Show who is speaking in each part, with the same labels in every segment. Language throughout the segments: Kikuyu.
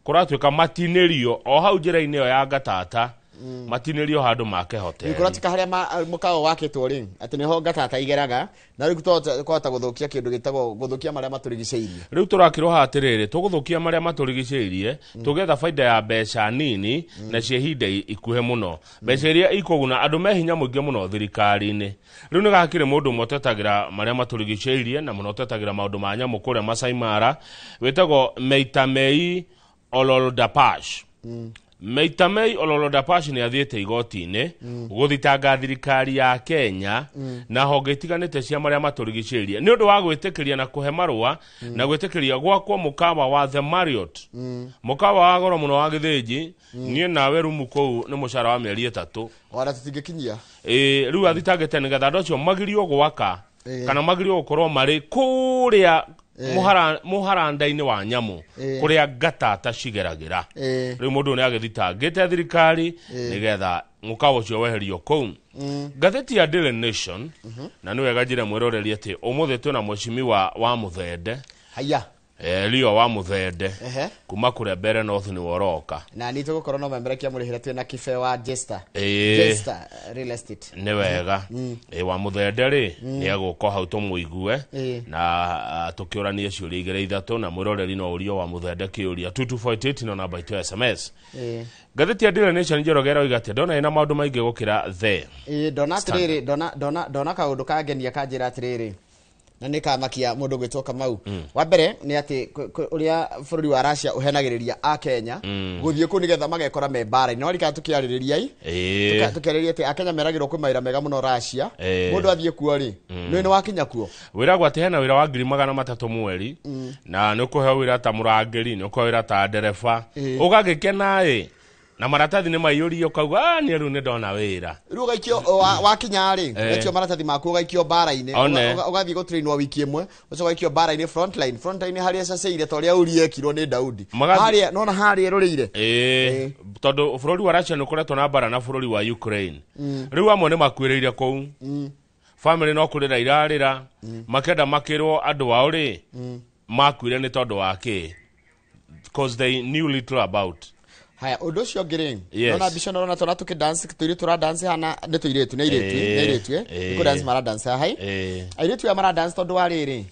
Speaker 1: Kũratuĩka matinĩrio o hau njĩra-inĩ ĩyo ya Ngatata, matinĩrio handũ make hoteli.
Speaker 2: Kũratika harĩa mũkawa wakĩtwo rĩ, atĩ nĩho Ngatata igeraga, na rĩu twahota gũthũkia kĩndũ gĩtagwo gũthũkia marĩa matũrigicĩirie.
Speaker 1: Rĩu tũrakĩrwo haha atĩrĩrĩ, tũgũthũkia marĩa matũrigicĩirie tũgĩetha baida ya mbeca nini na cia ihinda ikuhĩ mũno, mbeca iria ikũguna andũ me hinya mũingĩ mũno thirikari-inĩ. Rĩu nĩ gakĩrĩ mũndũ ũmwe ũtetagĩra marĩa matũrigicĩirie na mũno ũtetagĩra maũndũ ma nyamũ kũrĩa Masai Mara, wĩtagwo Meitamei Ololdapash. Meitamei Ololdapash nĩ athiĩte igoti-inĩ gũthitanga thirikari ya Kenya na honge itiganĩte cia marĩa matũrigicĩirie nĩ ũndũ wa gwĩtĩkĩria na kũhe marũa na gwĩtĩkĩria gwakwo mũkawa wa The Marriott, mũkawa wa goro mũno wa Gĩthĩnji. Niĩ nawe rumu kũu nĩ mũcara wa mĩeri 3.
Speaker 2: Ona tũtingĩkinyia.
Speaker 1: Ĩĩ, rĩu athitangĩte nĩgetha andũ acio magirio gwaka kana magirio gũkorwo marĩ kũrĩa mũharanda-inĩ wa nyamũ kũrĩa Ngatata cigeragĩra. Rĩu mũndũ ũyũ nĩ agĩthitangĩte thirikari nĩgetha mũkawa ũcio weherio kũu. Ngathĩti ya Daily Nation, na nĩ wega njĩre mwĩroreri atĩ ũmũthĩ twĩna mweshimiwa wa Mũthende.
Speaker 2: Haya.
Speaker 1: Leo wa Mũthende kuma kũrĩa Mbere North nĩwe ũroka.
Speaker 2: Na nĩ tũgũkorwo no memerekia mũrĩhĩre twĩ na kibe wa Jester. Jester Real Estate.
Speaker 1: Nĩ wega. Wa Mũthende rĩ, nĩ egũka hau tũmũigue na tũkĩũranie ciũria igĩrĩ ithatũ, na mwĩroreri no ũrio wa Mũthende kĩũria. 2248 no namba itũ ya SMS. Ngathĩti ya Daily Nation, Njoroge, ĩroiga atĩ ndona ĩna maũndũ maingĩ gũkĩra the
Speaker 2: Ĩĩ, ndona atĩrĩrĩ, ndona kaũndũ kangenia kanjĩra atĩrĩrĩ, na nĩ kamakia mũndũ gwĩtwo Kamau. Wa mbere nĩ atĩ ũrĩa bũrũri wa Russia ũhenagĩrĩria a Kenya gũthiĩ kũu nĩgetha magekora me mbara-inĩ. No rika tũkĩarĩrĩria i tũkĩarĩrĩria atĩ Akenya meragĩrwo kwĩ mawĩra mega mũno Russia. Mũndũ athiĩ kuo rĩ, nĩ wakinya kuo.
Speaker 1: Wĩragwo atĩ hena wĩra wa 300,000 mweri, na nĩ ũkũheo wĩra ta mũrangĩri, nĩ ũkũheo wĩra ta ndereba, ũgagĩkena ĩ, na maratathi nĩ maiyũrie, ũkauga, "Ah, niĩ rĩu nĩ ndona wĩra."
Speaker 2: Rĩu ũgaikio, wakinya rĩ, ũgaikio maratathi maku, ũgaikio mbara-inĩ.
Speaker 1: One.
Speaker 2: Ũgathiĩ gũtrainwo wiki ĩmwe, ũcoka ũgaikio mbara-inĩ frontline frontline harĩa caceire ta ũrĩa Uria ekirwo nĩ Daudi. Harĩa nona harĩa ĩrũrĩire.
Speaker 1: Ĩĩ, tondũ bũrũri wa Russia nĩ ũkoretwo na mbara na bũrũri wa Ukraine. Rĩu amwe nĩ makuĩrĩire kũu, family no kũrĩra irarĩra, makenda makĩrwo andũ ao rĩ makuire nĩ tondũ wa kĩ, because they knew little about.
Speaker 2: Haya, ũndũ ũcio ũngĩ rĩ, nona mbica ĩno, ũrona twana tũkĩ dance, tũirĩtu tũra dance hana, nĩ tũirĩtu, nĩ airĩtu, nĩ airĩtu, nĩ kũ dance mara dance haha. Airĩtu aya mara dance tondũ wa rĩrĩ,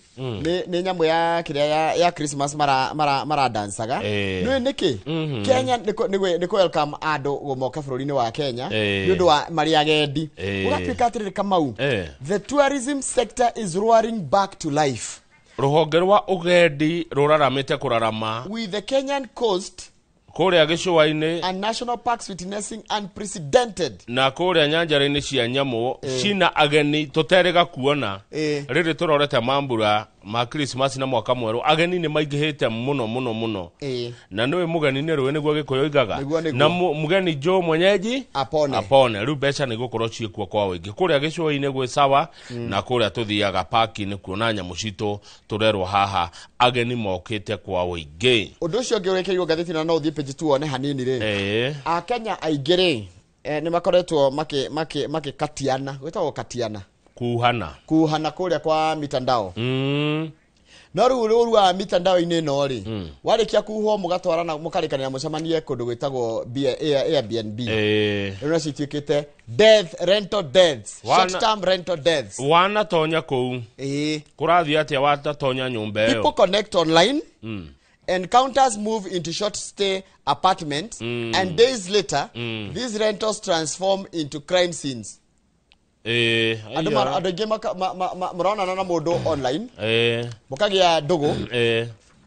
Speaker 2: nĩ nyamũ ya kĩrĩa ya Christmas mara dancaga. Nĩ nĩkĩ Kenya nĩ kũ welcome andũ moke bũrũri-inĩ wa Kenya nĩ ũndũ wa marĩ agendi. Ũgatuĩka atĩrĩrĩ, Kamau, the tourism sector is roaring back to life
Speaker 1: Rũhonge rwa ũgendi rũraramĩte kũrarama
Speaker 2: with the Kenyan coast
Speaker 1: kũrĩa gĩcũa-inĩ
Speaker 2: and national parks witnessing unprecedented
Speaker 1: na kũrĩa nyanjara-inĩ cia nyamũ cina ageni tũterĩga kuona. Rĩrĩ tũrorete mambura ma Christmas na mwaka mwerũ, ageni nĩ maingĩhĩte mũno mũno mũno. Na nĩwe mũgeni nĩ rũĩ, nĩguo Gĩkũyũ igaga.
Speaker 2: Nĩguo, nĩguo.
Speaker 1: Na mũgeni njũ mwenyeji
Speaker 2: apone.
Speaker 1: Apone. Rĩu mbeca nĩ gũkorwo ciĩkuo kwa ũingĩ kũrĩa gĩcũa-inĩ gwĩ sawa, na kũrĩa tũthiaga paki-inĩ kuona nyamũ citũ, tũrerwo haha ageni mokĩte kwa ũingĩ.
Speaker 2: Ũndũ ũcio ũngĩ ũrĩkĩirwo ngathĩti na no ũthiĩ page 2 wone hanini rĩ, Akenya aingĩ rĩ, nĩ makoretwo makĩkatiana, gwĩtagwo katiana.
Speaker 1: Kuhana.
Speaker 2: Kuhana kũrĩa kwa mitandao. No rĩu ũru wa mitandao-inĩ ĩno rĩ, warĩkia kuhwo mũgatwarana, mũkarĩkanĩra mũcemanie kũndũ gwĩtagwo Airbnb. Rĩu nacio ituĩkĩte death rental deaths, short term rental deaths.
Speaker 1: Wanatonya kũu, kũrathiĩ atĩa watatonya nyũmba ĩyo?
Speaker 2: People connect online, encounters move into short stay apartments, and days later these rentals transform into crime scenes. Andũ andũ aingĩ mũronana na mũndũ online, mũkagĩa ndũgũ,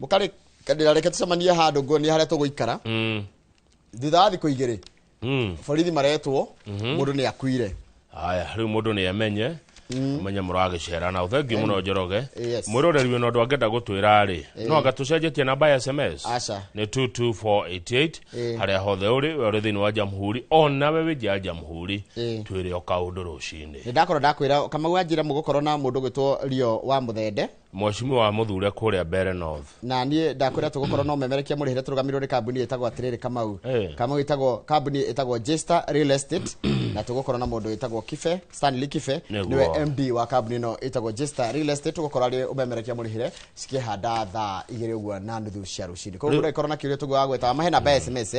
Speaker 2: mũkarĩkanĩra reke tũcemanie handũ nguonie harĩa tũgũikara. Thutha wa thikũ 2, borithi maretwo, mũndũ nĩ akuire.
Speaker 1: Haya, rĩu mũndũ nĩ amenye amenye mũragĩcera na thengiũ mũno, Njoroge.
Speaker 2: Yes.
Speaker 1: Mwĩroreri wĩna ũndũ angĩenda gũtwĩra rĩ, no anga tũcenjetie namba ya SMS.
Speaker 2: Aca.
Speaker 1: Nĩ 22488. Harĩa hothe ũrĩ, we ũrĩ thĩinĩ wa jamhuri onawe wĩ nja ya jamhuri, twĩre o kaũndũ rũcinĩ.
Speaker 2: Nĩ ndakorwo ndakwĩra, Kamau, anjĩra mũgũkorwo na mũndũ gwĩtwo Rio wa Mũthende.
Speaker 1: Mheshimiwa Muthure kuria Mbere North.
Speaker 2: Na niĩ ndakwĩra tũgũkorwo no memerekia mũrĩhĩre tũrũgamĩrĩrwo nĩ kambuni ĩtagwo atĩrĩrĩ Kamau. Kamau ĩtagwo kambuni ĩtagwo Jester Real Estate na tũgũkorwo na mũndũ wĩtagwo Kibe, Stanley Kibe, niwe MD wa kambuni ĩno ĩtagwo Jester Real Estate. Tũgũkorwo arĩ ũmemerekia mũrĩhĩre cikĩhanda thaa 2 ũguo na nuthu cia rũcinĩ. Koguo ũrĩkorwo na kĩũria tũgũa gwĩtaga mahe namba ya SMS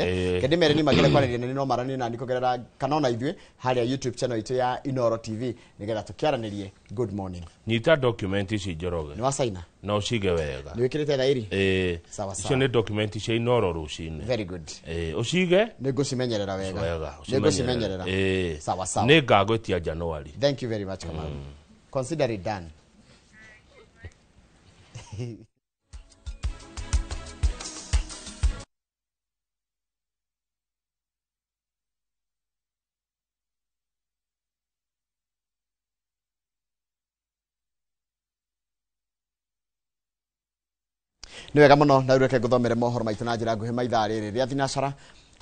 Speaker 2: kendi mere ni magere kwarĩria nĩ no maranĩrie na kũgerera kana ona ithuĩ harĩa YouTube channel itũ ya Inoro TV nĩgetha tũkĩaranĩrie. Good morning.
Speaker 1: Nyita document ici Njoroge.
Speaker 2: Nĩ wasaina?
Speaker 1: Na ucige wega.
Speaker 2: Nĩ wĩkĩrĩte thairi? Sawa sawa.
Speaker 1: Icio nĩ document cia Inoro rũcinĩ.
Speaker 2: Very good.
Speaker 1: Ucige?
Speaker 2: Nĩ ngũcimenyerera wega. Nĩ ngũcimenyerera. Sawa sawa.
Speaker 1: Nĩ ngagwĩtia January.
Speaker 2: Thank you very much Kamau. Consider it done. Nĩ wega mũno na reke ngũthomere mohoro maitũ na njĩra nguhĩ maithaa rĩrĩ rĩa thinacara.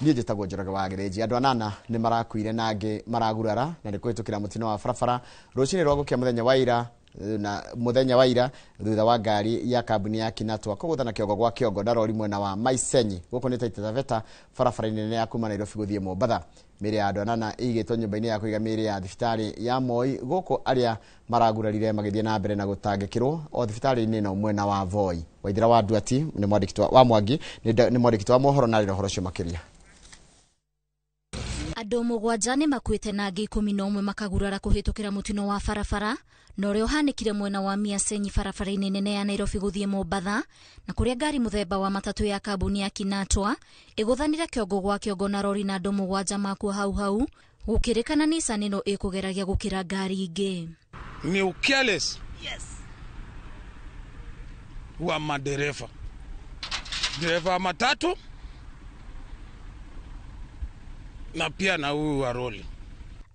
Speaker 2: Niĩ njĩtagwo Njoroge wa Gĩrĩnji. Andũ anana nĩ marakuire na angĩ maragurara na nĩ kũhĩtũkĩra mũtino wa barabara rũcinĩ rwa gũkĩa mũthenya wa ira na mũthenya wa ira thutha wa ngari ya kambuni ya Kinatwa kũgũthana kĩongo gwa kĩongo na rori mwena wa Maisenyi gũkũ nĩ Taita Taveta barabara-inĩ nene ya kuma Nairobi gũthiĩ Mombatha. Mĩĩrĩ ya andũ anana ĩigĩtwo nyũmba-inĩ ya kũiga mĩĩrĩ ya thibitarĩ ya Moi gũkũ arĩa maragurarire magĩthiĩ na mbere na gũtangĩkĩrwo o thibitarĩ-inĩ ĩno mwena wa Voi. Waithira wa Nduati nĩ mwandĩki wa Mwangi nĩ mwandĩki wa mohoro na arĩ ũhoro ũcio makĩria.
Speaker 3: Andũ mũgwanja nĩ makuĩte na angĩ 11 makagurara kũhĩtũkĩra mũtino wa barabara na ũrĩa ũhanĩkire mwena wa Miasenyi barabara-inĩ nene ya Nairobi gũthiĩ Mombatha na kũrĩa ngari mũthemba wa matatũ ya kambuni ya Kinatwa ĩgũthanire kĩongo gwa kĩongo na rori na andũ mũgwanja makua hau hau gũkĩrĩkana Nissan ĩno ĩkũgeragia gũkĩra ngari ingĩ.
Speaker 4: Ni careless. Yes. Wa madereva. Dereva matatu na pia na huyu wa roli.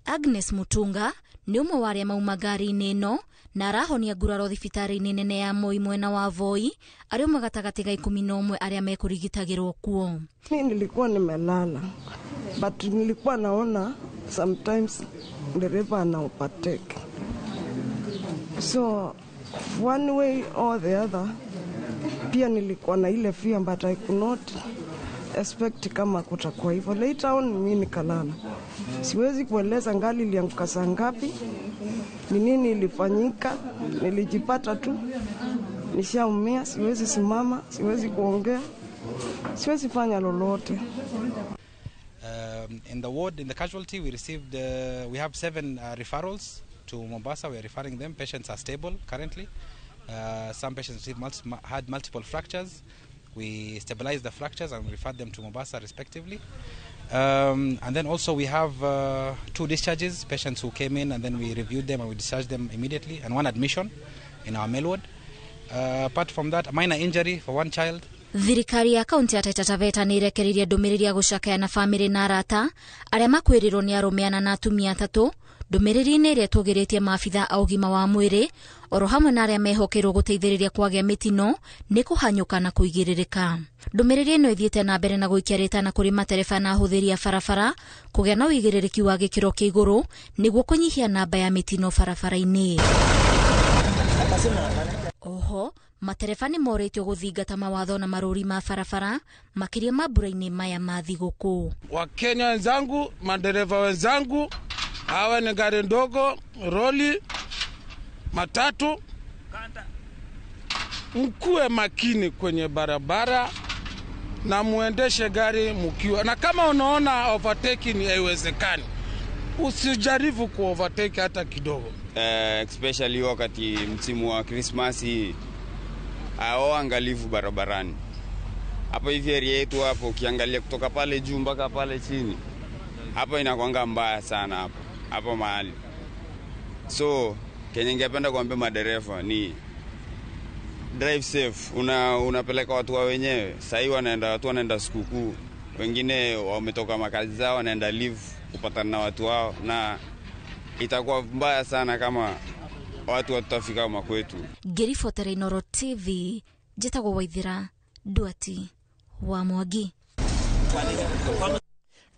Speaker 3: Agnes Mutunga nĩ ũmwe wa arĩa mauma ngari-inĩ ĩno na arahonia nguraro thibitarĩ-inĩ nene ya Moi mwena wa Voi arĩ ũmwe gatagatĩ ga 11 arĩa mekũrigitagĩrwo kuo.
Speaker 5: Mimi nilikuwa nimelala but nilikuwa naona sometimes dereva ana overtake, so one way or the other pia nilikuwa na ile fear but I could not expect kama kutakuwa hivyo. Later on mimi nikalala. Siwezi kueleza ngali ilianguka saa ngapi, ni nini ilifanyika. Nilijipata tu nishaumia, siwezi simama, siwezi kuongea, siwezi fanya lolote.
Speaker 6: In the ward, in the casualty, we received, we have 7 referrals to Mombasa. We are referring them. Patients are stable currently. Some patients received had multiple fractures. We stabilized the fractures and referred them to Mombasa respectively. And then also we have 2 discharges, patients who came in and then we reviewed them and we discharged them immediately, and 1 admission in our male ward. Apart from that, a minor injury for 1 child.
Speaker 3: Thirikari ya kaunti ya Taita Taveta nĩ ĩrekereirie ndũmĩrĩri ya gũcakaya na bamĩrĩ na arata arĩa makuĩrĩirwo nĩ arũme ana na atumia 3 ndũmĩrĩri-inĩ ĩrĩa ĩtũgĩrĩtie maabitha a ũgima wa mwĩrĩ oro hamwe na arĩa mehokeirwo gũteithĩrĩria kwagĩa mĩtino nĩ kũhanyũka na kũigĩrĩrĩka. Ndũmĩrĩri ĩno ĩthiĩte na mbere na gũikia rĩtana kũrĩ matereba na ahũthĩri a barabara kũgĩa na ũigĩrĩrĩki wa gĩkĩro kĩa igũrũ nĩguo kũnyihia namba ya mĩtino barabara-inĩ. Oho matereba nĩ morĩtio gũthingata mawatho na marũri ma barabara makĩria mambura-inĩ maya ma thigũkũ.
Speaker 4: Wakenya wenzangu, madereva wenzangu, hawa ni gari ndogo, roli, matatu, mkuwe makini kwenye barabara na muendeshe gari mkiwa. Na kama unaona overtaking haiwezekani, usijaribu ku overtake hata kidogo.
Speaker 7: Especially wakati msimu wa Krismasi, hao angalifu barabarani. Hapo hivi area yetu hapo ukiangalia kutoka pale juu mpaka pale chini, hapo inakuanga mbaya sana hapo mahali. So kenye ningependa kuambia madereva ni drive safe. Unapeleka watu wa wenyewe. Sasa hivi wanaenda, watu wanaenda sikukuu, wengine wametoka makazi zao wanaenda leave kupatana na watu wao, na itakuwa mbaya sana kama watu watafika makwetu.
Speaker 3: Ngĩribotera Inoro TV, njĩtagwo Waithira Nduati wa Mwangi.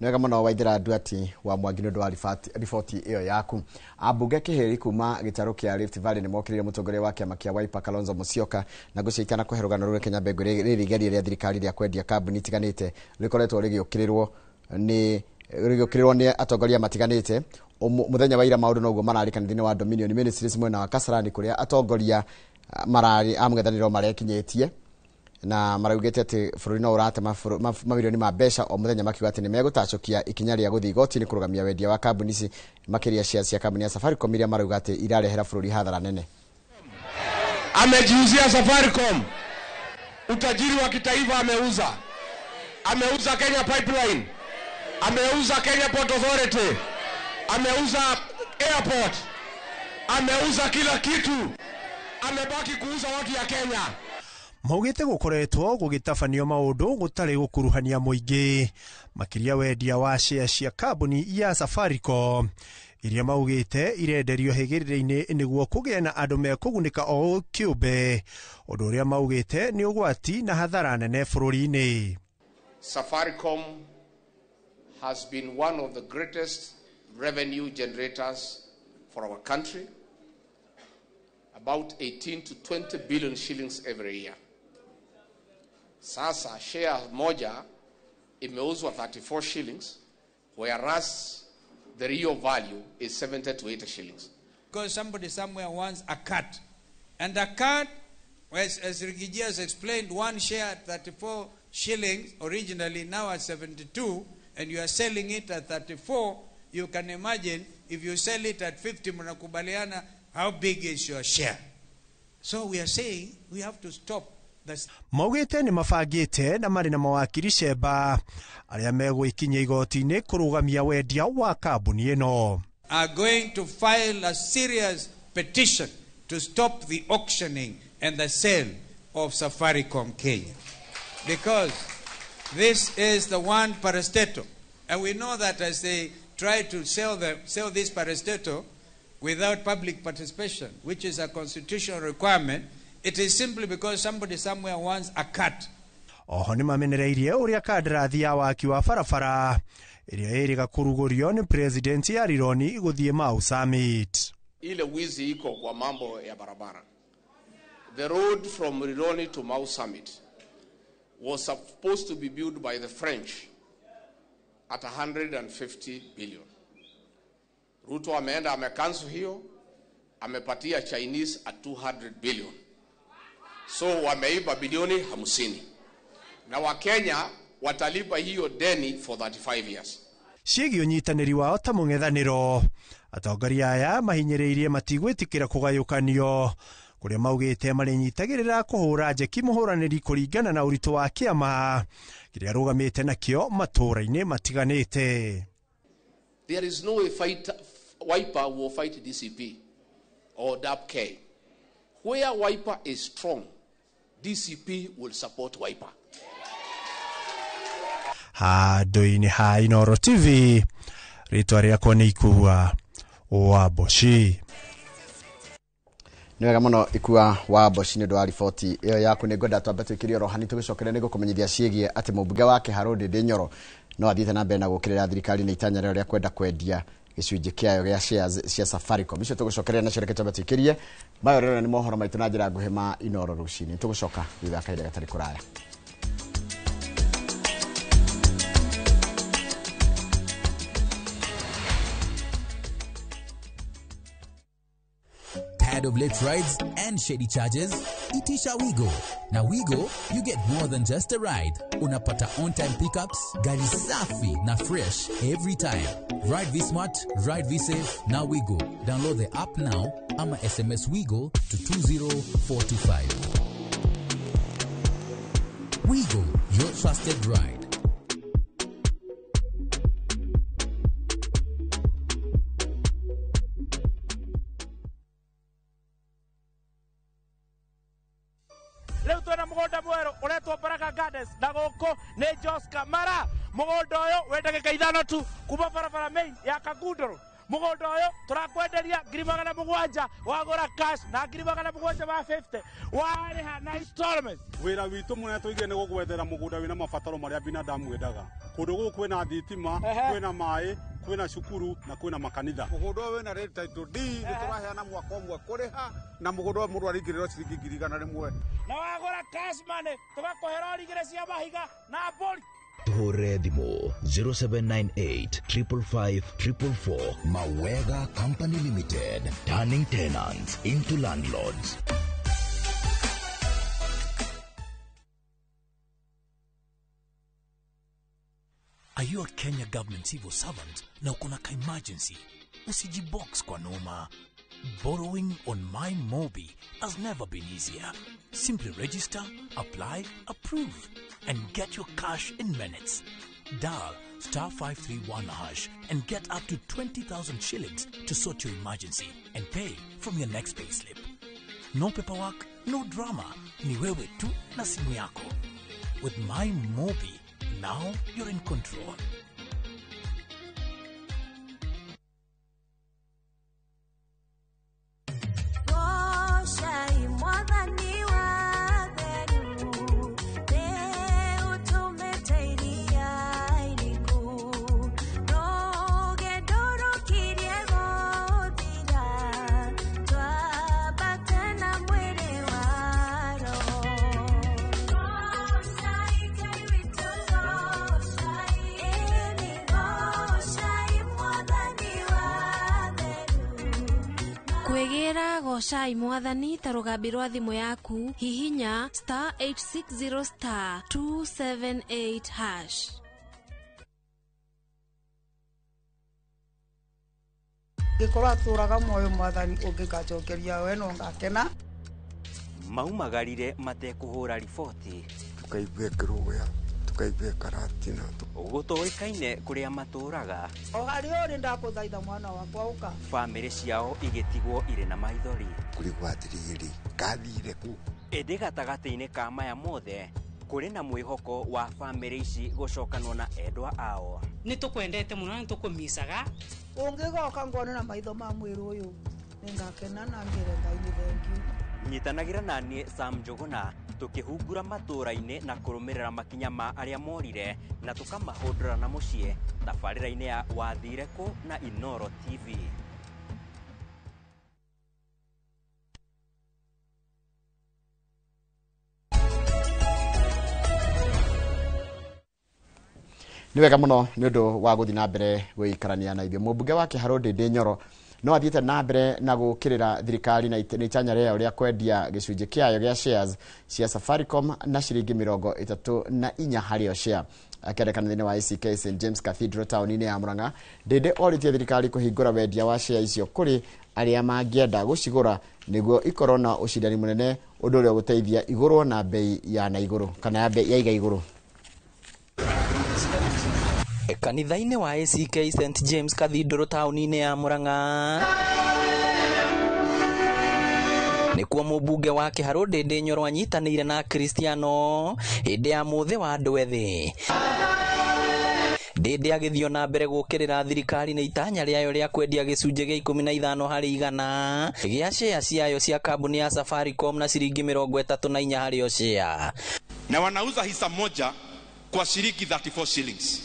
Speaker 2: Nĩ wega mũno Waithera Nduati wa Mwangi nĩ ũndũ wa riboti ĩyo yaku. Ambunge kĩhĩri kuma gĩtarũ kĩa Rift Valley nĩ mokĩrĩire mũtongoria wa kĩama kĩa Wiper Kalonzo Musyoka na ngũcia itanakũhe rũgano rũrũ Kenya Mbengũ rĩrĩ igeria rĩa thirikari rĩa kwendia kambuni itiganĩte rĩkoretwo rĩgĩũkĩrĩrwo nĩ atongoria matiganĩte. Mũthenya wa ira maũndũ noguo mararĩkana thĩinĩ wa Dominion Ministries mwena wa Kasarani kũrĩa atongoria mararĩ a mũng'ethanĩro marekinyĩtie na maraugĩte atĩ bũrũri no ũrate mamirioni ma mbeca o mũthenya, makiuga atĩ nĩ megũtacũkia ikinya rĩa gũthiĩ igoti-inĩ kũrũgamia wendia wa kambuni ici makĩria shares cia kambuni ya Safaricom iria marauga atĩ irarehera bũrũri hathara nene.
Speaker 8: Amejiuzia Safaricom, utajiri wa kitaifa ameuza, ameuza Kenya Pipeline, ameuza Kenya Port Authority, ameuza airport, ameuza kila kitu, amebaki kuuza watu ya Kenya.
Speaker 9: Maugĩte gũkoretwo gũgĩtabanio maũndũ gũtarĩ gũkuruhania mũingĩ makĩria wendia wa share cia kambuni ya Safaricom iria maugĩte irenderio hĩgĩrĩra-inĩ nĩguo kũgĩe na andũ mekũgunĩka o kĩũmbe, ũndũ ũrĩa maugĩte nĩ ũgwati na hathara nene bũrũri-inĩ.
Speaker 8: Safaricom has been one of the greatest revenue generators for our country, about 18 to 20 billion shillings every year. Sasa share moja imeuzwa 34 shillings, whereas the real value is 70 to 80 shillings.
Speaker 4: Because somebody somewhere wants a cut. And a cut, as Riggy G has explained, one share at 34 shillings originally, now at 72, and you are selling it at 34, you can imagine if you sell it at 50, mnakubaliana, how big is your share? So we are saying we have to stop.
Speaker 9: Maugĩte nĩ mabangĩte na marĩ na mawakiri cemba arĩa megũikinyia igoti-inĩ kũrũgamia wendia wa kambuni ĩno.
Speaker 4: Are going to file a serious petition to stop the auctioning and the sale of Safaricom Kenya. Because this is the one parastatal. And we know that as they try to sell this parastatal without public participation, which is a constitutional requirement, it is simply because somebody somewhere wants a cut.
Speaker 9: Oho nĩ mamenereirie ũrĩa kandarathi ya waki wa barabara ĩrĩa ĩrĩga kũrugũrio nĩ president ya Rironi gũthiĩ Mau Summit.
Speaker 8: Ile wizi iko kwa mambo ya barabara. The road from Rironi to Mau Summit was supposed to be built by the French at 150 billion. Ruto ameenda amekansu hiyo, amepatia Chinese at 200 billion. So wameiba bilioni 50. Na Wakenya watalipa hiyo deni for 35 years.
Speaker 9: Ciĩgiĩ ũnyitanĩri wao ta mũng'ethanĩro, atongoria aya mahinyĩrĩirie matigwĩtĩkĩra kũgayũkanio kũrĩa maugĩte marĩnyitagĩrĩra kũhũra njeki mũhũranĩri kũringana na ũritũ wa kĩama kĩrĩa arũgamĩte nakĩo matũũra-inĩ matiganĩte.
Speaker 8: There is no fight, Wiper will fight DCP or DAP-K. Where Wiper is strong, DCP will support Wiper.
Speaker 9: Handũ-inĩ ha Inooro TV, rĩtwa rĩakwa nĩ Ikua wa Mboci.
Speaker 2: Nĩ wega mũno Ikua wa Mboci nĩ ũndũ wa riboti ĩyo yaku. Nĩ ngwenda twambe twĩkĩrie oro hani tũgĩcokere nĩ gũkũmenyithia ciĩgiĩ atĩ mũmbunge wa Kĩharũ Ndĩndĩ Nyoro no athiĩte na mbere na gũkĩrĩra thirikari nĩ itanya rĩao rĩa kwenda kwendia gĩcunjĩ kĩayo gĩa shares cia Safaricom. Icio tũgũcokeria nacio, reke twambe twĩkĩrie mayo rĩrĩa nĩ mohoro maitũ na njĩra nguhĩ ma Inooro rũcinĩ. Tũgũcoka thutha wa kahinda gatarĩ kũraya.
Speaker 10: Tired of late rides and shady charges? Itisha Wigo. Now Wigo, you get more than just a ride. Unapata on-time pickups, gari safi na fresh every time. Ride V-Smart, ride V-Safe, now Wigo. Download the app now ama SMS Wigo to 20425. Wigo, your trusted ride.
Speaker 1: Leo twena mugunda mweru uretwo Baraka Gardens na guku ni Jos Kamara. Mugunda uyu wĩ ndagĩka ithano tu kuma barabara main ya Kagunduru.
Speaker 11: Mũgũnda ũyũ tũrakwenderia 700,000 wagũra cash na 750,000 warĩha na installments.
Speaker 12: Wĩra witũ mũnene tũigire nĩ gũgwethera mũgũnda wĩna mabataro marĩa binadamu endaga. Kũndũ gũkũ kwĩna thitima, kwĩna maĩ, kwĩna cukuru na kwĩna makanitha.
Speaker 13: Mũgũnda ũyũ wĩna rate title deed, nĩ tũraheana mwaka ũmwe kũrĩha na mũgũnda ũyũ mũndũ araingĩrĩrwo ciringi 100,000.
Speaker 11: Na wagũra cash money tũgakũhe rori igĩrĩ cia mahiga na mbũri.
Speaker 14: Tuhũrĩre thimũ 0798 555 444. Mawega Company Limited, turning tenants into landlords.
Speaker 15: Are you a Kenya government civil servant na uko na ka emergency? Usijibox kwa noma. Borrowing on MyMobi has never been easier. Simply register, apply, approve, and get your cash in minutes. Dial star 531 hash and get up to 20,000 shillings to sort your emergency and pay from your next payslip. No paperwork, no drama. Ni wewe tu na simu yako. With MyMobi, now you're in control.
Speaker 16: Kwĩgĩra gocai mwathani ta rũgambi rwa thimũ yaku hihinya star 860 star 278 hash.
Speaker 17: Gĩkorwo atũraga muoyo mwathani ũngĩgacokeria we no ngakena.
Speaker 18: Maumagarire matekũhũra riboti
Speaker 19: tukaigua kĩrũgũya tukaigua karatina
Speaker 18: gũtoĩkaine kũrĩa matũraga
Speaker 17: o harĩa ũrĩ ndakũthaitha mwana wakwa ũka.
Speaker 18: Bamĩrĩ ciao igĩtigwo irĩ na maithori
Speaker 19: kũrigwo atĩrĩrĩ kathire kũ.
Speaker 18: Ĩndĩ gatagatĩ-inĩ ka maya mothe kũrĩ na mwĩhoko wa bamĩrĩ ici gũcokanwo na endwa ao.
Speaker 20: Nĩ tũkwendete mũno na nĩ tũkũmicaga.
Speaker 17: Ũngĩgoka ngone na maitho ma mwĩrĩ ũyũ nĩngakena na ngĩre Ngai nĩ thengiũ.
Speaker 18: Nyitanagĩra na niĩ Sam Njũgũna tũkĩhungura matũũra-inĩ na kũrũmĩrĩra makinya ma arĩa morire na tũkamahũndũra na mũciĩ tabarĩra-inĩ ya Wathire Kũ na Inoro TV.
Speaker 2: Nĩ wega mũno nĩ ũndũ wa gũthiĩ na mbere gũikarania na ithuĩ. Mũmbunge wa Kĩharũ Ndĩndĩ Nyoro no athiĩte na mbere na gũkĩrĩra thirikari na itanya rĩayo rĩa kwendia gĩcunjĩ kĩayo gĩa shares cia Safaricom na ciringi 34 harĩ o share. Akĩandĩkana thĩinĩ wa ACK St James Cathedral taũni-inĩ ya Murang'a, Ndĩndĩ orĩtie thirikari kũhingũra wendia wa share icio kũrĩ arĩa mangĩenda gũcigũra nĩguo ikorwo na ũcindani mũnene, ũndũ ũrĩa ũgũteithia igũrwo na bei ya na igũrũ kana ya bei ya iga igũrũ.
Speaker 18: Kanitha-inĩ wa ACK St James Cathedral taũni-inĩ ya Murang'a nĩkuo mũmbunge wa Kĩharũ Ndĩndĩ Nyoro anyitanĩire na Akristiano hĩndĩ ya mũthĩ wa andũ ethĩ. Ndĩndĩ agĩthiĩ na mbere gũkĩrĩra thirikari nĩ itanya rĩayo rĩa kwendia gĩcunjĩ gĩa 15 harĩ igana gĩa share ciayo cia kambuni ya Safaricom na ciringi 34 harĩ o share.
Speaker 21: Na wanauza hisa moja kwa shilingi 34 shillings.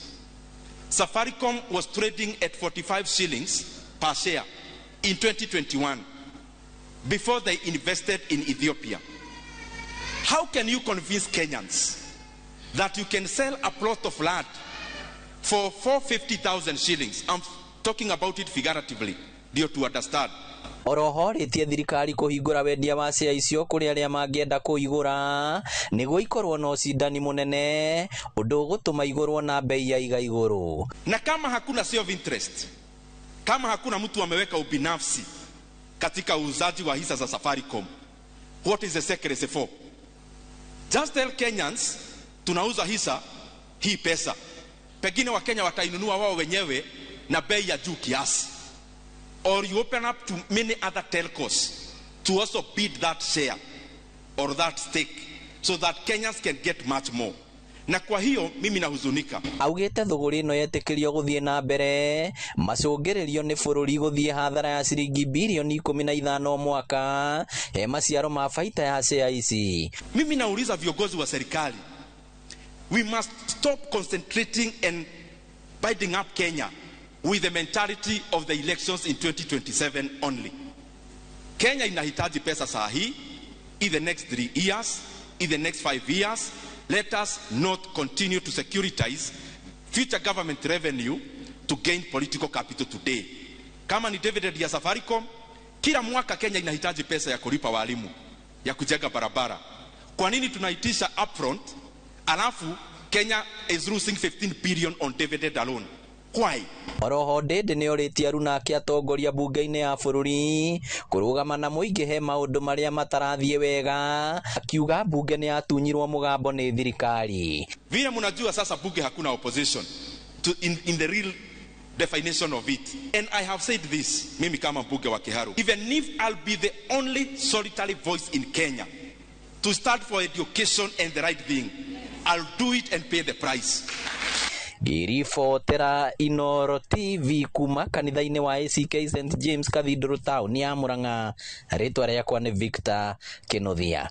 Speaker 21: Safaricom was trading at 45 shillings per share in 2021 before they invested in Ethiopia. How can you convince Kenyans that you can sell a plot of land for 450,000 shillings? I'm talking about it figuratively, dear, to understand.
Speaker 18: Oroho rĩtie thirikari kũhingũra wendia wa share icio kũrĩ arĩa mangĩenda kũigũra nĩguo ikorwo na ũcindani mũnene ũndũ ũgũtũma igũrwo na bei ya iga igũrũ.
Speaker 21: Na kama hakuna self interest, kama hakuna mtu ameweka ubinafsi katika uuzaji wa hisa za Safaricom, what is the secrecy for? Just tell Kenyans tunauza hisa hii pesa, pengine Wakenya watainunua wao wenyewe na bei ya juu kiasi. Or you open up to many other telcos to also bid that share or that stake so that Kenyans can get much more. Na kwa hiyo mimi nahuzunika.
Speaker 5: Augite thuguri ino yetikirio guthie na mbere macungiririo ni bururi guthie hathara ya ciringi bilioni 15 mwaka he maciaro ma faita ya share ici.
Speaker 21: Mimi nauliza viongozi wa serikali, we must stop concentrating and binding up Kenya with the mentality of the elections in 2027 only. Kenya inahitaji pesa saa hii, in the next 3 years, in the next 5 years. Let us not continue to securitize future government revenue to gain political capital today. Kama ni dividend ya Safaricom, kila mwaka Kenya inahitaji pesa ya kulipa walimu, ya kujenga barabara. Kwa nini tunaitisha upfront, alafu Kenya is losing 15 billion on dividend alone? Why?
Speaker 5: Oroho Ndindi nĩ orĩtie aruna ake atongoria bunge-inĩ ya bũrũri kũrũgama na mũingĩ he maũndũ marĩa matarathiĩ wega, akiuga bunge nĩ yatunyirwo mũgambo nĩ thirikari.
Speaker 21: Vile mnajua sasa bunge hakuna opposition to in the real definition of it. And I have said this, mimi kama mbunge wa Kiharu, even if I'll be the only solitary voice in Kenya to stand for education and the right thing, I'll do it and pay the price.
Speaker 5: Ngĩribotera Inooro TV kuma kanitha-inĩ wa ACK St James Cathedral town ya Murang'a, rĩtwa rĩakwa nĩ Victor Kinuthia.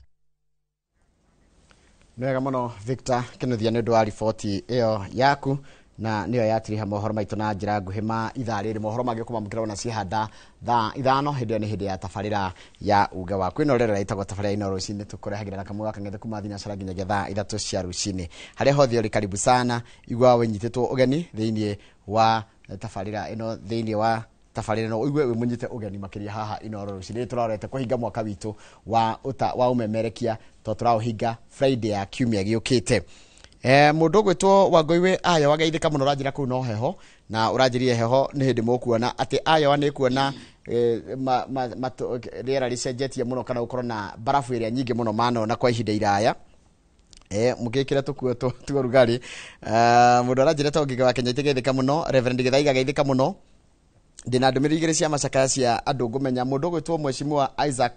Speaker 2: Nĩ wega mũno Victor Kinuthia nĩ ũndũ wa riboti ĩyo yaku, na nĩyo yatiriha mohoro maitũ na njĩra nguhĩ ma ithaa rĩrĩ. Mohoro mangĩ ũkũmamũkĩra ona ciehanda thaa 5, hĩndĩ ĩyo nĩ hĩndĩ ya tabarĩra ya uge waku. Ĩno rĩrĩa ĩtagwo tabarĩra Inooro rũcinĩ, tũkũrehagĩra na kamwe gaka kuma thinacara nginyagia thaa 3 cia rũcinĩ. Harĩa hothe ũrĩ karibu sana, igua wĩnyitĩtwo ũgeni thĩinĩ wa tabarĩra ĩno, thĩinĩ wa tabarĩra ĩno ũigue wĩ mũnyite ũgeni makĩria haha Inooro rũcinĩ. Tũrorete kũhinga mwaka witũ wa ũta wa ũmemerekia, tondũ tũraũhinga Friday ya kiumia gĩũkĩte. Mũndũ ũgwĩtwo Wangũi Iowa geithĩka mũno, ũranjĩra kũu no heho, na ũranjĩrire heho nĩ hĩndĩ mũkuona atĩ Iowa nĩ kuona rĩera rĩcenjetie mũno, kana gũkorwo na barafu ĩrĩa nyingĩ mũno manona kwa ihinda iraya. Mũgĩkĩra tũkuo twa rugarĩ. Mũndũ aranjĩra ta Ngĩgĩ wa Kenya geithĩka mũno, Reverend Gĩthaiga geithĩka mũno. Ndĩna ndũmĩrĩri igĩrĩ cia macakaya cia andũ ngũmenya. Mũndũ ũgwĩtwo Mheshimiwa Isaac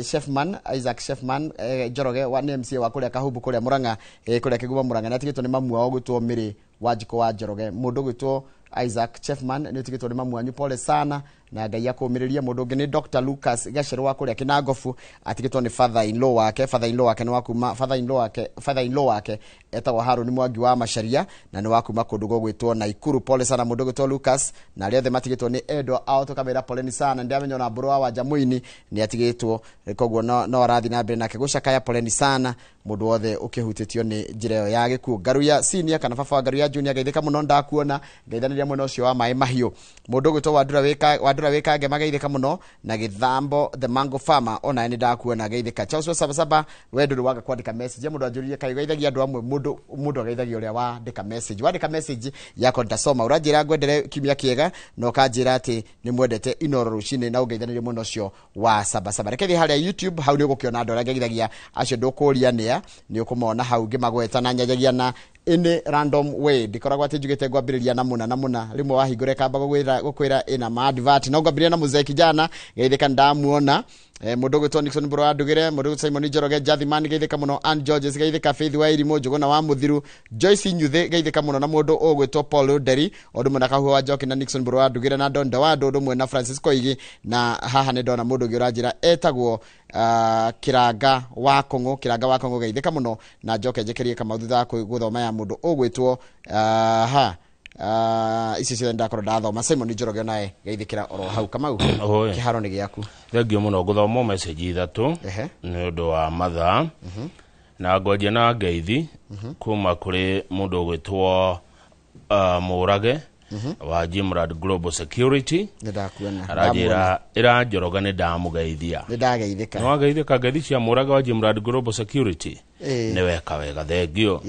Speaker 2: Shefman, Isaac Shefman Njoroge wa NMC wa kũrĩa Kahumbu kũrĩa Murang'a, kũrĩa Kĩgumo Murang'a, nĩatigĩtwo nĩ mamu wao ũgwĩtwo Mĩrĩ Wanjikũ wa Njoroge. Mũndũ ũgwĩtwo Isaac Shefman nĩũtigĩtwo nĩ mamu wanyu, pole sana na Ngai akũmĩrĩrie. Mũndũ ũngĩ nĩ Dr. Lucas Gacerũ wa kũrĩa Kĩnangobu, atigĩtwo nĩ father in law wake. Father in law wake nĩ wa kuma, father in law wake, father in law wake etagwo Harũni Mwangi wa Macharia, na nĩ wa kuma kũndũ gũgwĩtwo Naikuru. Pole sana mũndũ ũgwĩtwo Lucas, na arĩa othe matigĩtwo nĩ endwa ao tũkamera poleni sana. Ndĩramenya ona Mbũrũ wa Wanjamuini nĩ atigĩtwo, koguo no arathiĩ na mbere nake gũcakaya. Poleni sana mũndũ wothe ũkĩhutĩtio nĩ njĩra ĩyo ya gĩkuũ. Ngaruya senior kana baba wa Ngaruya junior geithĩka mũno, ndakuona ngeithanĩria mwena ũcio wa maĩ mahiũ. Mũndũ ũgwĩtwo Wandura wĩkange mageithĩka mũno, na Gĩthambo the mango farmer ona nĩ ndakuona geithĩka. Charles wa Sabasaba, we ndũrĩ waga kwandĩka message. Mũndũ anjũririe kaĩ ũgeithagia andũ amwe, mũndũ ageithagia ũrĩa wandĩka message. Wandĩka message yakwa ndasoma, ũranjĩra ngwendere kiumia kĩega na ũkanjĩra atĩ nĩ mwendete Inooro rũcinĩ, na ũngeithanĩrie mwena ũcio wa Sabasaba. Reke thiĩ harĩa YouTube, hau nĩ ũgũkĩona andũ arĩa ngeithagia acio ndũkũria nĩa, nĩ ũkũmona hau ngĩmagweta na nyanjagia na in random way. Ndikoragwo atĩ njugĩte ngwambĩrĩria na mũna na mũna, rĩmwe wahingũre kamba gũkwĩra ĩna ma advert, no ngwambĩrĩria na mũzee kijana geithĩka, ndamuona. Mũndũ ũgwĩtwo Nixon Mbũrũ wa Ndugĩre, mũndũ ũgwĩtwo Simon Njoroge, Jathiman geithĩka mũno, Ann Georges geithĩka, Faith wa Irimũ, Njũgũna wa Mũthiru, Joyce Nyuthĩ geithĩka mũno, na mũndũ ũgwĩtwo Paul Nderi, o ũndũ ũmwe na Kahuho wa Njoki na Nixon Mbũrũ wa Ndugĩre na Don Dawado, ũndũ ũmwe na Francis Koigi. Na haha nĩ ndona mũndũ ũngĩ ũranjĩra etagwo Kiranga wa Kong'o, Kiranga wa Kong'o geithĩka mũno, na njoke njĩkĩrie Kamau thutha wa gũthoma ya mũndũ ũgwĩtwo ici ciothe ndakorwo ndathoma. Simon Njoroge naye geithĩkĩra oro hau. Kamau, kĩharo nĩ gĩaku.
Speaker 1: Thengio mũno ngũthoma message 3 nĩ ũndũ wa mathaa, na ngwanjia na ngeithi kuma kũrĩ mũndũ ũgwĩtwo Mũrage wa Jimrad Global Security. Aranjĩra ĩra Njoroge nĩ ndamũgeithia.
Speaker 2: Nĩ ndageithĩka.
Speaker 1: Nĩ wageithĩka ngeithi cia Mũrage wa Jimrad Global Security. Nĩ weka wega, thengio.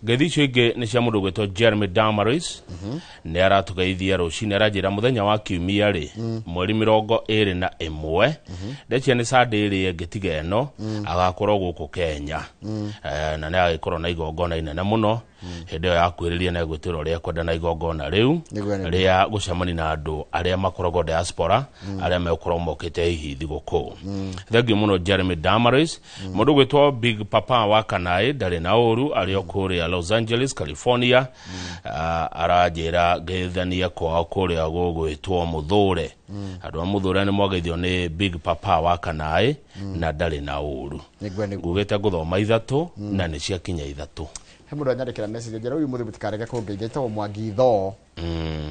Speaker 1: Ngeithi icio ingĩ nĩ cia mũndũ ũgwĩtwo Jeremy Damaris, nĩ aratũgeithia rũcinĩ, aranjĩra mũthenya wa kiumia rĩ, mweri 21, ndecia nĩ Sunday ĩrĩa ĩngĩ tiga ĩno, agakorwo gũkũ Kenya, na nĩ agĩkorwo na igongona inene mũno hĩndĩ ĩyo ya kwĩrĩria na gwĩtĩra ũrĩa ekwenda na igongona rĩu rĩa gũcemania na andũ arĩa makoragwo diaspora, arĩa megũkorwo mokĩte hihi thigũkũ. Thengio mũno Jeremy Damaris. Mũndũ ũgwĩtwo Big Papa wa Kanaĩ ndarĩ na ũru arĩ o kũrĩa Los Angeles, California. Aranjĩra ngeithanie kwao kũrĩa gũgwĩtwo Mũthũre. Andũ a Mũthũre nĩ mwageithio nĩ Big Papa wa Kanaĩ na ndarĩ na ũru. Ngugĩte ngũthoma 3 na nĩ ciakinya 3.
Speaker 2: He mũndũ anyandĩkĩra message njĩra ũyũ mũthĩ mũtikarege kũngeithia, etagwo Mwangi Thoo.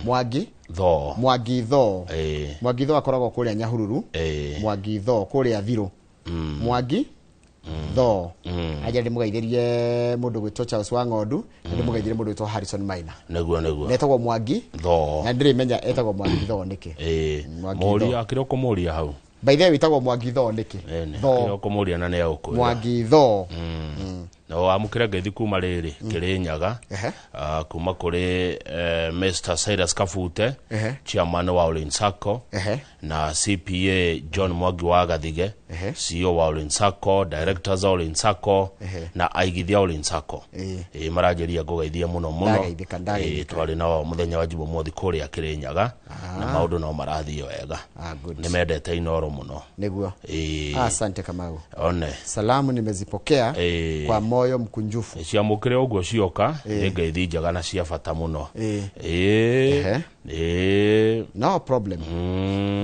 Speaker 2: Mwangi
Speaker 1: Thoo.
Speaker 2: Mwangi Thoo. Mwangi Thoo akoragwo kũrĩa Nyahururu. Mwangi Thoo kũrĩa Thirũ. Mwangi Thoo. Aja ndĩmũgeithĩrie mũndũ gwĩtwo Charles wa Ng'ondu, na ndĩmũgeithĩrie mũndũ gwĩtwo Harrison Maina.
Speaker 1: Nĩguo nĩguo.
Speaker 2: Na etagwo Mwangi
Speaker 1: Thoo.
Speaker 2: Na ndĩrĩmenya etagwo Mwangi Thoo nĩkĩ. Mwangi Thoo.
Speaker 1: Mũria akĩrĩ kũmũria hau.
Speaker 2: By the way wĩtagwo Mwangi Thoo nĩkĩ? Thoo.
Speaker 1: Akĩrĩ kũmũria na nĩ egũkwĩra.
Speaker 2: Mwangi Thoo.
Speaker 1: Na wamũkĩra ngeithi kuma rĩrĩ Kĩrĩnyaga, kuma kũrĩ Mr. Cyrus Kabute, chairman wa Olin Sacco, na CPA John Mwangi wa Gathige, CEO wa Olin Sacco, directors wa Olin Sacco na aigithia Olin Sacco. Maranjĩria ngũgeithie mũno mũno.
Speaker 2: Ndageithĩka, ndageithĩka.
Speaker 1: Twarĩ nao mũthenya wa Jumamothi kũrĩa Kĩrĩnyaga na maũndũ no marathiĩ wega. Nĩ mendete Inooro mũno.
Speaker 2: Nĩguo. Asante Kamau.
Speaker 1: One.
Speaker 2: Salamu nimezipokea kwa moyo mkunjufu.
Speaker 1: Ciamũkĩre ũguo cioka nĩ ngeithi njega na cia bata mũno.
Speaker 2: No problem.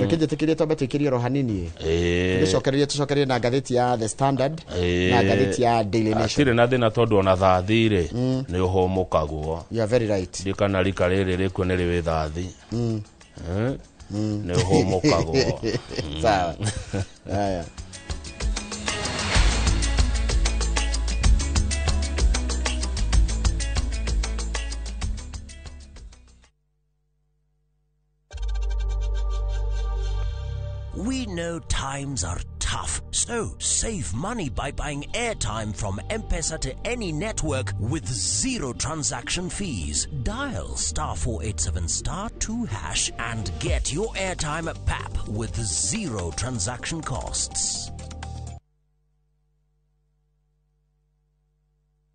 Speaker 2: Reke njĩtĩkĩrie twambe tũikĩrie oro hanini. Tũgĩcokererie tũcokererie na ngathĩti ya The Standard na ngathĩti ya Daily Nation.
Speaker 1: Hatirĩ na thĩna tondũ ona thathi rĩ nĩ ũhũmũkagwo.
Speaker 2: You are very right.
Speaker 1: Ndikana rika rĩrĩ rĩkuo nĩ rĩwĩ thathi. Nĩ ũhũmũkagwo.
Speaker 2: Sawa. Haya.
Speaker 15: We know times are tough, so save money by buying airtime from M-Pesa to any network with 0 transaction fees. Dial *487*2# and get your airtime at PAP with 0 transaction costs.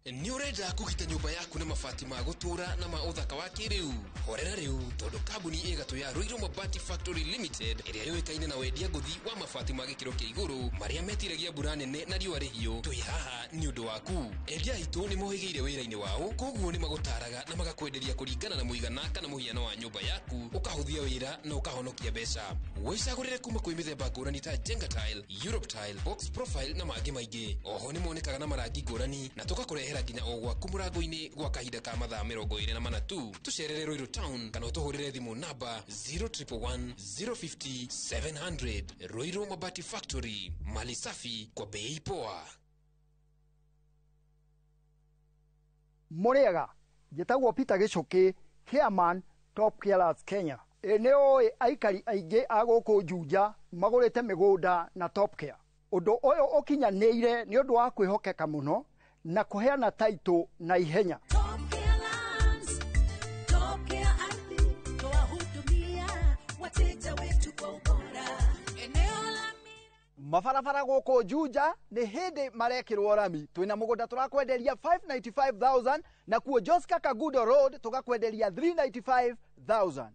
Speaker 6: Nĩ ũrenda kũgita nyũmba yaku na mabati ma gũtũũra na ma ũthaka wa kĩrĩu? Horera rĩu tondũ kambuni ĩgatũ ya Ruiru Mabati Factory Limited ĩrĩa yũĩkaine na wendia ngũthi wa mabati ma gĩkĩro kĩa igũrũ marĩa metiragia mbura nene na riũa rĩhiũ, twĩ haha nĩ ũndũ waku. Endia aitũ nĩ mohĩgĩire wĩra-inĩ wao, koguo nĩ magũtaraga na magakwenderia kũringana na mũigana kana mũhiano wa nyũmba yaku, ũkahũthia wĩra na ũkahonokia mbeca. Wĩcagũrĩre kuma kwĩ mĩthemba ngũrani ta Jenga Tile, Europe Tile, Box Profile na mangĩ maingĩ. Oho nĩ monekaga na marangi ngũrani na tũgakũrehera nginya o gwaku mũrango-inĩ gwa kahinda ka mathaa 24 tu. Tũcerere Ruiru Town kana ũtũhũrĩre thimũ namba 0111 050 700. Ruiru Mabati Factory, mali safi kwa bei poa.
Speaker 22: Mũrĩega, njĩtagwo Peter Gĩcũkĩ, chairman Top Carers Kenya. Nĩ ũĩ aikari aingĩ a gũkũ Juja magũrĩte mĩgũnda na Top Care. Ũndũ ũyũ ũkinyanĩire nĩ ũndũ wa kwĩhokeka mũno na kũheana taitũ na ihenya. Mabarabara gũkũ Juja nĩ hĩndĩ marekĩrwo rami. Twĩna mũgũnda tũrakwenderia 595,000 na kuo Joska Kagudo Road tũgakwenderia 395,000.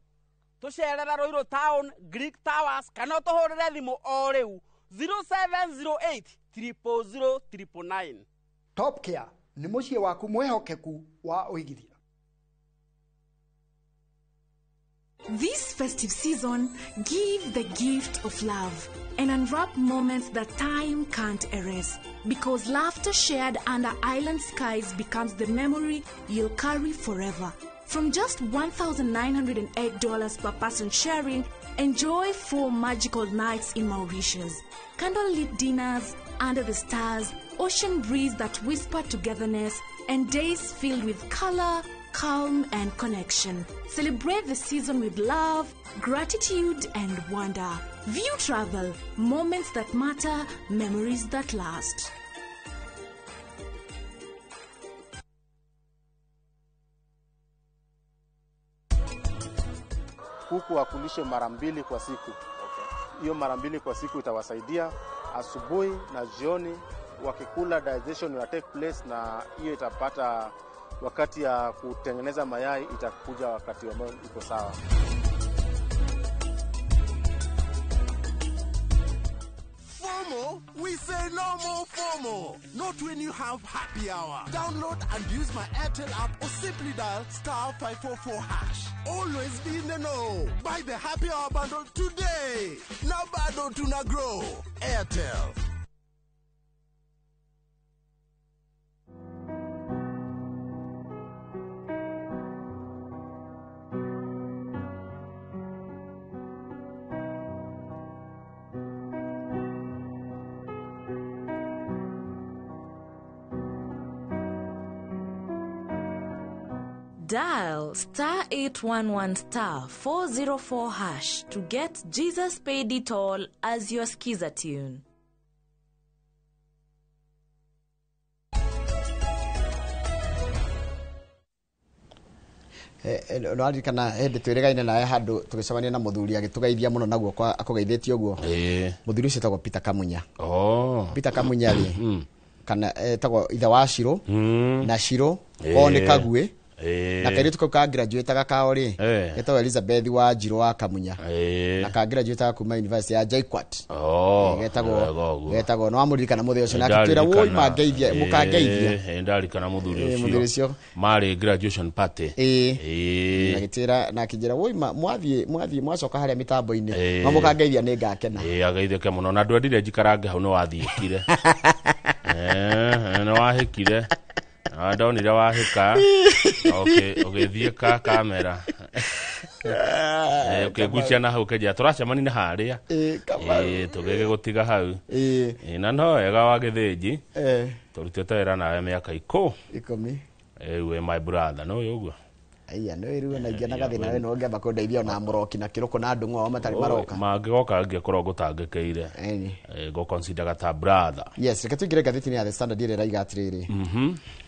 Speaker 11: Tũcerere Ruiru Town, Greek Towers kana ũtũhũrĩre thimũ o rĩu 0708 000 999.
Speaker 22: Top Care nĩ mũciĩ waku mwĩhokeku wa ũigithia.
Speaker 16: This festive season, give the gift of love and unwrap moments that time can't erase. Because laughter shared under island skies becomes the memory you'll carry forever. From just $1,908 per person sharing, enjoy 4 magical nights in Mauritius. Candlelit dinners under the stars, ocean breeze that whisper togetherness, and days filled with color, calm, and connection. Celebrate the season with love, gratitude, and wonder. View Travel, moments that matter, memories that last.
Speaker 23: Kuku wakulishe mara 2 kwa siku. Hiyo mara 2 kwa siku itawasaidia asubuhi na jioni, wakikula digestion will take place, na hiyo itapata wakati ya kutengeneza mayai itakuja wakati ambao iko sawa.
Speaker 24: FOMO
Speaker 3: FOMO? We say no more FOMO. Not when you have Happy Hour. Download and use my Airtel app or simply dial *544#. Always be in the know. Buy the Happy Hour bundle today. Now bado tuna grow. Airtel.
Speaker 16: Dial *811 *404# to get Jesus Paid It All as your skiza tune.
Speaker 2: No aririkana hĩndĩ twĩrĩgaine nawe handũ tũgĩcemania na mũthuri agĩtũgeithia mũno na guoko akũgeithĩtie ũguo. Mũthuri ũcio etagwo Peter Kamunya. Peter Kamunya rĩ, kana etagwo ithe wa Shiro na Shiro o nĩ Kaguĩ. Na kairĩtu kau ka graduate kao rĩ getagwo Elizabeth wa Njirũ wa Kamunya na ka graduate kuma University ya JKUAT. Getagwo no amũririkana mũthenya ũcio na akĩtwĩra woi mangeithia mũkangeithia.
Speaker 1: Ndarikana mũthuri ũcio marĩ graduation party.
Speaker 2: Agĩtwĩra na akĩnjĩra woi mwathiĩ mwacoka harĩa mĩtambo-inĩ no mũkangeithia nĩ ngakena.
Speaker 1: Ageithĩke mũno na ndwendire njikarange hau nĩ wathiĩkire. Nĩ wahĩkire. Ndonire wahĩka ũgĩthiĩ ka kamera ũkĩgucia na hau ũkĩnjĩra tũracemania na harĩa tũgĩgĩgũtiga hau. Na no wega wa Gĩthĩnji tũrutĩte wĩra nawe mĩaka 10 wĩ my brother no ũyũ ũguo.
Speaker 2: Aya no rĩu na ingĩona gathĩna we no ngĩamba kũndeithia ona mũroki na kĩrũkũ na ndũng'ũ ao matarĩ maroka.
Speaker 1: Mangĩgoka ngĩkorwo ngũtangĩkĩire ngũconsider ta brother.
Speaker 2: Yes, reke tũingĩre ngathĩti-inĩ ya The Standard ĩrĩa ĩraiga atĩrĩrĩ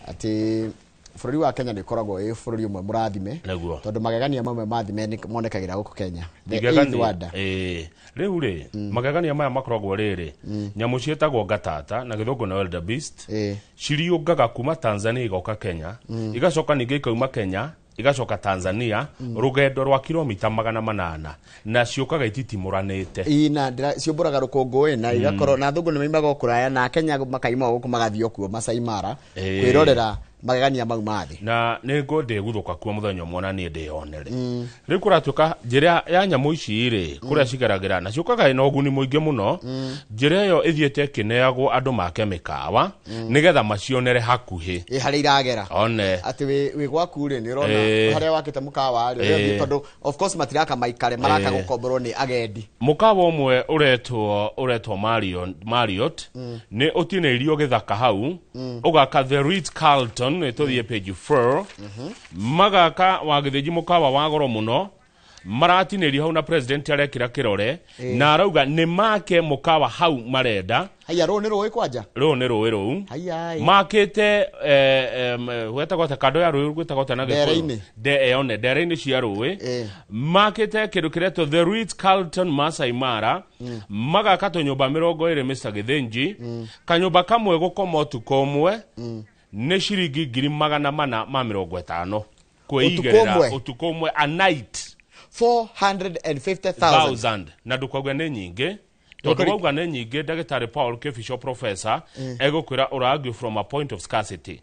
Speaker 2: atĩ bũrũri wa Kenya nĩ ũkoragwo wĩ bũrũri ũmwe mũrathime tondũ magegania mamwe mathime monekagĩra gũkũ Kenya. The eighth wonder.
Speaker 1: Rĩu rĩ magegania maya makoragwo rĩrĩ nyamũ ciĩtagwo ngatata na gĩthũngũ nĩ wildebeest ciriũngaga kuma Tanzania igoka Kenya igacoka ningĩ ikauma Kenya igacoka Tanzania rũgendo rwa kilomita 800 na ciũkaga ititimũranĩte.
Speaker 2: Ĩ na ciũmbũraga rũkũngũ ĩ na igakorwo na thũngũ nĩ maimaga kũraya na Kenya makaima gũkũ magathiĩ kuo Masai Mara kwĩrorera magegania mau ma thĩ.
Speaker 1: Na nĩ ngũndĩguthũka kuo mũthenya ũmwe na niĩ ndĩyonere. Rĩu kũratuĩka njĩra ya nyamũ ici rĩ kũrĩa cigeragĩra na ciũkaga ĩna ũguni mũingĩ mũno. Njĩra ĩyo ĩthiĩte ĩkĩneagwo andũ make mĩkawa nĩgetha macionere hakuhĩ
Speaker 2: harĩa iragera.
Speaker 1: One
Speaker 2: atĩ wĩ gwaku rĩ nĩ ũrona harĩa wakĩte mũkawa rĩ tondũ of course matiraka maikare maraka gũkomborwo nĩ agendi.
Speaker 1: Mũkawa ũmwe ũretwo Marriott nĩ ũtinĩirio gĩthaka hau ũgaka The Ritz Carlton nĩ tũthiĩ page 4 magaka wa Gĩthĩnji mũkawa wa goro mũno maratinĩrio hau na president arekĩra kĩrore na arauga nĩ make mũkawa hau marenda.
Speaker 2: Haya rũũ nĩ rũĩ kwanja?
Speaker 1: Rũũ nĩ rũĩ rũu makĩte gwetagwo atĩa kando ya rũĩ gwĩtagwo atĩa na Gĩkũyũ? Ndere-inĩ. Ndere-inĩ cia rũĩ makĩte kĩndũ kĩretwo The Ritz Carlton Masai Mara magaka tũnyũmba 20 Mr. Gĩthĩnji kanyũmba kamwe gũkoma ũtukũ ũmwe nĩ ciringi 450 kwĩigĩrĩra ũtukũ ũmwe a night
Speaker 2: 450,000
Speaker 1: na ndũkauge nĩ nyingĩ tondũ wauga nĩ nyingĩ ndagĩtarĩ Paul Kĩbico professor egũkwĩra ũra-argue from a point of scarcity.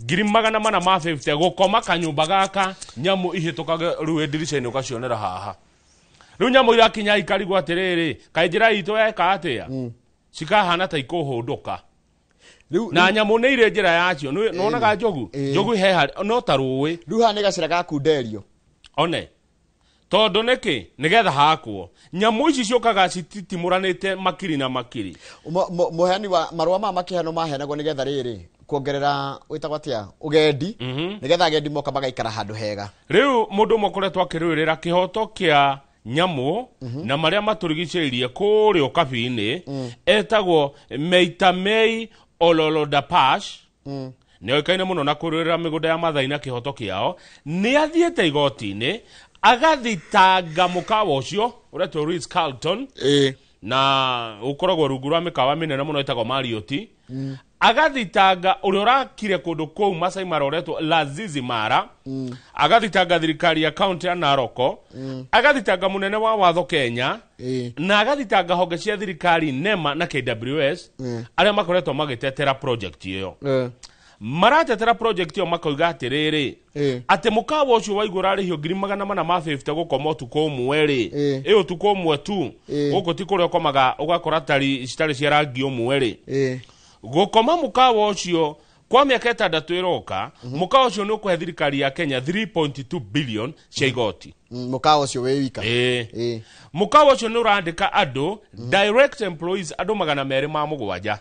Speaker 1: 450 gũkoma kanyũmba gaka nyamũ ihĩtũkage rũĩ ndirica-inĩ ũgacionera haha. Rĩu nyamũ irakinya ikarigwo atĩrĩrĩ kaĩ njĩra itũ yeka atĩa cikahana ta ikũhũndũka. Na nyamũ nĩ irĩ njĩra yacio nĩwonaga njogu njogu he no ta rũĩ.
Speaker 2: Rĩu haha nĩ gacĩra ga kunderio.
Speaker 1: One tondũ nĩkĩ nĩgetha hakwo nyamũ ici ciũkaga cititimũranĩte makiri na makiri.
Speaker 2: Mũheani wa marũa maya makĩheanwo maheanagwo nĩgetha rĩrĩ kuongerera wĩtagwo atĩa ũgendi nĩgetha agendi moka magaikara handũ hega.
Speaker 1: Rĩu mũndũ ũmwe ũkoretwo akĩrũĩrĩra kĩhoto kĩa nyamũ na marĩa matũrigicĩirie kũrĩa ũkabi-inĩ etagwo Meitamei Ololodapash nĩ oĩkaine mũno na kũrũĩrĩra mĩgũnda ya Mathai na kĩhoto kĩao nĩ athiĩte igoti-inĩ agathitanga mũkawa ũcio ũretwo Ritz Carlton na ũkoragwo rungu rwa mĩkawa mĩnene mũno ĩtagwo Marriott Agathitanga ũrĩa ũrakire kũndũ kũu Masai Mara ũretwo Lazizi Mara. Agathitanga thirikari ya kaunti ya Naroko. Agathitanga mũnene wa watho Kenya. Na agathitanga honge cia thirikari NEMA na KWS arĩa makoretwo magĩtetera project ĩyo. Maratetera project ĩyo makoiga atĩrĩrĩ, atĩ mũkawa ũcio waigua ũrarĩhio 450,000 gũkoma ũtukũ ũmwe rĩ, ĩ ũtukũ ũmwe tu, gũkũ ti kũrĩa ũkomaga ũgakora tari citarĩ cia rangi ũmwe rĩ, gũkoma mũkawa ũcio kwa mĩaka 6 ĩroka, mũkawa ũcio nĩ ũkũhe thirikari ya Kenya 3.2 billion cia igoti.
Speaker 2: Mũkawa ũcio wĩ wika.
Speaker 1: Mũkawa ũcio nĩ ũrandĩka andũ direct employees andũ 207.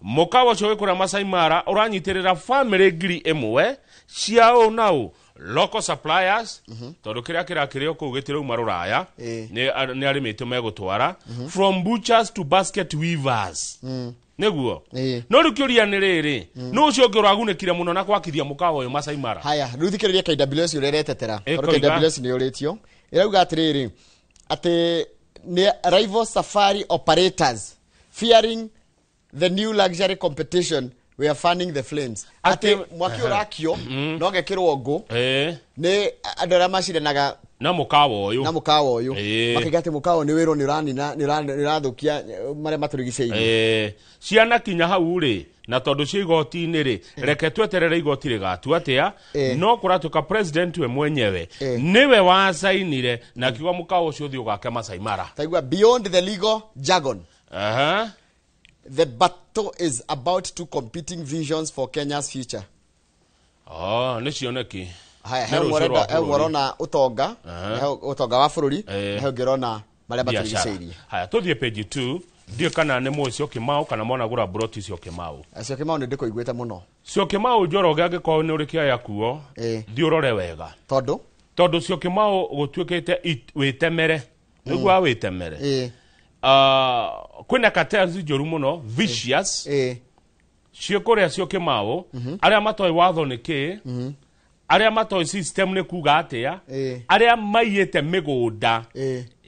Speaker 1: Mũkawa ũcio wĩ kũrĩa Masai Mara ũranyitĩrĩra family 1,000 cia ũ na ũ local suppliers, tondũ kĩrĩa kĩrakĩrĩo kũu gĩtirauma rũraya, nĩ arĩmĩtio megũtwara, from butchers to basket weavers. Nĩguo. No rĩu kĩũria nĩ rĩrĩ, nũ ũcio ũngĩ ũragunĩkire mũno na gwakithia mũkawa ũyũ Masai Mara?
Speaker 2: Haya, rĩu thikĩrĩria KWS ũrĩa ĩretetera. Tondũ KWS nĩ ũrĩtio. Ĩrauga atĩrĩrĩ, atĩ nĩ rival safari operators fearing the new luxury competition, we are fanning the flames. Atĩ mwaki ũrakio no gekĩrwo ngũ nĩ andũ arĩa macindanaga
Speaker 1: na mũkawa ũyũ.
Speaker 2: Na mũkawa ũyũ. Makiuga atĩ mũkawa nĩ wĩrwo nĩ ũranina, nĩ ũrathũkia marĩa matũrigicĩirie.
Speaker 1: Ciana kinya hau rĩ, na tondũ cia igoti-inĩ rĩ, reke tweterere igoti rĩgatua atĩa, no kũratuĩka president we mwenyewe nĩwe wacainire na akiuga mũkawa ũcio ũthiĩ ũgake Masai Mara.
Speaker 2: Taigua beyond the legal jargon. The battle is about two competing visions for Kenya's future.
Speaker 1: Nĩ cioneki.
Speaker 2: Haya, he ũrona ũtonga, he ũtonga wa bũrũri, he ũngĩ ũrona marĩa matũrigicĩirie.
Speaker 1: Haya, tũthiĩ page 2. Ndiũĩ kana nĩ mũĩ Syokimau kana mwana gũra broti Syokimau.
Speaker 2: Syokimau nĩ ndĩkũiguĩte mũno.
Speaker 1: Syokimau Njoroge angĩkorwo nĩ ũrĩ kĩaya kuo, thiĩ ũrore wega.
Speaker 2: Tondũ?
Speaker 1: Tondũ Syokimau gũtuĩkĩte wĩtemere. Nĩguo wĩtemere. Kwĩna cartels njũru mũno, vicious. Ciĩ kũrĩa Syokimau, arĩa matoĩ watho nĩ kĩ, arĩa matoĩ system nĩ kuga atĩa, arĩa maiyĩte mĩgũnda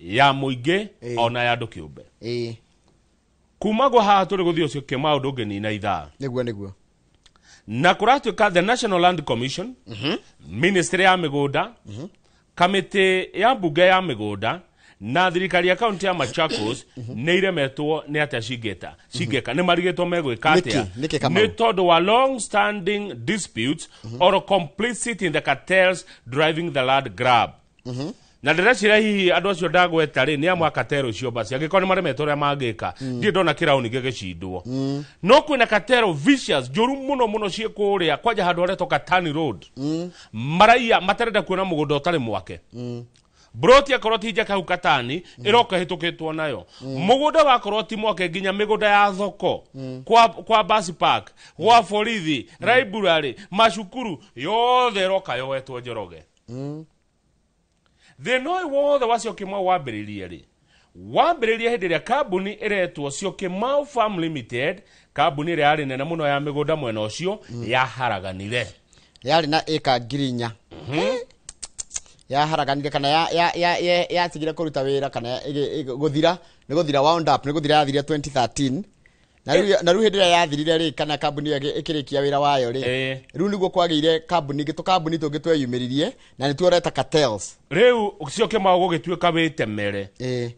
Speaker 1: ya mũingĩ ona ya andũ kĩũmbe. Kuma gwa haha tũrĩ gũthiĩ Syokimau ndũngĩnina ithaa.
Speaker 2: Nĩguo nĩguo.
Speaker 1: Na kũratuĩka the National Land Commission, Ministry ya mĩgũnda, kamĩtĩ ya mbunge ya mĩgũnda na thirikari ya kaunti ya Machakos nĩ iremetwo nĩ atĩa cingĩka. Cingĩka nĩ marigĩtwo megwĩka atĩa. Nĩ tondũ wa long standing disputes or complicity in the cartels driving the land grab. Na ndĩreciria hihi andũ acio ndagweta rĩ nĩ amwe a cartel icio basi angĩkorwo nĩ maremetwo ũrĩa mangĩka, ndirĩ ndona kĩraũni gĩgĩcindwo. No kwĩna cartel vicious njũru mũno mũno ciĩ kũrĩa kwanja handũ haretwo Katani Road. Maraiya matarenda kuona mũgũnda ũtarĩ mwake. Broti akorwo ti njake hau Katani ĩroka ĩhĩtũkĩtwo nayo. Mũgũnda wakorwo ti mwake nginya mĩgũnda ya thoko, kwa bus park, gwa borithi, library, macukuru yothe ĩroka yoetwo Njoroge. Thĩna ũyũ wothe wa Syokimau wambĩrĩirie rĩ, wambĩrĩirie hĩndĩ ĩrĩa kambuni ĩretwo Syokimau Farm Limited, kambuni ĩrĩa yarĩ nene mũno ya mĩgũnda mwena ũcio, yaharaganire.
Speaker 2: Yarĩ na ĩka 4,000. Yaharaganire kana yatigire kũruta wĩra kana gũthira, nĩ gũthira wound up, nĩ gũthira yathirire 2013. Na rĩu hĩndĩ ĩrĩa yathirire rĩ, kana kambuni ĩyo ĩkĩrĩkia wĩra wayo rĩ, rĩu nĩguo kwagĩire kambuni ingĩ, tũkambuni tũngĩ tweyumĩririe na nĩtuo ũreta cartels.
Speaker 1: Rĩu Syokimau gũgĩtuĩka wĩtemere.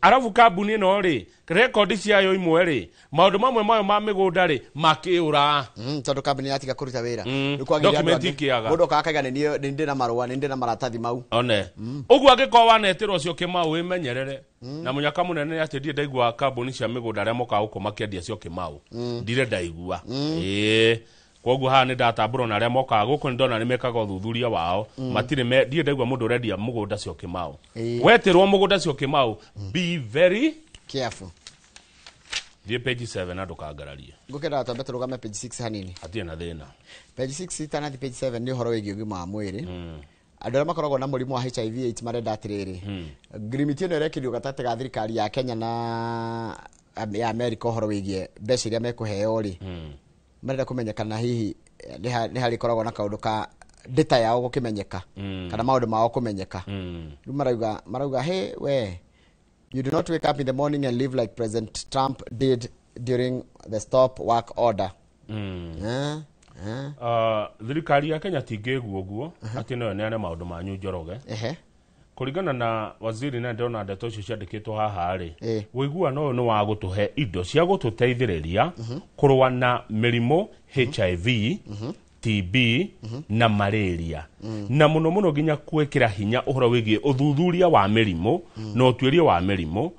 Speaker 1: Arabu kambuni ĩno rĩ, rekondi ciayo imwe rĩ, maũndũ mamwe mayo ma mĩgũnda rĩ, makĩũra.
Speaker 2: Tondũ kambuni yatiga kũruta wĩra. Rĩu kwagĩire andũ
Speaker 1: Document
Speaker 2: angĩ.
Speaker 1: ikĩaga.
Speaker 2: Mũndũ okaga akaiga nĩ ndĩ na marũa, nĩ ndĩ na maratathi mau.
Speaker 1: One. Ũguo angĩkorwo wanetĩrwo Syokimau wĩmenyerere. Na mũnyaka mũnene nĩ atĩ ndirĩ ndaigua kambuni cia mĩgũnda arĩa mokaga gũkũ makĩendia Syokimau. Ndirĩ ndaigua. Koguo haha nĩ ndatambũrwo na arĩa mokaga gũkũ nĩ ndona nĩ mekaga ũthuthuria wao. Matirĩ ndirĩ ndaigua mũndũ ũrendia mũgũnda Syokimau. Wetĩrwo mũgũnda Syokimau, be very
Speaker 2: careful.
Speaker 1: Thiĩ page 7 na ndũkangararie.
Speaker 2: Ngũkĩenda twambe tũrũgame page 6 hanini.
Speaker 1: Hatirĩ na thĩna.
Speaker 2: Page 6 itanathi page 7 nĩ ũhoro wĩgiĩ ũgima wa mwĩrĩ. Andũ arĩa makoragwo na mũrimũ wa HIV AIDS marenda atĩrĩrĩ, ngirimiti ĩno ĩrekĩrirwo gatagatĩ ga thirikari ya Kenya na ya America ũhoro wĩgiĩ mbeca iria mekũheo rĩ, marenda kũmenya kana hihi nĩ harĩkoragwo na kaũndũ ka data yao gũkĩmenyeka, kana maũndũ mao kũmenyeka. Rĩu marauga, hey, we, you do not wake up in the morning and live like President Trump did during the stop work order.
Speaker 1: Thirikari ya Kenya tingĩigua ũguo atĩ no ĩneane maũndũ manyu Njoroge. Kũringana na waziri na ndĩrona ndeto icio ciandĩkĩtwo haha rĩ, ũiguano ũyũ nĩ wa gũtũhe indo cia gũtũteithĩrĩria kũrũa na mĩrimũ HIV, TB na malaria, na mũno mũno nginya gwĩkĩra hinya ũhoro wĩgiĩ ũthuthuria wa mĩrimũ na ũtuĩria wa mĩrimũ,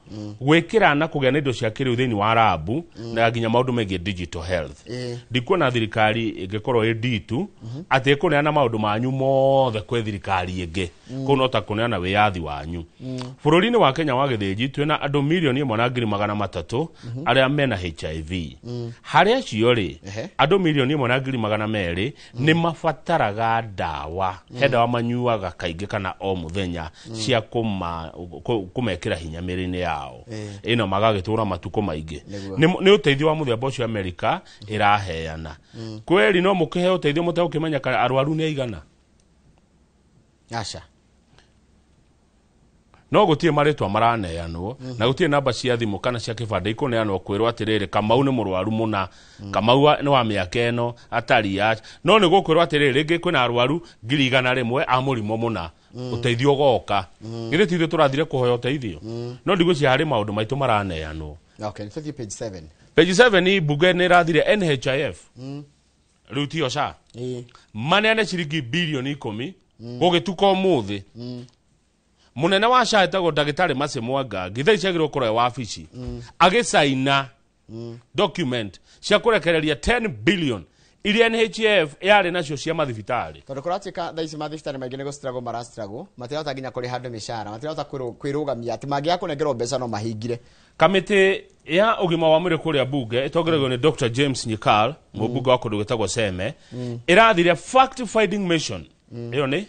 Speaker 1: gwĩkĩra na kũgĩa na indo cia kĩrĩu thĩinĩ wa rabu, na nginya maũndũ megiĩ digital health. Ndikuona thirikari ĩngĩkorwo ĩ nditu atĩ ĩkũneana maũndũ manyu mothe kwĩ thirikari ĩngĩ. Kũu no ta kũneana wĩyathi wanyu. Bũrũri-inĩ wa Kenya wa gĩthĩnji twĩna andũ 1,300,000 arĩa mena HIV. Harĩ acio rĩ, andũ 1,200,000 nĩ mabataraga ndawa, he ndawa manyuaga kaingĩ kana o mũthenya cia kũmekĩra hinya mĩĩrĩ-inĩ yao ĩno magagĩtũra matukũ maingĩ. Nĩ ũteithio wa mũthemba ũcio Amerika ĩraheana. Kweri no mũkĩheo ũteithio mũtegũkĩmenya kana arwaru nĩ aigana.
Speaker 2: Aca.
Speaker 1: No gũtirĩ marĩtwa maraneanwo, na gũtirĩ namba cia thimũ kana cia kĩbandĩ ikũneanwo kwĩrwo atĩrĩrĩ, Kamau nĩ mũrwaru mũna, Kamau nĩ wa mĩaka ĩno atari ya, no nĩ gũkwĩrwo atĩrĩrĩ, rĩngĩ kwĩna arwaru 100,000 a mũrimũ mũna, ũteithio ũgoka. Githĩ ti ithuĩ tũrathire kũhoya ũteithio? No ndigwĩciria harĩ maũndũ maitũ maraneanwo.
Speaker 2: Okay, nĩ tũthiĩ page 7.
Speaker 1: Page 7, mbunge nĩ ĩrathire NHIF rĩu tiyo SHA maneane ciringi bilioni 10 gũgĩtuka ũmũthĩ. Munene wa SHA etagwo ndagĩtarĩ Mercy Mwangangi, thaa ici agĩrĩirwo kũrora wabici agĩcaina document cia kũrekereria 10 billion iria NHIF yarĩ nacio cia mathibitarĩ.
Speaker 2: Tondũ kũratuĩka thaa ici mathibitarĩ maingĩ nĩ gũstruggle marastruggle, matirahota nginya kũrĩha andũ mĩcara, matirahota kwĩrũgamia, atĩ mangĩaga kũnengerwo mbeca no mahingire.
Speaker 1: Kamĩtĩ ya ũgima wa mwĩrĩ kũrĩa mbunge ĩtongoregio nĩ Dr. James Nyikal, mũmbunge wa kũndũ gwĩtagwo Seme, ĩrathire fact finding mission. Ĩyo nĩ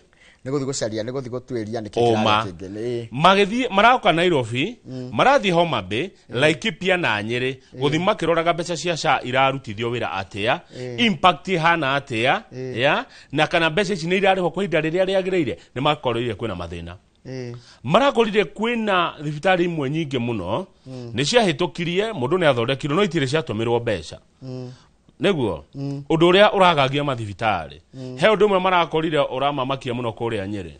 Speaker 2: nĩ gũthiĩ gũcaria, nĩ gũthiĩ gũtuĩria nĩkĩ kĩrarĩ kĩngĩ. Nĩ
Speaker 1: magĩthiĩ maroka Nairobi, marathiĩ Homa Bay, Laikipia na Nyĩrĩ, gũthiĩ makĩroraga mbeca cia SHA irarutithio wĩra atĩa, impact ĩhana atĩa, ya na kana mbeca ici nĩ irarĩhwo kwa ihinda rĩrĩa rĩagĩrĩire. Nĩ makorire kwĩna mathĩna. Marakorire kwĩna thibitarĩ imwe nyingĩ mũno nĩ ciahĩtũkirie, mũndũ nĩ athondekirwo no itirĩ ciatũmĩrwo mbeca. Nĩguo ũndũ ũrĩa ũragagia mathibitarĩ. He ũndũ ũmwe marakorire ũramamakia mũno kũrĩa Nyĩrĩ.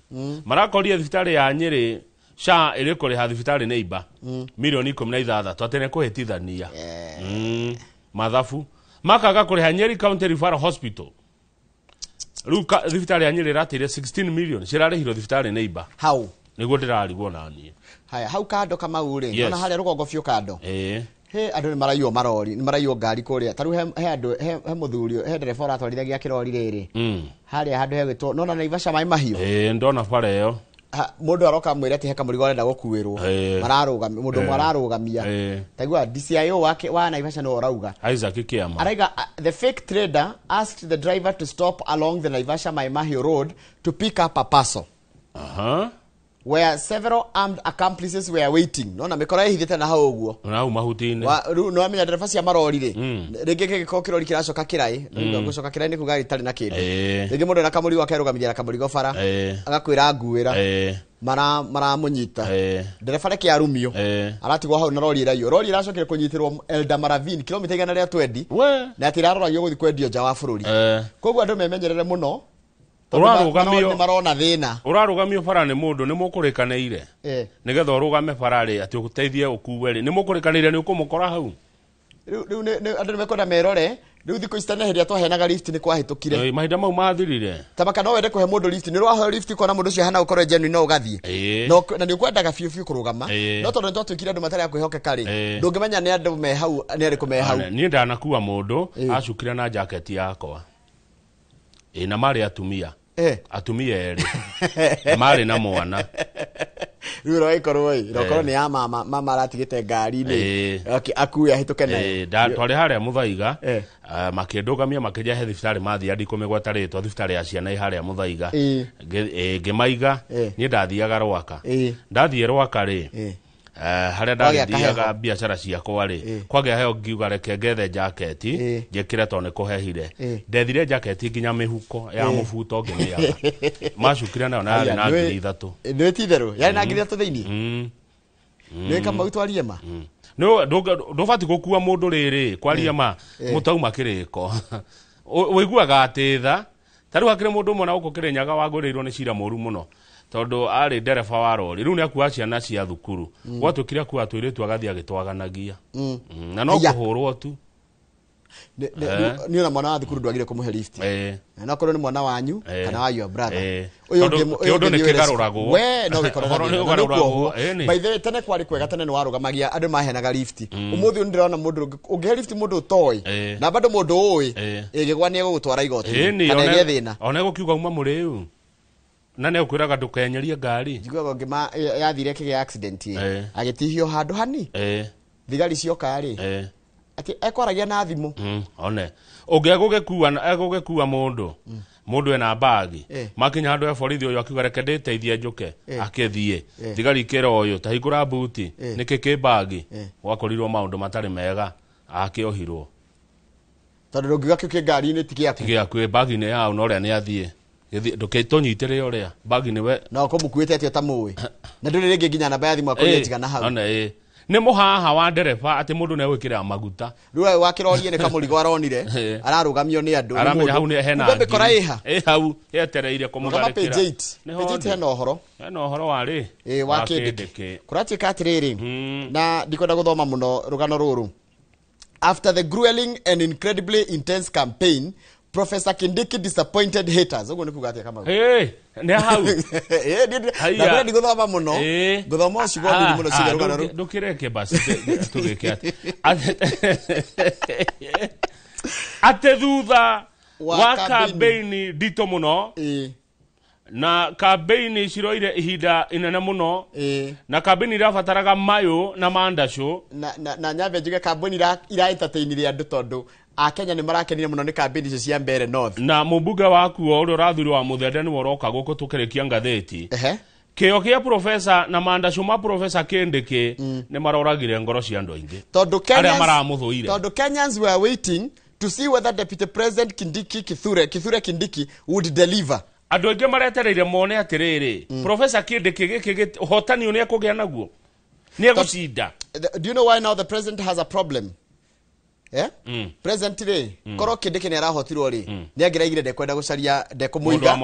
Speaker 1: Marakorire thibitarĩ ya Nyĩrĩ SHA ĩrĩ kũrĩha thibitarĩ nĩ imba milioni 16 atĩ nĩ kũhĩtithania mathabu, makaga kũrĩha Nyeri County Referral Hospital. Rĩu thibitarĩ ya Nyĩrĩ ĩrateire 16 million cirarĩhirwo thibitarĩ nĩ imba.
Speaker 2: Hau
Speaker 1: nĩguo ndĩrarigwo naniĩ.
Speaker 2: Haya, hau kando Kamau rĩ, nona harĩa rũgongo biũ kando. He andũ nĩ maraiywo marori, nĩ maraiywo ngari kũrĩa. Ta rĩu he andũ, he mũthuri, he ndereba ũratwarithagia kĩrori rĩrĩ. Harĩa handũ hegwĩtwo, nona Naivasha maĩ mahiũ.
Speaker 1: Ndona bara ĩyo.
Speaker 2: Mũndũ aroka amwĩre atĩ he kamũrigo arenda gũkuĩrwo. Mararũgamia, mũndũ ũmwe ararũgamia. Taigua DCIO wake wa Naivasha nĩwe ũrauga.
Speaker 1: Isaac Kiama.
Speaker 2: Araiga, the fake trader asked the driver to stop along the Naivasha Mai Mahiu road to pick up a parcel. Where several armed accomplices were waiting. Nona mĩkora ĩhithĩte na hau ũguo.
Speaker 1: Na hau mahuti-inĩ.
Speaker 2: Rĩu nĩ wamenya ndereba cia marori rĩ, rĩngĩ kĩngĩkorwo kĩrori kĩracoka kĩraĩ, gũcoka kĩraĩ nĩ kuga gĩtarĩ na kĩndũ. Rĩngĩ mũndũ ena kamũrigo akerũgamithia na kamũrigo bara, agakwĩra nguĩra, maramũnyita. Ndereba reke arumio, aratigwo hau na rori ĩraiywo. Rori ĩracokire kũnyitĩrwo Eldama Ravine, kilomita 120, na atĩ ĩraroragio gũthiĩ kwendio nja wa bũrũri. Koguo andũ memenyerere mũno.
Speaker 1: Ũrarũgamio
Speaker 2: marona thĩna.
Speaker 1: Ũrarũgamio bara nĩ mũndũ nĩ mũkũrĩkanĩire. Nĩgetha ũrũgame bara rĩ atĩ ũteithie ũkuwe rĩ, nĩ mũkũrĩkanĩire nĩ ũkũmũkora hau.
Speaker 2: Rĩu andũ nĩ mekwenda merore. Rĩu thikũ ici tene hĩndĩ ĩrĩa twaheanaga lift nĩ kwahĩtũkire.
Speaker 1: Mahinda mau mathirire.
Speaker 2: Ta maka no wende kũhe mũndũ lift, nĩ ũraheo lift ũkona mũndũ ũcio ahana gũkorwo genuine no ũgathiĩ. Na nĩ ũkwendaga biũ biũ kũrũgama. No tondũ nĩ twatuĩkire andũ matarĩ a kwĩhokeka rĩ, ndũngĩmenya nĩ andũ me hau, nĩ arĩkũ me hau.
Speaker 1: Niĩ ndanakua mũndũ acukire na jacket yakwa. Na marĩ atumia. Atumia erĩ. Na marĩ na mwana.
Speaker 2: Rĩu ĩroĩkorwo ĩ, ĩrokorwo nĩ ya mama, mama aratigĩte ngari-inĩ. Okay, akue ahĩtũke nayo.
Speaker 1: Twarĩ harĩa Mũthaiga, makĩndũgamia makĩnja he thibitarĩ mathiaga ndikũmĩgweta rĩtwa, thibitarĩ ya ciana ĩ harĩa Mũthaiga. Ngĩmaiga, niĩ ndathiaga Rwaka. Ndathiĩ Rwaka rĩ, harĩa ndathiaga biacara ciakwa rĩ, kwagĩa heo ngiuga reke ngethe jaketi, njĩkĩre tondũ nĩ kũhehire. Ndethire jaketi nginya mĩhuko ya mũbuto ngĩmĩaga. Macukire nayo na yarĩ na 3,000.
Speaker 2: Nĩ ti itherũ, yarĩ na 3,000 thĩinĩ? Nĩ Kamau twarie ma?
Speaker 1: Ndũbatiĩ gũkua mũndũ rĩrĩ kwaria ma mũtauma kĩrĩko. Ũiguaga atĩ tha ta rĩu hakĩrĩ mũndũ ũmwe na gũkũ Kĩrĩnyaga wagũrĩirwo nĩ cira mũru mũno tondũ arĩ ndereba wa rori rĩu nĩ akua ciana cia thukuru gwatuĩkire akua tũirĩtu agathiĩ agĩtwaganagia na no kũhũrwo tu.
Speaker 2: Nĩ ona mwana wa thukuru ndwagire kũmũhe lift na korwo nĩ mwana wanyu kana wa your brother
Speaker 1: ũyũ ũngĩ nĩ kĩgarũragwo
Speaker 2: we no gĩkoragwo. By the way, tene kwarĩ kwega, tene nĩ warũgamagia andũ maheanaga lift. Ũmũthĩ ũyũ ndĩrona mũndũ ũngĩhe lift mũndũ ũtoĩ na bado mũndũ ũĩ ĩgĩgwa nĩ egũgũtwara igoti kana ĩgĩe thĩna
Speaker 1: ona egũkiuga uma mũrĩu na nĩ ũkwĩraga ndũkenyerie ngari.
Speaker 2: Njiguaga ũngĩ yathire kĩgĩa accident agĩtihio handũ hani thigari cioka rĩ ati ekwaragia na thimũ
Speaker 1: one ũngĩ egũgĩkua mũndũ mũndũ ena bagi makinya handũ he borithi ũyũ akiuga reke ndĩteithie njũke akĩthiĩ thigari ikĩra ũyũ ta hingũra buti nĩkĩ kĩ bagi gwakorirwo maũndũ matarĩ mega akĩohirwo
Speaker 2: tondũ ndũngiuga kĩu kĩ ngari-inĩ ti gĩaku
Speaker 1: ti gĩaku bagi-inĩ yao na ũrĩa nĩ athiĩ ndũkĩtũnyitĩre ũrĩa bagi nĩwe
Speaker 2: na ũkũmũkuĩte atĩ ũtamũĩ na ndũrĩ rĩngĩ nginya namba ya thimũ akorwo njigana hau
Speaker 1: one nĩ mũhaha wa ndereba atĩ mũndũ nĩ egwĩkĩra maguta
Speaker 2: rĩu wakĩrorie nĩ kamũrigo aronire ararũgamio nĩ andũ
Speaker 1: aramenya hau nĩ hena
Speaker 2: mĩkora ĩha
Speaker 1: ĩ hau yetereire kũmũtharĩkĩra
Speaker 2: page 8 page 8 hena ũhoro
Speaker 1: wa rĩ
Speaker 2: wa Kindiki kũratuĩka atĩrĩrĩ na ndikwenda gũthoma mũno rũgano rũrũ. After the grueling and incredibly intense campaign, Professor Kindiki disappointed haters. Ũguo nĩ kuga atĩa Kamau?
Speaker 1: Nĩ hau.
Speaker 2: Na ndiguthoma mũno. Ngũthoma ciugo nini mũno ciĩgiĩ rũgano rũu.
Speaker 1: Ndũkĩreke basi tũgĩke atĩ. Atĩ thutha wa kambeini nditũ mũno na kambeini ciroire ihinda inene mũno na kambeini irabataraga mayũ na mandacũ
Speaker 2: na nyambe njuge kambuni ira entertainire andũ tondũ Akenya nĩ marakenire mũno nĩ kambĩini icio cia Mbeere North.
Speaker 1: Na mũmbunge wakuo ũrĩa ũrathurwo wa Mũthende nĩwe ũroka gũkũ tũkĩrĩkia ngathĩti. Kĩo kĩa profesa na mandacũ ma Profesa Kindiki nĩ maroragire ngoro cia andũ aingĩ
Speaker 2: tondũ
Speaker 1: arĩa maramũthũire.
Speaker 2: Tondũ Kenyans were waiting to see whether Deputy President Kindiki Kithure Kindiki would deliver.
Speaker 1: Andũ aingĩ maretereire mone atĩrĩrĩ Profesa Kindiki gĩkĩ ũhotani nĩ ekũgĩa naguo nĩ egũcinda.
Speaker 2: Do you know why now the president has a problem? President rĩ korwo Kindiki nĩ arahotirwo rĩ nĩ angĩraigire ndekwenda gũcaria ndekũmũiga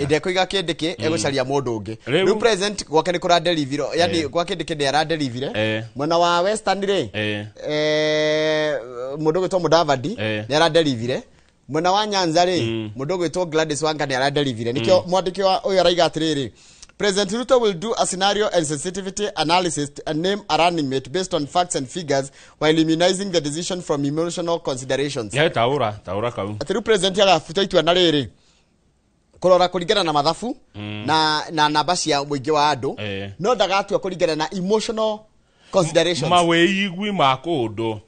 Speaker 2: ndekũiga Kindiki egũcaria mũndũ ũngĩ. Rĩu president gwake nĩ kũraderiviro yani gwa Kindiki nĩ araderivire mwena wa Western rĩ mũndũ ũgwĩtwo Mudavadi nĩ araderivire mwena wa Nyanza rĩ mũndũ ũgwĩtwo Gladys Wanga nĩ araderivire. Nĩkĩo mwandĩki wa ũyũ araiga atĩrĩrĩ, President Ruto will do a scenario and sensitivity analysis and name a running mate based on facts and figures while immunizing the decision from emotional considerations.
Speaker 1: Yeah, taura kau.
Speaker 2: Ati President agabuta itua na rĩrĩ kũrora kũringana na mathabu na namba cia mũingĩ wa andũ no ndagatua kũringana na emotional considerations.
Speaker 1: Mawĩigwi ma kũndũ.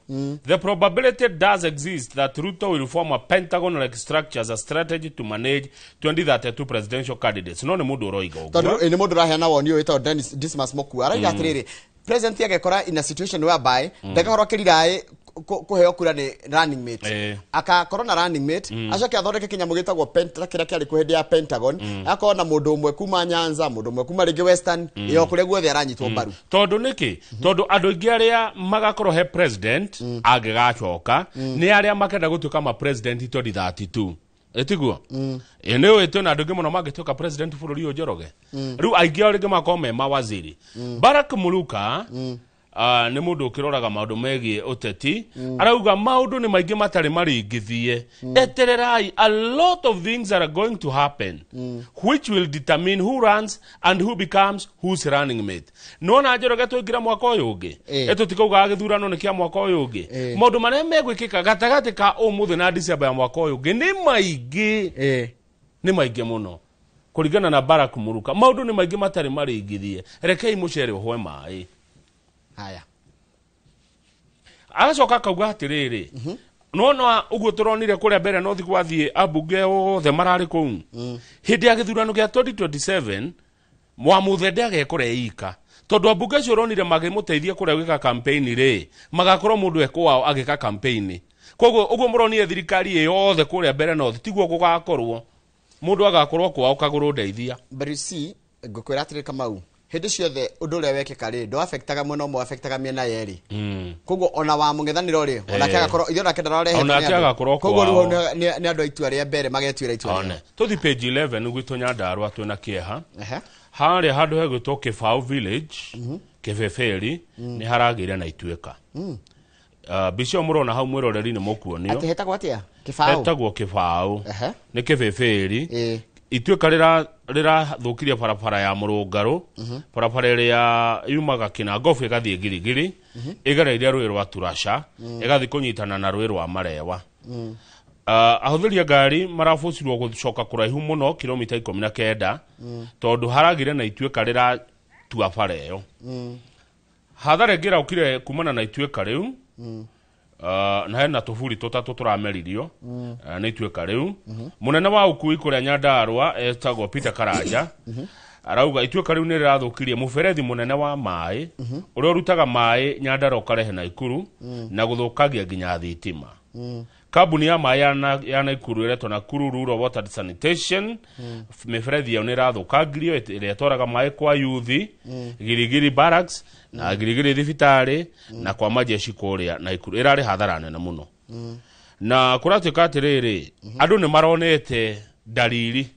Speaker 1: The probability does exist that Ruto will form a pentagon-like structure as a strategy to manage 2032 presidential candidates. No nĩ mũndũ ũroiga ũguo.
Speaker 2: Tondũ nĩ mũndũ ũraheana woni ũyũ wĩtagwo Dennis Dismas Mokua. Arauga atĩrĩrĩ, president agekora in a situation whereby ndagakorwo akĩriraĩ kũheo kura nĩ running mate. Akakorwo na running mate, acoke athondeke kĩnyamũ gĩtagwo kĩrĩa kĩarĩ kuo hĩndĩ ya Pentagon, akorwo na mũndũ ũmwe kuma Nyanza, mũndũ ũmwe kuma rĩngĩ Western, ĩyo kũrĩa guothe aranyitwo mbaru.
Speaker 1: Tondũ nĩkĩ? Tondũ andũ aingĩ arĩa magakorwo he president angĩgacoka nĩ arĩa makenda gũtuĩka ma president 2032. Ĩtiguo? Nĩ ũĩ twĩna andũ aingĩ mũno mangĩtuĩka president bũrũri ũyũ Njoroge. Rĩu aingĩ ao rĩngĩ makorwo me mawaziri. Barack Muluka nĩ mũndũ ũkĩroraga maũndũ megiĩ ũteti arauga maũndũ nĩ maingĩ matarĩ maringithie. Etererai, a lot of things are going to happen which will determine who runs and who becomes whose running mate. Nĩwona Njoroge tũingĩra mwaka ũyũ ũngĩ ĩtũtikaugaga gĩthurano nĩ kĩa mwaka ũyũ ũngĩ. Maũndũ marĩa megwĩkĩka gatagatĩ ka ũmũthĩ na December ya mwaka ũyũ ũngĩ nĩ maingĩ nĩ maingĩ mũno kũringana na Barack Muluka. Maũndũ nĩ maingĩ matarĩ maringithie. Rekei mũcere ũhwe maĩ.
Speaker 2: Haya.
Speaker 1: Agacoka akauga atĩrĩrĩ, nona ũguo tũronire kũrĩa Mbeere North gwathiĩ ambunge othe mararĩ kũu hĩndĩ ya gĩthurano kĩa 2027 wa Mũthende agekora ika tondũ ambunge acio ũronire magĩmũteithia kũrĩa gwĩka campaign rĩ magakorwo mũndũ ekwao agĩka campaign. Koguo ũguo mũronire thirikari ĩ yothe kũrĩa Mbeere North tiguo gũgakorwo mũndũ agakorwo kwao kagũrũ ndeithia.
Speaker 2: But you see, ngũkwĩra atĩrĩ Kamau, Hĩndĩ ciothe ũndũ ũrĩa wekĩka rĩ ndũ affectaga mwena ũmwe, affectaga mĩena yerĩ. Koguo ona wa mũng'ethanĩro rĩ, onake agakorwo ithuĩ onake ndararehe.
Speaker 1: Onake agakorwo
Speaker 2: koguo rĩu
Speaker 1: kwao.
Speaker 2: hau nĩ andũ a itua rĩa mbere magetuĩra itua rĩao.
Speaker 1: One tũthi page 11 gwitũ Nyandarua twĩna kĩeha harĩa handũ hegwĩtwo Kĩbaũ village, Kĩbĩbĩri, nĩ haragĩire na ituĩka. Mbica ĩyo mũrona hau mwĩroreri nĩ mũkuonio.
Speaker 2: Atĩ hetagwo atĩa? Kĩbaũ?
Speaker 1: Hetagwo Kĩbaũ, nĩ Kĩbĩbĩri. Ituĩka rĩrathũkirie barabara ya Mũrũngarũ, barabara ĩrĩa yumaga Kĩnangobu ĩgathiĩ Girigiri, ĩgereire rũĩ rwa Turasha, ĩgathiĩ kũnyitana na rũĩ rwa Marewa. Ahũthĩri a ngari marabũcirwo gũcoka kũraihu mũno kilomita 19, tondũ haragire na ituĩka rĩratua bara ĩyo. Hathara ĩngĩ ĩraukire kumana na ituĩka rĩu, na hena tũburi tũtatũ tũrameririo nĩ ituĩka rĩu. Mũnene wa ũkui kũrĩa Nyandarua etagwo Peter Karanja arauga ituĩka rĩu nĩ rĩrathũkirie mũberethi mũnene wa maĩ ũrĩa ũrutaga maĩ Nyandarua ũkarehe Naikuru, na gũthũkagia nginya thitima. Kambuni ya maĩ ya Naikuru ĩretwo Nakuru Rural Water and Sanitation, mĩberethi ĩyo nĩ ĩrathũkangirio ĩrĩa ĩtwaraga maĩ kwa yuthi, Girigiri Barracks na Girigiri thibitarĩ na kwa majeshi kũrĩa Naikuru. Ĩrarĩ hathara nene mũno. Na kũratuĩka atĩrĩrĩ, andũ nĩ maronete dalili,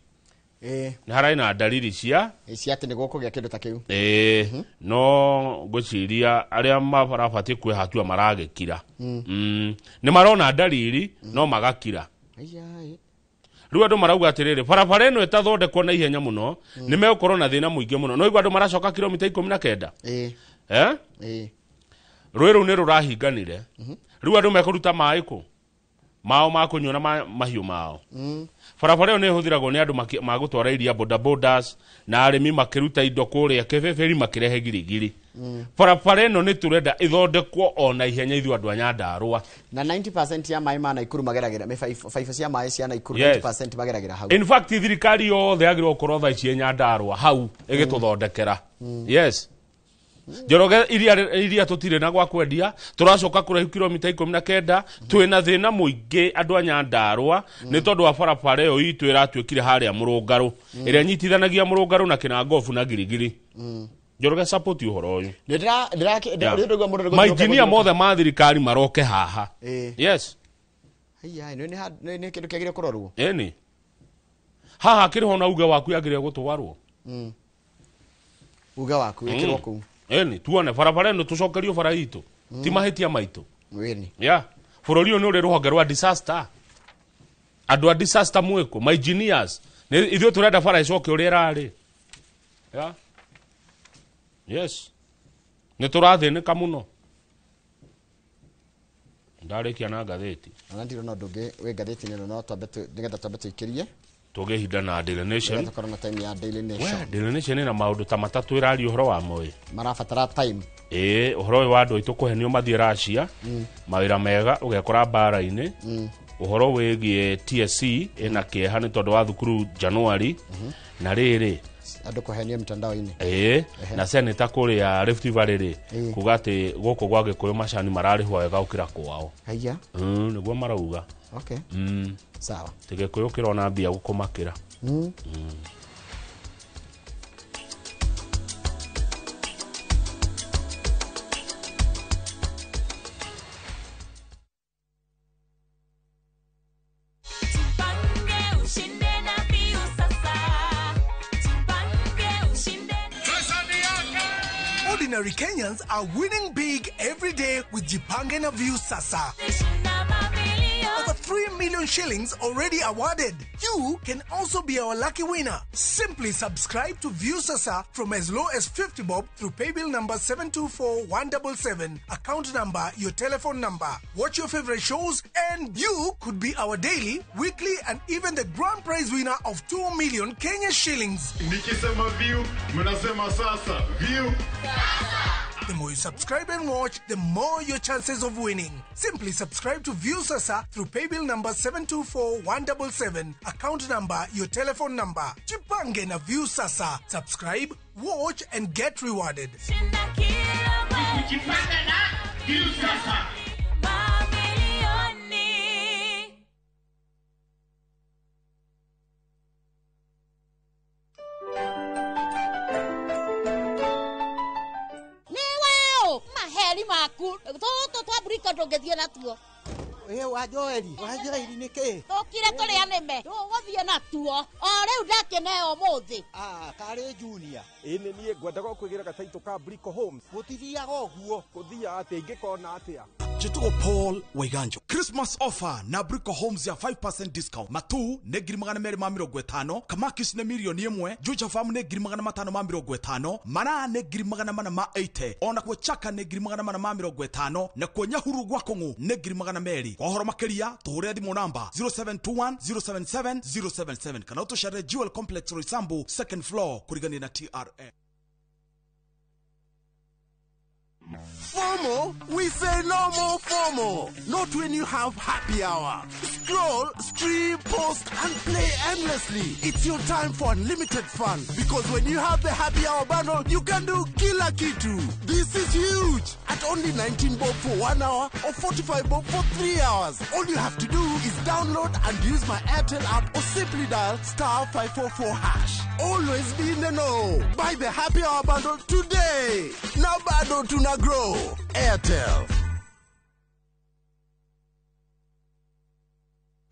Speaker 1: nĩ hararĩ na dalili cia
Speaker 2: cia atĩ nĩ gũkũgĩa kĩndũ ta kĩu.
Speaker 1: Ĩĩ, no ngwĩciria arĩa marabatiĩ kwĩ hatua maragĩkira. Nĩ marona dalili no magakira.
Speaker 2: Aiya.
Speaker 1: Rĩu andũ marauga atĩrĩrĩ, barabara ĩno ĩtathondekwo na ihenya mũno, nĩ megũkorwo na thĩna mũingĩ mũno. No igua andũ maracoka kilomita 19. Eh? Rũĩ rũu nĩ rũrahinganire. Rĩu andũ mekũruta maĩ kũ? Mao ma kũnyua na mahiũ mao. Barabara ĩyo nĩ ĩhũthĩragwo nĩ andũ magũtwara iria, boda bodas, na arĩmi makĩruta indo kũrĩa Kĩbĩbĩri makĩrehe Girigiri. Barabara ĩno nĩ tũrenda ĩthondekwo o na ihenya ithuĩ andũ a Nyandarua.
Speaker 2: Na 90% ya maĩ ma Naikuru mageragĩra baibũ cia maĩ cia Naikuru, 90% mageragĩra hau.
Speaker 1: In fact thirikari yothe yagĩrĩirwo gũkorwo thaa ici ĩ Nyandarua hau ĩgĩtũthondekera. Yes. Njoroge iria tũtirĩ na gwa kwendia, tũracoka kũraihu kilomita 19, twĩna thĩna mũingĩ andũ a Nyandarua nĩ tondũ wa barabara ĩyo itũ ĩratuĩkire harĩa Mũrũngarũ, ĩrĩa nyitithanagia Mũrũngarũ na Kĩnangobu na Girigiri. Njoroge support ũhoro ũyũ.
Speaker 2: Nĩ ndĩra ndĩra ndĩraigua mũndũ nĩ
Speaker 1: Mainjinia mothe ma thirikari maroke haha. Yes.
Speaker 2: Aiya, nĩ kĩndũ kĩagĩrĩire kũrorwo.
Speaker 1: Ĩni. Haha kĩrĩ ho na uge waku yagĩrĩire gũtwarwo.
Speaker 2: Uge waku wĩkĩrwo kũu.
Speaker 1: Ĩni, tuone barabara ĩno tũcokerio bara itũ. Ti mahĩtia maitũ.
Speaker 2: Wĩni.
Speaker 1: Yeah. Bũrũri ũyũ nĩ ũrĩ rũhonge rwa disaster. Andũ a disaster mwĩkũ, ma engineers. Ithuĩ tũrenda bara ĩcoke ũrĩa ĩrarĩ. Yeah. Yes. Nĩ tũrathĩnĩka mũno. Ndarĩkia na ngathĩti.
Speaker 2: Ona ndirona ũndũ ũngĩ wĩ ngathĩti-inĩ ĩno, no twambe nĩgetha twambe tũikĩrie.
Speaker 1: Tũgĩhinda na Daily Nation.
Speaker 2: Nĩgetha tũkorwo na time ya Daily Nation.
Speaker 1: We, Daily Nation ĩna maũndũ ta matatũ ĩraria ũhoro wamo ĩ.
Speaker 2: Marabatara time.
Speaker 1: Ĩĩ, ũhoro ũyũ wa andũ aitũ kũhenio mathiĩ Russia, mawĩra mega ũgekora mbara-inĩ. Ũhoro wĩgiĩ TSC ĩna kĩeha nĩ tondũ wa thukuru January. Na rĩrĩ
Speaker 2: andũ kũhenio mtandao-inĩ.
Speaker 1: Ĩĩ, na senator kũrĩa Rift Valley rĩ, kuga atĩ gũkũ gwa Gĩkũyũ macani mararĩhwo wega gũkĩra kwao.
Speaker 2: Haiya.
Speaker 1: Nĩguo marauga.
Speaker 2: Okay. Sawa.
Speaker 1: Atĩ Gĩkũyũ kĩrona mbia gũkũmakĩra.
Speaker 4: Ordinary Kenyans are winning big every day with Jipange na Viusasa. Over 3 million shillings already awarded. You can also be our lucky winner. Simply subscribe to Viusasa from as low as 50 bob through paybill number 724177, account number, your telephone number. Watch your favorite shows and you could be our daily, weekly and even the grand prize winner of 2 million Kenya shillings.
Speaker 7: Nikisema view, mnasema sasa. View.
Speaker 4: The more you subscribe and watch, the more your chances of winning. Simply subscribe to Viusasa through paybill number 724177, account number, your telephone number. Jipange na Viusasa. Subscribe, watch and get rewarded.
Speaker 7: Jipange na Viusasa.
Speaker 8: waku tũtũ twa mburiko ndũngĩthiĩ natuo.
Speaker 9: Ĩ wa Joeli, wa Joeli nĩ kĩ?
Speaker 8: Tũkire tũrĩa nĩme tũgũthiĩ natuo o rĩu ndakĩneo ũmũthĩ.
Speaker 9: Ah, karĩ Junior.
Speaker 10: Ĩ nĩ niĩ ngwendaga kwĩgĩra gataitũ ka Brico Homes.
Speaker 9: Gũtithiaga ũguo.
Speaker 10: Gũthiaga atĩa ingĩkona atĩa?
Speaker 4: Njĩtagwo Paul Waiganjo. Christmas offer na Brico Homes ya 5% discount. Matu nĩ 250,000, Kamakis nĩ 1,000,000, Juja Farm nĩ 550,000, Maraa nĩ 480,000, ona kuo Chaka nĩ 450,000, na kuo Nyahururu gwa Kũng'ũ nĩ 200,000. Kwa ũhoro makĩria tũhũrĩre thimũ namba 0721 077 077 kana ũtũcerere Jewel Complex Roysambu second floor kũrigania na TRM.
Speaker 3: FOMO? We say no more FOMO. Not when you have happy hour. Scroll, stream, post, and play endlessly. It's your time for unlimited fun. Because when you have the happy hour bundle, you can do kila kitu. This is huge. At only 19 bob for 1 hour or 45 bob for 3 hours. All you have to do is download and use my Airtel app or simply dial *544#. Always be in the know. Buy the happy hour bundle today. Now bado tuna grow. Airtel.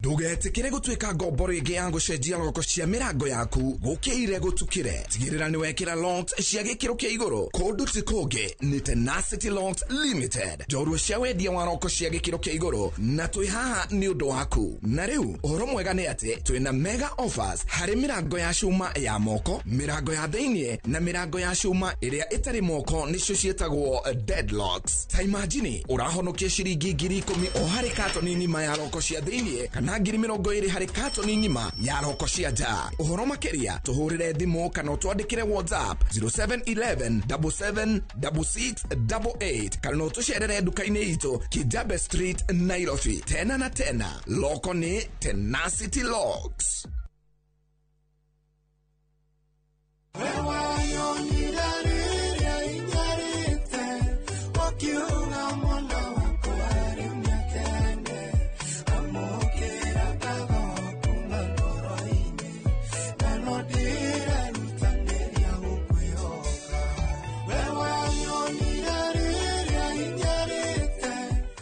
Speaker 24: Ndũgetĩkĩre gũtuĩka ngombo rĩngĩ ya gũcenjia roko cia mĩrango yaku gũkĩire gũtukĩre. Tigĩrĩra nĩ wekĩra locks cia gĩkĩro kĩa igũrũ. Kũndũ ti kũngĩ nĩ Tenacity Locks Limited, njorua cia wendia wa roko cia gĩkĩro kĩa igũrũ, na twĩ haha nĩ ũndũ waku. Na rĩu ũhoro mwega nĩ atĩ twĩna mega offers harĩ mĩrango ya cuma ya moko, mĩrango ya thĩiniĩ na mĩrango ya cuma ĩrĩa ĩtarĩ moko, nĩcio ciĩtagwo deadlocks. Ta imagine ũrahonokia ciringi 10,000 o harĩ katoni ng'ima ya roko cia thĩiniĩ kana 20,000 harĩ katoni ng'ima ya roko cia nja. Ũhoro makĩria tũhũrĩre thimũ kana ũtwandĩkĩre WhatsApp 0711 77 6688 kana ũtũcerere nduka-inĩ itũ Kijabe Street, Nairobi. Tena na tena, loko nĩ Tenacity Locks.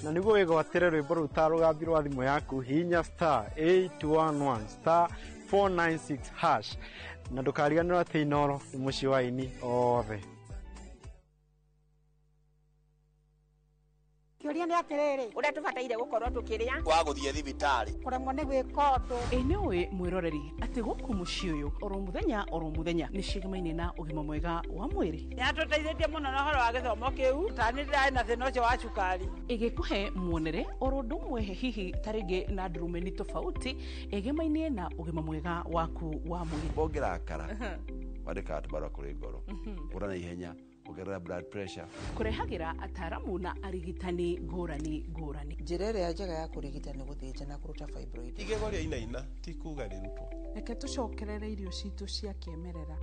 Speaker 25: Na niguo wĩgwatĩre rwĩmbo rũu ta rũgambi rwa thimũ yaku, hihinya *811 *496# na ndũkariganĩrwo atĩ Inooro nĩ mũciĩ wa aini othe.
Speaker 17: Kĩũria nĩ atĩrĩrĩ,
Speaker 11: ũrĩa tũbataire gũkorwo tũkĩrĩa
Speaker 26: wa gũthiĩ thibitarĩ
Speaker 17: kũremwo nĩ gwĩka ũndũ.
Speaker 27: Ĩ nĩ ũĩ mwĩroreri atĩ gũkũ mũciĩ ũyũ oro mũthenya nĩ cigamaine na ũgima mwega wa mwĩrĩ.
Speaker 11: Nĩatũteithĩtie mũno na ũhoro wa gĩthomo kĩu, ta nĩ ndĩrarĩ na thĩna ũcio wa cukari.
Speaker 27: Ĩgĩkũhe muonere oro ũndũ ũmwe hihi ta rĩngĩ na ndurumeni tofauti ĩgemaine na ũgima mwega waku wa mwĩrĩ.
Speaker 26: Ũngĩrakara wandĩkaga tũbarũa kũrĩ ngoro, ũra na ihenya ongerera blood pressure.
Speaker 27: Kũrehagĩra ataramu na arigitani ngũrani ngũrani.
Speaker 28: Njĩra ĩrĩa njega ya kũrigita nĩ gũthĩnja na kũruta fibroid.
Speaker 29: Igego rĩa inaina ti kuga rĩrutwo.
Speaker 16: Reke tũcokerere irio citũ cia kĩmerera.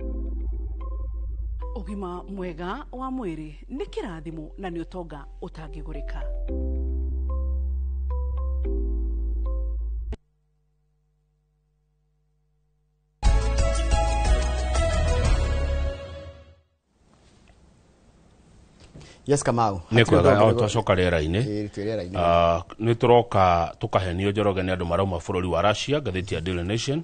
Speaker 27: Ũgima mwega wa mwĩrĩ nĩ kĩrathimo na nĩ ũtonga ũtangĩgũrĩka.
Speaker 2: Yes, Kamau.
Speaker 1: Nĩ kwega o twacoka rĩera-inĩ. Nĩ tũroka tũkahenio Njoroge nĩ andũ marauma bũrũri wa Russia, ngathĩti ya Daily Nation.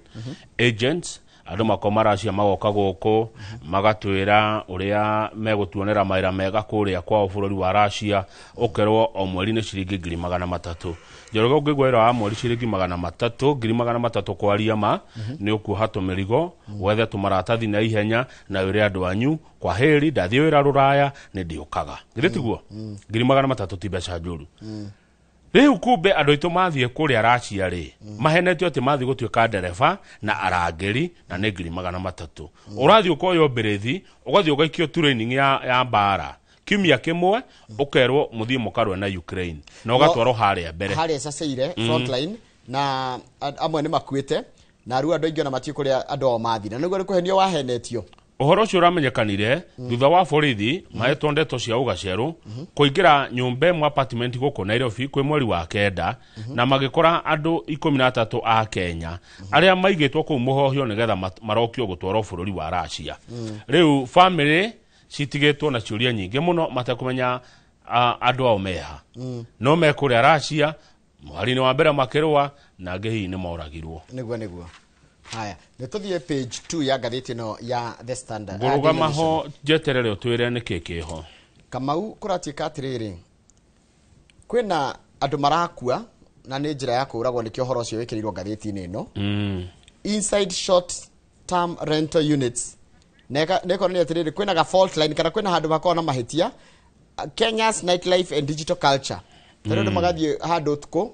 Speaker 1: Agents andũ makoma Russia magoka gũkũ magatwĩra ũrĩa megũtuonera mawĩra mega kũrĩa kwao bũrũri wa Russia, ũkerwo o mweri nĩ ciringi 300,000. Njoroge ũngĩigua wĩra wa mweri ciringi 300, 300,000 kwaria ma nĩ ũkuoha tũmĩrigo, wethe tũmaratathi na ihenya na wĩre andũ anyu kwa heri ndathiĩ wĩra rũraya nĩ ndiũkaga. Githĩ tiguo? 300,000 ti mbeca njũru. Rĩu kumbe andũ aitũ mathiĩ kũrĩa Russia rĩ, mahenetio atĩ mathiĩ gũtuĩka ndereba na arangĩri na nĩ 300,000. Ũrathiĩ ũkoywo mbĩrĩthi, ũgathiĩ ũgaikio training ya mbara. Kiumia kĩmwe ũkerwo mũthiĩ mũkarũe na Ukraine na ũgatwarwo harĩa mbere.
Speaker 2: Harĩa Caceire frontline na amwe nĩ makuĩte na rĩu andũ aingĩ ona matiũĩ kũrĩa andũ ao mathire. Na nĩguo nĩ kũhenio wahenetio.
Speaker 1: Ũhoro ũcio ũramenyekanire thutha wa borithi mahetwo ndeto cia ũgacerũ kũingĩra nyũmba ĩmwe apartment gũkũ Nairobi kwĩ mweri wa 9 na magĩkora andũ 13 a Kenya arĩa maigĩtwo kũu mũhohio nĩgetha marokio gũtwarwo bũrũri wa Russia. Rĩu family citigĩtwo na ciũria nyingĩ mũno matekũmenya Andũ ao meha no mekũrĩa Russia mũhari-inĩ wa mbere makĩrũa na angĩ hihi nĩ moragirwo.
Speaker 2: Nĩguo haya nĩ tũthiĩ page 2 ya ngathĩti ĩno ya The Standard.
Speaker 1: Ngũrũgama ho njeterere ũtwĩre nĩkĩ kĩho.
Speaker 2: Kamau kũratuĩka atĩrĩrĩ, kwĩna andũ marakua na nĩ njĩra ya kũũragwo nĩkĩo ũhoro ũcio wĩkĩrĩirwo ngathĩti-inĩ ĩno. Inside short term rental units nĩkonania atĩrĩrĩ kwĩna ga fault line kana kwĩna handũ makoragwo na mahĩtia. Kenya's nightlife and digital culture. Tondũ andũ magathiĩ handũ ũtukũ,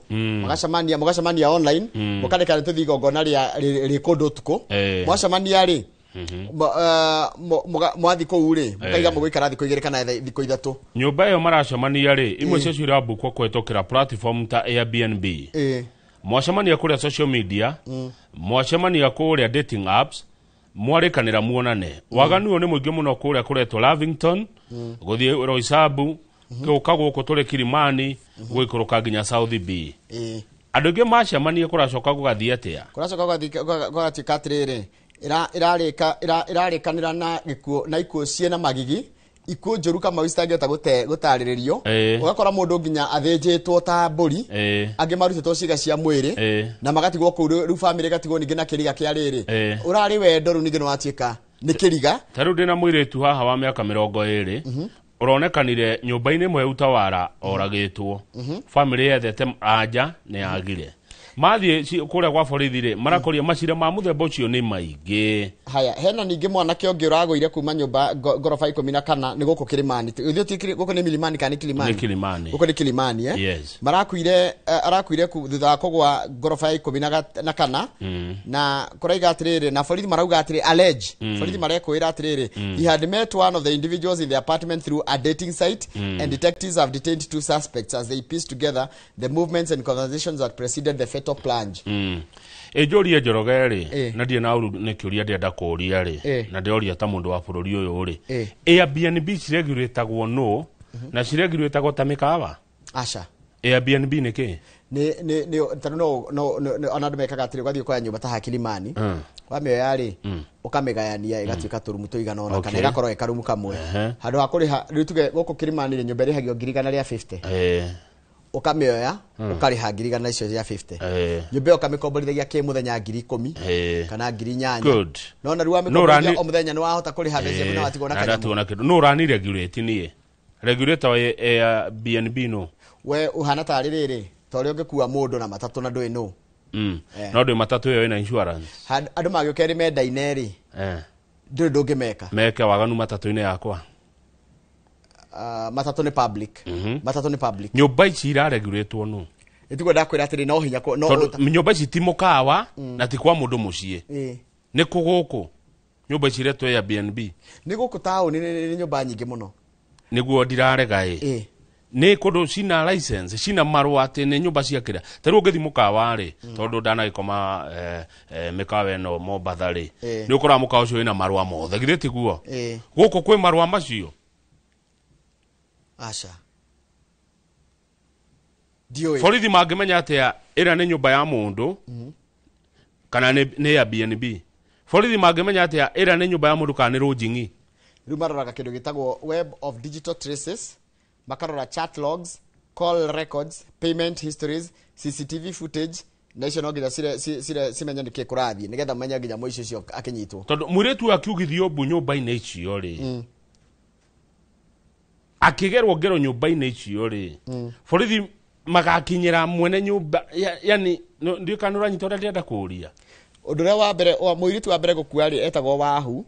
Speaker 2: magacemania online, mũkarĩka nĩ tũthiĩ igongona rĩ kũndũ ũtukũ. Mwacemania rĩ, mwathiĩ kũu rĩ, mũkaiga mũgũikara thikũ 2 kana thikũ 3.
Speaker 1: Nyũmba ĩyo maracemania rĩ, imwe ciacio irambukwo kũhetũkĩra platform ta Airbnb. Mwacemania kũrĩa social media, mwacemania kũrĩa dating apps, mwarĩkanĩra muonane. Waganu ũyũ nĩ mũingĩ mũno kũrĩa kũretwo Lavington, gũthiĩ Roysambu, gũka gũkũ tũrĩ Kilimani, gũikũrũka nginya South B. Andũ aingĩ macemania kũracoka gũgathiĩ atĩa?
Speaker 2: Kũracoka gũgatuĩka atĩrĩrĩ, ĩrarĩkanĩra na gĩkuũ na ikuũ ciĩna magigi, ikuũ njũru Kamau citangĩhota gũtarĩrĩrio. Ũgakora mũndũ nginya athĩnjĩtwo ta mbũri, angĩ marutĩtwo ciĩga cia mwĩrĩ na magatigwo kũu, rĩu bamĩrĩ ĩgatigwo ningĩ na kĩriga kĩa rĩrĩ. Ũrarĩ wendo rĩu ningĩ nĩwatuĩka nĩ kĩriga.
Speaker 1: Ta rĩu ndĩna mũirĩtu haha wa mĩaka 20 ũronekanire nyũmba-inĩ ĩmwe Utawara oragĩtwo. Bamĩrĩ yethete anja nĩ yagire. Mathiĩ kũrĩa gwa borithi rĩ, marakoria macira ma mũthemba ũcio nĩ maingĩ.
Speaker 2: Haya, hena ningĩ mwanake ũngĩ ũragũire kuma nyũmba ngoroba 14 nĩ gũkũ Kilimani. Ithuĩ gũkũ nĩ Milimani kana nĩ Kilimani?
Speaker 1: Nĩ Kilimani.
Speaker 2: Gũkũ nĩ Kilimani, eh?
Speaker 1: Yes.
Speaker 2: Marakuire arakuire thutha wa kũgwa ngoroba ya 14 na kũraiga atĩrĩrĩ, na borithi marauga atĩrĩ allege. Borithi marekũĩra atĩrĩrĩ, he had met one of the individuals in the apartment through a dating site, and detectives have detained 2 suspects as they piece together the movements and conversations that preceded the fatal plunge.
Speaker 1: Ĩnjũrie Njoroge rĩ, na ndirĩ na ũru nĩ kĩũria ndĩrenda kũũria rĩ, na ndĩroria ta mũndũ wa bũrũri ũyũ rĩ, Airbnb ciregulatagwo nũ na ciregulatagwo ta mĩkawa?
Speaker 2: Aca.
Speaker 1: Airbnb nĩ kĩ?
Speaker 2: Nĩ tondũ no ona andũ mekaga atĩrĩ, ũgathiĩ ũkoya nyũmba ta ha Kilimani, wamĩoya rĩ, ũkamĩgayania ĩgatuĩka tũrumu tũigana ũna kana ĩgakorwo ĩ karumu kamwe. Handũ ha kũrĩha, rĩu tuge gũkũ Kilimani rĩ, nyũmba ĩrĩhagio 150,000. Ũkamĩoya ũkarĩha 100,000 icio cia 50. Nyũmba ĩyo ũkamĩkomborithagia kĩ mũthenya 10,000 kana 8,000.
Speaker 1: Good.
Speaker 2: No na rĩu wamĩkomborithia o mũthenya nĩ wahota kũrĩha mbeca ciaku na watigwo na kanyamũ.
Speaker 1: No ũrani regulate niĩ. Regulator wa Airbnb no.
Speaker 2: We ũhana tarĩ rĩrĩ, ta ũrĩa ũngĩkua mũndũ na matatũ na ndũĩ nũ.
Speaker 1: No ndũĩ matatũ ĩyo ĩna insurance.
Speaker 2: Andũ magĩũka erĩ mendaine rĩ, ndũrĩ ndũngĩmeka.
Speaker 1: Meke waganu matatũ-inĩ yakwa.
Speaker 2: Matatũ nĩ public. Matatũ nĩ public.
Speaker 1: Nyũmba ici iraregulatwo nũ?
Speaker 2: Nĩtiguo ndakwĩra atĩrĩ, no hinya
Speaker 1: tondũ nyũmba ici ti mũkawa na ti kwa mũndũ mũciĩ. Nĩ kũ gũkũ nyũmba ici iretwo Airbnb?
Speaker 2: Nĩ gũkũ taũni, nĩ nyũmba nyingĩ mũno.
Speaker 1: Nĩguo ndirarega ĩ. Nĩ kũndũ cina license, cina marũa atĩ nĩ nyũmba cia kĩrĩa. Ta rĩu ũngĩthiĩ mũkawa rĩ, tondũ ndanagĩkoma mĩkawa ĩno Mombatha rĩ, nĩ ũkoraga mũkawa ũcio wĩna marũa mothe, githĩ tiguo? Gũkũ kwĩ marũa macio?
Speaker 2: Aca. Ndiũĩ.
Speaker 1: Borithi mangĩmenya atĩa ĩrĩa nĩ nyũmba ya mũndũ kana nĩ Airbnb? Borithi mangĩmenya atĩa ĩrĩa nĩ nyũmba ya mũndũ kana nĩ rũnjing'i?
Speaker 2: Rĩu maroraga kĩndũ gĩtagwo web of digital traces, makarora chat logs, call records, payment histories, CCTV footage, na icio no nginya cimenye nĩkĩ kũrathiĩ nĩgetha menye nginya mũici ũcio akĩnyitwo.
Speaker 1: Tondũ mũirĩtu akiugithio mbu nyũmba-inĩ icio rĩ, akĩgerwo ngero nyũmba-inĩ icio rĩ, borithi magakinyĩra mwene nyũmba, yani ndiũĩ kana nĩũranyita ũrĩa ndĩrenda kũũria.
Speaker 2: Ũndũ ũrĩa wa mbere, mũirĩtu wa mbere gũkua rĩ, etagwo Wahu.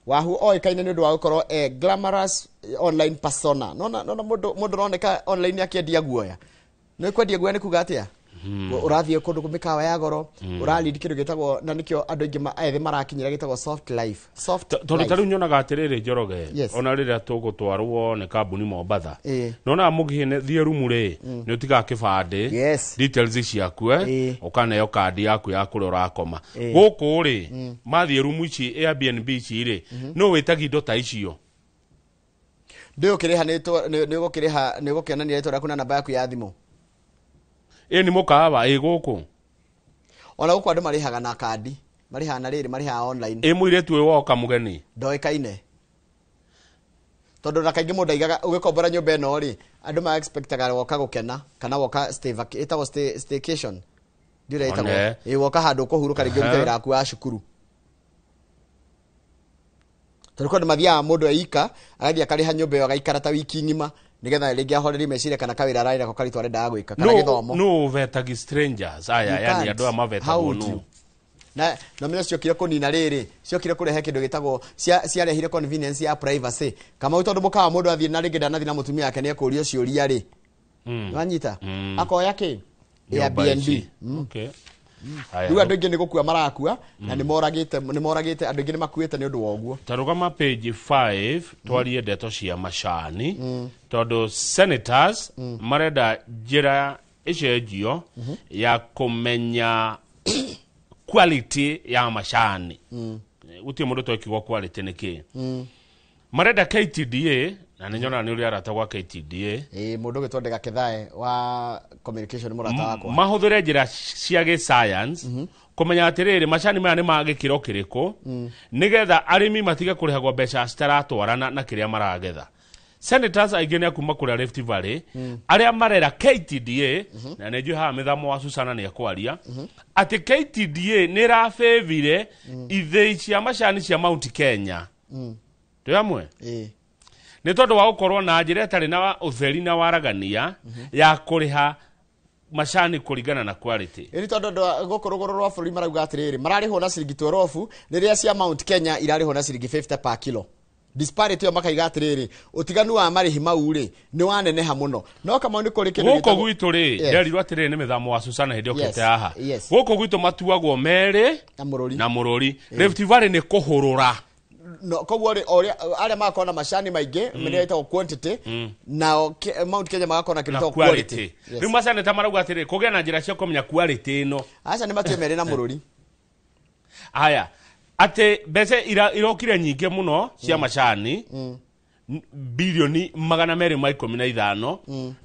Speaker 2: Wahu oĩkaine nĩ ũndũ wa gũkorwo e glamorous online persona. Nona mũndũ ũroneka online akĩendia guoya. Nĩ kwendia guoya nĩ kuga atĩa? Ũrathiĩ kũndũ mĩkawa ya goro, ũralead kĩndũ gĩtagwo, na nĩkĩo andũ aingĩ ethĩ marakinyĩra gĩtagwo soft life. Soft
Speaker 1: Tondũ ta
Speaker 2: life.
Speaker 1: rĩu nyonaga atĩrĩrĩ Njoroge, ona rĩrĩa tũgũtwarwo nĩ kambuni Mombatha, nonaga mũgĩthiĩ rumu rĩ, nĩ ũtigaga kĩbandĩ, details ciaku, ũkaneo kandi yaku ya kũrĩa ũrakoma. Gũkũ rĩ, mathiĩ rumu ici Airbnb ici rĩ, nũ wĩtagia indo ta icio?
Speaker 2: Ndũĩ ũkĩrĩha nĩ ũgũkĩrĩha, nĩ ũgũkĩonania rĩtwa rĩaku na namba yaku ya thimũ.
Speaker 1: Ĩ nĩ mũkawa ĩ gũkũ?
Speaker 2: Ona gũkũ andũ marĩhaga na kandi, marĩhaga na rĩrĩ, marĩhaga online.
Speaker 1: Ĩ mũirĩtu ũyũ woka mũgeni?
Speaker 2: Ndoĩkaine. Tondũ na kaingĩ mũndũ aigaga ũgĩkombora nyũmba ĩno rĩ, andũ ma expectaga woka gũkena kana woka stay ĩtagwo staycation. Ndiũrĩa ĩtagwo. Ĩ woka handũ ũkũhurũka rĩngĩ ũrute wĩra waku wa cukuru. Tondũ kwĩ andũ mathiaga mũndũ eika agathiĩ akarĩha nyũmba ĩyo agaikara ta wiki ng'ima nĩgetha rĩngĩ ahorerie meciria kana kawĩra ararĩ nako karitũ arendaga gwĩka kana gĩthomo.
Speaker 1: No vetagi strangers aya yani andũ aya mavetagwo no.
Speaker 2: Na menya ciokire kũnina rĩrĩ, ciokire kũrehe kĩndũ gĩtagwo ciarehire convenience ya privacy. Kamau tondũ mũkawa mũndũ athiĩ na rĩngĩ ndanathiĩ na mũtumia wake nĩekũrio ciũria rĩ. Nĩwanyita? Akoya kĩ? Airbnb.
Speaker 1: Okay.
Speaker 2: Rĩu andũ aingĩ nĩ gũkua marakua na nĩmoragĩte andũ aingĩ nĩmakuĩte nĩ ũndũ wa ũguo.
Speaker 1: Tarũgama page 5 twarie ndeto cia macani tondũ senators marenda njĩra ĩcenjio ya kũmenya quality ya macani. Gũtirĩ mũndũ twekigwo quality nĩ kĩ. Marenda KTDA na nĩ nyona nĩ ũrĩa arata gwa KTDA.
Speaker 2: Mũndũ ũgĩtwo Ndega Kethae wa communication mũrata wakwa.
Speaker 1: Mahũthĩre njĩra cia gĩ-science kũmenya atĩrĩrĩ macani maya nĩ ma gĩkĩro kĩrĩkũ nĩgetha arĩmi matige kũrĩhagwo mbeca citaratwarana na kĩrĩa maragetha. Senators aingĩ nĩ a kuma kũrĩa Rift Valley arĩa marera KTDA na nĩ njũĩ haha mĩthamo wa Susana nĩ ekwaria atĩ KTDA nĩ ĩrabĩvire ithĩi cia macani cia Mount Kenya. Twĩ hamwe? Nĩ tondũ wa gũkorwo na njĩra ĩtarĩ na ũtheri na waragania ya kũrĩha macani kũringana na quality.
Speaker 2: Ĩni tondũ andũ gũkũ rũgũrũ rwa bũrũri marauga atĩrĩrĩ mararĩhwo na ciringi 12 rĩrĩa cia Mount Kenya irarĩhwo na ciringi 50 per kilo. Disparity ĩyo makaiga atĩrĩrĩ ũtiganu wa marĩhi mau rĩ nĩ waneneha mũno. No Kamau nĩ kũrĩ kĩndũ
Speaker 1: gũkũ gwitũ rĩ nderirwo atĩrĩrĩ nĩ mĩthamo wa Susana hĩndĩ okĩte haha. Gũkũ gwitũ matuagwo merĩ na mũrũri. Rift Valley nĩ kũhũrũra.
Speaker 2: No koguo rĩ arĩa magakorwo na macani maingĩ mĩrĩa ĩtagwo quantity nao Mount Kenya magakorwo na kĩndũ gĩtagwo quality.
Speaker 1: Rĩu macaneta marauga atĩrĩrĩ kũgĩa na njĩra cia kũmenya quality ĩno.
Speaker 2: Aca nĩ matue merĩ na mũrũri.
Speaker 1: Aya atĩ mbeca irokire nyingĩ mũno cia macani bilioni 215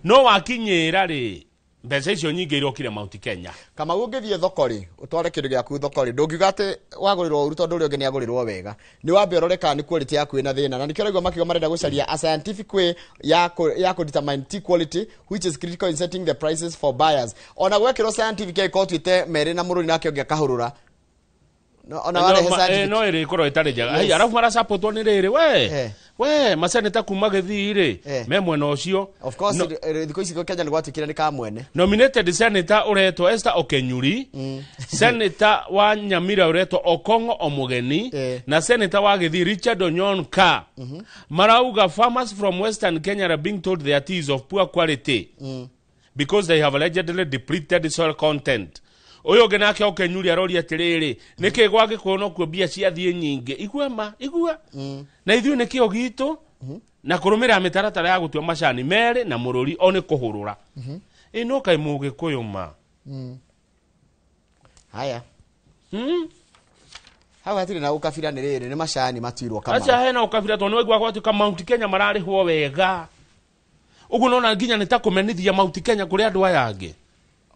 Speaker 1: no wakinyĩra rĩ mbeca icio nyingĩ irokire Mount Kenya.
Speaker 2: Kamau ũngĩthiĩ thoko rĩ ũtware kĩndũ gĩaku thoko rĩ ndũngiuga atĩ wagũrĩrwo ũru tondũ ũrĩa ũngĩ nĩagũrĩrwo wega. Nĩ wambe ũrore kana nĩ quality yaku ĩna thĩna na nĩkĩo ũraigua makiuga marenda gũcaria a scientific way ya kũ-determine tea quality which is critical in setting the prices for buyers. Ona gwekĩrwo scientific ĩkorwo tuĩte merĩ na mũrũri nake ũngĩ akahũrũra. No
Speaker 1: no ĩrĩ ĩkorwo ĩtarĩ njega. Arabu marasapotwo nĩ rĩrĩ we maseneta kuma Gĩthii rĩ me mwena ũcio.
Speaker 2: Of course thikũ ici Kenya nĩ gwatuĩkire nĩ ka mwene.
Speaker 1: Nominated senator ũretwo Esther Okenyuri, senator wa Nyamira ũretwo Okong'o Omugeni na senator wa Gĩthii Richard Onyonka marauga farmers from Western Kenya are being told their tea is of poor quality because they have allegedly depleted soil content. Ũyũ ũngĩ nake Okenyuri aroria atĩrĩrĩ nĩkĩ gwa Gĩkũyũ nokuo mbia ciathiĩ nyingĩ igua ma igua na ithuĩ nĩkĩo gitũ na kũrũmĩrĩra mĩtaratara ya gũtua macani merĩ na mũrũri o nĩ kũhũrũra. Ĩ no kaĩ Mũgĩkũyũ ma.
Speaker 2: Haya. Hau hatirĩ na ũkabira nĩ rĩrĩ nĩ macani matuirwo Kamau.
Speaker 1: Aca hena ũkabira tondũ nĩwaigua gwatuĩka Mount Kenya mararĩhwo wega. Ũguo nona nginya nĩ ta kũmenithia Mount Kenya kũrĩ andũ aya angĩ.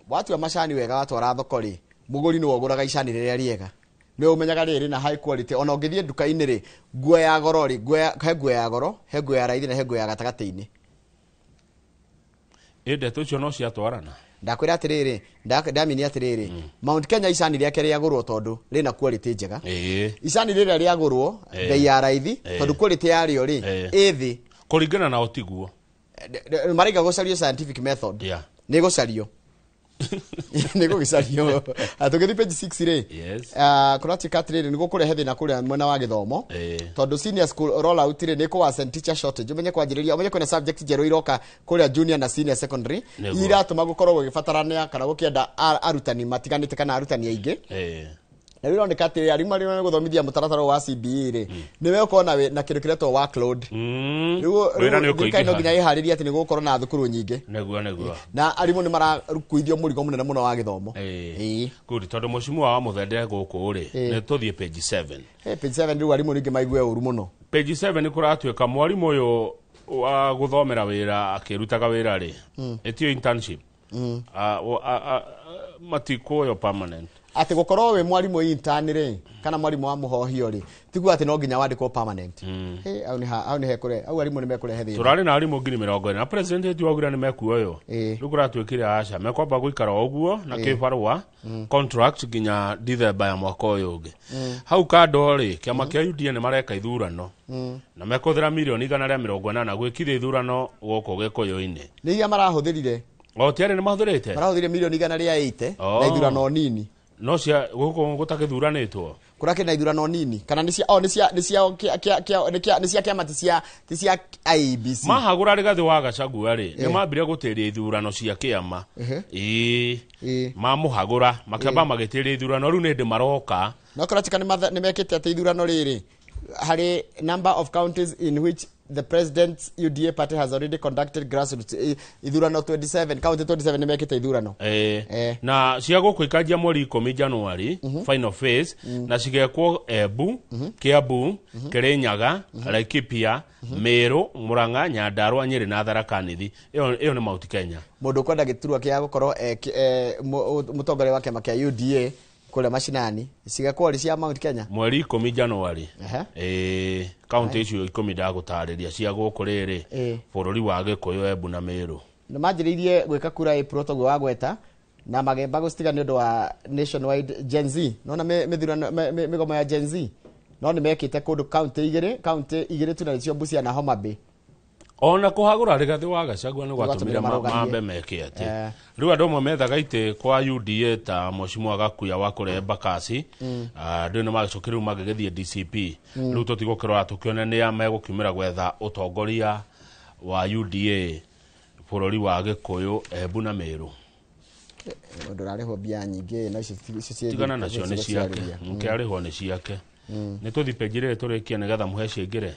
Speaker 2: Watua macani wega watwara thoko rĩ mũgũri nĩwe ũgũraga icani rĩrĩa rĩega nĩ ũmenyaga rĩrĩ na high quality. Ona ũngĩthiĩ nduka-inĩ rĩ nguo ya goro rĩ he nguo ya goro he nguo ya raithi na he nguo ya gatagatĩ-inĩ.
Speaker 1: Ĩ ndeto icio no ciatwarana.
Speaker 2: Ndakwĩra atĩrĩrĩ ndamini atĩrĩrĩ Mount Kenya icani rĩake rĩagũrwo tondũ rĩna quality njega. Icani rĩrĩa rĩagũrwo bei ya raithi tondũ quality yarĩo rĩ ĩ thĩ
Speaker 1: kũringana na ũtiguo.
Speaker 2: Maraiga gũcario scientific method. Nĩ gũcario. Nĩ gũgĩcario. Tũgĩthiĩ page 6 rĩ kũratuĩka atĩrĩrĩ nĩ gũkũrehe thĩna kũrĩa mwena wa gĩthomo tondũ senior school rollout rĩ nĩ kũ teacher shortage. Ũmenye kwanjĩrĩria ũmenye kwĩna subject njerũ iroka kũrĩa junior na senior secondary iratũma gũkorwo gũgĩbatarania kana gũkĩenda arutani matiganĩte kana arutani aingĩ. Na rĩu ironeka atĩ arimũ arĩa megũthomithia mũtaratara wa CBE rĩ nĩwe ũkorwo na kĩndũ kĩretwo workload. Rĩu thirikari no nginya ĩharĩrie atĩ nĩ gũgũkorwo na thukuru nyingĩ.
Speaker 1: Nĩguo.
Speaker 2: Na arimũ nĩ marakuithio mũrigo mũnene mũno wa gĩthomo.
Speaker 1: Good tondũ mũcimu wa Mũthende gũkũ rĩ nĩ tũthiĩ page 7.
Speaker 2: Page 7 rĩu arimũ ningĩ maigue ũru mũno.
Speaker 1: Page 7 kũratuĩka mwarimũ ũyũ wa gũthomera wĩra akĩrutaga wĩra rĩ ĩtio internship. Matikuoyo permanent.
Speaker 2: Atĩ gũkorwo wĩ mwarimũ intern rĩ kana mwarimũ wa mũhohio rĩ tiguo atĩ no nginya wandĩkwo permanent. Hĩ, hau nĩ hau nĩ hekũre hau arimũ nĩ mekũrehe thĩna.
Speaker 1: Tũrarĩ na arimũ 40,000 na president wetu augire nĩ mekuoywo. Rĩu kũratuĩkire aca mekwamba gũikara o ũguo na kĩbarũa contract nginya Dithemba ya mwaka ũyũ ũngĩ. Hau kando rĩ kĩama kĩa UDA nĩ mareka ithurano na mekũhũthĩra mirioni 180 gwĩkithia ithurano gũkũ Gĩkũyũ-inĩ.
Speaker 2: Nĩ iria marahũthĩrire.
Speaker 1: O tiarĩ nĩ mahũthĩrĩte?
Speaker 2: Marahũthĩrire mirioni 180 na ithurano nini.
Speaker 1: No cia gũkũ gũtakĩthuranĩtwo.
Speaker 2: Kũrakĩ na ithurano nini kana nĩ cia nĩ cia nĩ cia nĩ cia kĩama ti cia IEBC.
Speaker 1: Mahagũra Rigathĩ wa Gachagua rĩ nĩ mambire gũtĩria ithurano cia kĩama. Ĩĩ mamũhagũra makĩamba magĩtĩria ithurano rĩu nĩ hĩndĩ maroka.
Speaker 2: No kũratuĩka nĩ mekĩte atĩ ithurano rĩrĩ harĩ number of counties in which the president's UDA party has already conducted grassroots ithurano 27 county 27 nĩ mekĩte ithurano.
Speaker 1: Na cia gũkũ ikanjia mweri 10 January final phase na cigekwo Embu, Kiambu, Kirinyaga, Laikipia, Meru, Murang'a, Nyandarua, Nyeri na Tharaka Nithi. Ĩyo nĩ Mount Kenya.
Speaker 2: Mũndũ ũkwenda gĩturwa kĩa gũkorwo mũtongoria wa kĩama kĩa UDA kũrĩa macinani cigekwo rĩ cia Mount Kenya
Speaker 1: mweri 10 January. Kaunti icio 10 ndagũtarĩria cia gũkũ rĩrĩ bũrũri wa Gĩkũyũ, Embu na Meru.
Speaker 2: Nĩ manjĩrĩirie gwĩka kura April toguo wagweta na magemba gũcitiga nĩ ũndũ wa nationwide Gen Z. Nona mĩthurano mĩgomo ya Gen Z no nĩ mekĩte kũndũ kaunti igĩrĩ tu na nĩcio Busia na Homa Bay.
Speaker 1: Ona kũhagũra Rigathĩ wa Gachagua nĩ gwatũmire mambe meke atĩ rĩu andũ amwe methaga itĩ kwa UDA ta Mheshimiwa Gakuya wa kũrĩa Embakasi, andũ nĩ magĩcokire rĩu magĩgĩthiĩ DCP. Rĩu tũtigũkĩrora tũkĩone nĩa megũkiumĩra gwetha ũtongoria wa UDA bũrũri wa Gĩkũyũ, Embu na Meru.
Speaker 2: Ũndũ ũrarĩhwo mbia nyingĩ na icio
Speaker 1: tigana nacio nĩ ciake, mũkĩarĩhwo nĩ ciake. Nĩ tũthi page rĩrĩ tũrĩkie nĩgetha mũhe ciĩngĩre.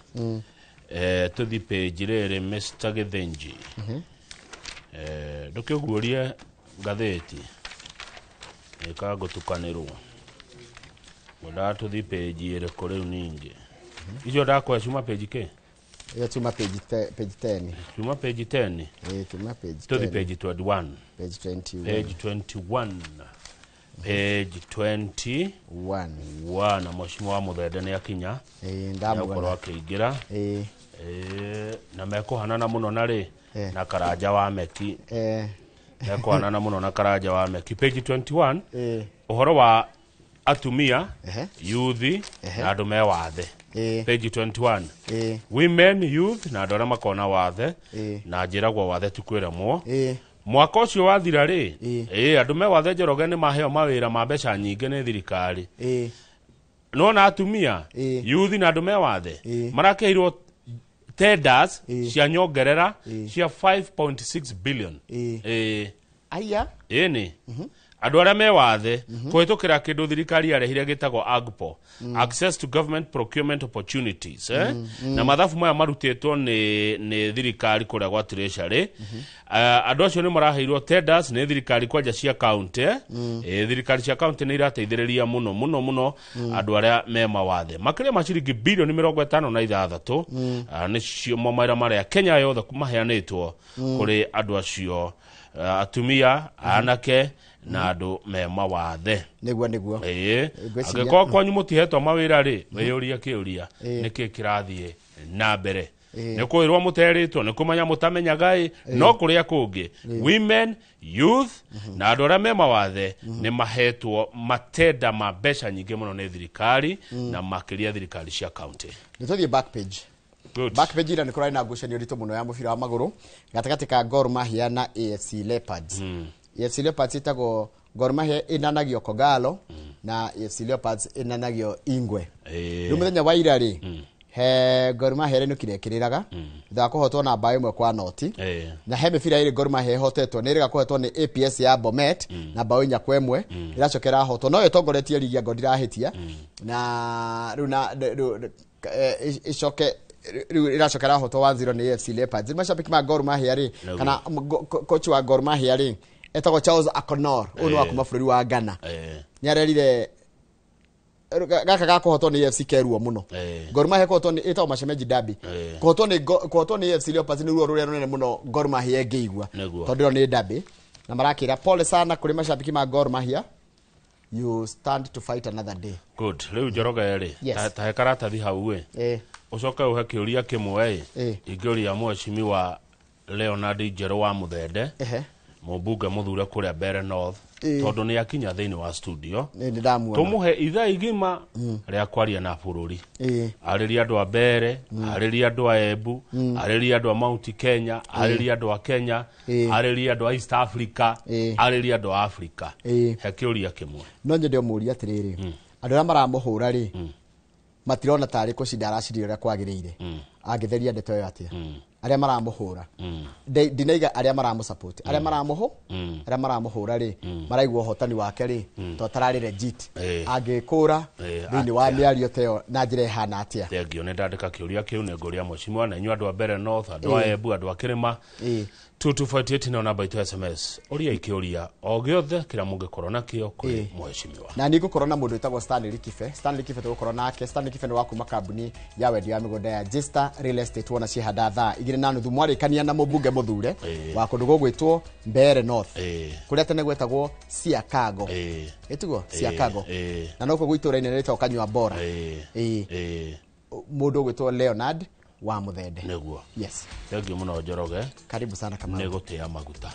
Speaker 1: Tũthi page rĩrĩ Mr. Githinji. Ndũkĩguũrie ngathĩti ĩkangũtukanĩrwo. Ngwendaga tũthi page ĩrĩkũ rĩu ningĩ? Icio ndakũhe ciuma page kĩ?
Speaker 2: Ĩyo ciuma page 10.
Speaker 1: Ciuma page 10?
Speaker 2: Ciuma page 10.
Speaker 1: Tũthi page 21.
Speaker 2: Page 21.
Speaker 1: Page 21. Page 21. Na Mheshimiwa wa Mũthende nĩ akinya. Ndamũkorwo akĩingĩra. Na mekũhanana mũno na rĩ na Karanja wa Meki. Mekũhanana mũno na Karanja wa Meki. Page 21. Ũhoro wa atumia, youth na andũ me wathe. Page 21. Women, youth na andũ arĩa makoragwo na wathe na njĩragwo wathe ti kwĩremwo. Mwaka ũcio wathira rĩ, andũ me wathe Njoroge nĩ maheo mawĩra ma mbeca nyingĩ nĩ thirikari. No na atumia, youth na andũ me wathe marakĩheirwo tenders cia nyongerera cia 5.6 billion.
Speaker 2: Aya.
Speaker 1: Ĩni. Andũ arĩa me wathe kũhĩtũkĩra kĩndũ thirikari yarehire gĩtagwo AGPO, Access to Government Procurement Opportunities, na mathabu maya marutĩtwo nĩ thirikari kũrĩa gwa Treasury. Andũ acio nĩ maraheirwo tenders nĩ thirikari kwanja cia county. Thirikari cia county nĩ irateithĩrĩria mũno mũno mũno andũ arĩa me mawathe makĩria ma ciringi bilioni 56 nĩcio mawĩra marĩa Kenya yothe maheanĩtwo kũrĩ andũ acio, atumia, anake na andũ me mawathe.
Speaker 2: Nĩguo nĩguo.
Speaker 1: Angĩkorwo kwanyu mũtihetwo mawĩra rĩ, wĩyũrie kĩũria nĩkĩ kĩrathiĩ na mbere. Nĩ kwĩrwo mũterĩtwo, nĩ kũmenya mũtamenyaga ĩ, no kũrĩa kũngĩ women, youth na andũ arĩa me mawathe nĩ mahetwo matenda ma mbeca nyingĩ mũno nĩ thirikari na makĩria thirikari cia county.
Speaker 2: Nĩ tũthiĩ back page. Back page ira nĩ kũrarĩ na ngucanio nditũ mũno ya mũbira wa magũrũ gatagatĩ ka Gor Mahia na AFC Leopards. AFC Leopards ĩtagwo Gor Mahia ĩnanagio Kogalo na AFC Leopards ĩnanagio Ingwe. Rĩu mũthenya wa ira rĩ, he Gor Mahia ĩrenũkire ĩkĩrĩraga thutha wa kũhotwo na mbaũ 1 kwa noti. Na he mĩbira ĩrĩ Gor Mahia ĩhotetwo nĩ ĩrĩga kũhotwo nĩ APS ya Bomet na mbaũ 4-1 ĩracoka ĩrahotwo no ĩtongoretie ligi angorwo ndirahĩtia na rĩu na ĩcoke rĩu ĩracoka ĩrahotwo 1-0 nĩ AFC Leopards. Mashabiki ma Gor Mahia rĩ kana coach wa Gor Mahia rĩ etagwo Charles Akonor, ũyũ nĩ wa kuma bũrũri wa Ghana. Nĩ arerire gaka gakũhotwo nĩ AFC keruo mũno. Gor Mahia kũhotwo nĩ ĩtagwo Mashemeji Derby. Kũhotwo nĩ AFC Leopards nĩ ruo rũrĩa rũnene mũno Gor Mahia ĩngĩigua tondũ ĩyo nĩ derby. Na marakĩra pole sana kũrĩ mashabiki ma Gor Mahia. You stand to fight another day.
Speaker 1: Good. Rĩu Njoroge rĩ,
Speaker 2: Yes.
Speaker 1: ta he karatathi hau ĩ, ũcoke ũhe kĩũria kĩmwe ĩ, ingĩũria mheshimiwa Leonard Njerũ wa Mũthende, mũmbunge mũthure kũrĩa Mbeere North, tondũ nĩ akinya thĩinĩ wa studio,
Speaker 2: Nĩ ndamuona.
Speaker 1: tũmũhe ithaa igima rĩa kwaria na bũrũri, arĩria andũ a Mbeere, arĩria andũ a Embu, arĩria andũ a Mount Kenya, arĩria andũ a Kenya, arĩria andũ a East Africa, arĩria andũ a Africa. He kĩũria kĩmwe.
Speaker 2: No nyende ũmũrie atĩrĩrĩ, andũ arĩa maramũhũra rĩ, matirona tarĩ kũcinda aracindire ũrĩa kwagĩrĩire, angĩtheria ndeto ĩyo atĩa? Arĩa maramũhũra, ndinaiga arĩa maramũsupport, arĩa maramũhũ arĩa maramũhũra rĩ, maraigua ũhotani wake rĩ to tararĩ legit, angĩkũra thĩinĩ wa mĩario ta ĩyo na njĩra ĩhana atĩa?
Speaker 1: Thengio, nĩ ndandĩka kĩũria kĩu, nĩ ngũria mheshimiwa na inyuĩ andũ a Mbeere North, andũ a Embu, andũ a Kĩrĩma. 2248 nĩyo namba itũ ya SMS. Ũriai kĩũria o gĩothe kĩrĩa mũngĩkorwo nakĩo kũrĩ mheshimiwa.
Speaker 2: Na nĩ ngũkorwo na mũndũ wĩtagwo Stanley Kibe. Stanley Kibe tũgũkorwo nake. Stanley Kibe nĩ wa kuma kambuni ya wendia wa mĩgũnda ya Jesta Real Estate, wona ciehanda thaa 2:30 mwarĩkania na mũmbunge mũthure wa kũndũ gũgwĩtwo Mbeere North, kũrĩa tene gwetagwo Siakago, ĩtiguo Siakago, na nokuo gwĩ itũũra inene rĩtagwo Kanyua Bora. Mũndũ ũgwĩtwo Leonard wa Mũthende.
Speaker 1: Nĩguo.
Speaker 2: Yes.
Speaker 1: Thengio mũno Njoroge.
Speaker 2: Karibu sana Kamau.
Speaker 1: Nĩ gũtĩa maguta.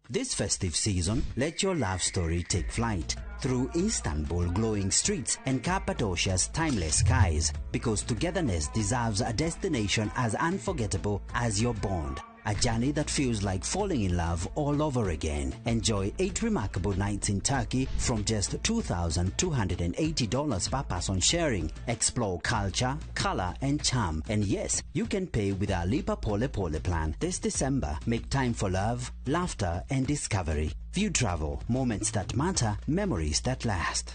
Speaker 5: This festive season, let your love story take flight through Istanbul glowing streets and Cappadocia's timeless skies, because togetherness deserves a destination as unforgettable as your bond. A journey that feels like falling in love all over again. Enjoy 8 remarkable nights in Turkey from just $2,280 per person sharing. Explore culture, color, and charm. And yes, you can pay with our Lipa Pole Pole plan. This December, make time for love, laughter, and discovery. View Travel, moments that matter, memories that last.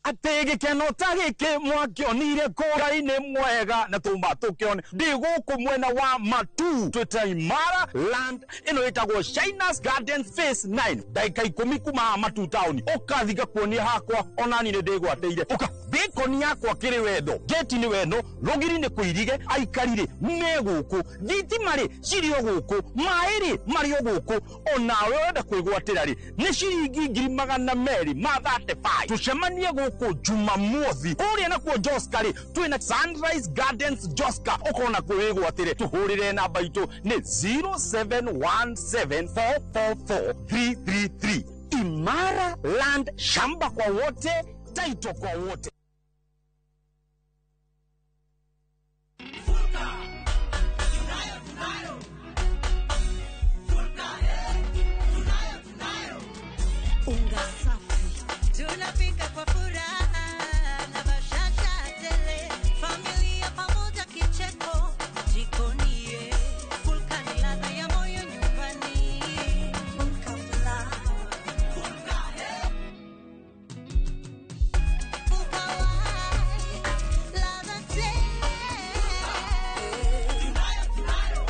Speaker 12: Atĩ gĩkeno ta gĩkĩ mwakĩonire kũra-inĩ mwega na tũma tũkĩone ndĩ gũkũ mwena wa Matu twĩta Imara Land ĩno ĩtagwo Shinas Garden Phase 9 ndagĩka 10 kuma haha Matu town ũkathi ngakuonia hakwa onani nĩ ndĩgwatĩire ũka bĩkoni yakwa kĩrĩ wendo geti nĩ wendo rũgiri nĩ kũirige aikari rĩ me gũkũ thitima rĩ cirĩ o gũkũ maĩ rĩ marĩ o gũkũ onawe ũrenda kwĩgwatĩra rĩ nĩ ciringi 235,000 tũcemanie gũkũ Jumamothi kũrĩa nakuo Joska rĩ twĩna Sunrise Gardens Joska ũkona kwĩgwatĩre tũhũrĩre namba itũ nĩ 0717444333. Imara Land, shamba kwa wote, title kwa wote.
Speaker 13: Unga safi tunapika kwa furaha na bashasha tele, familia pamoja kicheko jikoni, Fulka ni ladha ya moyo nyumbani. Fulka flour, Fulka Fulka white, ladha tele,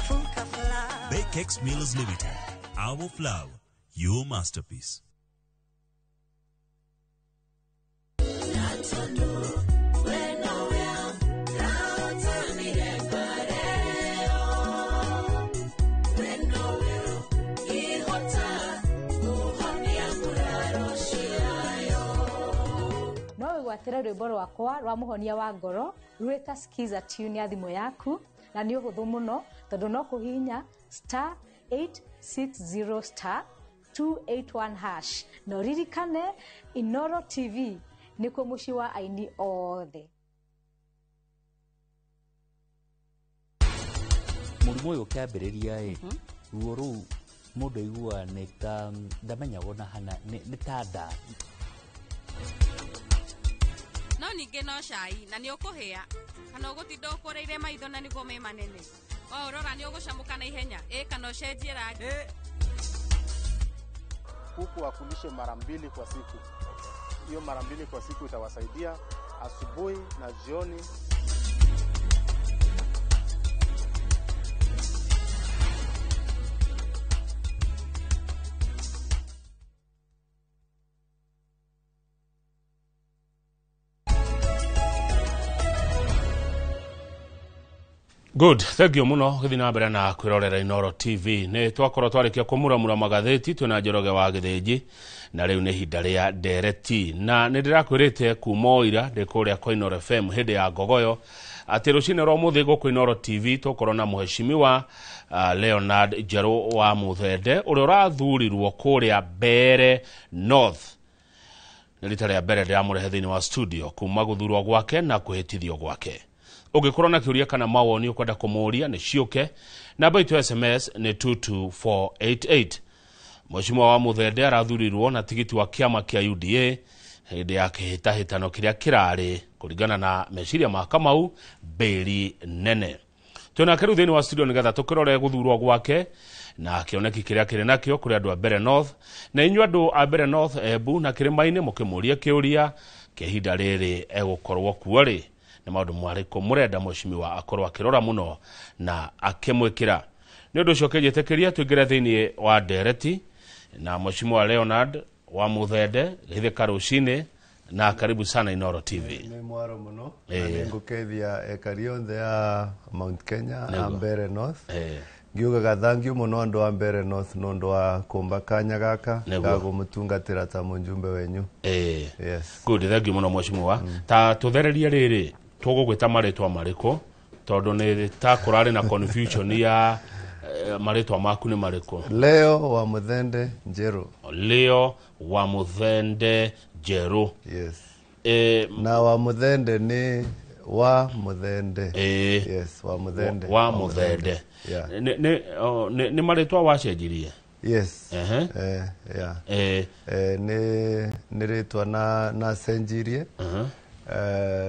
Speaker 13: Fulka flour.
Speaker 14: Bakex Millers Limited, our flour, your masterpiece.
Speaker 15: No wĩgwatĩre rwĩmbo rwakwa rwa mũhonia wa ngoro rwĩta Skiza tune ya thimũ yaku, na nĩ ũhũthũ mũno tondũ no kũhihinya *860 *281# na ũririkane Inoro TV nĩkuo mũciĩ wa aini othe.
Speaker 18: Mũrimũ ũyũ ũkĩambĩrĩria ĩ, ruo rũu mũndũ aiguaga nĩ ta ndamenyaga ona hana nĩ ta nda.
Speaker 19: No ningĩ no cai na nĩ ũkũhĩa kana ũgũtinda ũkũrĩire maitho na nĩguo me manene. Waũrora nĩ ũgũcamũka na ihenya ĩ kana ũcenjie rangi.
Speaker 23: Kuku wakulishe mara 2 kwa siku. Hiyo mara 2 kwa siku itawasaidia asubuhi na jioni.
Speaker 1: Good, thank you muno githii na mbere na kwirorera Inooro TV. Ni twakorwo twarikia kumuramura magatheti twina Njoroge wa Githinji na riu ni ihinda ria ndereti na ni ndirakwirite kuma oira ndi kuria kwa Inooro FM hindi ya ngogoyo ati rucini rwa muthi guku Inooro TV tukorwo na muheshimiwa Leonard Njeru wa Muthende uria urathurirwo kuria Mbeere North. Nĩ rita rĩa mbere ndĩramũrehe thĩinĩ wa studio kuma gũthurwo gwake na kwĩhĩtithio gwake. Ũngĩkorwo na kĩũria kana mawoni ũkwenda kũmũũria nĩ ciũke, namba itũ ya SMS nĩ 22488. Mheshimiwa wa Muthende arathurirwo na tigiti wa kĩama kĩa UDA hĩndĩ ya kĩhĩtahĩtano kĩrĩa kĩrarĩ kũringana na meciria ma Kamau mbĩri nene. Twĩnake rĩu thĩinĩ wa studio nĩgetha tũkĩrore gũthurwo gwake na kĩoneki kĩrĩa kĩrĩ nakĩo kũrĩ andũ a Mbeere North na inyuĩ andũ a Mbeere North Embu na Kĩrĩma-inĩ mũkĩmũrie kĩũria kĩa ihinda rĩrĩ egũkorwo kuo rĩ nĩ maũndũ marĩkũ mũrenda mheshimiwa akorwo akĩrora mũno na akĩmwĩkĩra. Nĩ ũndũ ũcio kĩnjĩtĩkĩria tũingĩre thĩinĩ wa ndereti na mheshimiwa Leonard wa Muthende gĩthĩka rũcinĩ na karibu sana Inooro TV.
Speaker 4: Nĩ mwaro mũno na nĩngũkeithia ekari onthe ya Mount Kenya a Mbeere North. Ngiugaga thangiũ mũno andũ a Mbeere North nĩ ũndũ wa kũmba kanya gaka ga kũmũtungatĩra ta mũjumbe wenyu. Yes.
Speaker 1: Good, thank you mũno mheshimiwa. Ta tũthererie rĩrĩ tũgũgwĩta marĩtwa marĩkũ tondũ nĩ ta kũrarĩ na confusion ya marĩtwa maku nĩ marĩkũ?
Speaker 4: Leo wa Muthende Njeru.
Speaker 1: Leo wa Muthende Njeru.
Speaker 4: Yes. Na wa Muthende nĩ wa Muthende. Yes, wa Muthende.
Speaker 1: Wa Muthende.
Speaker 4: Yeah.
Speaker 1: Nĩ marĩtwa wacenjirie?
Speaker 4: Yes. Yeah. Nĩ rĩtwa na cenjirie.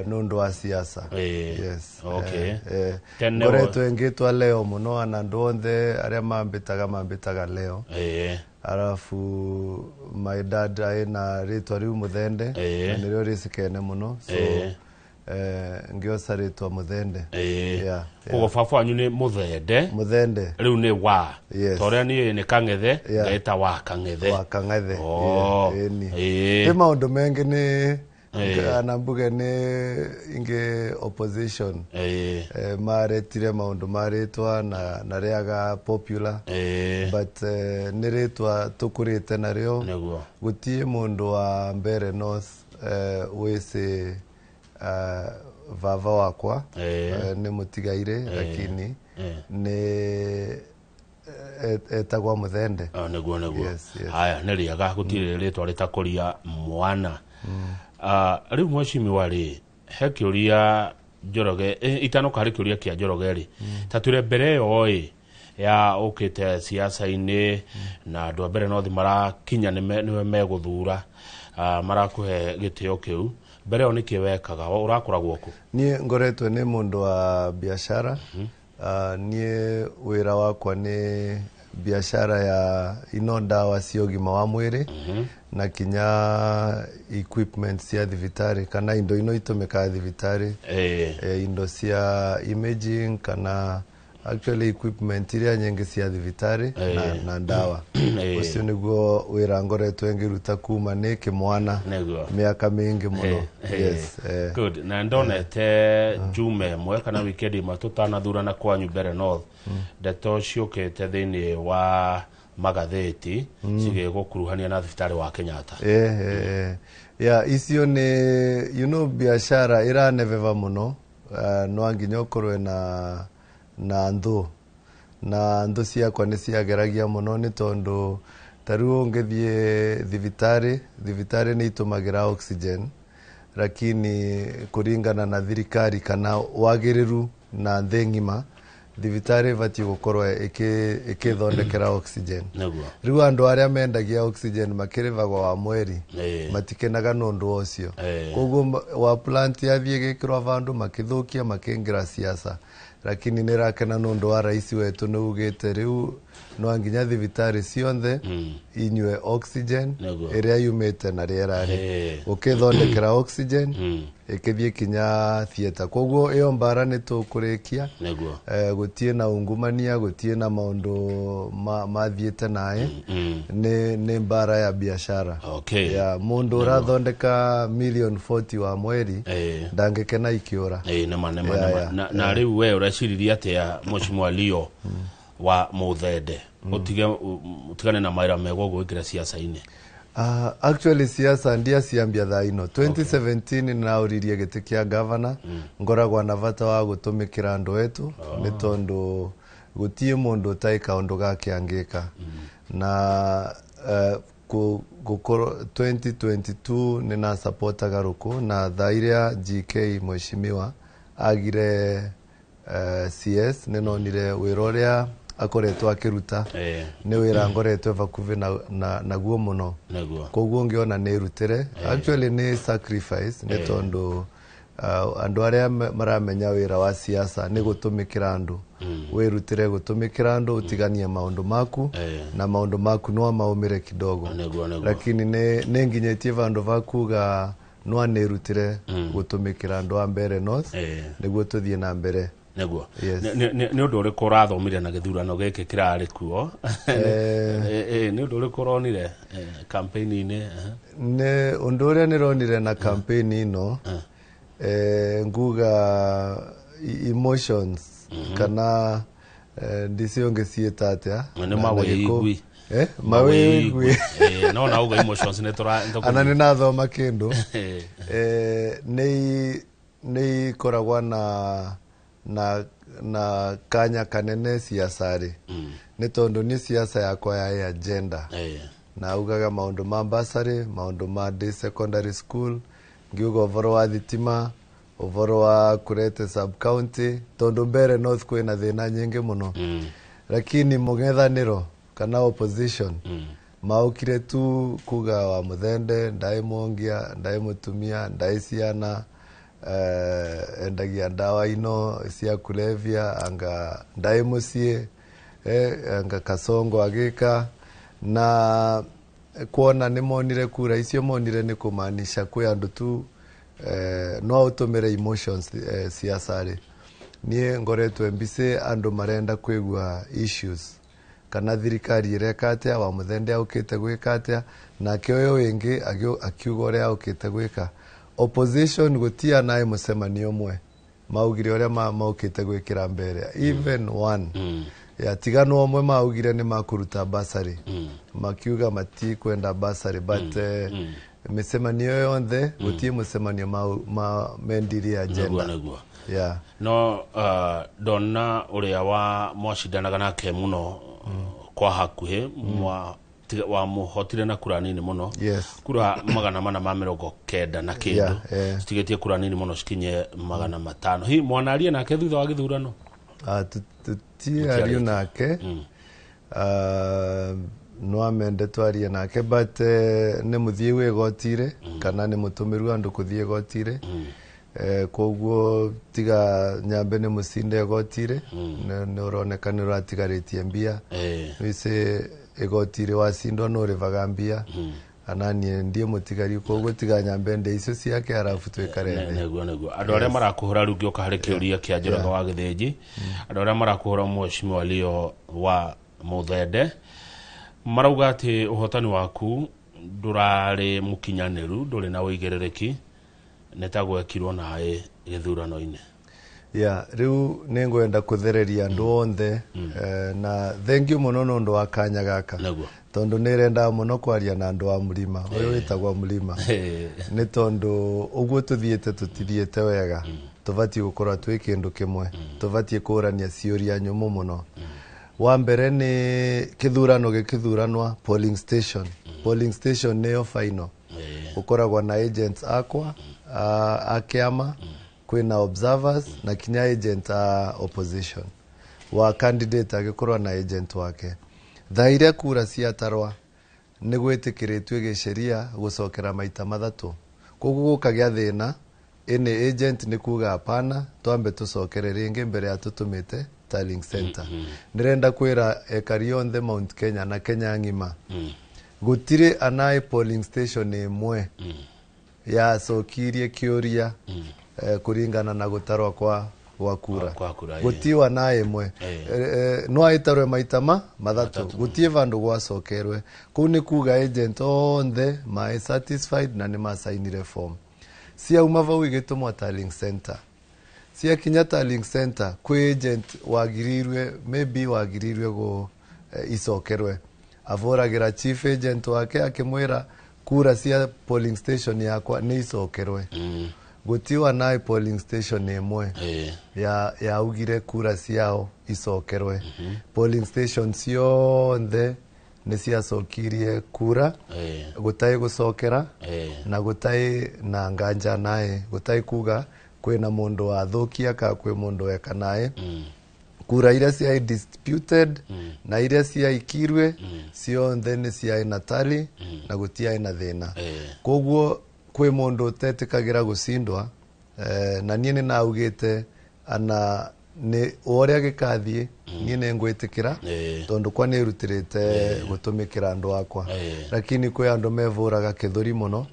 Speaker 4: Nĩ ũndũ wa siasa. Yes.
Speaker 1: Okay.
Speaker 4: Ngoretwo ngĩtwa Leo mũno na andũ onthe arĩa mambĩtaga Leo. Alafu my dad aina rĩtwa rĩu Muthende na nĩrĩo rĩcikene mũno so ngĩoca rĩtwa Muthende. Yeah.
Speaker 1: Koguo baba wanyu nĩ Muthende.
Speaker 4: Muthende.
Speaker 1: Rĩu nĩ wa.
Speaker 4: Yes.
Speaker 1: Ta ũrĩa niĩ nĩ Kang'ethe ngaĩta wa Kang'ethe.
Speaker 4: Wa Kang'ethe. Ĩ maũndũ mengĩ nĩ na mbuge nĩ ingĩ opposition maretire maũndũ ma rĩtwa na rĩaga popular but nĩ rĩtwa tũkũrĩte narĩo. Gũtirĩ mũndũ wa Mbeere North wĩcĩ vava wakwa nĩ mũtigaire lakini nĩ etagwa Muthende.
Speaker 1: Nĩguo nĩguo. Haya nĩ rĩega gũtirĩ rĩtwa rĩtakũria mwana. Rĩu mheshimiwa rĩ he kĩũria Njoroge itanoka harĩ kĩũria kĩa Njoroge rĩ ta twĩre mbere ĩyo ĩ ya ũkĩte siasa-inĩ na andũ a Mbeere North marakinya nĩwe megũthura marakũhe gĩtĩo kĩu mbere ĩyo nĩkĩ wekaga ũrakoragwo kũ?
Speaker 4: Niĩ ngoretwo nĩ mũndũ wa biashara. Niĩ wĩra wakwa nĩ biashara ya ino ndawa cia ũgima wa mwĩrĩ na kinya equipment cia thibitarĩ kana indo ino itũmĩkaga thibitarĩ, indo cia imaging kana actually equipment iria nyingĩ cia thibitarĩ na ndawa. Ũcio nĩguo wĩra ngoretwo ngĩruta kuma nĩ kĩmwana mĩaka mĩingĩ mũno. Yes.
Speaker 1: Good. Na ndonete Juma ĩmwe kana weekend ĩmwe tũtanathurana kwanyu Mbeere North ndeto ciũkĩte thĩinĩ wa magathĩti cigĩgũkuruhania na thibitarĩ wa Kenyatta.
Speaker 4: Yeah, icio nĩ you know biashara ĩranebeba mũno no nginya ũkorwe na nthũ na nthũ ciakwa nĩ ciageragia mũno nĩ tondũ ta rĩu ũngĩthiĩ thibitarĩ nĩ itũmagĩra oxygen lakini kũringana na thirikari kana wagĩrĩru na nthĩ ng'ima thibitarĩ ĩbatiĩ gũkorwo ĩkĩthondekera oxygen. Rĩu andũ arĩa mendagia oxygen makĩrĩhagwo wa mweri matikenaga nĩ ũndũ ũcio. Koguo wa plant yathiĩ ĩgĩkĩrwo vandũ makĩthũkia makĩingĩra siasa lakini nĩrakena nĩ ũndũ wa rais wetu nĩ ugĩte rĩu no nginya thibitarĩ cionthe inyue oxygen ĩrĩa yumĩte na rĩera-rĩ ũkĩthondekera oxygen ĩkĩthiĩ kinya theatre. Koguo ĩyo mbara nĩ tũkũrĩkia. Gũtirĩ na ungumania gũtirĩ na maũndũ mathiĩte naĩ nĩ mbara ya biashara. Ya mũndũ ũrathondeka million 40 wa mweri ndangĩkena ikĩũra.
Speaker 1: Na rĩu we Ũreciririe atĩa Mheshimiwa Leo wa Muthende ũtige ũtigane na mawĩra mega ũguo wĩingĩre siasa-inĩ?
Speaker 4: Actually siasa ndia ciambia thaa ino. 2017 nĩnaũririe gĩtĩ kĩa governor. Ngoragwa na bata wa gũtũmĩkĩra andũ etu, nĩ tondũ gũtiĩ mũndũ ũtarĩ kaũndũ gake angĩka. Na gũkorwo 2022 nĩnasupportaga Rũkũ, na thaa iria GK mheshimiwa agire CS, nĩnonire wĩra ũrĩa akoretwo akĩruta nĩ wĩra ngoretwo vakuvi naguo mũno. Koguo ngĩona nĩ rutĩre. Actually nĩ sacrifice, nĩ tondũ andũ arĩa maramenya wĩra wa siasa nĩ gũtũmĩkĩra andũ. Wĩrutĩre gũtũmĩkĩra andũ, ũtiganie maũndũ maku, na maũndũ maku no maumĩre kidogo.
Speaker 1: Nĩguo nĩguo
Speaker 4: Lakini nĩ nginyĩtie vandũ va kuga no nĩrutĩre gũtũmĩkĩra andũ a Mbeere North nĩguo tũthiĩ na mbere.
Speaker 1: Nĩguo.
Speaker 4: Yes.
Speaker 1: Nĩ ũndũ ũrĩkũ ũrathomire na gĩthurano gĩkĩ kĩrarĩ kuo? Nĩ ũndũ ũrĩkũ ũronire campaign-inĩ?
Speaker 4: Nĩ ũndũ ũrĩa nĩronire na campaign ĩno, nguga emotions kana ndicio ngĩciĩta atĩa.
Speaker 1: Nĩ
Speaker 4: Na
Speaker 1: mawĩigwi.
Speaker 4: Mawĩigwi.
Speaker 1: No nauga emotions nĩ tũra
Speaker 4: Ana nĩ nathoma kĩndũ. Nĩ ikoragwa na kanya kanene siasa-rĩ, nĩ tondũ niĩ siasa yakwa yarĩ agenda, na ugaga maũndũ ma bursary, maũndũ ma day secondary school, ngiuga ũboro wa thitima, ũboro wa kũrete sub county, tondũ Mbeere North kwĩna thĩna nyingĩ mũno. Lakini mũng'ethanĩro kana opposition maũkire tu kuga wa Muthende ndaĩ mwongia, ndaĩ mũtumia, ndaĩ ciana, endagia ndawa ino cia kulevya, anga ndaĩ mũciĩ, anga Kasongo agĩka. Na kuona nĩ monire kura icio monire nĩ kũmaanisha kwĩ andũ tu no ũtũmĩre emotions siasa-rĩ. Niĩ ngoretwo mbici andũ marenda kwĩgua issues kana thirikari ĩreka atĩa, wa Muthende aũkĩte gwĩka atĩa, nake ũyũ wĩngĩ akiuga ũrĩa aũkĩte gwĩka. Opposition gũtia naĩ mũcemanio ũmwe maugire ũrĩa maũkĩte gwĩkĩra mbere, even one ya tiganwo ũmwe maugire nĩ makũruta bursary, makiuga matikwenda bursary, but mĩcemanio yonthe gũtiĩ mũcemanio ma mendirie agenda.
Speaker 1: Nĩguo.
Speaker 4: Yeah.
Speaker 1: No ndona ũrĩa wa mwacindanaga nake mũno kwa hakuhĩ mwa wamũhotire na kura nini mũno, kura 490 na kĩndũ, citigĩtie kura nini mũno cikinye 500. Hihi mwanaria nake thutha wa gĩthurano?
Speaker 4: Ah, tutiario nake. Ah, no amende twarie nake, but nĩ mũthiĩ gwĩ igoti-rĩ, kana nĩ mũtũmĩru andũ kũthiĩ igoti-rĩ. Koguo tiga nyambe nĩ mũcinde igoti-rĩ, nĩ ũroneka nĩ ũratigarĩtie mbia. Nĩwĩsĩ igoti-rĩ wacindwo nĩ ũrĩvaga mbia, ananiĩ ndiĩ mũtigari, koguo tiga nyambe ndĩ icio ciake arabu twĩkare thĩ.
Speaker 1: Nĩguo andũ arĩa marakũhũra rĩu, ngĩũka harĩ kĩũria kĩa Njoroge wa Gĩthĩnji, andũ arĩa marakũhũra Mheshimiwa Leo wa Muthende marauga atĩ ũhotani waku ndũrarĩ mũkinyanĩru, ndũrĩ na ũigĩrĩrĩki, nĩ ta gwekirwo naĩ gĩthurano-inĩ.
Speaker 4: Ya rĩu nĩ ngwenda kũthereria andũ onthe, na thengiũ mũno nĩ ũndũ wa kanya gaka, tondũ nĩ rendaga mũno kwaria na andũ a mũrima ũyũ wĩtagwo mũrima, nĩ tondũ ũguo tũthiĩte tũtithiĩte wega. Tũbatiĩ gũkorwo twĩ kĩndũ kĩmwe, tũbatiĩ kũrania ciũria nyũmũ mũno. Wa mbere nĩ kĩthurano gĩkĩthuranwa, polling station, polling station nĩyo final. Gũkoragwo na agents akwa a kĩama, kwĩna observers na kinya agent a opposition wa candidate agĩkorwo na agent wake. Thaa iria kura ciatarwa nĩ gwĩtĩkĩrĩtio gĩsheria gũcokera maita 3, koguo gũkagĩa thĩna ĩnĩ agent nĩ kuga hapana, twambe tũcokere rĩngĩ mbere ya tũtũmĩte tallying center. Ndĩrenda kwĩra ekari onthe Mount Kenya na Kenya ng'ima, gũtirĩ anaĩ polling station ĩmwe yacokirie kĩũria kũringana na gũtarwa kwa kura.
Speaker 1: Kwa kura.
Speaker 4: Gũtiwa na ĩmwe. No ĩtarwe maita 3, gũtiĩ vandũ gwacokerwe. Kũu nĩ kuga agent onthe maĩ satisfied na nĩ macainire form ciauma vau igĩtũmwo tallying center. Ciakinya tallying center kwi agent wagirirwe, maybe wagirirwe go icokerwe, avuragira chief agent wake akimwira kura cia polling station yakwa ni icokerwe. Gutiwa naye polling station imwe ya yaugire kura ciao icokerwe. Polling station cionthe nĩ ciacokirie kura, gutai gucokera na gutai na nganja naye, gutai kuga kwina mundu wathukia ka kwi mundu weka naye. Kura iria ciai disputed na iria ciaikirwe cionthe nĩ ciai na tally na gutiai na thina. Koguo kwi mundu utetikagira gucindwa, na niĩ nĩ naugĩte ana nĩ ũrĩa gĩkathiĩ niĩ nĩ ngwĩtĩkĩra tondũ kwa nĩ rutirĩte gũtũmĩkĩra andũ akwa, lakini kwĩ andũ mevũraga kĩthũri mũno.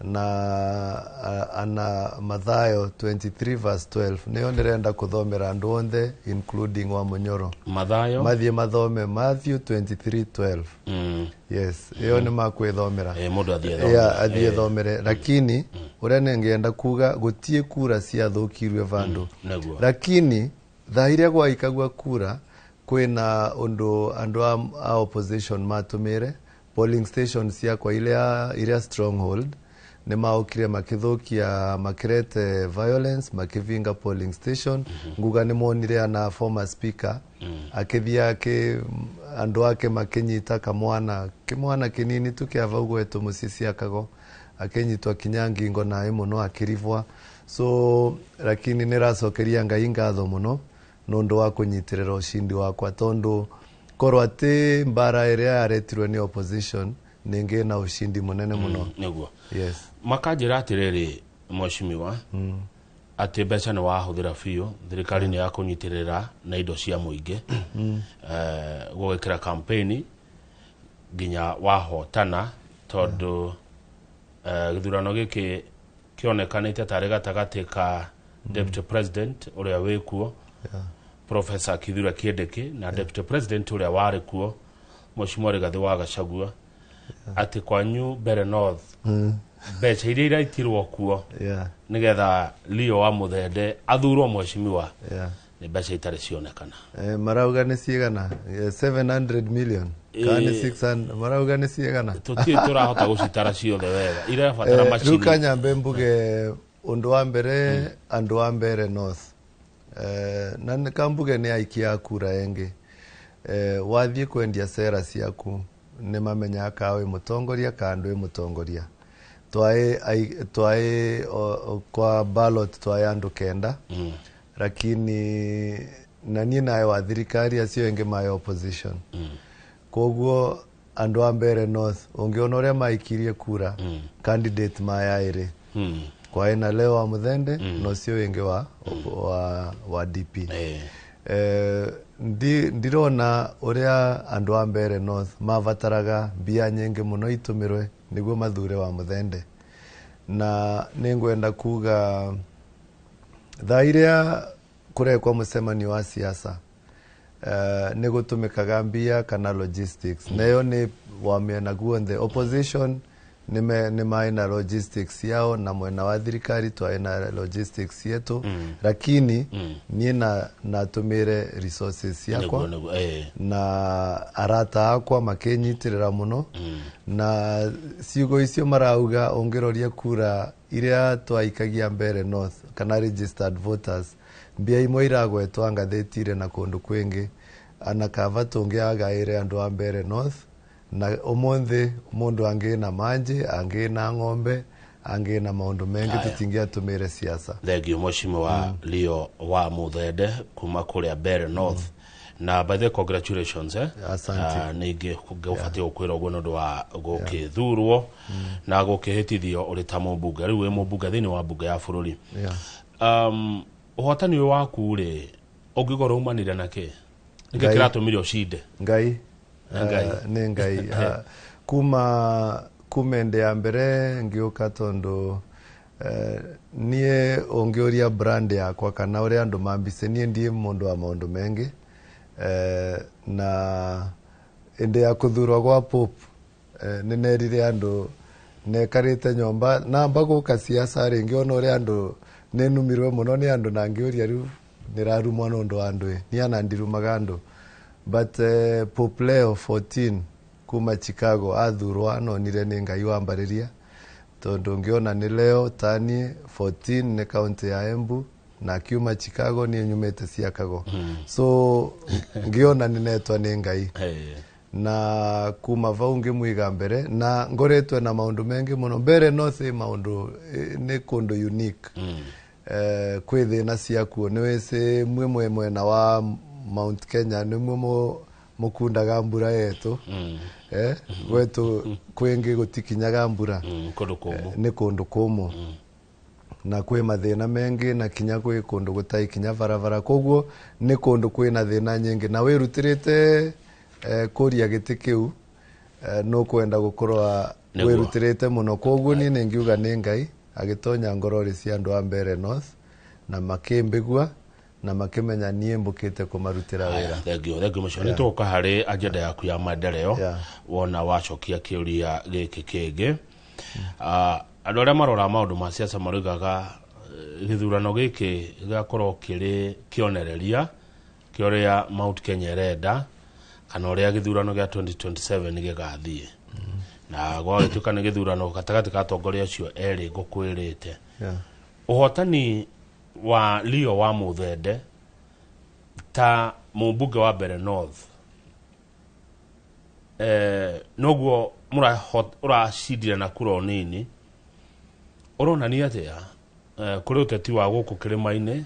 Speaker 4: Na ana Mathayo 23 verse 12 nĩyo ndĩrenda kũthomera andũ onthe including wa Munyoro.
Speaker 1: Mathayo
Speaker 4: mathiĩ mathome Matthew 23:12. Yes, ĩyo nĩ makwĩthomera.
Speaker 1: Mũndũ athiĩ athome.
Speaker 4: Yeah, athiĩ thomere, lakini ũrĩa nĩngĩenda kuga gũtiĩ kura ciathũkirwe vandu.
Speaker 1: Nĩguo.
Speaker 4: Lakini thaa iria gwaikagua kura kwĩna ũndũ andũ a opposition matũmĩre polling station ciakwa iria stronghold nĩ maũkire makĩthũkia, makĩrete violence, makĩvinga polling station. Nguga nĩ monire ana former speaker akĩthiĩ andũ ake makĩnyita kamwana kĩmwana kĩnini tu kĩa vau gwetũ mũciĩ ciakago, akĩnyitwa kinya ngingo naĩ mũno akĩribwa. So lakini nĩracokeria Ngai ngatho mũno nũndũ wa kũnyitĩrĩra ushindi wakwa, tondũ korwo atĩ mbara ĩrĩa yaretirwe nĩ opposition nĩngĩ na ushindi mũnene mũno.
Speaker 1: Nĩguo.
Speaker 4: Yes.
Speaker 1: Makanjĩra atĩrĩrĩ mheshimiwa, atĩ mbeca nĩ wahũthĩra biũ, thirikari nĩ yakũnyitĩrĩra na indo cia mũingĩ, gũgĩkĩra campaign nginya wahotana, tondũ gĩthurano gĩkĩ kĩonekanĩte tarĩ gatagatĩ ka deputy president ũrĩa wĩkuo Professor Kithure Kindiki na deputy president ũrĩa warĩ kuo Mheshimiwa Rigathĩ wa Gachagua, atĩ kwanyu Mbere North mbeca iria iraitirwo kuo nĩgetha Leo wa Muthende athurwo mheshimiwa nĩ mbeca itarĩ cionekana.
Speaker 4: Marauga nĩ cigana? 700 million kana nĩ 600? Marauga nĩ cigana?
Speaker 1: Tũtirĩ tũrahota gũcitara ciothe wega, irabatara macini.
Speaker 4: Rĩu kanyambe mbuge ũndũ wa mbere, andũ a Mbere North, na nĩ kambuge nĩ aikia a kura ĩngĩ, wathiĩ kwendia cera ciaku nĩ mamenyaga ka wĩ mũtongoria ka ndwĩ mũtongoria. Twaĩ kwa ballot twaĩ andũ 9, lakini na niĩ naĩ wa thirikari acio ĩngĩ maĩ opposition. Koguo andũ a Mbere North ũngĩona ũrĩa maikirie kura, candidate maya ĩrĩ kwaĩ na Leo wa Muthende na ũcio wĩngĩ wa DP. Ndirona ũrĩa andũ a Mbere North mabataraga mbia nyingĩ mũno itũmĩrwe nĩguo mathure wa Muthende. Na nĩngwenda kuga thaa iria kũrekwo mũcemanio wa siasa, nĩ gũtũmĩkaga mbia kana logistics, nayo nĩ wa mĩena guothe. Opposition nĩ maĩ na logistics yao na mwena wa thirikari twaĩ na logistics yetu, lakini niĩ natũmĩre resources ciakwa na arata akwa makĩnyitĩrĩra mũno. Na ciugo icio marauga ũngĩroria kura iria twaikagia Mbere North kana registered voters, mbia imwe iragwetwo ngathĩti-inĩ na kũndũ kwĩngĩ, ana kava tũngĩagaĩre andũ a Mbere North na ũmũthĩ mũndũ angĩ na manji, angĩ na ng'ombe, angĩ na maũndũ mengĩ, tũtingĩatũmĩre siasa.
Speaker 1: Thank you mheshimiwa Leo wa Muthende kuma kũrĩa Mbere North. Na by the way, congratulations.
Speaker 4: Asante.
Speaker 1: Ningĩ ngũbatiĩ gũkwĩra ũguo nĩ ũndũ wa gũkĩthurwo na gũkĩhĩtithio ũrĩ ta mũmbunge. Rĩu wĩ mũmbunge thĩinĩ wa mbunge ya bũrũri. Ũhotani ũyũ waku rĩ, ũngĩkorwo umanire na kĩ? Nĩkĩ
Speaker 4: Ngai.
Speaker 1: kĩratũmire ũcinde?
Speaker 4: Ngai.
Speaker 1: Ngai.
Speaker 4: Nĩ Ngai. Kuma ĩndĩ ya mbere ngĩũka tondũ niĩ ũngĩũria brand yakwa kana ũrĩa andũ mambice, niĩ ndiĩ mũndũ wa maũndũ mengĩ. Na ĩndĩ ya kũthurwo gwa Pope, nĩ nerire andũ nekarĩte nyũmba namba gũka siasa rĩngĩ ona ũrĩa andũ Nĩ numirwe mũno nĩ andũ na ngĩũria rĩu nĩrarumwo nĩ ũndũ wa andũ ĩ niĩ ana ndirumaga andũ but Pope Leo 14 kuma Chicago athurwo anonire nĩ Ngai wambarĩria tondu ngiona nĩ Leo tanie 14 nĩ kaunti ya Embu na akiuma Chicago niĩ nyumĩte Ciakago. So ngiona nĩnetwa nĩ Ngai na kuma vau ngĩmwiga mbere na ngoretwe na maundu mengi muno mbere no thĩ maundu nĩ kũndũ unique. Kwĩ thĩna ciakuo nĩ wĩcĩ mwĩ mwena wa Mount Kenya nĩ mwe mukundaga mbura yetu. Gwetu kwingi gutikinyaga mbura.
Speaker 1: Kundu kumu
Speaker 4: ni kundu kumu. Na kwi mathina mengi na kinya kwi kundu gutai kinya barabara koguo ni kundu kwina thina nyingi na wirutirite kuria giti kiu no kwenda gukorwa wirutirite muno koguo ni ningiuga ni Ngai agitonya ngorori cia andu a Mbeere North na makimbigua na makimenya nie mbukite kumarutira wira.
Speaker 1: Thank you mucio. Ni tuka hari agenda yaku ya maendeleo wona wacokia kiuria giki kingi. Andu aria marora maundu ma siasa marugaga githurano giki gigakorwo kiri kionereria kia uria Mount Kenya irenda kana uria githurano gia 2027 gigathie. Na gwagituika ni githurano gatagati ka atongoria acio eri ngukwirite. Uhotani wa Leo wa Muthende ta mumbunge wa Mbeere North noguo uracindire na kura nini uronania atia kuri uteti wa guku kirima-ini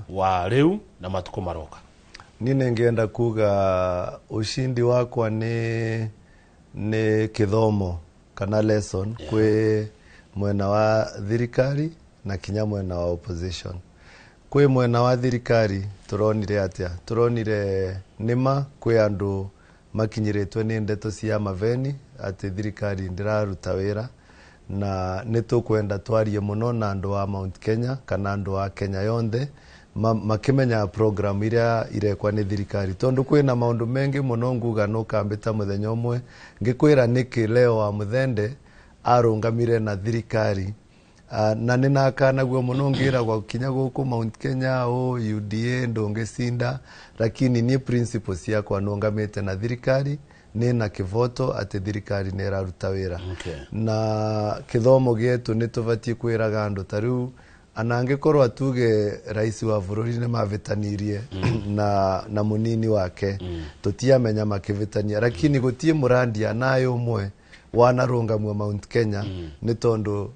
Speaker 1: wa riu na matuko maroka?
Speaker 4: Ni ningeenda kuga ushindi wakwa ni kithomo kana lesson kwi mwena wa thirikari na kinya mwena wa opposition. Kwi mwena wa thirikari turonire atia? Turonire nima kwi andu makinyiritwe ni ndeto cia maveni ati thirikari ndiraruta wira na nitukwenda twarie muno na andu a Mount Kenya kana andu a Kenya yonthe makimenya program iria irekwa ni thirikari tondu kwina maundu mengi muno nguga no kambita muthenya umwe ngikwira niki Leo wa Muthende arungamire na thirikari. Na ninakanagwo muno ngiragwa kinya guku Mount Kenya o UDA ndungicinda lakini ni principles ciakwa nungamite na thirikari ni na kivoto ati thirikari ni iraruta wira. Na kithomo gietu ni tubatie kwiraga andu ta riu anangikorwo atuge rais wa bururi ni mavitanirie na munini wake tutiamenya makivitania lakini gutie murandia nayo umwe wanarungamwa Mount Kenya ni tondu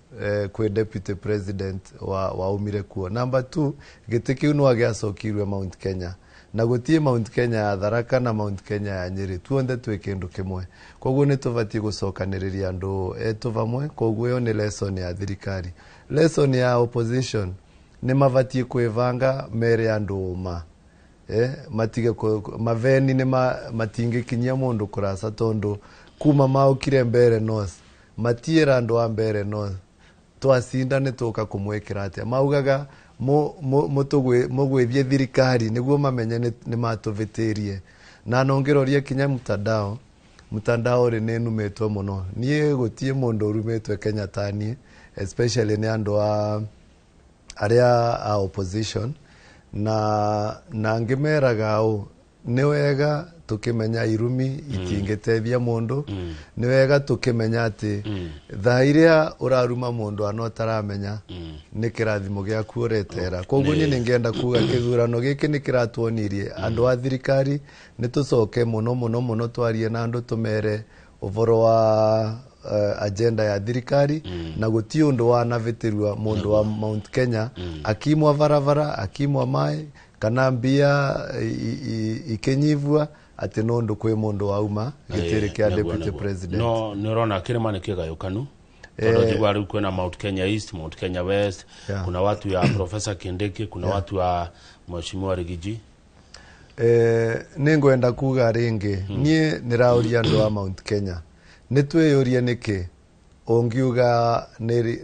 Speaker 4: kwi deputy president wa umire kuo. Number 2 giti kiu no giacokirwe Mount Kenya na gutie Mount Kenya ya Tharaka na Mount Kenya ya Nyeri tuonthe twi kindu kimwe koguo ni tubatie gucokaniriria andu etu vamwe koguo iyo ni lesson ya thirikari. Lesson ya opposition ni mabatie kwivanga mere andu ma matige maveni ni matingikinyia mundu kurasa tondu kuma maukire Mbeere North matiera andu a Mbeere North twacinda ni tuka kumwikira atia maugaga mugwithie thirikari niguo mamenye ni matuvitirie na nongirorie kinya mutandao ri ni numitwe muno nie gutie mundu urumitwe Kenya tanie especially ni andu a aria a opposition na ngimeraga u ni wega tukimenya irumi itingitethia mundu ni wega tukimenya ati thaa iria uraruma mundu ano taramenya ni kirathimo giaku uretera koguo ni ningienda kuga kithurano giki ni kiratuonirie andu a thirikari ni tucoke muno muno muno twarie na andu tumere uvoro wa agenda ya thirikari na guti undu wanavitirua mundu wa Mount Kenya akimwa barabara akimwa mai kana mbia ikinyivua ati nondu kwi mundu wauma gitiri kia deputy president.
Speaker 1: No nirona kirima ni kigayukanu tondu njigua riu kwina Mount Kenya East, Mount Kenya West, kuna watu ya Professor Kindiki, kuna watu wa Mheshimiwa Rigiji.
Speaker 4: Ningwenda kuga ringi nie nirauria andu a Mount Kenya ni twiyurie niki ungiuga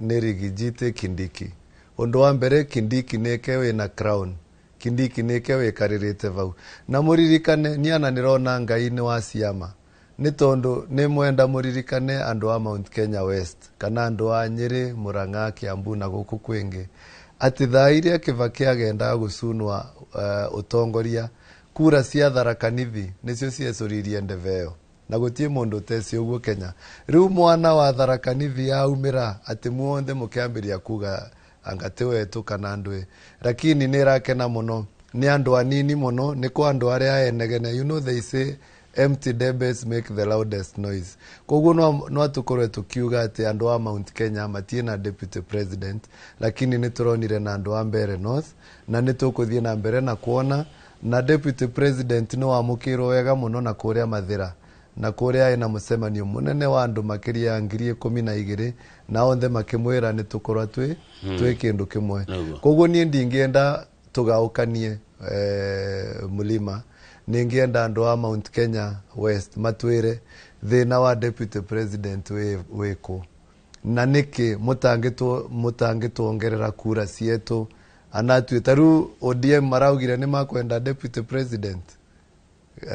Speaker 4: ni Rigiji ti Kindiki. Undu wa mbere Kindiki nike wina crown, Kindiki nike wikaririte vau na muririkane niana nirona Ngai ni wa ciama ni tondu ni mwenda muririkane andu a Mount Kenya West kana andu a Nyeri, Murang'a, Kiambu na guku kwingi Atĩ thaa iria Kibaki agendaga gũcunwa ũtongoria, kura cia Tharaka Nithi nĩcio ciecũririe ndebe ĩyo, na gũtirĩ mũndũ ũteci ũguo Kenya. Rĩu mwana wa Tharaka Nithi aumĩra atĩ muothe mũkĩambĩrĩria kuga anga ti wetu kana ndũĩ, lakini nĩ ĩrakena mũno nĩ andũ anini mũno, nĩ kwa andũ arĩa enegene. You know they say empty debes make the loudest noise. Koguo no tũkorwe tukiuga atĩ andũ a Mount Kenya matirĩ na deputy president, lakini nĩ tũronire na andũ a Mbeere North, na nĩ tũkũthiĩ na mbere na kuona na deputy president nĩ wamũkĩirwo wega mũno na kũrĩa Mathĩra, na kũrĩa ĩna mũcemanio mũnene wa andũ makĩria ya 12,000, na othe makĩmwĩra nĩ tũkorwa twĩ twĩ kĩndũ kĩmwe. Koguo niĩ ndingĩenda tũgaũkanie mlima, ningĩenda andũ a Mount Kenya West matwĩre thĩna wa deputy president wĩkũ, na nĩkĩ mũtangĩtuongerera kura cietu anatue. Ta rĩu ODM maraugire nĩ makwenda deputy president,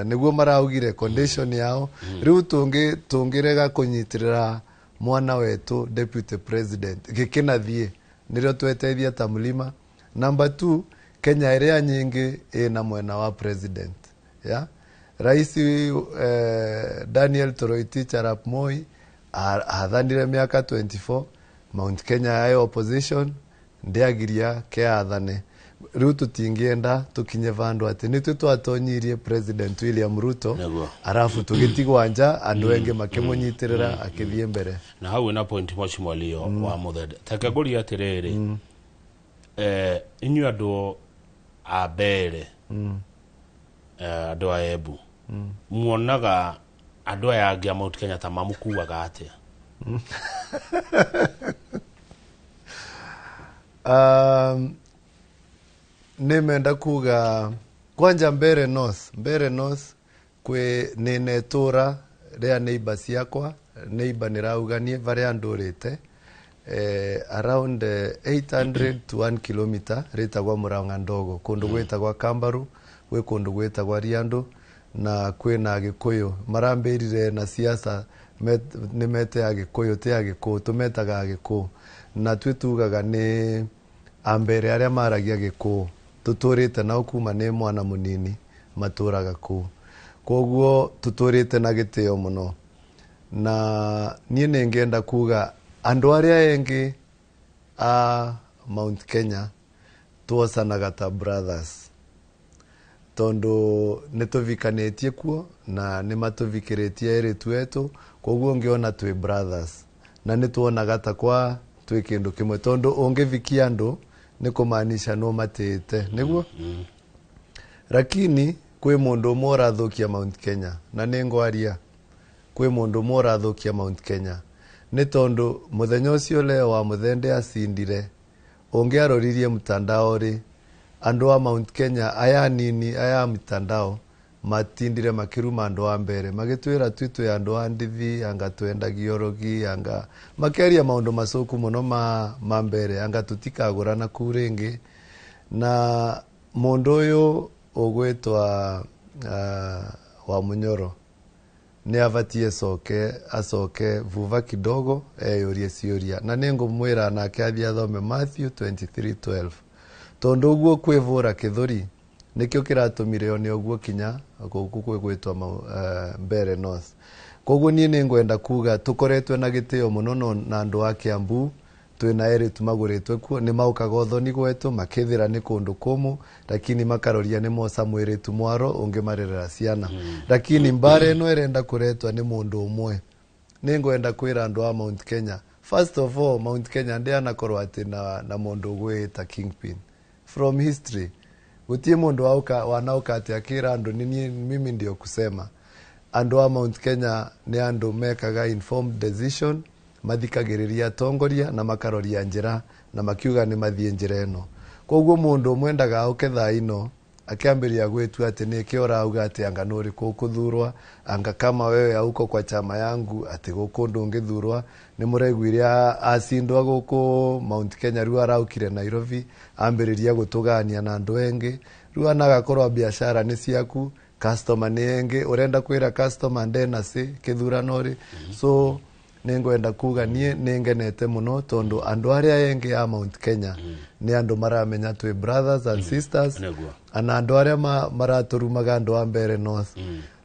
Speaker 4: nĩguo maraugire condition yao. Rĩu tũngĩrega kũnyitĩrĩra mwana wetu deputy president gĩkĩnathiĩ nĩrĩo tweteithia ta mlima. Number 2, Kenya ĩrĩa nyingĩ ĩna mwena wa president ya Rais Daniel Toroitich arap Moi athanire miaka 24. Mount Kenya ya opposition ndiagiria ke athane. Riu tutingienda tukinye vandu ati nitwe twatonyirie President William Ruto arafu tugitigwa nja andu enge makimunyitirira akithie mbere.
Speaker 1: Na hau ina point mheshimiwa Leo wa Muthende take nguria atiriri, inyuĩ andũ a Mbeere, andũ a Embu, muonaga andũ aya angĩ a Mount Kenya ta mamukuaga atĩa?
Speaker 4: Nimenda kuga kwanja Mbeere North, Mbeere North kwi nene tura ria neighbor ciakwa, neighbor nirauganie varia ndurite around 800 to 1 kilometer ritagwa Murang'a Ndogo, kundu gwitagwa Kambaru, gwi kundu gwitagwa Riandu, na kwina Agikuyu marambirire na siasa ni mete Agikuyu ti Agikuyu tumetaga Agikuyu, na twitugaga ni ambere aria maragia Gikuyu tuturite nao kuma ni mwana munini maturaga kuu, koguo tuturite na gitio muno. Na nie ningenda kuga andu aria engi a Mount Kenya tuocanaga ta brothers, tondu nituvikanitie kuo na nimatuvikiritie eritu wetu, koguo ngiona twi brothers na nituonaga ta kwa twi kindu kimwe, tondu ungivikia andu ni kumaanisha no matite niguo. Lakini kwi mundu umwe urathukia Mount Kenya, na ningwaria kwi mundu umwe urathukia Mount Kenya ni tondu muthenya ucio Leo wa Muthende acindire, ungiaroririe mtandao ri andu a Mount Kenya aya nini aya mtandao matindire makiruma andu a Mbeere magitwira twitu ya andu a ndithi anga twendagia orogi anga makeria maundu macuku muno ma Mbeere anga tutikagurana kuu ringi. Na mundu uyu ugwitwa wa Munyoro ni avatie soke asoke vuva kidogo eyurie ciuria, na ningumwira nake athie athome Matthew 23:12 tondu uguo kwivura kithuri nikio kiratumire one uguo kinya guku kwigwitwa Mbeere North. Koguo nie ningwenda kuga tukoretwe na gitio muno na andu a Kiambu, twina eritu maguritwe kuo ni maukaga uthoni gwetu makithira ni kundu kumu, lakini makaroria ni moca mwiritu mwaro ungimarerera ciana. Lakini mbare ino irenda kuretwa ni mundu umwe. Ningwenda kwira andu a Mount Kenya, first of all Mount Kenya ndianakorwo ati na mundu ugwita kingpin from history. Gutie mundu wanauka ati akira andu nini mimi ndio kusema andu a Mount Kenya ni andu mekaga informed decision, mathikagiriria atongoria na makaroria njira na makiuga ni mathie njira ino. Koguo mundu mwendaga auke thaa ino akiambiria gwitua ati niki urauga ati anga nuri kukuthurwa, anga kama wewe auko kwa chama yangu ati guku ndungithurwa. Ni muraiguire acindwa guku Mount Kenya riu araukire Nairobi ambiriria gutugania na andu engi, riu anagakorwa biashara ni ciaku, customer ni engi, urenda kwira customer ndena si kithurano ri. So Nĩngwenda kuga niĩ nĩngenete mũno tondũ andũ arĩa engĩ a Mount Kenya nĩ andũ maramenya twĩ brothers and sisters.
Speaker 1: Nĩguo.
Speaker 4: Ana andũ arĩa maratũrumaga andũ a Mbeere North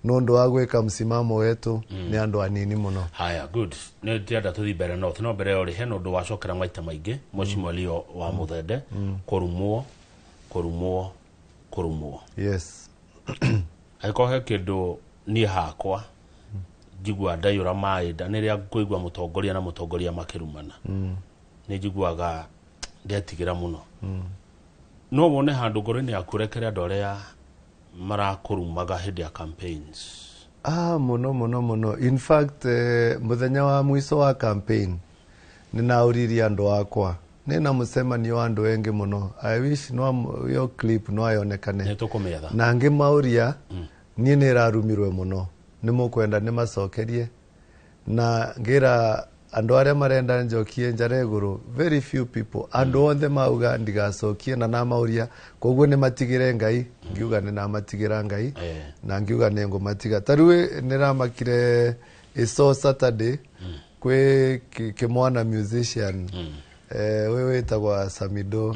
Speaker 4: nĩ ũndũ wa gwĩka msimamo wetu nĩ andũ anini mũno.
Speaker 1: Haya, good. Nĩ ndĩrenda tũthiĩ Mbeere North, no mbere ĩyo rĩ, hena ũndũ wacokera maita maingĩ, Mheshimiwa Leo wa Muthende, kũrumwo, kũrumwo, kũrumwo.
Speaker 4: Yes.
Speaker 1: Angĩkorwo he kĩndũ niĩ hakwa njigua ndaiyũra maĩ nda nĩ rĩrĩa ngũigua mũtongoria na mũtongoria makĩrumana, nĩ njiguaga ndetigĩra mũno. No wone handũ ngoro-inĩ yaku ũrekere andũ arĩa marakũrumaga hĩndĩ ya campaigns?
Speaker 4: Ah, mũno mũno mũno. In fact, mũthenya wa mwico wa campaign nĩnaũririe andũ akwa, nĩna mũcemanio wa andũ engĩ mũno. I wish no yo clip no yonekane.
Speaker 1: Nĩ tũkũmĩetha.
Speaker 4: Na ngĩmaũria, niĩ nĩ ĩrarumirwe mũno, nĩ mũkwenda nĩ macokerie? Na ngĩra andũ arĩa marenda njokie njara igũrũ, very few people. Andũ othe mauga ndigacokie, na namauria koguo nĩ matigĩre Ngai. Ngiuga nĩ namatigĩra Ngai na ngiuga nĩ ngũmatiga. Ta rĩu nĩramakire ico Saturday kwĩ kĩmwana musician we wĩtagwa Samido,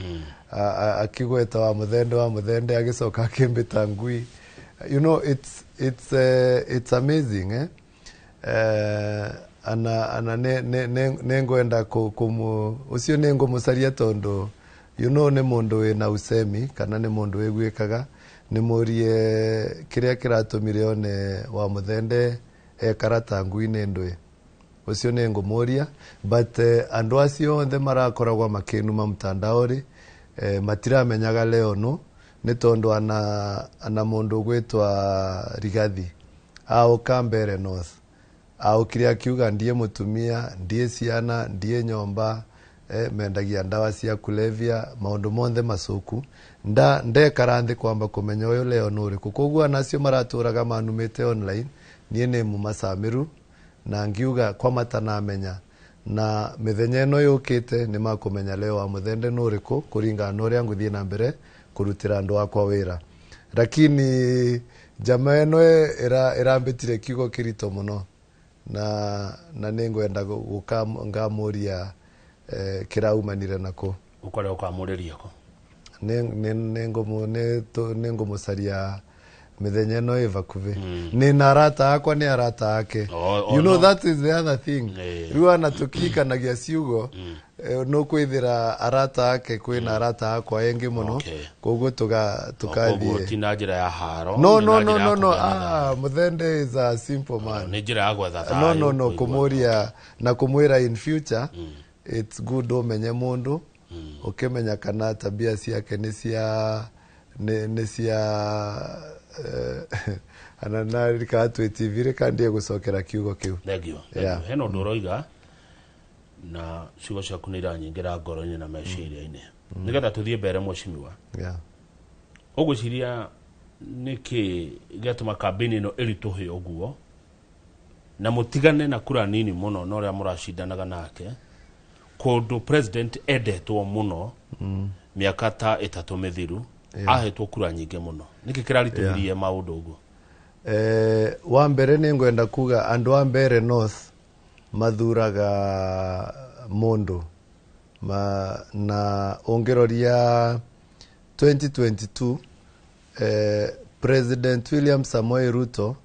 Speaker 4: akigweta wa Muthende, wa Muthende agĩcoka akĩmbĩta ngui. You know, it's amazing, eh? Ana nĩ ngwenda kũmũ ũcio nĩ ngũmũcaria tondũ you know nĩ mũndũ wĩna usemi kana nĩ mũndũ wĩguĩkaga, nĩ mũrie kĩrĩa kĩratũmire one wa Muthende ekara ta ngui nĩ ndũĩ. Ũcio nĩ ngũmũria, but andũ acio othe marakoragwo makĩnuma mtandao rĩ, matiramenyaga leo no nĩ tondũ ana mũndũ ũgwĩtwa Rigathi aũka Mbeere North, aũkire akiuga ndiĩ mũtumia, ndiĩ ciana, ndiĩ nyomba, mendagia ndawa cia kulevya, maũndũ monthe macuku. Ndekara nthĩ kwamba kũmenya ũyũ leo nĩ ũrĩkũ. Koguo anacio maratũraga manumĩte online, niĩ nĩ mũmacamĩru na ngiuga kwa matanamenya, na mĩthenya ĩno yũkĩte nĩ makũmenya leo wa Muthende nĩ ũrĩkũ kũringana na ũrĩa ngũthiĩ na mbere kũrutĩra andũ akwa wĩra. Lakini jama ĩno ĩrambĩtire kiugo kĩritũ mũno na nĩ ngwenda gũka ngamũria kĩraumanire nako.
Speaker 1: Ũkorĩa ũkamũrĩria kũ?
Speaker 4: Nĩ ngũmũcaria mĩthenya ĩno ĩ vakuhĩ. Nĩ na arata akwa, nĩ arata ake.
Speaker 1: Oh,
Speaker 4: You know,
Speaker 1: no.
Speaker 4: that is the other thing. Rĩu ana tũkikanagia ciugo, nũkwĩthĩra arata ake kwĩna arata akwa engĩ mũno. Koguo
Speaker 1: Koguo
Speaker 4: tukathiĩ
Speaker 1: ti na njĩra ya haro,
Speaker 4: No,
Speaker 1: nĩ
Speaker 4: no,
Speaker 1: na
Speaker 4: no,
Speaker 1: njĩra ya
Speaker 4: no, no.
Speaker 1: kũgĩa na
Speaker 4: Ah, Muthende is a simple man.
Speaker 1: Nĩ njĩra ya gwetha
Speaker 4: No,
Speaker 1: thayũ,
Speaker 4: no, no,
Speaker 1: kũigua.
Speaker 4: kũmũria na kũmwĩra in future it's good ũmenye mũndũ, ũkĩmenya kana tabia ciake nĩ cia ana narika twĩ TV rĩ kandie gũcokera kiugo kĩu.
Speaker 1: Thank you. Thank you. Hena ũndũ ũroiga na ciugo ciaku nĩ iranyingĩra ngoro-inĩ na meciria-inĩ, nĩgetha tũthiĩ mbere, mheshimiwa. Ũgwĩciria nĩkĩ gĩatũma kambĩini ĩno ĩritũhe ũguo na mũtigane na kura nini mũno na ũrĩa mũracindanaga nake kũndũ president endetwo mũno mĩaka ta 3 mĩthiru, ahetwo kura nyingĩ mũno? Nĩkĩ kĩraritũhirie maũndũ ũguo?
Speaker 4: Wa mbere nĩ ngwenda kuga andũ a Mbeere North mathuraga mũndũ na ũngĩroria 2022, President William Samoei Ruto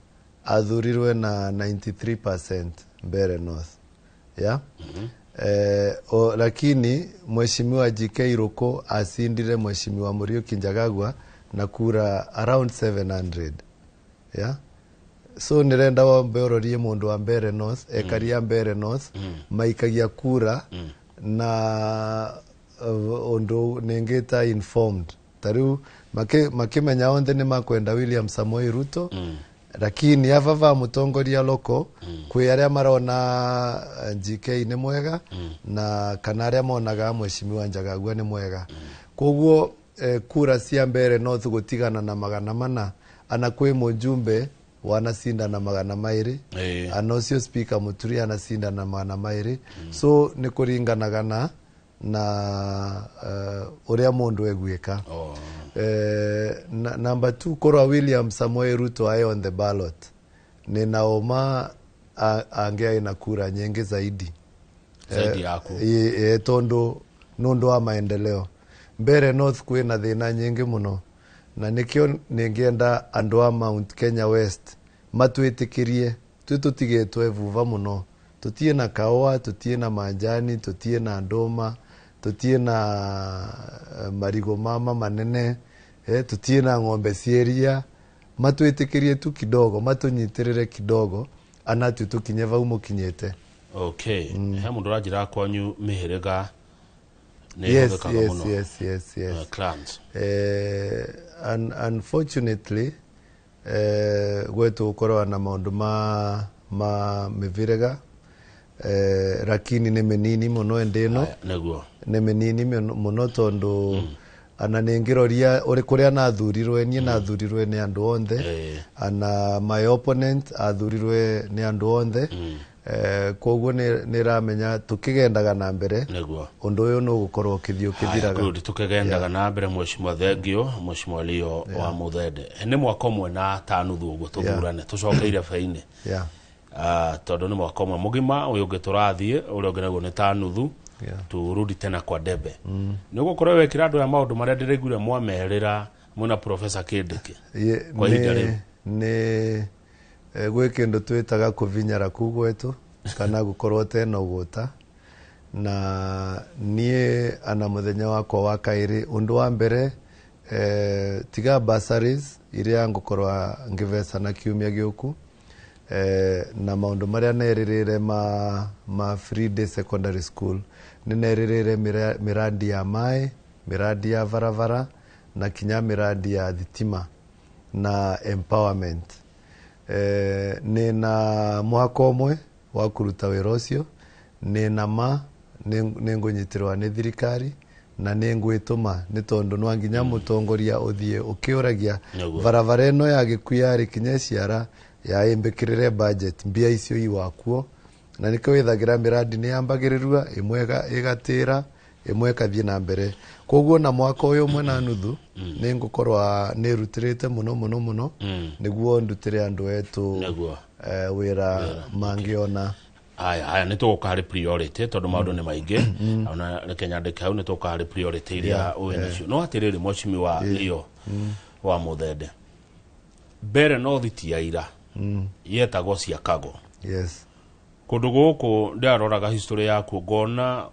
Speaker 4: athurirwe na 93% Mbeere North, yeah? Lakini Mheshimiwa GK Ruko asindire Mheshimiwa Muriuki Njagagua na kura around 700, yeah? So nirenda wambe ũrorie mũndũ wa Mbeere North, ekaria Mbeere North maikagia kura na ũndũ nĩngĩta informed. Ta rĩu makĩmenya onthe nĩ makwenda William Samoei Ruto, lakini ava va mũtongoria loko kwĩ arĩa marona GK nĩ mwega na kana arĩa monaga Mheshimiwa Njagagua nĩ mwega. Koguo kura cia Mbeere North gũtigana na 400, ana kwĩ mũjumbe wanacinda na 200, ana ũcio speaker Muturi anacinda na 200. So nĩ kũringanaga na ũrĩa mũndũ egwĩka. Number 2, korwa William Samoei Ruto aye on the ballot, nĩ naoma angiai na kura nyingi zaidi
Speaker 1: zaidi yaku
Speaker 4: tondu nundu wa maendeleo. Mbere North kwina thina nyingi muno na nikio ningienda andu a Mount Kenya West matwitikirie twitutigitwe vuva muno, tutie na kaoa, tutie na manjani, tutie na nduma, tutie na marigo mama manene, tutie na ng'ombe cieria. Matwitikirie tu kidogo, matunyitirire kidogo anatu tukinye vau mukinyite.
Speaker 1: Okay. He mundu ranjira kwanyu mihiriga ni
Speaker 4: yes,
Speaker 1: ĩhũthĩkaga
Speaker 4: yes,
Speaker 1: mũno.
Speaker 4: Yes, yes, yes.
Speaker 1: Clans.
Speaker 4: Unfortunately gwetu gukorwa na maundu ma miviriga, lakini ni minini muno indi ino
Speaker 1: niguo
Speaker 4: ni minini muno tondu ana ningiroria uri kuria nathurirwe nie nathurirwe ni andu onthe, ana my opponent athurirwe ni andu onthe. Koguo ni ramenya tukigendaga na mbere undu uyu no gukorwo ukithii ukithiraga.
Speaker 1: Good, tukigendaga na mbere. Mheshimiwa thengio, Mheshimiwa Leo wa Muthende, ni mwaka ũmwe na ta nuthu ũguo tũthurane tũcokeire bainĩ. Tondu ni mwaka ũmwe mũgima ũyũ ũngĩ tũrathiĩ ũrĩa ũngĩ naguo nĩ ta nuthu, turudi tena kwa debe. Nĩ ũgũkorwo wekĩra andũ aya maũndũ marĩa ndĩraiguire mwamerĩra mwĩna Professor Kindiki kwa ihinda rĩu.
Speaker 4: Nĩ gwĩ kĩndũ twĩtaga kũvinyara kuu gwetu kana gũkorwo tena ũgũta, na niĩ ana mũthenya wakwa wa kaĩrĩ ũndũ wa mbere tiga bursaries iria ngũkorwo ngĩvecana kiumia gĩũku, na maũndũ marĩa nerĩrĩre ma free day secondary school, nĩ nerĩrĩre miradi ya maĩ, miradi ya barabara na kinya miradi ya thitima na empowerment. Nĩ na mwaka ũmwe wa kũruta wĩra ũcio, nĩ na ma nĩ ngũnyitĩrĩrwo nĩ thirikari na nĩ ngwĩtũma nĩ tondũ no nginya mũtongoria ũthiĩ ũkĩũragia barabara ĩno ya Gĩkuyu yarĩ kinya ciara yaĩmbĩkĩrĩre budget mbia icio iwakuo, na nĩkĩo wĩthagĩra miradi nĩ yambagĩrĩrua ĩmwe ĩgatĩra ĩmwe ĩkathiĩ na mbere. Koguo na mwaka ũyũ ũmwe na nuthu nĩ ngũkorwo nĩrutĩrĩte mũno mũno mũno nĩguo ndutĩre andũ etũ wĩra mangĩona.
Speaker 1: Aya aya nĩ tũgũka harĩ priority tondũ maũndũ nĩ maingĩ, ona reke nyandĩke hau nĩ tũgũka harĩ priority iria ũĩ nacio. No atĩrĩrĩ Mheshimiwa Leo wa Muthende, Mbere North ti ya ira yetagwo Ciakago.
Speaker 4: Yes.
Speaker 1: Kũndũ gũkũ ndĩraroraga history yakuo ngona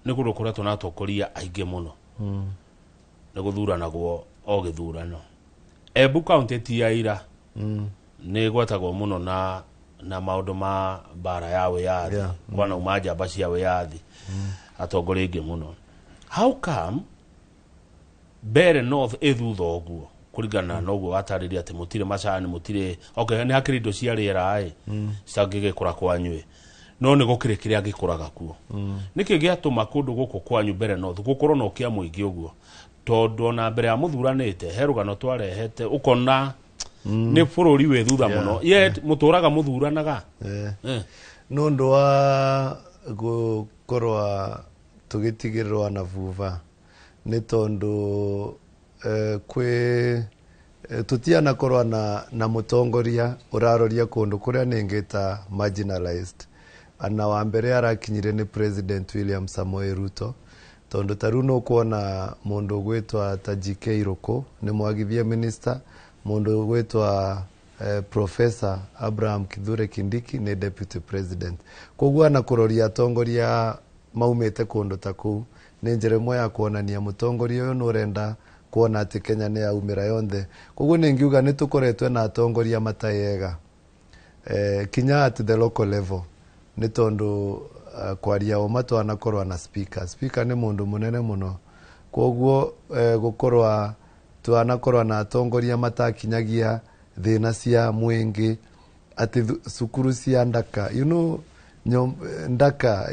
Speaker 1: nĩ kũndũ kũretwo na atongoria aingĩ mũno, nĩ gũthuranagwo o gĩthurano. Embu County ti ya ira nĩ ĩgwetagwo mũno na maũndũ ma mbara ya wĩyathi, kwanauma njamba cia wĩyathi, atongoria aingĩ mũno. How come Mbere North ĩ thutha ũguo kũringana na ũguo watarĩria atĩ mũtirĩ macani, mũtirĩ okay, nĩ hakĩrĩ indo cia rĩera ĩ citangĩgĩkũra kwanyu ĩ, no nĩ gũkĩrĩ kĩrĩa gĩkũraga kuo. Nĩkĩ gĩatũma kũndũ gũkũ kwanyu Mbere North gũkorwo na ũkĩa mũingĩ ũguo? Tondũ ona mbere ya mũthuranĩte he rũgano twarehete ũkona nĩ bũrũri wĩ thutha mũno, yet mũtũraga mũthuranaga.
Speaker 4: Nĩ ũndũ wa gũkorwo tũgĩtigĩrĩrwo na vuva nĩ tondũ kwĩ tũtianakorwo na mũtongoria ũraroria kũndũ kũrĩa nĩngĩta marginalized. Ana wa mbere arakinyire nĩ President William Samoei Ruto, tondũ ta rĩu nĩũkuona mũndũ ũgwĩtwa ta GK Irũkũ nĩ mwagithia minister, mũndũ ũgwĩtwa Professor Abraham Kithure Kindiki nĩ deputy president. Koguo ana kũroria atongoria maumĩte kũndũ ta kũu nĩ njĩra ĩmwe ya kuonania mũtongoria ũyũ nĩũrenda kuona atĩ Kenya nĩ yaumĩra yonthe. Koguo nĩngiuga nĩ tũkoretwo na atongoria matarĩ kinya at the local level, nĩ tondũ kwaria ũma twanakorwo na speaker. Speaker nĩ mũndũ mũnene mũno, koguo gũkorwo twanakorwo na atongoria matakinyagia thĩna cia mũingĩ, atĩ cukuru cia Ndaka, you know, Ndaka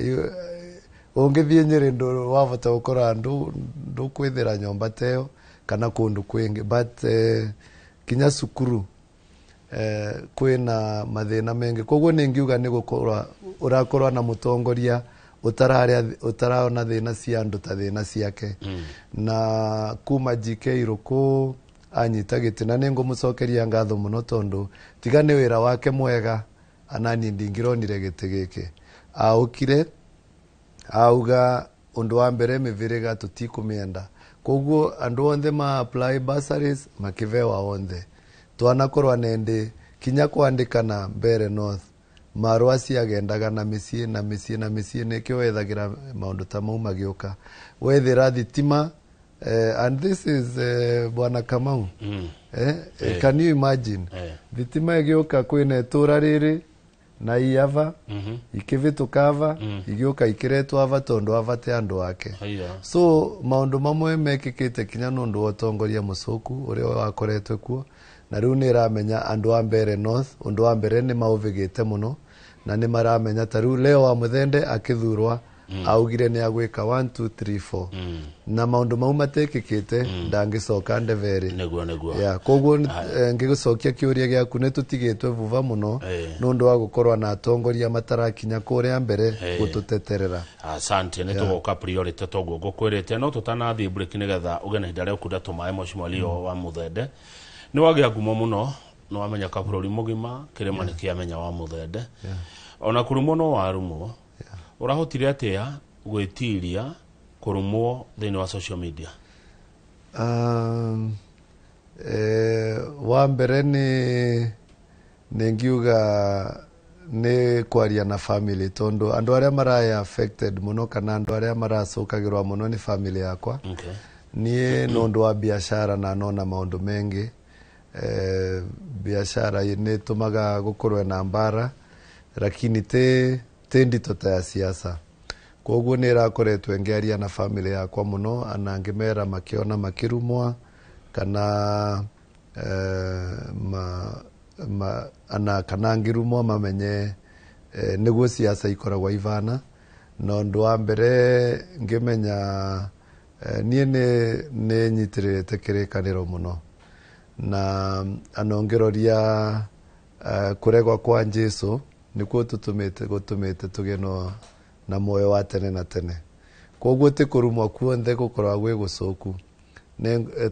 Speaker 4: ũngĩthiĩ Nyĩrĩ ndwabota gũkora ndũkwĩthĩra nyũmba ta ĩyo kana kũndũ kwĩngĩ, but kinya cukuru kwĩna mathĩna mengĩ. Koguo nĩngiuga nĩ gũkorwo ũrakorwo na mũtongoria ũtarona thĩna cia andũ ta thĩna ciake. Na kuma GK Irũkũ anyita gĩtĩ, na nĩngũmũcokeria ngatho mũno tondũ tiga nĩ wĩra wake mwega Anani ndingironire gĩtĩ gĩkĩ. Aũkire auga undu wa mbere miviriga tutikumienda, koguo andu onthe ma apply bursaries makivewa onthe. Twanakorwa nende kinya kwandikana Mbere North marũa ciagendaga na mĩciĩ na mĩciĩ na mĩciĩ, nĩkĩo wethagira maũndũ ta mau magĩũka wethera thitima. And this is Bwana Kamau. Can you imagine thitima ĩgĩũka kwĩna itũra rĩrĩ na iava ikĩvĩtũka ava igĩũka ikĩretwo ava tondũ ava te andũ ake. So maũndũ mamwe mekĩkĩte kinya nĩ ũndũ wa ũtongoria mũcũku ũrĩa wakoretwe kuo, na rĩu nĩ ĩramenya andũ a Mbere North ũndũ wa mbere nĩ maũvĩgĩte mũno na nĩ maramenya ta rĩu Leo wa Muthende akĩthurwa augire nĩ agwĩka 1 2 3 4 na maũndũ mau matekĩkĩte ndangĩcoka ndevere.
Speaker 1: Nĩguo.
Speaker 4: Yeah, koguo ngĩgũcokia kĩũria gĩaku nĩ tũtigĩtwe vuva mũno nĩ ũndũ wa gũkorwo na atongoria matarakinya kũrĩa mbere gũtũteterera.
Speaker 1: Asante. Nĩ tũgoka priority toguo ngũkwĩrĩte, no tũtanathiĩ break nĩgetha ũgĩe na ihinda rĩa gũkunda tũmaĩ. Mheshimiwa Leo wa Muthende, nĩ wagĩa ngumo mũno, nĩ wamenyeka bũrũri mũgima, kĩrĩma nĩ kĩamenya wa Muthende, ona kũrumwo no warumwo. Ũrahotire atĩa gwĩtiria kũrumwo thĩinĩ wa social media?
Speaker 4: Wa mbere nĩ ngiuga nĩ kwaria na family, tondũ andũ arĩa maraya affected mũno kana andũ arĩa maracũkagĩrwo mũno nĩ family yakwa. Niĩ nĩ ũndũ wa biashara na nona maũndũ mengĩ. Biashara nĩ ĩtũmaga gũkorwe na mbara, lakini ti ndito ta ya siasa. Koguo nĩ ĩrakoretwe ngĩaria na family yakwa mũno, ana ngĩmera makĩona makĩrumwa kana ana kana ngĩrumwo mamenye nĩguo siasa ikoragwo ivana. Na ũndũ wa mbere ngĩmenya niĩ nĩ nyitĩrĩrĩte kĩrĩkanĩro mũno, na anongĩroria kũregwa kwa Jesu nĩkuo gũtũmĩte tũgĩe na muoyo wa tene na tene. Koguo ti kũrumwo kuonthe gũkoragwo gwĩ gũcũku.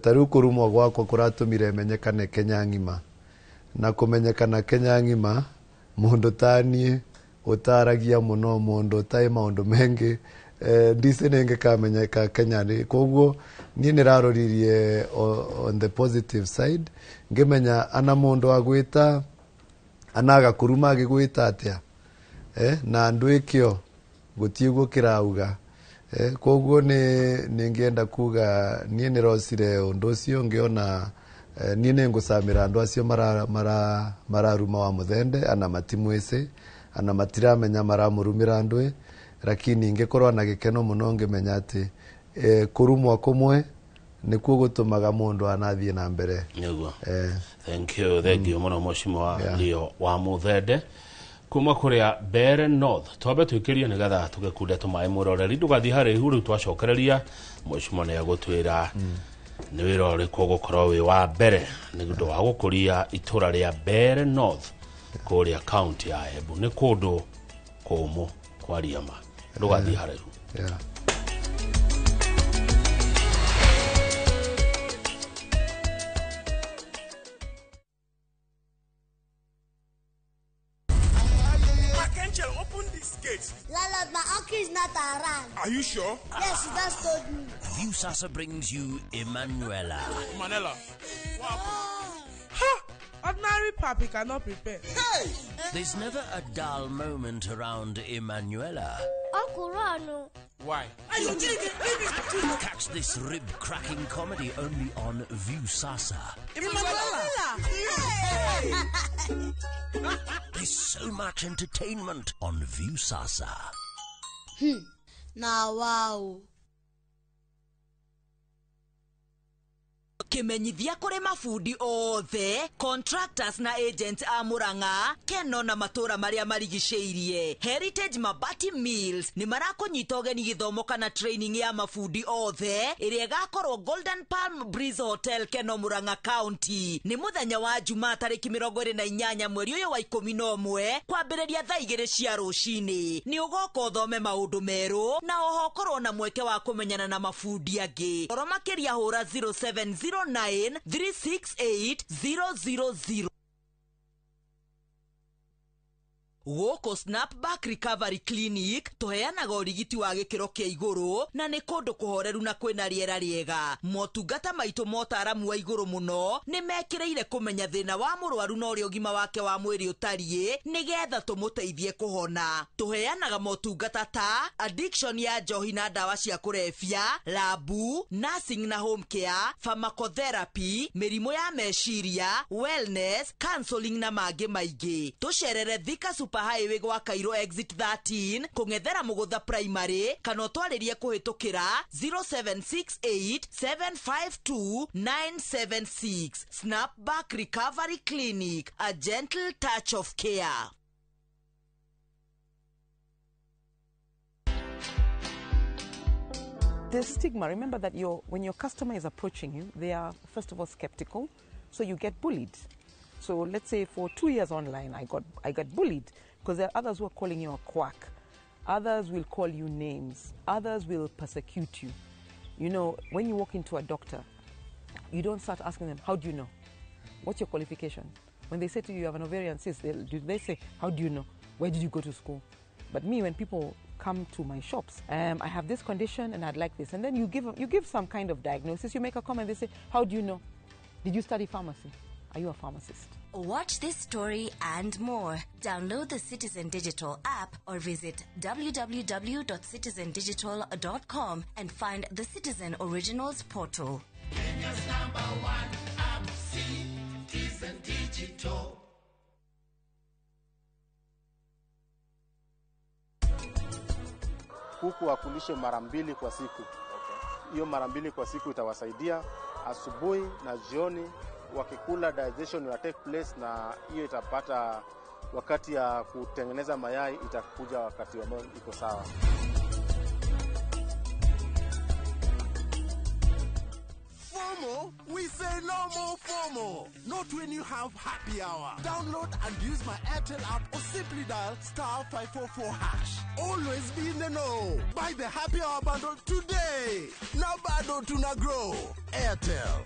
Speaker 4: Ta rĩu kũrumwo gwakwa kũratũmire menyekane Kenya ng'ima, na kũmenyekana Kenya ng'ima mũndũ ta niĩ ũtaragia mũno, mũndũ ũtarĩ maũndũ mengĩ, ndici nĩngĩkamenyeka Kenya rĩ. Koguo niĩ nĩraroririe on the positive side, ngĩmenya ana mũndũ agwĩta anaga kũruma agĩgwĩta atĩa, na andũ ĩkĩo gũtiĩguo kĩrauga. Koguo nĩ ngĩenda kuga niĩ nĩrocire ũndũ ũcio ngĩona niĩ nĩngũcamĩra andũ acio mararuma wa Muthende, ana matimwĩcĩ ana matiramenya maramũrumĩra andũ, lakini ngĩkorwo na gĩkeno mũno ngĩmenya atĩ kũrumwo kũmwe nĩkuo gũtũmaga mũndũ anathiĩ na mbere.
Speaker 1: Nĩguo. Thank you, thank you mũno Mheshimiwa Leo wa Muthende kuma kũrĩa Mbere North. Twambe twĩkĩrie nĩgetha tũgĩkunde tũmaĩ mũroreri, ndũgathiĩ haraihu. Rĩu twacokereria Mheshimiwa nĩ egũtwĩra nĩ wĩra ũrĩkũ ũgũkorwo wĩ wa mbere nĩ ũndũ wa gũkũria itũra rĩa Mbere North kũrĩa kaunti ya Embu. Nĩ kũndũ kũmũ kwaria ma, ndũgathiĩ haraihu.
Speaker 3: Landlord, my uncle is not around.
Speaker 24: Are you sure?
Speaker 3: Yes, he just told me.
Speaker 6: Viusasa brings you Emanuela.
Speaker 24: Manela. Wow.
Speaker 7: Ha! Ordinary papi cannot prepare.
Speaker 24: Hey!
Speaker 6: There's never a dull moment around Emanuela.
Speaker 3: Uncle Rano.
Speaker 24: Why?
Speaker 6: Catch this rib-cracking comedy only on Viusasa.
Speaker 7: Emanuela!
Speaker 6: There's so much entertainment on Viusasa.
Speaker 3: Now, wow.
Speaker 8: Kimenyithia kuri mabundi othe contractors na agents a Murang'a Keno na matura maria marigicĩirie. Heritage Mabati Mills ni marakunyita ũgeni gĩthomo kana training ya mabundi othe ĩrĩa ĩgakorwo Golden Palm Breeze Hotel Keno Murang'a County. Ni muthenya wa Jumaa tarĩki 28 mweri ũyũ wa 11 kwambĩrĩria thaa 2 cia rũcinĩ. Nĩ ũgoka ũthome maũndũ merũ na oho ũkorwo na mweke wa kũmenyana na mabundi angĩ. Oro makĩria hũra 070 9 368 000. Gũkũ Snapback Recovery Clinic tũheanaga ũrigiti wa gĩkĩro kĩa igũrũ na nĩ kũndũ kũhoreru na kwĩna rĩera rĩega. Motungata maitũ motaramu wa igũrũ mũno nĩ mekĩrĩire kũmenya thĩna wa mũrwaru na ũrĩa ũgima wake wa mwĩrĩ ũtariĩ nĩgetha tũmũteithie kũhona. Tũheanaga motungata ta addiction ya njohi na ndawa cia kũrebia, labu, nursing na home care, pharmacotherapy, mĩrimũ ya meciria, wellness, counseling na mangĩ maingĩ. Tũcerere Thika Super Highway gwa Cairo exit 13 kũng'ethera Mũgũtha Primary kana ũtwarĩrie kũhĩtũkĩra 0768 752 976. Snapback Recovery Clinic, a gentle touch of care.
Speaker 27: The stigma, remember that when your customer is approaching you, they are first of all skeptical, so you get bullied. So let's say for 2 years online, I got bullied because there are others who are calling you a quack. Others will call you names. Others will persecute you. You know, when you walk into a doctor, you don't start asking them, how do you know? What's your qualification? When they say to you, you have an ovarian cyst, they say, how do you know? Where did you go to school? But me, when people come to my shops, I have this condition and I'd like this. And then you give some kind of diagnosis, you make a comment, they say, how do you know? Did you study pharmacy? Are you a pharmacist?
Speaker 13: Watch this story and more. Download the Citizen Digital app or visit www.citizendigital.com and find the Citizen Originals portal.
Speaker 6: Kenya's number one app, Citizen Digital.
Speaker 23: Kuku wakulishe mara mbili kwa siku. Hiyo mara mbili kwa siku itawasaidia asubuhi na jioni. Wakikula digestion will take place, na hiyo itapata wakati ya kutengeneza mayai itakuja wakati ambao iko sawa.
Speaker 9: FOMO, we say no more FOMO. Not when you have happy hour. Download and use my Airtel app or simply dial *544#. Always be in the know. Buy the happy hour bundle today. Now bado tuna grow. Airtel.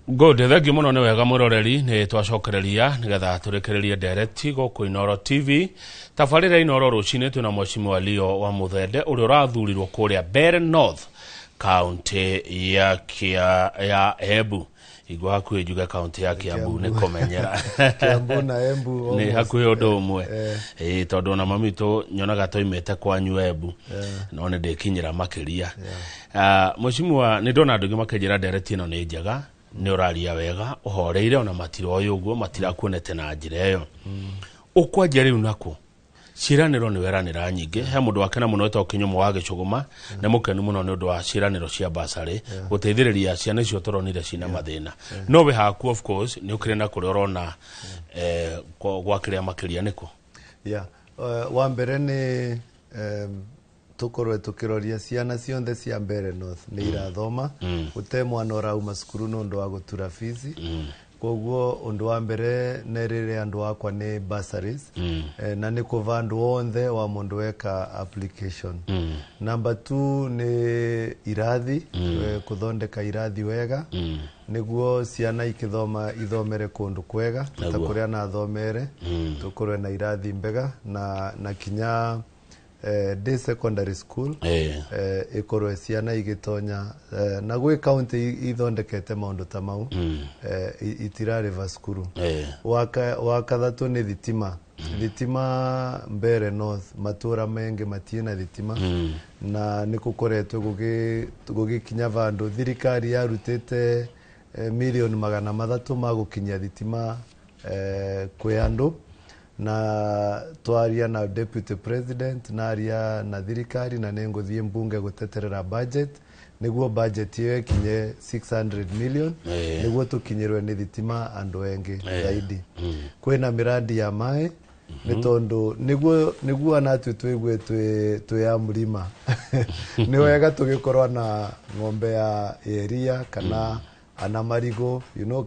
Speaker 1: Good, thank you muno nĩ wega mwĩroreri nĩ twacokereria nĩgetha tũrĩkĩrĩrie ndereti gũkũ Inooro TV. Tabarĩra Inooro rũcinĩ twĩna Mheshimiwa Leo wa Muthende ũrĩa ũrathurirwo kũrĩa Mbeere North kaunti ya Embu. Igua hakuhĩ njuge kaunti ya Kiambu nĩ kũmenyera.
Speaker 4: Kiambu na Embu
Speaker 1: nĩ hakuhĩ ũndũ ũmwe. Tondũ ona mami witũ nyonaga twaimĩte kwanyu Embu no nĩ ndĩkinyĩra makĩria. Mheshimiwa, nĩ ndona andũ aingĩ makĩnjĩra ndereti ĩno nĩ njega, nĩ ũraria wega ũhoreire ona matiroĩ ũguo matirakuonete na njĩra ĩyo. Ũkwanjia rĩu nako ciĩranĩro nĩ weranĩra nyingĩ. He mũndũ wakena mũno wĩtagwo Kĩnyũmũ wa Gĩcũgũma, nĩ mũkenu mũno nĩ ũndũ wa ciĩranĩro cia basarĩ gũteithĩrĩria ciana icio tũronire cina mathĩna. No wĩ haku of course nĩ ũkĩrĩ na kũrĩa ũrona gwa kĩrĩa makĩria nĩkũ?
Speaker 4: Yeah. Wa mbere nĩ tukorwe tukiroria ciana cionthe cia Mbeere North nĩ irathoma, gũte mwana ũrauma cukuru nĩ ũndũ wa gũtura fees. Koguo ũndũ wa mbere nĩ rĩrĩa andũ akwa nĩ bursaries, na nĩ kũva andũ onthe wa mũndũ weka application. Number 2 nĩ irathi, kũthondeka irathi wega nĩguo ciana ikĩthoma ithomere kũndũ kwega ta kũrĩa nathomere, tũkorwe na irathi mbega na kinya day secondary school ikorwe ciana igitonya na gwĩ county ithondekete maũndũ ta mau, itirarĩva cukuru. Wa kathatũ nĩ thitima. Thitima Mbeere North matũra mengĩ matirĩ na thitima, na nĩ gũkoretwo gũgĩkinya vandũ thirikari yarutĩte milioni 300 ma gũkinyia thitima kwĩ andũ, na twaria na deputy president naria na thirikari na nĩngũthiĩ mbunge gũteterera budget nĩguo budget ĩyo ĩkinye 600 million nĩguo tũkinyĩrwe nĩ thitima andũ engĩ zaidi. Kwĩna miradi ya maĩ nĩ tondũ nĩguo anatue tũigue twĩ ya mũrima nĩ wega tũgĩkorwo na ng'ombe ya iria kana ana marigo, you know,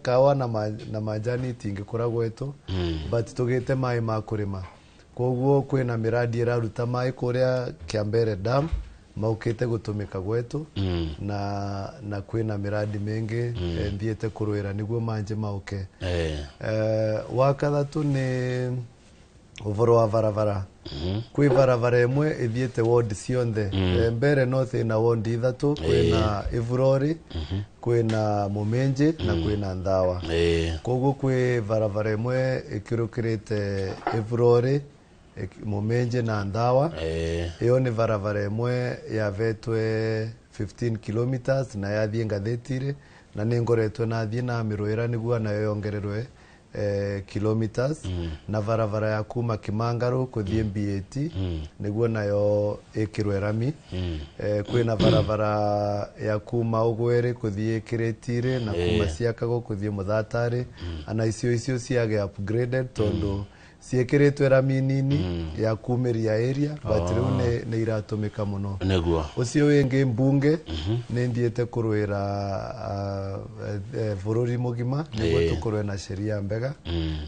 Speaker 4: kawa na majani itingĩkũra gwetũ, but tũgĩte maĩ ma kũrĩma. Koguo kwĩna miradi ĩraruta maĩ kũrĩa Kiambere Dam maukite gutumika gwetu na kwina miradi mingi thiete kuruira niguo manje mauke. Wa kathatu ni uvoro wa barabara. Kwi barabara imwe ithiete ward cionthe. Mbere North ina ward ithatu, kwina Ivurori, kwina Muminji na kwina Nthawa. Koguo kwi barabara imwe ikirukirite Ivurori, Muminji na Nthawa. Iyo ni barabara imwe yavetwe 15 kilometers na yathie ngathetire na ningoretwe nathie na miruira niguo nayo yongererwe kilometers. Na barabara ya kuma Kimangaru kuthie BAT niguo nayo ikirwe rami. Kwina barabara ya kuma Ugwere kuthie Kiretire na kuma Ciakago kuthie Muthatari. Ana icio ciage upgraded tondu ciekiritwe rami nini ya kumiria area, but riu ni iratumika muno.
Speaker 1: Niguo
Speaker 4: ucio wingi mbunge ni thiete kuruira bururi mugima niguo tukorwe na sheria mbega.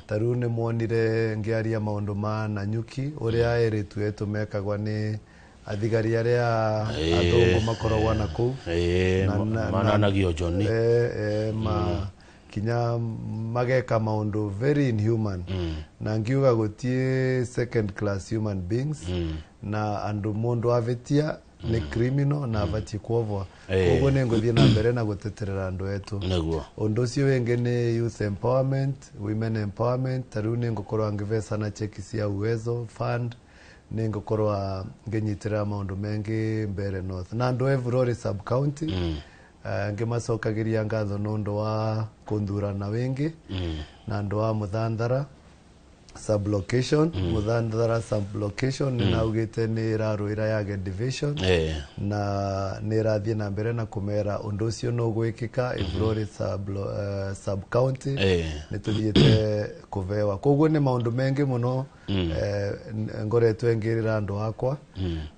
Speaker 4: Ta riu ni mwonire ngiaria maundu ma Nanyuki uria eritu etu mekagwa ni athigari aria athungu makoragwa na kuu
Speaker 1: mananagio Johnny
Speaker 4: ma kinya mageka maundu very inhuman. Na ngiuga gutie second class human beings. Na andu mundu avitia ni criminal na avatie kuovwa. Koguo ni nguthie na mbere na guteterera andu etu. Undu ucio wingi ni youth empowerment, women empowerment. Ta riu ni ngukorwa ngivesa na cheki cia Uwezo Fund, ni ngukorwa nginyitirira maundu mengi Mbere North na andu Evurori sub county. Ngimacokagiria ngatho nundu wa kunthurana wingi na andu wa Muthanthara sublocation. Muthanthara sublocation ni naugite ni iraruira yage division na ni irathie na mbere na kumera undu ucio no gwikika Ivurori sub county. Ni tuthiete kuvewa. Koguo ni maundu mengi muno ngoretwe ngirira andu akwa.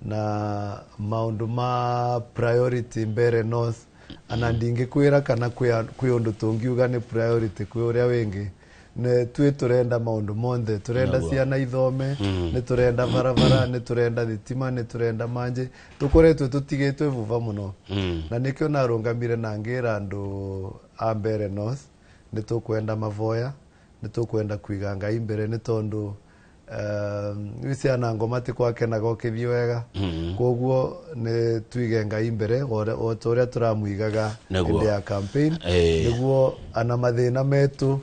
Speaker 4: Na maundu ma priority Mbere North ana ndingikwira kana kwi undu tungiuga ni priority kwi uria wingi. Ne twi turenda maundu monthe, turenda ciana ithome, ni turenda barabara, ni turenda thitima, ni turenda manje. Tukoretwe tutigitwe vuva muno. Na nikio narungamire na ngira andu a Mbere North ni tukwenda mavoya, ni tukwenda kuiga Ngai mbere ni tondu ciana ngoma ti kwakenaga ukithie wega. Koguo ni tuige Ngai mbere o ta uria turamuigaga hindi ya campaign niguo ana mathina metu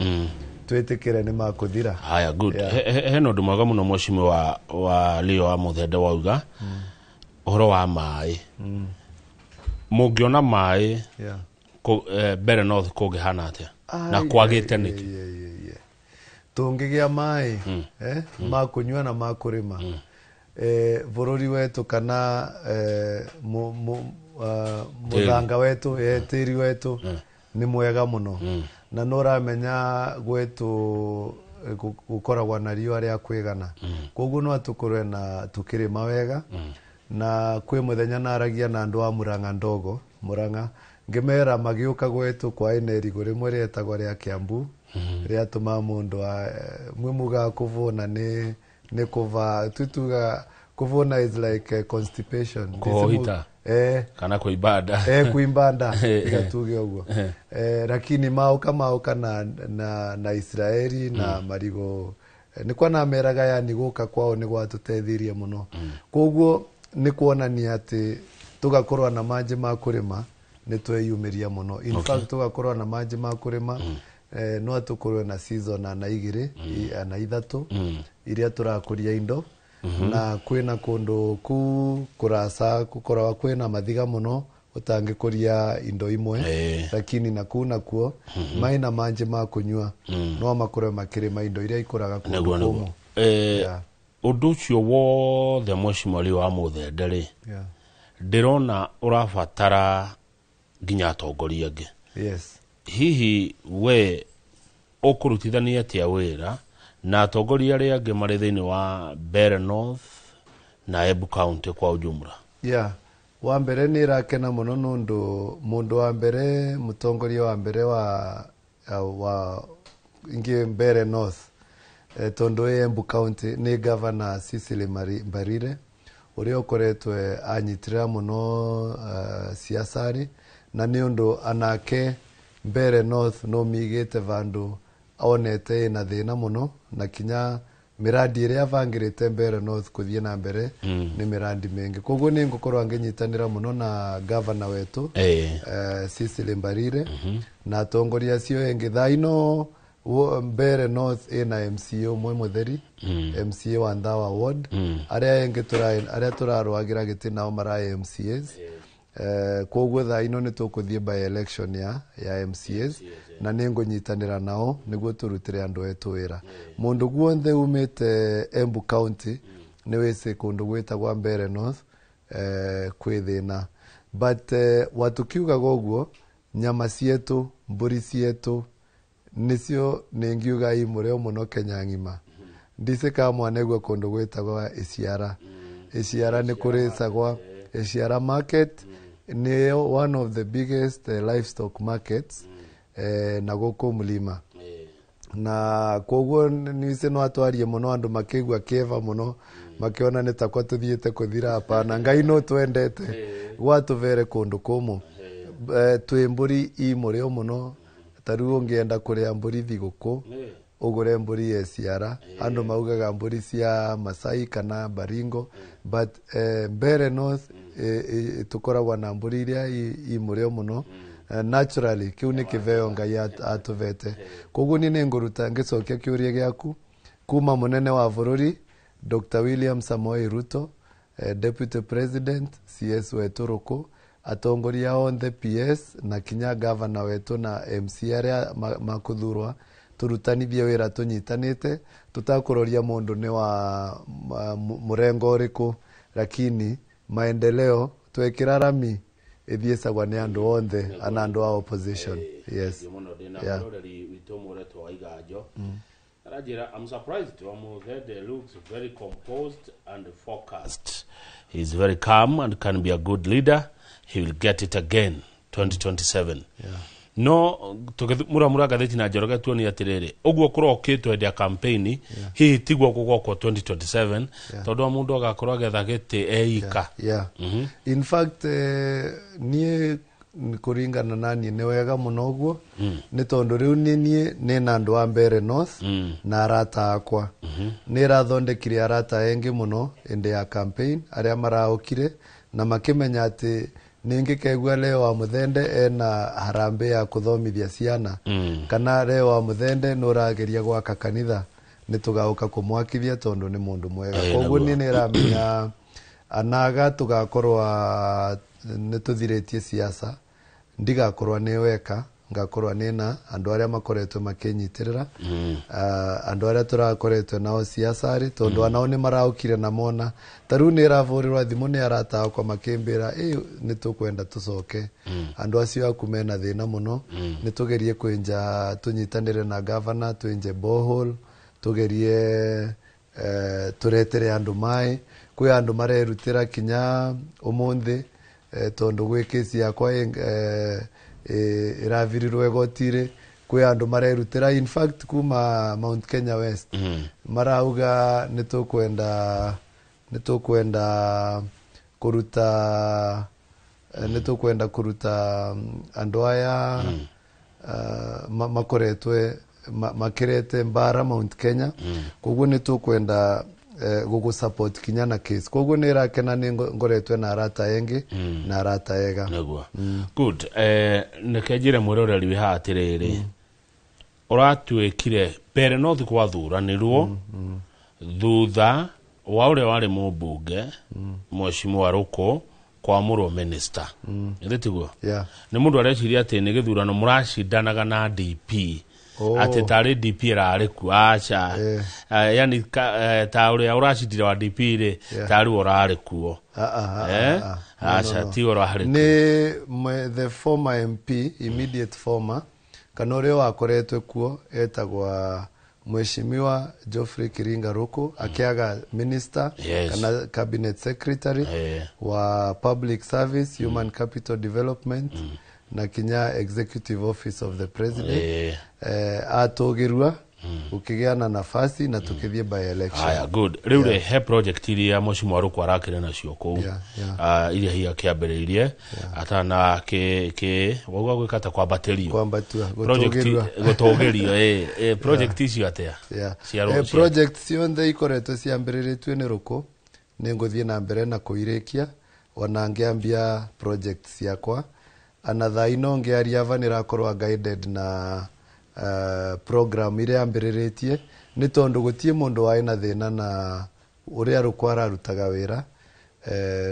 Speaker 4: twitikire ni makuthira.
Speaker 1: Haya, good. Hena undu mwega muno mheshimiwa wa Leo wa Muthende wauga uhoro wa maĩ. Mungiona maĩ Mbere North kungihana atia na kwagite niki?
Speaker 4: Tungigia maĩ ma kunyua na ma kurima. Bururi wetu kana muthanga wetu tiri wetu ni mwega muno. Na nuramenya gwetu gukoragwa na riũa ria kwigana. Koguo no tukorwe na tukirima wega. Na kwi muthenya naragia na andu a Murang'a ndogo Murang'a ngimera magiuka gwetu kwa ine irigu rimwe rietagwo ria Kiambu riatuma mundu mwe muga kuvuna ni kuva tutuga kuvuna is like constipation.
Speaker 1: Kuhita kana kuibanda
Speaker 4: kuimbanda igatuge uguo. Lakini mauka na Israeli na marigo nikwa na meraga yani guka kwao ni gwatutethirie muno. Koguo ni kuonania ati tugakorwa na manje ma kurima ni tweyumiria muno. In fact tugakorwa na manje ma kurima no tukorwe na season na igiri na ithatu iria turakuria indo. Na kwina kundu ku kurasa gukoragwa kwina mathiga muno utangikuria indo imwe. Lakini na ku nakuo mai na manje ma kunyua no makorwe makirima indo iria ikuraga kundu kumu.
Speaker 1: Undu ucio wothe mheshimiwa Leo wa Muthende ri ndirona urabatara nginya atongoria angi.
Speaker 4: Yes.
Speaker 1: Hihi we ukurutithania atia wira na atongoria aria angi mari thiini wa Mbere North na Embu County kwa ujumla?
Speaker 4: Wa mbere ni irakena muno nundu mundu wa mbere mutongoria wa mbere wa ingi Mbere North tondu Embu County ni Governor Cecily Mbarire Uria ukoretwe anyitirira muno siasari na ni undu anake Mbere North no migite vandu onete ina thina muno na kinya miradi iria avangirite Mbere North kuthie na mbere ni miradi mingi. Koguo ni ngukorwo nginyitanira muno na governor wetu Cecily Mbarire na atongoria acio engi. Thaa ino Mbere North ina MCA umwe mutheri, MCA wa Ndawa Ward, aria engi aria turarwagira giti nao mara MCAs. Koguo thaa ino ni tukuthie by election ya MCAs na ni ngunyitanira nao niguo turutire andu etu wira. Mundu guonthe umite Embu County ni wisi kundu gwitagwa Mbere North kwi thina, but watukiugaga uguo nyama cietu, mburi cietu nicio ningiuga imureo muno Kenya ng'ima. Ndice ka mwanegwa kundu gwitagwa Iciara. Iciara ni kuricagwa. Iciara market ni one of the biggest livestock markets na guku mulima. Na koguo nice no atwarie muno andu makigua kieva muno makiona ni takwa tuthiite kuthira. Hapana, Ngai no twendete gwatuvere kundu kumu. Twi mburi i murio muno. Tariu ungienda kuria mburi thiguku ugure mburi ya Ciara. Andu maugaga mburi cia Masai kana Baringo, but Mbere North tukoragwa na mburi iria i murio muno. Naturally kiu ni kiveo Ngai atuvete. Koguo ni ninguruta ngicokia kiuria giaku kuma munene wa bururi Dr. William Samoei Ruto, Deputy President CS wetu Ruku, atongoria onthe PS na kinya governor wetu na MC aria makuthurwa, turutanithie wira tunyitanite tutakuroria mundu ni wa murengo uriku, lakini maendeleo twekira rami ithiecagwa ni andu onthe ana andu a opposition. Yes. Yeah.
Speaker 1: I'm surprised Wamuthende looks very composed and focused. He is very calm and can be a good leader. He will get it again 2027.
Speaker 4: Yeah.
Speaker 1: No muramura gatheti na Njoroge tuoni atiriri uguo kurokitwe ndia campaign hihi tiguo gugokwo 2027 tondu mundu agakorwo agetha giti eika.
Speaker 4: Yeah. In fact nie kuringana nani ni wega muno uguo ni tondu riu ni nie ni na andu a Mbere North na arata akwa ni rathondekire arata engi muno indi ya campaign aria maraukire na makimenya ati ningikegua Leo Wamuthende ena harambe ya kuthomithia ciana kana Leo Wamuthende nurageria gwaka kanitha ni tugauka kumwakithia tondu ni mundu mwega. Koguo ni niramenya anaga tugakorwa ni tuthiretie siasa, ndigakorwa ni weka, ngakorwa ni na andu aria makoretwe makinyitirira andu aria turakoretwe nao siasa ri tondu anao ni maraukire na mona tariu ni ravurirwa thimu ni arata akwa makimbira ni tukwenda tucoke. Andu acio aku mena thina muno, ni tugerie kwinja tunyitanire na governor, twinje borehole, tugerie turetere andu mai. Kwi andu marerutira kinya umuthi tondu gwi kesi yakwa iravirirwe gotire, kwi andu marerutira in fact kuma Mount Kenya West marauga nitukwenda kuruta nitukwenda kuruta andu aya makoretwe makirete mbara Mount Kenya. Koguo nitukwenda gugu support kinya na case. Koguo ni rakena ni ngoretwe na arata engi na arata ega.
Speaker 1: Niguo. Good. Neke njire mwiroreri wi haha atiriri uratuikire Mbere North gwathuranirwo thutha wa uria wari mumbunge Mheshimiwa Ruku kwamurwo minister. Ithĩ tiguo?
Speaker 4: Yeah.
Speaker 1: Ni mundu areciria ati ni githurano muracindanaga na DP. Ati tari DP irarĩ kuo aca. Yani ta uria uracindire wa DP ri tari urarĩ kuo. Aca ti urarĩ.
Speaker 4: Ni the former MP, immediate former, kana uria wakoretwe kuo etagwa Mheshimiwa Geoffrey Kiringa Ruku akiaga minister kana cabinet secretary wa public service, human capital development na kinya executive office of the president. Atugirwa Gũkĩgĩa na nafasi na tũkĩthiĩ by election.
Speaker 1: Haya, good. Rĩu rĩ, he project iria mũcimo wa arakĩrĩ nacio kũu, iria hihi akĩambĩrĩirie atana kĩ wauga gwĩka ta kwambatĩrio,
Speaker 4: kwambatua,
Speaker 1: Project-
Speaker 4: gũtũgĩrua.
Speaker 1: gũtũgĩrio, ĩ project icio atĩa? Cia
Speaker 4: Project cionthe ikoretwo ciambĩrĩrĩtue nĩ rũkũ, nĩ ngũthiĩ na mbere na kũirĩkia ona ngĩambia project ciakwa. Ana thaa ino ngĩaria ava nĩrakorwo guided na program iria yambĩrĩrĩtie, nĩ tondũ gũtiĩ mũndũ warĩ na thĩna na ũrĩa rũkũ ararutaga wĩra.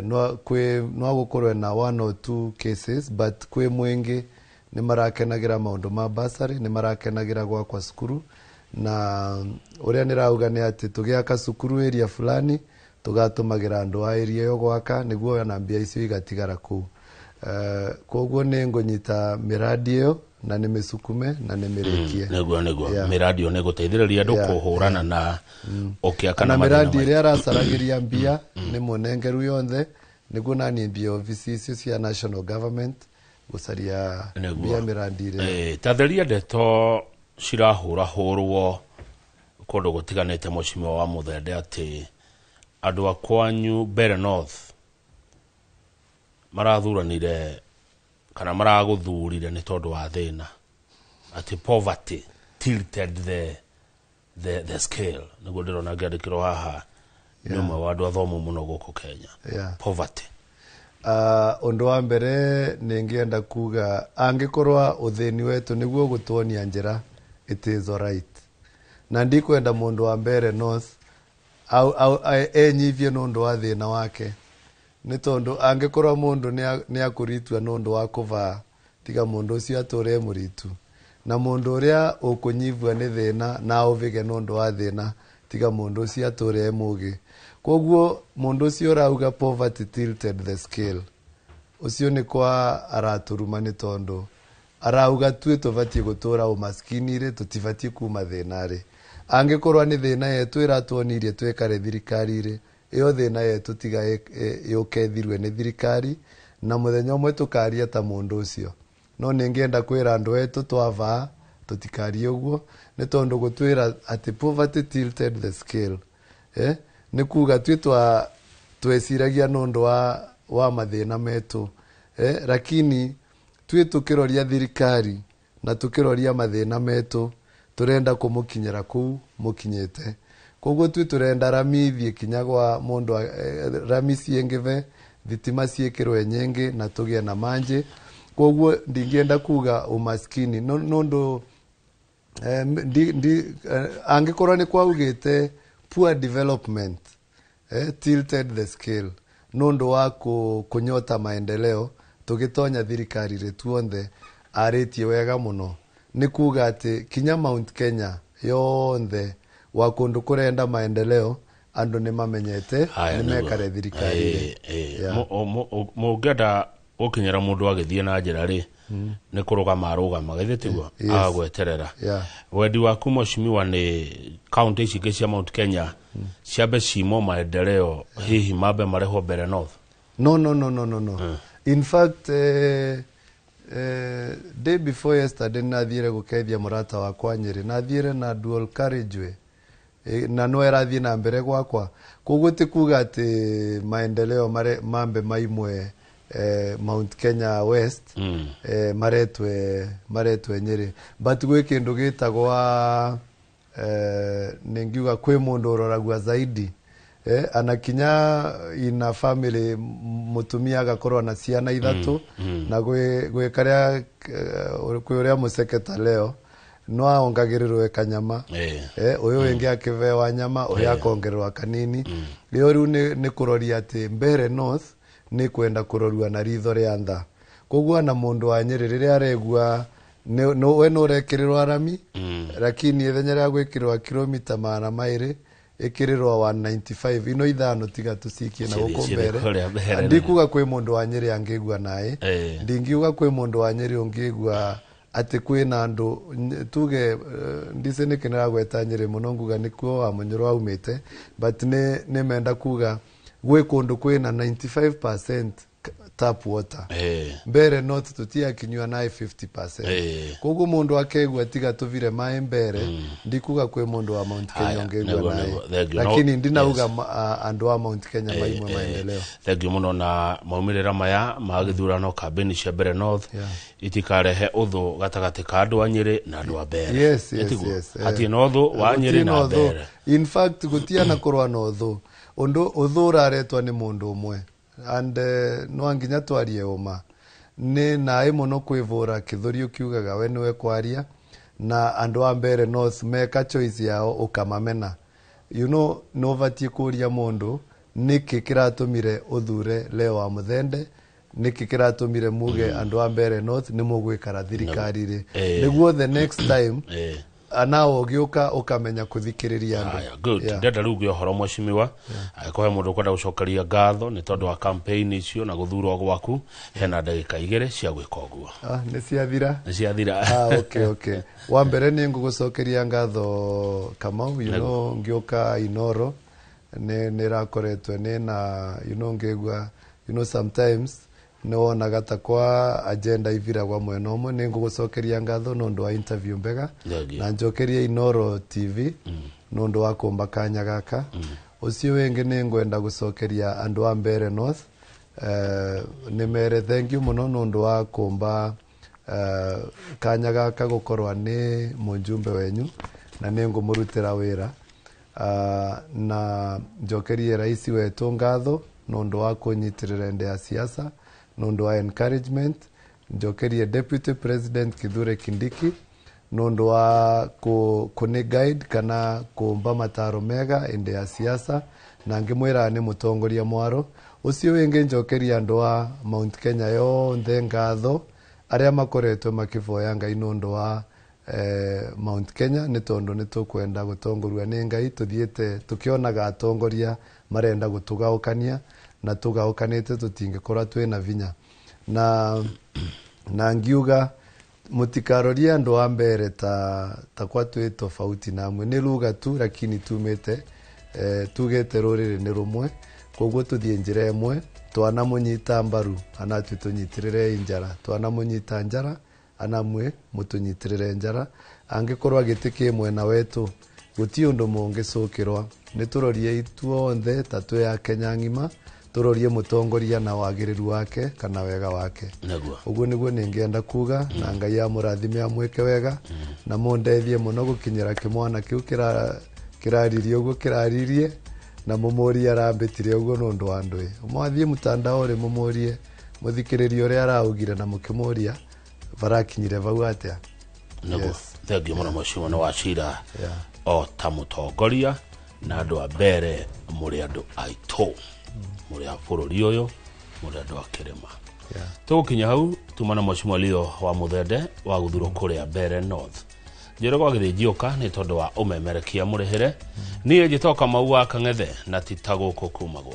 Speaker 4: No gũkorwo na one or two cases, but kwĩ mwĩngĩ nĩ marakenagĩra maũndũ ma bursary, nĩ marakenagĩra gwakwa cukuru, na ũrĩa nĩrauga nĩ atĩ tũgĩaka cukuru area fulani tũgatũmagĩra andũ a area ĩyo gwaka nĩguo ona mbia icio igatigara kũu. Koguo nĩ ngũnyita mĩradi ĩyo na nĩ mĩsukume na nĩ mĩrĩkie.
Speaker 1: Nĩguo mĩradi ĩyo nĩ gũteithĩrĩria andũ kũhũrana na ũkĩa kana
Speaker 4: na
Speaker 1: mathĩna
Speaker 4: mĩradi
Speaker 1: maingĩ.
Speaker 4: ĩrĩa aracaragĩria mbia nĩ mũnengeru yonthe nĩguo naniĩ mbia obici icio cia national government gũcaria mbia mĩradi ĩrĩa.
Speaker 1: Ta theria ndeto cirahũrahũrwo kũndũ gũtiganĩte, mũcimo wa Mũthende, atĩ andũ a kwanyu Mbeere North marathuranire kana maragũthurire nĩ tondũ wa thĩna, atĩ poverty tilted the scale, nĩguo ndĩrona ngĩandĩkĩrwo haha nĩ ũmwe wa andũ athomu mũno gũkũ Kenya. Poverty.
Speaker 4: Ũndũ wa mbere nĩ ngĩenda kuga angĩkorwo ũthĩni wetu nĩguo gũtuonia njĩra, it is alright, na ndikwenda mũndũ wa Mbeere North enyivie nĩ ũndũ wa thĩna wake, nĩ tondũ angĩkorwo mũndũ nĩ akũritua nĩ ũndũ wa kũvaa, tiga mũndũ ũcio atũre e mũritu, na mũndũ ũrĩa ũkũnyivua nĩ thĩna na ũvĩge nĩ ũndũ wa thĩna, tiga mũndũ ũcio atũre e mũgĩ. Koguo mũndũ ũcio ũrauga poverty tilted the scale, ũcio nĩ kwa araturuma, nĩ tondũ arauga tuĩ tũbatiĩ gũtũra ũmaskini rĩ, tũtibatiĩ kuma thĩna rĩ. Angĩkorwo nĩ thĩna yetu ĩratuonirie twĩkare thirikari rĩ, ĩyo thĩna yetu tiga yũke ĩthirwe nĩ thirikari, na mũthenya ũmwe tũkaria ta mũndũ ũcio. No nĩngĩenda kwĩra andũ etu twavaa tũtikarie ũguo, nĩ tondũ gũtwĩra atĩ poverty tilted the scale, nĩ kuga tuĩ tweciragia nĩ ũndũ wa mathĩna metu, lakini tuĩ tũkĩroria thirikari na tũkĩroria mathĩna metu tũrenda kũmũkinyĩra kũu mũkinyĩte. Koguo tuĩ tũrenda rami ithiĩ kinya gwa mũndũ, rami ciĩngĩve, thitima ciĩkĩrwe nyingĩ na tũgĩe na manjĩ. Koguo ndingĩenda kuga umaskini nũndũ angĩkorwo nĩ kwaugĩte poor development tilted the scale nũndũ wa kũnyota maendeleo, tũgĩtonya thirikari rĩ tuonthe arĩtie wega mũno, nĩ kuga atĩ kinya Mount Kenya yonthe wa kũndũ kũrenda maendeleo andũ nĩ mamenyete nĩ mekare thirikari rĩ.
Speaker 1: Mũngĩenda gũkinyĩra mũndũ agĩthiĩ na njĩra rĩ, nĩ kũrũgama arũgama githĩ tiguo, agagweterera. Wendi waku mheshimiwa nĩ kaunti ici ingĩ cia Mount Kenya ciambe cimo maendeleo, hihi mambe marehwo Mbeere North?
Speaker 4: No, no, no, no, no, no. In fact, day before yesterday nathiire gũkeithia mũrata wakwa Nyĩrĩ, nathiire na dual carriageway, na no ĩrathiĩ na mbere gwakwa. Koguo ti kuga atĩ maendeleo mambe maimwe Mount Kenya West, maretwe Nyĩrĩ, but gwĩ kĩndũ gĩtagwa ningiuga kwĩ mũndũ ũroragua zaidi, anakinya ina family mũtumia agakorwo na ciana ithatũ, na gwĩ karĩa kwĩ ũrĩa mũceke ta leo no aongagĩrĩrwe kanyama, ũyũ wĩngĩ akĩbewa nyama, ũyũ akongererwa kanini. Ĩyo rĩu nĩ kũroria atĩ Mbeere North nĩ kwenda kũrorua na ritho rĩa tha. Koguo na mũndũ wa Nyĩrĩ rĩrĩa aregua we nĩ ũrekĩrĩrwo rami, lakini ithenya rĩa gwĩkĩrĩrwo kilomita 200 ĩkĩrĩrwo 195 ino ithano tiga tũcikie na gũkũ mbere. Ndikuga kwĩ mũndũ wa Nyĩrĩ angĩigua naĩ, ndingiuga kwĩ mũndũ wa Nyĩrĩ ũngĩigua atĩ kwĩna andũ tuge ndice nĩkĩ nĩragweta Nyĩrĩ mũno, nguga nĩkuo wa Mũnyũrũ aumĩte, but nĩ menda kuga gwĩ kũndũ kwĩna 95% tap water. Mbere North tutiakinyua naĩ 50%. Koguo mundu akegua tiga tuvire maĩ mbere, ndikuga kwi mundu wa Mount Kenya ongegua naĩ, lakini ndinauga andu a Mount Kenya maimwe maendeleo.
Speaker 1: Thank you muno. Na maumirira maya ma githurano kambeni cia Mbere North itikarehe uthu gatagati ka andu a Nyeri na andu a Mbere.
Speaker 4: Yes, yes, yes.
Speaker 1: Hati na uthu wa Nyeri na Mbere.
Speaker 4: In fact gutiana kurwa na uthu, undu uthu uraretwa ni mundu umwe, and no nginya twarie uma ni naĩ muno kwivura kithuri ukiugaga we niwe kwaria, na andu a Mbere North meka choice yao ukamamena. You know, no vatie kuria mundu niki kiratumire uthure Leo wa Muthende, niki kiratumire muge andu a Mbere North ni mugwikara thirikari ri, niguo the next time anao ugiuka ukamenya kuthikiriria andu.
Speaker 1: Good. Ndenda riu ngä horo mweshimiwa, angĩkorwo he mũndũ ũkwenda gũcokeria ngatho nĩ tondũ wa campaign icio na gũthurwo gwaku, hena ndagĩka 2 cia gwĩka ũguo.
Speaker 4: Nĩ ciathira?
Speaker 1: Nĩ ciathira.
Speaker 4: Okay, okay. Wa mbere nĩ ngũgũcokeria ngatho Kamau, you know, ngĩũka Inoro nĩ nĩrakoretwe nĩ na, you know, ngĩigua, you know, sometimes nĩ wonaga ta kwa agenda iviragwa mwena ũmwe. Nĩ ngũgũcokeria ngatho nĩ ũndũ wa interview mbega, na njokerie Inoro TV nĩ ũndũ wa kũmba kanya gaka. Ũcio wĩngĩ nĩ ngwenda gũcokeria andũ a Mbere North, nĩ mere thank you mũno nĩ ũndũ wa kũmba kanya gaka gũkorwa nĩ mũjumbe wenyu, na nĩ ngũmũrutĩra wĩra. Na njokerie raisi wetu ngatho nĩ ũndũ wa kũnyitĩrĩra ende ya siasa, nĩ ũndũ wa encouragement. Njokerie Deputy President Kithure Kindiki nĩ ũndũ wa kũni guide kana kũmba mataro mega ende ya siasa, na ngĩmwĩra nĩ mũtongoria mwaro. Ũcio wĩngĩ njokerie andũ a Mount Kenya yonthe ngatho arĩa makoretwo makĩboya Ngai nĩ ũndũ wa Mount Kenya, nĩ tondũ nĩ tũkwenda gũtongoria nĩ Ngai. Tũthiĩte tũkĩonaga atongoria marenda gũtũgaũkania, na tũgaũkanĩte tũtingĩkorwo twĩna vinya. Na ngiuga mũtikarorie andũ a Mbere ta kwa twĩ tofauti namwe, nĩ lugha tu, lakini tumĩte tugĩte rũrĩrĩ nĩ rũmwe, koguo tũthiĩ njĩra ĩmwe. Twanamũnyita mbaru anatwi tũnyitĩrĩre njara, twanamũnyita njara anamwe mũtũnyitĩrĩre njara. Angĩkorwo gĩtĩ kĩ mwena wetu gũtirĩ ũndũ mũngĩcũkĩrwa. Nĩ tũrorie ituothe ta twĩ a Kenya ng'ima, tũrorie mũtongoria na wagĩrĩru wake kana wega wake. Ũguo nĩguo nĩngĩenda kuga, na Ngai amũrathime amwĩke wega, na mũndeithie mũno gũkinyĩra kĩmwana kĩu kĩraririe ũguo kĩraririe, na mũmũrie arambĩtire ũguo nĩ ũndũ wa ndũĩ. Mwathiĩ mtandao rĩ mũmũrie mũthikĩrĩrie ũrĩa araugire, na mũkĩmũria barakinyire vau atĩa.
Speaker 1: Nĩguo. Thank you mũno mweshimiwa nĩ wacira o ta mũtongoria na andũ a Mbere, mũrĩ andũ aitũ, mũrĩ a bũrũri ũyũ, mũrĩ andũ a kĩrĩma. Tũgũkinya hau tuma na mweshimiwa Leo wa Muthende wa gũthurwo kũrĩa Mbere North. Njĩra gwa gĩthĩnjioka nĩ tondũ wa ũmemerekia mũrĩhĩre. Niĩ njĩtagwo Kamau wa Kang'ethe, na ti ta gũkũ kumagwo.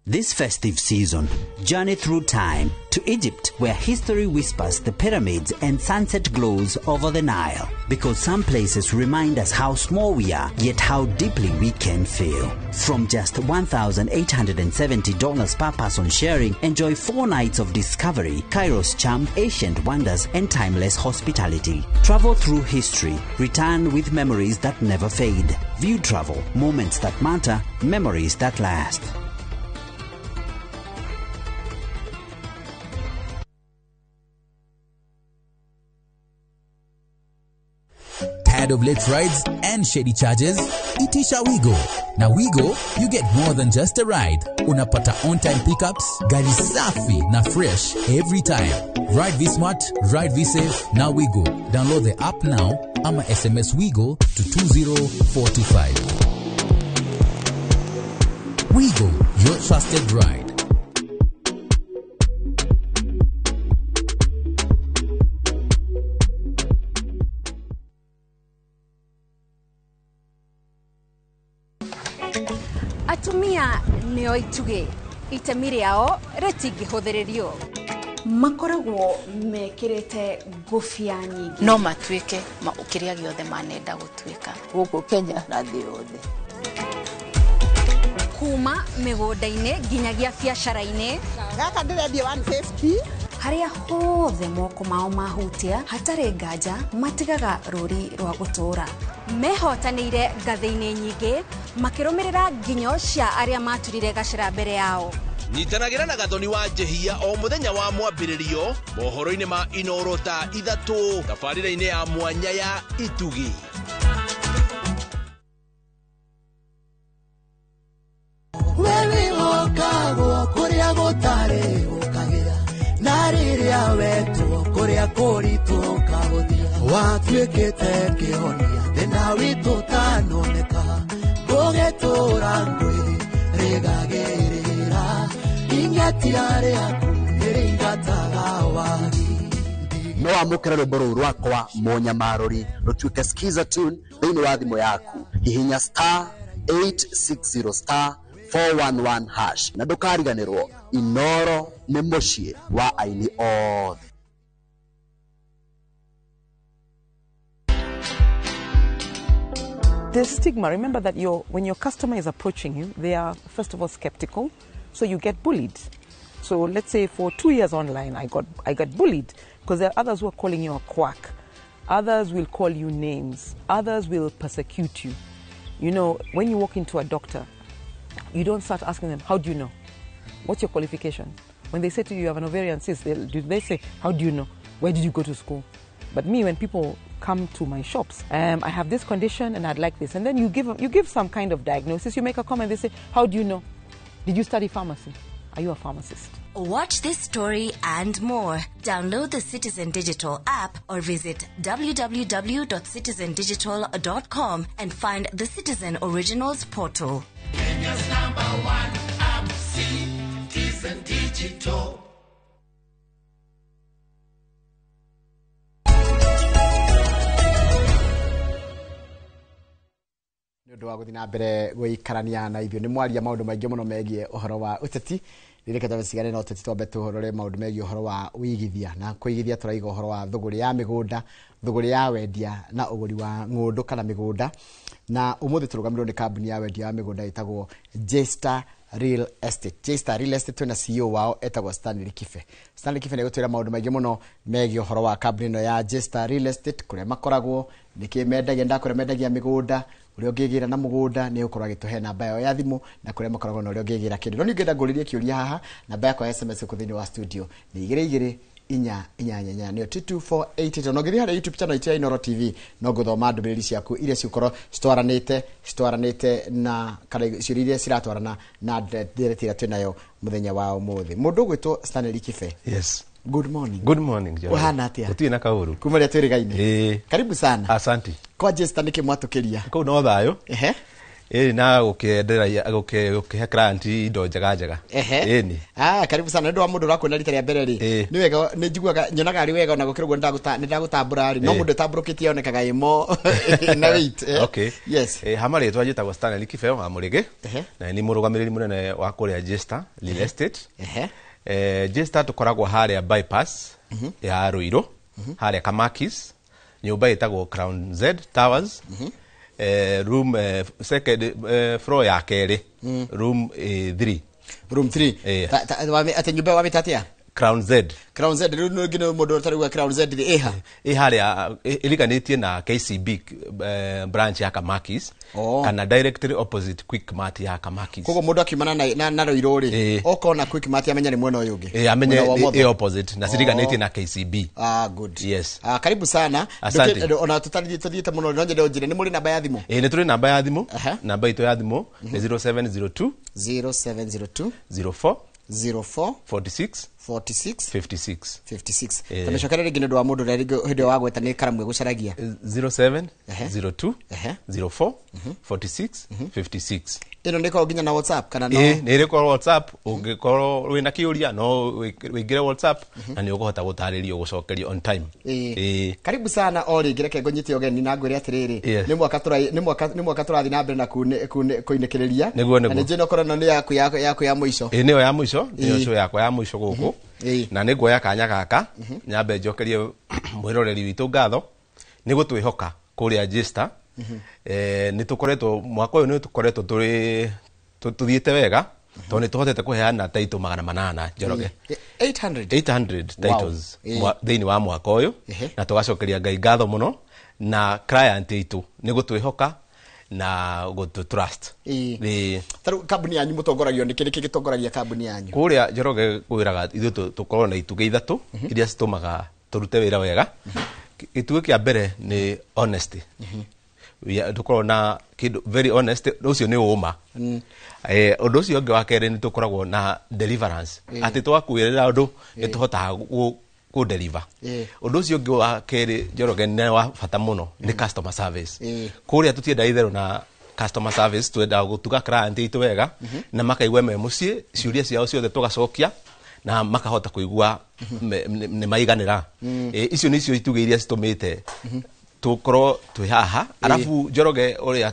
Speaker 5: This festive season, journey through time to Egypt, where history whispers the pyramids and sunset glows over the Nile. Because some places remind us how small we are, yet how deeply we can feel. From just $1,870 per person sharing, enjoy 4 nights of discovery, Cairo's charm, ancient wonders, and timeless hospitality. Travel through history, return with memories that never fade. View travel, moments that matter, memories that last.
Speaker 10: Tired of late rides and shady charges? Itisha Wigo. Na Wigo, you get more than just a ride. Unapata on-time pickups, gari safi na fresh every time. Ride V-Smart, ride V-Safe, now Wigo. Download the app now ama SMS Wigo to 20425. Wigo, your trusted ride.
Speaker 15: Atumia nĩo itugĩ, itemi rĩao rĩtingĩhũthĩrĩrio.
Speaker 11: Makoragwo mekĩrĩte ngũbia nyingĩ.
Speaker 17: No matuĩke kĩrĩa gĩothe manenda gũtuĩka.
Speaker 23: Gũkũ Kenya na thĩ yothe.
Speaker 11: Kuma mĩgũnda-inĩ nginyagia biacara-inĩ.
Speaker 24: Gaka ndĩrendia 150.
Speaker 11: Harĩa hothe moko mao mahutia hatarĩ nganja matigaga rũri rwa gũtũũra. Mehotanĩire ngathĩ-inĩ nyingĩ makĩrũmĩrĩra nginyo cia arĩa maturire gacĩra mbere yao.
Speaker 20: Nyitanagĩra na Gathoni wa Njehia o mũthenya wa mwambĩrĩrio mohoro-inĩ ma Inoro thaa 3 tabarĩra-inĩ ya mwanya ya Itugi.
Speaker 21: Wewe wokagwo kũrĩa gũtarĩ gũkagĩra na rĩrĩa wetwo kũrĩa kũritũ ũkagũthia watuĩkĩte kĩhonia thĩna witũ ũtanoneka ngũgĩtũra ngwĩrĩ rĩgagĩrĩra ing'etia rĩaku nĩrĩingataga wagi.
Speaker 27: No wamũkĩre rwĩmbo rũu rwakwa Mũnyamarũri rũtuĩke skiza tune thĩinĩ wa thimũ yaku. Hihinya star 860 star 411 hash na ndũkariganĩrwo Inoro nĩ mũciĩ wa aini othe. The stigma, remember that when your customer is approaching you, they are first of all skeptical, so you get bullied. So let's say for 2 years online, I got bullied because there are others who are calling you a quack. Others will call you names. Others will persecute you. You know, when you walk into a doctor, you don't start asking them, how do you know? What's your qualification? When they say to you, you have an ovarian cyst, they say, how do you know? Where did you go to school? But me, when people come to my shops, I have this condition and I'd like this. And then you give some kind of diagnosis, you make a comment, they say, how do you know? Did you study pharmacy? Are you a pharmacist?
Speaker 13: Watch this story and more. Download the Citizen Digital app or visit www.citizendigital.com and find the Citizen Originals portal.
Speaker 21: Kenya's number one app, Citizen Digital.
Speaker 2: Nĩ wa gũthiĩ na mbere gũikarania na ithuĩ nĩ mwaria maũndũ maingĩ mũno megiĩ ũhoro wa ũteti rĩrĩke twacigane na ũteti twambe tũrore maũndũ megiĩ ũhoro wa ũigithia na kũigithia tũraiga ũhoro wa thũgũrĩ ya mĩgũnda, thũgũrĩ ya wendia na ũgũri wa ng'ũndũ kana mĩgũnda. Na ũmũthĩ tũrũgamĩrĩirwo nĩ kambuni ya wendia wa mĩgũnda ĩtagwo Jester Real Estate. Jester Real Estate twĩna CEO wao etagwo Stanley Kibe. Stanley Kibe nĩegũtwĩra maũndũ maingĩ mũno megiĩ ũhoro wa kambuni ĩno ya Jester Real Estate, kũrĩa makoragwo, nĩkĩ mendagia, ndakũrĩa mendagia mĩgũnda, ũrĩa ũngĩgĩra na mũgũnda nĩ ũkorwo agĩtũhe namba yao ya thimũ na kũrĩa makoragwo na ũrĩa ũngĩgĩra kĩndũ. No nĩ ngenda ngũrĩrie kĩũria haha, namba yakwa ya SMS gũkũ thĩinĩ wa studio nĩ 22 4 8 8 nĩyo 22488. Na ũngĩthiĩ harĩa YouTube channel itũ ya Inoro TV no ngũthoma ndũmĩrĩri ciaku iria cigũkorwo citwaranĩte na kana ciũria iria ciratwarana na ndereti ĩrĩa twĩnayo mũthenya wa ũmũthĩ. Mũndũ ũgwĩtwo Stanley Kibe.
Speaker 22: Yes.
Speaker 2: Good morning.
Speaker 22: Good morning, Jerry.
Speaker 2: Ũhana atĩa?
Speaker 22: Gũtirĩ na kaũru.
Speaker 2: Kuma rĩrĩa twĩrĩgaine. Karibu sana.
Speaker 22: Asante.
Speaker 2: Kwa Jester nĩkĩ mwatũkĩria?
Speaker 22: Kũu no thayũ.
Speaker 2: Ehe.
Speaker 22: Ĩĩ na gũkĩenderea gũkĩhe client indo njega njega.
Speaker 2: Ehe.
Speaker 22: Ĩni.
Speaker 2: Ah, karibu sana. Nĩ ũndũ wa mũndũ ũrakuona rita rĩa mbere rĩ. Nĩ wega nĩ njiguaga nyonaga arĩ wega ona gũkĩra ũguo nĩ ndagũtambũra rĩ. No mũndũ ũtambũrũkĩtie onekaga ĩmo na weight.
Speaker 22: Okay.
Speaker 2: Yes.
Speaker 22: Hama rĩtwa njĩtagwo Stanley Kibe wa Mũrĩgĩ. Na nĩ mũrũgamĩrĩri mũnene wa kũrĩa Jester Real Estate.
Speaker 2: Ehe.
Speaker 22: Jester tũkoragwo harĩa bypass ya Ruiru, harĩa Kamakis, nyũmba ĩtagwo Crown Z Towers, room second floor ya kerĩ, room 3.
Speaker 2: Room 3. Atĩ nyũmba wamĩta atĩa?
Speaker 22: Crown Z.
Speaker 2: Crown Z rĩu nĩ mũndũ ũtarauga Crown Z ĩha?
Speaker 22: Ĩ harĩa ĩriganĩtie na KCB branch ya Kamakis. Kana directly opposite Quickmart ya Kamakis.
Speaker 2: Koguo mũndũ akiumana na Ruiru rĩ, okona Quickmart amenye nĩ mwena ũyũ ũngĩ.
Speaker 22: Ĩ amenye ĩ opposite na ciriganĩtie na KCB.
Speaker 2: Ah, good.
Speaker 22: Yes.
Speaker 2: Ah, karibu sana.
Speaker 22: Asante.
Speaker 2: Ona tũtathiĩte mũno no nyende ũnjĩre nĩ mũrĩ namba ya thimũ?
Speaker 22: Ĩ nĩ tũrĩ namba ya thimũ. Namba itũ ya thimũ nĩ 0702
Speaker 2: 0702
Speaker 22: 04
Speaker 2: 04
Speaker 22: 46
Speaker 2: 46
Speaker 22: 56
Speaker 2: 56. Tamecokere rĩngĩ nĩ ũndũ wa mũndũ ũrĩa rĩngĩ hĩndĩ ĩyo wagweta nĩ karamu ĩgũcaragia.
Speaker 22: 07 02 04 46 56.
Speaker 2: Ĩno nĩ ĩkoragwo nginya na WhatsApp kana no?
Speaker 22: Ĩ nĩ ĩrĩ WhatsApp, ũngĩkorwo wĩna kĩũria no wĩingĩre WhatsApp na nĩ ũkũhota gũtarĩrio gũcokerio on time.
Speaker 2: Ĩ. Karibu sana o rĩngĩ, reke ngũnyite ũgeni na ngwĩre atĩrĩrĩ, nĩ mwaka tũrathiĩ na mbere na kuinĩkĩrĩria.
Speaker 22: Nĩguo.
Speaker 2: Na nĩ njũĩ no korwo ĩno nĩ yaku ya mũico.
Speaker 22: Ĩ nĩyo ya mũico, nĩyo show yakwa ya mũico gũkũ. Na nĩ nguoya kanya gaka nyambe njokerie mwĩroreri witũ ngatho nĩ gũtwĩhoka kũrĩa Jesta. Nĩ tũkoretwo mwaka ũyũ nĩ tũkoretwo tũrĩ tuthiĩte wega tondũ nĩ tũhotete kũheana title 800 Njoroge.
Speaker 2: 800
Speaker 22: titles thĩinĩ wa mwaka ũyũ, na tũgacokeria Ngai ngatho mũno na client itũ nĩ gũtwĩhoka na gũtũ trust.
Speaker 2: Taru kambuni yanyu mũtongoragio nĩ kĩrĩ gĩtongoragia kambuni yanyu?
Speaker 22: Kũrĩa Njoroge kwĩraga ithuĩ tũkorwo na itugĩ ithatũ iria citũmaga tũrute wĩra wega. Gĩtugĩ kĩa mbere nĩ honesty. Tũkorwo na kĩndũ very honest, ũcio nĩ ũma. Ũndũ ũcio ũngĩ wa kerĩ nĩ tũkoragwo na deliverance, atĩ twakwĩrĩra ũndũ nĩ tũhotaga kũ deliver. Ũndũ ũcio ũngĩ wa kerĩ Njoroge nĩ wa bata mũno nĩ customer service. Kũrĩa tũtienda itherũ na customer service, twendaga gũtuga client itũ wega na makaigua me mũciĩ, ciũria ciao ciothe tũgacokia na makahota kũigua nĩ maiganĩra. Icio nĩcio itugĩ iria citũmĩte tũkorwo twĩ haha. Arabu Njoroge ũrĩa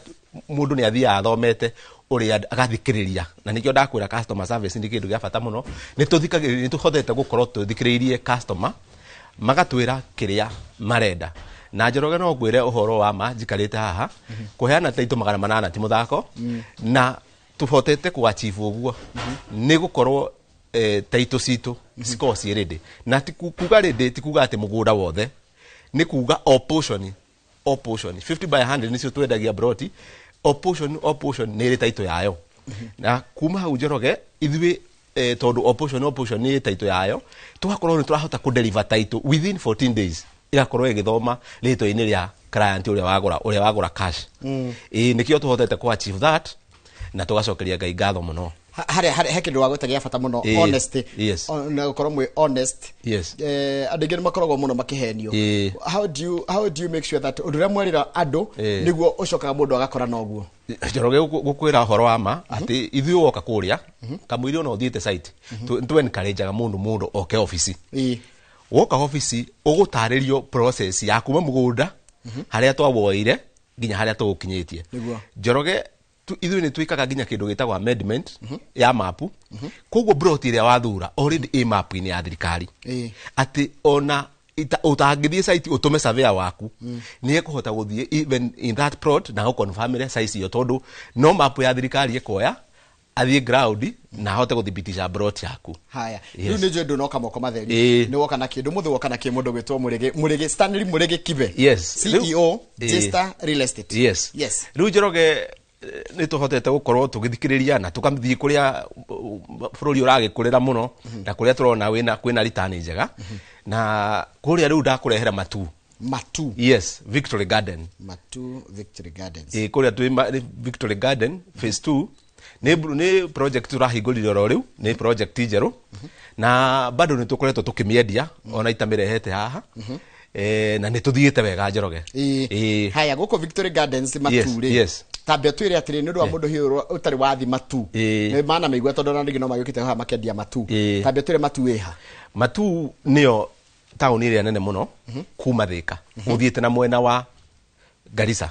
Speaker 22: mũndũ nĩ athiaga athomete ũrĩa agathikĩrĩria, na nĩkĩo ndakwĩra customer service nĩ kĩndũ gĩa bata mũno. Nĩ tũthikagĩrĩria, nĩ tũhotete gũkorwo tũthikĩrĩirie customer magatwĩra kĩrĩa marenda. Na Njoroge no ngwĩre ũhoro wa ma njikarĩte haha kũheana title 800 ti mũthako, na tũhotete kũ achieve ũguo nĩ gũkorwo title citũ cikorwo ciĩ ready. Na ti kuga ready ti kuga atĩ mũgũnda wothe, nĩ kuga o portion 50 by 100 nĩcio twendagia broti, o portion nĩ ĩrĩ title yayo. Na kuma hau Njoroge ithuĩ tondũ o portion nĩ title yayo, tũgakorwo nĩ tũrahota kũ deliver title within 14 days, ĩgakorwo ĩgĩthoma rĩtwa-inĩ rĩa client ũrĩa wagũra cash. Nĩkĩo tũhotete kũ achieve that na tũgacokeria Ngai ngatho mũno.
Speaker 2: Harĩa he kĩndũ wagweta gĩa bata mũno, honesty. Na gũkorwo mwĩ honest. Andũ aingĩ nĩ makoragwo mũno makĩhenio. How do you make sure that ũndũ ũrĩa mwerĩra andũ nĩguo ũcokaga mũndũ agakora noguo?
Speaker 22: Njoroge gũkwĩra ũhoro wa ma atĩ ithuĩ woka kũrĩa kamũira ona ũthiĩte site tũ encourage-aga mũndũ oke obici. Woka obici ũgũtarĩrio process ya kuma mũgũnda harĩa twawoire nginya harĩa tũgũkinyĩtie. Njoroge ithuĩ nĩ twĩkaga nginya kĩndũ gĩtagwo amendment ya mapu. Koguo broti ĩrĩa wathura already ĩ mapu-inĩ ya thirikari, atĩ ona ũtangĩthiĩ site ũtũme surveyor waku nĩ ekũhota gũthiĩ even in that plot na gũconfirmĩre size ĩyo, tondũ no mapu ya thirikari ĩkoya athiĩ ground na ahote gũthibitisha broti yaku.
Speaker 2: Haya, rĩu nĩ njũĩ ndũnoka moko matheri, nĩ woka na kĩndũ mũthĩ, woka na kĩ mũndũ gwĩtwo Mũrĩgĩ Stanley Mũrĩgĩ Kibe, CEO Jesta Real Estate.
Speaker 22: Yes. Rĩu Njoroge nĩ tũhotete gũkorwo tũgĩthikĩrĩria na tũgathiĩ kũrĩa bũrũri ũragĩkũrĩra mũno na kũrĩa tũrona kwĩna return njega. Na kũrĩa rĩu ndakũrehera Matu. Yes, Victory Garden.
Speaker 2: Matu Victory Gardens.
Speaker 22: Kũrĩa twĩ Victory Garden phase 2 nĩ project tũrahingũrire oro rĩu, nĩ project njerũ na bado nĩ tũkoretwo tũkĩmĩendia ona itamĩrehete haha. Na nĩ tũthiĩte wega Njoroge.
Speaker 2: Haya, gũkũ Victory Gardens Matu rĩ, tambe twĩre atĩrĩ nĩ ũndũ wa mũndũ hiũ ũtarĩ wathi Matu, nĩ mana mĩigua tondũ ona rĩngĩ no magĩũkĩte haha makĩendia Matu. Tambe twĩre Matu ĩha?
Speaker 22: Matu nĩyo taũni ĩrĩa nene mũno kuma Thĩka ũthiĩte na mwena wa Garissa.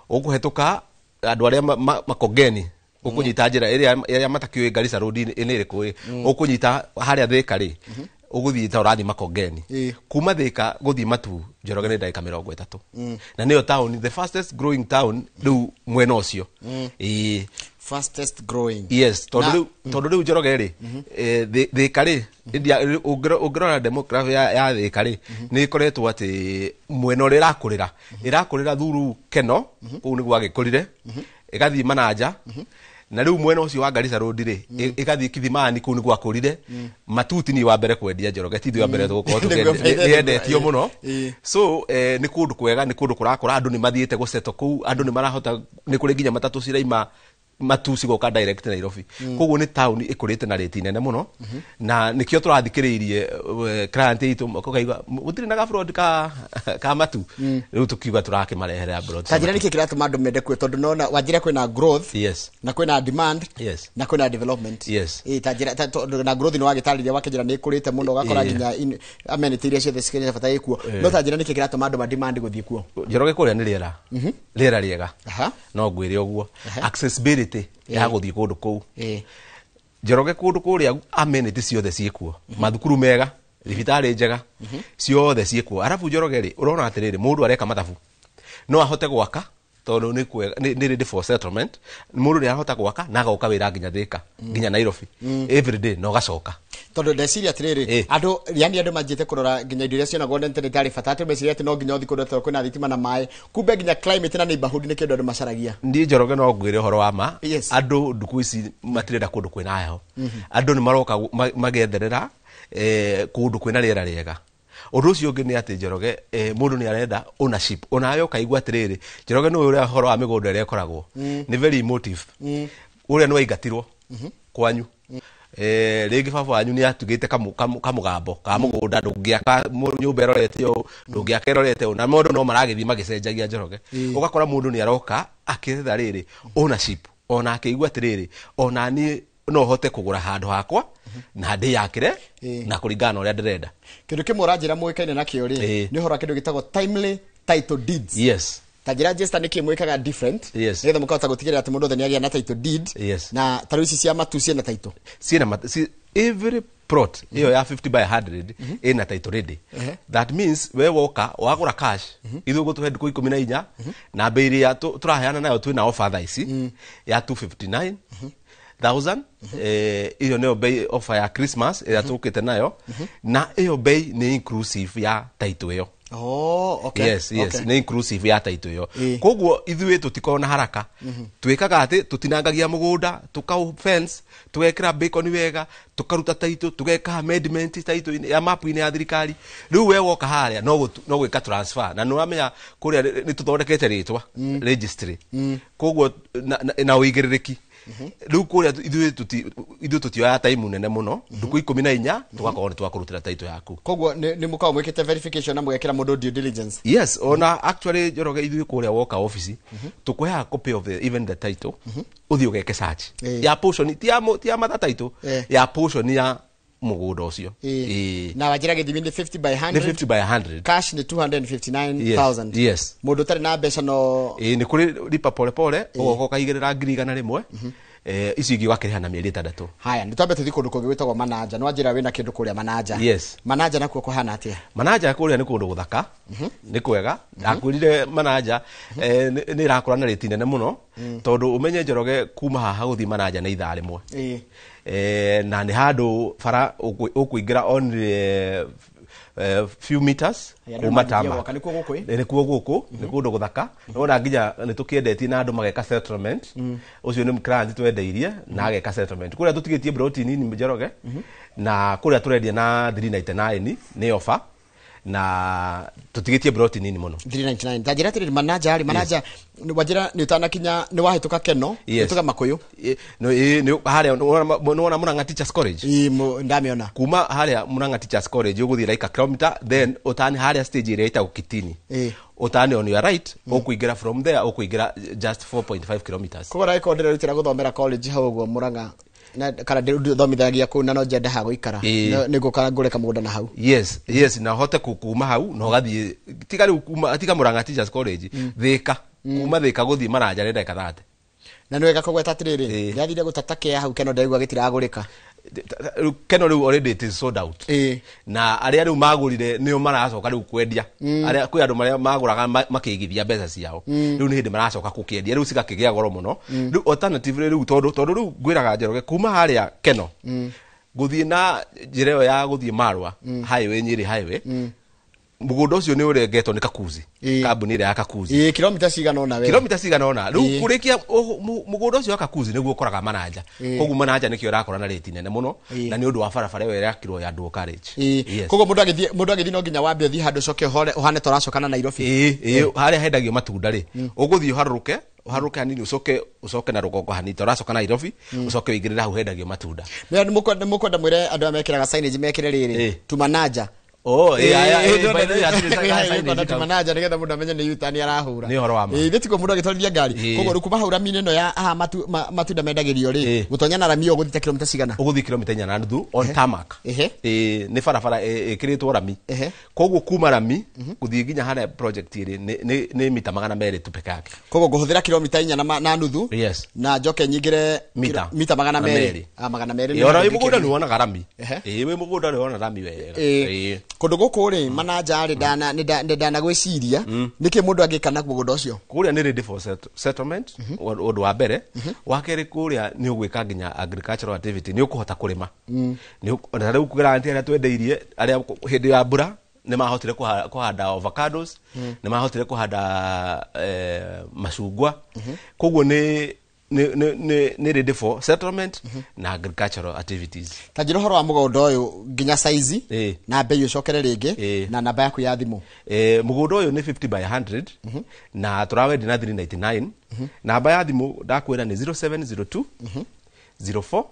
Speaker 22: Ũkũhetũka andũ arĩa Makongeni, ũkũnyita njĩra ĩrĩa matakĩũĩ Garissa road nĩ ĩrĩkũ, ũkũnyita harĩa Thĩka rĩ, ũgũthiĩ ta ũrathiĩ Makongeni. Kuma Thĩka gũthiĩ Matu Njoroge nĩ ndagĩka 30. Na nĩyo town, the fastest growing town rĩu mwena ũcio.
Speaker 2: Fastest growing.
Speaker 22: Yes, tondũ rĩu Njoroge rĩ, Thĩka rĩ, ũngĩrora demography ya Thĩka rĩ, nĩ ĩkoretwo atĩ mwena ũrĩa ĩrakũrĩra thuru Keno, kũu nĩguo agĩkũrire, ĩgathiĩ Mananja, na rĩu mwena ũcio wa Garissa road rĩ, ĩgathiĩ Kithimani, kũu nĩguo akũrire. Matuti ni wa mbere kwendia Njoroge, ti ithuĩ wa mbere tũgũkorwo nĩendetio mũno. So nĩ kũndũ kwega, nĩ kũndũ kũrakũra, andũ nĩ mathiĩte gũceto kũu, andũ nĩ marahota, nĩ kũrĩ nginya matatũ ciraima Matu cigoka direct Nairobi. Koguo nĩ taũni ĩkũrĩte na rĩti nene mũno, na nĩkĩo tũrathikĩrĩirie client itũ ũkaigua gũtirĩ na gabroad ka Matu, rĩu tũkiuga tũrakĩmarehere abroad.
Speaker 2: Ta njĩra nĩkĩ kĩratũma andũ mende kuo, tondũ nona wanjĩra kwĩna growth, na kwĩna demand, na kwĩna development. Ta njĩra na growth nĩ wagĩtarĩria wakĩnjĩra nĩ ĩkũrĩte mũno, ũgakora nginya amenity iria ciothe cikĩrĩ bata ĩkuo. No ta njĩra nĩkĩ kĩratũma andũ ma demand gũthiĩ kuo?
Speaker 22: Njoroge kũrĩa nĩ rĩera, rĩera rĩega, no ngwĩre ũguo. Accessibility ya gũthiĩ kũndũ kũu, Njoroge kũndũ kũrĩa amenity ciothe ciĩkuo, mathukuru mega, thibitarĩ njega, ciothe ciĩkuo. Arabu Njoroge rĩ, ũrona atĩrĩrĩ, mũndũ areka mathabu no ahote gwaka tondũ nĩ kwega, nĩ ready for settlement. Mũndũ nĩ arahota gwaka na agoka wĩra nginya Thika, nginya Nairobi every day na ũgacoka.
Speaker 2: Tondũ ndeciria atĩrĩrĩ, andũ yani andũ manjĩte kũrora nginya indo iria cionagwo na internet arĩ bata, atĩ meciria atĩ no nginya ũthiĩ kũndũ tondũ kwĩna thitima na maĩ, kumbe nginya climate na neighborhood nĩ kĩndũ andũ macaragia.
Speaker 22: Niĩ Njoroge no ngwĩre ũhoro wa ma, andũ ndukũ ici matirenda kũndũ kwĩna heho. Andũ nĩ maroka magetherera kũndũ kwĩna rĩera rĩega. Ũndũ ũcio ũngĩ nĩ atĩ Njoroge, mũndũ nĩ arenda ownership. Onawe ũkaigua atĩrĩrĩ, Njoroge nĩ ũrĩa ũhoro wa mĩgũnda ĩrĩa ĩkoragwo nĩ very emotive. Ũrĩa nĩ waingatirwo kwanyu, rĩngĩ baba wanyu nĩ atugĩte kamũgambo ka mũgũnda, ndũngĩaka nyũmba ĩrorete ũũ, ndũngĩaka ĩrorete ũũ, na mũndũ no maragĩthiĩ magĩcenjagia Njoroge. Ũgakora mũndũ nĩ aroka akĩetha rĩrĩ ownership, ona akĩigua atĩrĩrĩ, ona niĩ no hote kũgũra handũ hakwa na ndĩyakĩre na kũringana na ũrĩa ndĩrenda.
Speaker 2: Kĩndũ kĩmwe ũranjĩra mũĩkaine nakĩo rĩ, nĩ ũhoro wa kĩndũ gĩtagwo timely title deeds.
Speaker 22: Yes.
Speaker 2: Ta njĩra Jester nĩkĩ mwĩkaga different, nĩgetha mũkahota gũtigĩrĩra atĩ mũndũ othe nĩagĩa na title deed.
Speaker 22: Yes.
Speaker 2: Na ta rĩu ici cia matu ciĩna title.
Speaker 22: Ciĩna every plot ĩyo ya 50 by 100 ĩna title ready. That means we woka wagũra cash, ithuĩ ũgũtũhe ndukũ 14 na bei ĩrĩa tũraheana nayo twĩna offer thaa ici ya 259,000. Iyo nĩyo bei offer ya Christmas ĩrĩa tũkĩte nayo, na ĩyo bei nĩ inclusive ya title ĩyo.
Speaker 2: Oh, okay.
Speaker 22: Yes, yes, nĩ inclusive ya title ĩyo. Koguo ithuĩ tũtikoragwo na haraka. Twĩkaga atĩ tũtinangagia mũgũnda, tũkaũ fence, tũgekĩra bacon wega, tũkaruta title, tũgeka amendment title ya map-inĩ ya thirikari. Rĩu we woka harĩa no gwĩka transfer, na nĩũramenya kũrĩa nĩ tũthondekete rĩtwa registry. Koguo na ũigĩrĩrĩki. Rĩu kũrĩa ithuĩ tũtioyaga time nene mũno, ndukũ 14 tũgakorwo nĩ twakũrutĩra title yaku.
Speaker 2: Koguo nĩ mũkoragwo mwĩkĩte verification na mũgekĩra mũndũ due diligence.
Speaker 22: Yes, ona actually Njoroge ithuĩ kũrĩa woka office tũkũheaga copy of even the title, ũthiĩ ũgeke search ya portion, ti ya mother title, ya portion ya mũgũnda ũcio.
Speaker 2: Na wanjĩra gĩthimi nĩ 50 by 100.
Speaker 22: Nĩ 50 by 100.
Speaker 2: Cash nĩ 259,000.
Speaker 22: Yes.
Speaker 2: Mũndũ ũtarĩ na mbeca no
Speaker 22: nĩ kũrĩ lipa pole pole, ũgoka ũkaigĩrĩra 100,000, ici ingĩ ũgakĩrĩha na mĩeri 6.
Speaker 2: Haya, nĩ twambe tũthiĩ kũndũ kũngĩ gwĩtagwo Manaja. Nĩ wanjĩra wĩna kĩndũ kũrĩa Manaja.
Speaker 22: Yes.
Speaker 2: Manaja nakuo kũhana atĩa?
Speaker 22: Manaja kũrĩa nĩ kũndũ gũthaka, nĩ kwega. Ndakwĩrire Manaja nĩ ĩrakũra na rĩti nene mũno, tondũ ũmenye Njoroge kuma haha gũthiĩ Manaja nĩ ithaa rĩmwe. Na nĩ handũ bara ũkũingĩra only few meters kuma tama. Nĩkuo gũkũ, nĩ kũndũ gũthaka. Nĩwona nginya nĩ tũkĩendetie na andũ mageka settlement. Ũcio nĩ client twendeirie na ageka settlement. Kũrĩa tũtigĩtie plot nini Njoroge, na kũrĩa tũrendia na 399 nĩ offer, na tũtigĩtie plot nini mũno.
Speaker 2: 399. Ta njĩra atĩrĩrĩ, Manaja rĩ, Manaja wanjĩra nĩ ũtanakinya, nĩ wahĩtũka Keno, ũhĩtũka Makũyũ.
Speaker 22: Harĩa nĩwona Murang'a Teachers College?
Speaker 2: Ndamĩona.
Speaker 22: Kuma harĩa Murang'a Teachers College ũgũthiĩ like a kilometer, then ũtani harĩa stage ĩrĩa ĩtagwo Kitini. Ũtani on your right, ũkũingĩra from there, ũkũingĩra just 4.5 kilometers.
Speaker 2: Koguo ndagĩkorwo ndĩrerutĩra gũthomera college hau ũguo Murang'a, na kana ndĩthomithagia kũu na no njende ha gũikara, nĩngũka ngũre kamũgũnda na hau.
Speaker 22: Yes, yes, na hote kuma hau na ũgathiĩ tiga rĩu kuma tiga Murang'a Teachers College, Thika, kuma Thika gũthiĩ Manaja nĩ ndagĩka 30.
Speaker 2: Na nĩ wega kũgweta atĩrĩrĩ, ndĩrathire gũtata kĩa hau Keno ndaigua gĩtiragũrĩka.
Speaker 22: Keno rĩu already it is sold out. Na arĩa rĩu magũrire nĩo maracoka rĩu kwendia. Arĩa kwĩ andũ marĩa magũraga makĩigithia mbeca ciao. Rĩu nĩ hĩndĩ maracoka gũkĩendia, rĩu cigakĩgĩa goro mũno. Rĩu alternative rĩu tondũ rĩu ngwĩraga Njoroge kuma harĩa Keno gũthiĩ na njĩra ĩyo ya gũthiĩ Marwa highway, Nyeri highway, mũgũnda ũcio nĩ ũrengetwo nĩ Kakuzi, kambuni ĩrĩa ya Kakuzi.
Speaker 2: Kilomita cigana ũna we.
Speaker 22: Kilomita cigana ũna. Rĩu kũrĩkia mũgũnda ũcio wa Kakuzi nĩguo ũkoraga Manaja. Koguo Manaja nĩkĩo ĩrakora na rĩti nene mũno, na nĩ ũndũ wa barabara ĩyo ĩrakirwo ya dual carriage.
Speaker 2: Koguo mũndũ agĩthiĩ no nginya wambe ũthiĩ handũ ũcoke ũhane ta ũracoka na Nairobi.
Speaker 22: Harĩa hendagio matunda rĩ, ũgũthiĩ ũharũrũke hanini, ũcoke na rũgongo hanini ta ũracoka Nairobi, ũcoke ũingĩrĩre hau hendagio matunda.
Speaker 2: Nĩ mũkwenda mwĩre andũ arĩa mekĩraga signage mekĩre rĩrĩ, tu Manaja.
Speaker 22: Oh, yeah, by the way, hatirĩ
Speaker 2: conduct manager nĩgetha mũndũ amenye nĩ U-turn arahũra.
Speaker 22: Nĩ ũhoro wa ma.
Speaker 2: Ĩĩ, tiguo mũndũ agĩtwarithia ngari. Koguo rĩu kuma hau rami-inĩ ĩno ya haha matunda mendagĩrio rĩ, gũtonya na rami ĩyo ũgũthiĩ ta kilomita cigana?
Speaker 22: Ũgũthiĩ kilomita 4.5 on tarmac. Ĩĩ, nĩ barabara ĩkĩrĩtwo rami. Koguo kuma rami gũthiĩ nginya harĩa project ĩrĩ nĩ mita 200 tu peke yake.
Speaker 2: Koguo ngũhũthĩra kilomita 4.5.
Speaker 22: Yes.
Speaker 2: Na njoke nyingĩre
Speaker 22: mita
Speaker 2: mita 200. Ah, 200.
Speaker 22: Ĩĩ, ona wĩ mũgũnda nĩ wonaga rami. Ĩĩ, wĩ mũgũnda nĩ wona rami wega. Ĩĩ.
Speaker 2: Kũndũ gũkũ rĩ, manaja rĩ, ndanagwĩciria nĩkĩ mũndũ angĩka na mũgũnda ũcio?
Speaker 22: Kũrĩa nĩ ready for settlement, ũndũ wa mbere. Wa kerĩ, kũrĩa nĩ ũgwĩka nginya agricultural activity, nĩ ũkũhota kũrĩma. Na rĩu grant arĩa twendeirie arĩa hĩndĩ ya mbura nĩ mahotire kũhanda avocados, nĩ mahotire kũhanda macungwa. Koguo nĩ ready for settlement na agricultural activities.
Speaker 2: Ta njĩra ũhoro wa mũgũnda ũyũ nginya saizi na bei, ũcokere rĩngĩ na namba yaku ya thimũ.
Speaker 22: Mũgũnda ũyũ nĩ 50 by 100 na tũrawendia na 399. Namba ya thimũ ndakwĩra nĩ 0702 04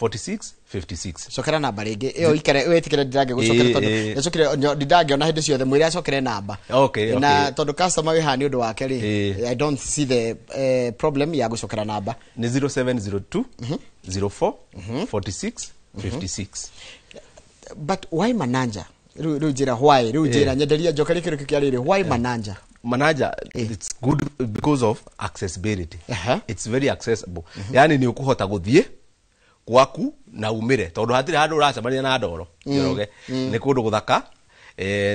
Speaker 22: 46 56.
Speaker 2: Cokera namba rĩngĩ ĩyo, ikare wĩtĩkĩre ndirange gũcokera, tondũ ĩcokere ndindangĩona hĩndĩ ciothe, mwĩre acokere namba.
Speaker 22: Okay.
Speaker 2: Na tondũ customer wĩ haha nĩ ũndũ wake rĩ, I don't see the problem ya gũcokera namba.
Speaker 22: Nĩ 0702 04 46 56.
Speaker 2: But why Mananja? Rĩu njĩra why, rĩu njĩra nyenderia, njokerie kĩndũ kĩu kĩa rĩrĩ, why Mananja?
Speaker 22: Manager, it's good because of accessibility. It's very accessible, yani nĩ ũkũhota gũthiĩ gwaku na umĩre tondũ hatirĩ handũ ũracemania na ndoro. Njoroge, nĩ kũndũ gũthaka,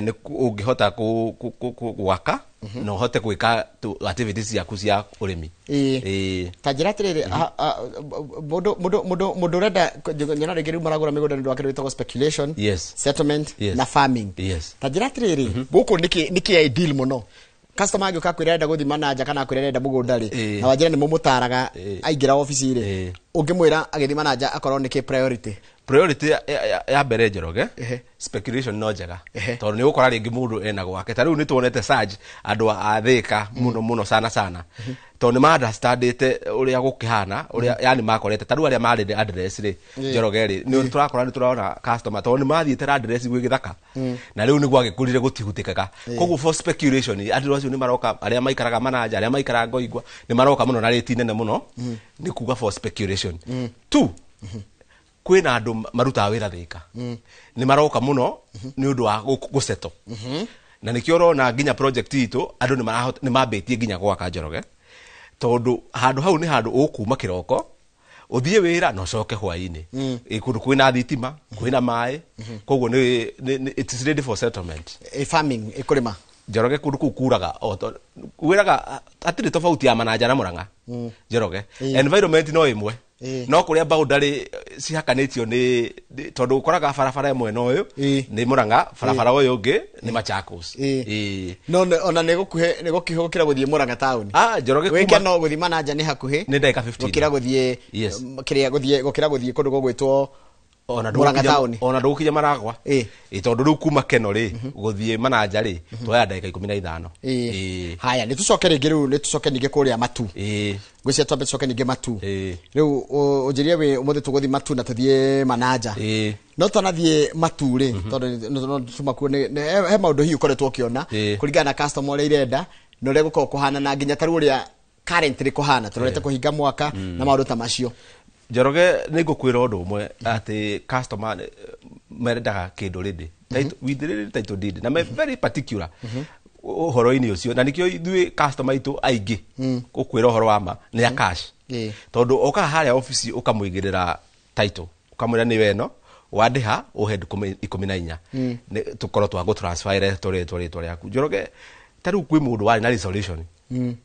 Speaker 22: nĩ ũngĩhota gwaka na ũhote gwĩka activities ciaku cia ũrĩmi.
Speaker 2: Ta njĩra atĩrĩrĩ, mũndũ ũrenda nyona rĩngĩ rĩu maragũra mĩgũnda nĩ ũndũ wa kĩndũ gĩtagwo speculation, settlement na farming. Ta njĩra atĩrĩrĩ, gũkũ nĩkĩ ideal mũno customer angĩũka kwĩra arenda gũthiĩ Mananja kana akwĩra arenda mũgũnda rĩ, na wanjĩra nĩ mũmũtaraga aingĩra obici rĩ, ũngĩmwĩra agĩthiĩ Mananja akorwo nĩkĩ priority?
Speaker 22: Priority ya mbere, Njoroge, speculation no njega tondũ nĩ ũgũkora rĩngĩ mũndũ ena gwake. Ta rĩu nĩ tuonete surge andũ a Thĩka mũno mũno, sana sana tondũ nĩ ma-understandĩte ũrĩa gũkĩhana, ũrĩa yani makorete. Ta rĩu arĩa marĩ address rĩ, Njoroge rĩ, nĩ tũrakora, nĩ tũrona customer tondũ nĩ mathiĩte na address gwĩ gĩthaka na rĩu nĩ gwagĩkũrire gũtihutĩkaga. Koguo for speculation andũ acio nĩ maroka, arĩa maikaraga Mananja, arĩa maikaraga Ngoingwa, nĩ maroka mũno na rĩti nene mũno, nĩ kuga for speculation. Two, kwĩna andũ marutaga wĩra Thĩka, nĩ maroka mũno nĩ ũndũ wa gũsettle, na nĩkĩo ũrona nginya project itũ andũ nĩ mambĩtie nginya gwaka, Njoroge, tondũ handũ hau nĩ handũ ũkuma kĩroko ũthiĩ wĩra na ũcoke hwaĩ-inĩ. Ĩ, kũndũ kwĩna thitima, kwĩna maĩ, koguo it's ready for settlement.
Speaker 2: Farming, ĩkũrĩma.
Speaker 22: Njoroge, kũndũ kũu kuraga wĩraga hatirĩ tofauti ya Mananja na Mũrang'a. Njoroge, environment no ĩmwe, no kũrĩa boundary cihakanĩtio nĩ tondũ ũkoraga barabara ĩmwe na ũyũ nĩ Mũrang'a, barabara ũyũ ũngĩ nĩ Machakos.
Speaker 2: No ona nĩ gũkuhĩ, nĩ gũkuhĩ gũkĩra gũthiĩ Mũrang'a taũni.
Speaker 22: Ah, Njoroge,
Speaker 2: wĩke
Speaker 22: kuma
Speaker 2: no gũthiĩ Mananja nĩ hakuhĩ
Speaker 22: nĩ ndagĩka 15
Speaker 2: gũkĩra gũthiĩ kĩrĩa, gũthiĩ gũkĩra gũthiĩ kũndũ gũgwĩtwo
Speaker 22: ona
Speaker 2: Mũrang'a taũni.
Speaker 22: Ona ndũgũkinya Maragwa. Ĩ, tondũ rĩu kuma Keno rĩ, gũthiĩ Mananja rĩ, tuoya ndagĩka 15.
Speaker 2: Haya, nĩ tũcoke rĩngĩ rĩu, nĩ tũcoke ningĩ kũrĩa Matu. Ngwĩciria twambe tũcoke ningĩ Matu. Rĩu ũnjĩrie wĩ ũmũthĩ tũgũthiĩ Matu na tũthiĩ Mananja, no twanathiĩ Matu rĩ, tondũ no tuma kuo he maũndũ hihi ũkoretwo ũkĩona kũringana na customer ũrĩa irenda na ũrĩa gũkoragwo kũhana, na nginya ta rĩu ũrĩa currently kũhana tũrorete kũhinga mwaka na maũndũ ta macio.
Speaker 22: Njoroge, nĩ ngũkwĩra ũndũ ũmwe atĩ customer mendaga kĩndũ ready. With ready title deed, na me very particular ũhoro-inĩ ũcio, na nĩkĩo ithuĩ customer itũ aingĩ, gũkwĩra ũhoro wa ma, nĩ a cash, tondũ okaga harĩa obici ũkamũigĩrĩra title, ũkamwĩra nĩ weno wandĩha ũhe 14, tũkorwo twa gũtransfer rĩtwa rĩaku. Njoroge, ta rĩu kwĩ mũndũ warĩ na resolution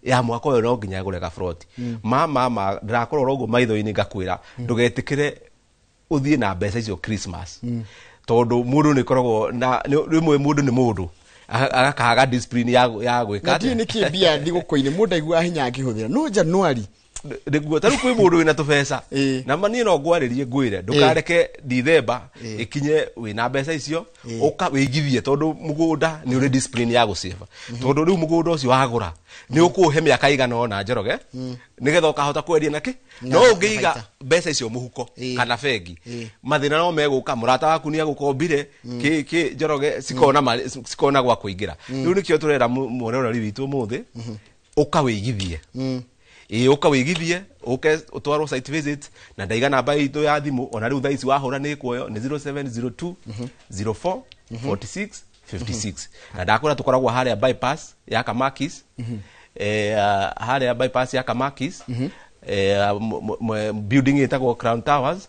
Speaker 22: ya mwaka ũyũ no nginya agũre gabroti. Ma ndĩrakũrora ũguo maitho-inĩ, ngakwĩra ndũgetĩkĩre ũthiĩ na mbeca icio Christmas, tondũ mũndũ nĩ koragwo na rĩmwe mũndũ nĩ mũndũ agakaga discipline ya gwĩka
Speaker 2: Na ndiũĩ
Speaker 22: atĩa.
Speaker 2: nĩkĩ mbia thigũkũ-inĩ mũndũ aiguaga hinya akĩhũthĩra, no Januari
Speaker 22: Nĩguo ta rĩu kwĩ mũndũ wĩna tũbeca na ma niĩ no ngwarĩrie ngwĩre ndũkareke Dithemba ĩkinye wĩna mbeca icio, ũka wĩigithie tondũ mũgũnda nĩ ũrĩ discipline ya gũcĩba, tondũ rĩu mũgũnda ũcio wagũra nĩ ũkũũhe mĩaka igana ũna, Njoroge, nĩgetha ũkahota kwendia nakĩ. No ũngĩiga mbeca icio mũhuko kana bengi, mathĩna no megũka, mũrata waku nĩ agũkombire kĩ kĩ, Njoroge, cikona cikona gwa kũingĩra. Rĩu nĩkĩo tũrera mweroreri witũ ũmũthĩ, ũka wĩigithie. Ĩĩ, ũka wĩigithie, ũke ũtwarwo site visit. Na ndaiga namba itũ ya thimũ, ona rĩu thaa ici wahũra nĩ ĩkuoyo, nĩ 0702 04 46 56. Na ndakwĩra tũkoragwo harĩa bypass ya Kamakis, harĩa bypass ya Kamakis, building ĩtagwo Crown Towers,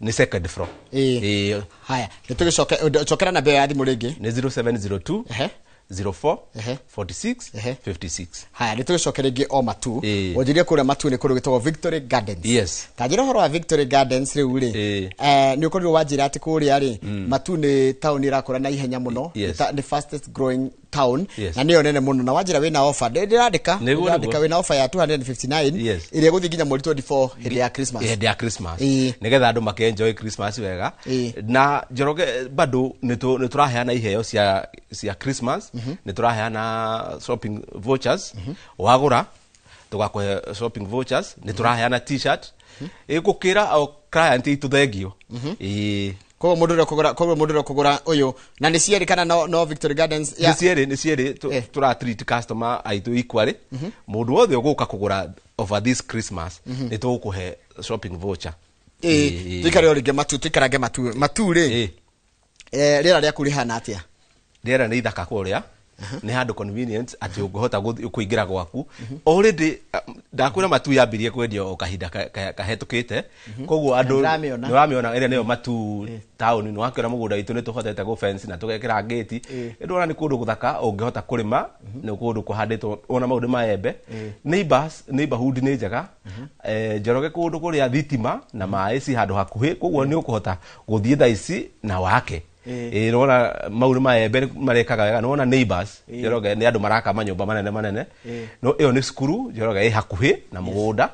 Speaker 22: nĩ second floor.
Speaker 2: Ĩĩ. Haya, nĩ tũgĩcoke cokera namba ĩyo ya thimũ rĩngĩ.
Speaker 22: Nĩ 0702 04 46 56.
Speaker 2: Haya, nĩ tũgĩcoke rĩngĩ o Matu. Wanjirie kũrĩa Matu nĩ kũndũ gwĩtagwo Victory Gardens.
Speaker 22: Yes.
Speaker 2: Ta njĩra ũhoro wa Victory Gardens rĩu rĩ. Nĩ ũkorirwo wanjĩra atĩ kũrĩa rĩ, Matu nĩ taũni ĩrakũra na ihenya mũno. Nĩ fastest growing town. Na nĩyo nene mũno, na wanjĩra wĩna offer. Ndĩrandĩka. Ndĩrandĩka wĩna offer ya 259 ĩrĩa ĩgũthiĩ nginya mweri 24, hĩndĩ ya Christmas.
Speaker 22: Hĩndĩ ya Christmas, nĩgetha andũ make enjoy Christmas wega. Na Njoroge, bado nĩ tũraheana iheo cia Christmas. Nĩ tũraheana shopping vouchers, wagũra tũgakũhe shopping vouchers. Nĩ tũraheana T-shirt ĩgũkĩra o client itũ thengio. Ĩĩ.
Speaker 2: Koguo mũndũ ũrĩa ũkũgũra ũyũ, na nĩ cierĩ kana no Victory Gardens
Speaker 22: ya? Nĩ cierĩ. Tũra treat customer aitũ equally. Mũndũ wothe ũgũka kũgũra over this Christmas, nĩ tũgũkũhe shopping voucher.
Speaker 2: Ĩĩ, tũikare o rĩngĩ Matu, tũikarange Matu. Matu rĩ, rĩera rĩaku rĩhana atĩa?
Speaker 22: Rĩera nĩ ithaka kũrĩa, nĩ handũ convenient atĩ ũngĩhota kũingĩra gwaku already. Ndakwĩra Matu yambirie kwendio o kahinda kahetũkĩte, koguo andũ
Speaker 2: Nĩndĩramĩona.
Speaker 22: Nĩ ũramĩona, ĩrĩa nĩyo Matu taũni. Nĩ wakĩona mũgũnda witũ nĩ tũhotete gũ fence na tũgekĩra ngĩti. Ndĩrona nĩ kũndũ gũthaka ũngĩhota kũrĩma, nĩ kũndũ kũhandĩtwo ona maũndũ maembe. Neighborhood nĩ njega. Njoroge, kũndũ kũrĩa thitima na maĩ ci handũ hakuhĩ, koguo nĩ ũkũhota gũthiĩ thaa ici na wake. Ĩĩ, nĩwona mau nĩ maembe marekaga wega. Nĩwona neighbors, Njoroge, nĩ andũ maraka manyũmba manene manene. No ĩyo nĩ cukuru, Njoroge, ĩ hakuhĩ na mũgũnda,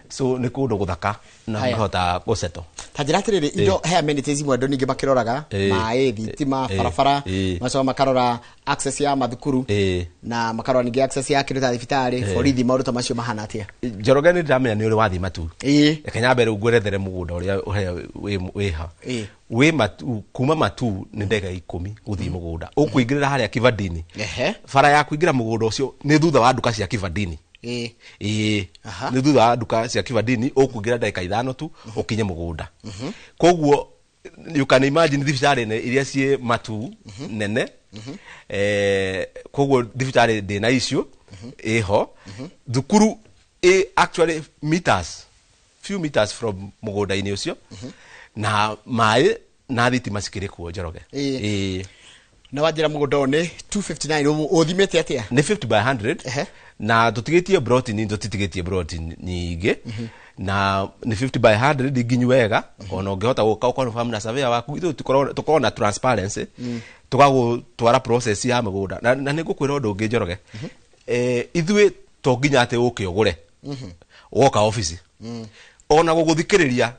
Speaker 22: so nĩ kũndũ gũthaka na
Speaker 2: Haya.
Speaker 22: ũngĩhota gũsettle.
Speaker 2: Ta njĩra atĩrĩrĩ, indo he amenities imwe andũ ningĩ makĩroraga, maĩ, thitima, barabara, macoka makarora access ya mathukuru, na makarora ningĩ access ya kĩndũ ta thibitarĩ, borithi, maũndũ ta macio mahana atĩa?
Speaker 22: Njoroge, nĩ ndĩramenya nĩ ũrĩ wathiĩ Matu. Reke nyambe rĩu ngwerethere mũgũnda ũrĩa ũrĩa wĩ ha wĩ Matu. Kuma Matu nĩ ndagĩka 10 gũthiĩ mũgũnda. Ũkũingĩrĩra harĩa Kivandini. Bara ya kũingĩra mũgũnda ũcio nĩ thutha wa nduka cia Kivandini. Ĩĩ, nĩ thutha wa nduka cia Kivandini, ũkũingĩra ndagĩka 5 tu ũkinye mũgũnda. Koguo you can imagine thibitarĩ iria ciĩ Matu nene. Koguo thibitarĩ ndĩna icio ĩho, thukuru ĩ actually meters, few meters from mũgũnda-inĩ ũcio, na maĩ na thitima cikĩrĩ kuo, Njoroge. Ĩĩ.
Speaker 2: Na wanjĩra mũgũnda ũyũ nĩ 259, ũthimĩte atĩa?
Speaker 22: Nĩ 50 by 100, na tũtigĩtie broti nini, tũtitigĩtie broti nyingĩ, na nĩ 50 by 100 nginyu wega. Ona ũngĩhota gũka ũkonfirm na surveyor waku, ithuĩ tũkoragwo na transparency, tũgagũtwara process ya mũgũnda. Na nĩ ngũkwĩra ũndũ ũngĩ, Njoroge, ithuĩ to nginya atĩ ũke ũgũre, woka ofici ona gũgũthikĩrĩria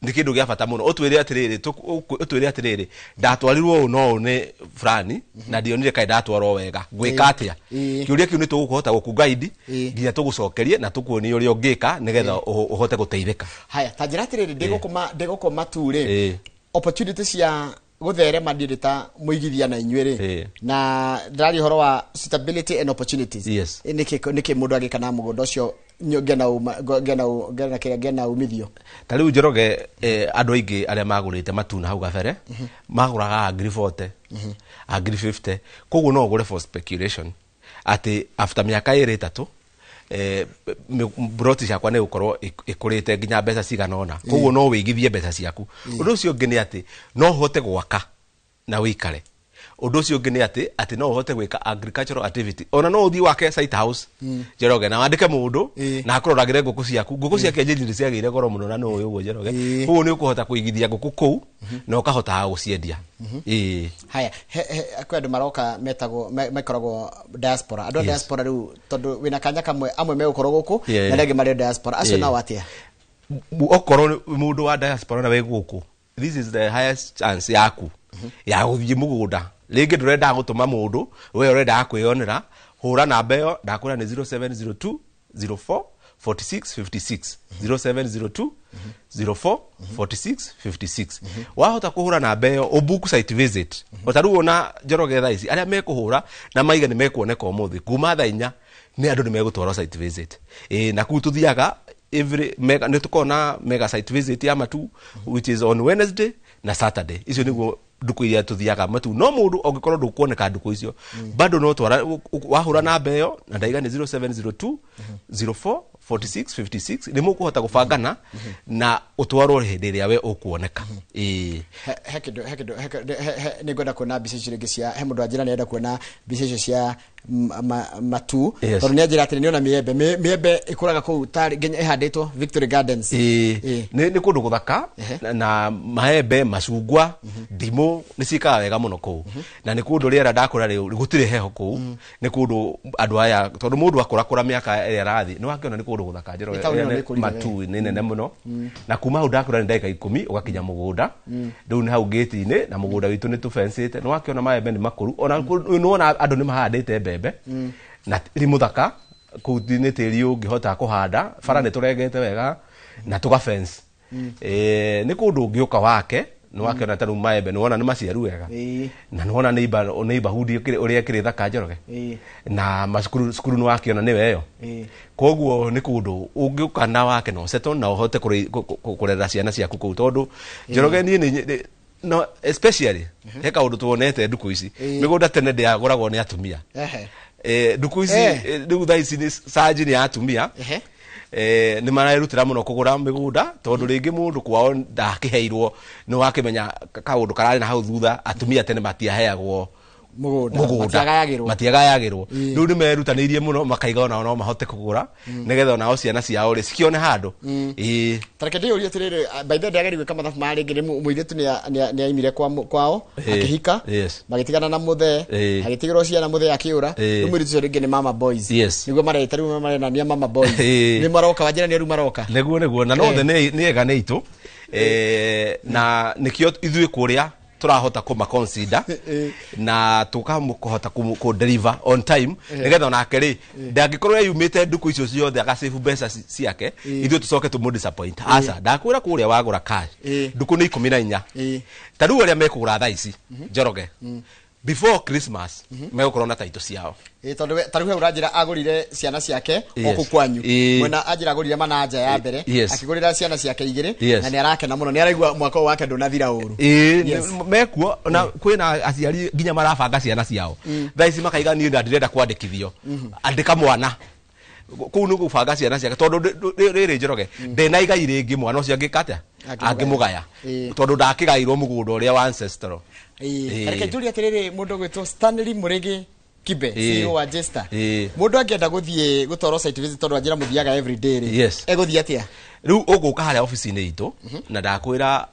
Speaker 22: nĩ kĩndũ gĩa bata mũno. Ũtwĩre atĩrĩrĩ, ũtwĩre atĩrĩrĩ, ndatwarirwo ũũ no ũũ nĩ fulani na ndionire kaĩ ndatwarwo wega, ngwĩka atĩa? Kĩũria kĩu nĩ tũgũkũhota gũkũ-guide nginya tũgũcokerie na tũkuonie ũrĩa ũngĩka nĩgetha ũhote gũteithĩka.
Speaker 2: Haya, ta njĩra atĩrĩrĩ, ndĩgũkũ Matu rĩ, opportunity cia gũtherema ndĩrĩ ta mũigithia na inyuĩ rĩ, na ndĩraria ũhoro wa suitability and opportunities. Nĩkĩ mũndũ angĩka na mũgũnda ũcio ngena ngena ngena kĩrĩa ngena umithio?
Speaker 22: Ta rĩu, Njoroge, andũ aingĩ arĩa magũrĩte Matuna hau gabere magũraga a ngiri 40, a ngiri 50. Koguo no ũgũre for speculation atĩ after mĩaka 2 3, broti ciakwa nĩ gũkorwo ĩkũrĩte nginya mbeca cigana ũna. Koguo no wĩigithie mbeca ciaku. Ũndũ ũcio ũngĩ nĩ atĩ no ũhote gwaka na wĩikare. Ũndũ ũcio ũngĩ nĩ atĩ no ũhote gwĩka agricultural activity, ona no ũthiĩ wake site house, Njoroge, na wandĩke mũndũ na akũroragĩre ngũkũ ciaku. Ngũkũ cia kĩenyenji nĩ ciagĩire goro mũno, na nĩ ũĩ ũguo, Njoroge. Koguo nĩ ũkũhota kũigithia ngũkũ kũu na ũkahotaga gũciendia. Ĩĩ.
Speaker 2: Haya, he kwĩ andũ maroka metagwo mekoragwo diaspora, andũ a diaspora rĩu, tondũ wĩna kanya kamwe, amwe megũkorwo gũkũ na arĩa angĩ marĩ diaspora acio nao atĩa?
Speaker 22: Okorwo nĩ mũndũ wa diaspora na wĩ gũkũ, this is the highest chance yaku ya gũthiĩ mũgũnda. Rĩngĩ ndũrendaga gũtũma mũndũ, we ũrendaga kwĩyonera, hũra namba ĩyo ndakwĩra nĩ 0702 04 46 56, 0702 04 46 56. Wahota kũhũra namba ĩyo ũbook site visit. O ta rĩu ona, Njoroge, thaa ici arĩa mekũhũra na maiga nĩ mekuoneka ũmũthĩ kuma thaa 4 nĩ andũ nĩ megũtwarwo site visit. Ĩĩ, na kũu tũthiaga every mega, nĩ tũkoragwo na mega site visit ya Matu, which is on Wednesday na Saturday. Icio nĩguo ndukũ iria tũthiaga Matu. No mũndũ ũngĩkorwo ndũkuoneka ndukũ icio, bado no twara wahũra namba ĩyo na ndaiga nĩ 0702 04 46 56, nĩ mũkũhota gũbangana na ũtwarwo hĩndĩ ĩrĩa we ũkuoneka. Ĩĩ.
Speaker 2: He kĩndũ he nĩ ngwenda kuona mbica icio rĩngĩ cia, he mũndũ anjĩra nĩ arenda kuona mbica icio cia Matu. Tondũ nĩ anjĩra atĩ nĩ ona mĩembe, mĩembe ĩkũraga kũu tarĩ nginya ĩhandĩtwo Victory Gardens.
Speaker 22: Ĩĩ, nĩ kũndũ gũthaka na maembe, macungwa, ndimũ nĩ ciĩkaga wega mũno kũu, na nĩ kũndũ rĩera ndakũra rĩu gũtirĩ heho kũu. Nĩ kũndũ andũ aya, tondũ mũndũ akũrakũra mĩaka ĩrĩa arathiĩ nĩ wakĩona nĩ kũndũ gũthaka, Njoroge.
Speaker 2: Nĩ taũni ĩno
Speaker 22: Ĩrĩa
Speaker 2: nĩ ĩkũrire
Speaker 22: Matu
Speaker 2: wega.
Speaker 22: nĩ nene mũno, na kuma hau ndakũra nĩ ndagĩka 10 ũgakinya mũgũnda. Rĩu nĩ hau gĩti-inĩ, na mũgũnda witũ nĩ tũbencĩte. Nĩ wakĩona maembe nĩ makũru, ona nĩwona andũ nĩ mahandĩte mbembe na tĩri mũthaka kũu. Nĩ tĩri ũngĩhota kũhanda, bara nĩ tũrengete wega na tũga fence. Nĩ kũndũ ũngĩũka wake. Nĩ wakĩona ta rĩu maembe nĩ wona nĩ maciaru wega, na nĩ wona neighborhood ũrĩa ĩkĩrĩ thaka, Njoroge, na macukuru, cukuru nĩ wakĩona nĩwe ĩyo. Koguo nĩ kũndũ ũngĩũka na wake na ũsettle na ũhote kũrera ciana ciaku kũu, tondũ, Njoroge, niĩ no especially he kaũndũ tuonete ndukũ ici. Mĩgũnda tene ndĩagũragwo nĩ atumia. Ndukũ ici, rĩu thaa ici nĩ canji nĩ ya atumia. Nĩ marerutĩra mũno kũgũra mĩgũnda, tondũ rĩngĩ mũndũ kwao ndakĩheirwo. Nĩ wakĩmenya kaũndũ kararĩ na hau thutha, atumia tene matiaheagwo
Speaker 2: mũgũnda.
Speaker 22: Mũgũnda.
Speaker 2: Matiagayagĩrwo.
Speaker 22: Matiagayagĩrwo. Rĩu nĩ merutanĩirie mũno makaiga onao no mahote kũgũra, nĩgetha onao ciana ciao rĩ cikĩone handũ. Ĩĩ.
Speaker 2: Tareke ndĩyũrie atĩrĩrĩ, by the way, ndageri gwĩka mathabu ma rĩngĩ nĩ mũirĩtu nĩ aimire kwao, akĩhika, magĩtigana na mũthee, agĩtigĩrwo ciana, mũthee akĩũra. Rĩu mũirĩtu ũcio rĩngĩ nĩ mama boys. Nĩguo mareta rĩu marenania mama boys. Nĩ maroka, wanjĩra nĩ rĩu maroka.
Speaker 22: Nĩguo, na nothe nĩ ega nĩ itũ. Na nĩkĩo ithuĩ kũrĩa tũrahota kũma consider na tũkamũhota kũ deliver on time, nĩgetha onake rĩ ndangĩkorwo eyumĩte ndukũ icio ciothe agasave mbeca ciake, ithuĩ tũcoke tũmũ disappoint. Aca, ndakwĩra kũrĩa wagũra cash, ndukũ nĩ 14. Ta rĩu arĩa mekũgũra thaa ici, Njoroge, before Christmas megũkorwo na taito ciao.
Speaker 2: Ĩĩ, tondũ ta rĩu hau ũranjĩra agũrire ciana ciake o kũu kwanyu. Mwena anjĩra agũrire mananja ya mbere, akĩgũrĩra ciana ciake igĩrĩ, na nĩ arakena mũno, nĩ araigua mwaka ũyũ wake ndũnathira ũru.
Speaker 22: Ĩĩ, mekuo na kwĩna aciari nginya marabanga ciana ciao thaa ici, makaiga niĩ ndĩrenda kwandĩkithio, andĩka mwana kũu nĩ gũbanga ciana ciake, tondũ rĩrĩ, Njoroge, ndena igai rĩngĩ mwana ũcio angĩka atĩa?
Speaker 2: Angĩmũgaya.
Speaker 22: Angĩmũgaya, tondũ ndakĩgairwo mũgũnda ũrĩa wa ancestral.
Speaker 2: Reke njũrie atĩrĩrĩ, mũndũ ũgwĩtwo Stanley Mũrĩgĩ Kibe, CEO wa Jester, mũndũ angĩenda gũthiĩ gũtwarwo site visit, tondũ anjĩra mũthiaga every day rĩ, egũthiĩ atĩa?
Speaker 22: Rĩu ũgũka harĩa ofici-inĩ itũ, na ndakwĩra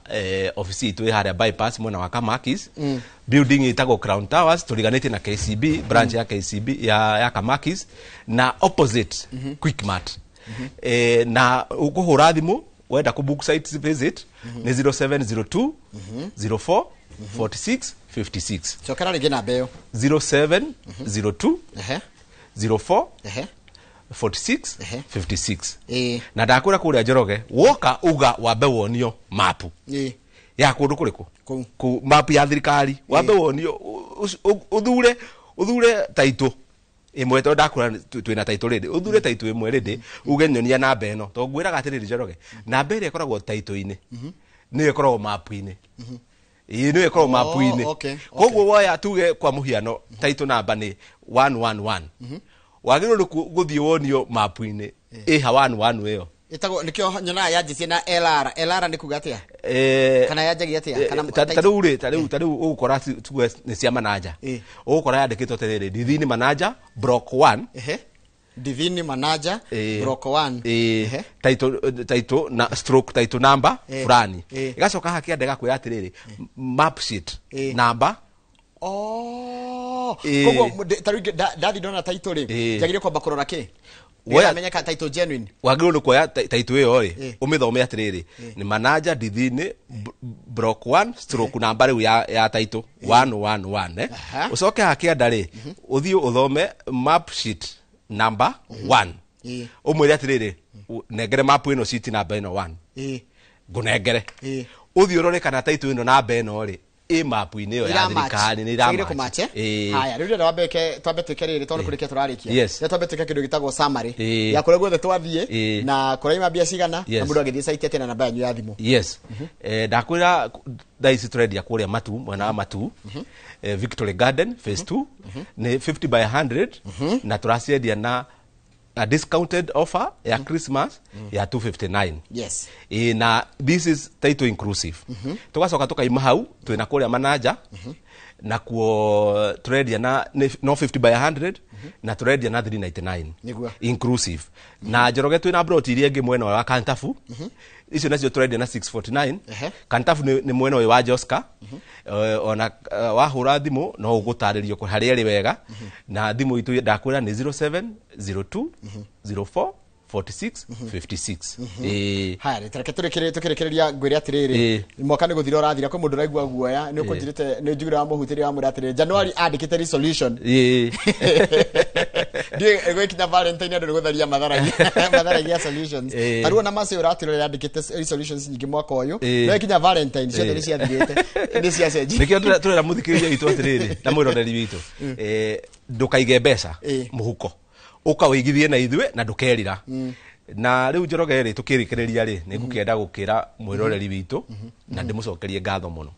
Speaker 22: ofici itũ ĩ harĩa bypass mwena wa Kamakis, building ĩtagwo Crown Towers, tũriganĩtie na KCB branch ya KCB ya Kamakis, na opposite Quickmart. Na ũkũhũra thimũ wenda kũ book site visit nĩ 0702 04 46 56.
Speaker 2: Cokera rĩngĩ namba ĩyo.
Speaker 22: 0702 04 46 56. Na ndakwĩra kũrĩa, Njoroge, woka uga wambe wonio mapu ya kũndũ kũrĩkũ.
Speaker 2: Kũu.
Speaker 22: Mapu ya thirikari, wambe wonio ũthure taitũ ĩmwe, tondũ ndakwĩra twĩna taitũ rĩndĩ, ũthure taitũ ĩmwe rĩndĩ, uge nyonia namba ĩno, tondũ ngwĩraga atĩrĩrĩ, Njoroge, namba ĩrĩa ĩkoragwo taitũ-inĩ nĩyo ĩkoragwo mapu-inĩ. Ĩĩ, nĩyo ĩkoragwo mapu-inĩ. Koguo woya, tuge kwa mũhiano, taitũ namba nĩ 111, wagĩrĩirwo nĩ gũthiĩ wonio mapu-inĩ ĩha 11 ĩyo.
Speaker 2: Ĩtagwo nĩkĩo nyonaga yanjĩtie na LR. LR nĩ kuga atĩa? Kana yanjagia atia? Kana
Speaker 22: ta rĩu rĩ, ta rĩu ũgũkora tuge nĩ cia manager, ũgũkora yandĩkĩtwo atĩrĩrĩ, Ndithini manager block 1.
Speaker 2: Divini manager block 1.
Speaker 22: Title na stroke title number fulani. Igacoka haha kĩanda ĩgakwĩra atĩrĩrĩ, map sheet number.
Speaker 2: Oh, koguo ta rĩu ndathi ndona title rĩ, njagĩrĩire kwamba kũrora kĩ? Nĩamenyeka title genuine.
Speaker 22: Wagĩrĩirwo nĩ kuoya title ĩyo rĩ, ũmĩthome atĩrĩrĩ, nĩ manager Ndithini block 1 stroke namba rĩu ya title 111. Ũcoke haha kĩanda rĩ, ũthiĩ ũthome map sheet number 1. Ũmwĩre atĩrĩrĩ, nengere map ĩno sheet namba ĩno 1. Ngũnengere. Ũthiĩ ũrore kana title ĩno namba ĩno rĩ, ĩ mapu-inĩ ĩyo ya thirikari nĩ iramatch.
Speaker 2: Haya, rĩu ndĩrenda twambe twĩke rĩrĩ tondũ kũrĩkia tũrarĩkia. Rĩu twambe twĩke kĩndũ gĩtagwo summary ya kũrĩa guothe twathiĩ na kũraima mbia cigana na mũndũ agĩthiĩ site atĩa na namba yanyu ya thimũ.
Speaker 22: Yes. Ndakwĩra thaa ici tũrendia kũrĩa Matu, mwena wa Matu, Victory Garden phase 2 nĩ 50 by 100 na tũraciendia na a discounted offer ya Christmas ya 259.
Speaker 2: Yes.
Speaker 22: Na this is title inclusive. Tugacoka tukaima hau twina kuria manager na kuo turendia na no 50 by 100 na turendia na 399 inclusive. Na Njoroge twina broti iria ĩngĩ mwena wa Kantafu. Icio nacio turendia na 649. Kantafu ni mwena ũyũ wa Joska. Ona wahũra thimũ no ũgũtarĩrio harĩa ĩrĩ wega. Na thimũ itũ ndakwĩra nĩ 0702 04 46 56.
Speaker 2: Haya, reke tũkĩrĩkĩrĩria ngwĩre atĩrĩrĩ, mwaka nĩ gũthira ũrathira, kwĩ mũndũ ũraigua guoya, nĩ ũkũnjĩrĩte, nĩ njugire wa mũhutĩria wa mwĩra atĩrĩrĩ, January andĩkĩte resolution. Ndiĩ gwĩkinya Valentine andũ nĩ gũtharia matharagia solutions. Ta rĩu ona Mercy ũratwĩrorera andĩkĩte resolutions nyingĩ mwaka ũyũ, no ĩkinya Valentine ciothe nĩ ciathirĩte, nĩ ciacenjirie.
Speaker 22: Nĩkĩo tũrera mũthikĩrĩria witũ atĩrĩrĩ na mwĩroreri witũ, ndũkaige mbeca mũhuko, uka wĩigithie na ithuĩ na ndũkerira. Na rĩu Njoroge rĩ, tũkĩrĩkĩrĩria rĩ, nĩ ngũkĩenda gũkĩra mwĩroreri witũ na ndĩmũcokerie ngatho mũno.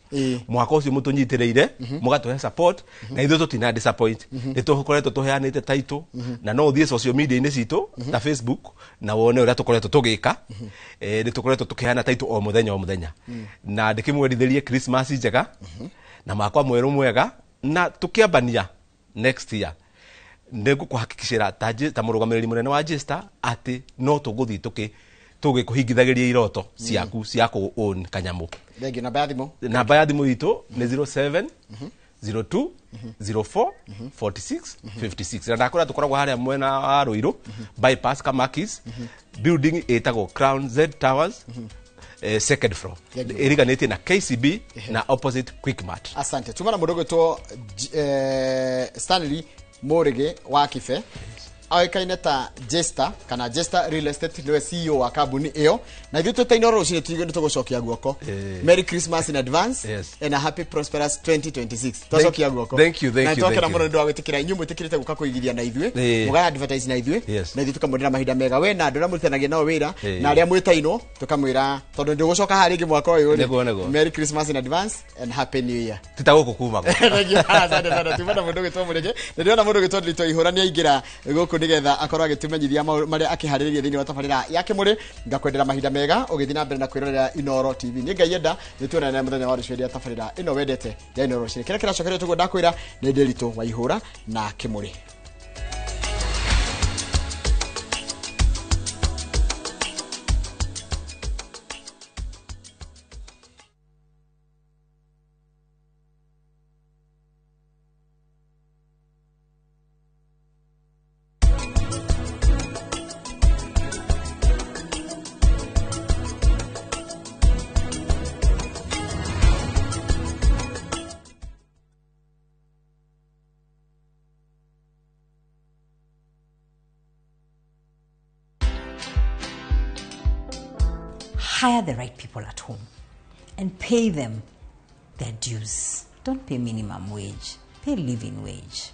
Speaker 22: Mwaka ũcio mũtũnyitĩrĩire, mũgatũhe support na ithuĩ tũtina disappoint. Nĩ tũkoretwo tũheanĩte title na no ũthiĩ social media-inĩ citũ ta Facebook na wone ũrĩa tũkoretwo tũgĩka. Nĩ tũkoretwo tũkĩheana title o mũthenya o mũthenya. Na ndĩkĩmwendithĩrie Christmas njega na mwaka mwerũ mwega na tũkĩambania next year. Nĩngũkũhakikicĩra ta mũrũgamĩrĩri mũnene wa Jesta atĩ no tũgũthiĩ tũgĩkũhingithagĩria iroto ciaku cia kũ own kanyamũ.
Speaker 2: Thengiũ. Namba ya thimũ?
Speaker 22: Namba ya thimũ itũ nĩ 07 02 04 46 56. Na ndakwĩra tũkoragwo harĩa mwena wa Ruiru bypass Kamakis, building ĩtagwo Crown Z Towers, second floor, ĩriganĩtie na KCB na opposite Quickmart.
Speaker 2: Asante. Tuma na mũndũ ũgwĩtwo Stanley Mũrĩgĩ wa Kibe, oĩkaine ta Jesta kana Jesta Real Estate, nĩwe CEO wa kambuni ĩyo, na ithuĩ twĩ ta Inooro rũcinĩ tuge nĩ tũgũcokia guoko. Merry Christmas in advance and a happy prosperous 2026. Twacokia guoko.
Speaker 22: Thank you, thank you.
Speaker 2: Na twakena mũno nĩ ũndũ wa gwĩtĩkĩra inyuĩ mwĩtĩkĩrĩte gũka kũigithia na ithuĩ, mũgaya advertise na ithuĩ, na ithuĩ tũkamwendera mahinda mega we na andũ arĩa mũrutithanagia nao wĩra na arĩa mwĩtainwo, tũkamwĩra tondũ ndũgũcoka haha rĩngĩ mwaka ũyũ rĩ. Merry Christmas in advance and happy new year.
Speaker 22: Ti ta gũkũ kuma.
Speaker 2: Thank you. Asante sana. Tuma na mũndũ ũgwĩtwo Mũrĩgĩ. Nĩ ndĩrona mũndũ ũgwĩtwo Ndiritu Ihũra nĩ aingĩra gũkũ nĩgetha akorwo agĩtũmenyithia marĩa akĩharĩrĩria thĩinĩ wa tabarĩra ya Kĩmũrĩ. Ngakwendera mahinda mega ũgĩthiĩ na mbere na kwĩrorera Inooro TV. Nĩ Ngai enda nĩ tuonane mũthenya wa rũciũ hĩndĩ ya tabarĩra ĩno wendete ya Inooro rũcinĩ. Kĩrĩa kĩracokerio tũguo ndakwĩra nĩ Ndiritu wa Ihũra na Kĩmũrĩ.
Speaker 12: Hire the right people at home and pay them their dues. Don't pay minimum wage, pay living wage.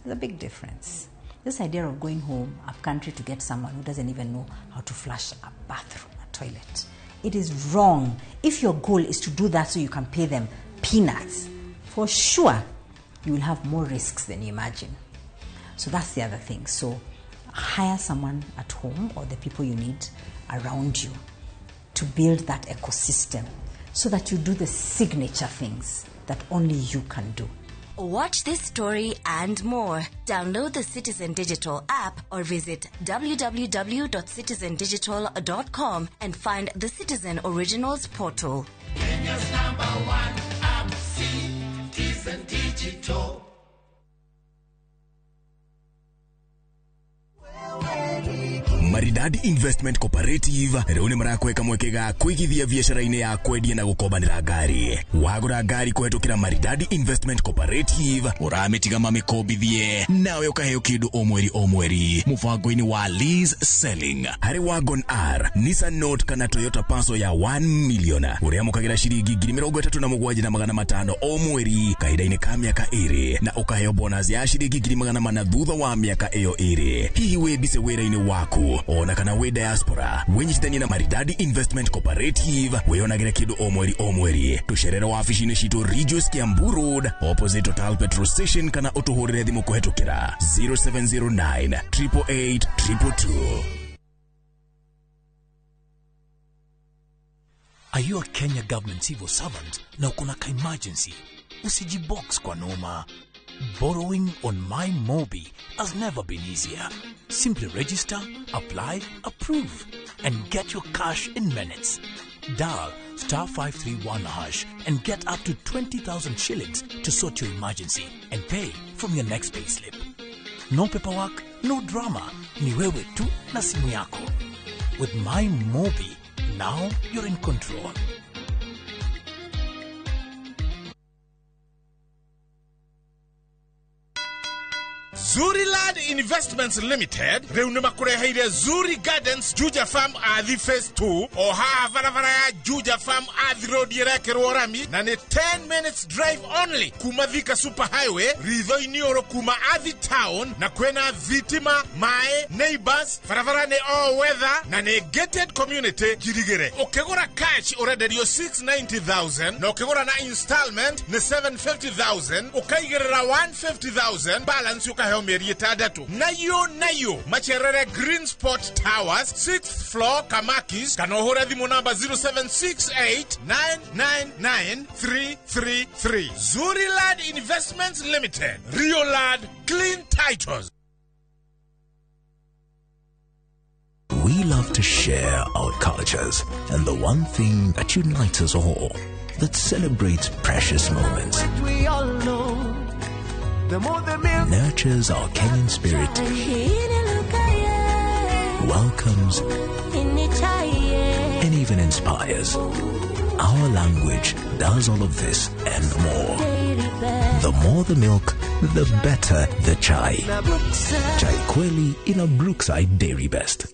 Speaker 12: There's a big difference. This idea of going home up country to get someone who doesn't even know how to flush a bathroom, a toilet, it is wrong. If your goal is to do that so you can pay them peanuts, for sure you will have more risks than you imagine. So that's the other thing. So hire someone at home or the people you need around you to build that ecosystem so that you do the signature things that only you can do.
Speaker 13: Watch this story and more. Download the Citizen Digital app or visit www.citizendigital.com and find the Citizen Originals portal.
Speaker 21: Kenya's number one app, Citizen Digital.
Speaker 24: Maridadi Investment Cooperative rĩu nĩ marakweka mweke ga kũigithia biacara-inĩ ya kwendia na gũkombanĩra ngari. Wagũra ngari kũhetũkĩra Maridadi Investment Cooperative ũramĩtiga mamĩkombithie nawe ũkaheo kĩndũ o mweri o mweri mũbango-inĩ wa lease selling. Harĩ Wagon R, Nissan Note kana Toyota Passo ya 1 million ũrĩamũkagĩra ciringi 37,500 o mweri kahinda-inĩ ka mĩaka 2 na ũkaheo bonus ya ciringi 400 thutha wa mĩaka ĩyo 2. Hihi wĩ mbise wĩra-inĩ waku ona kana wĩ diaspora, wĩnyitithanie na Maridadi Investment Cooperative wĩyonagĩre kĩndũ o mweri o mweri. Tũcerere wabici-inĩ citũ Ridgeways Kiambu Road opposite Total Petrol Station kana ũtũhũrĩre thimũ kũhetũkĩra 0709 888 222.
Speaker 7: Are you a Kenya government civil servant na uko na ka emergency? Usijibox kwa noma. Borrowing on My Mobi has never been easier. Simply register, apply, approve, and get your cash in minutes. Dial star 531 hash and get up to 20,000 shillings to sort your emergency and pay from your next payslip. No paperwork, no drama. Ni wewe tu na simu yako. With My Mobi, now you're in control.
Speaker 14: Zuriland Investments Limited rĩu nĩ makũreheire Zuri Gardens Juja Farm Athi Phase 2 o haha barabara ya Juja Farm Athi Road ĩrekĩrwo rami na nĩ 10 minutes drive only kuma Thika Super Highway ritho-inĩ ũrũ kuma Athi Town na kwĩna thitima, maĩ, neighbors, barabara nĩ all weather na nĩ gated community njirigĩre. Ũkĩgũra cash ũrenderio 690,000 na ũkĩgũra na installment nĩ 750,000 ũkaigĩrĩra 150,000 balance ũkaheo mĩeri 6. Nayo macerere Green Spot Towers 6th floor Kamakis kana ũhũre thimũ namba 0768999333. Zuriland Investments Limited, Riolad Clean Titles.
Speaker 7: We love to share our cultures and the one thing that unites us all, that celebrates precious moments,
Speaker 21: We all know. The more the milk
Speaker 7: nurtures our Kenyan spirit, welcomes, and even inspires. Our language does all of this and more. The more the milk, the better the chai. Chai Kweli in a Brookside Dairy Best.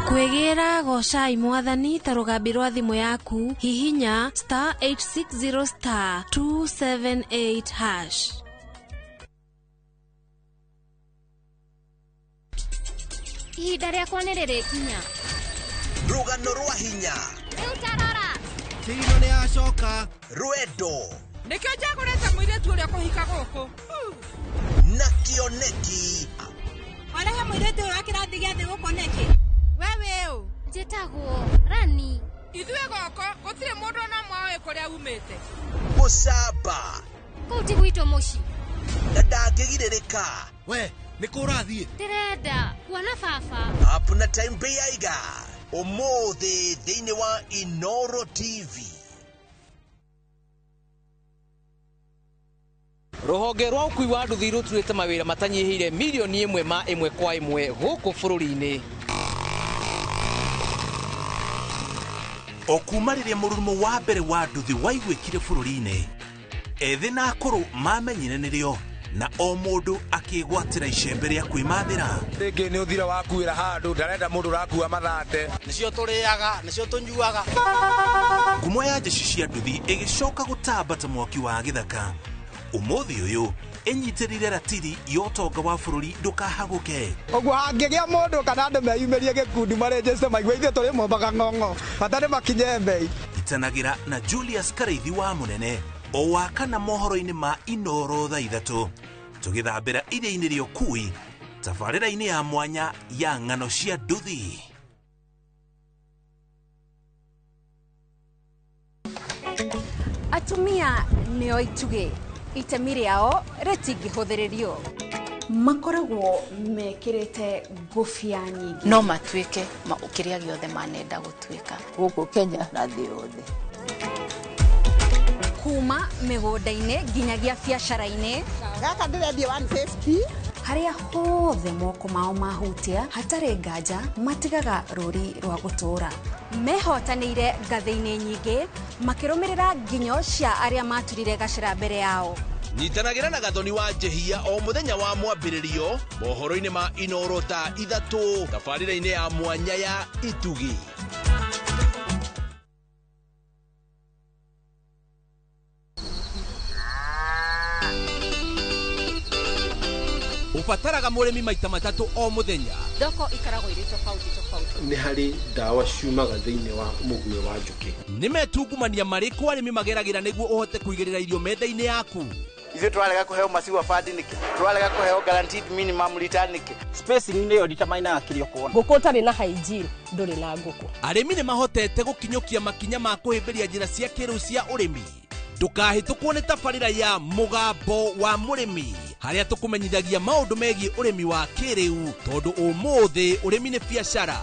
Speaker 16: Kwĩgĩra gocai mwathani ta rũgambi rwa thimũ yaku hihinya star 860 star 278 hash.
Speaker 18: Ihinda rĩakwa nĩ rĩrĩkinya.
Speaker 20: Rũgano rwa hinya.
Speaker 18: Rĩu tarora.
Speaker 21: Kĩino nĩ acoka.
Speaker 20: Rwendo.
Speaker 19: Nĩkĩo njagũrĩte mũirĩtu ũrĩa kũhika gũkũ.
Speaker 20: Na kĩoneki.
Speaker 19: Warehe mũirĩtu ũyũ wa kĩrathi gĩa thĩ gũkũ nĩkĩ?
Speaker 18: Wewe ũ? Njĩtagwo Rani.
Speaker 19: Ithuĩ gũkũ gũtirĩ mũndũ ona ũmwe ũĩ kũrĩa umĩte.
Speaker 20: Gũcamba.
Speaker 18: Kũu ti gwitũ mũciĩ.
Speaker 20: Na ndangĩgirĩrĩka.
Speaker 21: We, nĩ kũ ũrathiĩ?
Speaker 18: Ndĩrenda kuona baba.
Speaker 20: Up na time Beiga. Ũmũthĩ thĩinĩ wa Inoro TV.
Speaker 25: Rũhonge rwa ũkui wa nduthi rũturĩte mawĩra matanyihĩire milioni 1 ma 1 kwa 1 gũkũ bũrũri-inĩ.
Speaker 7: O kuma rĩrĩa mũrurumo wa mbere wa nduthi waiguĩkire bũrũri-inĩ, ethĩ na akũrũ mamenyire nĩrĩo Na o mũndũ akĩgwatĩra icembe rĩa kwĩmathĩra.
Speaker 1: Rĩngĩ nĩ ũthira wakuĩra handũ ndarenda mũndũ ũrakua mathate.
Speaker 3: Nĩcio tũrĩaga, nĩcio tũnyuaga.
Speaker 7: Ngumo ya jeshi cia nduthi ĩgĩcoka gũtamba ta mwaki wa gĩthaka. Ũmũthĩ ũyũ ĩnyitĩrĩire ratiri ya ũtonga wa bũrũri ndũkahagũke.
Speaker 4: Ũguo hangĩgĩa mũndũ kana andũ meyumĩrie gĩkundi marĩnjĩte maigue ithuĩ tũrĩ mombaga ng'ong'o bata nĩ makinye mbei.
Speaker 7: Itanagĩra na Julius Karaithi wa Mũnene o wa kana mohoro-inĩ ma Inoro thaa 3 tũgĩthambĩra iria-inĩ rĩa ũkui tabarĩra-inĩ ya mwanya ya ng'ano cia nduthi.
Speaker 11: Atumia nĩo itugĩ, itemi rĩao rĩtingĩhũthĩrĩrio. Makoragwo mekĩrĩte ngũbia nyingĩ.
Speaker 17: No matuĩke kĩrĩa gĩothe manenda gũtuĩka
Speaker 6: gũkũ Kenya na thĩ yothe.
Speaker 11: Kuma mĩgũnda-inĩ nginyagia biacara-inĩ.
Speaker 8: Gaka ndĩrendia 150.
Speaker 11: Harĩa hothe moko mao mahutia hatarĩ nganja matigaga rũri rwa gũtũũra. Mehotanĩire ngathĩ-inĩ nyingĩ makĩrũmĩrĩra nginyo cia arĩa maturire gacĩra mbere yao.
Speaker 20: Nyitanagĩra na Gathoni wa Njehia o mũthenya wa mwambĩrĩrio mohoro-inĩ ma Inoro thaa 3 tabarĩra-inĩ ya mwanya ya Itugi.
Speaker 25: Ũbataraga mũrĩmi maita matatũ o mũthenya.
Speaker 19: Thoko ikaragwo irĩ tofauti tofauti.
Speaker 9: Nĩ harĩ ndawa ciumaga thĩinĩ wa mũguĩ wa njũkĩ.
Speaker 20: Nĩ metungumania marĩkũ arĩmi mageragĩra nĩguo ũhote kũigĩrĩra irio metha-inĩ yaku?
Speaker 3: Ithuĩ tũrarega kũheo maciwa fund nĩkĩ? Tũrarega kũheo guaranteed minimum return nĩkĩ?
Speaker 26: Spacing nĩyo determinaga kĩrĩa ũkuona.
Speaker 15: Ngũkũ ũtarĩ na hygiene ndũrĩ na ngũkũ.
Speaker 20: Arĩmi nĩ mahotete gũkinyũkia makinya ma kũhĩmbĩria njĩra cia kĩrĩu cia ũrĩmi. Ndũkahĩtũkwo nĩ tabarĩra ya Mũgambo wa Mũrĩmi harĩa tũkũmenyithagia maũndũ megiĩ ũrĩmi wa kĩrĩu tondũ ũmũthĩ ũrĩmi nĩ biacara.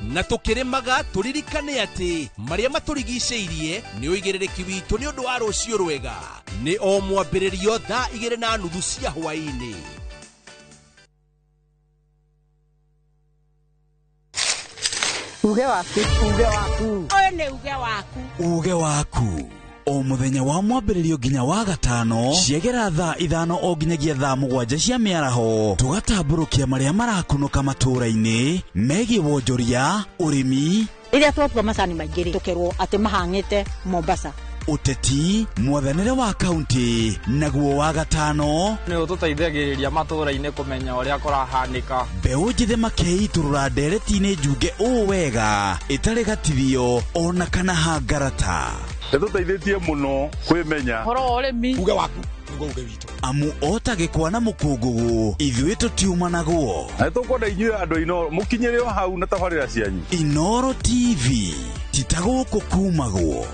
Speaker 20: Na tũkĩrĩmaga tũririkane atĩ marĩa matũrigicĩirie nĩ ũigĩrĩrĩki witũ nĩ ũndũ wa rũciũ rwega. Nĩ o mwambĩrĩrio thaa 2:30 cia hwaĩ-inĩ.
Speaker 8: Uge waku, uge waku.
Speaker 19: Ũyũ nĩ uge waku.
Speaker 28: Uge waku. O mũthenya wa mwambĩrĩrio nginya wa gatano ciegera thaa 5 o nginyagia thaa 7 cia mĩaraho tũgatambũrũkia marĩa marakunũka matũũra-inĩ megiĩ wonjoria, ũrĩmi.
Speaker 29: Rĩrĩa twatua macani maingĩ rĩ, tũkerwo atĩ mahang'ĩte Mombasa.
Speaker 28: Ũteti, mwathanĩre wa kaunti, naguo wa gatano
Speaker 30: nĩ ũtũteithagĩrĩria matũũra-inĩ kũmenya ũrĩa kũrahanĩka.
Speaker 28: Mbeũ njĩthĩ makeitũrũra ndereti-inĩ njunge ũũ wega ĩtarĩ gatithio ona kana hangarata.
Speaker 31: Nĩtũteithĩtie mũno kwĩmenya
Speaker 19: ũhoro wa ũrĩmi.
Speaker 24: Uge waku nĩguo uge witũ.
Speaker 28: Amu ota gĩkwa na mũkũngũgũ ithuĩ tũtiumanagwo.
Speaker 31: Na nĩtũkwenda inyuĩ andũ Inoro mũkinyĩre o hau na tabarĩra cianyu.
Speaker 28: Inoro TV ti ta gũkũ kumagwo.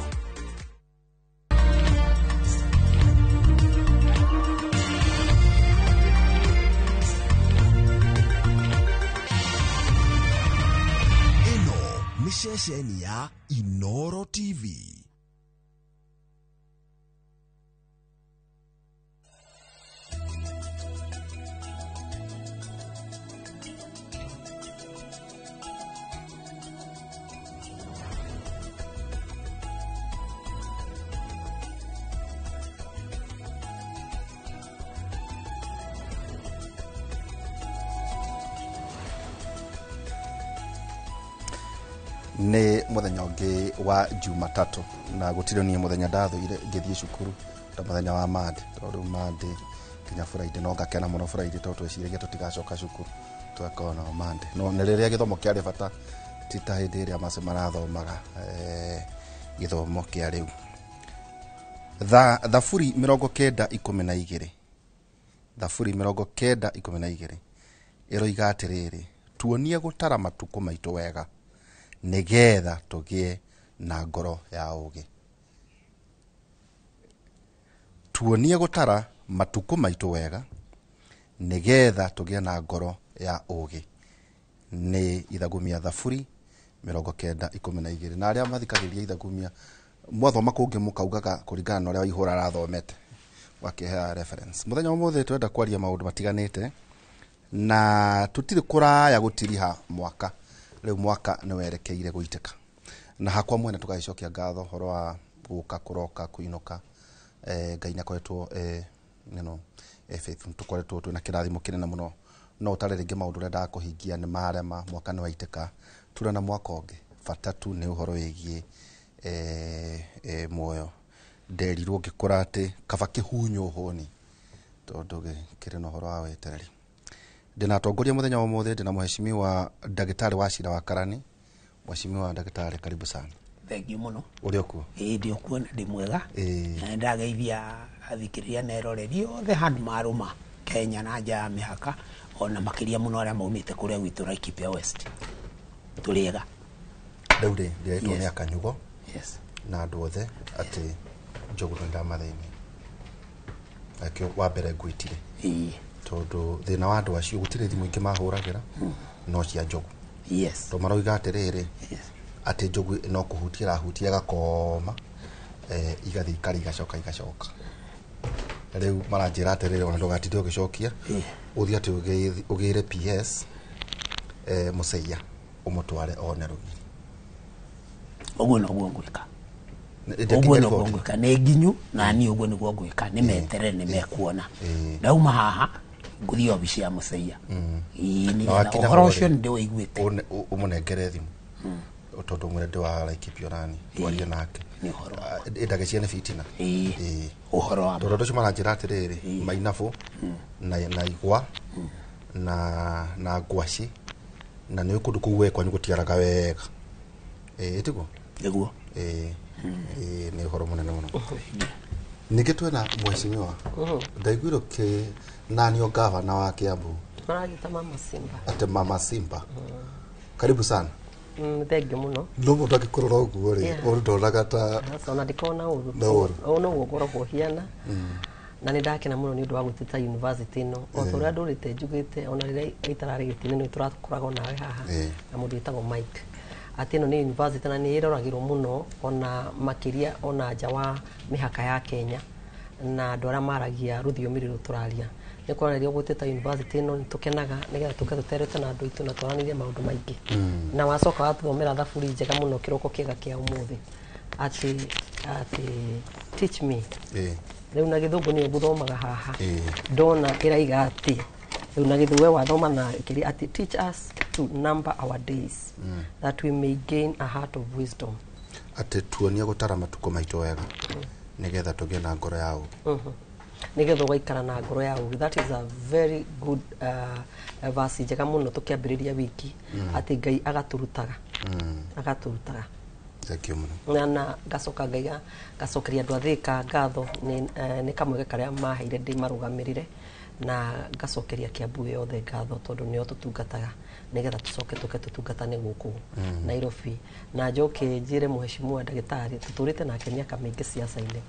Speaker 24: Ĩno nĩ ceceni ya Inoro TV.
Speaker 2: Nĩ mũthenya ũngĩ wa Jumatatu na gũtirĩ niĩ mũthenya ndathũire ngĩthiĩ cukuru ta mũthenya wa Monday tondũ Monday nginya Friday no ngakena mũno Friday tondũ tweciragia tũtigacoka cukuru tũgakorwo na Monday no nĩ rĩrĩa gĩthomo kĩarĩ bata ti ta hĩndĩ ĩrĩa macio marathomaga gĩthomo kĩa rĩu. Thaburi 9:12 Thaburi 9:12 ĩroiga atĩrĩrĩ, tuonie gũtara matukũ maitũ wega nĩgetha tũgĩe na ngoro ya ũũgĩ. Tuonie gũtara matukũ maitũ wega nĩgetha tũgĩe na ngoro ya ũũgĩ. Nĩ ithagumia Thaburi 9:12 na arĩa mathikagĩrĩria ithagumia mwathoma kũngĩ mũkaugaga kũringana na ũrĩa Waihũra arathomete wakĩhea reference. Mũthenya ũmũthĩ twenda kwaria maũndũ matiganĩte na tũtirĩ kũraya gũtiriha mwaka. Rĩu mwaka nĩ werekeire gũitĩka na hakwa mwene tũgagĩcokia ngatho ũhoro wa gũka kũroka kũinũka. Ngai nĩ akoretwo
Speaker 5: Faith tũkoretwo twĩna kĩrathimo kĩnene mũno no ũtarĩ rĩngĩ maũndũ ũrĩa ndakũhingia nĩ marema mwaka nĩ waitĩka tura na mwaka ũngĩ bata tu nĩ ũhoro wĩgiĩ muoyo nderirwo ngĩkũra atĩ kaba kĩhunywo hũni tondũ kĩrĩ na ũhoro wa wetereri. Ndĩna atongoria mũthenya wa ũmũthĩ, ndĩna mheshimiwa ndagĩtarĩ wa Cira wa Karani. Mheshimiwa ndagĩtarĩ, karibu sana.
Speaker 10: Thank you mũno.
Speaker 5: Ũrĩ okuo?
Speaker 10: Ĩĩ ndĩ okuo na ndĩ mwega. Na nĩndageithia athikĩrĩria na eroreri othe handũ marũma Kenya na nja ya mĩhaka, ona makĩria mũno arĩa maumĩte kũrĩa gwitũ Laikipia West. Tũrĩ ega.
Speaker 5: Rĩu rĩ, ndĩretwo nĩ Akanyugo.
Speaker 10: Yes.
Speaker 5: Na andũ othe atĩ Njogu nĩ ndamathĩnia. Nakĩo wa mbere ngwĩtire.
Speaker 10: Ĩĩ.
Speaker 5: Tondũ thĩna wa andũ acio gũtirĩ thimũ ingĩ mahũragĩra no cia Njogu.
Speaker 10: Yes.
Speaker 5: Tondũ maroiga atĩrĩrĩ, atĩ Njogu no kũhutia ĩrahutia ĩgakoma, igathiĩ ikarĩa igacoka igacoka. Rĩu maranjĩra atĩrĩrĩ, ona ndũgatinde ũgĩcokia, ũthiĩ atĩ ũgĩre PS Mũceia ũmũtware one rũgiri.
Speaker 10: Ũguo noguo ngwĩka. Ũguo noguo ngwĩka. Nĩ nginyu na niĩ ũguo nĩguo ngwĩka. Nĩ meterere nĩ mekuona. Ndauma haha ngũthiĩ obici ya Mũceia. Ũhoro ũcio nĩ ndĩũiguĩte.
Speaker 5: Ũmũnengere thimũ tondũ mwĩre ndĩ wa Laikipia onani twarie nake. Ĩndage cia nĩ fitina.
Speaker 10: Ũhoro wa
Speaker 5: tondũ andũ acio maranjĩra atĩrĩrĩ, mainabũ na igwa na ngwaci na nĩ kũndũ kũu we kwanyu gũtiaraga wega. Ĩtiguo?
Speaker 10: Nĩguo.
Speaker 5: Nĩ ũhoro mũnene mũno. Ningĩ twĩna mheshimiwa ndaiguire kĩ nanio gavana wa Kiambu
Speaker 12: maragĩta Mama Simba.
Speaker 5: Ate Mama Simba. Karibu sana.
Speaker 12: Thank you mũno.
Speaker 5: No mũndũ angĩkũrora ũguo rĩ, ũndũ ndonaga ta
Speaker 12: ona ndikona ũru. Ũũ noguo ngoragwo hiana. Na nĩ ndakena mũno nĩ ũndũ wa gwĩtĩta university ĩno. O ta ũrĩa ndũrĩte njugĩte ona rĩrĩa itararĩ gĩtĩ-inĩ nĩ tũrakoragwo nawe haha na mũndũ wĩtagwo Mike. Atĩ ĩno nĩ university na nĩ ĩroragĩrwo mũno ona makĩria ona nja wa mĩhaka ya Kenya na andũ arĩa maragia rũthiomi rũrũ tũraria. Nĩ kuonania gwĩtĩta university ĩno nĩ tũkenaga nĩgetha tũke tũterete na andũ aitũ na twaranĩrie maũndũ maingĩ. Na wacoka watũthomera thaburi njega mũno kĩroko kĩega kĩa ũmũthĩ atĩ teach me. Rĩu na gĩthũngũ nĩyo ngũthomaga haha. Ndona ĩraiga atĩ rĩu na gĩthũngũ we wathoma na kĩrĩa atĩ teach us to number our days that we may gain a heart of wisdom.
Speaker 5: Atĩ tuonie gũtara matukũ maitũ wega nĩgetha tũgĩe na ngoro ya ũũgĩ.
Speaker 12: Nĩgetha ũgaikara na ngoro ya ũũgĩ. That is a very good verse njega mũno tũkĩambĩrĩria wiki atĩ Ngai agatũrutaga. Agatũrutaga.
Speaker 5: Thank you mũno.
Speaker 12: Na ngacoka ngaiga ngacokeria andũ a Thika ngatho nĩ kamweke karĩa maheire ndĩ marũgamĩrĩre na ngacokeria Kiambu yothe ngatho tondũ nĩo tũtungataga nĩgetha tũcoke tũke tũtungatane gũkũ Nairobi. Na njoke njĩre mheshimiwa ndagĩtarĩ tũtũrĩte nake mĩaka mĩingĩ siasa-inĩ.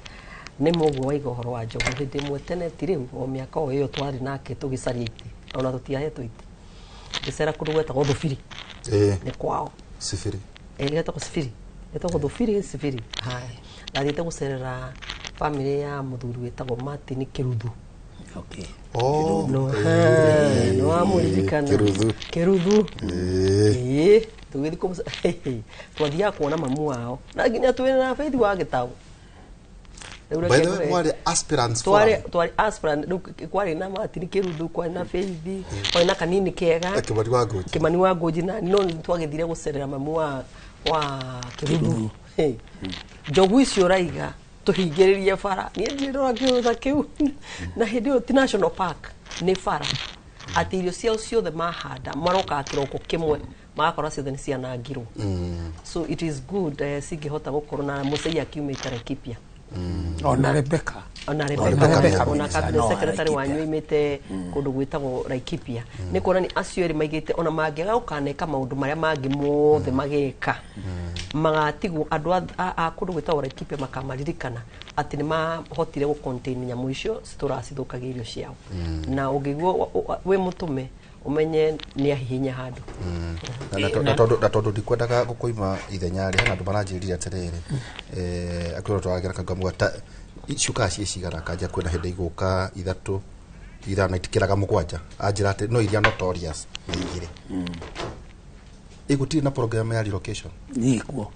Speaker 12: Nĩ mũguo waiga ũhoro wa Njogu hĩndĩ ĩmwe tene ti rĩu o mĩaka o ĩyo twarĩ nake tũgĩcaria itĩ ona tũtiahetwo itĩ. Ngĩcera kũndũ gwetagwo Thubiri. Nĩ kwao.
Speaker 5: Sibiri.
Speaker 12: Gwetagwo Sibiri. Gwetagwo Thubiri Sibiri. Haya. Ndathiĩte gũcerera family ya mũthuri wĩtagwo Martin Kĩruthu.
Speaker 10: Okay.
Speaker 5: Oh,
Speaker 12: no, no wamũririkana.
Speaker 5: Kĩruthu.
Speaker 12: Kĩruthu. Ĩĩ, tũgĩthiĩ twathiaga kuona mamu wao. Na nginya twĩ na Faith wa Gĩtaũ.
Speaker 5: By the way, mwarĩ aspirants forum.
Speaker 12: Twarĩ aspirant, rĩu kwarĩ na Martin Kĩruthu, kwarĩ na Faith, kwarĩ na Kanini Kega.
Speaker 5: Kĩmani wa Ngũnji.
Speaker 12: Kĩmani wa Ngũnji na no twagĩthire gũcerera mamu wa Kĩruthu. Njogu icio raiga tũhingĩrĩrie bara. Niĩ ndirora kĩũndũ kĩu. Na hĩndĩ ĩyo ti National Park nĩ bara. Atĩ irio ciao ciothe mahanda marokaga kĩroko kĩmwe magakora ciothe nĩ cianangirwo. So it is good cingĩhota gũkorwo na Mũceia akiumĩte Laikipia.
Speaker 10: Ona Rebecca.
Speaker 12: Ona Rebecca ona cabinet secretary wanyu imĩte kũndũ gwĩtagwo Laikipia. Nĩ kuonania acio erĩ maigĩte ona mangĩaga gũkaneka maũndũ marĩa mangĩ mothe mageka magatigwo andũ a kũndũ gwĩtagwo Laikipia makamaririkana atĩ nĩ mahotire gũ contain nyamũ icio citũracithũkagia irio ciao. Na ũngĩigua wĩ mũtũme umenye nĩ ahihinya handũ.
Speaker 5: Na tondũ ndikwendaga gũkũima ithenya rĩ, hena andũ maranjĩrire atĩrĩrĩ, akwĩrwo twaragĩra kangamua ta ciũkaga ciĩ cigana, kanja kwĩna hĩndĩ igũka ithatũ ithano itikĩraga mũgwanja, anjĩra atĩ no iria notorious nĩ igĩrĩ. Ĩgũtirĩ na program ya relocation?
Speaker 10: Nĩ ĩkuo.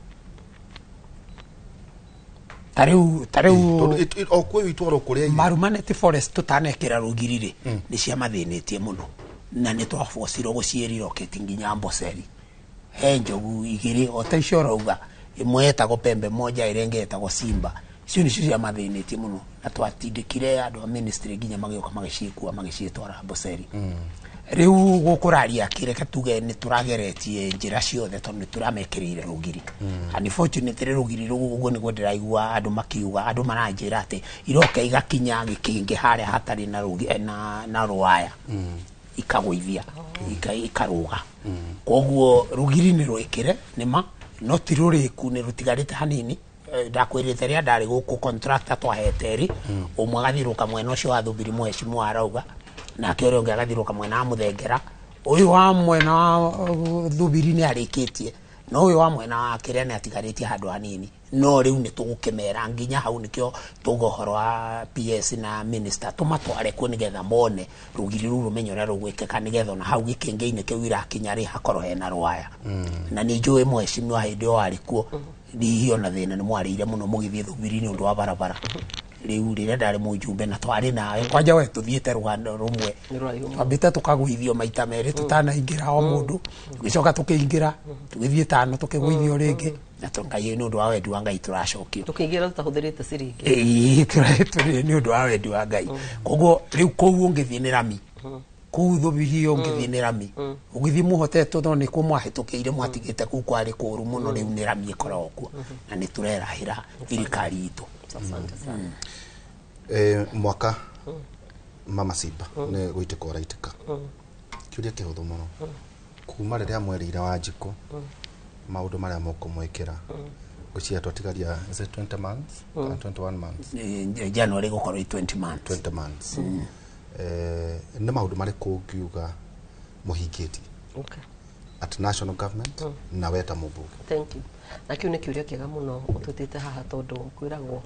Speaker 10: Ta riu
Speaker 5: Tondũ o kwĩ itwaro kũrĩa
Speaker 10: Marumaneti Forest tutanekĩra rũgiri rĩ, nĩ ciamathĩnĩtie mũno na nĩ twabocirwo gũciĩriroketi nginya Amboseli. He njogu igĩrĩ o ta icio ũrauga, ĩmwe yetagwo Pembe Moja, ĩrĩa ĩngĩ yetagwo Simba. Icio nĩcio ciamathĩnĩtie mũno na twatindĩkire andũ a ministry nginya magĩũka magĩcikua magĩciĩtwara Amboseli. Rĩu gũkũraria kĩreke tuge nĩ tũrageretie njĩra ciothe tondũ nĩ tũramekĩrĩire rũgiri. Unfortunately, rũgiri rũu ũguo nĩguo ndĩraigua andũ makiuga, andũ maranjĩra atĩ iroka igakinya gĩkĩngĩ harĩa hatarĩ na rũgi, na rwaya ikagũithia ikarũga. Koguo rũgiri nĩ rwĩkĩre nĩma, no ti rũrĩku, nĩ rũtigarĩte hanini. Ndakwĩrĩte rĩrĩa ndarĩ gũkũ, contractor twahete rĩ, ũmwe agathiũrũka mwena ũcio wa Thubiri, mũhecimu arauga, nake ũrĩa ũngĩ agathiũrũka mwena wa Mũthengera. Ũyũ wa mwena wa Thubiri nĩ arĩkĩtie, no ũyũ wa mwena wa kĩrĩa nĩ atigarĩtie handũ hanini. No rĩu nĩ tũgũkĩmera nginya hau, nĩkĩo tuga ũhoro wa PS na minister tũmatware kuo nĩgetha mone rũgiri rũu, rũmenye ũrĩa rũgwĩkĩka, nĩgetha ona hau gĩkĩngĩ-inĩ kĩu irakinya rĩ, hakorwo hena rwaya. Na nĩ njũĩ mũhecimiwa hĩndĩ ĩyo arĩ kuo, hihi ona thĩna nĩ mwarĩire mũno mũgĩthiĩ Thubiri nĩ ũndũ wa barabara. Rĩu rĩrĩa ndarĩ mũjumbe na twarĩ nawe kwanja we tũthiĩte rũgano rũmwe.
Speaker 12: Nĩ rũraihu mũno.
Speaker 10: Twambĩte tũkagũithio maita merĩ tũtanaingĩra o mũndũ, tũgĩcoka tũkĩingĩra, tũgĩthiĩ tano tũkĩgũithio rĩngĩ, na Ngai, nĩ ũndũ wa wendi wa Ngai, tũracokio.
Speaker 12: Tũkĩingĩra tũtahũthĩrĩte ciringi.
Speaker 10: Ĩĩ, nĩ ũndũ wa wendi wa Ngai. Koguo rĩu kũu ũngĩthiĩ nĩ rami, kũu Thubiri ũngĩthiĩ nĩ rami, ũgĩthiĩ mũhotetwo no nĩ kũ mwahĩtũkĩire mwatigĩte kũu kwarĩ kũũru mũno. Rĩu nĩ rami ĩkoragwo kuo na nĩ tũrerahĩra thirikari itũ.
Speaker 12: Asante sana.
Speaker 5: Mwaka Mama Simba nĩ gũitĩka ũraitĩka. Kĩũria kĩhũthũ mũno, kuma rĩrĩa mwerĩire Wanjikũ maũndũ marĩa mũkũmwĩkĩra, ngwĩciria twatigaria, is it 20 months kana 21 months?
Speaker 10: January gũkorwo i 20 months.
Speaker 5: 20 months. Nĩ maũndũ marĩkũ ũngiuga mũhingĩtie at national government na we ta mũmbunge?
Speaker 12: Thank you. Na kĩu nĩ kĩũria kĩega mũno ũtwĩtĩte haha, tondũ kwĩragwo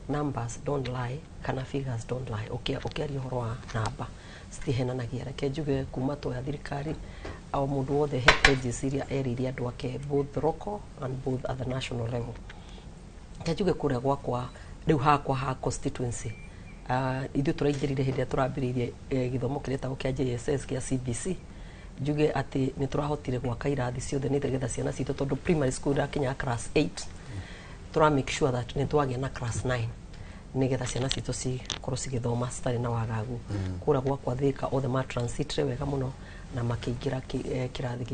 Speaker 12: numbers don't lie kana figures don't lie. Ũkĩaria ũhoro wa namba citihenanagia. Reke njuge kuma twoya thirikari, o mũndũ wothe he pledges iria erĩire andũ ake, both local and both at the national level. Reke njuge kũrĩa gwakwa rĩu hakwa ha constituency, ithuĩ tũraingĩrire hĩndĩ ĩrĩa tũrambĩrĩirie gĩthomo kĩrĩa gĩtagwo kĩa JSS kĩa CBC. Njuge atĩ nĩ tũrahotire gwaka irathi ciothe nĩgetha ciana citũ, tondũ primary school irakinya class 8, tũra make sure that nĩ twagĩa na class 9 nĩgetha ciana citũ cikorwo cigĩthoma citarĩ na wagagu. Kũrĩa gwakwa Thĩka othe ma transitire wega mũno na makĩingĩra kĩrathi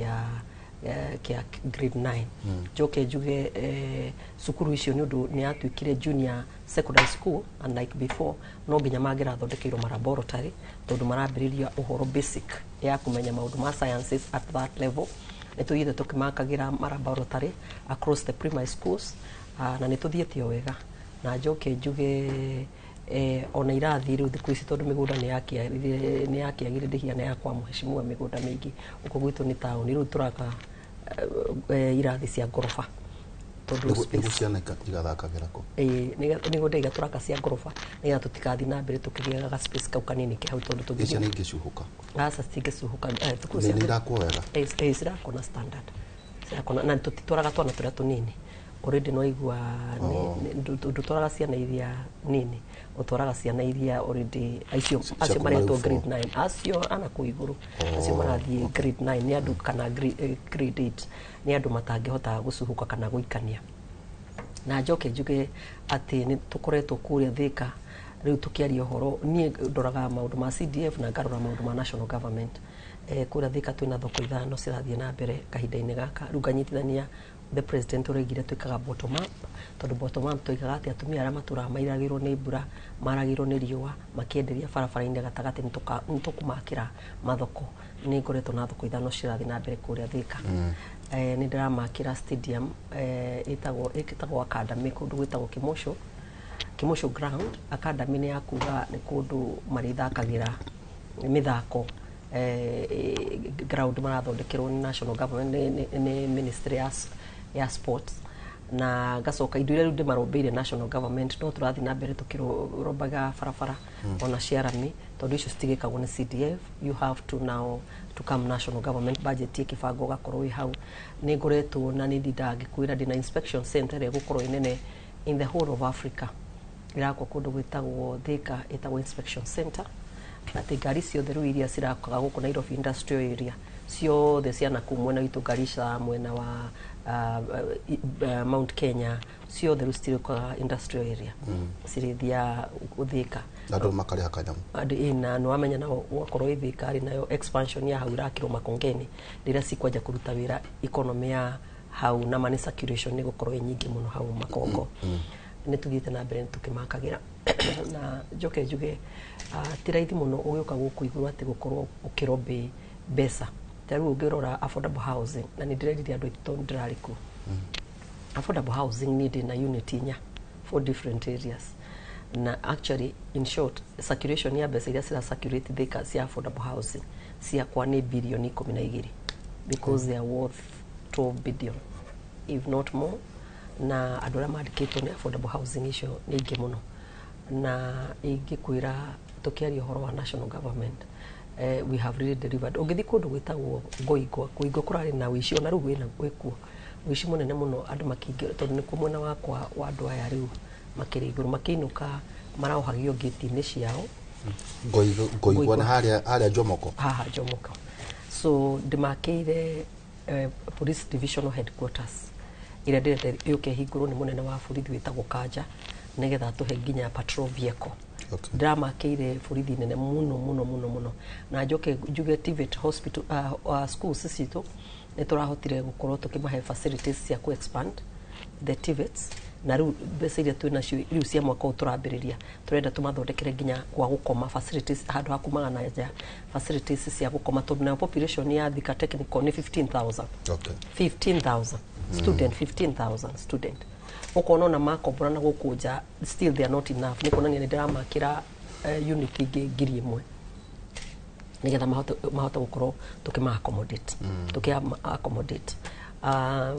Speaker 12: kĩa grade 9. Njoke njuge cukuru icio nĩ ũndũ nĩ yatuĩkire junior secondary school, unlike before, no nginya mangĩrathondekeirwo ma laboratory tondũ marambĩrĩria ũhoro basic ya kũmenya maũndũ ma sciences at that level. Nĩ tũthiĩte tũkĩmakagĩra ma laboratory across the primary schools, na nĩ tũthiĩte o wega. Na njoke njuge ona irathi rĩu thikũ ici, tondũ mĩgũnda nĩ yakĩagire ndĩhiana ya kwa mheshimiwa, mĩgũnda mĩingĩ gũkũ gwitũ nĩ taũni, rĩu tũraka irathi cia ngoroba tondũ
Speaker 5: Nĩguo
Speaker 12: space
Speaker 5: nĩguo ciana igathakagĩra kũ?
Speaker 12: Ĩĩ, nĩguo ndaiga tũraka cia ngoroba nĩgetha tũtikathiĩ na mbere tũkĩgĩaga space kau kanini ke hau tondũ
Speaker 5: Ĩ
Speaker 12: tũngĩthiĩ
Speaker 5: ciana ingĩcuhũka?
Speaker 12: Aca, citingĩcuhũka. Thukuru
Speaker 5: Nĩ irakwo wega?
Speaker 12: Ĩĩ, cirakwo na standard, cirakwo na tũtitwaraga twana tũrĩa tũnini already, no igua ndũtwaraga ciana iria nini, ũtwaraga ciana iria already acio
Speaker 5: Cia
Speaker 12: acio
Speaker 5: kuma
Speaker 12: maretwo
Speaker 5: rĩu
Speaker 12: grade 9, acio ana kũu igũrũ, acio marathiĩ grade 9 nĩ andũ kana grade 8 nĩ andũ matangĩhota gũcuhũka kana gũikania. Na njoke njuge atĩ nĩ tũkoretwo kũrĩa Thĩka rĩu tũkĩaria ũhoro, niĩ ndoraga maũndũ ma CDF na ngarora maũndũ ma national government. Kũrĩa Thĩka twĩna thoko ithano cirathiĩ na mbere kahinda-inĩ gaka. Rĩu nganyitithania the president ũraigire twĩkaga bottom up, tondũ bottom up tũigaga atĩ atumia arĩa matũraga mairagĩrwo nĩ mbura, maragĩrwo nĩ riũa, makĩenderia barabara-inĩ gatagatĩ, nĩ tũkũmakĩra mathoko. Nĩ ngoretwo na thoko ithano cirathiĩ na mbere kũrĩa Thĩka. Nĩ ndĩramakĩra stadium ĩtagwo academy kũndũ gwĩtagwo Kimosho ground. Academy nĩ ya kuga nĩ kũndũ marĩthakagĩra mĩthako, ground marathondekerwo nĩ national government, nĩ ministry ya sports. Na ngacoka indo iria rĩu ndĩmarombeire national government, no tũrathiĩ na mbere tũkĩrombaga barabara ona cia rami, tondũ icio citigĩkagwo nĩ CDF, you have to now to come national government budget ĩkĩbangwo ũgakorwo wĩ hau. Nĩ ngoretwo na nĩ ndindaga ngĩkwĩra ndĩna inspection center ĩrĩa ĩgũkorwo ĩ nene. In the whole of Africa irakwo kũndũ gwĩtagwo Thika, ĩtagwo inspection center, atĩ ngari ciothe rĩu iria cirakaga gũkũ Nairobi industrial area ciothe cia nakũu mwena witũ, Garissa, mwena wa Mount Kenya, ciothe rĩu citirĩũkaga industrial area, cirĩthiaga Thika.
Speaker 5: Na andũ makarĩha kanyamũ.
Speaker 12: Andũ ĩ na nĩwamenya nao gwakorwo ĩ Thika rĩ, nayo expansion ya hau irakĩrwo Makongeni, rĩrĩa cikwanja kũruta wĩra, economy ya hau na money circulation nĩ gũkorwo ĩ nyingĩ mũno hau Makongo. Nĩ tũthiĩte na mbere tũkĩmakagĩra, na njoke njuge ti raithi mũno ũgĩũka gũkũ igũrũ atĩ gũkorwo ũkĩrobĩ mbeca. Ta rĩu ũngĩrora affordable housing, na nĩ ndĩrerire andũ aitũ tondũ ndĩrarĩ kuo, affordable housing niĩ ndĩ na unit inya, four different areas, na actually, in short, circulation ya mbeca iria cira circulate Thika cia affordable housing ciakwa nĩ birioni 12, because they are worth 12 billion, if not more. Na andũ arĩa mandĩkĩtwo nĩ affordable housing icio nĩ aingĩ mũno. Na ingĩkwĩra tũkĩaria ũhoro wa national government, we have really delivered. Ũngĩthiĩ kũndũ gwĩtagwo Ngoingwa, Ngoingwa kũrarĩ na ũici, ona rĩu wĩna wĩkuo ũici mũnene mũno, andũ makĩingĩra, tondũ nĩkuo mwena wakwa wa andũ aya rĩu makĩrĩ igũrũ, makĩinũka maraohagio ngĩti-inĩ ciao.
Speaker 5: Ngoigwa na harĩa Jomoko?
Speaker 12: Haha Jomoko. So ndĩmakĩire police divisional headquarters ĩrĩa ndĩrenda yũke ĩhingũrwo nĩ mũnene wa borithi wĩtagwo Kanja, nĩgetha atũhe nginya patrol vehicle. Ndĩramakĩire borithi nene mũno mũno mũno mũno. Na njoke njuge TVET hospital, schools citũ nĩ tũrahotire gũkorwo tũkĩmahe facilities cia ku expand the TVETs, na rĩu mbeca iria twĩ nacio rĩu cia mwaka ũyũ tũrambĩrĩria, tũrenda tũmathondekere nginya gwa gũkoma, facilities, handũ ha kumaga na nja, facilities cia gũkoma, tondũ nayo population ya Thika Technical nĩ 15,000. 15,000 student, 15,000 student. Ũkona ona makombora na gũkũ nja, still they are not enough. Nĩ kuonania nĩ ndĩramakĩra unit ingĩ 1000 nĩgetha mahote gũkorwo tũkĩma accommodate, tũkĩ accommodate.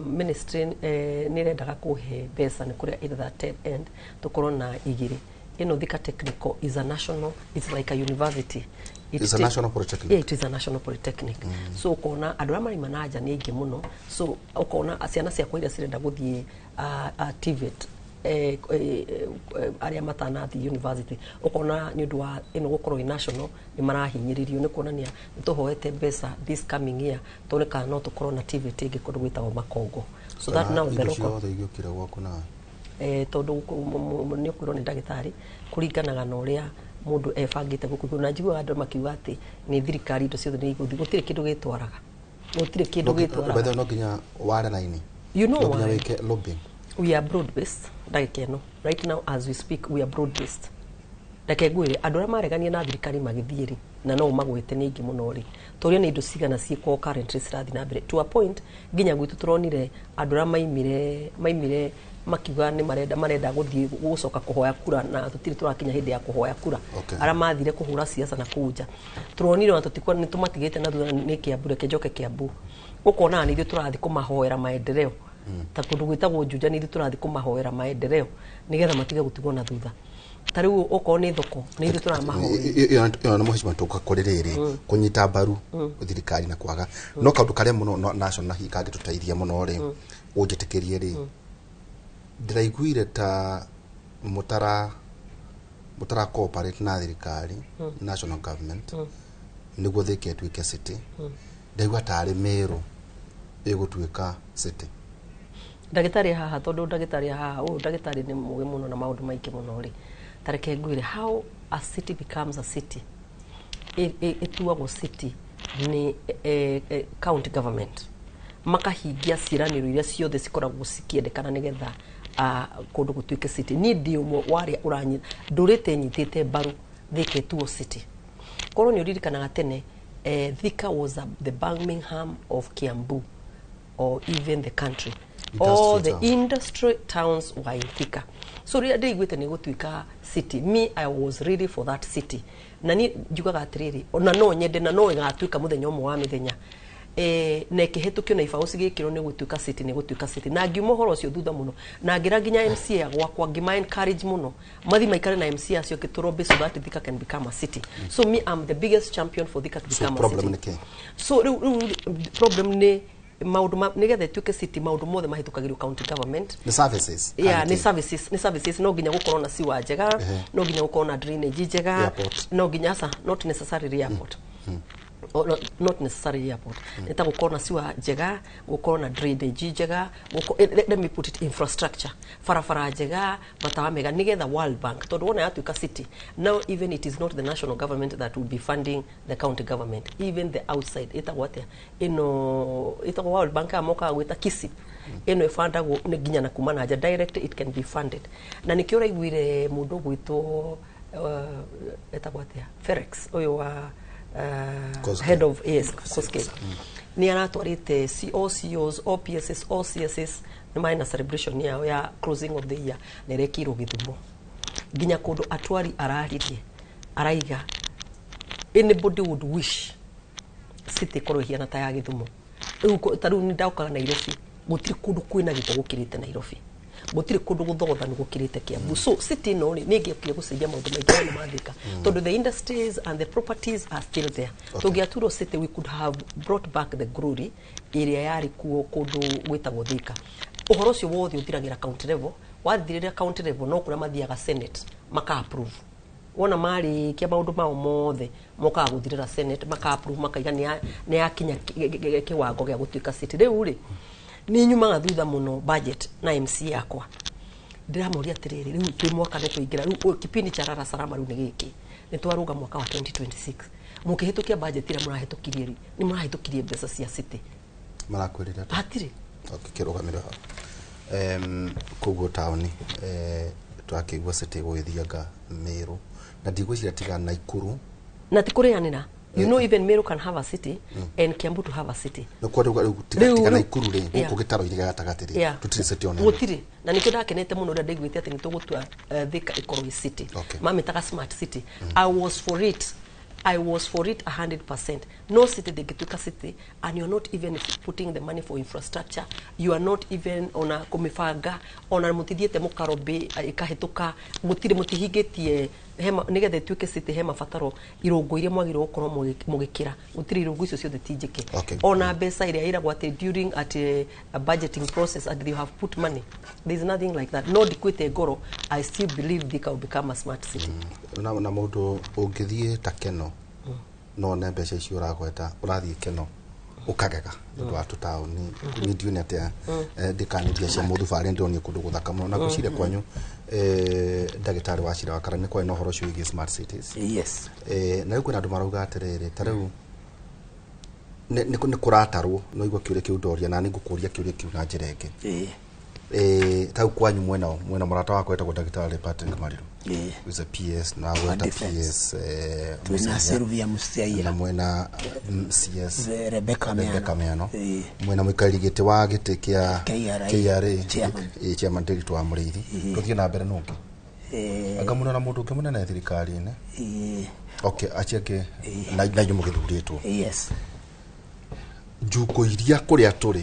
Speaker 12: Ministry nĩ ĩrendaga kũhe mbeca nĩ kũrĩa either that end tũkorwo na igĩrĩ. Ĩno Thika Technical is a national, it's like a university.
Speaker 5: It's a national polytechnic.
Speaker 12: Yeah, it is a national polytechnic. So ũkona andũ arĩa maraima na nja nĩ aingĩ mũno. So ũkona ciana ciakwa iria cirenda gũthiĩ TVET, arĩa matanathiĩ university, ũkona nĩ ũndũ wa ĩno gũkorwo ĩ national nĩ marahinyĩrĩrio. Nĩ kuonania nĩ tũhoete mbeca this coming year tuone kana no tũkorwo na TVET ĩngĩ kũndũ gwĩtagwo Makongo, so that now the
Speaker 5: Indo
Speaker 12: local
Speaker 5: ciothe igĩũkire gwaku nawe.
Speaker 12: Tondũ nĩ ũkwĩrwo nĩ ndagĩtarĩ, kũringanaga na ũrĩa mũndũ ebangĩte gũkũ igũrũ. Na njiguaga andũ makiuga atĩ nĩ thirikari indo ciothe nĩ igũthiĩ. Gũtirĩ kĩndũ gĩtwaraga, gũtirĩ kĩndũ gĩtwaraga.
Speaker 5: By the way, no nginya ware raini.
Speaker 12: You know
Speaker 5: No nginya
Speaker 12: why?
Speaker 5: wĩke lobbying.
Speaker 12: We are broad based. Ndagĩka ĩno, right now as we speak, we are broad based. Reke ngwĩre, andũ arĩa maregania na thirikari magĩthiĩ rĩ, na no ũmagwete nĩ aingĩ mũno rĩ, tũrĩa nĩ indo cigana ciĩkwo currently cirathiĩ na mbere, to a point nginya gwitũ tũronire andũ arĩa maimire makiuga nĩ marenda gũthiĩ gũcoka kũhoya kura, na tũtirĩ tũrakinya hĩndĩ ya kũhoya kura. Arĩa mathire kũhũra siasa na kũu nja, tũronire ona tũtikwa nĩ tũmatigĩte na thutha nĩ Kiambu. Reke njoke Kiambu, ũkonaga nĩ ithuĩ tũrathiĩ kũmahoera maendeleo, ta kũndũ gwĩtagwo Juja, nĩ ithuĩ tũrathiĩ kũmahoera maendeleo nĩgetha matige gũtigwo na thutha. Ta rĩu okorwo nĩ thoko, nĩ ithuĩ tũramahoera.
Speaker 5: Ĩyo nĩ mũhecima tũka kũrĩ rĩrĩ kũnyita mbaru thirikari na kwaga no kaũndũ karĩa mũno no national hihi kangĩtũteithia mũno rĩ, ũnjĩtĩkĩrie rĩ, ndĩraiguire ta mũtara cooperate na thirikari, national government, nĩguo Thika ĩtuĩke city. Ndaigua tarĩ Meru ĩgũtuĩka city.
Speaker 12: Ndagĩtarĩ haha, tondũ ndagĩtarĩ haha, ũyũ ndagĩtarĩ nĩ mũgĩ mũno na maũndũ maingĩ mũno rĩ, ta reke ngwĩre how a city becomes a city. Ĩtuagwo city nĩ county government, makahingia ciĩranĩro iria ciothe cikoragwo cikĩendekana nĩgetha kũndũ gũtuĩke city. Niĩ ndĩ ũmwe wa arĩa ũranyi ndũrĩte nyitĩte mbaru Thika ĩtuo city. Korwo nĩ ũririkanaga tene, Thika was the Birmingham of Kiambu or even the country. All the
Speaker 5: Industrial town.
Speaker 12: Industry towns were in Thika. So rĩrĩa ndĩiguĩte nĩ gũtuĩka city, me, I was ready for that city. Na niĩ njugaga atĩrĩrĩ, ona no nyende na no ĩgatuĩka mũthenya ũmwe wa mĩthenya, na ĩkĩhĩtũkio na ibaũ cigĩkĩrwo nĩ gũtuĩka city, nĩ gũtuĩka city. Na ngiuma ũhoro ũcio thutha mũno, na ngĩra nginya MCA gwakwa, ngĩma encourage mũno mathi maikare na MCA acio kĩtũrombe so that Thika can become a city. So me, I'm the biggest champion for Thika to
Speaker 5: So
Speaker 12: become a
Speaker 5: problem
Speaker 12: city.
Speaker 5: nĩ kĩ?
Speaker 12: So rĩu problem nĩ Maũndũ nĩgetha ĩtuĩke city, maũndũ mothe mahĩtũkagĩrio county government.
Speaker 5: Nĩ services.
Speaker 12: Yeah, nĩ services, nĩ services. No nginya gũkorwo na sewer njega, no nginya gũkorwo na drainage njega.
Speaker 5: Airport.
Speaker 12: No nginya, aca, not necessarily airport. Oh, no, not necessarily airport. Nĩ ta gũkorwo na sewer njega, gũkorwo na drainage njega, let me put it, infrastructure, barabara njega, matawa mega, nĩgetha World Bank, tondũ wona yatuĩka city, now even it is not the national government that will be funding the county government, even the outside, ĩtagwo atĩa ĩno, ĩtagwo World Bank, aya mokaga gwĩta KISIP ĩno, ĩbandagwo nĩ nginya na kuma na nja, direct it can be funded. Na nĩkĩo ũraiguire mũndũ ũgwĩtwo etagwo atĩa, Felix ũyũ wa
Speaker 5: Koskei.
Speaker 12: Head of, yes, Koskei, nĩ aratwarĩte all CEOs, all PSs, all CSs, nĩ marĩ na celebration yao ya closing of the year, na ĩrekirwo Gĩthumo, nginya kũndũ atwari araririe araiga anybody would wish city ĩkorwo ĩhiana ta ya Gĩthumo. Rĩu ta rĩu nĩ ndokaga Nairobi, gũtirĩ kũndũ kwĩna gĩko gũkĩrĩte Nairobi, gũtirĩ kũndũ gũthogothanu gũkĩrĩte Kiambu. So city ĩno rĩ, nĩ ĩngĩokire gũcenjia maũndũ maingĩ mũno ma Thika, tondũ the industries and the properties are still there. Tũngĩaturwo city, we could have brought back the glory ĩrĩa yarĩ kuo kũndũ gwĩtagwo Thika. Ũhoro ũcio wothe ũthiragĩra county level. Wathirĩra county level, no kũrĩa mathiaga Senate maka approve. Wona marĩkia maũndũ mao mothe, mokaga gũthirĩra Senate, maka approve, makaiga nĩ yakinya kĩwango gĩa gũtuĩka city. Rĩu rĩ, nĩ nyumaga thutha mũno budget na MC yakwa, ndĩramoria atĩrĩrĩ, rĩu twĩ mwaka nĩ twaingĩra rĩu kipindi cha rara salama, rĩu nĩ gĩkĩ nĩ twarũga mwaka wa 2026, mũkĩhĩtũkia budget ĩrĩa mũrahĩtũkirie rĩ, nĩ mũrahĩtũkirie mbeca cia city?
Speaker 5: Marakwĩrire atĩa?
Speaker 12: Hatirĩ.
Speaker 5: Okay, kĩrũgamĩrĩro hau. Koguo taũni, twakĩigua city gũgĩthianga Meru, na ndigwĩciria tiga Naikuru.
Speaker 12: Na ti kũrĩanĩra. You know, even Meru can have a city and Kiambu to have a city.
Speaker 5: Nĩ kwa rĩu tiga tiga Naikuru rĩ, gũkũ gĩtaro-inĩ gĩa gatagatĩ rĩ, tũtirĩ city ona ĩmwe.
Speaker 12: Gũtirĩ, na nĩkĩo ndakenete mũno ũrĩa ndaiguĩte atĩ nĩ tũgũtua Thika ĩkorwo ĩ city. Mamĩtaga smart city. I was for it, I was for it 100%. No city ndĩngĩtuĩka city and you're not even putting the money for infrastructure. You are not even ona kũmĩbanga, ona mũtithiĩte mũkarobĩ ĩkahĩtũka, gũtirĩ, mũtihingĩtie hema nĩgetha ĩtuĩke city. He mabataro, irũngo iria mwagĩrĩirwo gũkorwo mũgĩkĩra, gũtirĩ, irũngo icio ciothe ti njĩke. Ona mbeca ĩrĩa ĩragwo atĩ during at a budgeting process and you have put money, there is nothing like that. No ndikwĩte ngoro, I still believe Thika will become a smart city.
Speaker 5: Na mũndũ ũngĩthiĩ ta Keno, no one mbeca icio ũragweta, ũrathiĩ Keno ũkagega nĩ ũndũ wa tũtaũni. Niĩ ndione atĩa, ndĩkanĩria cia mũthubarĩ, ndĩronio kũndũ gũthaka mũno. Na ngwĩciria kwanyu, ndagĩtarĩ wa cira wa Kara, nĩ kwarĩ na ũhoro ũcio wĩgiĩ smart cities.
Speaker 10: Yes.
Speaker 5: Na rĩu kwĩna andũ marauga atĩrĩrĩ, ta rĩu nĩ kũratarwo, no igua kĩũria kĩu ndoria, na nĩ ngũkũria kĩũria kĩu na njĩra ĩngĩ. Ta rĩu kwanyu mwena mũrata wakwa wetagwo ndagĩtarĩ Patrick Mariru, who is a PS, na gweta
Speaker 10: Defense.
Speaker 5: PS
Speaker 10: Twĩna
Speaker 5: Musalia.
Speaker 10: Sylvia Musaia.
Speaker 5: Na mwena CS
Speaker 10: Rebecca Miano.
Speaker 5: Rebecca Miano, mwena mũikarĩri gĩtĩ wa gĩtĩ kĩa
Speaker 10: KRA.
Speaker 5: KRA.
Speaker 10: Chairman.
Speaker 5: Chairman Ndiritu wa Mũrĩithi. Tũthiĩ na mbere nũngĩ, anga mũno na mũndũ ũngĩ mũnene thirikari-inĩ. Okay, acio angĩ na inyuĩ mũgĩthurĩtwo.
Speaker 10: Yes.
Speaker 5: Njukũ iria kũrĩa tũrĩ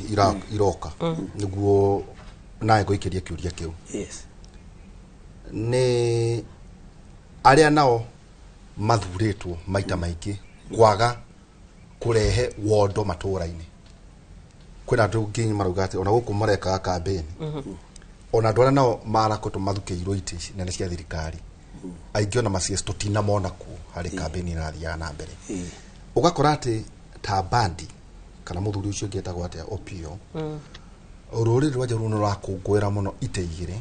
Speaker 5: iroka, nĩguo nawe ngũikĩria kĩũria kĩu. Nĩ arĩa nao mathurĩtwo maita maingĩ kwaga kũrehe wondo matũra-inĩ. Kwĩna andũ nginya marauga atĩ ona gũkũ marekaga kambĩni, ona andũ arĩa nao marakoretwo mathukĩirwo itĩ nene cia thirikari, aingĩ ona macies tũtinamona kuo harĩ kambĩni ĩrathiaga na mbere. Ũgakora atĩ ta bandi kana mũthuri ũcio ũngĩ etagwo atĩa, Opio, rũrĩrĩ rwa Njaruo nĩ rũrakũngũĩra mũno itĩ igĩrĩ,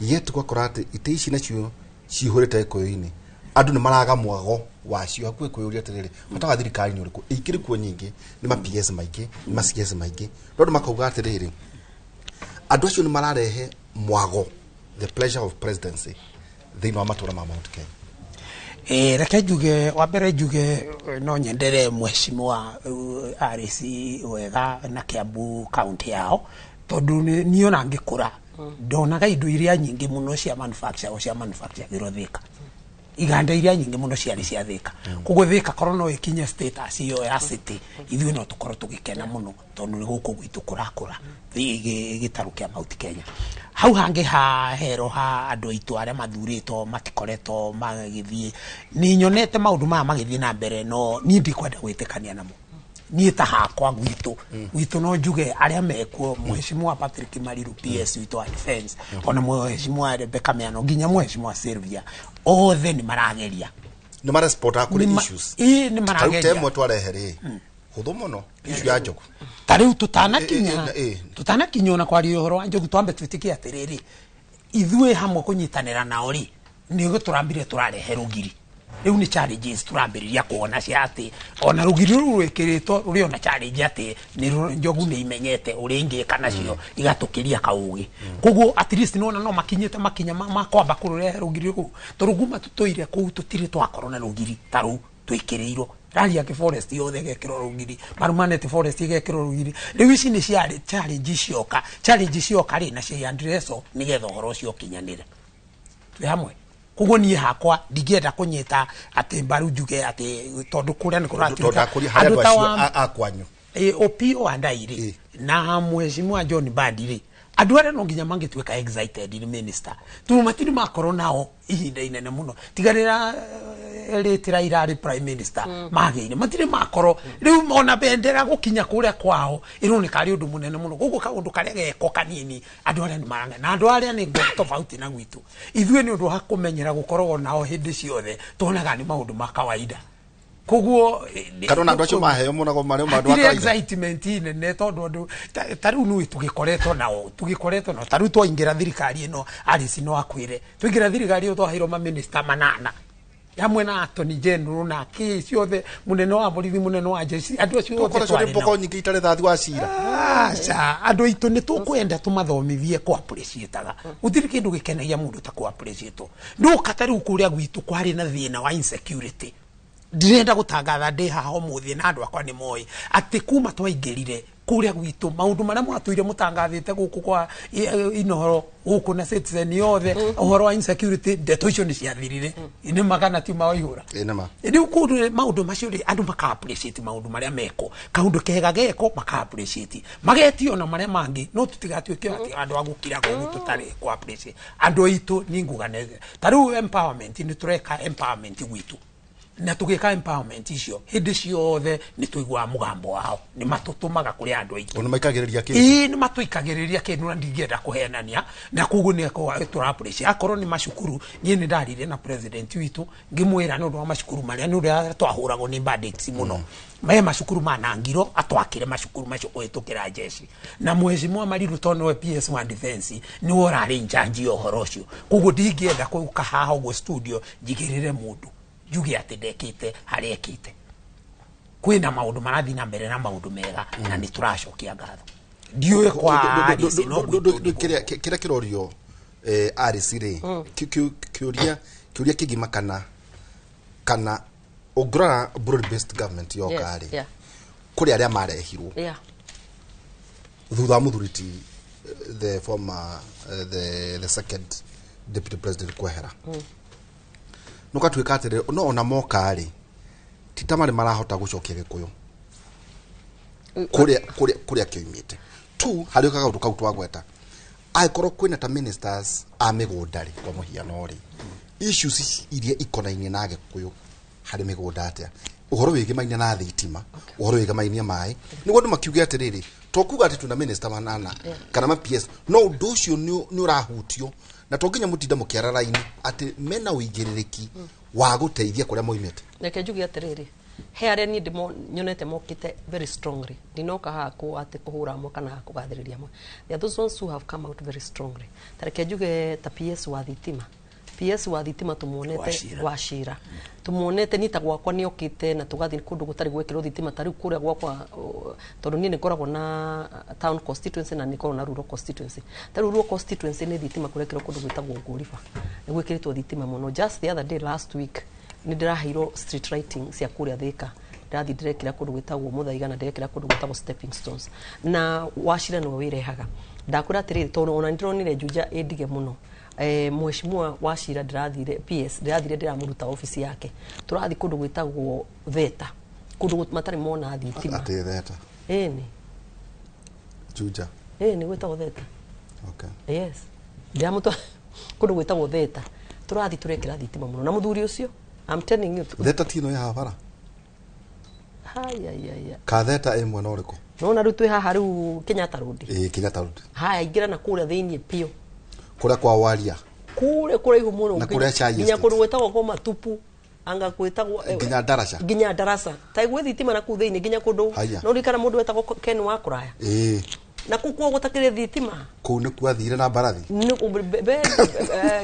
Speaker 5: yet ũgakora atĩ itĩ ici nacio cihũrĩte gĩkũyũ-inĩ, andũ nĩ maraga mwago wacio hakuhĩ kwĩyũria atĩrĩrĩ, bata wa thirikari nĩ ũrĩkũ ikĩrĩ kuo nyingĩ, nĩ ma PS maingĩ, nĩ ma CS maingĩ, no andũ makauga atĩrĩrĩ, andũ acio nĩ mararehe mwago, the pleasure of presidency, thĩinĩ wa matũra ma Mount Kenya.
Speaker 10: Reke njuge wa mbere, njuge no nyendere mheshimiwa RC wega na Kiambu county yao, tondu niĩ ona ngĩkũra ndonaga indo iria nyingĩ mũno cia manufacture, cia manufacture Thika, iganda iria nyingĩ mũno ciarĩ cia Thika. Koguo Thika korwo no ĩkinye status ĩyo ya city, ithuĩ no tũkorwo tũgĩkena mũno, tondũ nĩ gũkũ gwitũ kũrakũra gĩtarũ kĩa Mount Kenya. Hau hangĩ ha hero ha andũ aitũ arĩa mathurĩtwo matikoretwo magĩthiĩ, nĩ nyonete maũndũ maya magĩthiĩ na mbere, no niĩ ndikwenda gwĩtĩkania namo. Niĩ ta hakwa gwitũ no njuge arĩa mekuo, Mheshimiwa Patrick Mariru, PS witũ wa defense, ona Mheshimiwa Rebecca Miano, nginya Mheshimiwa Sylvia, othe nĩ marageria.
Speaker 5: Nĩ marespondaga kũrĩ issues.
Speaker 10: Ĩĩ, nĩ marageria.
Speaker 5: Ta rĩu temwe twarehe rĩ hũthũ mũno, issue ya njogu.
Speaker 10: Ta rĩu tũtanakinya ona kwaria ũhoro wa njogu, twambe twĩtĩkie atĩrĩrĩ, ithuĩ hamwe kũnyitanĩra nao rĩ, nĩ tũrambire tũrarehe rũgiri. Rĩu nĩ challenges tũrambĩrĩria kuona cia atĩ ona rũgiri rũu rwĩkĩrĩtwo rũrĩ ona challenge atĩ nĩ njogu nĩ imenyete ũrĩa ingĩka nacio igatũkĩria kaũgĩ. Koguo at least nĩwona no makinyĩte makinya ma kwamba kũrũrehe rũgiri rũu, tondũ kuma tũtũire kũu tũtirĩ twakorwo na rũgiri ta rũu twĩkĩrĩirwo. Rariake forest yothe ĩgekĩrwo rũgiri, Marumaneti forest ĩgekĩrwo rũgiri. Rĩu ici nĩ challenge cioka, challenge cioka rĩ na cia Andreso nĩgetha ũhoro ũcio ũkinyanĩre. Twĩ hamwe. Koguo niĩ hakwa ndingĩenda kũnyita atĩ mbaru njuge atĩ tondũ kũrĩa nĩ kũratuĩka
Speaker 5: andũ ta wa akwanyu
Speaker 10: Opiyo Wandayi rĩ na Mheshimiwa John Mbadi rĩ, andũ arĩa no nginya mangĩtuĩka excited nĩ minister, tondũ matirĩ makorwo nao ihinda inene mũno, tiga rĩrĩa rĩtĩra irarĩ prime minister magĩire, matirĩ makorwo rĩu ona bendera gũkinya kũrĩa kwao ĩroneka arĩ ũndũ mũnene mũno. Koguo kaũndũ karĩa geko kanini andũ arĩa nĩ maranga, na andũ arĩa nĩ tofauti na gwitũ. Ithuĩ nĩ ũndũ wa kũmenyera gũkorwo nao hĩndĩ ciothe, tuonaga nĩ maũndũ ma kawaida. Koguo
Speaker 5: kana andũ acio maheo mũno marĩ maũndũ ma kawaida,
Speaker 10: excitement nene, tondũ andũ ta rĩu nĩ tũgĩkoretwo nao, ta rĩu twaingĩra thirikari ĩno, Alice no akwĩre twaingĩra thirikari ĩyo twaheirwo maminista manana hamwe na Attorney General na kĩ ciothe, mũnene wa borithi, mũnene wa jeshi, andũ acio othe
Speaker 5: twarĩ nao. Nyingĩ itarĩ thathi wa cira.
Speaker 10: Aca, andũ aitũ nĩ tũkwenda tũmathomithie kũ appreciate-aga. Gũtirĩ kĩndũ gĩkenagia mũndũ ta kũ appreciate. Ndũka ta rĩu kũrĩa gwitũ kwarĩ na thĩna wa insecurity. Ndirenda gũtangatha ndĩ haha ũmũthĩ na andũ akwa nĩ moĩ atĩ kuma twaingĩrire kũrĩa gwitũ maũndũ marĩa mwatũire mũtangathĩte gũkũ kwa Inooro gũkũ na Citizen yothe, ũhoro wa insecurity, ndeto icio nĩ ciathirire, nĩ magana ti mawaihũra. Rĩu kũndũ maũndũ macio rĩ, andũ maka appreciate maũndũ marĩa meko, kaũndũ kega geko maka appreciate, magetio na marĩa mangĩ, no tũtigatuĩke atĩ andũ a gũkira gũkũ tũtarĩ kũ appreciate andũ aitũ. Nĩ nguga ta rĩu empowerment, nĩ tũreka empowerment gwitũ, na tũgĩka empowerment icio hĩndĩ ciothe nĩ tũiguaga mũgambo wao, nĩ matũtũmaga kũrĩ andũ aitũ.
Speaker 5: Nĩ maikagĩrĩria kĩndũ.
Speaker 10: Ĩĩ, nĩ matũikagĩrĩria kĩndũ na ndingĩenda kũhenania, na koguo nĩ tũra appreciate. Akorwo nĩ macukuru, niĩ nĩ ndaririe na president witũ ngĩmwĩra nĩ ũndũ wa macukuru marĩa, nĩ ũrĩa twahũragwo nĩ bandits mũno, me macukuru manangirwo, atwakĩre macukuru macio kũhĩtũkĩra jeshi. Na Mheshimiwa Mariru tondũ nĩwe PS wa defense, nĩwe ũrarĩ in charge ya ũhoro ũcio. Koguo ndingĩenda gũka haha ũguo studio njigĩrĩre mũndũ njuge atĩ ndekĩte harĩa ekĩte. Kwĩna maũndũ marathiĩ na mbere na maũndũ mega, na nĩ tũracokia ngatho. Ndiũĩ kwa Alice no
Speaker 5: kĩrĩa kĩrorio Alice rĩ, kĩũria kĩgima kana ũngĩrora broad based government yoka rĩ, kũrĩ arĩa marehirwo thutha wa mũthuri ti the former the second deputy president kwehera, nũgatuĩka atĩrĩ no ona moka rĩ ti ta marĩ marahota gũcokia Gĩkũyũ kũrĩa kĩoimĩte tu. Harĩ kaũndũ kau twagweta, angĩkorwo kwĩna ta ministers a mĩgũnda rĩ, kwa mũhiano rĩ, issues iria ikonainie na Gĩkũyũ harĩ mĩgũnda atĩa, ũhoro wĩgĩmainie na thitima, ũhoro wĩgĩmainie maĩ, nĩguo andũ makiuge atĩrĩrĩ, to kuga atĩ twĩna minister manana kana ma PS, no ũndũ ũcio nĩ ũrahutio, na to nginya mũtinde mũkĩara raini atĩ mena ũigĩrĩrĩki wa gũteithia kũrĩa moimĩte.
Speaker 12: Reke njuge atĩrĩrĩ, he arĩa niĩ nyonete mokĩte very strongly, ndinoka haha atĩ kũhũra amwe kana kũgathĩrĩria amwe. There are those ones who have come out very strongly. Ta reke njuge ta PS wa thitima, PS wa thitima tumuonete Wachira, tumuonete ni ta gwakwa ni okite na tugathi kundu gutari gwikirwo thitima ta riu kuria gwakwa, tondu nie nikoragwo na town constituency na nikoragwo na rural constituency. Ta riu rural constituency ni thitima kurekirwo kundu gwitagwo Ngũriba, ni gwikiritwo thitima muno. Just the other day last week ni ndiraheirwo street lighting cia kuria Thika, ndathi ndirekira kundu gwitagwo Muthaiga na ndirekira kundu gwitagwo Stepping Stones, na Wachira niwe wirehaga. Ndakwira atiriri, tondu ona ndironire Juja ĩndige muno. Mheshimiwa Wachira ndirathire PS ndirathire ndiramuruta office yake, turathi kundu gwitagwo Theta, kundu matari mona thitima.
Speaker 5: Ati Theta?
Speaker 12: Ĩni
Speaker 5: Juja.
Speaker 12: Ĩni gwitagwo Theta.
Speaker 5: Okay.
Speaker 12: Yes, ndiramutwa kundu gwitagwo Theta, turathi turekira thitima muno na muthuri ucio. I'm telling you,
Speaker 5: Theta tino ya bara.
Speaker 12: Haya.
Speaker 5: Katheta ĩ mwena ũrĩkũ?
Speaker 12: Nona rĩu twĩ haha rĩu Kenyatta Road.
Speaker 5: Ĩ Kenyatta Road.
Speaker 12: Haya ingĩra na kũrĩa thĩinĩ piũ.
Speaker 5: Kũrĩa kwa Waria.
Speaker 12: Kũrĩa kũraihu mũno.
Speaker 5: Na kũrĩa Chai
Speaker 12: Nginya kũndũ gwĩtagwo kwa Matupu. Anga gwĩtagwo
Speaker 5: nginya Darasha.
Speaker 12: Nginya Darasa. Ta gwĩ thitima na kũu thĩinĩ nginya kũndũ. No ririkana mũndũ wetagwo Ken wa Kũraya.
Speaker 5: Ĩ.
Speaker 12: Na kũu kuo gũtakĩrĩ thitima.
Speaker 5: Kũu nĩ kwathire na mbarathi.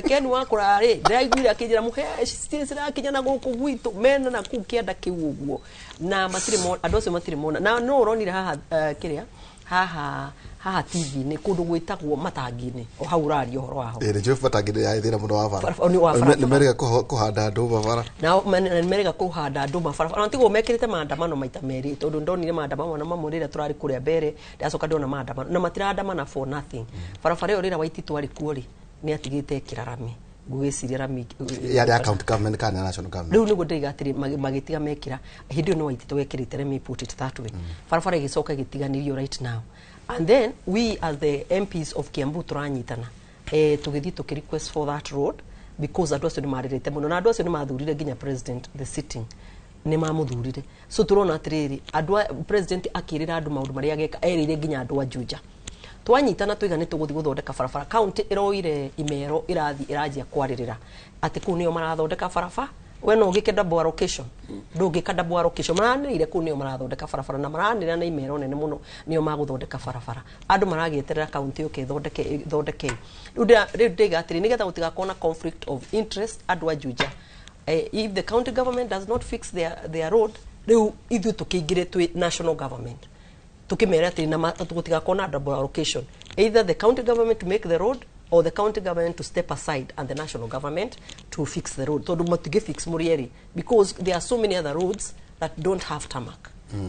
Speaker 12: Ken wa Kũraya rĩ, ndĩraiguire akĩnjĩra mũhe citirĩ cirakinya na gũkũ gwitũ mena na kũu kĩanda kĩu ũguo. Na matirĩ andũ acio matirĩ mona. Na no ũronire haha kĩrĩa haha haha TV-inĩ kũndũ gwĩtagwo matangi-inĩ o hau ũraria ũhoro waho.
Speaker 5: Ĩ nĩ matangi-inĩ ya thĩna mũno wa bara.
Speaker 12: Nĩ
Speaker 5: merĩga kũhanda ndũma bara.
Speaker 12: Na nĩ merĩga kũhanda ndũma bara. Ona tiguo mekĩrĩte maandamano maita merĩ tondũ ndonire maandamano na mamwe rĩrĩa tũrarĩ kũrĩa mbere ndacoka ndona maandamano na matirandamana for nothing. Barabara ĩyo rĩrĩa Waititu arĩ kuo rĩ nĩ atigĩte ĩkĩra rami. Ngwĩciria rami
Speaker 5: yarĩ ya county government kana national government.
Speaker 12: Rĩu nĩguo ndĩiga atĩrĩ magĩtiga mekĩra hĩndĩ ĩyo nĩ Waititu wekĩrĩte, let me put it that way. Barabara ĩgĩcoka ĩgĩtiganĩrio right now. And then we as the MPs of Kiambu turanyitana tũgĩthiĩ tũkĩ request for that road because andũ acio nĩ marĩrĩte mũno na andũ acio nĩ mathurire nginya president the sitting nĩ mamũthurire. So tũrona atĩrĩrĩ andũ president akĩrĩra andũ maũndũ marĩa ageka erĩire nginya andũ a Juja. Twanyitana twiga nĩ tũgũthiĩ gũthondeka barabara. County ĩroire imero ĩrathiĩ ĩranjia kwarĩrĩra atĩ kũu nĩo marathondeka barabara. We no ũgĩke double allocation, ndũngĩka double allocation. Maranĩrĩire kũu nĩo marathondeka barabara na maranĩrĩra na imero nene mũno nĩo magũthondeka barabara. Andũ maragĩeterera county yũke ĩthondeke. Rĩu ndĩiga atĩrĩ nĩgetha gũtigakorwo na conflict of interest andũ a Juja. If the county government does not fix their road, rĩu ithuĩ tũkĩingĩre twĩ national government tukimera atĩ na gũtigakorwo na double allocation, either the county government to make the road or the county government to step aside and the national government to fix the road. Tondu matige fix murieri because there are so many other roads that don't have tarmac.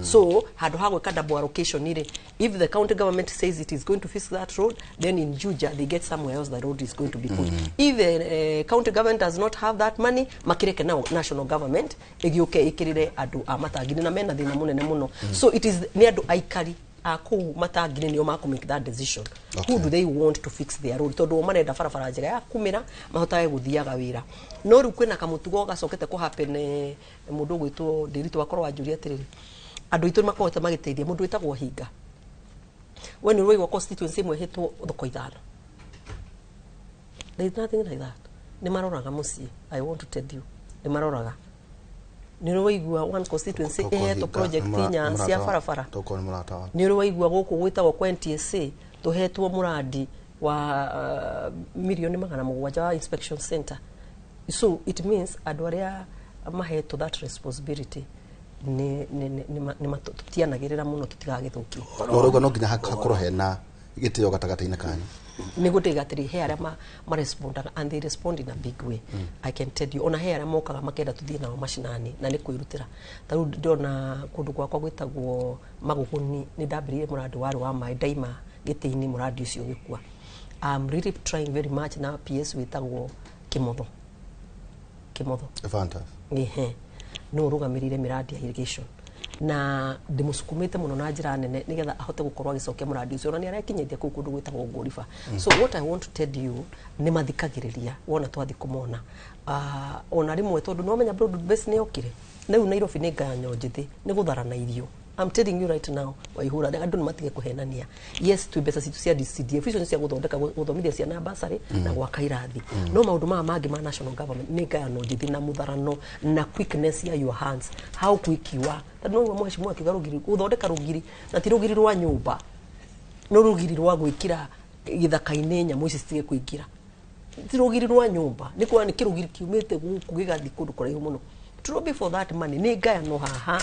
Speaker 12: So handu ha gwika double allocation ire, if the county government says it is going to fix that road, then in Juja they get somewhere else the road is going to be put. If the county government does not have that money, makireke na national government igioke ikirire andu a matangini na mena thina munene muno. So it is ni andu aikari a kuu matangini nio maku make that decision. Okay. Who do they want to fix their road? Tondu marenda barabara njega ya kumira mahotage guthiaga wira. No riu kwina kamutugo gacokete ku happen mundu gwitwo Ndiritu akorwo anjuria atiriri andu aitu makohota magiteithia mundu witagwo Hinga. We ni rwaigwa constituency imwe hitwo thoko ithano. There is nothing like that. Ni maroraga mucii. I want to tell you. Ni maroraga. Ni rwaigua one constituency ihetwo project inya cia barabara. Ni rwaigua guku gwitagwo kwa NTSA tuhetwo muradi wa milioni 700 wa inspection center. So it means andu aria mahetwo that responsibility ni tutianagirira muno tutigagithukie.
Speaker 5: No rauga no nginya hakorwo hena gitio gatagata-inĩ kanyu.
Speaker 12: Nĩguo ndĩiga atĩrĩ he arĩa marespondaga and they respond in a big way. I can tell you ona he arĩa mokaga makenda tũthiĩ nao macinani na nĩ kwĩrutĩra. Ta rĩu ndĩrona kũndũ gwakwa gwĩtagwo Magũgũni nĩ ndambĩrĩirie mũrandi warĩ wa maĩ ndaima gĩtĩ-inĩ mũrandi ũcio ũgĩkua. I'm really trying very much na PS wĩtagwo Kimotho. Kimotho.
Speaker 5: Fantastic.
Speaker 12: Ehe. No ũrũgamĩrĩire mĩrandi ya irrigation na ndimusukumite muno na njira nene nigetha ahote gukorwo agicokia muradi ucio na ni arekinyithia kuu kundu gwitagwo Ngũriba. So what I want to tell you ni mathikagiriria wona twathi kumona ona rimwe tondu no menya broad base ni yokire riu Nairobi ni ngayanyo njithi ni gutharana irio. I'm telling you right now Waihura andu ni matige kuhenania. Yes twi mbeca citu cia DCDF icio cia guthondeka guthomithia ciana basari na gwaka irathi. No maundu maya mangi ma national government ni ngayano njithi na mutharano na quickness ya your hands, how quick you are. Tondũ no mheshimiwa akiuga rugiri guthondeka rugiri na ti rugiri rwa nyumba no rugiri rwa gwikira githaka-inĩ nyamũ ici citige kuingira, ti rugiri rwa nyumba ni kwa ni kirugiri kiumite guku gigathi kundu kuraihu muno. To lobby for that money ni ngayano haha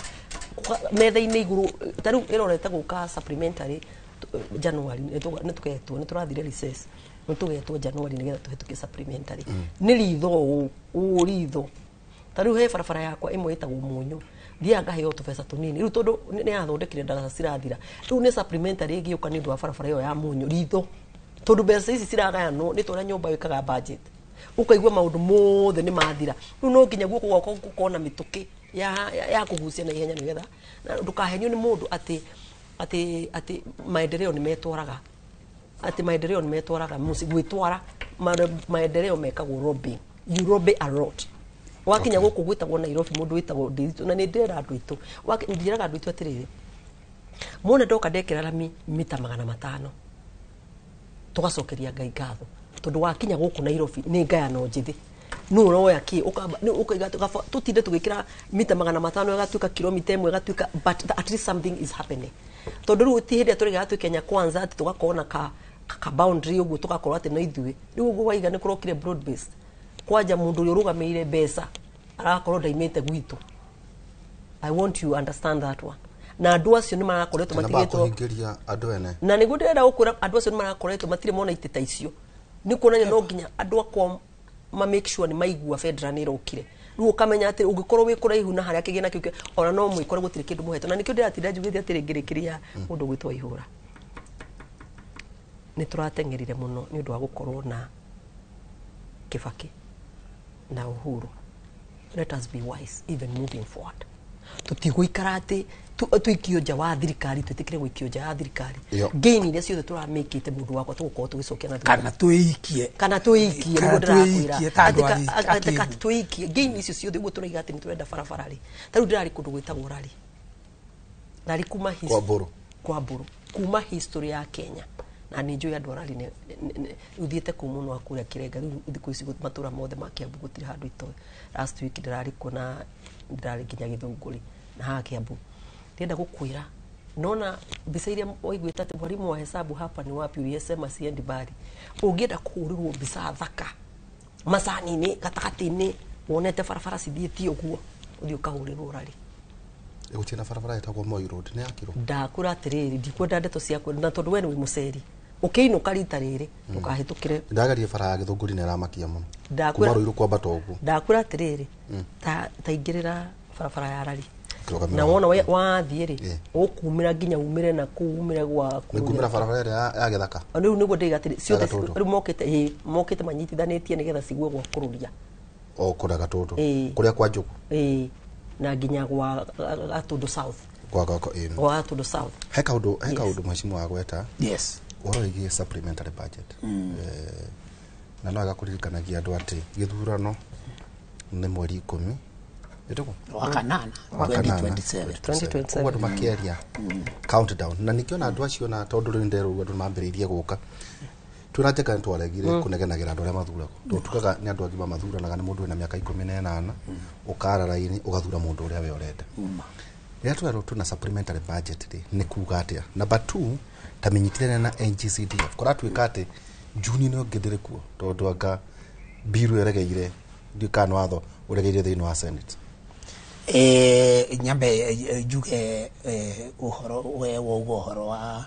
Speaker 12: metha-inĩ igũrũ ta rĩu ĩrorete gũka supplementary January nĩ tũgetwo nĩ tũrathire recess nĩ tũgetwo January nĩgetha tũhetũkie supplementary nĩ ritho ũũ ritho. Ta rĩu he barabara yakwa ĩmwe ĩtagwo Mũnyũ thiaga ngaheo tũbeca tũnini rĩu tondũ nĩ yathondekire ndaraca cirathira rĩu nĩ supplementary ĩgĩũka nĩ ũndũ wa barabara ĩyo ya Mũnyũ ritho tondũ mbeca ici ciragayanwo nĩ tũrĩa nyũmba ĩkaga budget ukaigua maundu mothe nĩ mathira rĩu no nginya guoko gwakwa gũkorwo na mĩtũkĩ ya kũgucia na ihenya nĩgetha ndũkahenio nĩ mũndũ atĩ atĩ atĩ maendeleo nĩ metwaraga atĩ maendeleo nĩ metwaraga mũciĩ gwĩtwara maendeleo mekagwo lobbying. You lobby a lot. Wakinya gũkũ gwĩtagwo Nairobi mũndũ wĩtagwo Ndiritu na nĩ ndĩrera andũ aitũ. Ndĩraga andũ aitũ atĩrĩrĩ, muone ndoka ndekĩra rami mita 500 tũgacokeria Ngai ngatho tondũ wakinya gũkũ Nairobi nĩ ngayano njĩthĩ nũ ũroya kĩ ũkaiga tũtinde tũgĩkĩra mita 500 ĩgatuĩka kilomita ĩmwe ĩgatuĩka, but at least something is happening. Tondũ rĩu ti hĩndĩ ĩrĩa tũrĩgaga twĩ Kenya Kwanza atĩ tũgakorwo na ka boundary ũguo tũgakorwo atĩ no ithuĩ. Rĩu ũguo waiga nĩ kũrokire broad based kwanja mũndũ ũrĩa ũrũgamĩrĩire mbeca arakorwo ndaimĩte gwitũ. I want you to understand that one. Na andũ acio nĩ marakoretwo matigĩtwo
Speaker 5: kũhingĩria andũ ene.
Speaker 12: Na nĩguo ndĩrenda gũkwĩra andũ acio nĩ marakoretwo matirĩ mona itĩ ta icio. Nĩ kuonania no nginya andũ akwa ma make sure nĩ maigua federal nĩ ĩrokire. Rĩu ũkamenya atĩ ũngĩkorwo wĩ kũraihu na harĩa kĩgĩna kĩu ona no mwĩkore gũtirĩ kĩndũ mũhetwo. Na nĩkĩo ndĩratinda njugĩte atĩrĩ ngĩrĩkĩria mũndũ gwĩtwo Ihũra. Nĩ tũrateng'erire mũno nĩ ũndũ wa gũkorwo na Kibaki na Uhuru. Let us be wise even moving forward. Tũtigũikara atĩ tũikio nja wa thirikari, twĩtĩkĩre gũikio nja ya thirikari. Gain iria ciothe tũramĩkĩte mũndũ wakwa tũgũkorwo tũgĩcokia na
Speaker 10: kana twĩikie,
Speaker 12: kana twĩikie, nĩguo ndĩrakwĩra atĩ twĩikie gain icio ciothe ũguo tũraiga atĩ nĩ tũrenda barabara rĩ. Ta rĩu ndĩrarĩ kũndũ gwĩtagwo Rari. Rari kuma kwa Mbũrũ kuma history ya Kenya. Na nĩ njũĩ andũ a Rari ũthiĩte kũu mũno wa kũrĩa Kĩrenga. Rĩu thikũ ici matũra mothe ma Kiambu gũtirĩ handũ itoĩ. Last week ndĩrarĩ kuo na ndĩrarĩ nginya Gĩthũngũri na haha Kiambu. Ndĩrenda gũkwĩra nona mbica iria waiguĩte atĩ mwalimu wa hesabu hapa ni wapi uliyesema siendi mbali. Ũngĩenda kũhũrĩrwo mbica thaka macani-inĩ gatagatĩ-inĩ wonete barabara cithiĩte ũguo ũthiĩ ũkahũrĩrwo Rari.
Speaker 5: Gũtirĩ na barabara ĩtagwo Moi Road nĩ yakirwo.
Speaker 12: Ndakwĩra atĩrĩrĩ, ndikwenda ndeto ciaku na tondũ we nĩ wĩ mũceri. Ũkĩinũka rita rĩrĩ ndũkahĩtũkĩre.
Speaker 5: Ndagarie bara ya Gĩthũngũri nĩ ĩramakia mũno. Kuma Ruiru kwambata ũguo.
Speaker 12: Ndakwĩra atĩrĩrĩ, ta ingĩrĩra barabara ya Rari. Na wona wathiĩ rĩ ũkumĩra nginya umĩre na kũu umĩre gwa
Speaker 5: nĩngumĩra barabara ĩrĩa ya gĩthaka.
Speaker 12: Rĩu nĩguo ndĩiga atĩrĩ ciothe rĩu mokĩte mokĩte manyitithanĩtie nĩgetha cigue gwa kũrũria
Speaker 5: o kũrĩa Gatũndũ kũrĩa kwa Njugu
Speaker 12: na nginya gwa Gatũndũ South
Speaker 5: gwa
Speaker 12: Gatũndũ South.
Speaker 5: He kaũndũ mheshimiwa agweta.
Speaker 10: Yes,
Speaker 5: ũhoro wĩgiĩ supplementary budget. Na no agakũririkanagia andũ atĩ gĩthurano nĩ mweri 10
Speaker 10: wa kanana 2027
Speaker 5: ũguo andũ makĩaria countdown. Na nĩkĩona andũ acio na tondũ rĩu nderwo andũ mambĩrĩirie gũka twĩna njega nĩ twaregire kũnegenagĩra andũ arĩa mathuragwo. Tondũ tugaga nĩ andũ agima mathuranaga nĩ mũndũ wĩna mĩaka 18 ũkara raini ũgathura mũndũ ũrĩa we ũrenda. Rĩrĩa twerwo twĩna supplementary budget rĩ nĩ kuga atĩa? Number 2 ta mĩnyitĩrĩre na NGCDF kũratuĩka atĩ Juni nĩ ũngĩ ndĩrĩ kuo tondũ anga biru ĩregeire ndiũĩ kana nĩ watho ũregeire thĩinĩ wa Senate.
Speaker 10: Nyambe njuge ũhoro we wauga ũhoro wa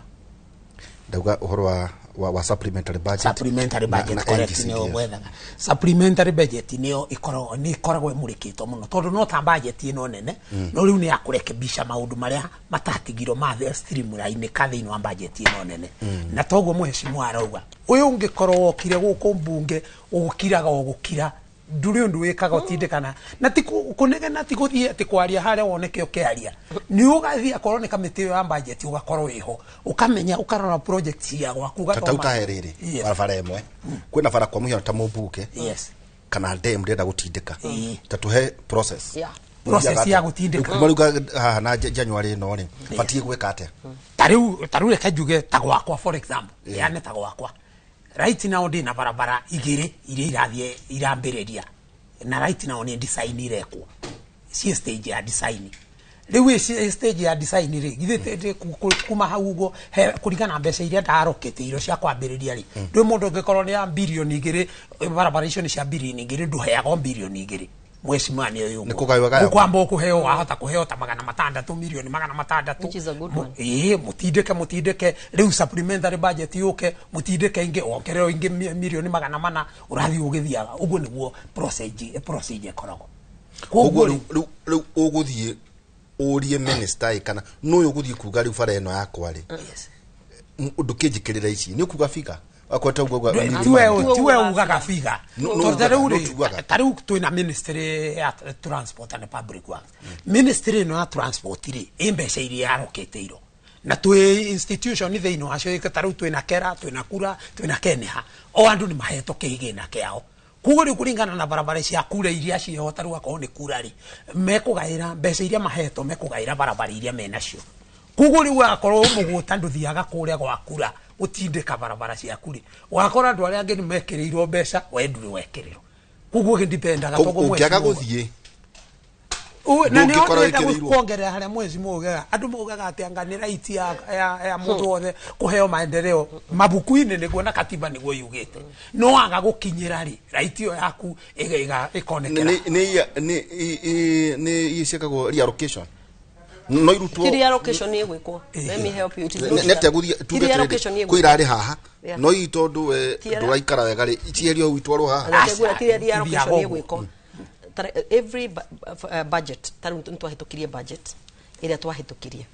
Speaker 5: ndauga ũhoro wa supplementary budget.
Speaker 10: Supplementary budget correct nĩyo gwethaga. Supplementary budget nĩyo ĩkoragwo nĩ ĩkoragwo ĩmũrĩkĩtwo mũno tondũ no ta budget ĩno nene no rĩu nĩ ya kũrekebisha maũndũ marĩa matatigirwo ma streamline ka thĩinĩ wa budget ĩno nene. Na toguo mheshimiwa arauga ũyũ ũngĩkorwo wokire gũkũ mbunge ũgũkiraga ũgũkira ndũrĩ ũndũ wĩkaga ũtindĩkana na ti kũnegena ti gũthiĩ atĩ kwaria harĩa woneke ũkĩaria nĩ ũgathiĩ akorwo nĩ kamĩtĩ ĩyo ya budget ũgakorwo wĩho ũkamenya ũkarora project cia gwaku
Speaker 5: ũgathoma. Ta rĩrĩ barabara ĩmwe kwĩna bara kwa mũhiano ta mũmbunge kana dam ndĩrenda gũtindĩka ta tũhe process
Speaker 10: process ya gũtindĩka
Speaker 5: kuma rĩu haha na January ĩno rĩ batiĩ gwĩka atĩa?
Speaker 10: Ta rĩu reke njuge ta gwakwa for example yani ta gwakwa right now ndina barabara igĩrĩ iria irathiĩ irambĩrĩria na right now nĩ design irekwo ci stage ya design. Rĩu ĩ stage ya design rĩ githĩ kuma hau ũguo kũringana na mbeca iria ndarokete irio cia kwambĩrĩria rĩ ndũĩ mũndũ ũngĩkorwo nĩ ya birioni 2 barabara icio nĩ cia birioni 2 ndũheagwo birioni 2 mheshimiwa nĩ ũyũ ũkwamba ũkũheo wahota kũheo ta 600 milioni 600 mũtindĩke mũtindĩke rĩu supplementary budget yũke mũtindĩke ingĩ wongererwo ingĩ milioni 400 ũrathiĩ ũgĩthiaga ũguo nĩguo procedure ĩkoragwo.
Speaker 5: Koguo rĩu ũgũthiĩ ũrie minister kana nũyũ ũgũthiĩ kuga rĩu bara ĩno yakwa rĩ ndũkĩnjĩkĩrĩra ici nĩ ũkuga figure
Speaker 10: tiwe ugaga figa ta rĩu twĩna ministry ya transport and public works. Ministry ĩno ya transport rĩ ĩ mbeca iria yarokete na twĩ institution thĩinĩ wacio ta rĩu twĩna KERA twĩna KURA twĩna KENHA o andũ nĩ mahetwo kĩgĩna kĩao. Koguo rĩu kũringana na barabara cia kura iria ciĩho ta rĩu akorwo nĩ kura rĩ, mekũgaĩra mbeca iria mahetwo, mekũgaĩra barabara iria menacio. Koguo rĩu akorwo mũgũta ndũthiaga kũrĩa gwa kura gũtindĩka barabara ciaku rĩ, ũgakora andũ arĩa angĩ nĩ mekĩrĩirwo mbeca, we ndũrĩ wekĩrĩrwo. Koguo gĩdipendaga
Speaker 5: toguo ũngĩaga gũthiĩ
Speaker 10: na nĩ ndĩrenda kuongerera harĩa mwezi maugaga andũ maugaga atĩ anga nĩ right ya mũndũ wothe kũheo maendeleo mabuku-inĩ nĩguo na katiba nĩguo yugĩte, no aga gũkinyĩra rĩ right ĩyo yaku ĩkonekera.
Speaker 5: Nĩ ciĩkagwo reallocation no irutwo
Speaker 12: ti reallocation nĩ ĩgwĩkwo. Let me help you, it is not
Speaker 5: nĩ atĩa gũthiĩ tuge atĩrĩrĩ kwĩ irarĩ haha no ii tondũ we ndũraikara wega rĩ cieherio hau itwarwo haha.
Speaker 12: Ti reallocation nĩ ĩgwĩkwo. Every budget ta rĩu nĩtwahĩtũkirie budget ĩrĩa twahĩtũkirie,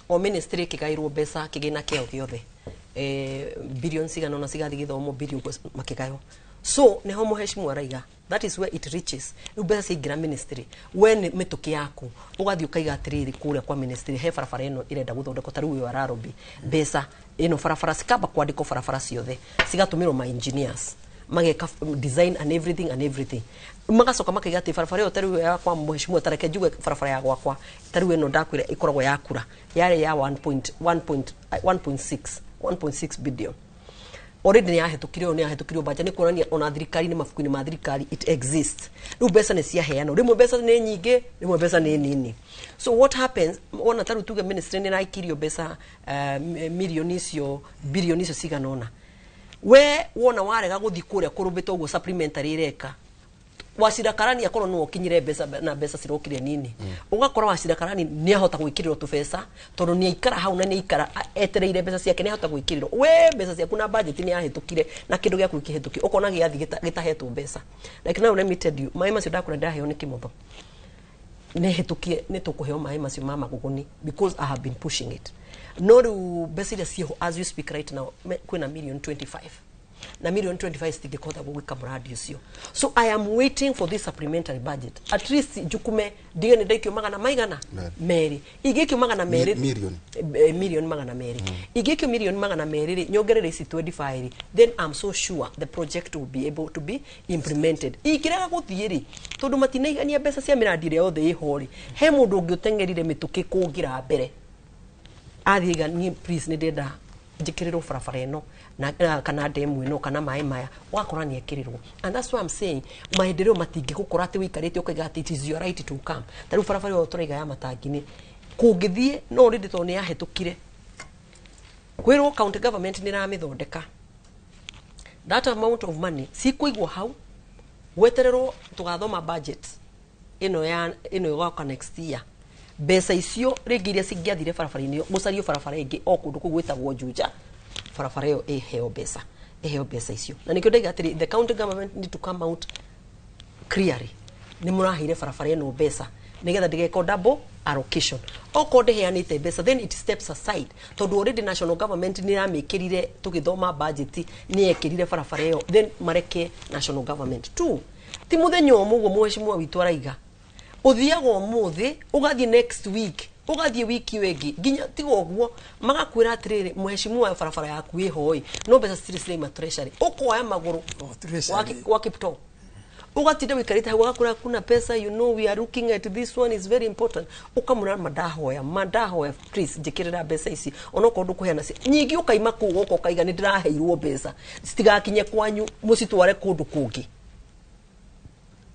Speaker 12: o ministry ĩkĩgaĩrwo mbeca kĩgĩna kĩao gĩothe, billion cigana ũna cigathiĩ gĩthomo, billion makĩgaywo. So nĩho mũheshimiwa araiga that is where it reaches. Rĩu mbeca ciaingĩra ministry, we nĩ mĩtũkĩ yaku ũgathiĩ ũkaiga atĩrĩrĩ kũrĩa kwa ministry he barabara ĩno ĩrenda gũthondekwo, ta rĩu ĩyo ararobi mbeca ĩno barabara cikamba kwandĩkwo barabara ciothe cigatũmĩrwo ma engineers mageka design and everything and everything, magacoka makaiga atĩ barabara ĩyo ta rĩu ya kwa mũheshimiwa, ta reke njuge barabara ya gwakwa ta rĩu ĩno ndakwĩra ĩkoragwo ya kura yarĩ ya 1.6 billion already nĩ yahĩtũkirio, nĩ yahĩtũkirio budget, nĩ kuonania ona thirikari-inĩ mabuku-inĩ ma thirikari it exists. Rĩu mbeca nĩ ciaheanwo, rĩmwe mbeca nĩ nyingĩ, rĩmwe mbeca nĩ nini. So what happens wona ta rĩu tuge ministry nĩ ĩraikirio mbeca milioni icio bilioni icio cigana ũna, we wona warega gũthiĩ kũrĩa kũrũmbĩtwo ũguo supplementary ĩreka Wachira Karani akorwo no okinyire mbeca na mbeca cirokire nini, ũgakora Wachira Karani nĩ ahota gwĩkĩrĩrwo tũbeca tondũ nĩ aikara hau na nĩ aikara etereire mbeca ciake, nĩ ahota gwĩkĩrĩrwo we mbeca ciaku na budget nĩ yahĩtũkire na kĩndũ gĩaku gĩkĩhĩtũkio ũkona gĩathiĩ gĩtahetwo mbeca. Like now let me tell you, maĩ macio ndakũra ndaheo nĩ Kĩmotho nĩ hĩtũkie nĩ tũkũheo maĩ macio ma Magũgũni because I have been pushing it. No rĩu mbeca iria ciĩho as you speak right now kwĩna million 25 na million 25 citingĩkũhota gwĩka mũradi ũcio. So I am waiting for this supplementary budget at least njukume ndige nĩ ndaikio magana maigana merĩ, ingĩikio magana merĩ milioni magana merĩ, ingĩikio milioni magana merĩ rĩ nyongerere ici 25 rĩ, then I'm so sure the project will be able to be implemented. Ingĩrega gũthiĩ rĩ tondũ matinaigania mbeca cia mĩradi ĩrĩa yothe ĩho rĩ, he mũndũ ũngĩ ũteng'erire mĩtũkĩ kũngĩra mbere athiĩ aiga niĩ please nĩ ndĩrenda njĩkĩrĩrwo barabara ĩno na kana ndemu ĩno kana maĩ maya, ũgakora nĩ ekĩrĩrwo. And that's why I'm saying maendeleo matingĩgũkora atĩ wĩikarĩte ũkaiga atĩ it is your right to come. Ta rĩu barabara ĩyo tũraiga ya matangi-inĩ kũngĩthiĩ no rĩndĩ tondũ nĩ yahĩtũkire kwĩrwo county government nĩ ĩramĩthondeka, that amount of money cikũigwo hau gwetererwo tũgathoma budget ĩno ya ĩno ĩgoka next year. Mbeca icio rĩngĩ iria cingĩathire barabara-inĩ ĩyo gũcario barabara ĩngĩ o kũndũ kũu gwĩtagwo Juja, barabara ĩyo ĩheo mbeca, ĩheo mbeca icio. Na nĩkĩo ndaiga atĩrĩ the county government need to come out clearly nĩ mũraheire barabara ĩno mbeca nĩgetha ndĩgekwo double allocation. Okorwo ndĩheanĩte mbeca then it steps aside tondũ already national government nĩ ĩramĩkĩrire tũgĩthoma budget nĩ yekĩrire barabara ĩyo, then mareke national government. Two, ti mũthenya ũmwe ũguo mũheshimiwa witũ araiga ũthiaga ũmũthĩ ũgathiĩ next week ũgathiĩ wiki ĩyo ĩngĩ nginya tiga ũguo magakwĩra atĩrĩrĩ mũheshimiwa barabara yaku ĩho ĩ no mbeca citirĩ ciraima treasury, ũkoya magũrũ wa Kiptoo ugatinda wikarite hau ũgakora kuna pesa, you know we are looking at this one is very important, ukamura mandahoya please njikirira mbeca ici onokorwo ndũkũheana nyingĩ ũkaima kũu gũka ũkaiga nĩ ndĩraheirwo mbeca citigakinye kwanyu mũcitware kũndũ kũngĩ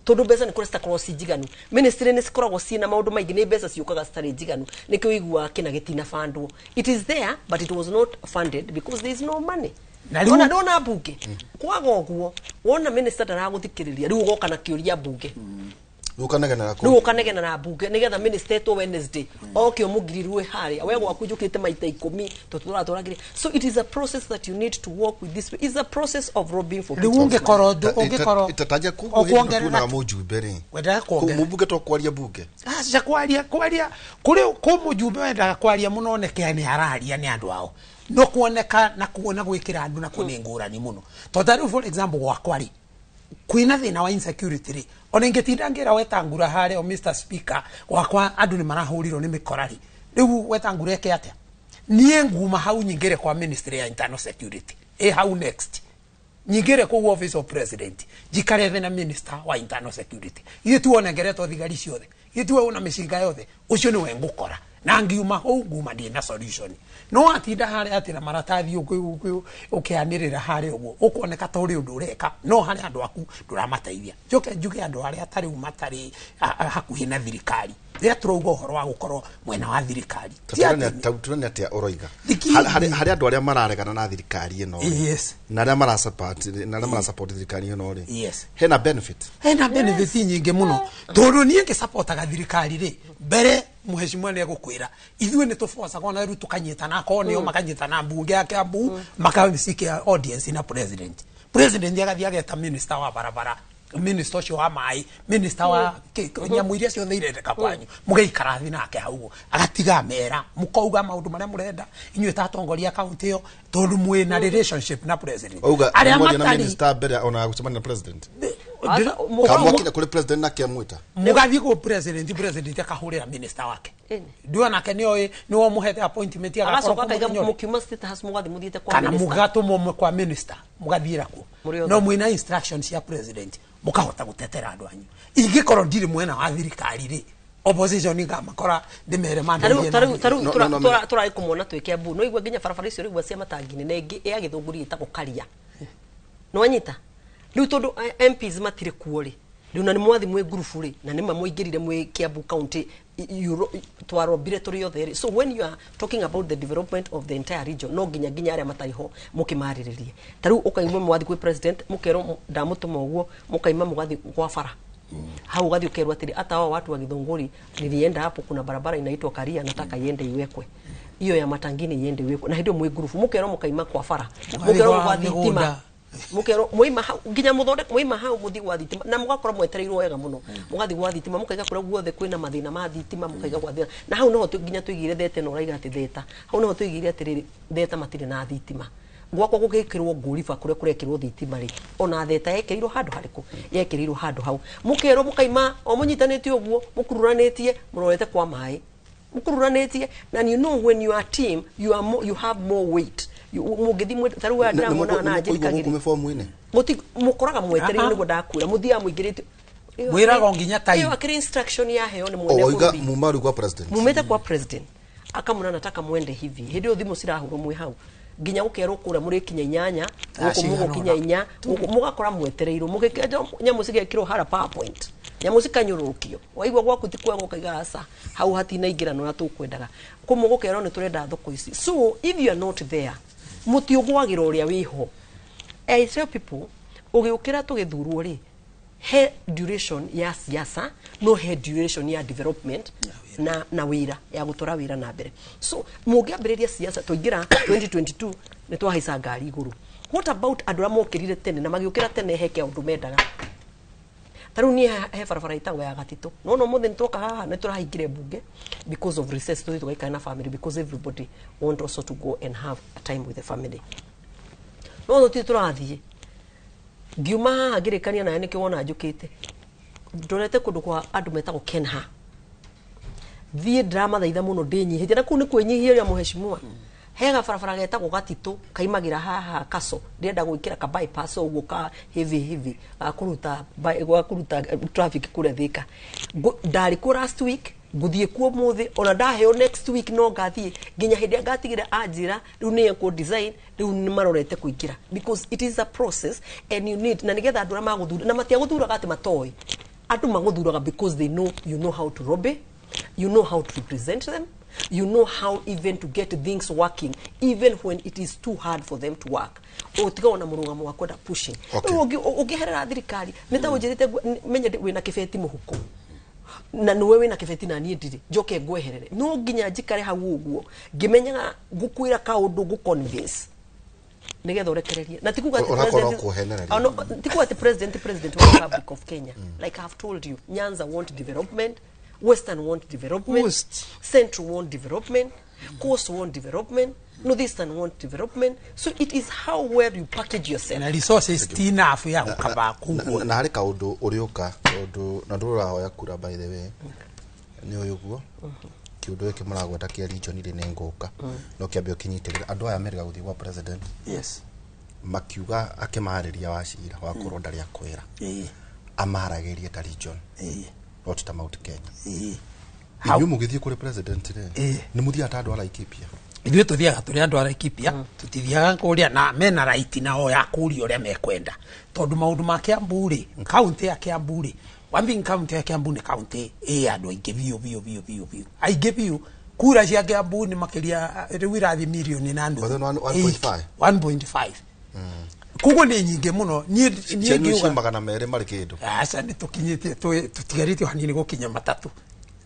Speaker 12: tondũ mbeca nĩ kũrĩa citakoragwo ci njiganu. Ministry nĩ cikoragwo ciĩna maũndũ maingĩ, nĩ mbeca ciũkaga citarĩ njiganu nĩkĩo ũiguaga kĩna gĩtinabandwo. It is there but it was not funded because there is no money. Ona ndona mbunge kwaga ũguo wona minister ndaragũthikĩrĩria rĩu ũgoka na kĩũria mbunge rĩu ũkanegena na mbunge nĩgetha minister etwo Wednesday oke ũmũgirirwe harĩa we gwaku njũkĩte maita 10 tondũ tũratwaragĩre. So it is a process that you need to work with this. It's a process of robbing for
Speaker 10: rĩu ũngĩkorwo ũngĩkorwo
Speaker 5: itataja kuongerera mũjumbe rĩ
Speaker 10: wendaga kuongerera
Speaker 5: mũmbunge to kwaria mbunge
Speaker 10: aca kwaria kũrĩ kũ mũjumbe wendaga kwaria mũno oneke nĩ araria nĩ andũ ao no kuoneka na kuona gwikira andu na kuone ngurani muno to ta for example gwakwa ri kwina thina wa insecurity ri ona ingitinda ngira wetangura hare o Mr Speaker gwakwa andu ni marahurirwo ni mikora ri riu wetangura eke atia nie nguma hau nyingire kwa ministry ya internal security e hau next Nyingire kũu office of president, njikare thĩ na minister wa internal security. Ithuĩ tuonengeretwo thigari ciothe, ithuĩ tuwe una mĩcinga yothe, ũcio nĩwe ngũkora. Na ngiuma hau nguma ndĩ na solution. No atinda harĩa atĩ na maratathi ũkĩanĩrĩra harĩa ũguo, ũkuoneka ta ũrĩ ũndũ ũreka, no harĩ andũ aku ndũramateithia. Njoke njuge andũ arĩa tarĩu matarĩ hakuhĩ na thirikari, rĩrĩa tũrauga ũhoro wa gũkorwo mwena wa thirikari,
Speaker 5: Turone atia ũroiga harĩ andũ arĩa mararegana na thirikari ĩno,
Speaker 10: Yes.
Speaker 5: na arĩa marasupport, na arĩa marasupport thirikari ĩno rĩ,
Speaker 10: Yes.
Speaker 5: hena benefit.
Speaker 10: Hena benefit nyingĩ mũno, tondũ niĩ ngĩsupportaga thirikari rĩ, mbere mũheshimiwa nĩ egũkwĩra ithuĩ nĩ tũbocaga ona rĩu tũkanyitana, akorwo nĩo makanyitana mbunge ya Kiambu, makasikia audience na president. President agathiĩ ageta minister wa barabara, minister ũcio wa maĩ, minister wa nyamũ iria ciothe irendeka kwanyu, mũgaikara thĩ nake hau ũguo, agatiga mera mũkauga maũndũ marĩa mũrenda inyuĩ ta atongoria kaunti ĩyo, tondũ mwĩna relationship na president.
Speaker 5: Auga
Speaker 10: Arĩa
Speaker 5: mwaria na
Speaker 10: matarĩ
Speaker 5: minister mbere ona gũcemania na president, kamwakinya kũrĩ president nake amwĩta.
Speaker 10: Mũgathiĩ kũ president, president akahũrĩra minister wake, ndio nake nĩoĩ nĩwe ũmũhete appointment, agakorwo
Speaker 12: Agacoka akaiga
Speaker 10: kũmũthenya ũrĩa.
Speaker 12: Mũkiuma State House mũgathiĩ mũthiĩte kwa
Speaker 10: Kana
Speaker 12: minister.
Speaker 10: mũgatũmwo kwa minister, mũgathiĩra kuo.
Speaker 12: Mũrĩ othe.
Speaker 10: No mwĩna instructions cia president, mũkahota gũtetera andũ anyu. Ingĩkorwo ndirĩ mwena wa thirikari rĩ, opposition ngamakora ndĩmere mandeithie.
Speaker 12: Tarĩu
Speaker 5: No, no, no,
Speaker 12: tũrarĩ kũmona twĩ Kiambu, no igua nginya barabara icio rĩu cia matangi-inĩ, na ĩngĩ ya Gĩthũngũri ĩtagwo Karia, nĩwanyita rĩu tondũ MPs matirĩ kuo rĩ, rĩu na nĩ mwathi mwĩ ngurubu rĩ, na nĩma mũingĩrire mwĩ Kiambu County, twarombire tũrĩ othe rĩ. So when you are talking about the development of the entire region, no nginya nginya arĩa matarĩ ho mũkĩmarĩrĩrie. Ta rĩu ũkaima mwathi kwĩ president, mũkerwo ndamũtũma ũguo, mũkaima mũgathiĩ kwa bara hau, ugathiĩ ũkerwo atĩrĩ, hata hao watu wa Githũngũri nilienda hapo, kuna barabara inaitwa Karia, nataka iende iwekwe, hiyo ya matangini iende iwekwe. Na hĩndĩ ĩyo mwĩ ngurubu, mũkerwo mũkaima kwa bara,
Speaker 10: Mũgathiĩ
Speaker 12: mũkerwo
Speaker 10: kwa
Speaker 12: gwa thitima,
Speaker 10: mĩgũnda.
Speaker 12: Mũkerwo mwaima hau nginya mũthondeke, mwaima hau mũthiĩ gwa thitima, na mũgakorwo mwetereirwo wega mũno. Mũgathiĩ gwa thitima, mũkaiga kũrĩa guothe kwĩna mathĩna ma thitima, mũkaiga gwa thĩna, na hau noho nginya tũigire theta ĩno ũraiga atĩ theta, hau noho tũigire atĩrĩrĩ, theta matirĩ na thitima. Gwakwa gũgĩkĩrwo ngũriba kũrĩa kũrekĩrwo thitima rĩ, ona theta yekĩrirwo handũ harĩkũ? Yekĩrirwo handũ hau. Mũkerwo mũkaima o mũnyitanĩte ũguo, mũkururanĩtie mũrorete kwa maĩ, mũkururanĩtie. Na you know when you are team, you are more, you have more weight. Mũngĩthiĩ ta rĩu aya ndĩramonaga na
Speaker 5: gũkũ
Speaker 12: njĩrikagĩrĩ
Speaker 5: mĩbomu-inĩ.
Speaker 12: Mũti mũkoraga mwetereire. Nĩguo ndakwĩra mũthiaga mũingĩrĩte.
Speaker 10: Mwĩragwo nginya time.
Speaker 12: Ĩyo akĩrĩ instruction yaheo nĩ
Speaker 5: O
Speaker 12: mwene
Speaker 5: waiga
Speaker 12: bũrũri.
Speaker 5: muma rĩu kwa president.
Speaker 12: Mumĩte kwa president, akamũra nataka mwende hivi. Hĩndĩ ĩyo thimũ cirahũrwo mwĩ hau, nginya gũkerwo kũrĩa mũrĩkinya 8,
Speaker 10: Thaa
Speaker 12: gũkũ
Speaker 10: cigana
Speaker 12: mũgũkinya
Speaker 10: ũna.
Speaker 12: 4, gũkũ mũgakora mwetereirwo, mũgĩkĩra nyamũ cigekĩrwo hara PowerPoint, nyamũ cikanyũrũrũkio. Waigua gwaku ti kwega, ũkaiga aca, hau hatinaingĩra na ũrĩa tũkwendaga. Kũmwe gũkerwo nĩ tũrenda thoko ici. So if you are not there, mũtiũgwagĩra ũrĩa wĩho. I tell people, ũgĩũkĩra tũgĩthurwo rĩ, he duration ya siasa, no he duration ya development na wĩra ya gũtwara wĩra na mbere. So mũngĩambĩrĩria siasa twaingĩra 2022, nĩ twahaica ngari igũrũ. What about andũ arĩa mokĩrire tene na magĩũkĩra tene? He kĩũndũ mendaga. Ta rĩu niĩ he barabara ĩtagwo ya Gatitũ, no no mũthĩ nĩtwoka haha, nĩ tũrahingire mbunge because of recess, tũthiĩ tũgaikara na family, because everybody want also to go and have a time with the family. No tũtirĩ tũrathiĩ. Ngiuma haha ngĩrĩkania nawe, nĩkĩo wona njũkĩte ndorete kũndũ kwa andũ metagwo Kenha. Thiĩ ndĩramathaitha mũno, ndĩnyihĩtie na kũu nĩ kwĩnyihia ũrĩa mũheshimiwa. Hega barabara getagwo Gatitũ kaimagĩra haha kaco, ndĩrenda gwĩkĩra ka bypass ũguo ka hivi hivi ga kũruta traffic kũrĩa Thĩka. Ndarĩ kuo last week, ngũthiĩ kuo mũthĩ, ona ndaheo next week no ngathiĩ nginya hĩndĩ ĩrĩa ngatigĩra anjĩra rĩu nĩ ekũ design, rĩu nĩ marorete kũingĩra, because it is a process and you need, na nĩgetha andũ arĩa magũthura, na matiagũthuraga atĩ matoĩ, andũ magũthuraga because they know you know how to lobby, you know how to represent them, you know how even to get things working even when it is too hard for them to work. Ũtiga ona mũrũgamo wa kwenda pushing. Rĩu ũngĩherera thirikari nĩ ta ũnjĩrĩte menye wĩna kĩbeti mũhuko, na nĩwe wĩna kĩbeti na niĩ ndirĩ, njoke ngweherere, no nginya njikare hau ũguo ngĩmenyaga ngũkwĩra kaũndũ ngũ-convince nĩgetha ũrekererie, na ti kuga atĩ
Speaker 5: Ũrakorwo
Speaker 12: president
Speaker 5: kũhenereria.
Speaker 12: Oh, no, ti kuga atĩ president wa Republic of Kenya. Like I have told you, Nyanza want development, Western want development,
Speaker 10: Coast.
Speaker 12: Central want development, Coast want development, Northeastern want development. So it is how well you package yourself.
Speaker 10: Na resources ti enough ya gũkaba kũu.
Speaker 5: Na harĩ kaũndũ ũrĩũka, tondũ na ndũrahoya kura, by the way, nĩ ũyũ guo kĩũndũ gĩkĩ mũragweta kĩa region rĩ, nĩ ngũka no kĩambe ũkĩnyitĩrĩra andũ aya merĩga gũthiĩ gwa president.
Speaker 10: Yes.
Speaker 5: Makiuga akĩmarĩria Wachira wakorwo ndarĩ akwĩra. Amaragĩrie ta region. Not ta Mount Kenya. Inyuĩ mũgĩthiĩ kũrĩ president rĩ, nĩ mũthiaga ta andũ a Laikipia?
Speaker 10: Ithuĩ tũthiaga tũrĩ andũ a Laikipia, tũtithiaga kũrĩa na mena right nao ya kũria ũrĩa mekwenda, tondũ maũndũ ma Kiambu rĩ, kaunti ya Kiambu rĩ, one thing, kaunti ya Kiambu nĩ kaunti ĩ andũ aingĩ biũ biũ biũ biũ biũ, aingĩ biũ. Kura cia Kiambu nĩ makĩria rĩu irathiĩ mirioni na nuthu.
Speaker 5: 1.5.
Speaker 10: 1.5, koguo nĩ nyingĩ mũno. Niĩ
Speaker 5: Cianyu
Speaker 10: ngiuga
Speaker 5: ci 200 marĩ kĩndũ.
Speaker 10: Aca, nĩ tũkinyĩtie, tũtigarĩtie o hanini gũkinya matatũ,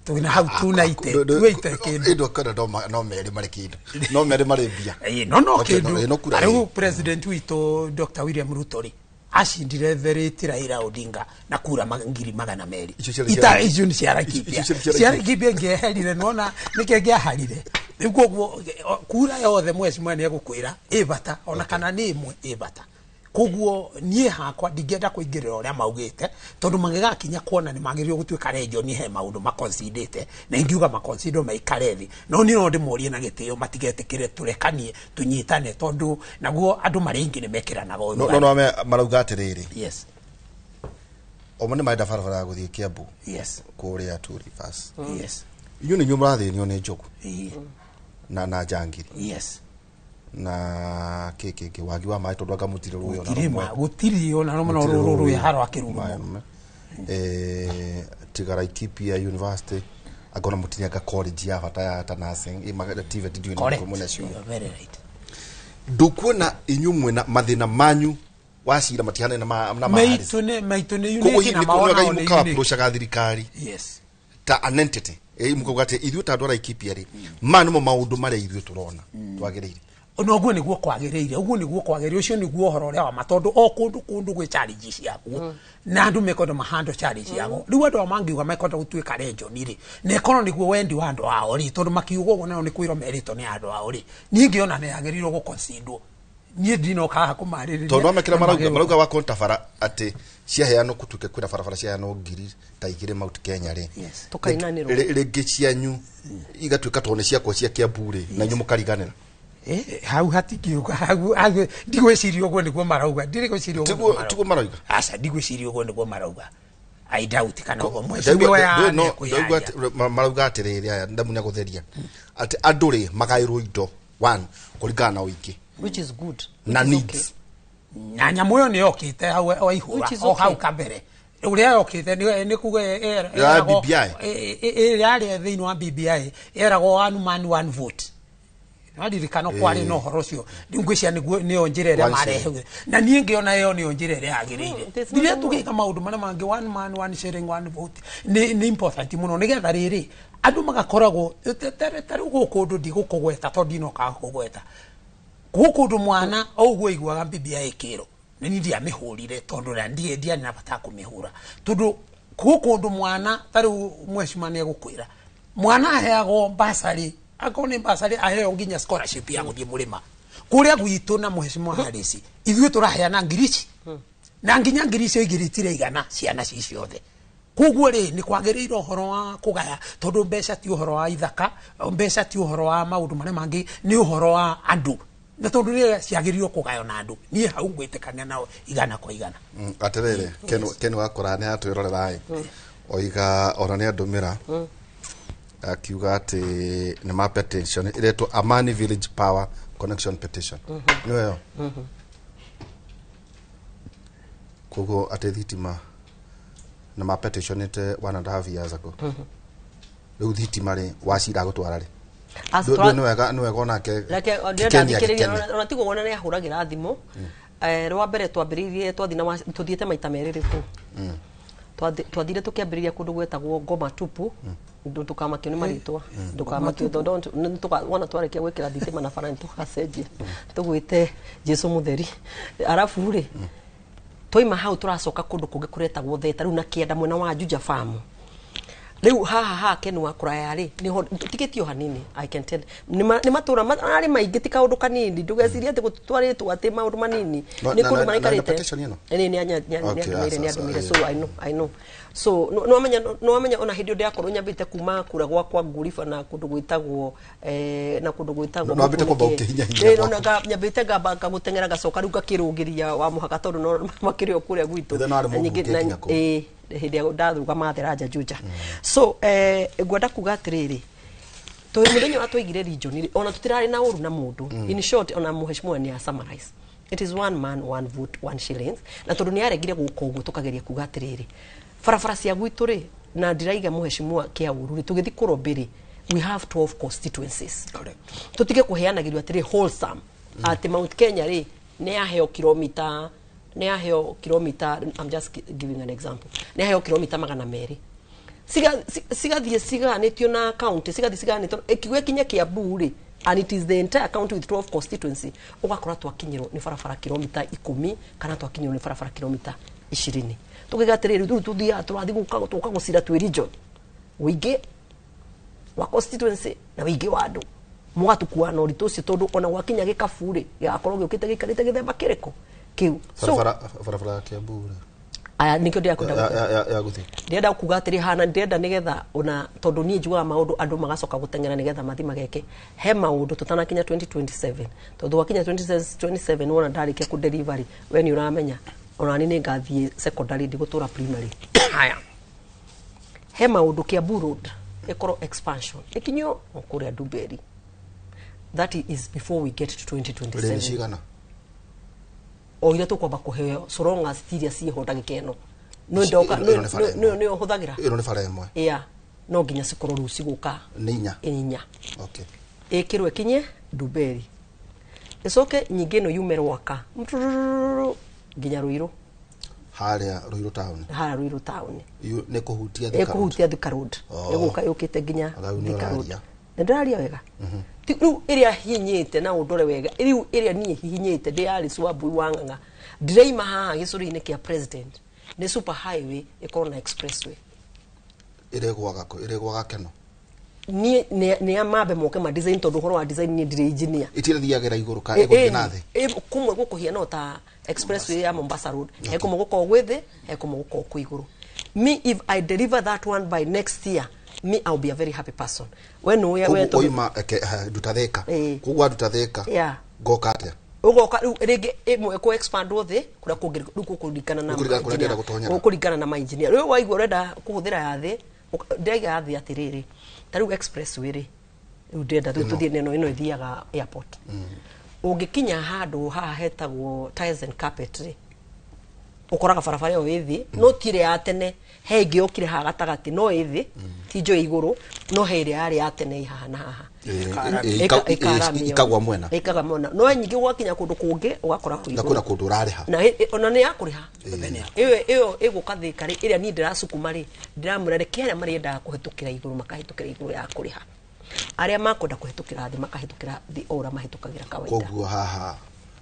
Speaker 10: twĩna hau 290, 280 kĩndũ.
Speaker 5: Ĩndũ kwenda no merĩ marĩ kĩndũ, no merĩ marĩ mbia.
Speaker 10: Ĩĩ, no
Speaker 5: Okay,
Speaker 10: kĩndũ.
Speaker 5: No kura.
Speaker 10: Rĩu president witũ Dr. William Ruto rĩ, acindire thereti Raila Odinga na kura 200,000.
Speaker 5: Icio ciarĩ
Speaker 10: Ita icio nĩ cia Laikipia.
Speaker 5: Icio ciarĩ cia
Speaker 10: Cia Laikipia ingĩeherire, nona nĩkĩo ngĩaharire. Rĩu koguo kura yothe mheshimiwa nĩ egũkwĩra ĩ bata, ona kana nĩ ĩmwe ĩ bata. Koguo niĩ hakwa ndingĩenda kũingĩrĩra ũrĩa maugĩte, tondũ mangĩgakinya kuona nĩ magĩrĩirwo gũtuĩka region, he maũndũ maconsidete na ingiuga maconsider maikare thĩ, no niĩ no ndĩmorie na gĩtĩo matigetĩkĩre tũrekanie tũnyitane, tondũ naguo andũ marĩ aingĩ nĩ mekĩranaga ũru.
Speaker 5: No marauga atĩrĩrĩ, omo nĩ marenda barabara ya gũthiĩ Kiambu kũrĩa Two Rivers. Inyuĩ nĩ inyuĩ mũrathĩnio nĩ njogu na njangiri na kĩ kĩngĩ, wagi wa maĩ, tondũ anga mũtirĩ rũĩ ona
Speaker 10: Gũtirĩ
Speaker 5: rũmwe.
Speaker 10: Gũtirĩ ona rũmwe, no
Speaker 5: Mũtirĩ
Speaker 10: rũrũ
Speaker 5: rũĩ.
Speaker 10: rwĩ harwa kĩrurumo.
Speaker 5: Maĩ, tiga Laikipia University, angona mũtirĩ anga college ya bata ya ta nursing, TVET ndiũĩ nĩ
Speaker 10: Correct.
Speaker 5: kũ mwĩnacio.
Speaker 10: You are very right.
Speaker 5: Ndũkuona inyuĩ mwĩna mathĩna manyu Wachira matihanaine na ma Harris.
Speaker 10: Maitũ nĩ
Speaker 5: Koguo
Speaker 10: unique
Speaker 5: hihi
Speaker 10: na
Speaker 5: nĩ
Speaker 10: mawona
Speaker 5: kuonaga
Speaker 10: o nĩ
Speaker 5: mũkawa
Speaker 10: unique.
Speaker 5: approachaga thirikari ta an entity, mũkauga atĩ ithuĩ ta andũ a Laikipia rĩ, maya nĩmo maũndũ marĩa ithuĩ tũrona twagĩrĩire.
Speaker 10: No ũguo nĩguo kwagĩrĩire, ũguo nĩguo kwagĩrĩire, ũcio nĩguo ũhoro ũrĩa wa ma, tondũ o kũndũ kũndũ gwĩ challenge ciakuo na andũ mekwenda mahando challenge yao. Rĩu andũ aya mangiuga mekwenda gũtuĩka region rĩ, na ĩkorwo nĩguo wendi wa andũ ao rĩ, tondũ makiuga ũguo nao nĩ kwĩrwo merĩtwo nĩ andũ ao rĩ, niĩ ngĩona nĩ yagĩrĩirwo gũconsiderwo. Niĩ ndinoka haha kũmarĩrĩria.
Speaker 5: Tondũ amekĩra
Speaker 10: Nĩ
Speaker 5: marauga
Speaker 10: magĩrĩirwo.
Speaker 5: Marauga wa kontabara atĩ ciaheanwo, gũtuĩke kwĩna barabara ciaheanwo 2000 Mount Kenya rĩ,
Speaker 12: Tũkainanĩrwo.
Speaker 5: Rĩngĩ cianyu igatuĩka tondũ nĩ ciakwa cia Kiambu rĩ, na inyuĩ mũkariganĩra.
Speaker 10: Hau hatingiuga hau ndigwĩciria ũguo nĩguo marauga, ndirĩgwĩciria ũguo nĩguo marauga.
Speaker 5: Tiguo marauga.
Speaker 10: Aca, ndigwĩciria ũguo nĩguo marauga. I doubt kana ũguo mheshimiwa ya
Speaker 5: Ndaigua atĩ marauga atĩrĩrĩ, aya ndamunya gũtheria atĩ andũ rĩ magaĩrwo indo one kũringana na ũingĩ
Speaker 12: Which is good.
Speaker 5: na
Speaker 12: Which is
Speaker 5: needs.
Speaker 10: Na nyamũ ĩyo nĩ yokĩte hau waihũra
Speaker 12: Which is
Speaker 10: o hau
Speaker 12: okay.
Speaker 10: kabere ũrĩa yokĩte nĩ kuga
Speaker 5: Ya BBI.
Speaker 10: Ĩrĩa yarĩ thĩinĩ wa BBI ĩragwo one man one vote. Nwaririkana kwarĩ na ũhoro ũcio. Rĩu ngwĩciria nĩguo nĩyo njĩra ĩrĩa
Speaker 5: One shilling.
Speaker 10: marehe, na niĩ ngĩona ĩyo nĩyo njĩra ĩrĩa yagĩrĩire.
Speaker 12: There's
Speaker 10: Rĩrĩa
Speaker 12: nothing
Speaker 10: tũgĩka maũndũ marĩa mangĩ, one man one shilling one vote nĩ important mũno, nĩgetha rĩrĩ andũ magakoragwo ta rĩu gũkũ ũndũ ndigũkũgweta tondũ ndinokaga kũgweta gũkũ ũndũ mwana o ũguo aiguaga BBI ĩkĩrwo nĩ niĩ ndiamĩhũrire, tondũ na ndiarĩ na bata wa kũmĩhũra, tondũ gũkũ ũndũ mwana ta rĩu mheshimiwa nĩ egũkwĩra mwana aheagwo basarĩ, akorwo nĩ basarĩ aheo nginya scholarship ya gũthiĩ mũrĩma kũrĩa gwitũ. Na mheshimiwa Harris, ithuĩ tũraheana ngiri ici na nginya ngiri icio igĩrĩ itiraigana ciana ci ciothe. Koguo rĩ, nĩ kwagĩrĩire ũhoro wa kũgaya, tondũ mbeca ti ũhoro wa ithaka, mbeca ti ũhoro wa maũndũ marĩa mangĩ, nĩ ũhoro wa andũ, na tondũ nĩ ciagĩrĩirwo kũgaywo na andũ, niĩ hau ngwĩtĩkania nao igana kwa igana.
Speaker 5: Atĩrĩrĩ, Ken wakora nĩ atwĩrorera ĩ, oiga ona nĩ andũmĩra akiuga atĩ nĩ ma petition ĩretwo Amani Village Power Connection Petition, nĩyo ĩyo. Koguo atĩ thitima nĩ ma petitionĩte 1.5 years ago. Rĩu thitima rĩ, Wachira agũtwara rĩ?
Speaker 12: As
Speaker 5: Nĩ wega onake
Speaker 12: Reke
Speaker 5: Kĩkeni
Speaker 12: ndĩrenda thikĩrĩria.
Speaker 5: agĩkene.
Speaker 12: Ona tiguo wona nĩ ahũragĩra thimũ. Rwa mbere twambĩrĩirie twathi na tũthiĩte maita merĩ rĩ kũu. Twathire tũkĩambĩrĩria kũndũ gwetagwo Ngoma Tupu. Ndũkamakio nĩ marĩtwa, ndũkamakio tondũ wona twarĩkia gwĩkĩra thitima na bara nĩtũgacenjia tũgwĩte Jesu mũtheri. Arabu rĩ, twaima hau tũracoka kũndũ kũngĩ kũretagwo Theta rĩu na kĩanda mwena wa Juja Farm. Rĩu haha ha Kenua kũraya rĩ nĩho tũtigĩtio hanini. I can tell nĩ matũra marĩ maingĩ, ti kaũndũ kanini. Ndũgecirie atĩ gũtwarĩtwo atĩ maũndũ manini.
Speaker 5: No,
Speaker 12: Nĩ
Speaker 5: na-
Speaker 12: kũndũ
Speaker 5: na- na
Speaker 12: maraikarĩte.
Speaker 5: petition ĩno?
Speaker 12: Nĩ nĩ
Speaker 5: Okay,
Speaker 12: andũmĩire, nĩ
Speaker 5: aca,
Speaker 12: andũmĩire.
Speaker 5: aca,
Speaker 12: So I know, I know. So no wamenya ona hĩndĩ ĩyo ndĩrakorwo nyambĩte kuma kura gwakwa Nguriba na kũndũ gwĩtagwo na kũndũ gwĩtagwo
Speaker 5: No wambĩte kwamba
Speaker 12: Mũkunĩke.
Speaker 5: ũkĩhinya-hinya
Speaker 12: Ĩ,
Speaker 5: gwaku.
Speaker 12: no, nyambĩte ngamba ngagũteng'era, ngacoka rĩu ngakĩrũngĩria wa mũhaka tondũ no makĩrĩ o kũrĩa gwitũ.
Speaker 5: Ithe no arĩ
Speaker 12: Na nyingĩ-
Speaker 5: mũmbunge
Speaker 12: na-
Speaker 5: nginya kũu.
Speaker 12: ĩ, hĩndĩ ĩrĩa ndarũgama Theranja Juja. So ngwenda kuga atĩrĩrĩ, tondũ mũthenya ũrĩa twaigire region rĩ, ona tũtirarĩ na ũru na mũndũ. In short, ona mheshimiwa nĩ summarize, it is one man, one vote, one shillings. Na tondũ nĩ aregire gũka ũguo, tũkageria kuga atĩrĩrĩ, barabara cia gwitũ rĩ, na ndiraiga mheshimiwa kĩa ũru rĩ, tũgĩthiĩ kũrobĩ rĩ, we have 12 constituencies. Tũtige kũheanagĩrio atĩrĩ wholesome atĩ Mount Kenya rĩ nĩ yaheo kilomita, nĩ yaheo kilomita, I'm just giving an example, nĩ yaheo kilomita 200, cigathiĩ cigayanĩtio na county, cigathiĩ cigayanĩtio ĩkiuga ĩkinye Kiambu rĩ, and it is the entire county with 12 constituency, ũgakora twakinyĩrwo nĩ barabara kilomita 10 kana twakinyĩrwo nĩ barabara kilomita 20. Tũkiuga atĩrĩrĩ, rĩu tũthiaga tũrathiĩ gũka tũka gũcira twĩ region, wĩingĩ wa constituency na wĩingĩ wa andũ mũgatukua na ũritũ ũcio, tondũ ona gwakinya gĩkabu rĩ, gĩgakorwo gĩũkĩte gĩikarĩte gĩthemba kĩrĩkũ kĩu. So
Speaker 5: Barabara barabara ya Kiambu rĩ,
Speaker 12: aya nĩkĩo ndĩrakwenda
Speaker 5: ya gũthiĩ.
Speaker 12: Ndĩrenda kuga atĩrĩ hana, ndĩrenda nĩgetha ona tondũ niĩ njugaga maũndũ, andũ magacoka gũteng'era nĩgetha mathi mageke he maũndũ tũtanakinya 2027, tondũ gwakinya 2027 wona ndarĩkia kũ delivery, we nĩ ũramenya ona niĩ nĩngathiĩ secondary, ndigũtũra primary. Haya, he maũndũ Kiambu Road ĩkorwo expansion ĩkinyio o kũrĩa Ndumberi. That is before we get to
Speaker 5: Rĩ
Speaker 12: 2027.
Speaker 5: cigana?
Speaker 12: O iria tũkwamba kũheo, so long as tiria ciĩho ndagĩka ĩno no
Speaker 5: Ici-
Speaker 12: ndoka.
Speaker 5: ĩno nĩ bara ĩmwe.
Speaker 12: Nĩ ũhũthagĩra.
Speaker 5: Ĩno nĩ bara ĩmwe.
Speaker 12: Yeah, no nginya cikorwo rĩu cigũka.
Speaker 5: Nĩ inya.
Speaker 12: Inya.
Speaker 5: Okay.
Speaker 12: Ĩkĩrwo ĩkinye Ndumberi, ĩcoke nyingĩ ĩno yume Rwaka mturururu nginya Ruiru.
Speaker 5: Harĩa Ruiru town.
Speaker 12: Harĩa Ruiru town.
Speaker 5: Nĩ kũhutia Thika Road.
Speaker 12: Ĩkũhutia Thika Road.
Speaker 5: Oh.
Speaker 12: Ĩgũka yũkĩte nginya
Speaker 5: Rĩu nĩ
Speaker 12: Thika Road.
Speaker 5: ũraria.
Speaker 12: Nĩ ndĩraria wega? Rĩu ĩrĩa hihinyĩte na ũndore wega, rĩu ĩrĩa niĩ hihinyĩte ndĩ Alice Wambui wa Ng'ang'a, ndĩraima haha gĩcũrĩ-inĩ kĩa president nĩ super highway ĩkorwo na expressway.
Speaker 5: Ĩrĩgwaga kũ? Ĩrĩgwaga Keno?
Speaker 12: Niĩ nĩ mambe moke ma design, tondũ ũhoro wa design niĩ ndirĩ engineer.
Speaker 5: Itirathiagĩra igũrũ ka ĩgũthiĩ na thĩ?
Speaker 12: Kũmwe gũkũhia no ta expressway ya Mombasa Road, he kũmwe gũkorwo gwĩ thĩ, he kũmwe gũkorwo kwĩ igũrũ. Me, if I deliver that one by next year, me, I'll be a very happy person. We nĩ we
Speaker 5: Koguo oima eke nduta Thika. Koguo nduta Thika ngoka atĩa?
Speaker 12: Ũgoka rĩu rĩngĩ ĩmwe kũ expand thĩ kũrĩa kũngĩ, rĩu gũkũringana na
Speaker 5: Gũkũringana kũrĩa
Speaker 12: engineer.
Speaker 5: ndĩrenda gũtonyera.
Speaker 12: Gũkũringana na ma engineer. Rĩu waigua ũrenda kũhũthĩra ya thĩ, ndĩraiga ya thĩ atĩrĩrĩ, ta rĩu expressway rĩ, rĩu ndĩrenda rĩu
Speaker 5: Ĩno.
Speaker 12: tũthiĩ neno ĩno ĩthiaga airport, ũngĩkinya handũ haha hetagwo Tiles and Carpet rĩ, ũkoraga barabara ĩyo ĩ thĩ, no ti ĩrĩa ya tene. He ĩngĩ yokire haha gatagatĩ, no ĩ thĩ, ti njũĩ igũrũ, no he ĩrĩa yarĩ ya tene ĩ haha na haha. Ĩkaramio.
Speaker 5: Ikagwa mwena.
Speaker 12: Ĩkagwa mwena, no nyingĩ gwakinya kũndũ kũngĩ ũgakora kwĩ
Speaker 5: Na
Speaker 12: igũrũ.
Speaker 5: kwĩna kũndũ ũrarĩha.
Speaker 12: Na ona nĩ ya kũrĩha ĩyo ĩyo ĩgũka Thĩka rĩ, ĩrĩa niĩ ndĩracukuma rĩ, ndĩramwĩra reke arĩa marĩendaga kũhĩtũkĩra igũrũ makahĩtũkĩra igũrũ ya kũrĩha, arĩa makwenda kũhĩtũkĩra thĩ makahĩtũkĩra thĩ o ũrĩa mahĩtũkagĩra kawaida.
Speaker 5: Koguo haha,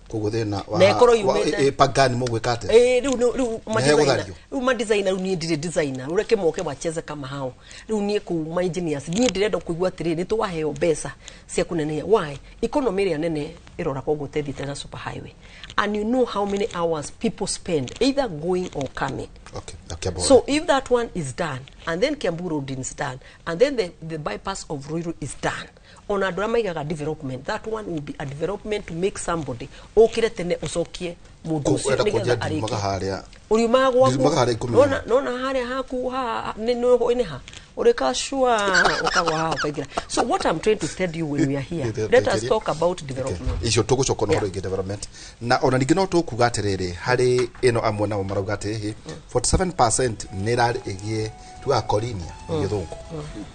Speaker 5: koguo thĩna wa
Speaker 12: Na ĩkorwo yumĩte-
Speaker 5: pangani mũgwĩka atĩa?
Speaker 12: Ĩ, rĩu
Speaker 5: Nĩ
Speaker 12: ma designer
Speaker 5: hegũthario?
Speaker 12: rĩu ma designer, rĩu niĩ ndirĩ designer, rĩu reke moke wacheze kama hao. Rĩu niĩ kũu ma engineers, niĩ ndĩrenda kũigua atĩrĩrĩ, nĩ twaheo mbeca cia kũnenehia why economy ĩrĩa nene ĩrora koguo tethiĩte na super highway, and you know how many hours people spend either going or coming.
Speaker 5: Okay, na Kiambu.
Speaker 12: So if that one is done, and then Kiambu Road is done, and then the bypass of Ruiru is done, ona andũ arĩa maigaga development, that one will be a development to make somebody ũkĩre tene ũcokie mũndũ
Speaker 5: Koguo
Speaker 12: ũcio
Speaker 5: ũrenda
Speaker 12: nĩgetha
Speaker 5: kũnjia ndiumaga
Speaker 12: arĩkie.
Speaker 5: harĩa.
Speaker 12: Uriumaga gwaku.
Speaker 5: Ndiumaga harĩa 10.
Speaker 12: Nona harĩa haku haha nĩ ha ũrĩka shua ũkagwa haha ũkaingĩra. So what I'm trying to tell you, when we are here, let us talk about development.
Speaker 5: Icio tũgũcoka na ũhoro ĩngĩ development, na ona ningĩ no tũkuga atĩrĩrĩ, harĩ ĩno amwe nao marauga atĩ 47% nĩ ĩrarĩ ĩgĩe tugaga corinia nĩ gĩthũngũ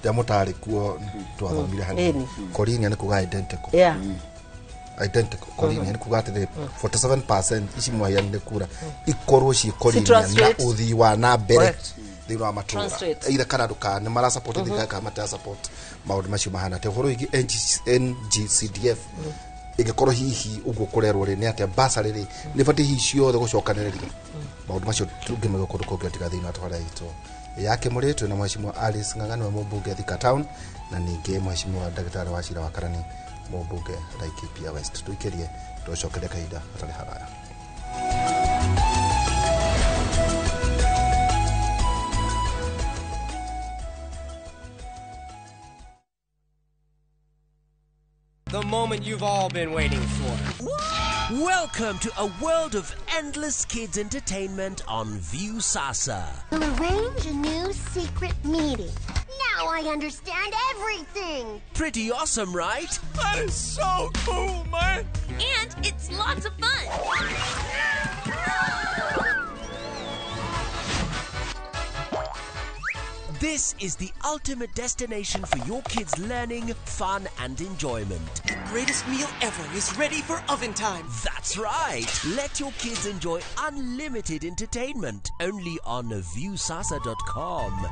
Speaker 5: rĩa mũtarĩ kuo twathomire hanini. Corinia nĩ kuga identical. Identical corinia nĩ kuga atĩrĩrĩ, 47% ici mwaheanire kura ikorwo ciĩ corinia na
Speaker 12: translate.
Speaker 5: ũthii wa na mbere thĩinĩ wa matũra.
Speaker 12: Translate.
Speaker 5: Either kana ndũka nĩ mara support thirikari kana matira support, maũndũ macio mahana atĩa? Ũhoro wĩgiĩ NGCDF Ĩngĩkorwo hihi ũguo kũrerwo rĩ, nĩ atĩa basarĩ rĩ, nĩ batiĩ hihi ciothe gũcokanĩrĩrio maũndũ macio tũngĩmenya kũndũ kũngĩ tiga thĩinĩ wa tabarĩra itũ ya Kĩmũrĩ. Twĩna Mheshimiwa Alice Ng'ang'a, nĩwe mũmbunge Thika Town, na ningĩ Mheshimiwa Ndagĩtarĩ wa Cira wa Karani, mũmbunge Laikipia West. Tũikĩrie tũcokerie kahinda hatarĩ haraya.
Speaker 25: The moment you've all been waiting for.
Speaker 20: Welcome to a world of endless kids entertainment on Viusasa.
Speaker 1: We'll arrange a new secret meeting. Now I understand everything.
Speaker 20: Pretty awesome, right?
Speaker 24: That is so cool, man.
Speaker 17: And it's lots of fun.
Speaker 20: This is the ultimate destination for your kids' learning, fun, and enjoyment.
Speaker 4: The greatest meal ever is ready for oven time.
Speaker 20: That's right. Let your kids enjoy unlimited entertainment only on viewsasa.com.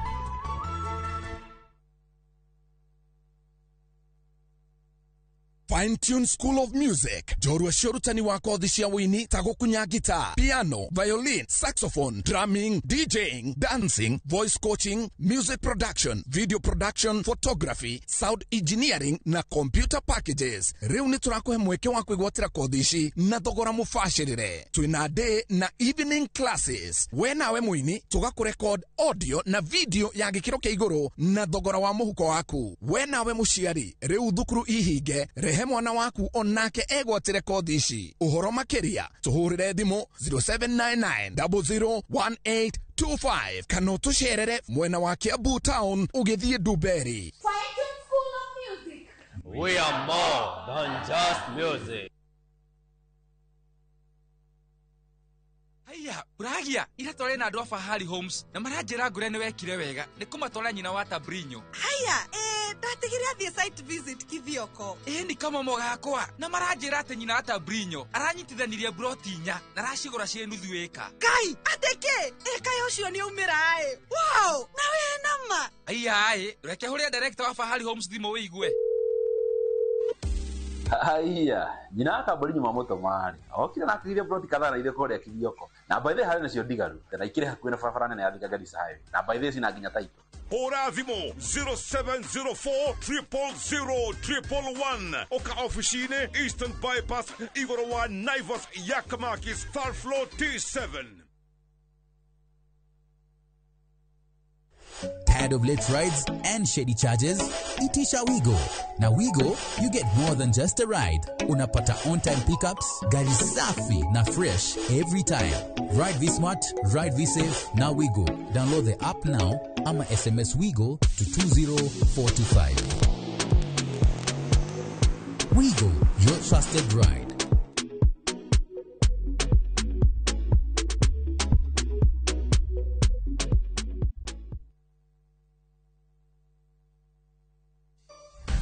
Speaker 24: Fine Tune School of Music, njorua cia ũrutani wa kothi cia wũini ta gũkunya guitar, piano, violin, saxophone, drumming, DJing, dancing, voice coaching, music production, video production, photography, sound engineering na computer packages. Rĩu nĩ tũrakũhe mweke wa kwĩgwatĩra kothi ici na thogora mũbacĩrĩre. Twĩna day na evening classes. We nawe mũini tũgakũrekod audio na video ya gĩkĩro kĩa igũrũ na thogora wa mũhuko waku. We nawe mũciari, rĩu thukuru ihinge, rehe mwana waku onake egwatĩre kothi ici. Ũhoro makĩria tũhũrĩre thimũ 0799 001825 kana ũtũcerere mwena wa Kiambu Town ũgĩthiĩ Ndumberi.
Speaker 7: We are more than just music.
Speaker 13: Haiya, uragia ira tware na andu a Fahari Homes na maranjira ngure ni wekire wega ni kumatwara nyina wa Tabrinyo.
Speaker 14: Haiya, ndatigire athie site visit Kithioko.
Speaker 13: Ni kama mogakwa na maranjira ati nyina wa Tabrinyo aranyitithanirie broti inya na aracigura cie nuthu ĩka.
Speaker 14: Kai, ateke, kai ucio ni umira ai. Wow, na we nama.
Speaker 13: Haiya, ai, reke huria director wa Fahari Homes thimo wigue.
Speaker 16: Haiya, nyina wa Tabrinyo mamũtũma-rĩ, okire na akĩgiria broti kadhaa na ithuĩ kũrĩa Kithioko. Na by the way harĩ nacio ndigaru, na ikĩrĩ hakuhĩ na barabara nene ya Thika Garissa Highway. Na by the way cina nginya title.
Speaker 18: Hũra thimũ 0704 000 111 oka ofici-inĩ Eastern Bypass igũrũ wa Naivas Yakamakis third floor T7.
Speaker 21: Tired of late rides and shady charges? Itisha Wigo. Na Wigo, you get more than just a ride. Unapata on-time pickups, gari safi na fresh every time. Ride V-Smart, ride V-Safe, na Wigo. Download the app now ama SMS Wigo to 20425. Wigo, your trusted ride.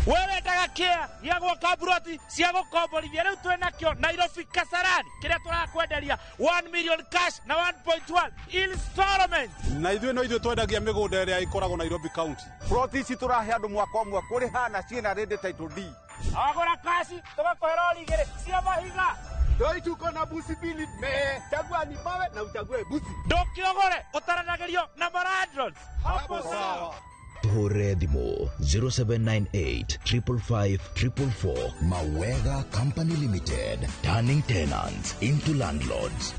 Speaker 22: Wewe kia ya gwaka broti cia gukomborithia riu twina kio Nairobi Kasarani kiria turakwenderia 1 million cash na 1.1 installment.
Speaker 23: Na ithuĩ no ithuĩ twendagia mĩgũnda ĩrĩa ĩkoragwo Nairobi County.
Speaker 3: Ploti ici tũrahe andũ mwaka ũmwe kũrĩha na ciĩna ready title deed.
Speaker 22: Agũra kaci tũgakũhe rori igĩrĩ cia mahiga.
Speaker 3: Ndoi tuko na busi mbili me chagua ni mawe na uchague busi.
Speaker 22: Ndũkĩogore ũtaranagĩrio na malandlords. Hapo sawa.
Speaker 27: Tuhũrĩre thimũ 0798 555 444. Mawega Company Limited, turning tenants into landlords.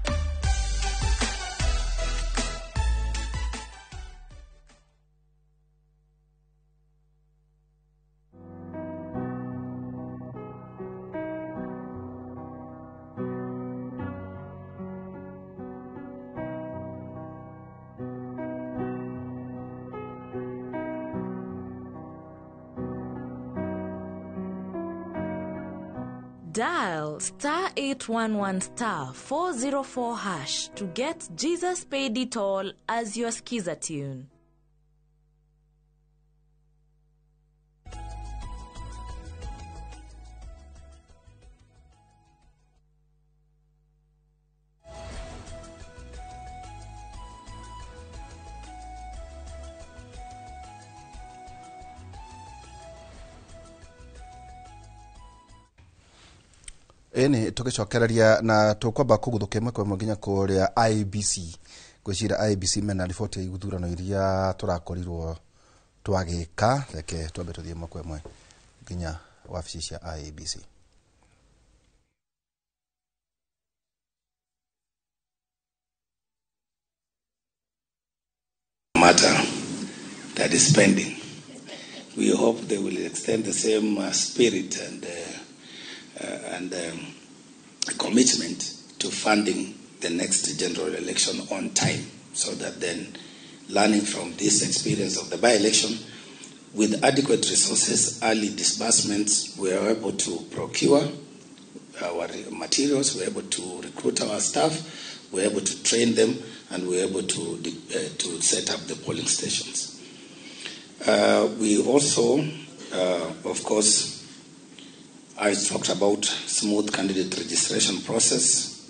Speaker 32: Dial star 811 star 404 hash to get Jesus Paid It All as your skiza tune.
Speaker 5: Ĩni tũgĩcokereria na tũkwamba kũguthũka ĩmwe kwa ĩmwe nginya kũrĩa IEBC. Ngwĩciria IEBC mena riboti ya ithurano iria tũrakorirwo twagĩka. Reke twambe tũthiĩ ĩmwe kwa ĩmwe nginya wabici cia IEBC.
Speaker 2: Matter that is pending. We hope they will extend the same spirit and commitment to funding the next general election on time, so that then, learning from this experience of the by-election, with adequate resources, early disbursements, we are able to procure our materials, we are able to recruit our staff, we are able to train them, and we are able to set up the polling stations. We also, of course, I talked about smooth candidate registration process,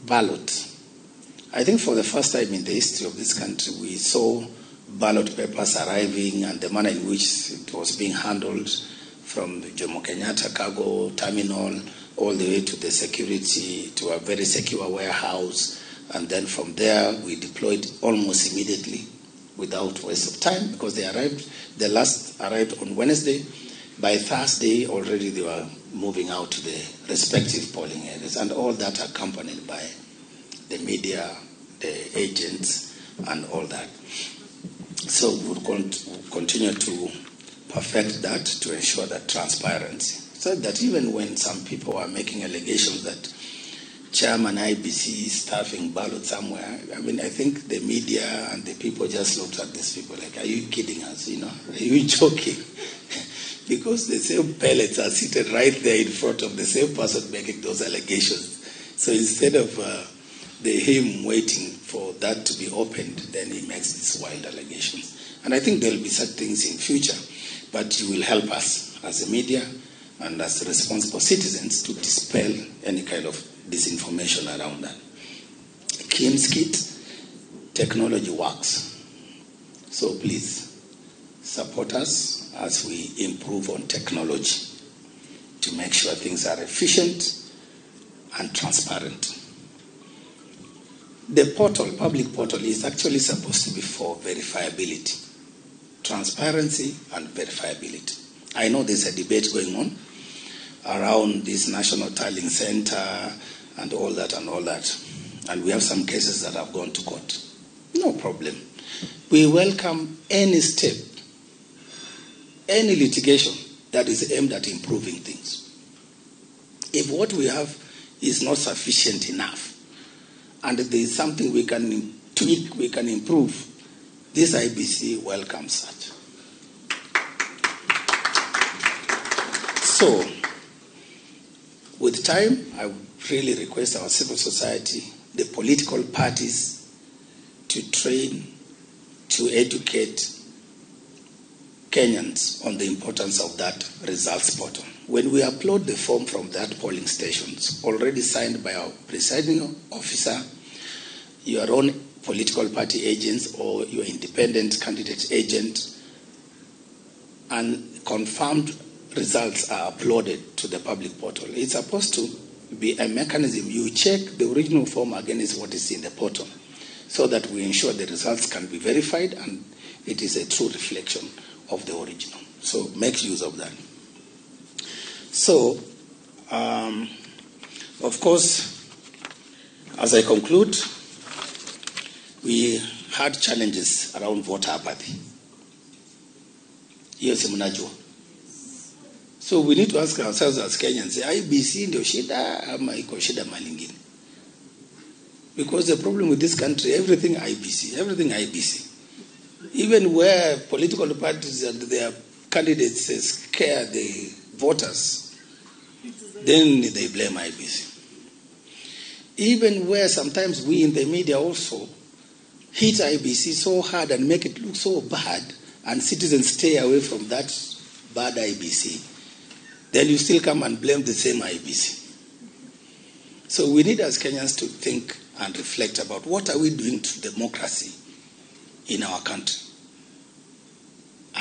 Speaker 2: ballot. I think for the first time in the history of this country, we saw ballot papers arriving and the manner in which it was being handled from the Jomo Kenyatta cargo terminal all the way to the security, to a very secure warehouse. And then from there, we deployed almost immediately without waste of time, because they arrived, the last arrived on Wednesday. By Thursday, already they were moving out to the respective polling areas, and all that accompanied by the media, the agents, and all that. So we'll continue to perfect that to ensure that transparency, so that even when some people are making allegations that chairman IBC is stuffing ballot somewhere, I mean, I think the media and the people just looked at these people like, are you kidding us, you know? Are you joking? Because the same pellets are seated right there in front of the same person making those allegations. So instead of him waiting for that to be opened, then he makes these wild allegations. And I think there will be such things in future, but you will help us as a media and as responsible citizens to dispel any kind of disinformation around that. KIMS kit, technology works. So please support us as we improve on technology to make sure things are efficient and transparent. The portal, public portal, is actually supposed to be for verifiability, transparency and verifiability. I know there's a debate going on around this National Tallying Center and all that and all that. And we have some cases that have gone to court. No problem. We welcome any step, any litigation that is aimed at improving things. If what we have is not sufficient enough, and there is something we can tweak, we can improve, this IBC welcomes that. So, with time, I would really request our civil society, the political parties, to train, to educate Kenyans on the importance of that results portal. When we upload the form from that polling stations, already signed by our presiding officer, your own political party agents or your independent candidate agent, and confirmed results are uploaded to the public portal. It's supposed to be a mechanism. You check the original form against what is in the portal, so that we ensure the results can be verified and it is a true reflection of the original. So make use of that. So, of course, as I conclude, we had challenges around voter apathy. Yes, mnajua. So we need to ask ourselves as Kenyans, IBC ndio shida ama iko shida malingine? Because the problem with this country, everything IBC, everything IBC. Even where political parties and their candidates scare the voters, then they blame IBC. Even where sometimes we in the media also hit IBC so hard and make it look so bad, and citizens stay away from that bad IBC, then you still come and blame the same IBC. So we need as Kenyans to think and reflect about what are we doing to democracy in our country.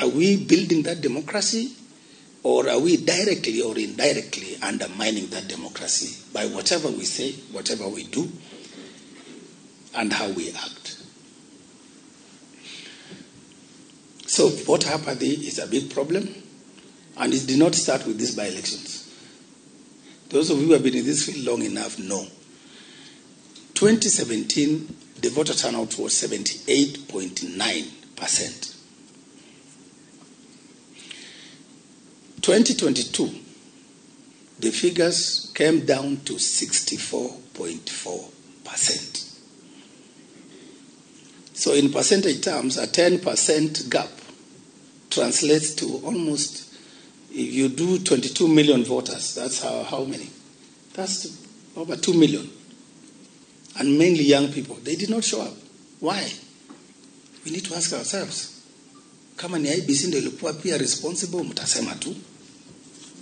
Speaker 2: Are we building that democracy Or are we directly or indirectly undermining that democracy by whatever we say, whatever we do, and how we act? So voter apathy is a big problem, and it did not start with these by-elections. Those of you who have been in this field long enough know. 2017, the voter turnout was 78.9%. 2022, the figures came down to 64.4%. So in percentage terms, a 10% gap translates to almost, if you do 22 million voters, that's how many? That's over 2 million. And mainly young people. They did not show up. Why? We need to ask ourselves. Kama ni IEBC ndio ilikuwa pia responsible, mtasema tu.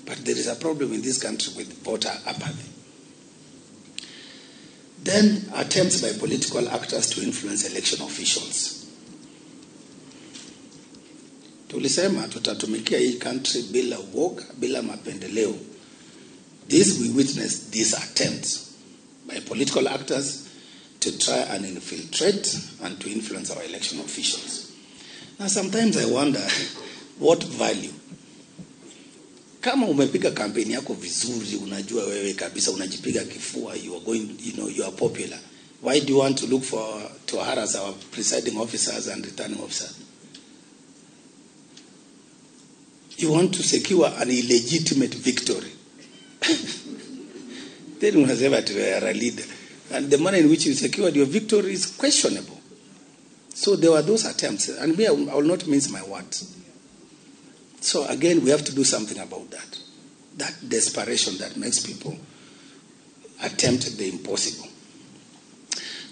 Speaker 2: But there is a problem in this country with voter apathy. Then attempts by political actors to influence election officials. Tulisema tutatumikia hii country bila uoga, bila mapendeleo. This we witnessed these attempts by political actors to try and infiltrate and to influence our election officials. Now sometimes I wonder what value. Kama umepiga kampeni yako vizuri, unajua wewe kabisa unajipiga kifua, you are going, you know, you are popular. Why do you want to look for to harass our presiding officers and returning officers? You want to secure an illegitimate victory. Then unasema you are a leader. And the manner in which you secured your victory is questionable. So there were those attempts. And me, I will not mince my words. So again, we have to do something about that. That desperation that makes people attempt the impossible.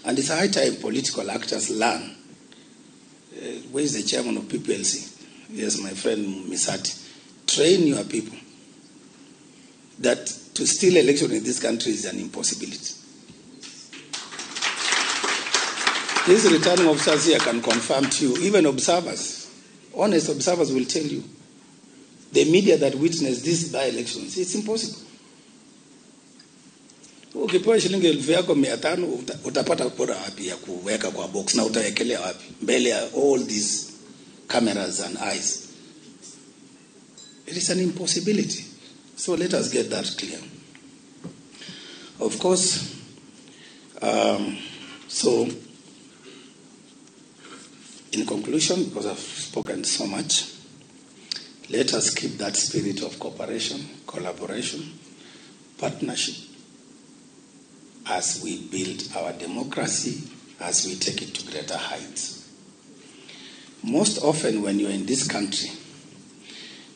Speaker 2: And it's high time political actors learn. Where is the chairman of PPLC? Yes, my friend Misati. Train your people that to steal election in this country is an impossibility. These returning officers here can confirm to you, even observers, honest observers will tell you, the media that witnessed these by-elections, it's impossible. Ukipewa shilingi 5,500 utapata kura wapi ya kuweka kwa box na utawekelea wapi mbele ya all these cameras and eyes? It is an impossibility. So let us get that clear. Of course, so in conclusion, because I've spoken so much, let us keep that spirit of cooperation, collaboration, partnership as we build our democracy, as we take it to greater heights. Most often when you're in this country,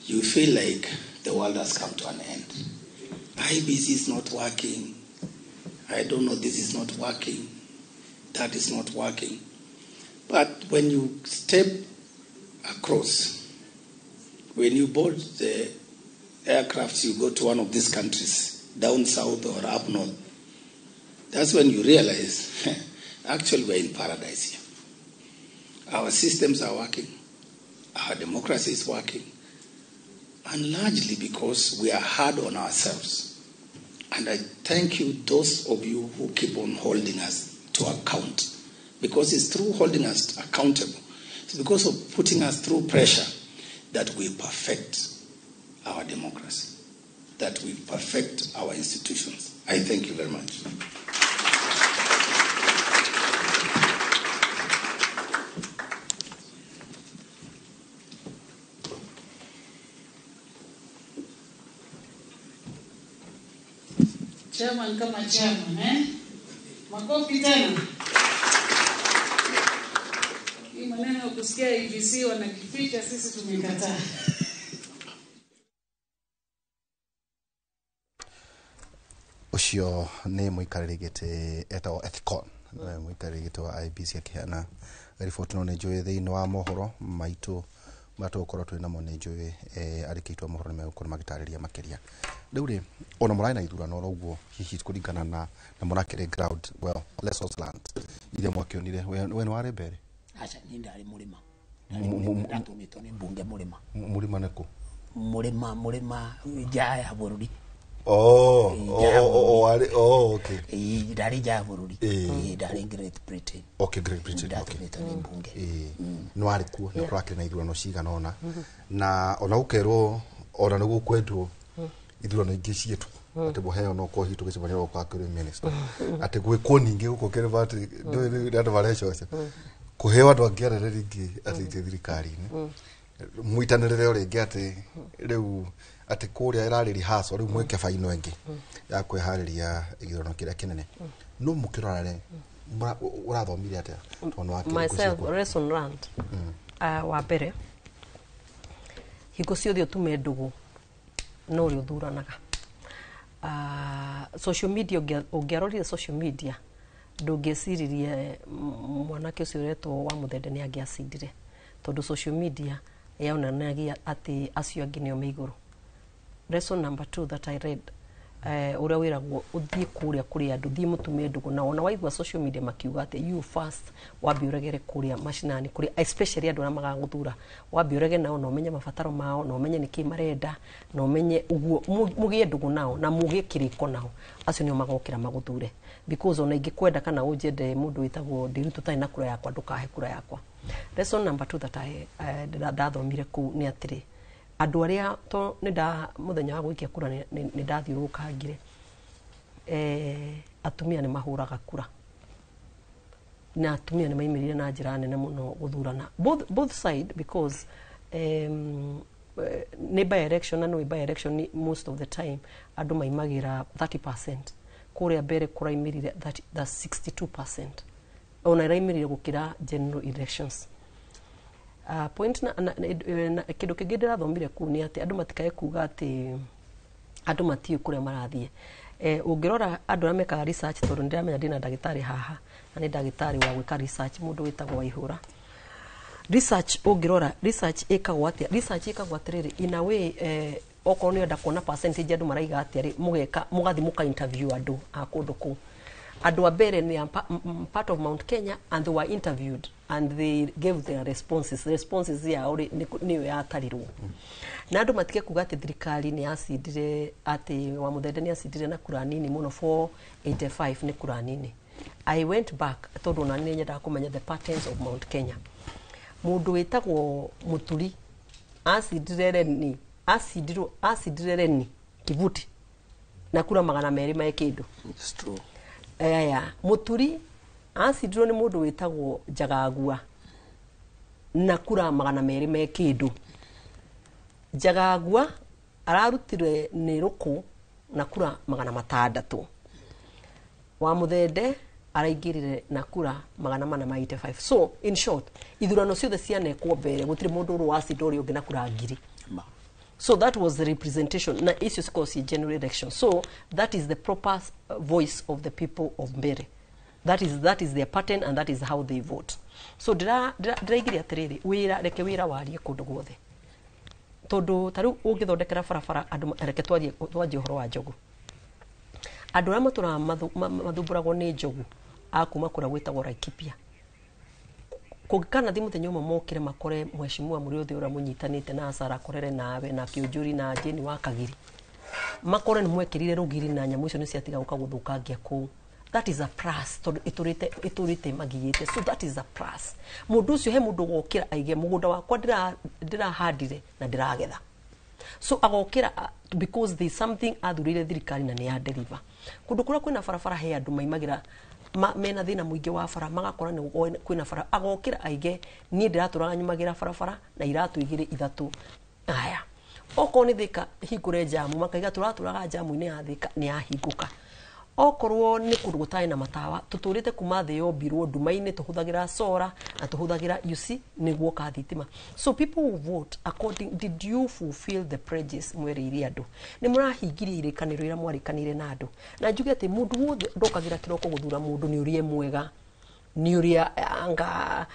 Speaker 2: you feel like the world has come to an end. IEBC is not working. I don't know, this is not working. That is not working. But when you step across, when you board the aircrafts, you go to one of these countries, down south or up north, that's when you realize, actually we're in paradise here. Our systems are working, our democracy is working, and largely because we are hard on ourselves. And I thank you, those of you who keep on holding us to account, because it's through holding us accountable, it's because of putting us through pressure that we perfect our democracy, that we perfect our institutions. I thank you very much.
Speaker 6: Chairman kama chairman, eh? Makofi tena. Hii maneno ya kusikia IEBC wanakificha, sisi tumekataa.
Speaker 5: Ucio nĩ mũikarĩri gĩtĩ etagwo Ethicon, mũikarĩri gĩtĩ wa IEBC akĩheana riboti. No nĩ njũĩ thĩinĩ wa mohoro maitũ marĩa tũgũkorwo twĩ namo, nĩ njũĩ arĩki aitũ a mohoro nĩ megũkorwo magĩtarĩria makĩria. Rĩu rĩ, ona mũrarĩ na ithurano oro ũguo, hihi kũringana na mũrakĩrĩ ground, well, lessons learned iria mwakĩonire, we nĩ warĩ mbere?
Speaker 8: Aca, niĩ ndarĩ mũrĩma. Ndatũmĩtwo nĩ mbunge mũrĩma.
Speaker 5: Mũrĩma nĩkũ?
Speaker 8: Mũrĩma mũrĩma nja ya bũrũri.
Speaker 5: Oh,
Speaker 8: Nja ya
Speaker 5: oh, oh, oh,
Speaker 8: bũrũri.
Speaker 5: arĩ- oh, okay.
Speaker 8: Ĩĩ, ndarĩ nja ya bũrũri.
Speaker 5: Ĩĩ.
Speaker 8: Ĩĩ, ndarĩ Great Britain.
Speaker 5: Okay, Great Britain, okay.
Speaker 8: Ndatũmĩtwo nĩ mbunge.
Speaker 5: Nĩ warĩ kuo nĩ
Speaker 8: Yeah.
Speaker 5: kũrakĩrĩ na ithurano cigana ũna na ona gũkerwo ona nĩ gũkwendwo ithurano ingĩ ciĩtwo atĩ mũheo no korwo hihi tũgĩcemania gũka kũrĩ minister atĩ gwĩkwo ningĩ gũkũ kĩrĩma atĩ ndũĩ rĩu andũ marecoca kũheo andũ angĩ anene rĩngĩ atĩ itĩ thirikari-inĩ mũitanĩrĩre o rĩngĩ atĩ rĩu atĩ kũrĩa ĩrarĩ rehearsal rĩu mwĩke baino ĩngĩ ya kwĩharĩria gĩthurano kĩrĩa kĩnene no mũkĩrora rĩ ũrathomire atĩa tondũ nĩ wakĩrĩ
Speaker 9: Myself,
Speaker 5: ngũciĩ
Speaker 9: lesson learned. Wa mbere, hingo ciothe ũtume ndũgũ no ũrĩa ũthuranaga. Social media, ũngĩarorire social media ndũngĩeciririe mwanake ũcio ũretwo wa Mũthende nĩ angĩacindire, tondũ social media yonanagia atĩ acio angĩ nĩo me igũrũ. Lesson number two that I read, ũrĩa wĩragwo ũthiĩ kũrĩa kũrĩ andũ, thiĩ mũtume ndũgũ nao, ona waigua social media makiuga atĩ you first wambe ũregere kũrĩa mashinani, kũrĩa especially andũ arĩa magagũthura, wambe ũrege nao na ũmenye mabataro mao na ũmenye nĩkĩ marenda na ũmenye ũguo mũgĩe ndũgũ nao na mũgĩe kĩrĩko nao, acio nĩo magokĩra magũthure, because ona ingĩkwenda kana ũnjende mũndũ wĩtagwo Ndiritu ũtarĩ na kura yakwa, ndũkahe kura yakwa. Lesson number two that I ndathomire kũu nĩ atĩrĩ, andũ arĩa to nĩ nda mũthenya wa gũikia kura nĩ ndathiũrũrũkangire, atumia nĩ mahũraga kura na atumia nĩ maimĩrire na njĩra nene mũno gũthurana both side, because nĩ by election na nĩ by election most of the time andũ maimagĩra 30%. Kũrĩa mbere kũraimĩrire 30, that's 62%, ona ĩraimĩrire gũkĩra general elections. Point na kĩndũ kĩngĩ ndĩrathomire kũu nĩ atĩ andũ matikae kuga atĩ andũ matiũĩ kũrĩa marathiĩ. Ũngĩrora andũ arĩa mekaga research, tondũ nĩndĩramenya ndĩna ndagĩtarĩ haha na nĩ ndagĩtarĩ wa gwĩka research, mũndũ wĩtagwo Waihũra, research, ũngĩrora research ĩkagwo atĩa? Research ĩkagwo atĩrĩrĩ, in a way, okorwo nĩ ũrenda kuona percentage andũ maraiga atĩa rĩ, mũgeka mũgathiĩ mũka interview andũ a kũndũ kũu. Andũ a mbere nĩ a part of Mount Kenya, and they were interviewed and they gave their responses. Responses yao rĩ nĩyo yatarirwo. Na andũ matige kuga atĩ thirikari nĩ yacindire, atĩ wa Mũthende nĩ acindire na kura nini mũno. 485 nĩ kura nini. I went back tondũ ona nĩ nyendaga kũmenya the patterns of Mount Kenya. Mũndũ wĩtagwo Mũturi acindire Reni, acindirwo, acindire Reni Kivuti na kura 200 ma kĩndũ.
Speaker 8: It's true.
Speaker 9: Aya Mũturi acindirwo nĩ mũndũ wĩtagwo Njagagua na kura 200 me kĩndũ. Njagagua ararutire nĩ Rũkũ na kura 600. Wa Mũthende araingĩrire na kura 485. So in short, ithurano ciothe cianekwo mbere gũtirĩ mũndũ ũrĩ wacinda ũrĩa ũngĩ na kura 1000. So that was the representation na icio cikorwo ci general election. So that is the proper voice of the people of Mbere. That is their pattern and that is how they vote. So ndĩraigire atĩrĩrĩ, wĩra, reke wĩra warie kũndũ guothe, tondũ ta rĩu ũngĩthondekera barabara andũ reke twanjie ũhoro wa njogu. Andũ arĩa matũraga mathumbũragwo nĩ njogu a kuma kũrĩa gwĩtagwo Laikipia, kũngĩkanathiĩ mũthenya ũmwe mokĩre makore mheshimiwa Mũrĩũthĩ ũrĩa mũnyitanĩte na Sara akorere nawe na Kĩũnjũri na Jane wa Kagiri, makore nĩ mwekĩrire rũgiri na nyamũ icio nĩ ciatiga gũka gũthũkangia kũu, that is a plus, tondũ ĩtũrĩte magiĩte. So that is a plus. Mũndũ ũcio, he mũndũ ũgokĩra aige mũgũnda wakwa ndĩrahandire na ndĩragetha. So agokĩra because there is something athurire thirikari na nĩ ya deliver. Kũndũ kũrĩa kwĩna barabara, he andũ maimagĩra mena thĩna mũingĩ wa bara, magakora nĩ kwĩna bara, agokĩra aige niĩ ndĩratũraga nyumagĩra barabara na iratũ igĩrĩ ithatũ. Aya, okorwo nĩ Thĩka hingũre njamu, makaiga tũratũraga njamu-inĩ ya Thĩka, nĩ yahingũka. Okorwo nĩ kũndũ gũtarĩ na matawa, tũtũrĩte kuma thĩ yombirwo nduma-inĩ, tũhũthagĩra solar na tũhũthagĩra, you see, nĩguo thitima. So people will vote according, did you fulfill the pledges mwerĩire andũ? Nĩ mũrahingirie irĩkanĩro iria mwarĩkanĩire na andũ? Na njuge atĩ mũndũ wothe ndokagĩra kĩroko gũthura mũndũ nĩ ũrĩa e mwega, nĩ ũrĩa anga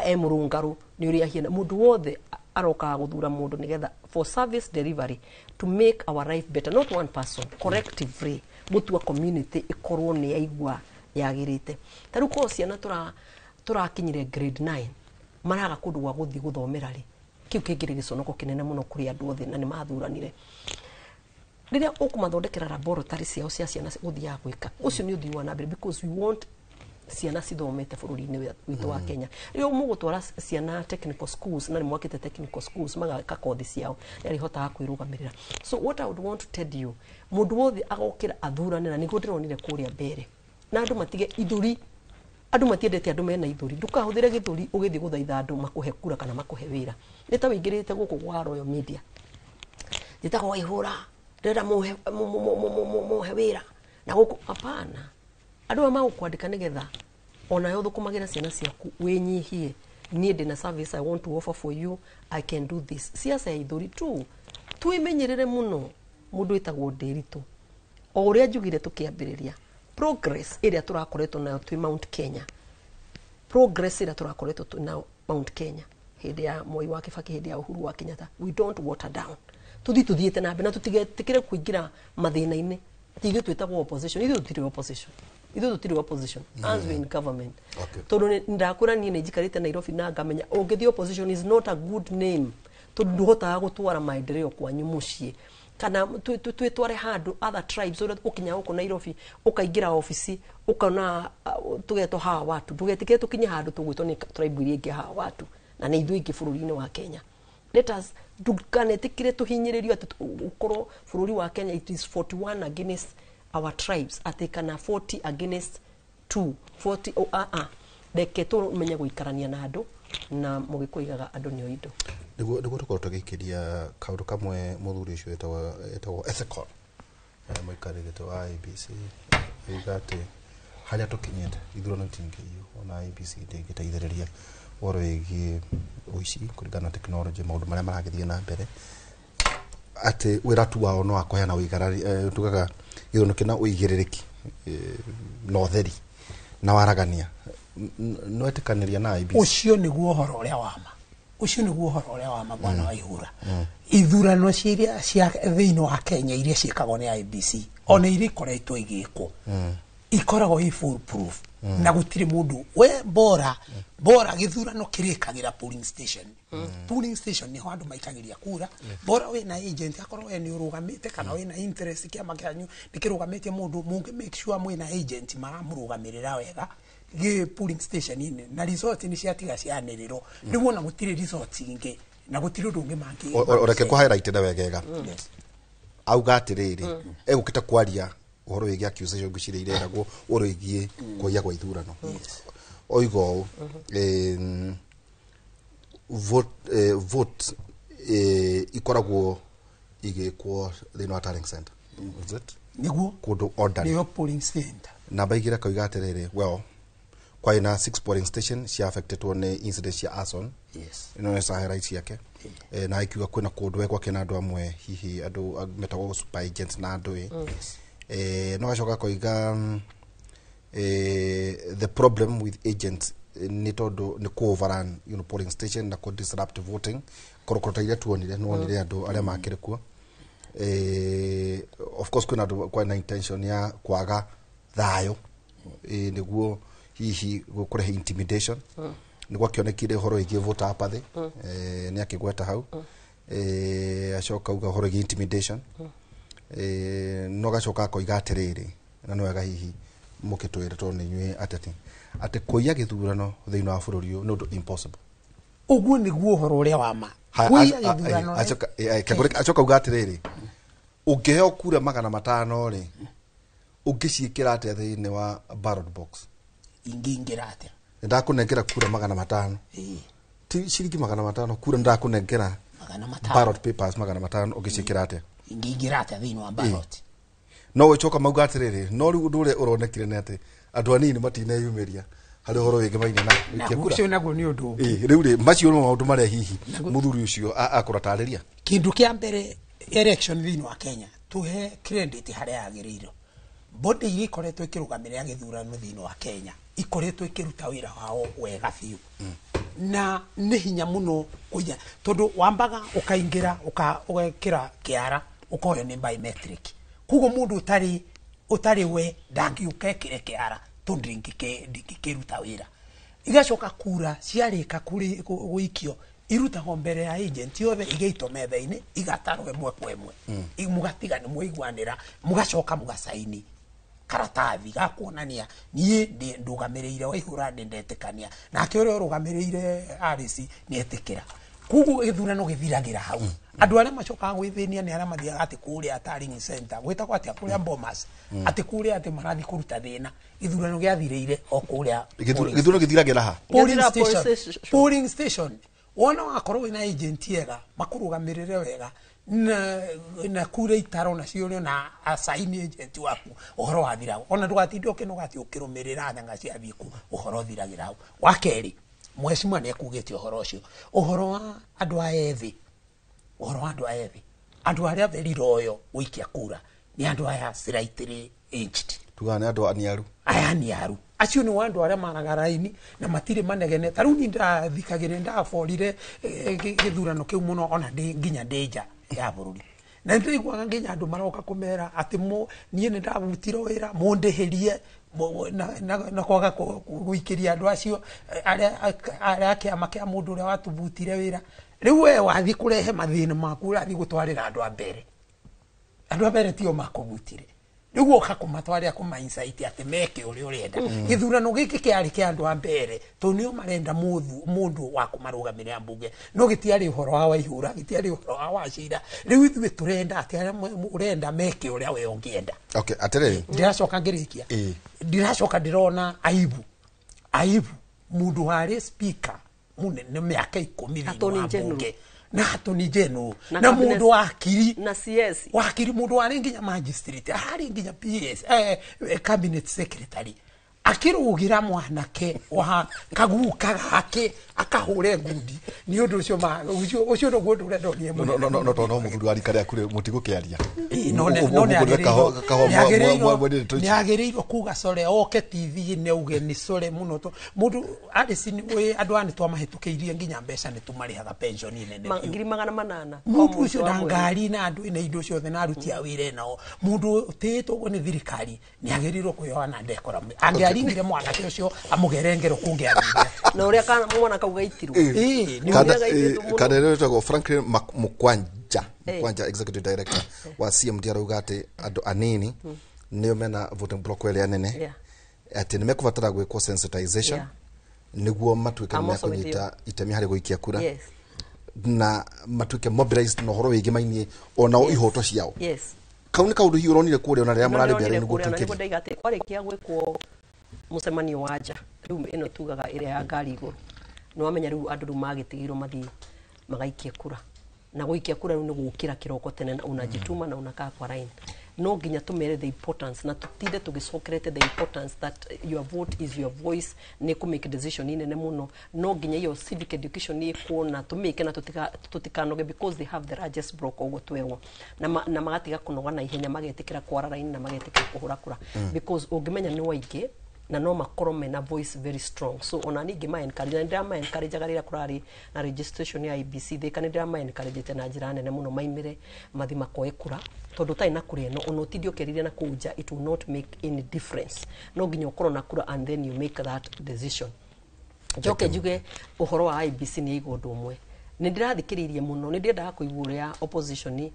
Speaker 9: e mũrũngarũ, nĩ ũrĩa ahiana. Mũndũ wothe arokaga gũthura mũndũ nĩgetha for service delivery, to make our life better, not one person, collectively gũtua community ĩkorwo nĩ yaigua yagĩrĩte. Ta rĩu korwo ciana tũrakinyire grade 9 maraga kũndũ gwa gũthiĩ gũthomera rĩ, Kiu kĩngĩrĩ gĩconoko kĩnene mũno kũrĩ andũ othe na nĩ mathuranire. Rĩrĩa ũkũmathondekera laboratory ciao cia ciana gũthiaga gwĩka, ũcio nĩ ũthii wa na mbere, because we want ciana cithomete bũrũri-inĩ witũ wa Kenya. Rĩrĩa mũgũtwara ciana technical schools, na nĩ mwakĩte technical schools, magaka kothi ciao nĩ kwĩrũgamĩrĩra. So what I would want to tell you, mũndũ wothe agokĩra athurane, na nĩguo ndĩronire kũrĩa mbere, na andũ matige ithuri. Andũ matiendete andũ mena ithuri. Ndũkahũthĩre gĩthũri ũgĩthiĩ gũthaitha andũ makũhe kura kana makũhe wĩra. Nĩ ta wĩingĩrĩte gũkũ gwa Royal Media, njĩtagwo Waihũra, ndĩrenda mũhe wĩra na gũkũ. Hapana, andũ aya magũkwandĩka nĩgetha onawe ũthũkũmagĩra ciana ciaku, wĩnyihie. Niĩ ndĩna service I want to offer for you, I can do this. Siasa ya ithuri tu twĩmenyerere mũno. Mũndũ wĩtagwo Ndĩritũ, o ũrĩa njugire tũkĩambĩrĩria, progress ĩrĩa tũrakoretwo nayo twĩ Mount Kenya, progress ĩrĩa tũrakoretwo twĩ nayo Mount Kenya hĩndĩ ya Moi wa Kibaki, hĩndĩ ya Uhuru wa Kenyatta, we don't water down. Tũthiĩ tũthiĩte na mbere na tũtigetĩkĩre kũingĩra mathĩna-inĩ atĩ ithuĩ twĩtagwo opposition. Ithuĩ tũtirĩ opposition, ithuĩ tũtirĩ opposition as we in government. Tondũ ndakwĩra niĩ nĩ njikarĩte Nairobi na ngamenya ũngĩthiĩ opposition is not a good name, tondũ ndũhotaga gũtwara maendeleo kwanyu mũciĩ kana twĩtware handũ other tribes. Ũrĩa ũkinya gũkũ Nairobi, ũkaingĩra obici, ũkona tũgetwo hawa watu. Ndũgetĩkĩre tũkinye handũ tũgwĩtwo nĩ tribe iria ingĩ hawa watu, na nĩ ithuĩ ingĩ bũrũri-inĩ wa Kenya. Let us, ndũkanetĩkĩre tũhinyĩrĩrio atĩ ũkorwo bũrũri wa Kenya it is 41 against our tribes, atĩ kana 40 against 2 40. Oh, ah, ah. Reke tũmenye gũikarania na andũ, na mũgĩkũyũ igaga andũ nĩo indo.
Speaker 5: Nĩguo tũkorwo tũgĩikĩria kaũndũ kamwe, mũthuri ũcio etagwo Ethekon, mũikarĩri gĩtĩ wa IEBC, oiga atĩ harĩa tũkinyĩte ithurano itingĩiywo, ona IEBC ndĩngĩteithĩrĩria ũhoro wĩgiĩ ũici kũringana na tekinoronjĩ, maũndũ marĩa maragĩthiĩ na mbere, atĩ wĩra tu wao no wa kũheana ũigarari, tugaga gĩthurano kĩna ũigĩrĩrĩki na ũtheri na waragania. No etĩkanĩria na IEBC?
Speaker 8: Ũcio nĩguo ũhoro ũrĩa wa ma, ũcio nĩguo ũhoro ũrĩa wa ma, bwana Waihura. Ithurano ciria cia thĩinĩ wa Kenya iria ciĩkagwo nĩ IEBC, ona iria ikoretwo igĩkwo, ikoragwo i full proof na gũtirĩ mũndũ we bora bora. Gĩthurano kĩrĩkagĩra polling station. Polling station nĩho andũ maikagĩria kura. Bora wĩna agent, akorwo we nĩ ũrũgamĩte kana wĩna interest, kĩama kĩanyu nĩ kĩrũgamĩtie mũndũ, mũngĩ make sure mwĩna agent maramũrũgamĩrĩra wega gĩ polling station inĩ, na result nĩ ciatiga cianĩrĩrwo. Rĩu ona gũtirĩ result ingĩ na gũtirĩ ũndũ ũngĩ mangĩ.
Speaker 5: Reke kũ highlight na wegega. Auga atĩrĩrĩ, egũkĩte kwaria ũhoro wĩgiĩ accusation ngwĩciria ireragwo ũhoro wĩgiĩ kũiya kwa ithurano. Oiga ũũ, vote ikoragwo igĩkwo thĩinĩ wa tallying center. Is it?
Speaker 8: Nĩguo.
Speaker 5: Kũndũ orderly.
Speaker 8: Nĩyo polling center.
Speaker 5: Namba igĩrĩ akauga atĩrĩrĩ, well, kwarĩ na six polling station cia affectedwo nĩ incident cia arson. Ĩno nĩ highlight ciake. Na ikiuga kwĩna kũndũ we gwakĩna andũ amwe, hihi andũ metagwo super agents na andũ ĩ. No gacoka akoiga the problem with agents nĩ tondũ nĩ kũ overrun polling station na kũ disrupt voting, korokoro ta iria tuonire, nĩwonire andũ arĩa makĩrĩ kuo. Of course kwĩna andũ kwĩna intention ya kwaga thayũ, nĩguo hihi kũrehe intimidation. Nĩ gwakĩonekire ũhoro wĩgiĩ voter apathy. Nĩ akĩgweta hau. Acoka auga ũhoro wĩgiĩ intimidation. No gacoka akoiga atĩrĩrĩ, na nĩ wega hihi mũkĩtwĩre tondũ nĩ inyuĩ ateti, atĩ kũiya gĩthurano thĩinĩ wa bũrũri ũyũ nĩ ũndũ impossible.
Speaker 8: Ũguo nĩguo ũhoro ũrĩa wa ma.
Speaker 5: Haya,
Speaker 8: Kũiya gĩthurano
Speaker 5: acoka auga atĩrĩrĩ, ũngĩheo kura 500 rĩ, ũngĩciĩkĩra atĩa thĩinĩ wa ballot box?
Speaker 8: Ingĩingĩra atĩa?
Speaker 5: Nĩndakũnengera kura 500, ti ciringi 500, kura nĩndakũnengera
Speaker 8: 500.
Speaker 5: Ballot papers 500, ũngĩciĩkĩra atĩa?
Speaker 8: Ingĩingĩra atĩa thĩinĩ wa ballot?
Speaker 5: No gũcoka mauga atĩrĩrĩ, no rĩu ũndũ ũrĩa ũronekire nĩ atĩ andũ anini matineyumĩria harĩ ũhoro wĩgiĩ maine na gũikia kura.
Speaker 8: Ũcio naguo nĩ ũndũ ũngĩ.
Speaker 5: Ĩ, rĩu rĩ, macio nĩmo maũndũ marĩa hihi mũthuri ũcio akũratarĩria.
Speaker 8: Kĩndũ kĩa mbere, election thĩinĩ wa Kenya, tũhe credit harĩa yagĩrĩirwo. Body iria ikoretwo ikĩrũgamĩrĩra gĩthurano thĩinĩ wa Kenya ikoretwo ikĩruta wĩra wao wega biũ, na nĩ hinya mũno kũiya, tondũ wambaga ũkaingĩra ũgekĩra kĩara, ũkoyo nĩ biometric, koguo mũndũ ũtarĩ we ndangĩũka ekĩre kĩara, tondũ ndingĩkĩruta wĩra. Igacoka kura ciarĩka gũikio. Irutagwo mbere ya agent yothe igaitwo metha-inĩ, igatarwo ĩmwe kwa ĩmwe. Mũgatiga nĩ mwaiguanĩra, mũgacoka mũgacaini karatathi ga kuonania niĩ ndũgamĩrĩire Waihura ndĩ ndetĩkania nake ũrĩa ũrũgamĩrĩire Alice nĩ etĩkĩra. Koguo gĩthurano gĩthiragĩra hau. Andũ arĩa macokaga gwĩthĩnia nĩ arĩa mathiaga atĩ kũrĩa tallying center, gwĩtagwo atĩa kũrĩa Bomas, atĩ kũrĩa atĩ marathiĩ kũruta thĩna. Gĩthurano gĩathirĩire o kũrĩa
Speaker 5: Gĩthurano gĩthiragĩra ha?
Speaker 8: Polling
Speaker 9: Gĩthira
Speaker 8: station.
Speaker 9: Polling station.
Speaker 8: Polling station. Wona wakorwo wĩna agent ega makũrũgamĩrĩre wega na kura itaro na ciũrio na asaini agent waku, ũhoro wathiraga. Ona ndũgatinde ũkĩnoga atĩ ũkĩrũmĩrĩra nyanga ciathiĩ kũ, ũhoro ũthiragĩra hau. Wa kerĩ, mheshimiwa nĩ ekugĩte ũhoro ũcio, ũhoro wa andũ aya ethĩ, ũhoro wa andũ aya ethĩ, andũ arĩa very loyal gũikia kura nĩ andũ aya slightly aged.
Speaker 5: Tugaga nĩ andũ aniaru.
Speaker 8: Aya niaru acio nĩ andũ arĩa maraga raini na matirĩ manegene. Ta rĩu niĩ ndathikagĩrĩria, ndaborire gĩthurano kĩu mũno, ona ndĩ nginya ndĩ nja ya bũrũri, na nĩndĩraiguaga nginya andũ maroka kũmera atĩ niĩ nĩ ndabutirwo wĩra mũndĩhĩrie na kwaga gũikĩria andũ acio arĩa a kĩama kĩa mũndũ ũrĩa watubutire wĩra. Rĩu we wathiĩ kũrehe mathĩna maku, ũrathiĩ gũtwarĩra andũ a mbere. Andũ a mbere tio makũbutire, rĩu woka kũmatwarĩra kũma insight atĩ meke ũrĩa ũrenda. Gĩthurano gĩkĩ kĩarĩ kĩa andũ a mbere tondũ nĩo marenda mũndũ wa kũmarũgamĩrĩra mbunge, no gĩtiarĩ ũhoro wa Waihura, gĩtiarĩ ũhoro wa Wachira. Rĩu ithuĩ tũrenda atĩ arĩa ũrenda meke ũrĩa we ũngĩenda.
Speaker 5: Okay, atĩrĩrĩ.
Speaker 8: Ndĩracoka ngĩrĩkia, ndĩracoka ndĩrona aibu, aibu mũndũ warĩ speaker mũnene mĩaka 10 thĩinĩ
Speaker 9: Attorney
Speaker 8: wa
Speaker 9: General.
Speaker 8: mbunge na attorney general
Speaker 9: Na
Speaker 8: na
Speaker 9: cabinet-
Speaker 8: mũndũ wakiri
Speaker 9: na CS.
Speaker 8: Wakiri, mũndũ warĩ nginya magistrate, ararĩ nginya PS, cabinet secretary, akĩrũgĩra mwanake wa kaguka gake akahũre ngundi. Nĩ ũndũ ũcio ũcio nĩguo ũndũ ũrĩa ndonire
Speaker 5: No.
Speaker 8: mũnene.
Speaker 5: No, no, tondũ no mũthuri wa rika rĩaku rĩ, mũtigũkĩaria.
Speaker 8: Ĩĩ, no nĩ agĩrĩirwo kuga core, oke TV-inĩ auge nĩ core mũno to mũndũ Alice nĩ andũ aya nĩ twamahĩtũkĩirie nginya mbeca, nĩ tũmarĩhaga pension nene biũ.
Speaker 9: 800,000
Speaker 8: Mũndũ
Speaker 9: o
Speaker 8: ũcio na
Speaker 9: wa mweri.
Speaker 8: ngari na andũ na indo ciothe na aruti a wĩra nao, mũndũ ũtĩĩtwo ũguo nĩ thirikari nĩ agĩrĩirwo kwĩyoha na ndekora angĩaringire mwanake ũcio amũgere ngero kũngĩathire.
Speaker 9: Na ũrĩa mwana kau gaitirwo.
Speaker 8: Ĩĩ, nĩ
Speaker 5: Kada
Speaker 9: ũrĩa gaitĩtwo mũno.
Speaker 5: Kada rĩrĩa wĩtagwo Franklin Mukwanja, Mukwanja, executive director wa CMD, arauga atĩ andũ anini nĩo mena voting block ĩrĩa nene, atĩ nĩ mekũbatara gwĩkwo sensitization nĩguo matuĩke nĩ
Speaker 9: I'm also with
Speaker 5: mekũnyita itemi harĩ gũikia kura na matuĩke mobilized na ũhoro wĩgĩmainie onao ihoto ciao. Kau nĩ kaũndũ hihi ũronire kũrĩa ona rĩrĩa mũrarĩ mbere nĩguo
Speaker 9: nĩguo
Speaker 5: tũikĩrie?
Speaker 9: Ndaiga atĩ kwarĩkia gwĩkwo mũcemanio wa nja rĩu ĩno tugaga ĩrĩa ya ngari igũrũ, nĩ wamenya rĩu andũ rĩu magĩtigĩirwo mathiĩ magaikie kura, na gũikia kura rĩu nĩ gũkĩra kĩroko tene na unajituma na unakaa kwa line. No nginya tũmere the importance na tutinde tũgĩcokerete the importance that your vote is your voice, nĩ kũ make decision nene mũno. No nginya iyo civic education ĩkwo na tũmĩke na tũtikanoge because they have the largest block ũguo twerwo na magatiga kũnoga na ihenya, magetĩkĩra kwara raini na magetĩkĩra kũhũra kura because ũngĩmenya nĩ waingĩ na no makorwo mena voice very strong. So ona ningĩ ma encourage, na ndĩrama encourage rĩrĩa kũrarĩ na registration ya IEBC Thika, nĩ ndĩrama encourage na njĩra nene mũno maimĩre mathi makoe kura, tondũ ũtarĩ na kura ĩno ona ũtinde ũkĩarĩria na kũu nja, it will not make any difference. No nginya ũkorwo na kura and then you make that decision. Njoke njuge ũhoro wa IEBC nĩ aiga ũndũ ũmwe nĩ ndĩrathikĩrĩirie mũno, nĩ ndĩendaga kũigua ũrĩa opposition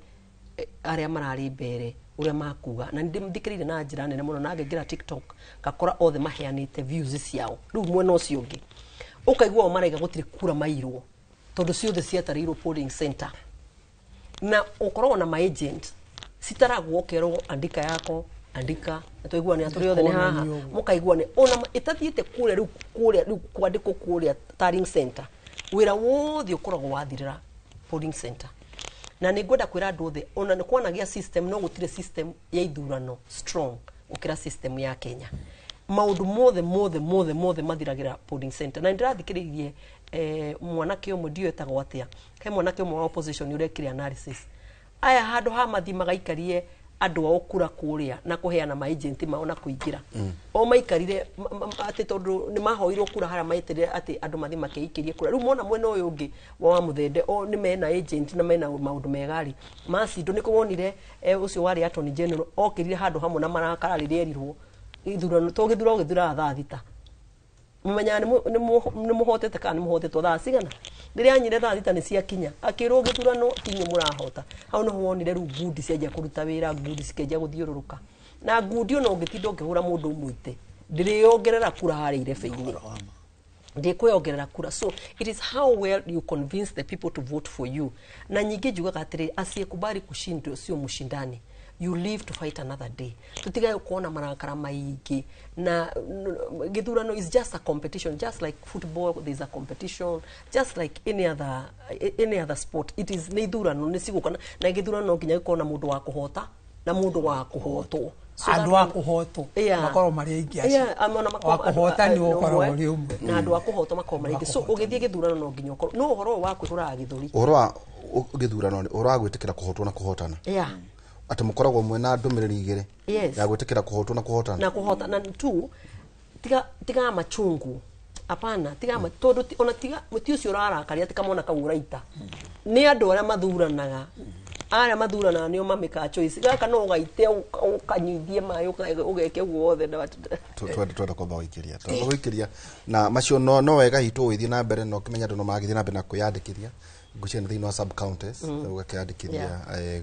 Speaker 9: arĩa mararĩ mbere ũrĩa makuga, na nĩ ndĩmthikĩrĩirie na njĩra nene mũno na ngĩingĩra TikTok ngakora othe maheanĩte views ciao. Rĩu mwena ũcio ũngĩ ũkaigua o maraiga gũtirĩ kura mairwo tondũ ciothe ciatarĩirwo polling center, na ũkoragwo na ma-agent citaragwo, ũkerwo andika yako, andika na twaiguane tũrĩ othe nĩ haha mũkaiguane ona ĩtathiĩte kũrĩa rĩu kũrĩa rĩu kwandĩkwo kũrĩa tallying center, wĩra wothe ũkoragwo wathirĩra polling center. Na nĩ ngwenda kwĩra andũ othe ona nĩ kwanagĩa system, no gũtirĩ system ya ithurano strong gũkĩra system ya Kenya. Maũndũ mothe mothe mothe mothe mathiragĩra polling center. Na nĩ ndĩrathikĩrĩirie mwanake ũmwe, ndiũĩ etagwo atĩa, he mwanake ũmwe wa opposition ũrekire analysis aya handũ ha mathi magaikarie andũ ao kura kũrĩa na kũheana ma-agent mao na kũingĩra o maikarire atĩ tondũ nĩ mahoirwo kura harĩa maeterere atĩ andũ mathi makeikĩrie kura. Rĩu mona mwena ũyũ ũngĩ wa Muthende o nĩ mena agent na mena maũndũ mega rĩ macindo nĩ wonire ũcio warĩ attorney general okĩrire handũ hamwe na marakara rĩrĩa erirwo ithurano to gĩthurano gĩthiraga thaa 6, mũmenyaga nĩ mũhotete kana nĩ mũhotetwo thaa cigana. Rĩrĩa anyire thaa 6 nĩ ciakinya akĩrwo gĩthurano tinyu mũrahota. Hau nĩho wonire rĩu ngundi cianjia kũruta wĩra, ngundi cikĩanjia gũthiũrũrũka. Na ngundi ona ũngĩtinda ũkĩhũra mũndũ ũmũite ndĩrĩongerera kura harĩa irebe-inĩ, ndĩkwĩongerera kura. So it is how well you convince the people to vote for you. Na nyingĩ njugaga atĩrĩ, asiyekubali kushindwa sio mshindani. You live to fight another day. Tutigae kuona marakara maingĩ na gĩthurano is just a competition, just like football there is a competition, just like any other sport. It is nĩ ithurano nĩ cigũka na gĩthurano no nginya gĩkorwo na mũndũ wa kũhota na mũndũ wa kũhotwo. So
Speaker 8: andũ a kũhotwo makorwo marĩ aingĩ acio.
Speaker 9: Yeah, ona
Speaker 8: wa kũhota nĩ ũkoragwo ũrĩ ũmwe.
Speaker 9: Na andũ a kũhotwo makorwo marĩ aingĩ. So ũgĩthiĩ gĩthurano no nginya ũkorwo no ũhoro ũyũ wa kwĩhũraga gĩthũri.
Speaker 5: Ũhoro wa gĩthurano, ũhoro wa gwĩtĩkĩra kũhotwo na kũhotana, atĩ mũkoragwo mwena ndũmĩrĩri igĩrĩ ya gwĩtĩkĩra kũhotwo na kũhotana.
Speaker 9: Na kũhota na tu tiga machungu, hapana, tiga tondũ ona tiga mũti ũcio ũrarakaria tikamona kau ũraita nĩ andũ arĩa mathuranaga, arĩa mathuranaga nĩo mamĩkaga choice gaka no ũgaite ũkanyuithie maĩ ũgeke ũguo wothe na
Speaker 5: Twenda kwamba gũikĩria, twamba gũikĩria na macio no wega hitũ ũgĩthiĩ na mbere na ũkĩmenya andũ no maragĩthiĩ na mbere na kwĩyandĩkithia ngwĩciria nĩ thĩinĩ wa sub counties, ũgakĩandĩkithia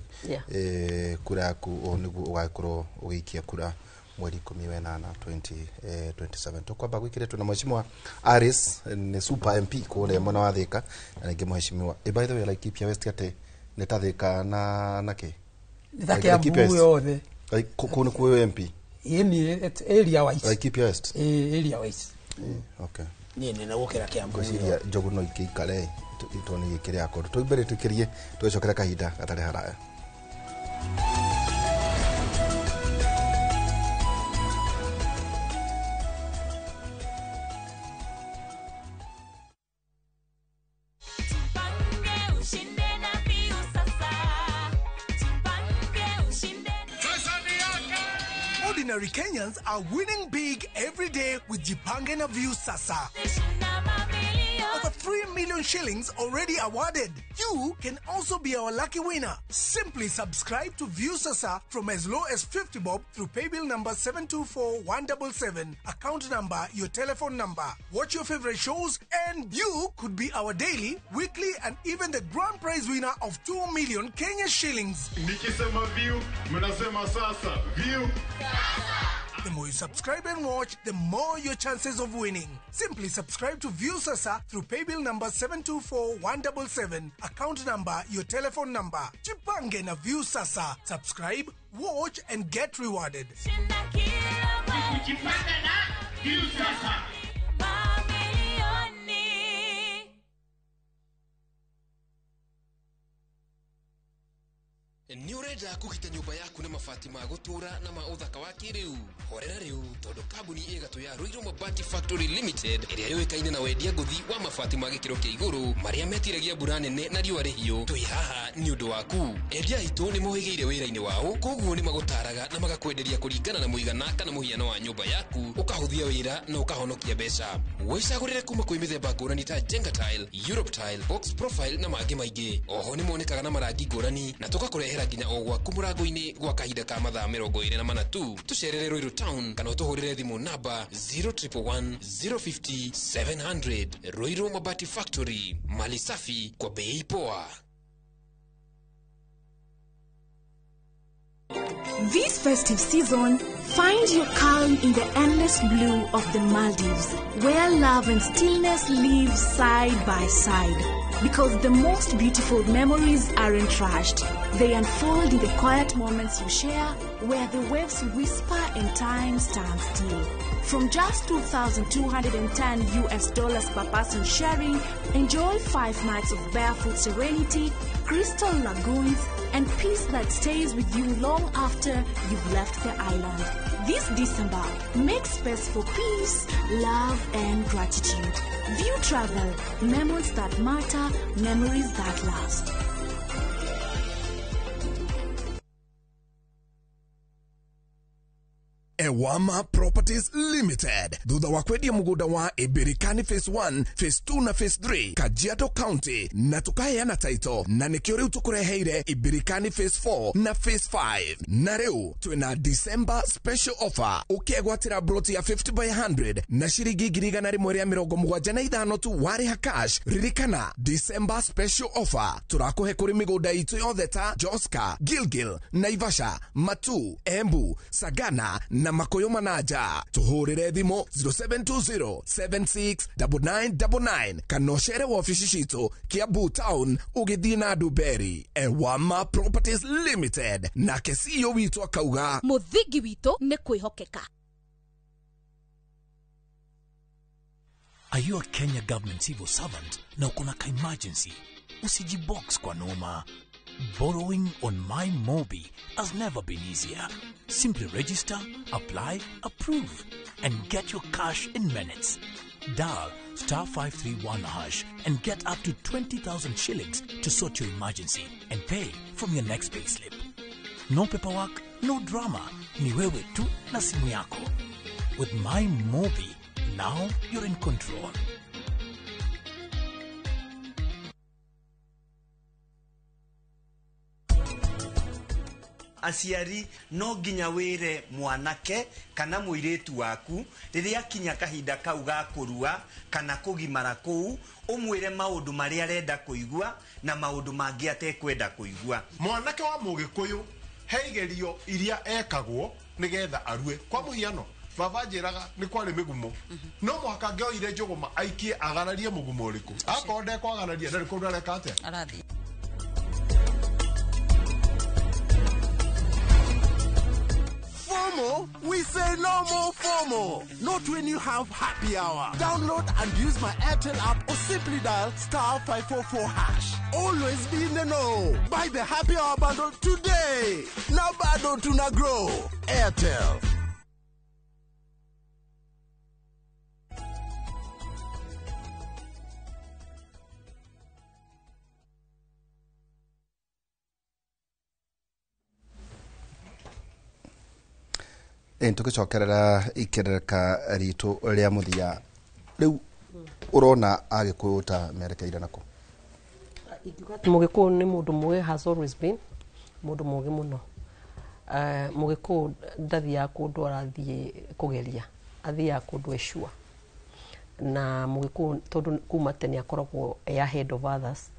Speaker 5: kura yaku. Ũũ nĩguo ũgagĩkorwo ũgĩikia kura mweri 18 2027. Tũkwamba gwĩkĩria twĩna mheshimiwa Aris, nĩ super MP kũrĩa mwena wa Thika, na rĩngĩ mheshimiwa, by the way, Laikipia West atĩ nĩ ta Thika na kĩ?
Speaker 8: Nĩ ta Kiambu yothe.
Speaker 5: Kũu nĩ kuo MP?
Speaker 8: Ĩni area wise.
Speaker 5: Laikipia West.
Speaker 8: Ĩ area wise.
Speaker 5: Okay.
Speaker 8: Niĩ nene gũkĩra Kiambu.
Speaker 5: Ngwĩciria njogu no ikĩikare tondũ nĩ gĩkĩrĩ yakwa tũimbere tũikĩrie tũgĩcokera kahinda gatarĩ haraya.
Speaker 17: Ushinde na Viu sasa. Jipange ushinde.
Speaker 1: Ordinary Kenyans are winning big every day with Jipange na View Sasa. Over 3 million shillings already awarded. You can also be our lucky winner. Simply subscribe to View Sasa from as low as 50 bob through paybill number 724177, account number, your telephone number. Watch your favorite shows and you could be our daily, weekly and even the grand prize winner of 2 million Kenya shillings.
Speaker 10: Nikisema View, mnasema sasa. View.
Speaker 1: The more you subscribe and watch, the more your chances of winning. Simply subscribe to View Sasa through paybill number 724177, account number, your telephone number. Jipange na View Sasa. Subscribe, watch and get rewarded.
Speaker 10: Jipange na View Sasa.
Speaker 17: Mamilioni.
Speaker 11: Nĩ ũrenda kũgita nyũmba yaku na mabati ma gũtũũra na ma ũthaka wa kĩrĩu? Horera rĩu, tondũ kambuni ĩgatũ ya Ruiru Mabati Factory Limited, ĩrĩa yũĩkaine na wendia ngũthi wa mabati ma gĩkĩro kĩa igũrũ marĩa metiragia mbura nene na riũa rĩhiũ, twĩ haha nĩ ũndũ waku. Endia aitũ nĩ mohĩgĩire wĩra-inĩ wao, koguo nĩ magũtaraga na magakwenderia kũringana na mũigana kana mũhiano wa nyũmba yaku, ũkahũthia wĩra na ũkahonokia mbeca. Wĩcagũrĩre kuma kwĩ mĩthemba ngũrani ta Jenga Tile, Europe Tile, Box Profile na mangĩ maingĩ. Oho nĩ monekaga na marangi ngũrani na tũgakũrehera nginya o gwaku mũrango-inĩ gwa kahinda ka mathaa 24 tu. Tũcerere Ruiru Town kana ũtũhũrĩre thimũ namba 0111 050 700. Ruiru Mabati Factory, mali safi kwa bei poa.
Speaker 12: This festive season, find your calm in the endless blue of the Maldives, where love and stillness live side by side. Because the most beautiful memories aren't rushed. They unfold in the quiet moments you share, where the waves whisper and time stands still. From just $2,210 US dollars per person sharing, enjoy 5 nights of barefoot serenity, crystal lagoons, and peace that stays with you long after you've left the island. This December, make space for peace, love, and gratitude. View Travel, memories that matter, memories that last.
Speaker 4: Ewama Properties Limited thutha wa kwendia mũgũnda wa Ibirikani phase 1, phase 2 na phase 3 Kajiado County na tukaheana title, na nĩkĩo rĩu tũkũreheire Ibirikani phase 4 na phase 5. Na rĩu twĩna December special offer, ũkegwatĩra broti ya 50 by 100 na ciringi 175,000 tu warĩha cash. Ririkana December special offer tũrakũhe kũrĩ mĩgũnda itũ yothe ta Joska, Gilgil, Naivasha, Matu, Embu, Sagana na Makoyo Manaja. Tũhũrĩre thimũ 0720 769999 kana ũcere wabici citũ Kiambu Town ũgĩthiĩ na Nduberi. Ewama Properties Limited, nake CEO witũ akauga
Speaker 7: Mũthingi witũ nĩ kwĩhokeka.
Speaker 15: Are you a Kenya government civil servant na uko na ka emergency? Usijibox kwa noma. Borrowing on MyMobi has never been easier. Simply register, apply, approve, and get your cash in minutes. Dial star 531 hash and get up to 20,000 shillings to sort your emergency and pay from your next payslip. No paperwork, no drama. Ni wewe tu na simu yako. With MyMobi, now you're in control.
Speaker 19: Aciari no nginya wire mwanake kana muiritu waku riria kinya kahinda kau ga kurua kana kugimara kuu umwire maundu maria arenda kuigua na maundu mangi atekwenda kuigua.
Speaker 10: Mwanake wa mugikuyu he igerio iria ekagwo nigetha arue. Kwa muhiano baba njiraga ni kwari migumo no muhaka ngioire njuguma aikie agararie mugumo uriku akorwo ndekwagararia ndari kundu areka atia
Speaker 14: arathi.
Speaker 1: FOMO? We say no more FOMO. Not when you have happy hour. Download and use my Airtel app or simply dial star 544 hash. Always be in the know. Buy the happy hour bundle today. Now bado tuna grow. Airtel.
Speaker 5: Tugicokerera ikerereka ritu ria muthia riu urona agikuyu ta merekeire nako?
Speaker 9: Mugikuyu ni mundu mugi, has always been mundu mugi muno. Mugikuyu ndathiaga kundu arathie kugeria, athiaga kundu ecua. Na mugikuyu tondu kuma tene akoragwo e ahead of others,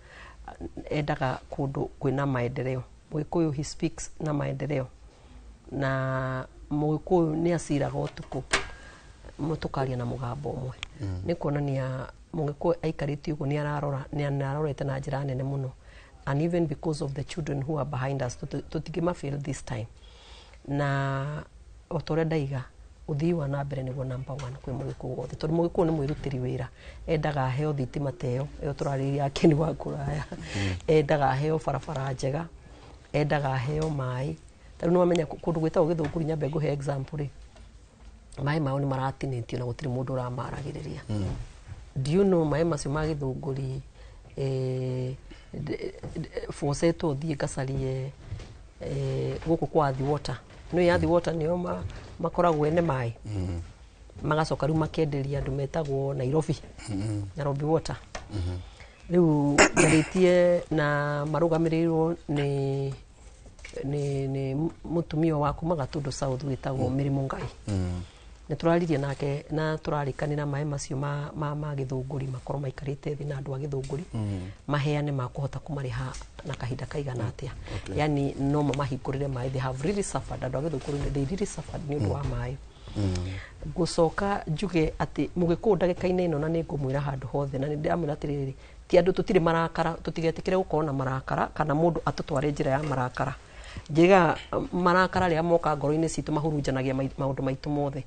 Speaker 9: endaga kundu kwina maendeleo. Mugikuyu he speaks na maendeleo, na mugikuyu ni aciraga utuku mutukaria na mugambo umwe. Ni kuonania mugikuyu aikarĩtie ũguo ni ararora, ni ararorete na njĩra nene mũno, and even because of the children who are behind us tutingĩma fail this time. Na o ta ũrĩa ndaiga, ũthii wa na mbere nĩguo number one kwĩ mugikuyu wothe, tondũ mugikuyu nĩ mwĩrutĩri wĩra, endaga aheo thitima ta ĩyo ĩyo tũrarĩrĩria ya Ken wa kũraya, endaga aheo barabara njega, endaga aheo maĩ. Tarĩu nĩwamenya kũndũ gwĩtagwo Gĩthũngũri, nyambe ngũhe example rĩ, maĩ mao nĩ maratinĩtio na gũtirĩ mũndũ ũramaragĩrĩria. Do you know maĩ macio ma Gĩthũngũri bocetwo thiĩ ngacarie gũkũ kwa Athi Water. Nĩ Athi Water nĩo makoragwo ene maĩ, magacoka rĩu makenderia andũ metagwo Nairobi, Nairobi Water. Rĩu njarĩtie na marũgamĩrĩirwo nĩ ni mutumia wa kuma Gatundu South witagwo Mary Mungai. Nĩ tũraririe nake na tũrarĩkanĩra maĩ macio ma Gĩthũngũri makorwo maikarĩte thĩ na andũ a Gĩthũngũri maheane makũhota kũmarĩha na kahinda kaigana atĩa. Yani no mamahingũrĩre maĩ, they have really suffered. Andũ a Gĩthũngũri they really suffered nĩ ũndũ wa maĩ. Ngũcoka njuge atĩ mũgĩkũyũ ndagĩka-inĩ ĩno, na nĩ ngũmwĩra handũ hothe, na nĩ ndĩramwĩra atĩrĩrĩ, ti andũ tũtirĩ marakara, tũtigetĩkĩre gũkorwo na marakara kana mũndũ atũtware njĩra ya marakara. Njĩga marakara rĩa moka ngoro-inĩ citũ mahurunjanagia maũndũ maitũ mothe.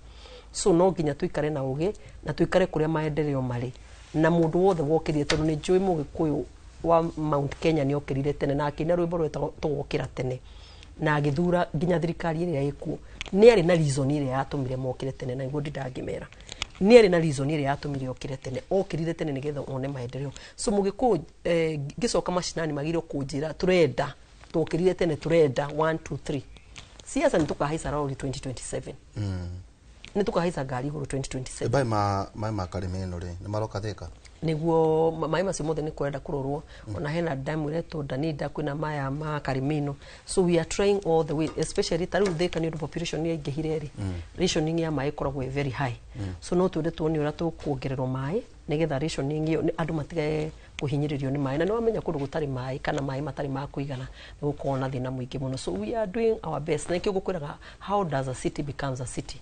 Speaker 9: So no nginya tuikare na ũgĩ na tuikare kũrĩa maendeleo marĩ, na mũndũ wothe wokĩrire, tondũ nĩ njũĩ mũgĩkũyũ wa Mount Kenya nĩ okĩrire tene na akĩina rwĩmbo rwetagwo tũgokĩra tene, na agĩthura nginya thirikari ĩrĩa ĩkuo. Nĩ arĩ na reason ĩrĩa yatũmire mokĩre tene, na nĩguo ndingĩmera nĩ arĩ na reason ĩrĩa yatũmire okĩre tene, okĩrire tene nĩgetha one maendeleo. So mũgĩkũyũ ngĩcoka macinani magĩrĩirwo kũnjĩra tũrenda twokĩrire tene, tũrenda 1 2 3. Siasa nĩ tũkahaica rori 2027, nĩ tũkahaica ngari igũrũ 2027.
Speaker 5: Bai ma mai ma karĩme ĩno rĩ, nĩ maroka Thĩka?
Speaker 9: Niguo maĩ macio mothe nĩ kũrenda kũrorwo. Ona hena damu ĩretwo Danida, kwĩna maya ma Karimino, so we are trying all the way, especially ta rĩu Thĩka nĩ ũndũ population nĩ yaingĩhire rĩ, rationing ya maĩ ĩkoragwo ĩ very high. So no twende tuone ũrĩa tũkuongererwo maĩ nĩgetha rationing ĩyo andũ matige kũhinyĩrĩrio nĩ maĩ. Na nĩ wamenya kũndũ gũtarĩ maĩ kana maĩ matarĩ ma kũigana nĩ gũkoragwo na thĩna mũingĩ mũno. So we are doing our best, na nĩkĩo ngũkwĩraga, how does a city becomes a city?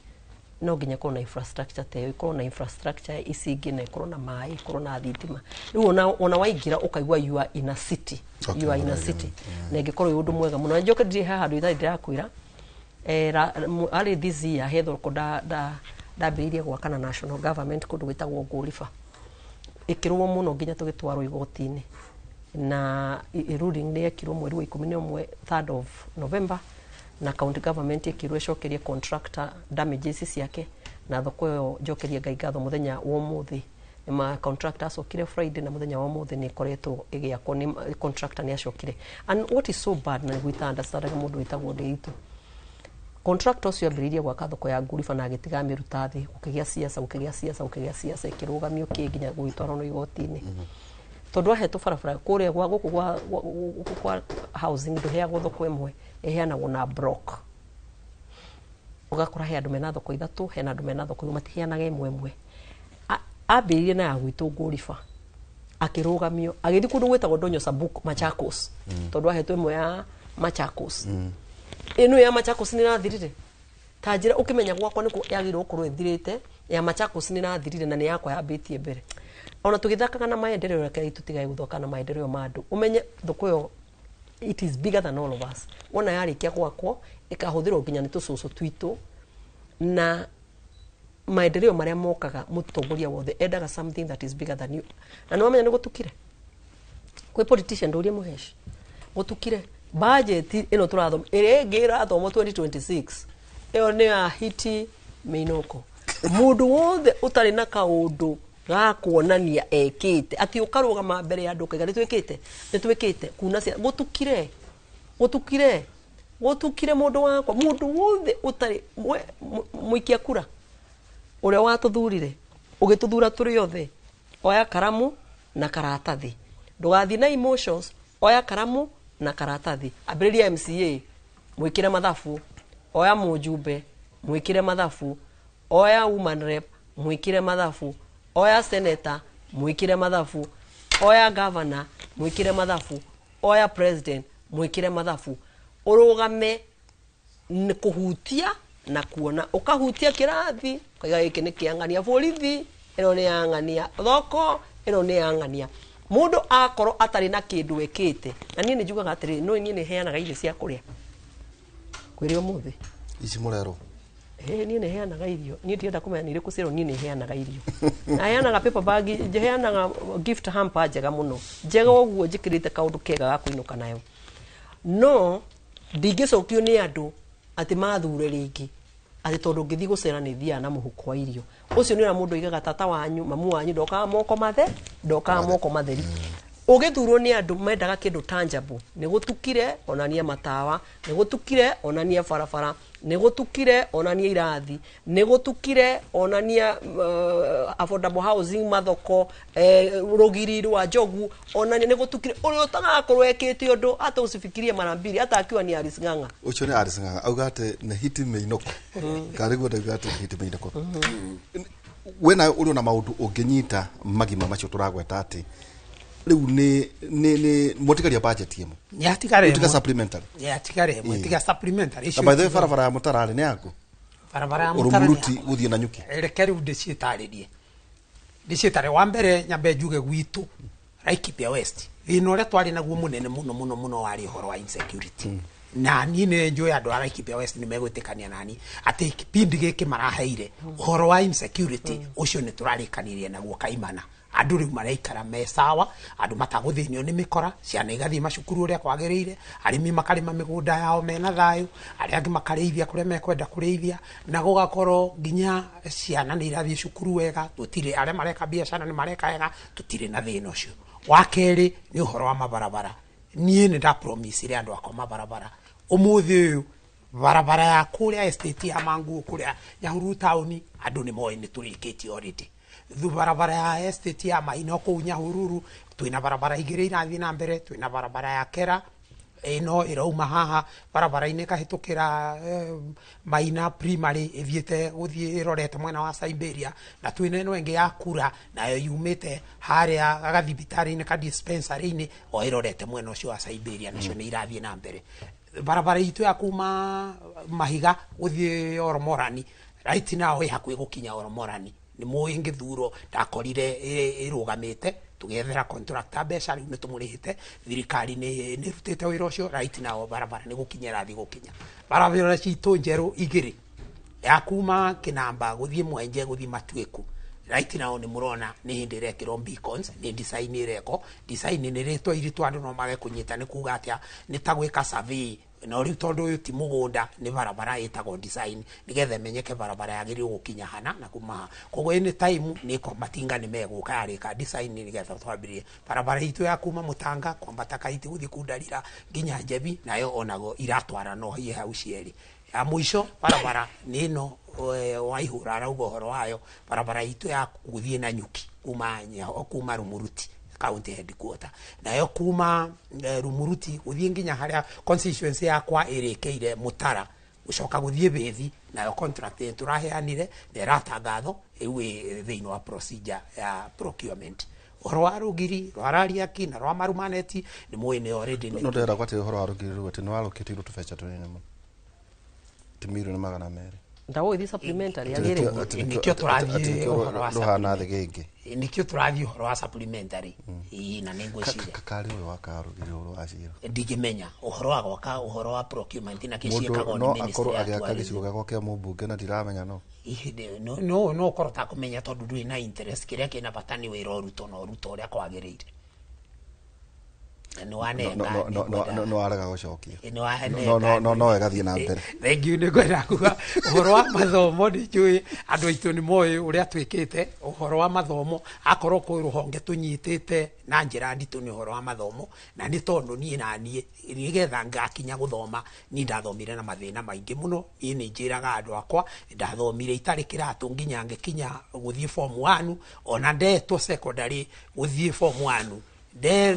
Speaker 9: No nginya ĩkorwo na infrastructure ta ĩyo, ĩkorwo na infrastructure ici ingĩ, na ĩkorwo na maĩ, ĩkorwo na thitima. Rĩu ona waingĩra ũkaigua you are in a city. You are in a city, na ĩngĩkorwo ĩ ũndũ mwega mũno. Na njoke ndirĩ haha handũ itarĩ ndĩrakwĩra, arĩ this year he thoko ndambĩrĩirie gwaka na national government kũndũ gwĩtagwo Ngũriba, ĩkĩrũo mũno nginya tũgĩtwarwo igoti-inĩ, na ruling nĩ yekirwo mweri wa 11, 3rd of November, na county government ĩkĩrwo ĩcokerie contractor damages ciake. Na thoko ĩyo, njokerie Ngai ngatho, mũthenya wa ũmũthĩ ma contractor acokire Friday, na mũthenya wa ũmũthĩ nĩ ĩkoretwo ĩgĩakwo. Nĩ contractor nĩ acokire. And what is so bad, na nĩguo ita-understandaga mũndũ wĩtagwo Ndĩitũ, contractor ũcio ambĩrĩirie gwaka thoko ya Nguriba na agĩtiga amĩruta thĩ. Gũkĩgĩa siasa, gũkĩgĩa siasa, gũkĩgĩa siasa, ĩkĩrũgamio kĩ nginya gũgĩtwarwo no igoti-inĩ, tondũ ahetwo barabara kũrĩa gwa gũkũ gũkũ kwa housing ndũheagwo thoko ĩmwe, ĩheanagwo na block. Ũgakora he andũ mena thoko ithatũ, hena andũ mena thoko imwe, matiheanaga ĩmwe ĩmwe. Ambĩrĩirie na ya gwitũ Ngũriba, akĩrũgamio, agĩthiĩ kũndũ gwĩtagwo Ndonyo Sabuk, Machakos, tondũ ahetwo ĩmwe ya Machakos. Ĩno ya Machakos nĩ ĩrathirire. Ta njĩra ũkĩmenya gwakwa nĩkuo yagĩrĩirwo gũkorwo ĩthirĩte, ya Machakos nĩ ĩrathirire na nĩ yakwa yambĩtie mbere. Ona tũgĩthakaga na maendeleo, reke tũtigae gũthaka na maendeleo ma andũ. Ũmenye thoko ĩyo, it is bigger than all of us. Wona yarĩkia gwakwo, ĩkahũthĩrwo nginya nĩ tũcũcũ twitũ, na maendeleo marĩa mokaga, mũtongoria wothe endaga something that is bigger than you. Na nĩ wamenya nĩ gũtukire kwĩ politician ndũrie mũheshi, gũtukire budget ĩno tũrathoma, ĩrĩa ĩngĩ ĩrathomwo 2026, ĩyo nĩ ya hiti mĩinũko. Mũndũ wothe ũtarĩ na kaũndũ ga kuonania ekĩte, atĩ ũkarũgama mbere ya andũ ũkaiga nĩ twĩkĩte, nĩ twĩkĩte kuna cia gũtukire, gũtukire, gũtukire. Mũndũ wakwa, mũndũ wothe ũtarĩ mũikia kura ũrĩa watũthurire, ũgĩtũthura tũrĩ othe, oya karamu na karatathi, ndũgathiĩ na emotions. Oya karamu na karatathi, ambĩrĩria MCA, mwĩkĩre mathabu, oya mũjumbe, mwĩkĩre mathabu, oya woman rep, mwĩkĩre mathabu, oya senator, mwĩkĩre mathabu, oya governor, mwĩkĩre mathabu, oya president, mwĩkĩre mathabu. Ũrũgame nĩ kũhutia na kuona, ũkahutia kĩrathi ũkaiga gĩkĩ nĩ kĩang'ania, borithi ĩno nĩ yang'ania, thoko ĩno nĩ yang'ania. Mũndũ akorwo atarĩ na kĩndũ ekĩte, na niĩ nĩ njugaga atĩrĩrĩ, no niĩ nĩ heanaga irio cia kũrĩa kwĩrĩ ũmũthĩ.
Speaker 5: Ici mũrerwo?
Speaker 9: Ĩ, niĩ nĩ heanaga irio. Niĩ ndirenda kũmenya nĩ irĩkũ ciĩrwo. Niĩ nĩ heanaga irio na heanaga paper bag, heanaga gift hamper njega mũno, njega ũguo njĩkĩrĩte kaũndũ kega ga kũinũka nayo. No ndingĩcokio nĩ andũ atĩ mathure rĩngĩ atĩ tondũ ngĩthiĩ gũcera nĩ thiaga na mũhuko wa irio. Ũcio nĩ ũrĩa mũndũ aigaga tata wanyu, mamu wanyu ndokaga moko mathe, ndokaga moko matheri. Ũgĩthurwo nĩ andũ mendaga kĩndũ tangible. Nĩ gũtukire, onania matawa. Nĩ gũtukire, onania barabara. Nĩ gũtukire, onania irathi. Nĩ gũtukire, onania affordable housing, mathoko, rũgiri rwa njogu, onania. Nĩ gũtukire, ũrĩa ũtagakorwo ekĩte ũndũ, hata usifikirie mara mbili, hata akiwa ni Alice Ng'ang'a.
Speaker 5: Ũcio nĩ Alice Ng'ang'a auga atĩ nĩ hiti mĩinũko, karĩguo ndauga atĩ nĩ hiti mĩinũko. We nawe ũrĩ ona maũndũ ũngĩnyita magima macio tũragweta atĩ rĩu nĩ mwatigaria budget ĩmwe?
Speaker 8: Nĩ
Speaker 5: Tiga
Speaker 8: ĩmwe.
Speaker 5: Supplementary.
Speaker 8: Yatigara ĩmwe.
Speaker 5: Ĩĩ.
Speaker 8: Tiga supplementary
Speaker 5: Na
Speaker 8: icio.
Speaker 5: by the way, barabara ya mũtararĩ nĩ yaku?
Speaker 8: Barabara ya Mũtara nĩ
Speaker 5: Ũrũmuruti gũthiĩ na nyuki.
Speaker 8: Reke rĩu ndĩciĩtarĩrie, ndĩciĩtare. Wa mbere nyambe njuge gwitũ Laikipia West, thĩna ũrĩa twarĩ naguo mũnene mũno mũno mũno warĩ ũhoro wa insecurity. Na niĩ nĩ njũĩ andũ a Laikipia West nĩ megwĩtĩkania nani atĩ kĩpindi gĩkĩ maraheire ũhoro wa insecurity ũcio nĩ tũrarĩkanirie naguo kaimana. Andũ rĩu maraikara me sawa, andũ matagũthĩnio nĩ mĩkora, ciana igathiĩ macukuru ũrĩa kwagĩrĩire, arĩmi makarĩma mĩgũnda yao mena thayũ, arĩa angĩ makarĩithia kũrĩa mekwenda kũrĩithia, na gũgakorwo nginya ciana nĩ irathiĩ cukuru wega. Tũtirĩ, arĩa mareka biacara nĩ mareka wega, tũtirĩ na thĩna ũcio. Wa kerĩ nĩ ũhoro wa mabarabara. Niĩ nĩ ndapromisire andũ akwa mabarabara. Ũmũthĩ ũyũ Barabara ya kũrĩa estate ya Manguo kũrĩa Nyahururu taũni andũ nĩ moĩ nĩ tũrĩkĩtie already. Thu barabara ya estate ya Maina kũu Nyahururu twĩna barabara igĩrĩ irathiĩ na mbere, twĩna barabara ya Kera ĩno ĩrauma haha barabara-inĩ ĩkahĩtũkĩra Maina Primary ĩthiĩte gũthiĩ ĩrorete mwena wa Siberia, na twĩna ĩno ĩngĩ ya Kura nayo yumĩte harĩa gathibitarĩ-inĩ ka dispensary-inĩ o ĩrorete mwena ũcio wa Siberia, nacio nĩ irathiĩ na mbere. Barabara itũ ya kuma Mahiga gũthiĩ Oromorani right now ĩ hakuhĩ gũkinya Oromorani, nĩ mũĩ ngĩthurwo ndakorire ĩrũgamĩte, tũgĩethera contractor mbeca, rĩu nĩ tũmũrĩhĩte, thirikari nĩ ĩrutĩte wĩra ũcio. Right now barabara nĩ gũkinya ĩrathiĩ gũkinya. Barabara citũ njerũ igĩrĩ ya kuma Kĩnamba gũthiĩ Mwenje gũthiĩ Matuĩku, right now nĩ mũrona nĩ hĩndĩ ĩrekĩrwo beacons, nĩ design ĩrekwo. Design nĩ rĩtwa iritũ andũ no mage kũnyita nĩ kuga atĩa, nĩ ta gwĩka survey, no rĩu tondũ ũyũ ti mũgũnda nĩ barabara ĩtagwo design nĩgetha ĩmenyeke barabara yagĩrĩirwo gũkinya hana na kuma ha. Koguo any time nĩ matinga nĩ megũka yarĩka design nĩgetha twambĩrĩrie barabara itũ ya kuma Mũtanga kwambata Kaiti gũthiĩ Kundarira nginya Njebi, nayo onago iratwara no hihi hau cierĩ. Ya mũico barabara nĩ ĩno Waihũra arauga ũhoro wayo, barabara itũ ya gũthiĩ na Nyuki kuma Rumuruti county headquarter, nayo kuma Rumuruti gũthiĩ nginya harĩa constituency yakwa ĩrĩkĩire Mũtara gũcoka gũthiĩ Bĩthi, nayo contract ĩyo tũraheanire na ĩratangathwo rĩu ĩ thĩinĩ wa procedure ya procurement. Ũhoro wa rũgiri rwa Rariaki na rwa Marumaneti nĩ mũĩ nĩ already
Speaker 5: no ndĩrenda gwatĩ ũhoro wa rũgiri rũu atĩ nĩ warũkĩtĩirwo tũbeca tũnini mũno, ti 200,000,000.
Speaker 9: Ndawo ithi supplementary agĩrĩire.
Speaker 8: Nĩkĩo tũrathiĩ ũhoro wa
Speaker 5: rũhana thĩ gĩngĩ,
Speaker 8: nĩkĩo tũrathiĩ ũhoro wa supplementary. Ĩĩ, na nĩ ngwĩciria
Speaker 5: karĩ ũyũ wakaga rũgiri rũrũ wa cira
Speaker 8: ndingĩmenya ũhoro wa gwaka ũhoro wa procurement na kĩciĩkagwo
Speaker 5: mũndũ
Speaker 8: nĩ
Speaker 5: no
Speaker 8: ministry
Speaker 5: akorwo
Speaker 8: ya
Speaker 5: agĩaka
Speaker 8: tourism.
Speaker 5: gĩcigo gĩakwa kĩa mũmbunge na ndiramenya no
Speaker 8: No no ũkorwo ũtakũmenya tondũ ndũrĩ na interest, kĩrĩa kĩna bata nĩ wĩra ũrutwo na ũrutwo ũrĩa kwagĩrĩire. Na nĩ wanenga,
Speaker 5: no warega gũcokia,
Speaker 8: nĩ wanenga.
Speaker 5: no no ĩgathiĩ na mbere.
Speaker 8: Thank you. Nĩ ngwenda kuga ũhoro wa mathomo nĩ njũĩ andũ aitũ nĩ moĩ ũrĩa twĩkĩte ũhoro wa mathomo, akorwo kwĩ rũhonge tũnyitĩte na njĩra nditũ nĩ ũhoro wa mathomo, na nĩ tondũ niĩ na niĩ nĩgetha ngakinya gũthoma niĩ ndathomire na mathĩna maingĩ mũno. Niĩ nĩ njĩraga andũ akwa ndathomire itarĩ kĩratũ nginya ngĩkinya gũthiĩ form 1, ona ndetwo secondary gũthiĩ form 1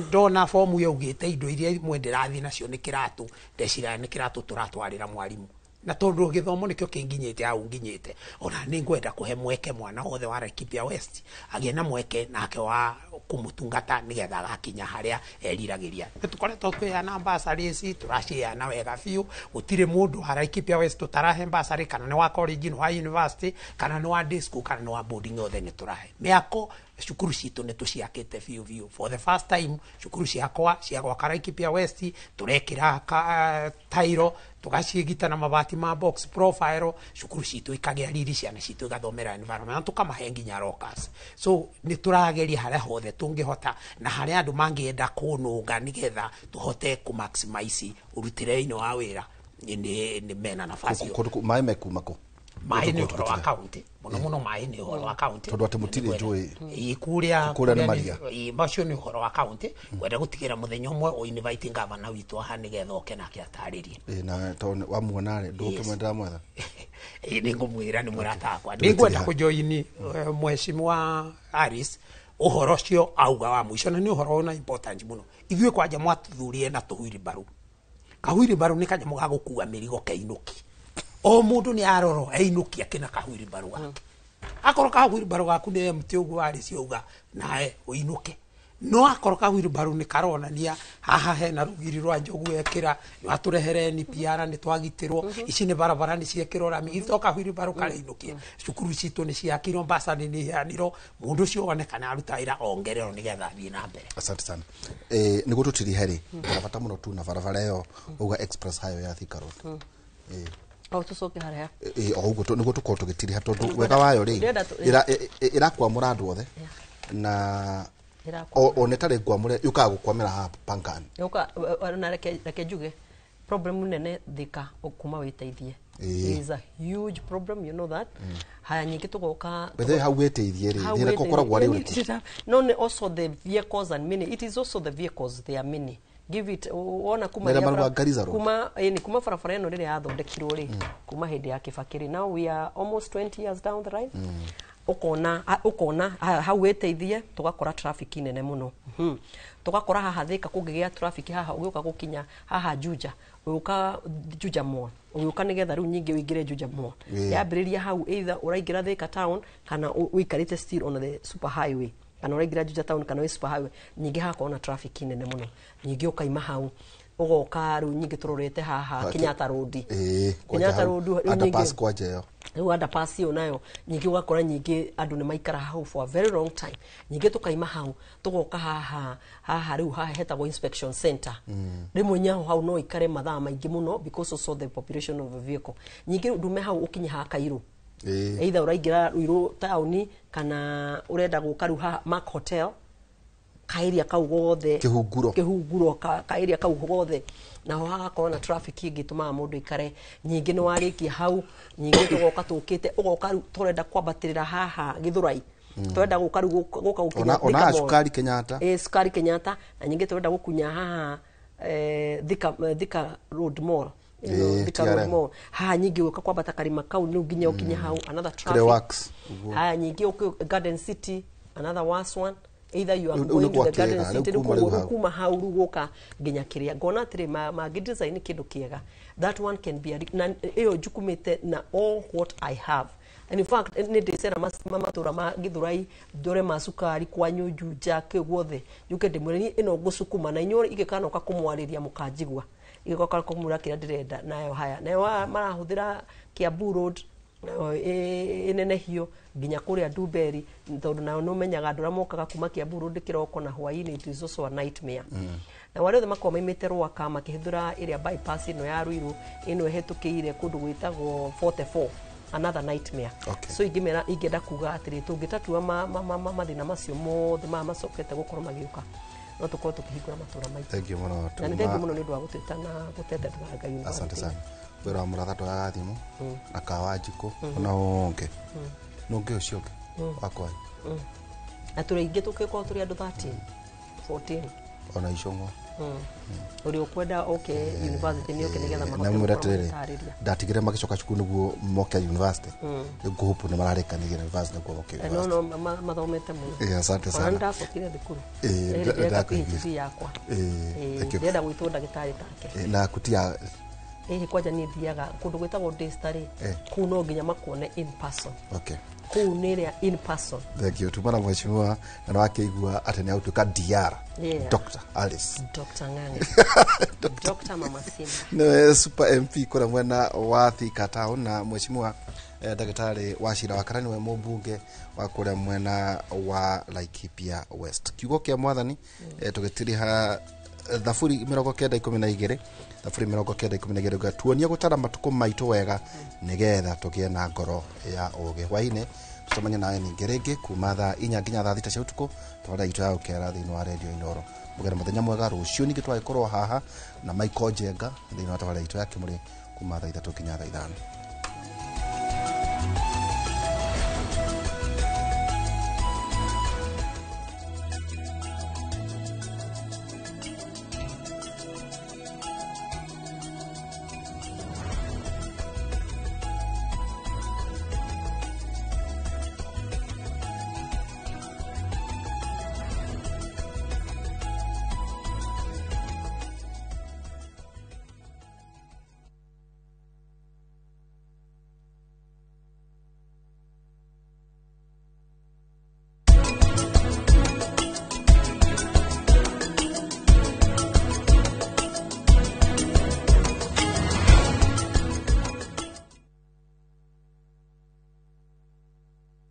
Speaker 8: ndona fomu yaugĩte indo iria imwe ndĩrathiĩ nacio nĩ kĩratũ, ndeciraga nĩ kĩratũ tũratwarĩra mwarimũ, na tondũ gĩthomo nĩkĩo kĩnginyĩte hau nginyĩte, ona nĩ ngwenda kũhe mweke mwana wothe wa Laikipia West agĩe na mweke nake wa kũmũtungata nĩgetha agakinya harĩa eriragĩria. Nĩ tũkoretwo twĩheana bursaries, tũraciheana wega biũ, gũtirĩ mũndũ wa Laikipia West tũtarahe bursary, kana nĩ wa college, nĩ wa university, kana nĩ wa day school, kana nĩ wa boarding, othe nĩ tũrahe. Mĩako cukuru citũ nĩ tũciakĩte biũ biũ. For the first time cukuru ciakwa cia gwaka Laikipia West tũrekĩra tairo, tũgaciĩgita na mabati ma box profile, cukuru citũ ikagĩa riri, ciana citũ igathomera environment, na tũkamahe nginya lockers. So nĩ tũrageria harĩa hothe tũngĩhota na harĩa andũ mangĩenda kũnũnga nĩgetha tũhote kũ maximize ũrutĩre-inĩ wa wĩra, nĩ mena nafasi ĩyo.
Speaker 5: Maĩ mekuma kũ?
Speaker 8: Maĩ nĩ ũhoro wa county mũno mũno, maĩ nĩ ũhoro wa county
Speaker 5: tondũ atĩ mũtirĩ njũĩ
Speaker 8: kũrĩa
Speaker 5: kũrĩa nĩ maria.
Speaker 8: Macio nĩ ũhoro wa county, ngwenda gũtigĩra mũthenya ũmwe ũ invite governor witũ haha nĩgetha oke nake atarĩrie.
Speaker 5: Na tondũ wamuona rĩ ndũkĩmwendera mwetha?
Speaker 8: Nĩ ngũmwĩra nĩ mũrata wakwa. Nĩ ngwenda kũjoini mheshimiwa Harris ũhoro ũcio auga wa mũico, na nĩ ũhoro ũna important mũno. Ithuĩ kwanja mwatũthurire na tũhuirimbarũ. Kahuirimbarũ nĩ kanyamũ ga gũkua mĩrigo keinũki. O mũndũ nĩ arorwo einũki akĩna kahuirimbarũ gake. Akorwo kahuirimbarũ gaku nĩ empty ũguo Harris auga nawe ũinũke. No akorwo kahuirimbarũ nĩ karonania haha hena rũgiri rwa njogu ekĩra, nĩ watũrehere NPR nĩ twagitĩrwo, ici nĩ barabara nĩ ciekĩrwo rami, ithe to kahuirimbarũ kareinũkia. Cukuru citũ nĩ ciakirwo, bursary nĩ iheanirwo, mũndũ ũcio onekana aruta wĩra ongererwo nĩgetha athiĩ na mbere.
Speaker 5: Asante sana. Nĩguo tũtirihe rĩ, na bata mũno tu na barabara ĩyo uga express highway ya Thika Road.
Speaker 9: O tũcoke harĩa.
Speaker 5: O ũguo nĩguo tũkorwo tũgĩtiriha tondũ wega wayo rĩ ĩrakwamũra andũ othe na ona ĩtarĩ ngwamũre yũkaga gũkwamĩra haha Pangani.
Speaker 9: Yũka na reke njuge problem nene Thika kuma wĩteithie. Is a huge problem, you know that. Haya nyingĩ tũgoka
Speaker 5: Bethe hau wĩteithie rĩ, thĩna gũkoragwo arĩ ũrĩkũ?
Speaker 9: No, also the vehicles and many, it is also the vehicles, they are many. Give it wona kuma
Speaker 5: Na ĩrĩa
Speaker 9: rĩrĩa
Speaker 5: marauga Garissa Road.
Speaker 9: Kuma ĩni kuma barabara ĩno rĩrĩa yathondekirwo rĩ, kuma hĩndĩ ya Kibaki rĩ, now we are almost 20 years down the line. Ũkona hau wĩteithie tũgakora traffic nene mũno. Tũgakora haha Thika kũngĩgĩa traffic haha ũgĩũka gũkinya haha Juja, ũgĩũka Juja Mall, ũgĩũka nĩgetha rĩu nyingĩ ũingĩre Juja Mall, yambĩrĩria hau either ũraingĩra Thika town kana ũikarĩte still on the super highway, kana ũraingĩra Juja town kana wĩ super highway, nyingĩ hagakorwo na traffic nene mũno. Nyingĩ ũkaima hau ũgoka rĩu nyingĩ tũrorete haha Kenyatta Road.
Speaker 5: Kwanja
Speaker 9: Kenyatta
Speaker 5: hau,
Speaker 9: Road rĩu
Speaker 5: underpass kwanja ĩyo.
Speaker 9: Rĩu underpass ĩyo nayo nyingĩ ũgakora nyingĩ andũ nĩ maikara hau for a very long time. Nyingĩ tũkaima hau tũgoka haha haha rĩu haha hetagwo inspection center. Rĩmwe nyaho hau no ikare mathaa maingĩ mũno because also the population of the vehicle. Nyingĩ rĩu ndume hau ũkinye haha Kairũ, either ũraingĩra Ruiru taũni kana ũrenda gũka rĩu haha Mark Hotel, kaeria kau gothe.
Speaker 5: Kĩhunguro.
Speaker 9: Kĩhunguro, kaeria kau gothe naho hagakorwo na traffic ĩngĩ tũmaga mũndũ ikare. Nyingĩ nĩ warĩkia hau, nyingĩ tũgoka tũkĩte ũgoka rĩu tũrenda kwambatĩrĩra haha Gĩthũrai, tũrenda gũka rĩu gũka gũkinya
Speaker 5: Ona
Speaker 9: Thika Mall.
Speaker 5: cukari Kenyatta.
Speaker 9: Cukari Kenyatta, na nyingĩ tũrenda gũkunya haha Thika Road Mall. Ĩno, Thika Road
Speaker 5: TRM.
Speaker 9: Mall haha nyingĩ ũka kwambata karima kau rĩu nginya ũkinye hau, another traffic.
Speaker 5: Works, ũguo.
Speaker 9: Haya nyingĩ ũkĩ Garden City, another worse one, either you are
Speaker 5: Rĩu
Speaker 9: going
Speaker 5: nĩ
Speaker 9: to the
Speaker 5: gwa
Speaker 9: Garden
Speaker 5: kĩga,
Speaker 9: City
Speaker 5: rĩu
Speaker 9: rĩu
Speaker 5: kuma rĩu
Speaker 9: koguo rĩu
Speaker 5: hau.
Speaker 9: kuma hau rĩu gũka nginya kĩrĩa ngona atĩrĩ mangĩ design kĩndũ kĩega, that one can be na ĩyo njukumĩte na all what I have. And in fact nĩ ndĩcera matũra ma Gĩthũrai, ndore ma cukari kwanyu Juja kĩ guothe, njuke ndĩmwĩre niĩ ĩno ngũcukuma na inyuĩ ingĩkanoka kũmwarĩria mũkanjigua, ingĩgoka kũmwĩra kĩrĩa ndĩrenda nayo. Haya nayo marahũthĩra Kiambu Road nayo ĩnenehio nginya kũrĩa Ndumberi, tondũ nayo nĩ ũmenyaga andũ arĩa mokaga kuma Kiambu Road kĩroko na hwaĩ-inĩ, it is also a nightmare. Na arĩa othe makoragwo maimĩte Rwaka makĩhũthĩra ĩrĩa bypass ĩno ya Ruiru ĩno ĩhĩtũkĩire kũndũ gwĩtagwo 44, another nightmare. So ingĩmera ingĩenda kuga atĩrĩ, tũngĩtatua mathĩna macio mothe maya macokete gũkorwo magĩũka, no tũkorwo tũkĩhingũra matũra maitũ.
Speaker 5: Thank you mũno.
Speaker 9: Na nĩ thengiũ mũno nĩ ũndũ wa gũtwĩta na gũtete Tũhanga University.
Speaker 5: Asante sana. Wĩra wa mũratha twagaga thimũ na kawa njikũ ona ũngĩ nũngĩ ũcio ũngĩ wakwa.
Speaker 9: Na tũrĩ aingĩ, tũkĩkorwo tũrĩ andũ 13 14.
Speaker 5: Ona icũng'wa.
Speaker 9: Ũrĩa ũkwenda oke university nĩ oke nĩgetha
Speaker 5: na
Speaker 9: mahote
Speaker 5: mwĩra
Speaker 9: gũkorwo
Speaker 5: atĩrĩrĩ,
Speaker 9: magĩtarĩria.
Speaker 5: Ndatigire magĩcoka cukuru nĩguo moke university. Rĩu ngũhũpũ nĩ mararĩkanĩria na university nĩguo moke
Speaker 9: No
Speaker 5: university.
Speaker 9: no mathomete mũno.
Speaker 5: Asante
Speaker 9: Ona
Speaker 5: sana.
Speaker 9: nĩndacokire thukuru. Rĩrĩ ndĩreka
Speaker 5: Ndakũiguire.
Speaker 9: PhD yakwa.
Speaker 5: Thank you.
Speaker 9: Ndĩrenda gwĩtwo ndagĩtarĩ take.
Speaker 5: Na kutia.
Speaker 9: Ĩhĩ, kwanja niĩ thiaga kũndũ gwĩtagwo Daystar rĩ, kũu no nginya makuone in person. Kũu nĩ ĩrĩa in person.
Speaker 5: Thank you. Tumana mheshimiwa na nĩwakĩigua atĩ nĩ agũtuĩka DR. Dr. Alice.
Speaker 9: Dr. Ng'ang'a, Dr. Mama Simba.
Speaker 5: Nĩwe super MP kũrĩa mwena wa Thika town, na mheshimiwa ndagĩtarĩ wa cira wa Karani, nĩwe mũmbunge wa kũrĩa mwena wa Laikipia West. Kiugo kĩa mwathani, tũgĩtiriha thaburi 90:12, thaburi 90:12 uga tuonie gũtara matukũ maitũ wega nĩgetha tũgĩe na ngoro ya ũũgĩ. Hwaĩ-inĩ tũcemanie nawe ningĩ rĩngĩ kuma thaa 4 nginya thaa 6 cia ũtukũ, tabarĩra itũ ya ũkera thĩinĩ wa redio Inooro. Mũgere mũthenya mwega. Rũciũ ningĩ twagĩkorwo haha na Michael Njenga thĩinĩ wa tabarĩra itũ ya Kĩmũrĩ kuma thaa 3 nginya thaa 5.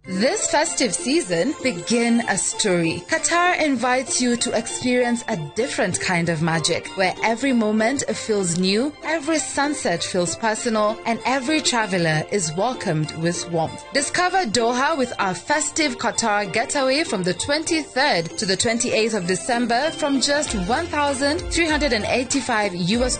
Speaker 13: This festive season, begin a story. Qatar invites you to experience a different kind of magic, where every moment feels new, every sunset feels personal, and every traveler is welcomed with warmth. Discover Doha with our festive Qatar getaway from the 23rd to the 28th of December from just $1,385 US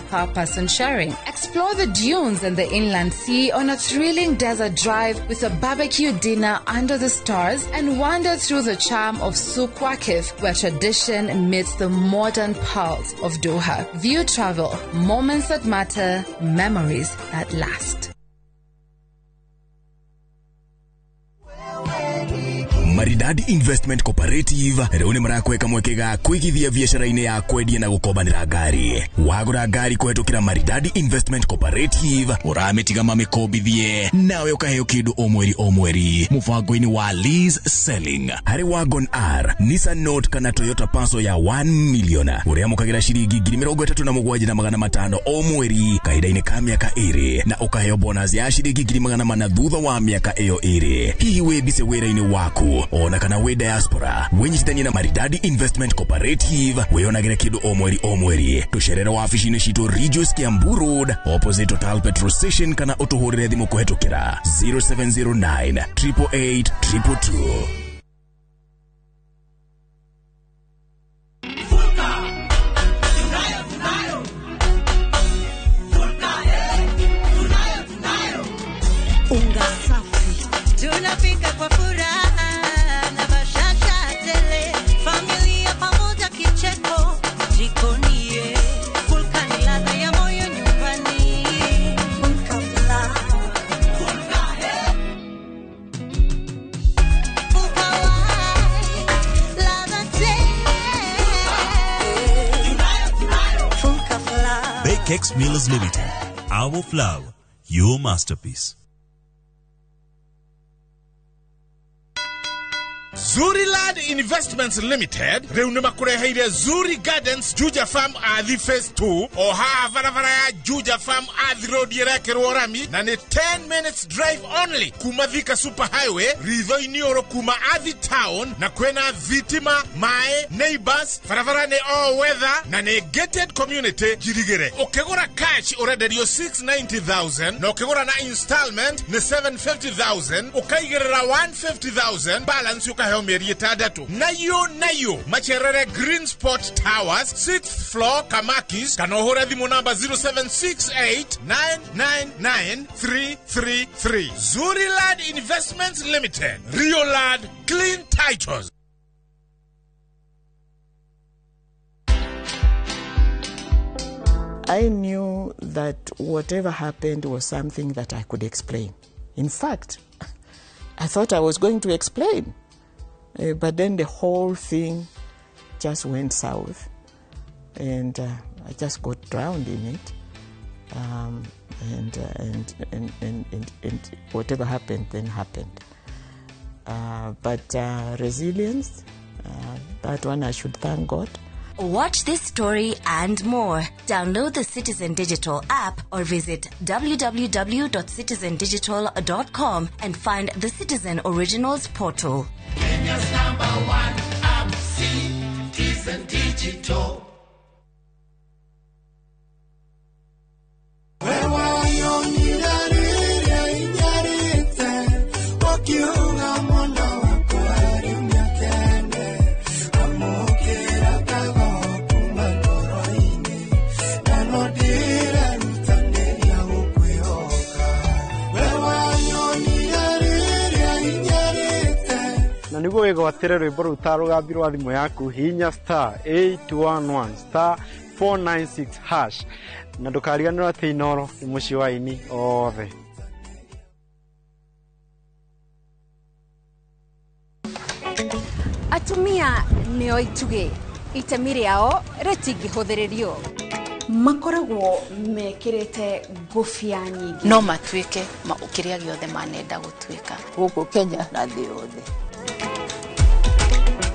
Speaker 13: per person sharing. Explore the dunes and the inland sea on a thrilling desert drive with a barbecue dinner dinner under the stars, and wander through the charm of Souk Waqif, where tradition meets the modern pulse of Doha. View Travel, moments that matter, memories that last.
Speaker 4: Maridadi Investment Cooperative rĩu nĩ marakweka mweke ga kũigithia biacara-inĩ ya kwendia na gũkombanĩra ngari. Wagũra ngari kũhetũkĩra Maridadi Investment Cooperative ũramĩtiga mamĩkombithie nawe ũkaheo kĩndũ o mweri o mweri mũbango-inĩ wa lease selling. Harĩ Wagon R, Nissan Note kana Toyota Passo ya 1 million ũrĩamũkagĩra ciringi 37,500 o mweri kahinda-inĩ ka mĩaka 2 na ũkaheo bonus ya ciringi 400 thutha wa mĩaka ĩyo 2. Hihi wĩ bice wĩra-inĩ waku ona kana wĩ diaspora, wĩnyitithanie na Maridadi Investment Cooperative wĩonagĩre kĩndũ o mweri o mweri. Tũcerere wabici-inĩ citũ Ridgeways Kiambu Road opposite Total Petrol Station kana ũtũhũrĩre thimũ kũhetũkĩra 0709 888 222.
Speaker 14: Unga safi tunapika kwa furaha na bashasha tele, familia pamoja kicheko jikoni, Fulka ni ladha ya moyo nyumbani. Fulka fla, Fulka he, Fulka wai, ladha tele, Fulka fla.
Speaker 16: Bakex Millers Limited, our flour, your masterpiece.
Speaker 18: Zuriland Investments Limited rĩu nĩ makũreheire Zuri Gardens Juja Farm Athi Phase 2 o haha barabara ya Juja Farm Athi Road ĩrekĩrwo rami na nĩ 10 minutes drive only kuma Thika Super Highway ritho-inĩ ũrũ kuma Athi Town, na kwĩna thitima, maĩ, neighbors, barabara nĩ all weather na nĩ gated community njirigĩre. Ũkĩgũra cash ũrenderio 690,000 na ũkĩgũra na installment nĩ 750,000 ũkaigĩrĩra 150,000 balance ũkaheo mĩeri 6. Nayo nayo macerere Green Spot Towers 6th floor Kamakis kana ũhũre thimũ namba 0768 999 333. Zuriland Investments Limited, Rioland Clean Titles.
Speaker 20: I knew that whatever happened was something that I could explain. In fact, I thought I was going to explain. But then the whole thing just went south, and I just got drowned in it. And whatever happened, then happened. But resilience, that one I should thank God.
Speaker 21: Watch this story and more. Download the Citizen Digital app or visit www.citizendigital.com and find the Citizen Originals portal.
Speaker 23: Kenya's number one app, Citizen Digital.
Speaker 24: Na niguo wigwatire rwimbo rũu ta rũgambi rwa thimũ yaku, hihinya star 811 star 496 hash na ndũkariganĩrwo atĩ Inooro nĩ mũciĩ wa aini othe.
Speaker 7: Atumia nĩo itugĩ, itemi rĩao rĩtingĩhũthĩrĩrio.
Speaker 25: Makoragwo mekĩrĩte ngũbia nyingĩ
Speaker 26: no matuĩke kĩrĩa gĩothe manenda gũtuĩka
Speaker 27: gũkũ Kenya na thĩ yothe.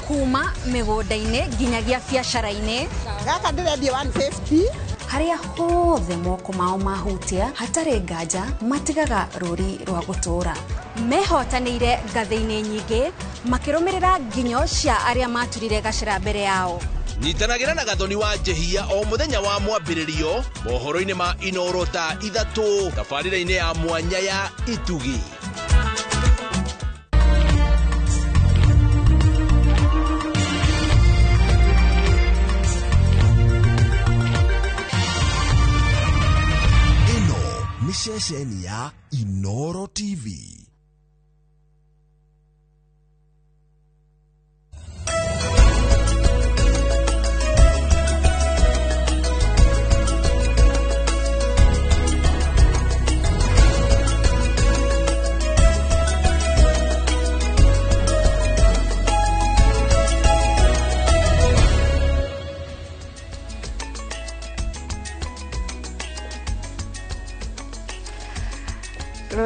Speaker 7: Kuma mĩgũnda-inĩ nginyagia biacara-inĩ
Speaker 14: gaka ndĩrendia 150
Speaker 25: harĩa hothe moko mao mahutia hatarĩ nganja matigaga rũri rwa gũtũũra.
Speaker 7: Mehotanĩire ngathĩ-inĩ nyingĩ makĩrũmĩrĩra nginyo cia arĩa maturire gacĩra mbere yao.
Speaker 28: Nyitanagĩra na Gathoni wa Njehia o mũthenya wa mwambĩrĩrio mohoro-inĩ ma Inooro thaa 3 tabarĩra-inĩ ya mwanya ya Itugi.
Speaker 4: Ĩno nĩ ceceni ya Inooro TV.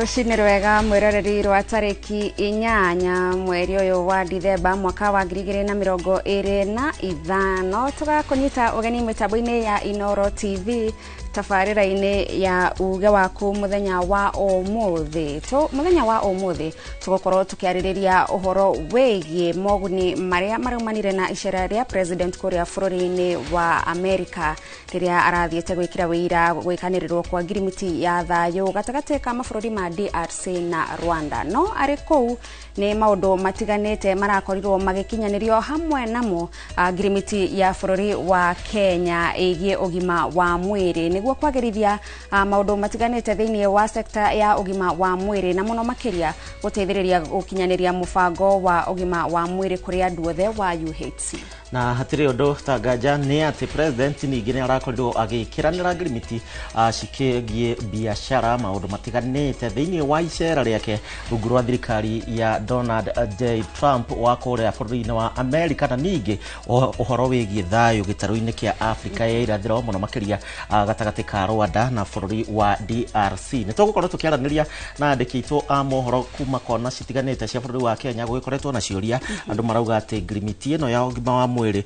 Speaker 7: Rũcinĩ rwega mwĩroreri rwa tarĩki 8 mweri ũyũ wa Dithemba mwaka wa 2025 tũgakũnyita ũgeni mĩtambo-inĩ ya Inoro TV tabarĩra-inĩ ya uge waku mũthenya wa ũmũthĩ. Mũthenya wa ũmũthĩ tũgũkorwo tũkĩarĩrĩria ũhoro wĩgiĩ moguni marĩa maraumanire na icera rĩa president kũrĩa bũrũri-inĩ wa Amerika rĩrĩa arathiĩte gwĩkĩra wĩira gwĩkanĩrĩrwo kwa ngirimiti ya thayũ gatagatĩ ka mabũrũri ma DRC na Rwanda. No arĩ kũu nĩ maũndũ matiganĩte marakorirwo magĩkinyanĩrio hamwe namo ngirimiti ya bũrũri wa Kenya ĩgiĩ ũgima wa mwĩrĩ nĩguo kwagĩrithia maũndũ matiganĩte thĩinĩ wa sekta ya ũgima wa mwĩrĩ na mũno makĩria gũteithĩrĩria gũkinyanĩria mũbango wa ũgima wa mwĩrĩ kũrĩ andũ othe wa UHC.
Speaker 2: Na hatirĩ ũndũ ta nganja nĩ atĩ president ningĩ nĩ arakorirwo agĩkĩranĩra ngirimiti cikĩgiĩ biacara maũndũ matiganĩte thĩinĩ wa icera rĩake rungu rwa thirikari ya Donald J Trump wa kũrĩa bũrũri-inĩ wa Amerika, na ningĩ ũhoro wĩgiĩ thayũ gĩtarũ-inĩ kĩa Afrika ya irathĩro mũno makĩria gatagatĩ ka Rwanda na bũrũri wa DRC. Nĩ tũgũkorwo tũkĩaranĩria na andĩki aitũ a mohoro kuma kona citiganĩte cia bũrũri wa Kenya gũgĩkoretwo na ciũria andũ marauga atĩ ngirimiti ĩno ya ũgima wa mwĩrĩ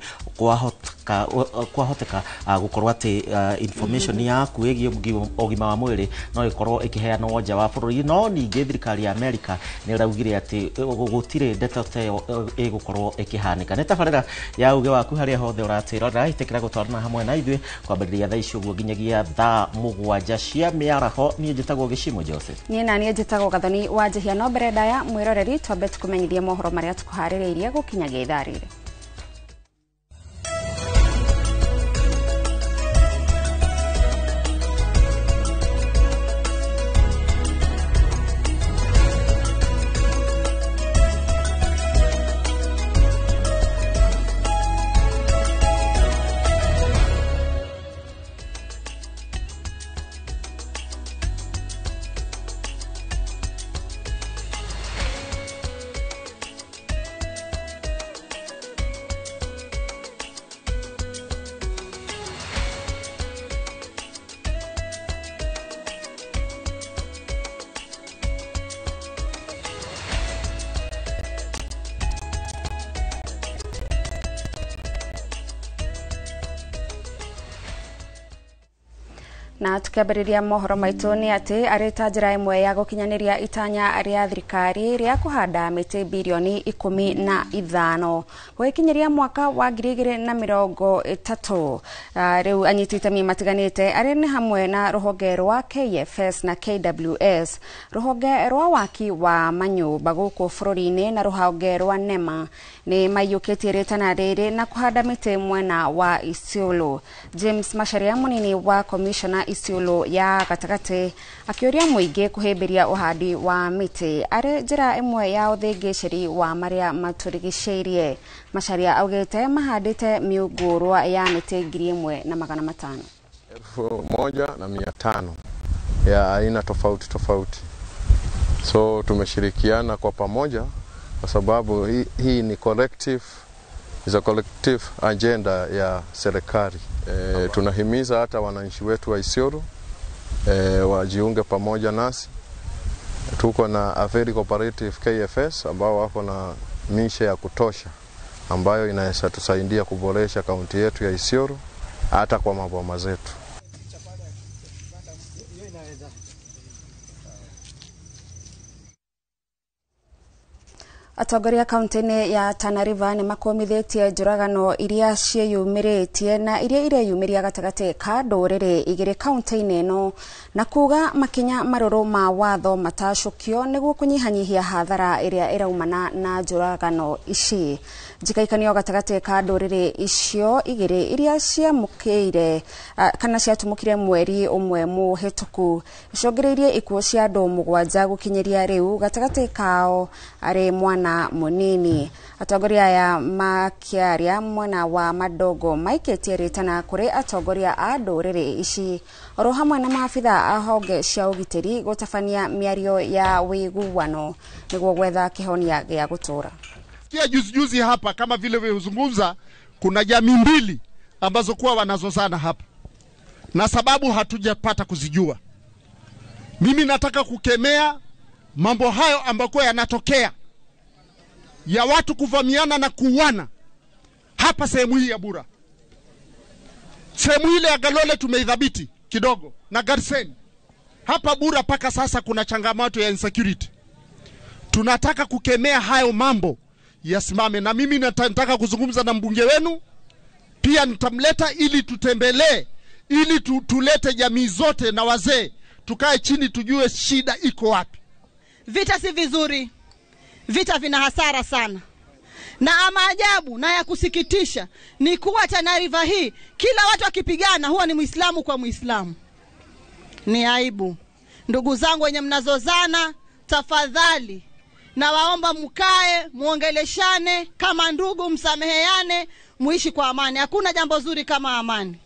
Speaker 2: kwahoteka gũkorwo atĩ information yaku ĩgiĩ ũgima wa mwĩrĩ no ĩkorwo ĩkĩheanwo nja wa bũrũri, no ningĩ thirikari ya Amerika nĩ ĩraugire atĩ gũtirĩ ndeto ta ĩyo ĩgũkorwo ĩkĩhanĩka. Nĩ tabarĩra ya uge waku harĩa hothe ũratwĩrorera, ĩtĩkĩra gũtwarana hamwe na ithuĩ kwambĩrĩria thaa ici ũguo nginyagia thaa 7 cia mĩaraho. Niĩ njĩtagwo Gĩcimo Joseph.
Speaker 7: Niĩ na niĩ njĩtagwo Gathoni wa Njihia. No mbere ndaya mwĩroreri twambe tũkũmenyithie mohoro marĩa tũkũharĩrĩirie gũkinyagia ithaa rĩrĩ. Na tukiambĩrĩria mohoro maitũ nĩ atĩ arĩ ta njĩra ĩmwe ya gũkinyanĩria itanya rĩa thirikari rĩa kũhanda mĩtĩ birioni 15 gũgĩkinyĩria mwaka wa 2030. Rĩu anyiti itemi matiganĩte arĩa nĩ hamwe na rũhonge rwa KFS na KWS, rũhonge rwa waki wa manyũmba gũkũ bũrũri-inĩ na rũhonge rwa NEMA nĩ maiyũkĩtie rĩtana rĩrĩ na kũhanda mĩtĩ mwena wa Isiolo. James Macharia mũnini wa commissioner Isiolo ya gatagatĩ akĩũria mũingĩ kũhĩmbĩria ũhandi wa mĩtĩ arĩ njĩra ĩmwe ya ũthĩngĩcĩri wa marĩa matũrigicĩirie. Macharia augĩte mahandĩte mĩũngũrwa ya mĩtĩ 1500.
Speaker 3: 1500 ya aina tofauti tofauti. So tumeshirikiana kwa pamoja kwa sababu hii ni collective, is a collective agenda ya serikali. Tunahimiza hata wananchi wetu wa Isiolo wajiunge pamoja nasi. Tuko na a very cooperative KFS ambao wako na mishe ya kutosha ambayo inaweza tusaidia kuboresha kaunti yetu ya Isiolo hata kwa maboma zetu.
Speaker 7: Atongoria kaunti-inĩ ya Tana River nĩ makũmithĩtie njũragano iria ciĩyumĩrĩtie na iria ireyumĩria gatagatĩ ka ndũrĩrĩ igĩrĩ kaunti-inĩ ĩno na kuga makinya marũrũ ma watho matacũkio nĩguo kũnyihanyihia hathara ĩrĩa ĩraumana na njũragano ici. Njikaikanio gatagatĩ ka ndũrĩrĩ icio igĩrĩ iria ciamũkĩire kana ciatumũkire mweri ũmwe mũhĩtũku icũngĩrĩirie ikuũ cia andũ 7 gũkinyĩria rĩu gatagatĩ kao arĩ mwana mũnini. Atongoria aya makĩaria mwena wa Madogo maikĩtie rĩtana kũrĩ atongoria a ndũrĩrĩ ici oro hamwe na maabitha a honge cia ũgitĩri gũtabania mĩario ya ũiguano nĩguo gwetha kĩhonia gĩa gũtũũra.
Speaker 6: Sikia juzi juzi hapa kama vile wewe kuna jamii mbili ambazo kuwa wanazozana hapa na sababu hatujapata kuzijua. Mimi nataka kukemea Mambo hayo ambako yanatokea ya watu kuvamiana na kuuana hapa sehemu hii ya Bura. Sehemu ile ya Galole tumeidhibiti kidogo na Garsen. Hapa Bura paka sasa kuna changamoto ya insecurity. Tunataka kukemea hayo mambo yasimame, na mimi nataka kuzungumza na mbunge wenu pia, nitamleta ili tutembelee, ili tulete jamii zote na wazee tukae chini tujue shida iko wapi.
Speaker 14: Vita si vizuri. Vita vina hasara sana. Na maajabu na ya kusikitisha ni kuwa Tana River hii kila watu wakipigana huwa ni Muislamu kwa Muislamu. Ni aibu. Ndugu zangu wenye mnazozana, tafadhali nawaomba mkae, muongeleshane kama ndugu, msameheane, muishi kwa amani. Hakuna jambo zuri kama amani.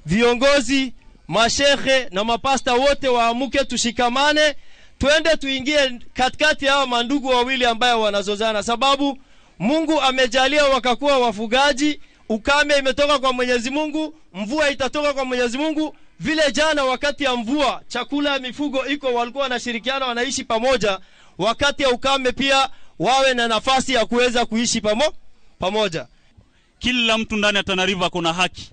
Speaker 1: Viongozi, mashehe na mapasta wote waamuke, tushikamane, twende tuingie katikati ya mandugu wawili ambayo wanazozana, sababu Mungu amejalia wakakuwa wafugaji. Ukame imetoka kwa Mwenyezi Mungu, mvua itatoka kwa Mwenyezi Mungu. Vile jana wakati ya mvua chakula ya mifugo iko, walikuwa wanashirikiana, wanaishi pamoja. Wakati ya ukame pia wawe na nafasi ya kuweza kuishi pamoja.
Speaker 10: Kila mtu ndani ya Tana River kuna haki.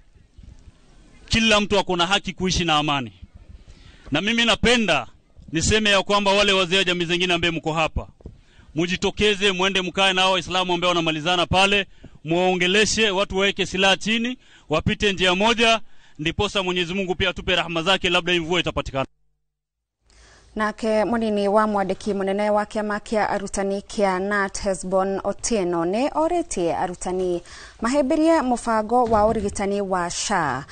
Speaker 10: Kila mtu akona haki kuishi na amani. Na mimi napenda niseme ya kwamba wale wazee wa jamii zingine ambao mko hapa, mujitokeze, muende mkae na Waislamu ambao wanamalizana pale, muongeleshe watu, waweke silaha chini, wapite njia moja, ndiposa Mwenyezi Mungu pia atupe rahma zake, labda mvua itapatikana.
Speaker 7: Nake munini wa mwandĩki munene wa kĩama kĩa arutani kĩa KNUT Hesbon Otieno nĩ orĩtie arutani mahĩmbĩrie mũbango wa ũrigitani wa SHA,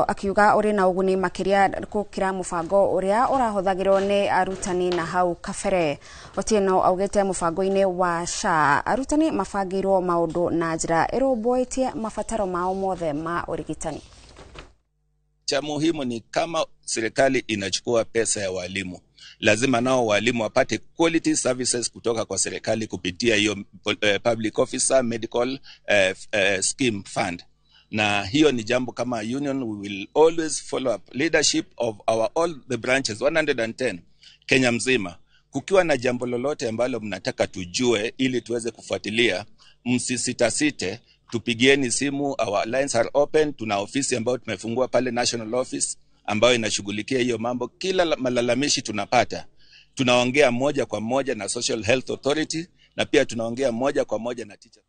Speaker 7: akiuga ũrĩ na ũguni makĩria gũkĩra mũbango ũrĩa ũrahũthagĩrwo nĩ arutani na hau kabere. Otieno augĩte mũbango-inĩ wa SHA arutani mabangĩirwo maũndũ na njĩra ĩrũmbũĩtie mabataro mao mothe ma ũrigitani.
Speaker 11: Cha muhimu ni kama serikali inachukua pesa ya walimu, lazima nao walimu wapate quality services kutoka kwa serikali kupitia hiyo Public Officer Medical Scheme Fund. Na hiyo ni jambo kama union we will always follow up leadership of our all the branches 110 Kenya mzima. Kukiwa na jambo lolote ambalo mnataka tujue ili tuweze kufuatilia, msisitasite, tupigieni simu. Our lines are open. Tuna ofisi ambayo tumefungua pale National Office ambayo inashughulikia hiyo mambo. Kila malalamishi tunapata, tunaongea moja kwa moja na Social Health Authority na pia tunaongea moja kwa moja na teacher.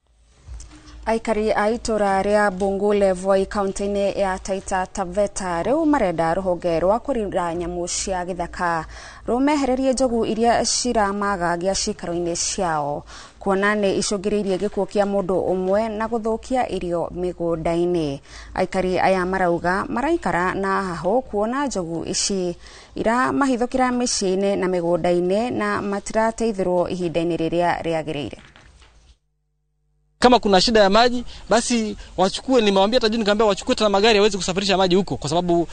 Speaker 7: Aikari a itũra rĩa Bungule Voi kaunti-inĩ ya Taita Taveta rĩu marenda rũhonge rwa kũrinda nyamũ cia gĩthaka rũmehererie njogu iria ciramagagia ciikaro-inĩ ciao, kuona nĩ icũngĩrĩirie gĩkuũ kĩa mũndũ ũmwe na gũthũkia irio mĩgũnda-inĩ. Aikari aya marauga maraikara na hahũ kuona njogu ici iramahithũkĩra mĩciĩ-inĩ na mĩgũnda-inĩ na matirateithĩrwo ihinda-inĩ rĩrĩa rĩagĩrĩire.
Speaker 12: Kama kuna shida ya maji basi wachukue, nimewaambia hata juzi nikamwambia wachukue tena magari yaweze kusafirisha maji huko, kwa sababu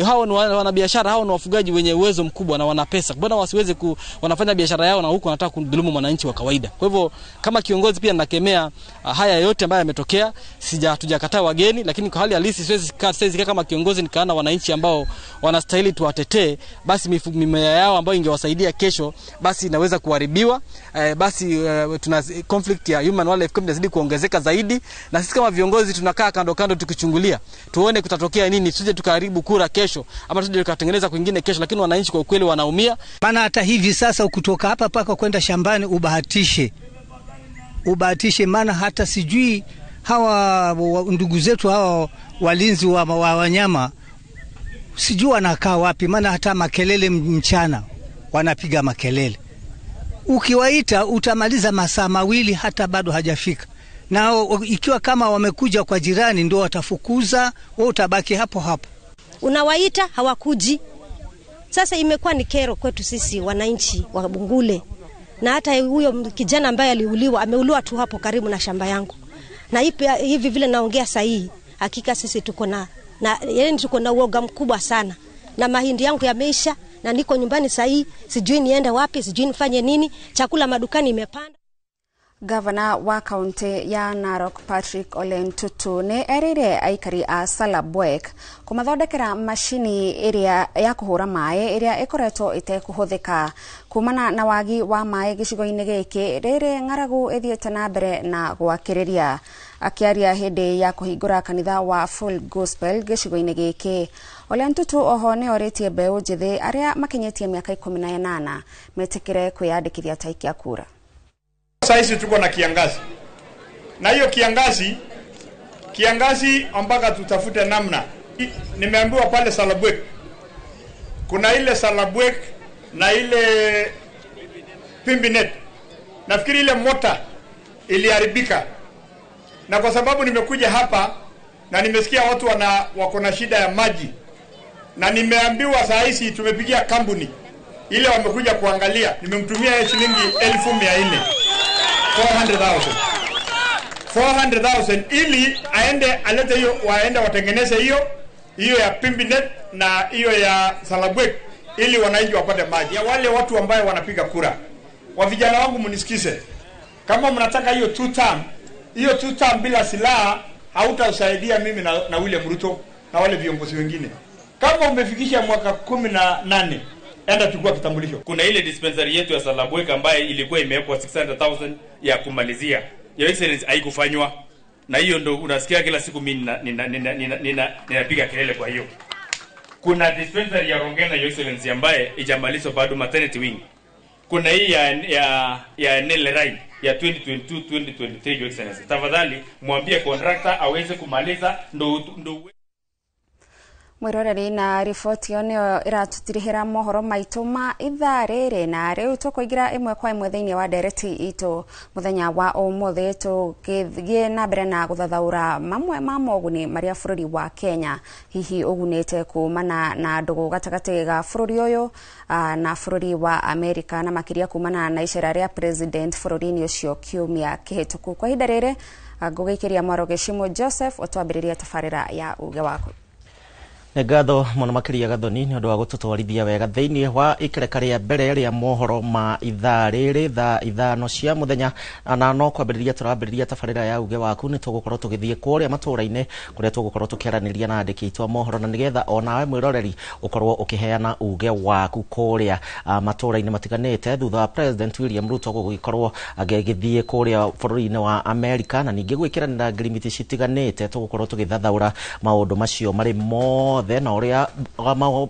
Speaker 12: hao ni wanabiashara, hao ni wafugaji wenye uwezo mkubwa na wana pesa. Mbona wasiweze wanafanya biashara yao na huko wanataka kudhulumu mwananchi wa kawaida? Kwa hivyo kama kiongozi pia nakemea haya yote ambayo yametokea. Hatujakataa wageni, lakini kwa hali halisi siwezi kama kiongozi nikaona wananchi ambao wanastahili tuwatetee, basi mimea yao ambayo ingewasaidia kesho basi inaweza kuharibiwa. Basi tuna conflict ya human wildlife inazidi kuongezeka zaidi, na sisi kama viongozi tunakaa kando kando tukichungulia tuone kutatokea nini, tusije tukaharibu kura kesho ama tusije tukatengeneza kwingine kesho, lakini wananchi kwa ukweli wanaumia.
Speaker 15: Maana hata hivi sasa kutoka hapa paka kwenda shambani ubahatishe, maana hata sijui hawa ndugu zetu hawa walinzi wa wanyama sijui wanakaa wapi, maana hata makelele mchana wanapiga makelele. Ukiwaita utamaliza masaa mawili hata bado hajafika. Na ikiwa kama wamekuja kwa jirani ndio watafukuza, wewe utabaki hapo hapo.
Speaker 17: Unawaita hawakuji. Sasa imekuwa ni kero kwetu sisi wananchi wa Bungule. Na hata huyo kijana ambaye aliuliwa, ameuliwa tu hapo karibu na shamba yangu. Na hivi vile naongea sahihi, hakika sisi tuko na yaani tuko na uoga mkubwa sana. Na mahindi yangu yameisha na niko nyumbani sahihi, sijui niende wapi, sijui nifanye nini, chakula madukani imepanda.
Speaker 7: Gavana wa kaunti ya Narok Patrick Ole Ntutu nĩ erĩire aikari a Salabwek kũmathondekera macini ĩrĩa ya kũhũra maĩ ĩrĩa ĩkoretwo ĩtekũhũthĩka kumana na wagi wa maĩ gĩcigo-inĩ gĩkĩ rĩrĩ ng'aragu ĩthiĩte na mbere na gwakĩrĩria. Akĩaria hĩndĩ ya kũhingũra kanitha wa Full Gospel gĩcigo-inĩ gĩkĩ, Ole Ntutu oho nĩ orĩtie mbeũ njĩthĩ arĩa makinyĩtie mĩaka 18 metĩkĩre kwĩyandĩkithia ta aikia kura.
Speaker 5: Saizi tuko na kiangazi, na hiyo kiangazi mpaka tutafute namna. Nimeambiwa pale Salabwek kuna ile Salabwek na ile Pimbinet, nafikiri ile mota iliharibika, na kwa sababu nimekuja hapa na nimesikia watu wako na shida ya maji, na nimeambiwa saa hizi tumepigia kampuni ile wamekuja kuangalia, nimemtumia shilingi 400,000 400,000 ili aende alete hiyo, waende watengeneze hiyo ya Pimbinet na hiyo ya Salabwek ili wananchi wapate maji. Ya wale watu ambaye wanapiga kura, wa vijana wangu mnisikize, kama mnataka hiyo two term, hiyo two term bila silaha hautasaidia mimi na William Ruto na wale viongozi wengine. Kama umefikisha mwaka 18, enda chukua kitambulisho.
Speaker 8: Kuna ile dispensary yetu ya Salabwek ambaye ilikuwa imewekwa 600,000 ya kumalizia. Your Excellency, haikufanywa. Na hiyo ndo unasikia kila siku mimi ninapiga kelele kwa hiyo. Kuna dispensary ya Rongena, Your Excellency, ambaye haijamalizwa bado, maternity wing. Kuna hii ya Nelerai ya 2022 2023, Your Excellency. Tafadhali mwambie contractor aweze kumaliza ndo
Speaker 7: Mwiroreri na riboti ĩyo nĩyo ĩratũtirihĩra mohoro maitũ ma ithaa rĩrĩ, na rĩu tũkũingĩra ĩmwe kwa ĩmwe thĩinĩ wa ndereti itũ mũthenya wa ũmũthĩ, tũgĩthiĩ na mbere na gũthathaũra mamwe ma moguni marĩa bũrũri wa Kenya hihi ũgunĩte kumana na ndũgũ gatagatĩ ga bũrũri ũyũ na bũrũri wa Amerika, na makĩria kumana na icera rĩa president bũrũri-inĩ ũcio kiumia kĩhĩtũku. Kwa ihinda rĩrĩ ngũgĩikĩria mwaro Gĩcimo Joseph ũtwambĩrĩria tabarĩra ya uge waku.
Speaker 2: Nĩ ngatho mũno makĩria Gathoni nĩ ũndũ wa gũtũtwarithia wega thĩinĩ wa ikereka rĩa mbere rĩa mohoro ma ithaa rĩrĩ thaa 5 cia mũthenya, na no kwambĩrĩria tũrambĩrĩria tabarĩra ya uge waku. Nĩ tũgũkorwo tũgĩthiĩ kũrĩa matũũra-inĩ kũrĩa tũgũkorwo tũkĩaranĩria na andĩki aitũ a mohoro, na nĩgetha onawe mwĩroreri ũkorwo ũkĩheana uge waku kũrĩa matũũra-inĩ matiganĩte thutha wa President William Ruto gũgĩkorwo agĩgĩthiĩ kũrĩa bũrũri-inĩ wa Amerika, na ningĩ gwĩkĩranĩra ngirimiti citiganĩte. Tũgũkorwo tũgĩthathaũra maũndũ macio marĩ mothe na ũrĩa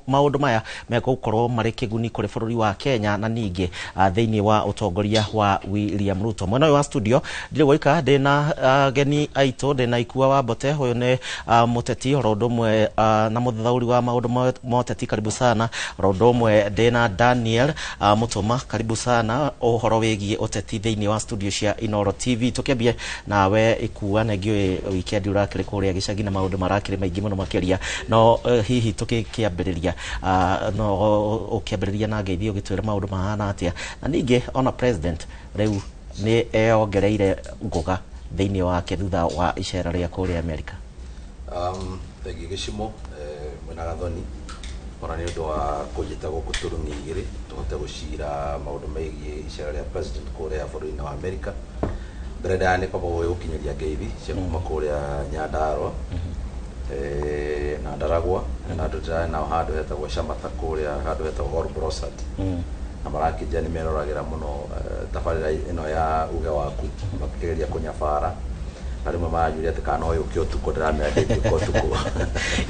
Speaker 2: maũndũ maya megũkorwo marĩ kĩguni kũrĩ bũrũri wa Kenya na ningĩ thĩinĩ wa ũtongoria wa William Ruto. Mwena ũyũ wa studio ndirĩ gwaika ndĩna ageni aitũ, ndĩna Ikua wa Mbote, ũyũ nĩ mũteti oro ũndũ ũmwe na mũthathaũri wa maũndũ ma ũteti, karibu sana. Oro ũndũ ũmwe ndĩna Daniel Mũtũma, karibu sana ũhoro wĩgiĩ ũteti thĩinĩ wa studio cia Inooro TV. Tũkĩambie nawe Ikua, na ngĩũĩ weekend ũrakĩrĩ kũrĩa gĩcagi na maũndũ marakĩrĩ maingĩ mũno makĩria, no hihi tũkĩambĩrĩria no ũkĩambĩrĩria na ngeithi ũgĩtwĩra maũndũ mahana atĩa, na ningĩ ona president rĩu nĩ eyongereire ngũga thĩinĩ wake thutha wa icera rĩa kũrĩa Amerika.
Speaker 9: Thengi Gĩcimo mwena Gathoni ona nĩ ũndũ wa kũnjĩta gũkũ tũrung'i igĩrĩ tũhote gũcira maũndũ megiĩ icera rĩa president kũrĩa bũrũri-inĩ wa Amerika. Mbere ndaya nĩ kwamba gũgĩgũkinyĩria ngeithi cia kuma kũrĩa Nyandarua na Ndaragwa na andũ ndĩrarĩ nao handũ hetagwo Shamata kũrĩa handũ hetagwo Orbrosat, na marakĩnjia nĩ meroragĩra mũno tabarĩra ĩno ya uge waku, makĩgeria kũnyabara na rĩmwe maranjũria atĩ kana no yũke ũtukũ, ndĩramera ndĩngĩũka ũtukũ.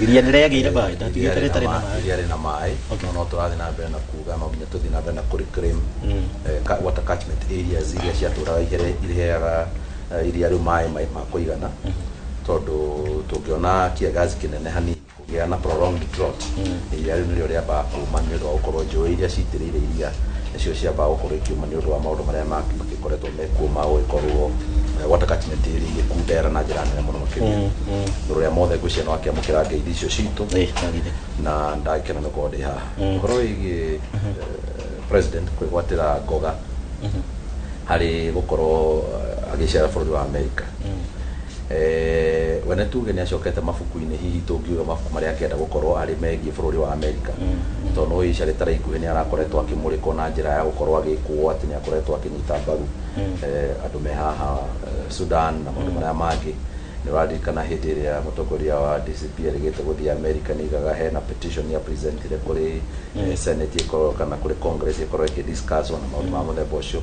Speaker 2: Iria nĩ rĩagĩire maĩ, ndatigĩte rĩtarĩ na maĩ.
Speaker 9: Iria rĩna maĩ, no tũrathiĩ na mbere na kuga no nginya tũthiĩ na mbere na kũreclaim water catchment areas iria ciatũraga ireheaga iria rĩu maĩ ma kũigana, tondũ tũngĩona kĩangazi kĩnene hanini kũgĩa na prolonged drought, iria rĩu nĩrĩo rĩambaga kũma nĩ ũndũ wa gũkorwo njũĩ iria citĩrĩire iria nĩcio ciambaga gũkorwo ikiuma nĩ ũndũ wa maũndũ marĩa makĩkoretwo mekuo ma gũgĩkorwo water catchment area igĩkundera na njĩra nene mũno makĩria. Ũrĩa mothe ngwĩciria no akĩamũkĩra ngeithi icio citũ, na ndagĩkena nĩ gũkorwo ndĩ haha. Ũhoro wĩgiĩ president kwĩgwatĩra ngoga harĩ gũkorwo agĩcera bũrũri wa Amerika, wene tuge nĩ acokete mabuku-inĩ, hihi tũngiuga mabuku marĩa akĩenda gũkorwo arĩ megiĩ bũrũri wa Amerika, Tondũ no ica rĩtarĩ ikuhĩ nĩ arakoretwo akĩmũrĩkwo na njĩra ya gũkorwo agĩkwo atĩ nĩ akoretwo akĩnyita mbaru andũ me haha Sudan na maũndũ marĩa mangĩ. Nĩ ũraririkana hĩndĩ ĩrĩa mũtongoria wa DCP erĩgĩte gũthiĩ America, nĩ igaga hena petition ya presentire kũrĩ Senate ĩkorwo kana kũrĩ Congress ĩkorwo ĩkĩdiscuss na maũndũ ma mũthemba ũcio.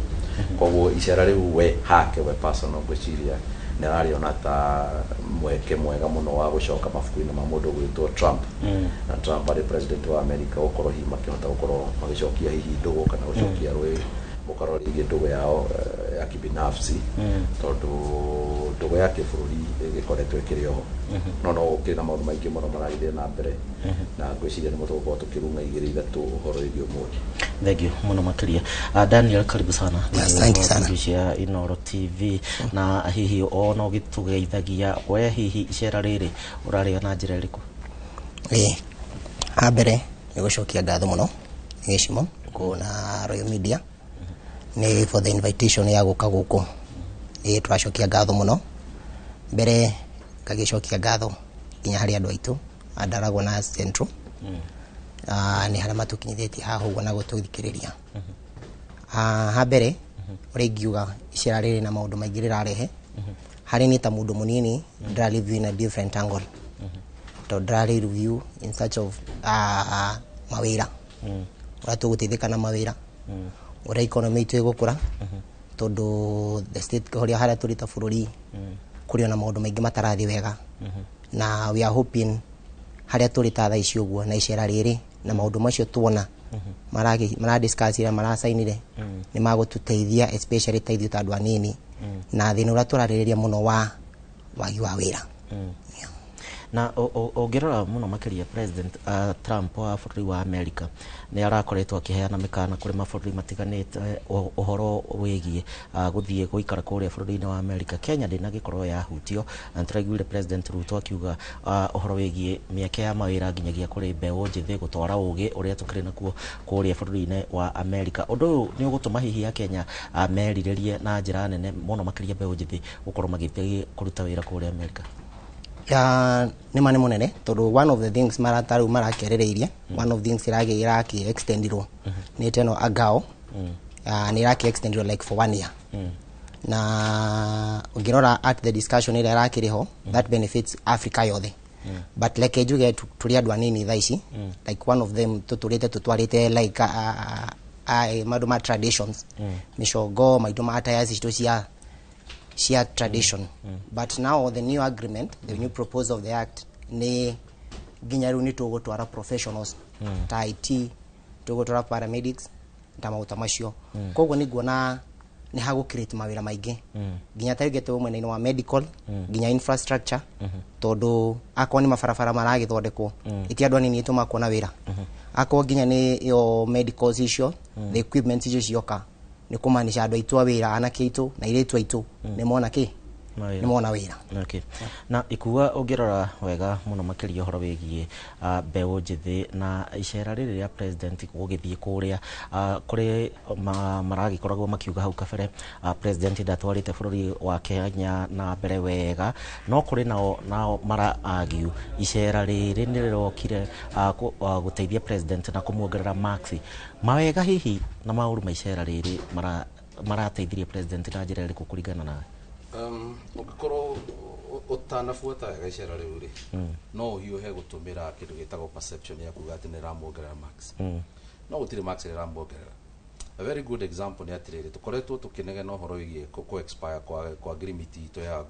Speaker 9: Koguo icera rĩu we hake we personal, ngwĩciria nĩ ararĩona ta mweke mwega mũno wa gũcoka mabuku-inĩ ma mũndũ ũgwĩtwo Trump, na Trump arĩ president wa America, gũkorwo hihi makĩhota gũkorwo magĩcokia hihi ndũgũ kana gũcokia rwĩ gũkorwo rĩngĩ ndũgũ yao ya kibinafsi, tondũ ndũgũ ya kĩbũrũri ĩgĩkoretwo ĩkĩrĩ oho, no gũkĩrĩ na maũndũ maingĩ mũno maragĩthiĩ na mbere, na ngwĩciria nĩ tũgũkorwo tũkĩrung'a igĩrĩ ithatũ ũhoro wĩgiĩ ũmũthĩ.
Speaker 2: Thank you mũno makĩria. Daniel, karibu sana.
Speaker 13: Asante sana.
Speaker 2: Studio cia Inoro TV, na hihi ona ũgĩtũgeithagia, we hihi icera rĩrĩ ũrarĩa na njĩra ĩrĩkũ?
Speaker 13: Ĩĩ, ha mbere nĩ gũcokia ngatho mũno nĩ gĩcimo na Royal Media nĩ for the invitation ya gũka gũkũ. Ĩĩ, tũracokia ngatho mũno. Mbere ngagĩcokia ngatho nginya harĩ andũ aitũ a Ndaragwa na Central, nĩ harĩa matũkinyithĩtie haha ũguo na gũtũthikĩrĩria. Ha mbere ũrĩa ingiuga icera rĩrĩ na maũndũ maingĩ rĩrarehe harĩ niĩ ta mũndũ mũnini, ndĩra review in a different angle, tondũ ndĩrarĩ review in search of mawĩra, ũrĩa tũgũteithĩka na mawĩra, ũrĩa economy itũ ĩgũkũra, tondũ the state ũrĩa harĩa tũrĩ ta bũrũri kũrĩ ona maũndũ maingĩ matarathiĩ wega, na we are hoping harĩa tũrĩ ta thaa ici ũguo na icera rĩrĩ na maũndũ macio tuona maradiscussire, maracainire, nĩ magũtũteithia, especially ta ithuĩ ta andũ anini na thĩna ũrĩa tũrarĩrĩria mũno wa wagi wa wĩra.
Speaker 2: Na ũngĩrora mũno makĩria, President Trump wa bũrũri wa America nĩ arakoretwo akĩheana mĩkana kũrĩ mabũrũri matiganĩte ũhoro wĩgiĩ gũthiĩ gũikara kũrĩa bũrũri-inĩ wa America. Kenya ndĩnagĩkorwo yahutio, na nĩtũraiguire President Ruto akiuga ũhoro wĩgiĩ mĩeke ya mawĩra nginyagia kũrĩ mbeũ njĩthĩ, gũtwara ũgĩ ũrĩa tũkĩrĩ nakuo kũrĩa bũrũri-inĩ wa America. Ũndũ ũyũ nĩ ũgũtũma hihi Akenya merirĩrie na njĩra nene mũno makĩria mbeũ njĩthĩ gũkorwo magĩthiĩ kũruta wĩra kũrĩa America?
Speaker 13: Ya, nĩ ma nĩ mũnene, tondũ one of the things marata rĩu marakerereirie, one of things iraki extendirwo nĩ teno agao, nĩ iraki extendirwo like for one year, na ũngĩrora at the discussion ĩrĩa ĩrakĩrĩ ho, that benefits Africa yothe. But like njuge tũrĩ andũ anini thaa ici, like one of them tũtũrĩte tũtwarĩte like maũndũ ma traditions, mĩcongo maitũ ma attires citũ cia tradition, but now the new agreement, the new proposal of the act, nĩ nginya rĩu nĩ tũgũtwara professionals ta IT, tũgũtwara paramedics ta maũta macio. Koguo nĩ nguona nĩ hagũ create mawĩra maingĩ, nginya ta rĩngĩ twĩ mwena-inĩ wa medical, nginya infrastructure, tondũ akorwo nĩ mabarabara maragĩthondekwo, ĩti andũ anini tũmakuona wĩra, akorwo nginya nĩ ĩyo medicals icio, the equipment icio cioka, nĩ kũmaanisha andũ aitũ a wĩra, anake aitũ na airĩtu aitũ nĩ mona kĩ?
Speaker 2: Mawĩra.
Speaker 13: Nĩ mona wĩra.
Speaker 2: Okay. Na ikuga ũngĩrora wega mũno makĩria ũhoro wĩgiĩ mbeũ njĩthĩ na icera rĩrĩ rĩa president gũgĩthiĩ kũrĩa, kũrĩ maragĩkoragwo makiuga hau kabere president ndatwarĩte bũrũri wa Kenya na mbere wega, no kũrĩ nao mara argue icera rĩrĩ nĩ rĩrokire gũteithia president na kũmuongerera marks. Mawega hihi na maũru ma icera rĩrĩ marateithirie president na njĩra ĩrĩkũ kũringana nawe?
Speaker 9: Ũngĩkorwo ũtanabuata wega icera rĩu rĩ, no ũhiũhe gũtũmĩra kĩndũ gĩtagwo perception ya kuga atĩ nĩ ĩramuongerera marks, no gũtirĩ marks ĩramuongerera. A very good example nĩ atĩrĩrĩ, tũkoretwo tũkĩnegena ũhoro wĩgiĩ kũ expire kwa ngirimiti itũ ya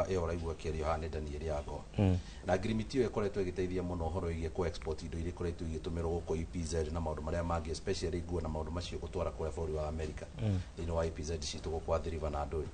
Speaker 9: ĩyo ũraigua ĩkĩario haha nĩ Daniel ya Goa, na ngirimiti ĩyo ĩkoretwo ĩgĩteithia mũno ũhoro wĩgiĩ kũ export indo iria ikoretwo igĩtũmĩrwo gũkũ EPZ na maũndũ marĩa mangĩ, especially nguo na maũndũ macio, gũtwara kũrĩa bũrũri wa America, thĩinĩ wa EPZ citũ gũkũ Athi River na ndũĩ.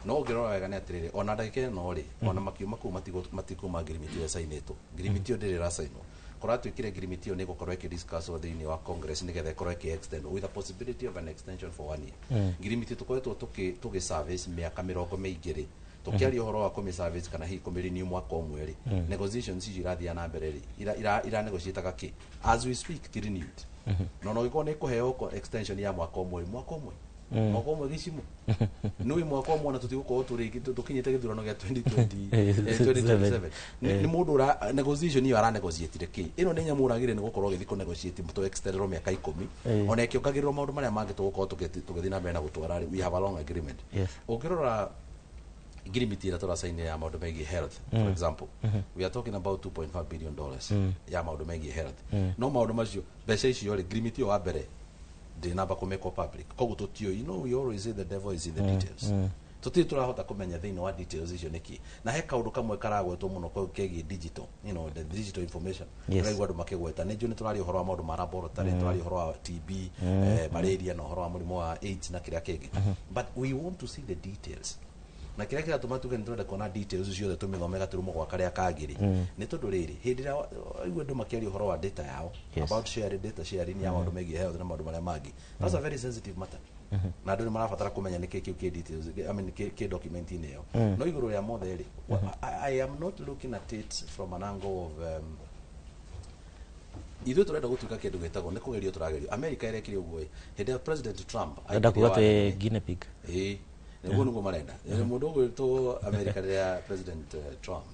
Speaker 9: No ũngĩrora wega nĩ atĩrĩrĩ, ona ndagĩka ĩno rĩ, ona makiuma kũu matikuma ngirimiti ĩyo ĩcainĩtwo, ngirimiti ĩyo ndĩrĩ ĩracainwo. Kũratuĩkire ngirimiti ĩyo nĩ ĩgũkorwo ĩkĩdiscusswo thĩinĩ wa Congress nĩgetha ĩkorwo ĩkĩ extend with a possibility of an extension for one year. Ngirimiti tũkoretwo tũgĩ service mĩaka 40 mĩingĩ rĩ, tũkĩaria ũhoro wa kũmĩ service kana hihi kũmĩ renew mwaka ũmwe rĩ, negotiations icio irathiĩ na mbere rĩ, ira negotiataga kĩ? As we speak, ti renewed. No no gĩkorwo nĩ ĩkũheo extension ya mwaka ũmwe, mwaka ũmwe. Mwaka ũmwe gĩcimu nĩ mwaka ũmwe na tũtigũkorwo tũkinyĩte gĩthurano gĩa 2020 2027. Nĩ mũndũ ũra negotiation ĩyo ara negotiate kĩ ĩno nĩ nyamũ ũragĩrĩire nĩ gũkorwo ũgĩthiĩ kũ negotiate tũ extend mĩaka 10 ona ĩkĩongagĩrĩrwo maũndũ marĩa mangĩ tũgũkorwo tũgĩthiĩ na mbere na gũtwara rĩ, we have a long agreement. Ũngĩrora ngirimiti ĩrĩa tũracaini ya maũndũ megiĩ health, for example, we are talking about $2.5 billion ya maũndũ megiĩ health. No maũndũ macio, mbeca icio rĩ, ngirimiti ĩyo wa mbere ndĩnamba kũmĩkwo public, koguo tũtiũĩ. We always say the devil is in the details. Tũtirĩ tũrahota kũmenya thĩinĩ wa details icio nĩkĩ, na he kaũndũ kamwe karagwetwo mũno kegiĩ digital, the digital information. Ũraigua andũ makĩgweta nĩ njũĩ nĩ tũraria ũhoro wa maũndũ ma laboratory, tũraria ũhoro wa TB, malaria na ũhoro wa mũrimũ wa AIDS na kĩrĩa kĩngĩ, but we want to see the details. Na kĩrĩa kĩratũma tuge nĩ tũrenda kuona details ciothe, tũmĩthome gaturumo gwa karĩa kangĩrĩ, nĩ tondũ rĩrĩ, hĩndĩ ĩrĩa waigua andũ makĩaria ũhoro wa data yao, about sharing data, sharing ya maũndũ megiĩ health na maũndũ marĩa mangĩ, that's a very sensitive matter, na andũ nĩ marabatara kũmenya nĩkĩ kĩu kĩ details, I mean, kĩ document-inĩ ĩyo. No igũrũ rĩa mothe rĩ, I am not looking at it from an angle of ithuĩ tũrenda gũtuĩka kĩndũ gĩtagwo nĩ kũgerio tũragerio. America ĩrekire ũguo ĩ hĩndĩ ya President Trump
Speaker 2: Ndenda kuga
Speaker 9: aingĩria
Speaker 2: twĩ
Speaker 9: wathani-inĩ.
Speaker 2: Guinea pig.
Speaker 9: Ĩĩ, nĩguo marenda. Mũndũ ũgwĩtwo America, rĩrĩa President Trump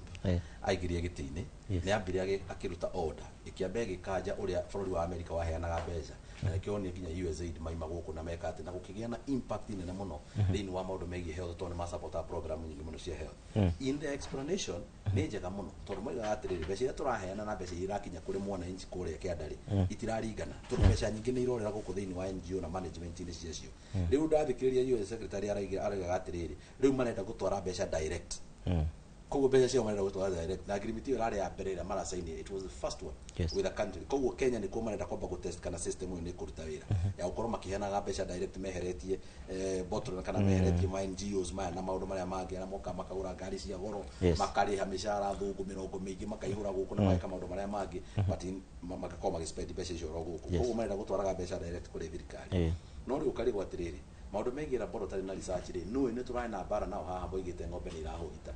Speaker 9: aingĩrie gĩtĩ-inĩ, nĩ ambire akĩruta order ĩkĩamba ĩgĩkanja ũrĩa bũrũri wa America waheanaga mbeca, na nĩkĩo wonire nginya USAID maima gũkũ na meka atĩ na gũkĩgĩa na impact nene mũno thĩinĩ wa maũndũ megiĩ health, tondũ nĩ masupportaga program nyingĩ mũno cia health. In the explanation nĩ njega mũno, tondũ moigaga atĩrĩrĩ, mbeca iria tũraheana na mbeca iria irakinya kũrĩ mwananchi kũrĩa kĩanda rĩ, itiraringana, tondũ mbeca nyingĩ nĩ irorera gũkũ thĩinĩ wa NGO na management-inĩ ciacio. Rĩu ndathikĩrĩria US secretary araigaga atĩrĩrĩ, rĩu marenda gũtwara mbeca direct. Koguo mbeca ciao marenda gũtwara direct, na agreement ĩyo ĩrarĩ ya mbere ĩrĩa maracaini, it was the first one with a country. Koguo Kenya nĩkuo marenda kwamba gũtest kana system ĩyo nĩ ĩkũruta wĩra ya gũkorwo makĩheanaga mbeca direct, meheretie bottleneck kana meheretie ma NGOs maya na maũndũ marĩa mangĩ arĩa mokaga makagũra ngari cia goro, makarĩha mĩcara thũngũ mĩrongo mĩingĩ, makaihũra gũkũ na mageka maũndũ marĩa mangĩ, but magakorwo magĩspend mbeca icio oro gũkũ. Koguo marenda gũtwaraga mbeca direct kũrĩ thirikari. No rĩu ũkarigwo atĩrĩrĩ, maũndũ megiĩ laboratory na research rĩ, nũĩ nĩ tũrarĩ na mbara nao haha moigĩte ng'ombe nĩ irahũgita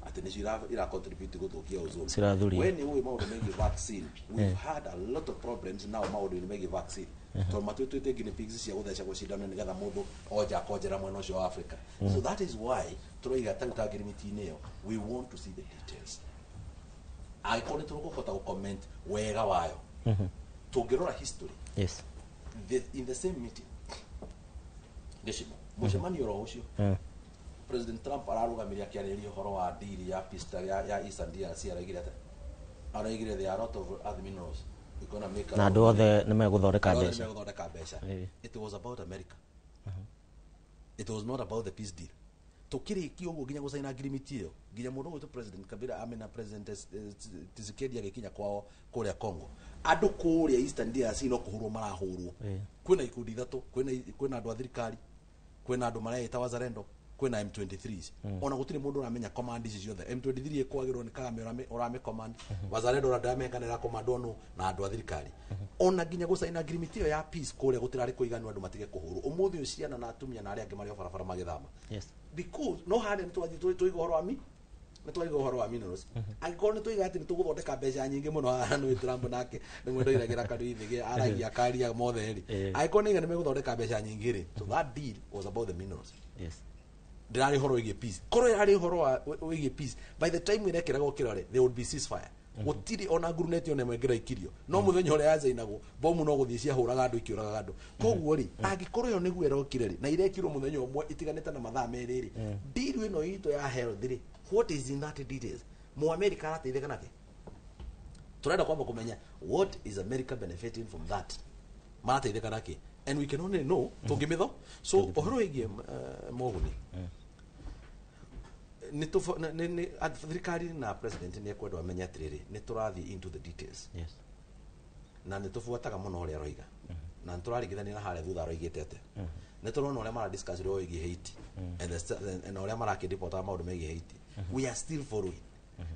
Speaker 9: atĩ nĩcio ira contribute gũthũkia ozone.
Speaker 2: Cirathuria.
Speaker 9: We nĩ ũĩ maũndũ megiĩ vaccine, we've had a lot of problems now maũndũ-inĩ megiĩ vaccine, tondũ matwĩtwĩte guinea pigs cia gũthecagwo cindano nĩgetha mũndũ onja akonjera mwena ũcio wa Africa. So that is why tũroiga tarĩu ta ngirimiti-inĩ ĩyo, we want to see the details, angĩkorwo nĩ tũkũhota gũcomment wega wayo. Tũngĩrora history, in the same meeting, gĩcimo mũcemanio oro ũcio, President Trump ararũgamire akĩarĩrĩria ũhoro wa deal ya peace ya Eastern DRC, araigire atĩa? Araigire there are a lot of other minerals we're gonna make a
Speaker 2: Na
Speaker 9: lot
Speaker 2: andũ
Speaker 9: of
Speaker 2: othe nĩ megũthondeka
Speaker 9: Andũ othe
Speaker 2: mbeca.
Speaker 9: nĩ megũthondeka mbeca. It was about America, it was not about the peace deal. Tukĩrĩkia ũguo nginya gũcaina agreement ĩyo, nginya mũndũ ũgwĩtwo President Kabila amena President Tshisekedi agĩkinya kwao kũrĩa Congo, andũ kũrĩa Eastern DRC no kũhũrwo marahũrwo. Kwĩna ikundi ithatũ, kwĩna andũ a thirikari, kwĩna andũ mareĩta Wazalendo, kwĩna M23s. Ona gũtirĩ mũndũ ũramenya command ici ciothe. M23 ĩkwagĩrwo nĩ Kagame ũramĩ command, Wazalendo ũrandamenga kana ĩrakomandwo nũ, na andũ a thirikari. Ona nginya gũcaina agreement ĩyo ya peace kũrĩa gũtirarĩ kũiganu andũ matige kũhũrwo. Ũmũthĩ ũyũ ciana na atumia na arĩa angĩ marĩ o barabara magĩthama, because no harĩa nĩ twathiĩ tũiga ũhoro wa mi nĩ twaiga ũhoro wa minerals. Angĩkorwo nĩ tũiga atĩ nĩ tũgũthondeka mbeca nyingĩ mũno haha, nĩ Trump nake nĩ mwendo iragĩra karuithige aragia akaria mothe rĩ, angĩkorwo nĩ iga nĩ megũthondeka mbeca nyingĩ rĩ, so that deal was about the minerals. Ndĩrarĩ ũhoro wĩgiĩ peace. Korwo ĩrarĩ ũhoro wa wĩgiĩ peace, by the time ĩrekĩragwo kĩrore there would be ceasefire. Gũtirĩ ona nguruneti ona ĩmwe ĩngĩraikirio, no mũthenya ũrĩa yacainagwo bomu no gũthiĩ ciahũraga andũ, ikĩũragaga andũ. Koguo rĩ, angĩkorwo ĩyo nĩguo ĩrokire rĩ, na irekirwo mũthenya ũmwe itiganĩte na mathaa merĩ rĩ, deal ĩno itũ ya health rĩ, what is in that details? Mũamerika arateithĩka nakĩ? Turenda kwamba kũmenya what is America benefiting from that, marateithĩka nakĩ, and we can only know tũngĩmĩtho. So ũhoro wĩgiĩ moguni nĩ thirikari na president nĩ ekwendwo amenye atĩrĩrĩ, nĩ tũrathiĩ into the details na nĩ tũbuataga mũno ũrĩa aroiga, na nĩ tũraringithania na harĩa thutha aroigĩte atĩa. Nĩ tũrona ũrĩa mara discuss ũrĩa wĩgiĩ Haiti and ũrĩa marakĩripotaga maũndũ megiĩ Haiti. We are still following.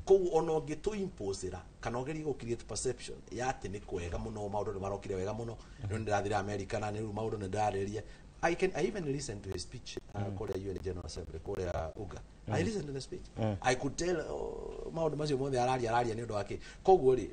Speaker 9: Koguo ona ũngĩtũ imposera kana ũgerie gũ create perception ya atĩ nĩ kwega mũno, maũndũ nĩ marokire wega mũno, rĩu nĩ ndĩrathire America na rĩu maũndũ nĩ ndĩrarĩrĩria. I even listened to his speech kũrĩa UN General Assembly kũrĩa UGA. I listened to the speech. I could tell maũndũ macio mothe araria nĩ ũndũ wake. Koguo rĩ,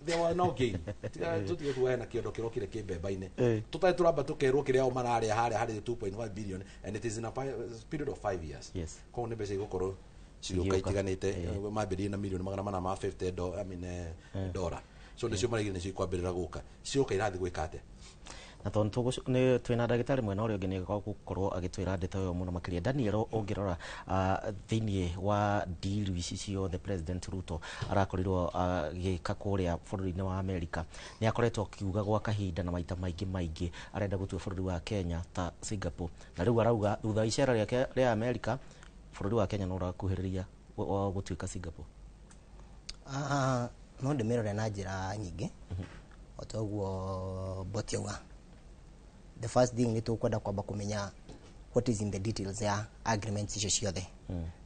Speaker 9: There were no gain. Tiga tutige kuga hena kĩondo kĩrokire kĩmbemba-inĩ. Tũtarĩ tũramba tũkerwo kĩrĩa o mararĩa harĩa harĩ 2.5 billion, and it is in a period of 5 years. Koguo nĩ mbeca igũkorwo cigĩũka
Speaker 2: Igĩũka.
Speaker 9: itiganĩte. Mambĩrĩrie na milioni 450 I mean, dollar. So nĩcio maraigire nĩcio ikwambĩrĩra gũka. Cioka irathiĩ gwĩka atĩa?
Speaker 2: Na tondũ nĩ twĩna ndagĩtarĩ mwena ũrĩa ũngĩ, nĩ gũkorwo agĩtwĩra ndeto ĩyo mũno makĩria. Daniel, ũngĩrora thĩinĩ wa deal ici ciothe President Ruto arakorirwo agĩka kũrĩa bũrũri-inĩ wa America, nĩ akoretwo akiuga gwa kahinda na maita maingĩ maingĩ arenda gũtua bũrũri wa Kenya ta Singapore, na rĩu arauga thutha wa icera rĩake rĩa America bũrũri wa Kenya no ũrakuhĩrĩria gũtuĩka Singapore.
Speaker 13: Ah, no ndĩmĩrore na njĩra nyingĩ o ta ũguo Boti auga. The first thing, nĩ tũkwenda kwamba kũmenya what is in the details ya agreements icio ciothe.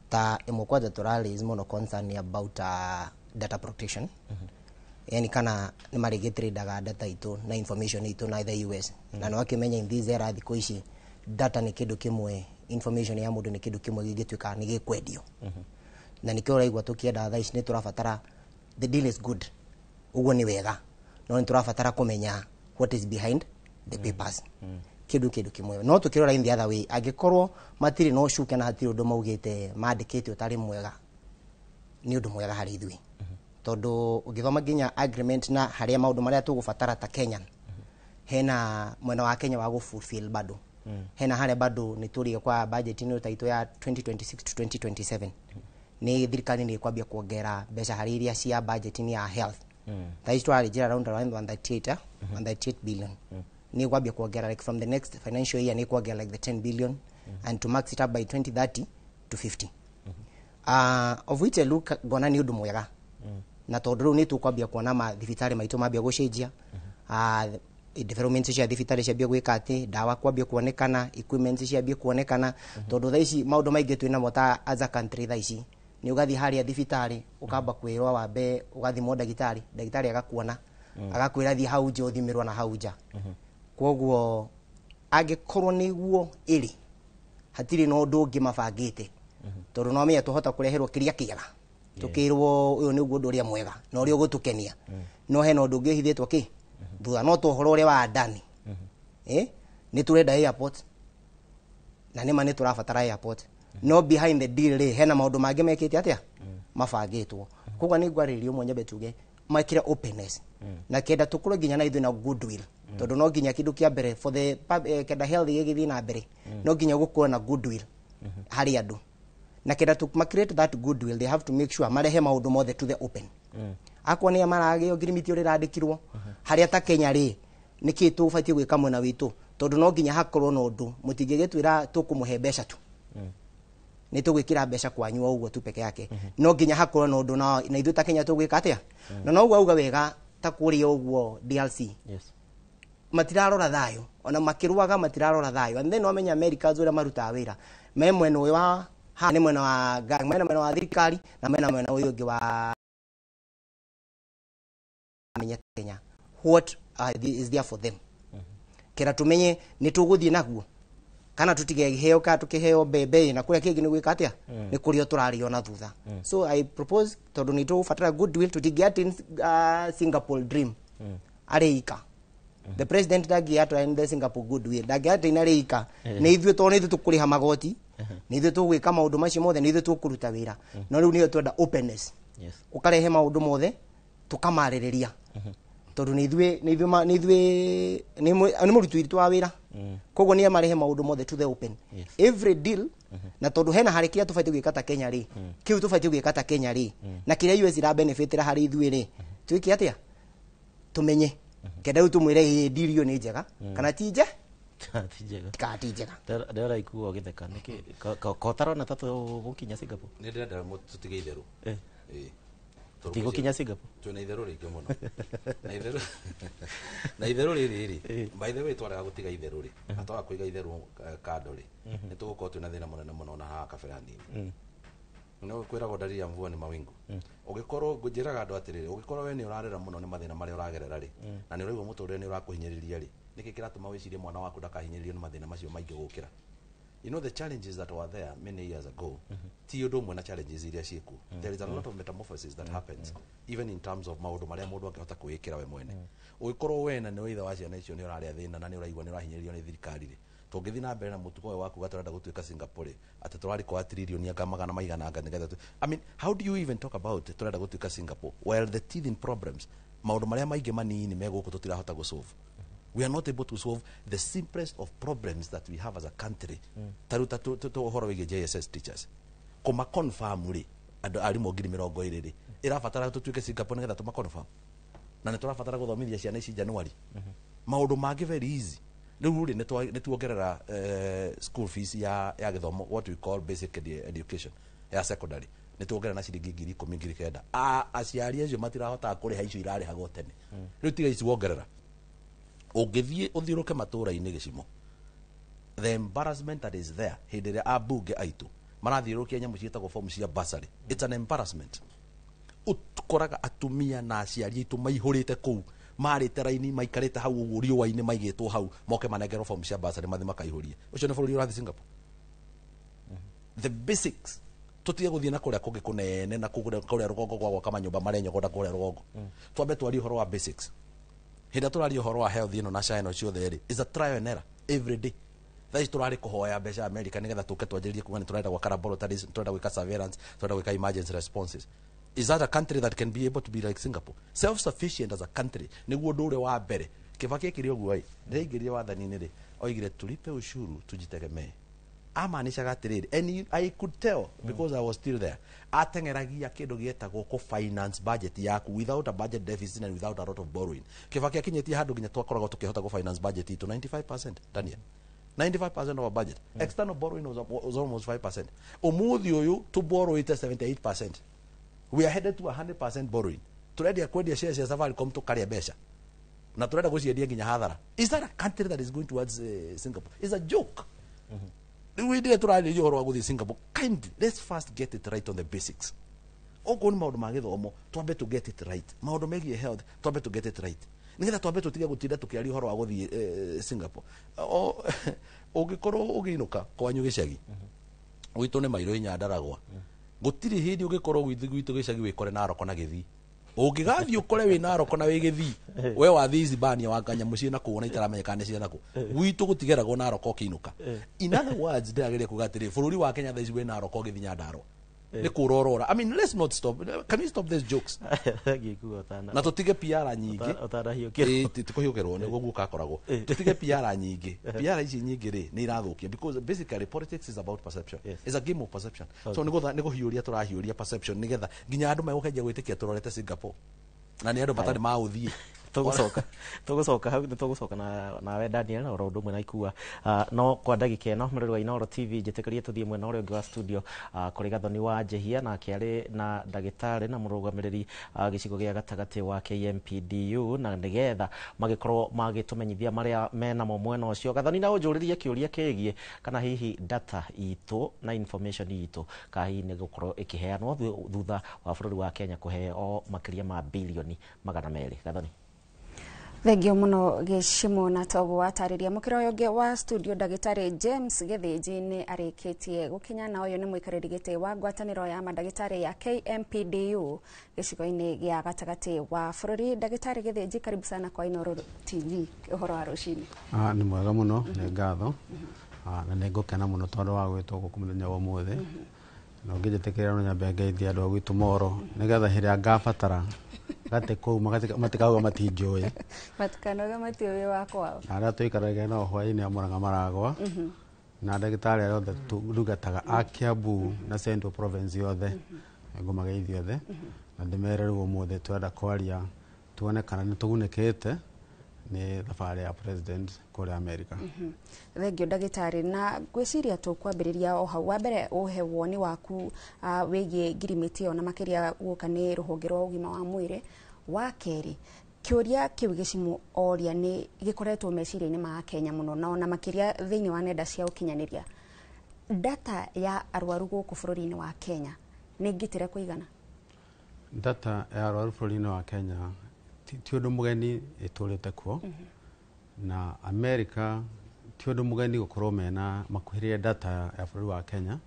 Speaker 13: Ta ĩmwe kwanja tũra raise mũno concern nĩ about data protection, yani kana nĩ marĩgĩtradaga data itũ na information itũ na the US. Na nĩ wakĩmenya in this era, thikũ ici, data nĩ kĩndũ kĩmwe, information ya mũndũ nĩ kĩndũ kĩmwe gĩngĩtuĩka nĩ gĩkwendio. Na nĩkĩo ũraigua tũkĩenda thaa ici nĩ tũrabatara, the deal is good, ũguo nĩ wega, no nĩ tũrabatara kũmenya what is behind the papers. Kĩndũ kĩmwe no tũkĩrora in the other way, angĩkorwo matirĩ na ũcuke na hatirĩ ũndũ maugĩte mandĩkĩte ũtarĩ mwega, nĩ ũndũ mwega harĩ ithuĩ, tondũ ũngĩthoma nginya agreement na harĩa maũndũ marĩa tũgũbatara ta Kenyan, hena mwena wa Kenya wa gũfulfill bado, hena harĩa bado nĩ tũrĩge kwa budget ĩno taitũ ya 2026 to 2027, nĩ thirikari nĩ ĩkwambia kuongera mbeca harĩ iria cia budget ya health. Thaa ici tũrarĩnjĩra around 138, 138 billion. Nĩ ĩkwambia kuongera like from the next financial year, nĩ kuongera like the 10 billion and to max it up by 2030 to 50, of which I look ngona nĩ ũndũ mwega, na tondũ rĩu nĩ tũkwambia kuona mathibitarĩ maitũ mambia gũcenjia, development cia thibitarĩ ciambia gwĩka atĩ ndawa kwambia kuonekana, equipment ciambia kuonekana, tondũ thaa ici maũndũ maingĩ twĩnamo ta as a country thaa ici nĩ ũgathiĩ harĩa thibitarĩ, ũkamba kwĩrwo wambe ũgathimwo ndagĩtarĩ, ndagĩtarĩ agakuona, agakwĩra thiĩ hau nja ũthimĩrwo na hau nja. Koguo angĩkorwo nĩguo ĩrĩ, hatirĩ na ũndũ ũngĩ mabangĩte, tondũ no menya tũhota kũreherwo kĩrĩa kĩega, tũkĩrwo ũyũ nĩguo ũndũ ũrĩa mwega na ũrĩa ũgũtũkenia, no hena ũndũ ũngĩ ũhithĩtwo kĩ thutha. No ta ũhoro ũrĩa wa ndani, nĩ tũrenda airport, na nĩma nĩ tũrabatara airport, no behind the deal rĩ, hena maũndũ mangĩ mekĩte atĩa mabangĩtwo. Koguo nĩ ngwarĩrĩria ũmwe nyambe tuge mekĩre openness na kenda tũkorwo nginya na ithuĩ na goodwill, tondũ no nginya kĩndũ kĩa mbere for the kenda health gĩgĩthiĩ na mbere, no nginya gũkorwo na goodwill harĩ andũ, na kenda to create that goodwill, they have to make sure marehe maũndũ mothe to the open. Akorwo nĩ maragĩo ngirimiti ũrĩa ĩrandĩkirwo harĩa ta Kenya rĩ, nĩkĩ tũbatiĩ gwĩka mwena witũ, tondũ no nginya hakorwo na ũndũ. Mũtingĩgĩtwĩra tũkũmũhe mbeca tu, nĩ tũgwĩkĩra mbeca kwanyu o ũguo tu peke yake. No nginya hakorwo na ũndũ na ithuĩ ta Kenya tũgwĩka atĩa. Na noguo auga wega, ta kũrĩa ũguo DRC, matirarora thayũ, ona makĩrũaga matirarora thayũ. And then wamenya Americans ũrĩa marutaga wĩra, me mwena ũyũ wa ha nĩ mwena wa gang, mena mwena wa thirikari na mena mwena ũyũ ũngĩ wa menye Kenya what is there for them, kera tumenye nĩ tũgũthiĩ naguo kana tutigeheo, ka tukiheo mbembe na kuria kĩngĩ nĩ gwĩka atĩa, nĩ kũrĩa tũrarĩo na thutha. So I propose, tondũ nĩ tũgũbatara goodwill, tũtingĩ Singapore dream arĩ ika. The president ndangĩ the Singapore goodwill, ndangĩ arĩ ika. Nĩ ithuĩ, tondũ nĩ ithuĩ tũkũrĩha magoti, nĩ ithuĩ tũgwĩka maũndũ macio mothe, nĩ ithuĩ tũkũruta wĩra, no rĩu nĩyo twenda openness, ũkarehe maũndũ mothe tũkamarĩrĩria, tondũ nĩ ithuĩ nĩ mũruti witũ wa wĩra. Koguo nĩ marehe maũndũ mothe to the open, every deal, na tondũ hena harĩ kĩrĩa tũbatiĩ gwĩka ta Kenya rĩ, kĩu tũbatiĩ gwĩka ta Kenya rĩ, na kĩrĩa US ira benefitĩra harĩ ithuĩ rĩ, twĩke atĩa tumenye, kenda rĩu tũmwĩre ĩ deal ĩyo nĩ njega kana ti nje
Speaker 2: Ti njega.
Speaker 13: Kana ti njega.
Speaker 2: Ndĩrora ikuo gĩtheka nĩkĩ ko ũtarona ta tũgũkinya Singapore?
Speaker 9: Nĩ ndĩrenda tũtige itherũ. Ĩĩ.
Speaker 2: Tũtigũkinya Singapore.
Speaker 9: Twĩna itherũ rĩingĩ mũno na itherũ rĩrĩ rĩ, by the way, twarega gũtiga itherũ rĩ, na twaga kũiga itherũ kando rĩ, nĩ tũgũkorwo twĩna thĩna mũnene mũno na haha kabere hanini. No kwĩragwo dalili ya mvua ni mawingu. Ũngĩkorwo njĩraga andũ atĩrĩrĩ, ũngĩkorwo we nĩ ũrarĩra mũno nĩ mathĩna marĩa ũragerera rĩ, na nĩ ũraigua mũtũrĩre nĩ ũrakũhinyĩrĩria rĩ, nĩkĩ kĩratũma wĩcirie mwana waku ndakahinyĩrĩrio nĩ mathĩna macio maingĩ gũkĩra? You know the challenges that were there many years ago, ti ũndũ ũmwe na challenges iria ciĩkuo. There is a lot of metamorphosis that happens even in terms of maũndũ marĩa mũndũ angĩhota kwĩĩkĩra we mwene. Ũngĩkorwo we na nĩwe ithe wa ciana icio, nĩ ũrarĩa thĩna na nĩ ũraigua nĩ ũrahinyĩrĩrio nĩ thirikari rĩ, tũngĩthiĩ na mbere na mũtugo ũyũ wa kuga tũrenda gũtuĩka Singapore, atĩ tũrarĩkoa tririoni anga magana maigana anga nĩgetha I mean, how do you even talk about tũrenda gũtuĩka Singapore while the teething problems, maũndũ marĩa maingĩ manini me gũkũ, tũtirahota gũsolve? We are not able to solve the simplest of problems that we have as a country. Ta rĩu ta ũhoro wĩgiĩ JSS teachers kũma confirm rĩ, andũ arimũ 20,000 rĩ, ĩrabatara tũtuĩke Singapore nĩgetha tũma confirm? Na nĩ tũrabatara gũthomithia ciana ici January. Maũndũ mangĩ very easy. Rĩu rĩ, nĩ tuongerera school fees ya gĩthomo, what we call basic education ya secondary, nĩ tuongerera na ciringi 10,000, 9,000. Aciari acio matirahotaga kũrĩha icio irarĩhagwo tene. Rĩu tiga ici wongerera, ũngĩthiĩ ũthiũrũke matũũra-inĩ gĩcimo, the embarrassment that is there hĩndĩ ĩrĩa ambunge aitũ marathiũrũrũkia nyamũ ciĩtagwo form cia bursary, it's an embarrassment. Ũkoraga atumia na aciari aitũ maihũrĩte kũu, marĩte raini, maikarĩte hau ũguo riũa-inĩ, maigĩtwo hau moke manengerwo form cia bursary mathi makaihũrie. Ũcio nĩ bũrũri ũrathiĩ Singapore? The basics, tutige guthie na kuria kungi kunene na kuria rugongo gwa gwaka manyumba marenyogonda kuria rugongo. Twambe twarie uhoro wa basics. Hĩndĩ ĩrĩa tũraria ũhoro wa health ĩno na SHA ĩno ciothe rĩ, is a trial and error every day. Thaa ici tũrarĩ kũhoya mbeca America nĩgetha tũke twanjĩrĩrie kuga nĩ tũrenda gwaka laboratories, tũrenda gwĩka surveillance, tũrenda gwĩka emergency responses. Is that a country that can be able to be like Singapore, self sufficient as a country? Nĩguo ũndũ ũrĩa wa mbere Kibaki ekire ũguo ĩ, rĩaingĩrire wathani-inĩ rĩ, oigire tulipe ushuru tujitegemee. Amaanishaga atĩrĩrĩ, and I could tell because I was still there, ateng'eragia kĩndũ gĩetagwo kũ finance budget yaku without a budget deficit and without a lot of borrowing. Kibaki akinyĩtie handũ nginya twakoragwo tũkĩhota kũ finance budget itũ 95%. Daniel, 95% of our budget. External borrowing was almost 5%. Umuthi ũyũ tũborrowĩte 78%. We are headed to 100% borrowing. Tũrendia kwendia shares cia Safaricom, tũkarĩa mbeca na turenda guciendia nginya hathara. Is that a country that is going towards Singapore? It's a joke. Rĩu hĩndĩ ĩrĩa tũrarĩria ũhoro wa gũthiĩ Singapore, kindly let's first get it right on the basics. Okorwo nĩ maũndũ ma gĩthomo, twambe to get it right. Maũndũ megiĩ health, twambe to get it right, nĩgetha twambe tũtige gũtinda tũkĩaria ũhoro wa gũthiĩ Singapore. Ũngĩkorwo ũgĩinũka kwanyu gĩcagi gwitũ nĩ mairũ Nyandaragwa, gũtirĩ hĩndĩ ũngĩkorwo gwitũ gĩcagi wĩkore Naroko na Gĩthii. Ũngĩgathiĩ ũkore wĩ Naroko na wĩ Gĩthii, we wathiĩ Isibania wanga nyamũ ciĩ nakũu ona itaramenyekana nĩ cia nakũ. Gwitũ gũtigeragwo Naroko ũkĩinũka. In other words, ndĩrageria kuga atĩrĩ, bũrũri wa Kenya thaa ici wĩ Naroko ũgĩthiĩ Nyandarũa nĩ kũrorora. I mean, let's not stop. Can we stop these jokes na tũtige PR nyingĩ?
Speaker 2: Ũtanahiũkĩrwo.
Speaker 9: Ĩ, ti kũhiũkĩrwo nĩguo guka akoragwo. Tũtige PR nyingĩ. PR ici nyingĩ rĩ, nĩ irathũkia, because basically politics is about perception. It's a game of perception. So nĩ kũhiũria tũrahiũria perception nĩgetha nginya andũ megũkenjia gwĩtĩkia tũrorete Singapore na nĩ andũ matarĩ maũthiĩ.
Speaker 2: Tũgũcoka hau, nĩtũgũcoka na nawe Daniel oro ũndũ ũmwe na Ikua. No kwa ndagĩka ĩno, mũrori wa Inooro TV, njĩtĩkĩrie tũthiĩ mwena ũrĩa ũngĩ wa studio, kũrĩ Gathoni wa Njehia, nake arĩ na ndagĩtarĩ na mũrũgamĩrĩri gĩcigo gĩa gatagatĩ wa KMPDU, na nĩgetha magĩkorwo magĩtũmenyithia marĩa menamo mwena ũcio. Gathoni, na ũnjũrĩrie kĩũria kĩgiĩ kana hihi data itũ na information itũ kana hihi nĩ gũkorwo ĩkĩheanwo thutha wa bũrũri wa Kenya kũheo makĩria ma bilioni 200. Gathoni.
Speaker 7: Thengio muno Gĩcimo, na toguo watarĩria mũkĩra ũyũ ũngĩ wa studio, ndagĩtarĩ James Gĩthĩnji nĩ arĩkĩtie gũkinya, na ũyũ nĩ mũikarĩri gĩtĩ wa ngwatanĩro ya mandagĩtarĩ ya KMPDU gĩcigo-inĩ gĩa gatagatĩ wa bũrũri. Ndagĩtarĩ Gĩthĩnji, karibu sana kwa Inooro TV. Ũhoro wa rũcinĩ?
Speaker 16: Ah, nĩ mwega mũno, nĩ ngatho. Ah, na nĩ ngũkena mũno tondũ wa gwĩtwo gũkũ mũthenya wa ũmũthĩ. Na ũngĩnjĩtĩkĩria, no nyambe ngeithie andũ a gwitũ Moro, nĩgetha hĩrĩa ngabatara gatĩ kũu matikauga matinjũĩ.
Speaker 7: Matikanoge matiũĩ wa kwao.
Speaker 16: Na arĩa tũikaragia nao hwaĩ-inĩ a Mũrang'a maragwa, na ndagĩtarĩ arĩa othe tũrugataga a Kiambu na Central Province yothe, ngũmageithia othe na ndĩmere rĩu ũmũthĩ twenda kwaria tuone kana nĩ tũgunĩkĩte nĩ thabarĩ ya president kũrĩa America.
Speaker 7: Thengio ndagĩtarĩ, na ngwĩciria tũkwambĩrĩria o hau. Wa mbere, ũhe woni waku wĩgiĩ ngirimiti ĩyo, na makĩria guoka nĩ rũhonge rwa ũgima wa mwĩrĩ. Wa kerĩ, kĩũria kĩu gĩcimu oria nĩ gĩkoretwo meciria-inĩ ma Kenya mũno, na ona makĩria thĩinĩ wa nenda cia ũkinyanĩria. Data ya arwaru gũkũ bũrũri-inĩ wa Kenya nĩ ngitĩre kũigana?
Speaker 16: Data ya arwaru bũrũri-inĩ wa Kenya ti ũndũ mũgeni, ĩtũrĩte kuo. Na America ti ũndũ mũgeni gũkorwo mena makuhĩrĩria data ya bũrũri wa Kenya.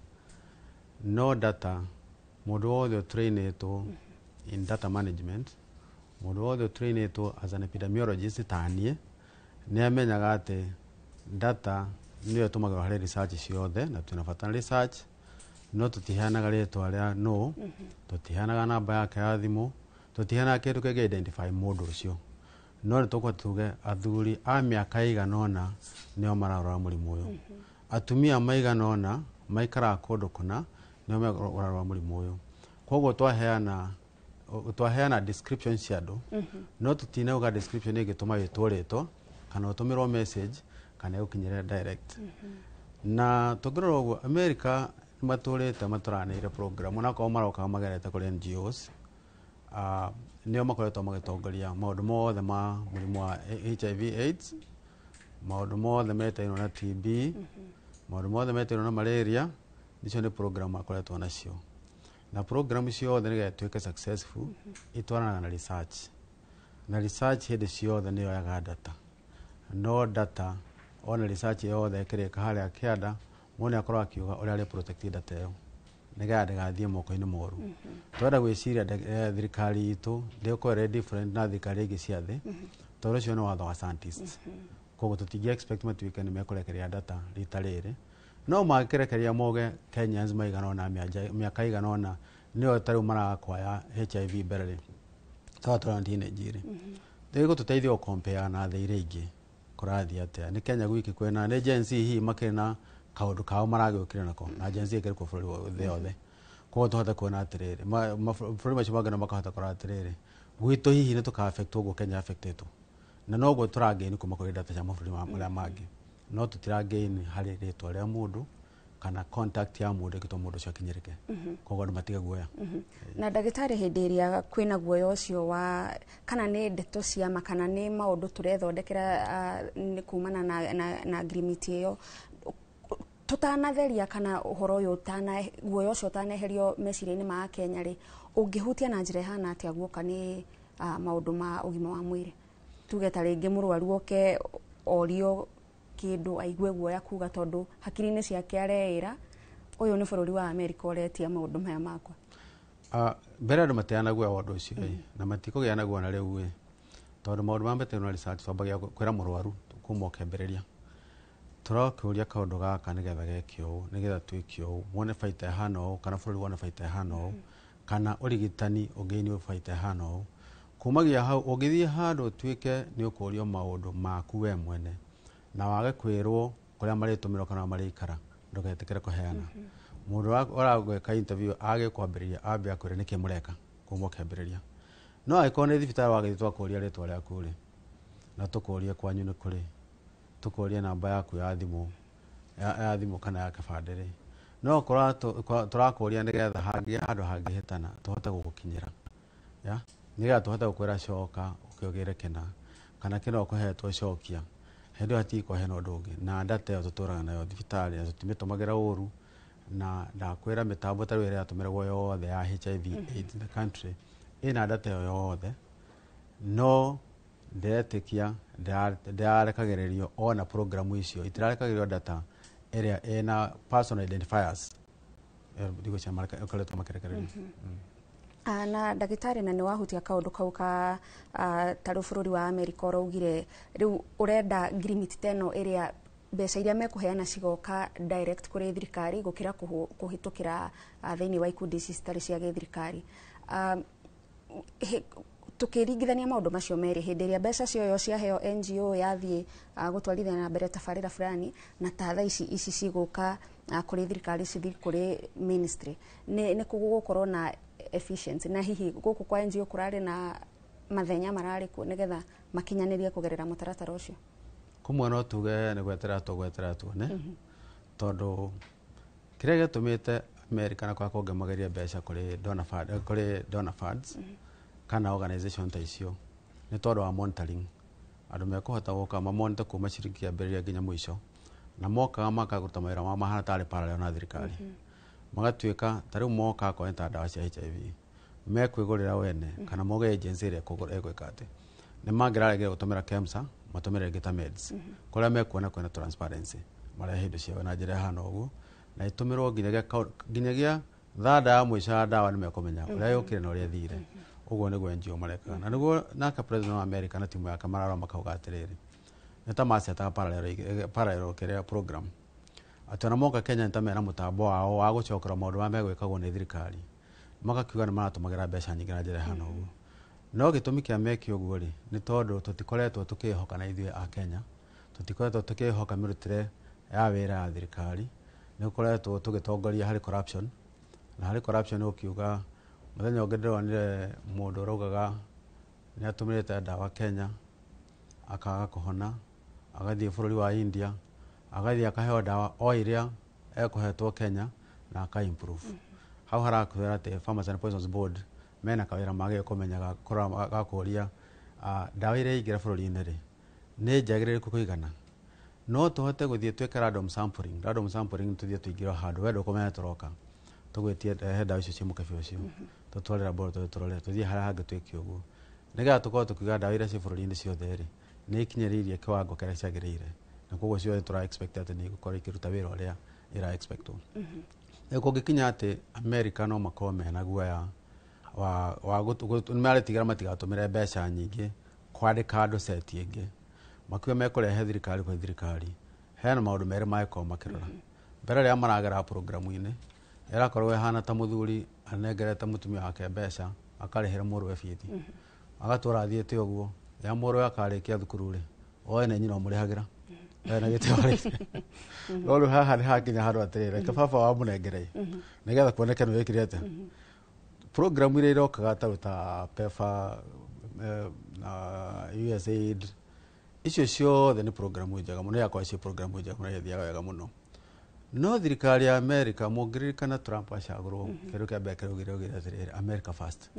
Speaker 16: No data mũndũ wothe ũtrainĩtwo in data management, mũndũ wothe ũtrainĩtwo as an epidemiologist ta niĩ, nĩ amenyaga atĩ data nĩyo ĩtũmagĩrwo harĩ research ciothe, na twĩna bata na research, no tũtiheanaga rĩtwa rĩa no, tũtiheanaga namba yake ya thimũ, tũtiheanaga kĩndũ kĩngĩ identify mũndũ ũcio. No nĩ tũkũhota tuge athuri a mĩaka ĩigana ũna nĩo mararwara mũrimũ ũyũ, atumia maigana ũna maikaraga kũndũ kũna nĩo mararwara mũrimũ ũyũ. Koguo twaheana description cia andũ, no tũtinauga description ĩngĩtũma wĩtwo rĩtwa kana ũtũmĩrwo message kana ĩgũkinyĩre direct. Na tũngĩrora ũguo, America nĩ matũrĩte matũranĩire program, onakorwo marokaga magerete kũrĩ NGOs, nĩo makoretwo magĩtongoria maũndũ mothe ma mũrimũ wa HIV AIDS, maũndũ mothe metainwo na TB, maũndũ mothe metainwo na malaria. Icio nĩ program makoretwo nacio, na program ciothe nĩgetha ituĩke successful itwaranaga na research, na research hĩndĩ ciothe nĩ yoyaga data. No data ona research yothe ĩkĩrĩka harĩa kĩanda, mũndũ nĩ akorwo akiuga ũrĩa arĩ protect data ĩyo nĩgetha ndĩgathiĩ moko-inĩ moru. Twenda gwĩciria thirikari itũ ndĩgũkorwo ĩrĩ different na thirikari ingĩ cia thĩ, tondũ ũcio nĩ watho wa scientists. Koguo tũtingĩ expect matuĩke nĩ mekũrekereria data rita rĩrĩ, no mangĩrekereria moge Kenyans maigana ũna mĩaka ĩigana ũna nĩo ta rĩu marakwaya HIV mbere rĩ, tondũ tũrona teenage rĩ, ĩgũtũteithia gũ-compare na thĩ iria ingĩ kũrathiĩ atĩa. Nĩ Kenya gwiki kwĩna nĩ Gen Z hihi makĩrĩ na kaũndũ kao maragĩũkĩra nako, na Gen Z ĩkĩrĩ kuo bũrũri thĩ yothe. Koguo tũhote kuona atĩrĩrĩ, mabũrũri macio mangĩ no makahota kũrora atĩrĩrĩ, gwitũ hihi nĩ tũka affect ũguo Kenya affectetwo, na noguo tũragain kuma kũrĩ data cia mabũrũri marĩa mangĩ, no tũtiragain harĩ rĩtwa rĩa mũndũ kana contact ya mũndũ ĩgĩtũma mũndũ ũcio akinyĩrĩke. Koguo andũ matige guoya.
Speaker 7: Na ndagĩtarĩ, hĩndĩ ĩrĩa kwĩna guoya ũcio wa kana nĩ ndeto ciama kana nĩ maũndũ tũrethondekera nĩ kumana na ngirimiti ĩyo, tũtanatheria kana ũhoro ũyũ ũtana guoya ũcio ũtaneherio meciria-inĩ ma Akenya rĩ, ũngĩhutia na njĩra ĩhana atĩa guoka nĩ maũndũ ma ũgima wa mwĩrĩ? Tuge ta rĩngĩ mũrwaru oke orio kĩndũ aigue guoya kuga, tondũ hakiri-inĩ ciake areĩra ũyũ nĩ bũrũri wa Amerika ũretia maũndũ maya makwa.
Speaker 16: Mbere andũ mateana guoya wa ũndũ ũcio ĩ, na matikũgĩa na guoya na rĩu ĩ, tondũ maũndũ ma mbete na research twambagia kwĩra mũrwaru kuma ũkĩambĩrĩria, tũrakĩũria kaũndũ gaka nĩgetha geke ũũ, nĩgetha twĩke ũũ, wone baita ĩhana ũũ, kana bũrũri wone baita ĩhana ũũ, kana ũrigitani ũngĩini baita ĩhana ũũ. Kumagia hau ũngĩthiĩ handũ ũtuĩke nĩ ũkũrio maũndũ maku we mwene na wage kwĩrwo kũrĩa marĩtũmĩrwo kana marĩikara, ndũgetĩkĩre kũheana. Mũndũ ũragwĩka interview age kwambĩrĩria ambe akwĩre nĩkĩ mũreka kuma ũkĩambĩrĩria. No angĩkorwo nĩ thibitarĩ wagĩthiĩ twakũria rĩtwa rĩaku rĩ, na tũkũrie kwanyu nĩ kũrĩ, tũkũrie namba yaku ya thimũ ya thimũ kana ya kĩbandĩ rĩ, no korwo tũrakũria nĩgetha hangĩ handũ hangĩhĩtana tũhote gũgũkinyĩra, ya nĩgetha tũhote gũkwĩra coka ũkĩũgĩre kĩna kana kĩna ũkũhetwo cokia, hĩndĩ ĩyo hatigũkorwo hena ũndũ ũngĩ. Na data ĩyo tũtũraga nayo thibitarĩ na tũtimĩtũmagĩra ũru, na ndakwĩra mĩtambo ta rĩu ĩrĩa yatũmĩragwo yothe ya HIV AIDS in the country ĩna data ĩyo yothe, no ndĩretĩkia ndĩrarekagĩrĩrio ona programu icio itirarekagĩrĩrio data ĩrĩa ĩna personal identifiers ndigwĩciria makoretwo makĩrekererio.
Speaker 7: Na ndagĩtarĩ, na nĩ wahutia kaũndũ kau ka ta rĩu bũrũri wa Amerika ũraugire rĩu ũrenda ngirimiti ta ĩno ĩrĩa mbeca iria mekũheana cigoka direct kũrĩ thirikari gũkĩra kũhĩtũkĩra thĩinĩ wa ikundi ici citarĩ cia gĩthirikari. Tukĩringithania maũndũ macio merĩ, hĩndĩ ĩrĩa mbeca cioyo ciaheo NGO yathiĩ gũtwarithia na mbere tabarĩra fulani, na ta thaa ici ici cigũka kũrĩ thirikari cithiĩ kũrĩ ministry, nĩ gũgũkorwo na efficiency? Na hihi gũkũ kwa NGO kũrarĩ na mathenya mararĩ kuo nĩgetha makinyanĩrie kũgerera mũtaratara ũcio?
Speaker 16: Kũmwe no tuge nĩ gweterera tũgweterera tuone, tondũ kĩrĩa gĩtũmĩte America na kũrĩa kũngĩ magerie mbeca kũrĩ donor fund, kũrĩ donor funds kana organization ta icio nĩ tondũ wa monitoring. Andũ mekũhota gũka mamonitor kuma ciringi kĩambĩrĩria nginya mũico, na mokaga makakũruta mawĩra mao mahana tarĩ parallel na thirikari, magatuĩka ta rĩu moka akorwo nĩ ta ndawa cia HIV mekwĩgũrĩra wene kana moge agency ĩrĩa ĩkũgũra ĩgwĩka atĩ nĩ mangĩraregire gũtũmĩra KEMSA. matũmĩre rĩngĩ ta meds kũrĩa mekuona kwĩna transparency marehe indo ciao na njĩra ĩhana ũguo na ĩtũmĩrwo nginyagia thanda ya mũico ya ndawa nĩ mekũmenya ũrĩa yũkire na ũrĩa ĩthire. Ũguo nĩguo NGO marekaga na nĩguo nake president wa America na timu yake mararora makauga atĩrĩrĩ, nĩ ta macetaga parallel kĩrĩa program atĩ ona moka Kenya nĩ ta mena mũtambo wao wa gũcokera maũndũ marĩa megwĩkagwo nĩ thirikari, magakiuga nĩ maratũmagĩra mbeca nyingĩ na njĩra ĩhana ũguo. No gĩtũmi kĩa meke ũguo rĩ, nĩ tondũ tũtikoretwo tũkĩhoka na ithuĩ a Kenya, tũtikoretwo tũkĩhoka mĩrutĩre ya wĩra ya thirikari, nĩ gũkoretwo tũgĩtongoria harĩ corruption, na harĩ corruption ũkiuga mũthenya ũngĩ ndĩronire mũndũ ũraugaga nĩ atũmĩrĩte ndawa Kenya akaga kũhona, agathiĩ bũrũri wa India, agathiĩ akaheo ndawa o iria ekũhetwo Kenya na aka improve. Hau harakwĩra atĩ Pharmacy and Poisons Board mena kawĩra magĩrĩire kũmenya ga kũria ndawa iria ingĩra bũrũri-inĩ rĩ nĩ njagĩrĩrĩku kũigana. No tũhote gũthiĩ twĩke random sampling, random sampling tũthiĩ tũingĩre handũ we ndũkũmenya tũroka tũgwĩtie rehe ndawa icio ciĩ mũkebe ũcio tũtware laboratory tũrore, tũthiĩ harĩa hangĩ twĩke ũguo nĩgetha tũkorwo tũkiuga ndawa iria ciĩ bũrũri-inĩ ciothe rĩ nĩ ikinyĩrĩirie kĩwango kĩrĩa ciagĩrĩire, na koguo ciothe tũra expect atĩ nĩ igũkorwo ikĩruta wĩra ũrĩa ĩra expectwo. Rĩu kũngĩkinya atĩ America no makorwo mena guoya wa nĩmaretigĩra matigatũmĩre mbeca nyingĩ kwandĩka andũ seti ĩngĩ, makiuga mekũrehe thirikari kwĩ thirikari, hena maũndũ merĩ mangĩkorwo makĩrora. Mbere rĩrĩa maragera programu-inĩ ĩrakorwo ĩhana ta mũthuri anengerete mũtumia wake mbeca akarĩhĩra mũrũwe bithi, agatũra athiĩte ũguo, rĩrĩa mũrũwe akarĩkia thukuru rĩ, oe nĩ nyina ũmũrĩhagĩra ena gĩtĩ warĩte. No rĩu haha nĩ hakinya handũ atĩrĩrĩ, reke baba wamũnengere nĩgetha kuoneke nĩ wĩkire atĩa. Programu iria irokaga ta ta PEPFAR na USAID, icio ciothe nĩ programu njega mũno, yakorwo ciĩ programu njega mũno ithiaga wega mũno. No thirikari ya America mũngĩririkana Trump acagũrwo kĩndũ kĩa mbere kĩraugire augire atĩrĩrĩ, America first.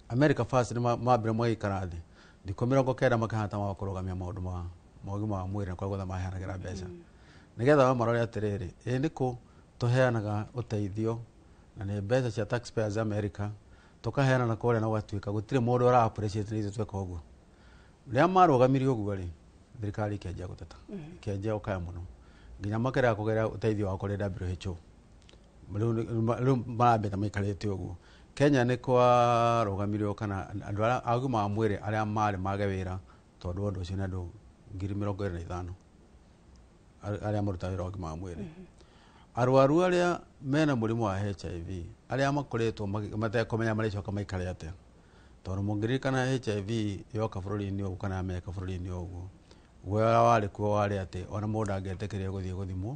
Speaker 16: America first nĩ mambire magĩikara thĩ thikũ 90 makĩhana ta makũrũgamia maũndũ ma ũgima wa mwĩrĩ na kũrĩa guothe maheanagĩra mbeca, nĩgetha mamarore atĩrĩrĩ, ĩ nĩkũ tũheanaga ũteithio na nĩ mbeca cia taxpayers America tũkaheana na kũrĩa na gũgatuĩka gũtirĩ mũndũ ũra appreciate nĩ ithuĩ tweka ũguo. Rĩrĩa marũgamirie ũguo rĩ, thirikari ĩkĩanjia gũteta, ĩkĩanjia gũkaya mũno nginya makĩrega kũgerera ũteithio wao kũrĩ WHO. Rĩu marambĩta maikarĩte ũguo. Kenya nĩ kwarũgamirio kana andũ arĩa a ũgima wa mwĩrĩ arĩa marĩ mage wĩra tondũ wa ũndũ ũcio nĩ andũ 25,000 arĩa marutaga wĩra wa ũgima wa mwĩrĩ. Arwaru arĩa mena mũrimũ wa HIV arĩa makoretwo matekũmenya marĩcoka maikare atĩa, tondũ mũngĩririkana HIV yoka bũrũri-inĩ ũguo kana Amerika bũrũri-inĩ ũguo, guoya warĩ kuo warĩ atĩ ona mũndũ angĩetĩkĩria gũthiĩ gũthimwo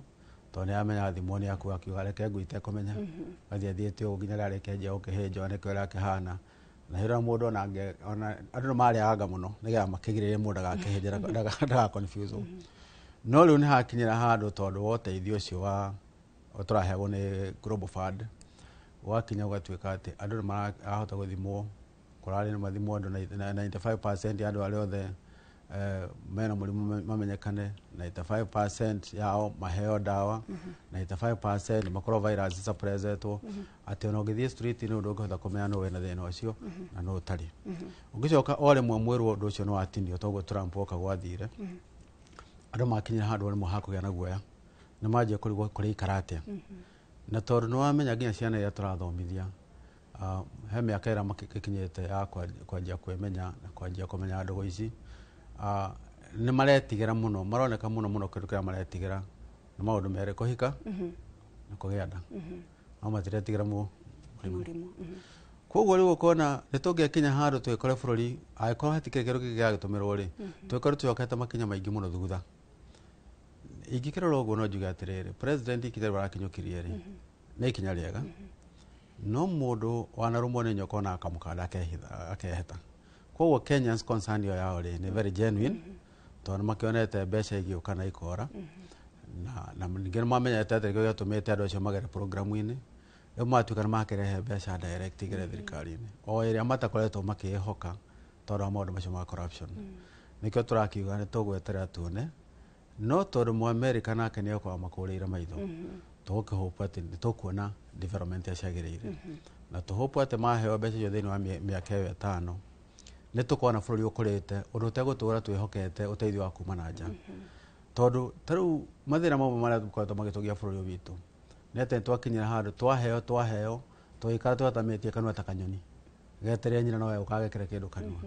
Speaker 16: tondũ nĩ amenya athimwo nĩ akua akiuga reke ngui itekũmenya, athiĩ athiĩte ũguo nginya rĩrĩa arĩkĩanjia gũkĩhĩnjwo nĩkĩo ũrĩa akĩhana. Na hĩndĩ ĩrĩa mũndũ ona andũ nĩ marĩaga mũno nĩgetha makĩgirĩrĩrie mũndũ ndagakĩhĩnje ndaga confuse. No rĩu nĩ hakinyĩra handũ tondũ wa ũteithio ũcio wa tũraheagwo nĩ Global Fund, gwakinya gũgatuĩka atĩ andũ nĩ marahota gũthimwo, kũrarĩ na mathimwo andũ 95% ya andũ arĩa othe mena mũrimũ mamenyekane, 95% yao maheo ndawa, 95% makorwo virus suppressetwo, atĩ ona ũngĩthiĩ street nĩ ũndũ ũngĩhota kũmenya nũ wĩna thĩna ũcio na nũ ũtarĩ. Ũngĩcoka o rĩmwe mwĩrwo ũndũ ũcio nĩ watinio toguo Trump oka gwathire, andũ makinyĩra handũ rĩmwe hakũgĩa na guoya, nĩ manjia kũrigwo kũrĩa ikara atĩa. Na tondũ nĩ wamenya nginya ciana iria tũrathomithia, he mĩaka ĩrĩa makinyĩte ya kwanjia kwĩmenya na kwanjia kũmenya ndũgũ ici, nĩ maretigĩra mũno, maroneka mũno mũno kĩndũ kĩrĩa maretigĩra nĩ maũndũ merĩ, kũhika na kũgĩa nda, no matiretigĩra mũrimũ. Koguo rĩu ũkona nĩ tũngĩkinya handũ twĩkore bũrũri angĩkorwo hatikĩrĩ kĩndũ kĩngĩ gĩagĩtũmĩrwo rĩ, twĩkore tũcokete makinya maingĩ mũno thutha. Ingĩkĩrora ũguo no njuge atĩrĩrĩ, president ikinya rĩu arakinyũkirie rĩ, nĩ ikinya rĩega, no mũndũ wanarũmwo nĩ nyoka ona akamũkanda akeheta. Koguo Kenyans concern ĩyo yao rĩ nĩ very genuine, tondũ makĩonete mbeca igĩũka na ikora, na ningĩ nĩmamenyete atĩ nĩkĩo gĩatũmĩte andũ acio magere programu-inĩ, rĩu matuĩka nĩ makĩrehe mbeca direct igere thirikari-inĩ o ĩrĩa matakoretwo makĩĩhoka tondũ wa maũndũ macio ma corruption. Nĩkĩo tũrakiuga nĩ tũgweterera tuone, no tondũ Mũamerika nake nĩ egũkorwo makũrĩire maitho, tũgũkĩhope atĩ nĩ tũkuona development ĩrĩa ciagĩrĩire, na tũhope atĩ maheo mbeca icio thĩinĩ wa mĩaka ĩyo ĩtano Nĩ tũkorwo na bũrũri ũkũrĩte ũndũ ũtegũtũra twĩhokete ũteithio wa kuma na nja. Tondũ ta rĩu mathĩna mamwe marĩa makoretwo magĩtũgia bũrũri ũyũ witũ nĩ atĩ nĩtwakinyĩra handũ twaheo tũgĩikara twatamĩtie kanua ta kanyoni getereire nyina nowe ũkagekĩra kĩndũ kanua.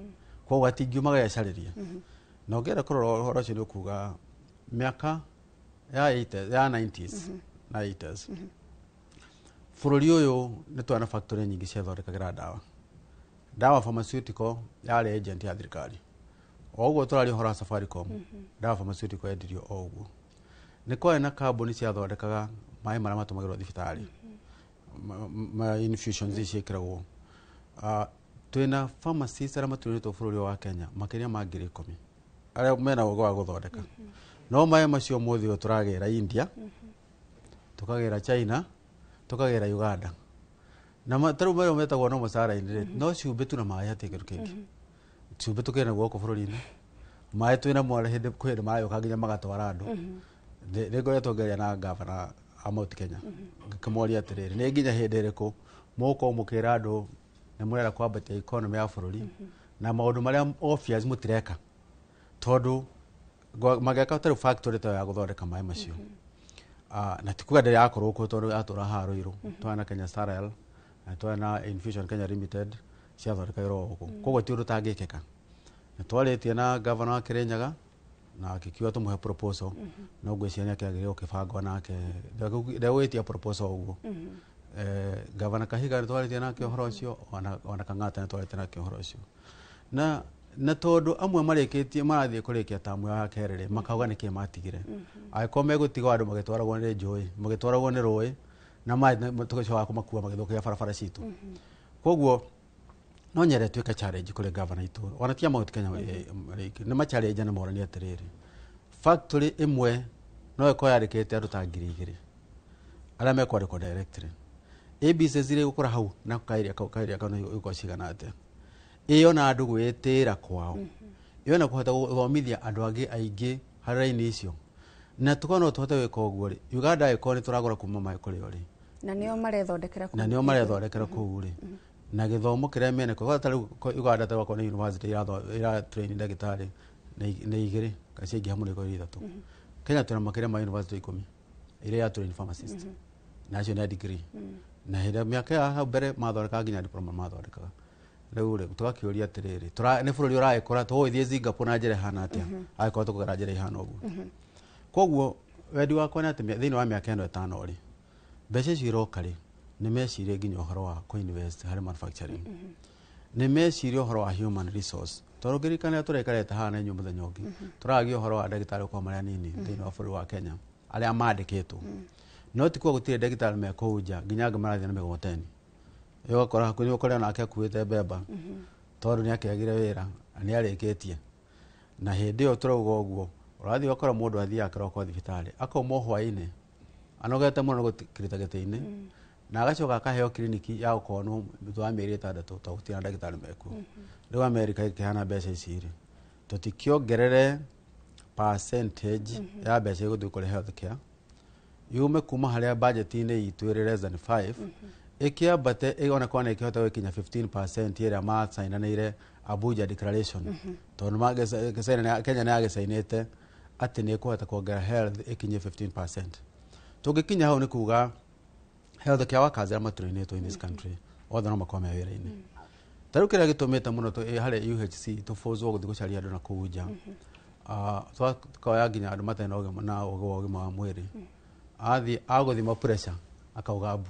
Speaker 16: Koguo gatingiuma gecarĩria. Na ũngĩenda kũrora ũhoro ũcio nĩ ũkuga mĩaka ya 80s, ya 90s na 80s bũrũri ũyũ nĩ twarĩ na factory nyingĩ ciathondekagĩra ndawa. Ndawa pharmaceutical yarĩ agent ya thirikari. O ũguo tũraria ũhoro wa Safaricom, ndawa pharmaceutical yendirio o ũguo. Nĩ kwarĩ na kambuni ciathondekaga maĩ marĩa matũmagĩrwo thibitarĩ, ma infusions ici ciĩkĩragwo. Twĩna pharmacists arĩa matũrĩtwo bũrũri wa Kenya makĩria ma 10,000 arĩa mena ũgĩ wa gũthondeka. No maĩ macio ũmũthĩ ũyũ tũragĩra India, tũkagĩra China, tũkagĩra Uganda. Na ta rĩu marĩa metagwo no mũcara-inĩ rĩ, no cumbĩ tu na maĩ hatirĩ kĩndũ kĩngĩ. Cumbĩ tũkĩrĩ naguo gũkũ bũrũri-inĩ, maĩ twĩna mo hĩndĩ kwĩ hĩndĩ maragĩũka nginya magatwara andũ. Nĩ ngoretwo ngĩaria na gavana a Mount Kenya, ngĩkĩmoria atĩrĩrĩ, nĩ nginya hĩndĩ ĩrĩkũ mũgũkorwo mũkĩra andũ nĩ mũrenda kwambatia economy ya bũrũri na maũndũ marĩa obvious mũtireka, tondũ mangĩaka ta rĩu factory ta ya gũthondeka maĩ macio. Na ti kuga ndĩrĩ yakorwo kuo tondũ yatũra haha Ruiru, twarĩ na Kenya Sterile na twarĩ na Infusion Kenya Limited ciathondekagĩrwo gũkũ, koguo ti ũndũ ũtangĩkĩka. Nĩ twarĩtie na gavana wa Kirinyaga na akĩkiuga tũmũhe proposal, no ngwĩciria nĩ akĩagĩrĩirwo gũkĩbangwo nake ndegũgĩtia proposal ũguo. Gavana Kahiga nĩ twarĩtie nake ũhoro ũcio, ona Kang'ata nĩ twarĩtie nake ũhoro ũcio. Na tondũ amwe marĩkĩtie marathiĩ kũrĩkia tamu ya kerĩ rĩ, makauga nĩkĩ matigire. Angĩkorwo megũtigwo andũ magĩtwaragwo nĩ njũĩ, magĩtwaragwo nĩ rũĩ, na maĩ tũgĩcoka kũmakua magĩthũkagia barabara citũ. Koguo no nyende tuĩke challenge kũrĩ gavana itũ, ona ti a Mount Kenya rĩngĩ, nĩ ma challenge na moranie atĩrĩrĩ, factory ĩmwe no ĩkorwo yandĩkĩte andũ ta 2,000 arĩa mekwandĩkwo directly. ABCs iria igũkũra hau na kaeria kau nĩ igũkorwo cigana atĩa? Ĩyo na andũ gwĩtĩra kwao, ĩyo na kũhota gũthomithia andũ angĩ aingĩ harĩ raini icio, na tukorwo no tũhote gwĩka ũguo rĩ, Uganda ĩkorwo nĩ tũragũra kuma maĩ kũrĩ o rĩ,
Speaker 7: na nĩo marethondekera kũu,
Speaker 16: na nĩo marethondekera kũu rĩ, na gĩthomo kĩrĩa mena kũu ta rĩu Uganda ta rĩu nĩ university ira train ndagĩtarĩ nĩ igĩrĩ kana ciaingĩha mũno ikorwo ithatũ. Kenya twĩna makĩria ma university 10 iria ya train pharmacist, na acio nĩ a degree, na hĩndĩ mĩaka ya hau mbere mathondekaga nginya diploma mathondekaga. Rĩu rĩ tũgakĩũria atĩrĩrĩ, nĩ bũrũri ũragĩkũra, tũgũgĩthiĩ Singapore na njĩra ĩhana atĩa angĩkorwo tũkũgera njĩra ĩhana ũguo? Koguo wendi wakwa nĩ atĩ thĩinĩ wa mĩaka ĩno ĩtano rĩ, mbeca icio iroka rĩ, nĩ mecirie nginya ũhoro wa kũ-invest harĩ manufacturing, nĩ mecirie ũhoro wa human resource, tondũ ngĩririkana tũraikarĩte haha na inyuĩ mũthenya ũngĩ tũraragia ũhoro wa ndagĩtarĩ gũkorwo marĩ anini thĩinĩ wa bũrũri wa Kenya arĩa mandĩkĩtwo, no ti kuga gũtirĩ ndagĩtarĩ me kũu nja, nginya angĩ marathiĩ na mĩgogoteni, ũgakora hakuhĩ nĩ ũkora nake akuĩte mbemba tondũ nĩ akĩagire wĩra na nĩ arĩkĩtie. Na hĩndĩ ĩyo tũrauga ũguo, ũrathiĩ ũgakora mũndũ athiaga kĩroko thibitarĩ akauma hwaĩ-inĩ anogete mũno gũkirita gĩtĩ-inĩ, na agacoka akaheo kiriniki ya gũkorwo thutha wa mĩeri 6 tondũ gũtirĩ na ndagĩtarĩ mekuo. Rĩu Amerika ĩkĩheana mbeca ici rĩ, tũtikĩongerere percentage ya mbeca igũthiĩ kũrĩ health care yume kuma harĩa budget-inĩ itũ ĩrĩ less than 5 ĩkĩambate ona korwo nĩ ĩkĩhota gũkinya 15% ĩrĩa macainanĩire Abuja Declaration, tondũ Kenya nĩ yagĩcainĩte atĩ nĩ ĩkũhota kuongerera health ĩkinye 15%. Tũngĩkinya hau nĩ kuga health care workers arĩa matũrainĩtwo in this country othe no makorwo me wĩra-inĩ. Ta rĩu kĩrĩa gĩtũmĩte mũno harĩ UHC tũbũzwo gũthiĩ gũcaria andũ na kũu nja, tũkoya nginya andũ matarĩ na ũgima na ũgĩ wa ũgima wa mwĩrĩ, athiĩ agũthima pressure akauga mbu,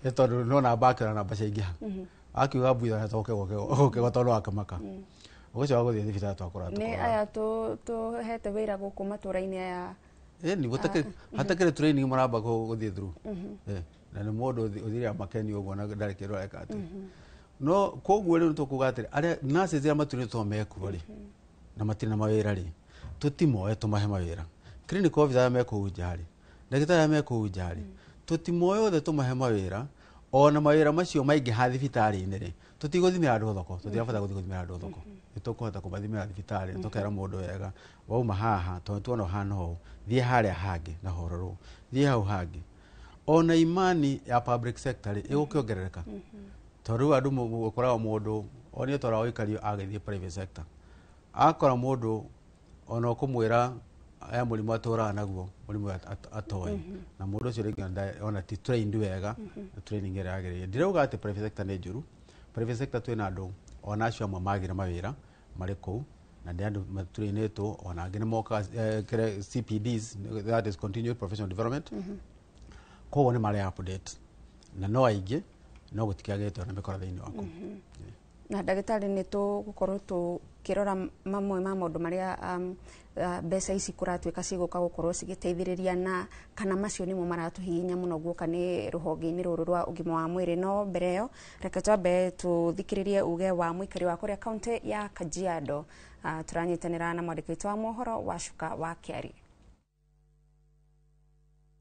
Speaker 16: nĩ tondũ no namba akĩona namba ciaingĩha, akiuga mbu ithana ũkĩgwa tondũ akĩmaka, ũgĩcoka gũthiĩ thibitarĩ twakora
Speaker 7: nĩ aya tũhete wĩra gũkũ matũra-inĩ aya.
Speaker 16: Ĩni hatakĩrĩ training maramba gũthiĩ through, na nĩ mũndũ ũthiire makeni ũguo na ndarĩ kĩndũ areka atĩ. No koguo rĩu tũkuga atĩrĩ, arĩa nurses arĩa maturĩtwo mekuo rĩ na matirĩ na mawĩra rĩ, tũtimoe tũmahe mawĩra. Clinical officer arĩa me kũu nja rĩ, ndagĩtarĩ arĩa me kũu nja rĩ, tũtimoe othe tũmahe mawĩra, ona mawĩra macio maingĩha thibitarĩ-inĩ rĩ, tũtigũthimĩra andũ thoko, tũtirabata gũthiĩ gũthimĩra andũ thoko, nĩ tũkũhota kũmathimĩra thibitarĩ, tũkera mũndũ wega, wauma haha tondũ tuona ũhana ũũ, thiĩ harĩa hangĩ na hororwo, thiĩ hau hangĩ. Ona imani ya public sector rĩ ĩgũkĩongerereka, tondũ rĩu andũ ũkoraga mũndũ Onio tora oikario agithie private sector. Akora mundu ona kumwira aya murimu aturaga naguo murimu atoe na mundu ucio ringi ona ti trained wega training ĩrĩa yagĩrĩire. Ndirauga atĩ private sector nĩ njũru. Private sector twĩna andũ ona acio amwe magire mawĩra marĩ kũu na nĩ andũ matrainĩtwo ona angĩ nĩ mokaga CPDs, that is continued professional development. Koguo nĩ marĩ update na no aingĩ no gũtikĩagĩte ona mĩkora thĩinĩ waku.
Speaker 7: Na ndagĩtarĩ nĩ tũgũkorwo tũkĩrora mamwe ma maũndũ marĩa mbeca ici kũratuĩka cigũka gũkorwo cigĩteithĩrĩria na kana macio nĩmo maratũhihinya mũno guoka nĩ rũhonge-inĩ rũrũ rwa ũgima wa mwĩrĩ. No mbere ĩyo reke twambe tũthikĩrĩrie uge wa mũikari wa kũrĩa kaunti ya Kajiado. Tũranyitanĩra na mwandĩki witũ wa mohoro wa Cuka wa Kĩari.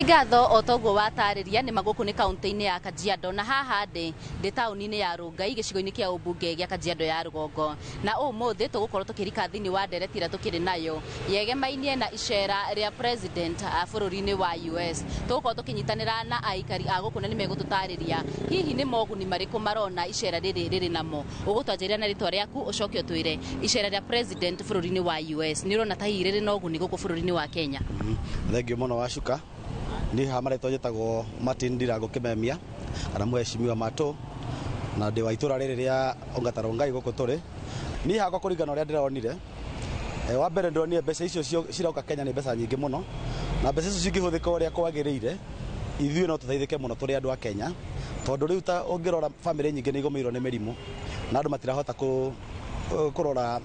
Speaker 18: Ngatho o toguo watarĩria nĩ magũkũ nĩ kaunti-inĩ ya Kajiado na haha ndĩ taũni-inĩ ya Rongai gĩcigo-inĩ kĩa ũmbunge gĩa Kajiado ya rũgongo na ũmũthĩ tũgũkorwo tũkĩrika thĩinĩ wa ndereti ĩrĩa tũkĩrĩ nayo yegemainie na icera rĩa president bũrũri-inĩ wa US. Tũgũkorwo tũkĩnyitanĩra na aikari a gũkũ na nĩmegũtũtarĩria hihi nĩ moguni marĩkũ marona icera rĩrĩ rĩrĩ namo. Ũgũtwanjĩrĩra na rĩtwa rĩaku ũcoke ũtwĩre icera rĩa president bũrũri-inĩ wa US nĩ ũrona ta hihi rĩrĩ na ũguni gũkũ bũrũri-inĩ wa Kenya?
Speaker 19: Thengiũ mũno Wacuka. Ni haha marĩtwa njĩtagwo Martin Ndirango Kimemia kana mũheshimiwa Matũ na ndĩ wa itũra rĩrĩ rĩa Ongata Rongai gũkũ tũrĩ. Niĩ hakwa kũringana ũrĩa ndĩronire, wa mbere ndĩronire mbeca icio ciroka Kenya nĩ mbeca nyingĩ mũno na mbeca icio cingĩhũthĩka ũrĩa kwagĩrĩire ithuĩ no tũteithĩke mũno tũrĩ andũ a Kenya tondũ rĩu ta ũngĩrora bamĩrĩ nyingĩ nĩ igũmĩirwo nĩ mĩrimũ na andũ matirahota kũrora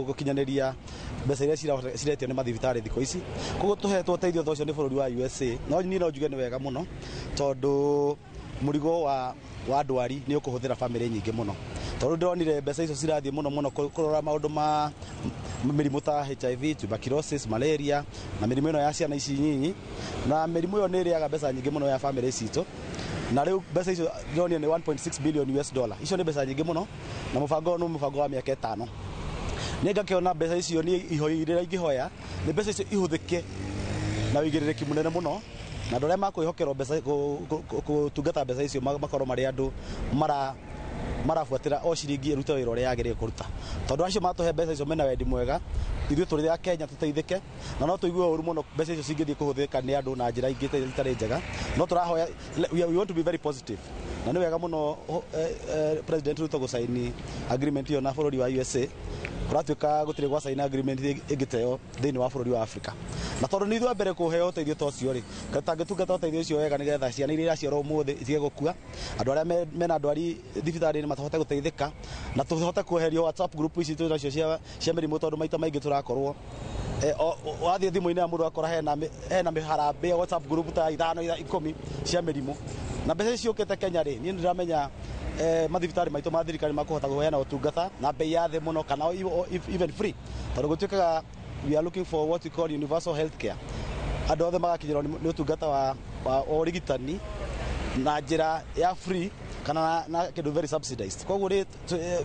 Speaker 19: gũkinyanĩria mbeca iria ciretio nĩ mathibitarĩ thikũ ici. Koguo tũhetwo ũteithio ta ũcio nĩ bũrũri wa USA no niĩ no njuge nĩ wega mũno tondũ mũrigo wa ndwari nĩ ũkũhũthĩra bamĩrĩ nyingĩ mũno tondũ ndĩronire mbeca icio cirathiĩ mũno mũno kũrora maũndũ ma mĩrimũ ta HIV, tuberculosis, malaria na mĩrimũ ĩno ya ciana ici nyinyi na mĩrimũ ĩyo nĩ ĩrĩaga mbeca nyingĩ mũno ya bamĩrĩ citũ na rĩu mbeca icio ndĩronire nĩ 1.6 billion US dollar. Icio nĩ mbeca nyingĩ mũno na mũbango ũyũ nĩ mũbango wa mĩaka ĩtano. Nĩ ngakĩona mbeca icio nĩ ihoi iria ingĩhoya nĩ mbeca icio ihũthĩke na ũigĩrĩrĩki mũnene mũno na andũ arĩa makwĩhokerwo mbeca gũtungata mbeca icio makorwo marĩ andũ marabuatĩra o ciringi ĩrute wĩra ũrĩa yagĩrĩire kũruta tondũ acio matũhe mbeca icio mena wendi mwega ithuĩ tũrĩ a Kenya tũteithĩke na no tũigue ũru mũno mbeca icio cingĩthiĩ kũhũthĩka nĩ andũ na njĩra ingĩ itarĩ njega no tũrahoya we want to be very positive na nĩ wega mũno President Ruto gũcaini agreement ĩyo na bũrũri wa USA kũratuĩka gũtirĩ gwa caina agreement ĩngĩ thĩinĩ wa bũrũri wa Africa na tondũ nĩ ithuĩ a mbere kũheo ũteithio ta ũcio rĩ tangĩtungata ũteithio ũcio wega nĩgetha ciana iria iraciarwo ũmũthĩ itige gũkua andũ arĩa mena ndwari thibitarĩ-inĩ matahote gũteithĩka na tũhote kweherio WhatsApp group ici twĩ nacio cia mĩrimũ tondũ maita maingĩ tũrakorwo wathiĩ thimũ-inĩ ya mũndũ akora hena mĩharambĩ ya WhatsApp group ta 5 10 cia mĩrimũ na mbeca ici ciũkĩte Kenya rĩ niĩ nĩndĩramenya mathibitarĩ maitũ ma thirikari makũhota kũheana ũtungata na bei ya thĩ mũno kana even free tondũ gũtuĩkaga we are looking for what we call universal health care andũ othe magakinyĩrwo nĩ ũtungata wa ũrigitani na njĩra ya free kana na kĩndũ very subsidized. Koguo rĩ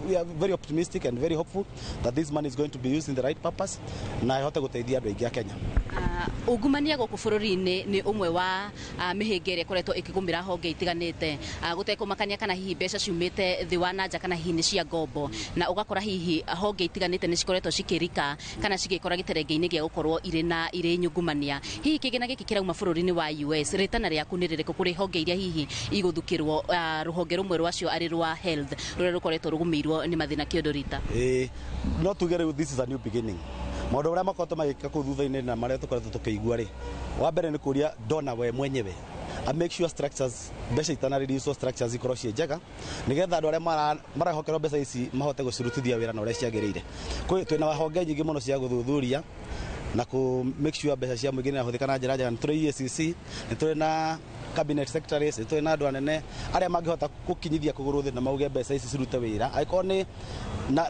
Speaker 19: we are very optimistic and very hopeful that this money is going to be used in the right purpose na ĩhote gũteithia andũ aingĩ a Kenya.
Speaker 18: Ungumania gũkũ bũrũri-inĩ nĩ ũmwe wa mĩhĩnga ĩrĩa ĩkoretwo ĩkĩgũmĩra honge itiganĩte gũtekũmakania kana hihi mbeca ciumĩte thĩ wa na nja kana hihi nĩ cia ngombo na ũgakora hihi honge itiganĩte nĩ cikoretwo cikĩrika kana cigĩkora gĩterenge-inĩ gĩa gũkorwo irĩ na irĩ nyungumania. Hihi kĩgĩna gĩkĩ kĩrauma bũrũri-inĩ wa US rĩtana rĩaku nĩ rĩrĩkũ kũrĩ honge iria hihi igũthukĩrwo rũhonge rũmwe rwacio arĩ rwa health rũrĩa rũkoretwo rũgũmĩirwo nĩ mathĩna kĩondo rita?
Speaker 19: No tuge rĩu this is a new beginning. Maũndũ marĩa makoretwo magĩka kũu thutha-inĩ na marĩa tũkoretwo tũkĩigua rĩ wa mbere nĩ kũria donor we mwenyewe a make sure structures mbeca itanarelease structures ikorwo ciĩ njega nĩgetha andũ arĩa marehokerwo mbeca ici mahote gũcirutithia wĩra na ũrĩa ciagĩrĩire. Twĩna honge nyingĩ mũno cia gũthuthuria na kũ make sure mbeca cia mũingĩ nĩirahũthĩka na njĩra njega. Nĩ tũrĩ EACC, nĩ tũrĩ na cabinet secretaries, nĩ tũrĩ na andũ anene arĩa mangĩhota gũkinyithia kũgũrũ thĩ na mauge mbeca ici cirute wĩra angĩkorwo nĩ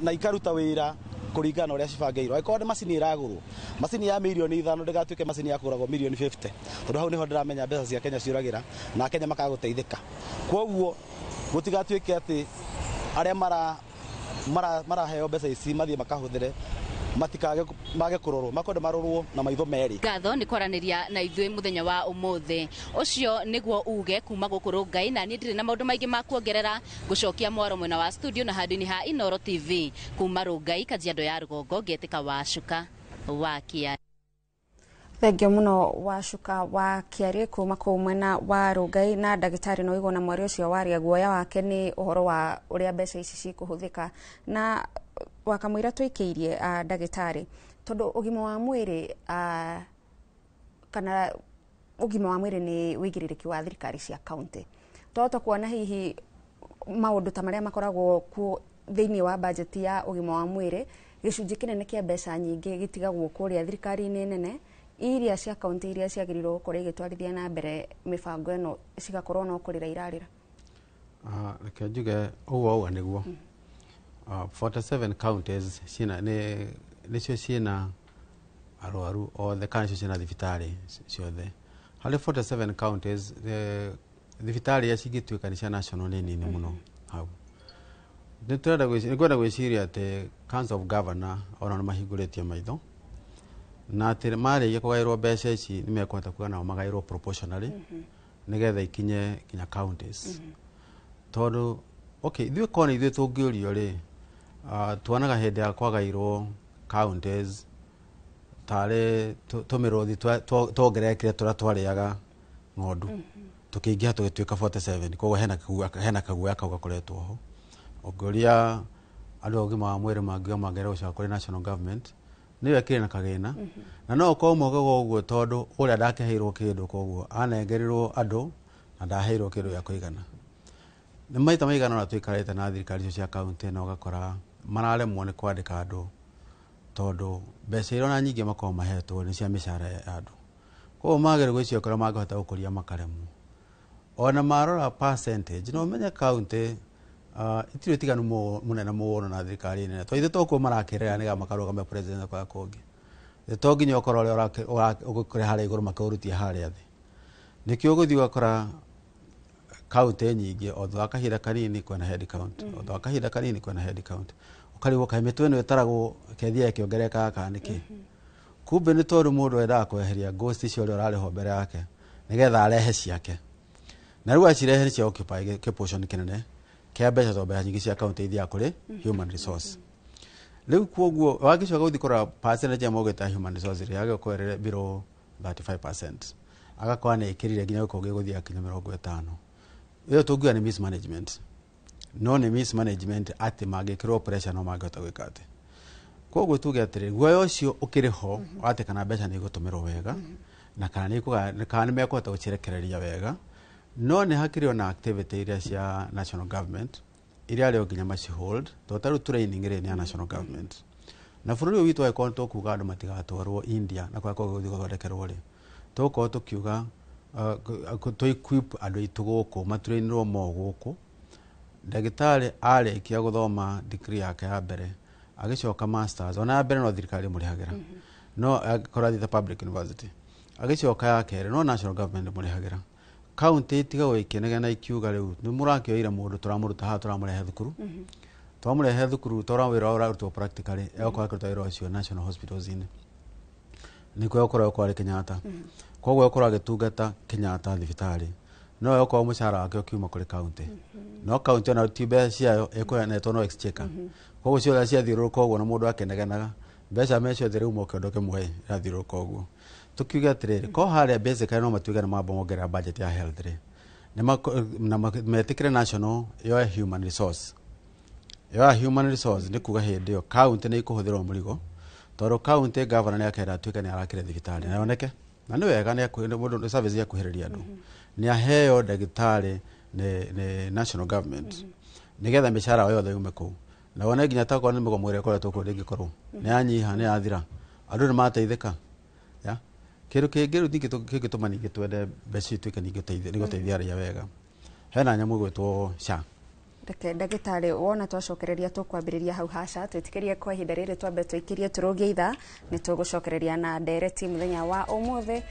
Speaker 19: na ikaruta wĩra kũringana na ũrĩa cibangĩirwo. Angĩkorwo nĩ macini ĩragũrwo macini ya mirioni 5 ndĩgatuĩke macini ya kũgũragwo mirioni 50 tondũ hau nĩho ndĩramenya mbeca cia Kenya ciũragĩra na Kenya makaga gũteithĩka. Koguo gũtigatuĩke atĩ arĩa maraheo mbeca ici mathiĩ makahũthĩre Matikage mage kũrorwo, makwenda marorwo na maitho merĩ.
Speaker 18: Ngatho nĩ kwaranĩria na ithuĩ mũthenya wa ũmũthĩ. Ũcio nĩguo uge kuma gũkũ Rongai, na niĩ ndirĩ na maũndũ maingĩ ma kuongerera. Ngũcokia mwaro mwena wa studio na handũ-inĩ ha Inoro TV kuma Rongai, Kajiado ya rũgongo, ngetĩka Wacuka wa Kĩa.
Speaker 7: Thengio muno Wacuka wa Kĩarĩ kuma kũu mwena wa Rongai. Na ndagĩtarĩ, no igua na mwari ũcio waria guoya wake nĩ ũhoro wa ũrĩa mbeca ici cikũhũthĩka, na wakamũira tũikĩirie ndagĩtarĩ, tondũ ũgima wa mwĩrĩ kana ũgima wa mwĩrĩ nĩ wĩigĩrĩrĩki wa thirikari cia kaunti. Twahota kuona hihi maũndũ ta marĩa makoragwo kuo thĩinĩ wa bajeti ya ũgima wa mwĩrĩ, gĩcunjĩ kĩnene kĩa mbeca nyingĩ gĩtigagwo kũrĩa thirikari-inĩ nene, iria cia kaunti iria ciagĩrĩirwo gũkorwo igĩtwarithia na mbere mĩbango ĩno cigakorwo no kũrĩra irarĩra.
Speaker 16: Reke njuge ũguo auga nĩguo. 47 counties ciĩna nĩ nĩcio ciĩna arwaru othe kana nĩcio ciĩna thibitarĩ ciothe. Harĩ 47 counties, thibitarĩ iria cingĩtuĩka nĩ cia national nĩ nini mũno hau. Nĩ tũrenda nĩ ngwenda gwĩciria atĩ Council of Governor ona nĩ mahingũrĩtie maitho na atĩ marĩkia kũgaĩrwo mbeca ici nĩ mekũhota kuga nao magaĩrwo proportionally nĩgetha ikinye nginya counties, tondũ okay, ithuĩ korwo nĩ ithuĩ tũngĩũrio rĩ, tuonaga hĩndĩ ya kwagairwo counties tarĩ tũmĩrũthi tuongererekire tũrĩa twarĩaga ng'ondu, tũkĩingĩha tũgĩtuĩka 47. Koguo hena kaguoya kau gakoretwo ho. Ũngĩũria andũ a ũgima wa mwĩrĩ mangiuga mangĩenda gũcoka kũrĩ national government nĩyo ĩkĩrĩ na kagĩna, na no ũkorwo maugaga ũguo tondũ ũrĩa ndakĩheirwo kĩndũ, koguo anengerirwo andũ na ndaheirwo kĩndũ gĩa kũigana. Nĩ maita maigana ũna tũikarĩte na thirikari icio cia kaunti na ũgakora mararemwo nĩ kwandĩka andũ tondũ mbeca iria ona nyingĩ makoragwo mahetwo nĩ cia mĩcara ya andũ, koguo magĩrĩirwo gwĩciria kũrĩa mangĩhota gũkũria makaremwo. Ona marora percentage no ũmenye kaunti itirĩ ũtiganu mũnene mũno na thirikari nene, tondũ ithuĩ tokuo marakĩrĩra nĩgetha makarũgamia president kũrĩa kũngĩ. To nginya ũkorwo ũrĩa ũgũkũrĩ harĩa igũrũ makĩũrutie harĩa thĩ. Nĩkĩo ũgũthiĩ ũgakora kaunti nyingĩ o thutha wa kahinda kanini kwĩna head count, o thutha wa kahinda kanini kwĩna head count, ũkarigwo kaĩ mĩtwe ĩno ĩtaragwo kethiaga ĩkĩongererekaga kana nĩkĩ. Kumbe nĩ tondũ mũndũ endaga kweheria ghost icio ũrĩa ũrarĩhwo mbere yake nĩgetha arehe ciake, na rĩu acirehe nĩ cia occupy kĩ kĩnene kĩa mbeca, tondũ mbeca nyingĩ cia kaunti ithiaga kũrĩ human resource. Rĩu koguo wagĩcoka gũthiĩ kũrora percentage ya maugĩte human resource rĩ, yagĩrĩirwo gũkorwo ĩrĩ below 35%, agakorwo nĩ ĩkĩrire nginya gũkorwo gĩgũthiĩ kinya 50. Ĩyo tũngiuga nĩ mismanagement, no nĩ mismanagement atĩ mangĩkĩrwo pressure no mangĩhota gwĩka atĩ. Koguo tuge atĩrĩ, guoya ũcio ũkĩrĩ ho atĩ kana mbeca nĩ igũtũmĩrwo wega na kana nĩ mekũhota gũcirekereria wega, no nĩ hakĩrĩ ona activity iria cia national government iria arĩ o nginya maci hold, tondũ ta rĩu training rĩ nĩ ya national government. Na bũrũri ũyũ witũ angĩkorwo nĩ tũkuga andũ matigatwarwo India na kũrĩa kũngĩ gũthiĩ gũthondekerwo rĩ, tũgũkorwo tũkiuga tũ equip andũ aitũ gũkũ matrainĩrwo mo gũkũ. Ndagĩtarĩ arĩkia gũthoma degree yake ya mbere agĩcoka masters, ona ya mbere no thirikari ĩmũrĩhagĩra, no angĩkorwo athiĩte public university, agĩcoka ya kerĩ no national government ĩmũrĩhagĩra. County itigagwo ikĩnegena ikiuga rĩu nĩ mũrakĩoire mũndũ tũramũruta haha tũramũrehe thukuru, twamũrehe thukuru tora wĩra ũrarutwo practically, egũkorwo akĩruta wĩra ũcio national hospitals-inĩ, nĩkuo egũkorwo arĩ Kenyatta, koguo egũkorwo agĩtungata Kenyatta thibitarĩ, no egũkorwo mũcara wake ũkiuma kũrĩ county, no county ona ti mbeca ciayo ĩkũheanĩtwo no exchequer, koguo ciothe ciathiũrũrũka ũguo na mũndũ akĩnegenaga mbeca me ciothe rĩu moke ũndũ kĩmwe irathiũrũrũka ũguo. Tukiuge atĩrĩrĩ, ko harĩa basically no matuĩke nĩ mamba mongerera budget ya health rĩ, na metĩkĩre national yoe human resource, yoya human resource nĩ kuga hĩndĩ ĩyo county nĩ ikũhũthĩrwo mũrigo, tondũ county governor nĩ akenda atuĩke nĩ arakĩre thibitarĩ na yoneke na nĩ wega nĩ mũndũ service ya kuhĩrĩria andũ, nĩ aheo ndagĩtarĩ nĩ national government nĩgetha mĩcara yao yothe yume kũu, na wone nginya takorwo nĩ mĩgomo ĩrĩa ĩkoretwo kuo ndĩngĩkorwo nĩ yanyiha, nĩ yathira, andũ nĩ mateithĩka. Ya kĩndũ kĩngĩ rĩu ningĩ kĩngĩtũma ningĩ twende mbeca ituĩke ningĩ nĩ gũteithia raia wega, hena nyamũ ĩgwĩtwo SHA.
Speaker 7: Reke ndagĩtarĩ, wona twacokereria tũkwambĩrĩria hau haca, twĩtĩkĩrie kwa ihinda rĩrĩ twambe tũikĩrie tũrũgie ithaa, nĩ tũgũcokereria na ndereti mũthenya wa ũmũthĩ.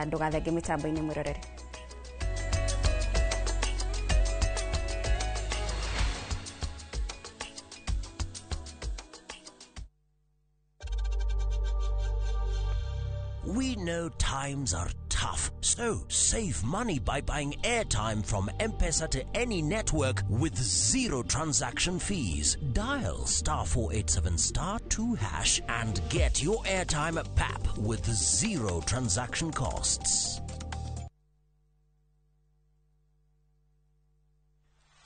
Speaker 7: Ndũgathenge mĩtambo-inĩ mwĩrorere.
Speaker 20: We know times are tough, so save money by buying airtime from M-Pesa to any network with zero transaction fees. Dial *487 *2# and get your airtime at PAP with zero transaction costs.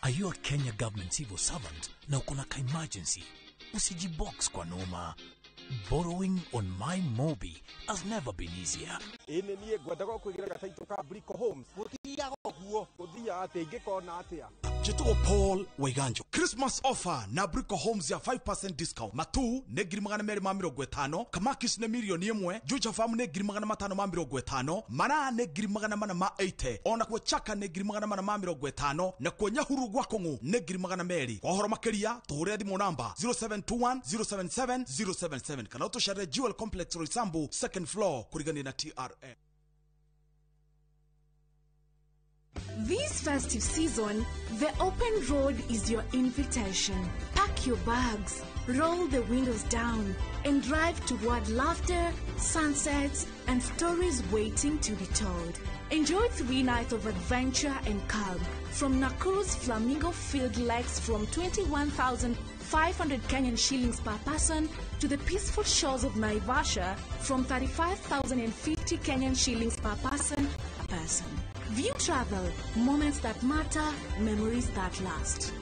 Speaker 21: Are you a Kenya government civil servant na uko na ka emergency? Usijibox kwa noma. Borrowing on My Mobi has never been easier.
Speaker 22: Ĩĩ niĩ ngwendaga kwĩgĩra gataitũ ka Brico Homes. Gũthiaga ũguo, gũthiaga atĩa ingĩkona atĩa?
Speaker 23: Njĩtagwo Paul Waiganjo. Christmas offer na Brico Homes ya 5% discount. Matu nĩ 250,000, Kamakis nĩ 1,000,000, Juja Farm nĩ 550,000, Maraa nĩ 480,000, ona kuo Chaka nĩ 450,000, na kuo Nyahururu gwa Kũng'ũ nĩ 200,000. Kwa ũhoro makĩria tũhũrĩre thimũ namba 0721 077 077 kana ũtũcerere Jewel Complex Roysambu second floor kũrigania na TRM.
Speaker 24: This festive season, the open road is your invitation. Pack your bags, roll the windows down, and drive toward laughter, sunsets, and stories waiting to be told. Enjoy 3 nights of adventure and calm from Nakuru's Flamingo Field Lakes from 21,500 Kenyan shillings per person to the peaceful shores of Naivasha from 35,050 Kenyan shillings per person. View Travel, moments that matter, memories that last.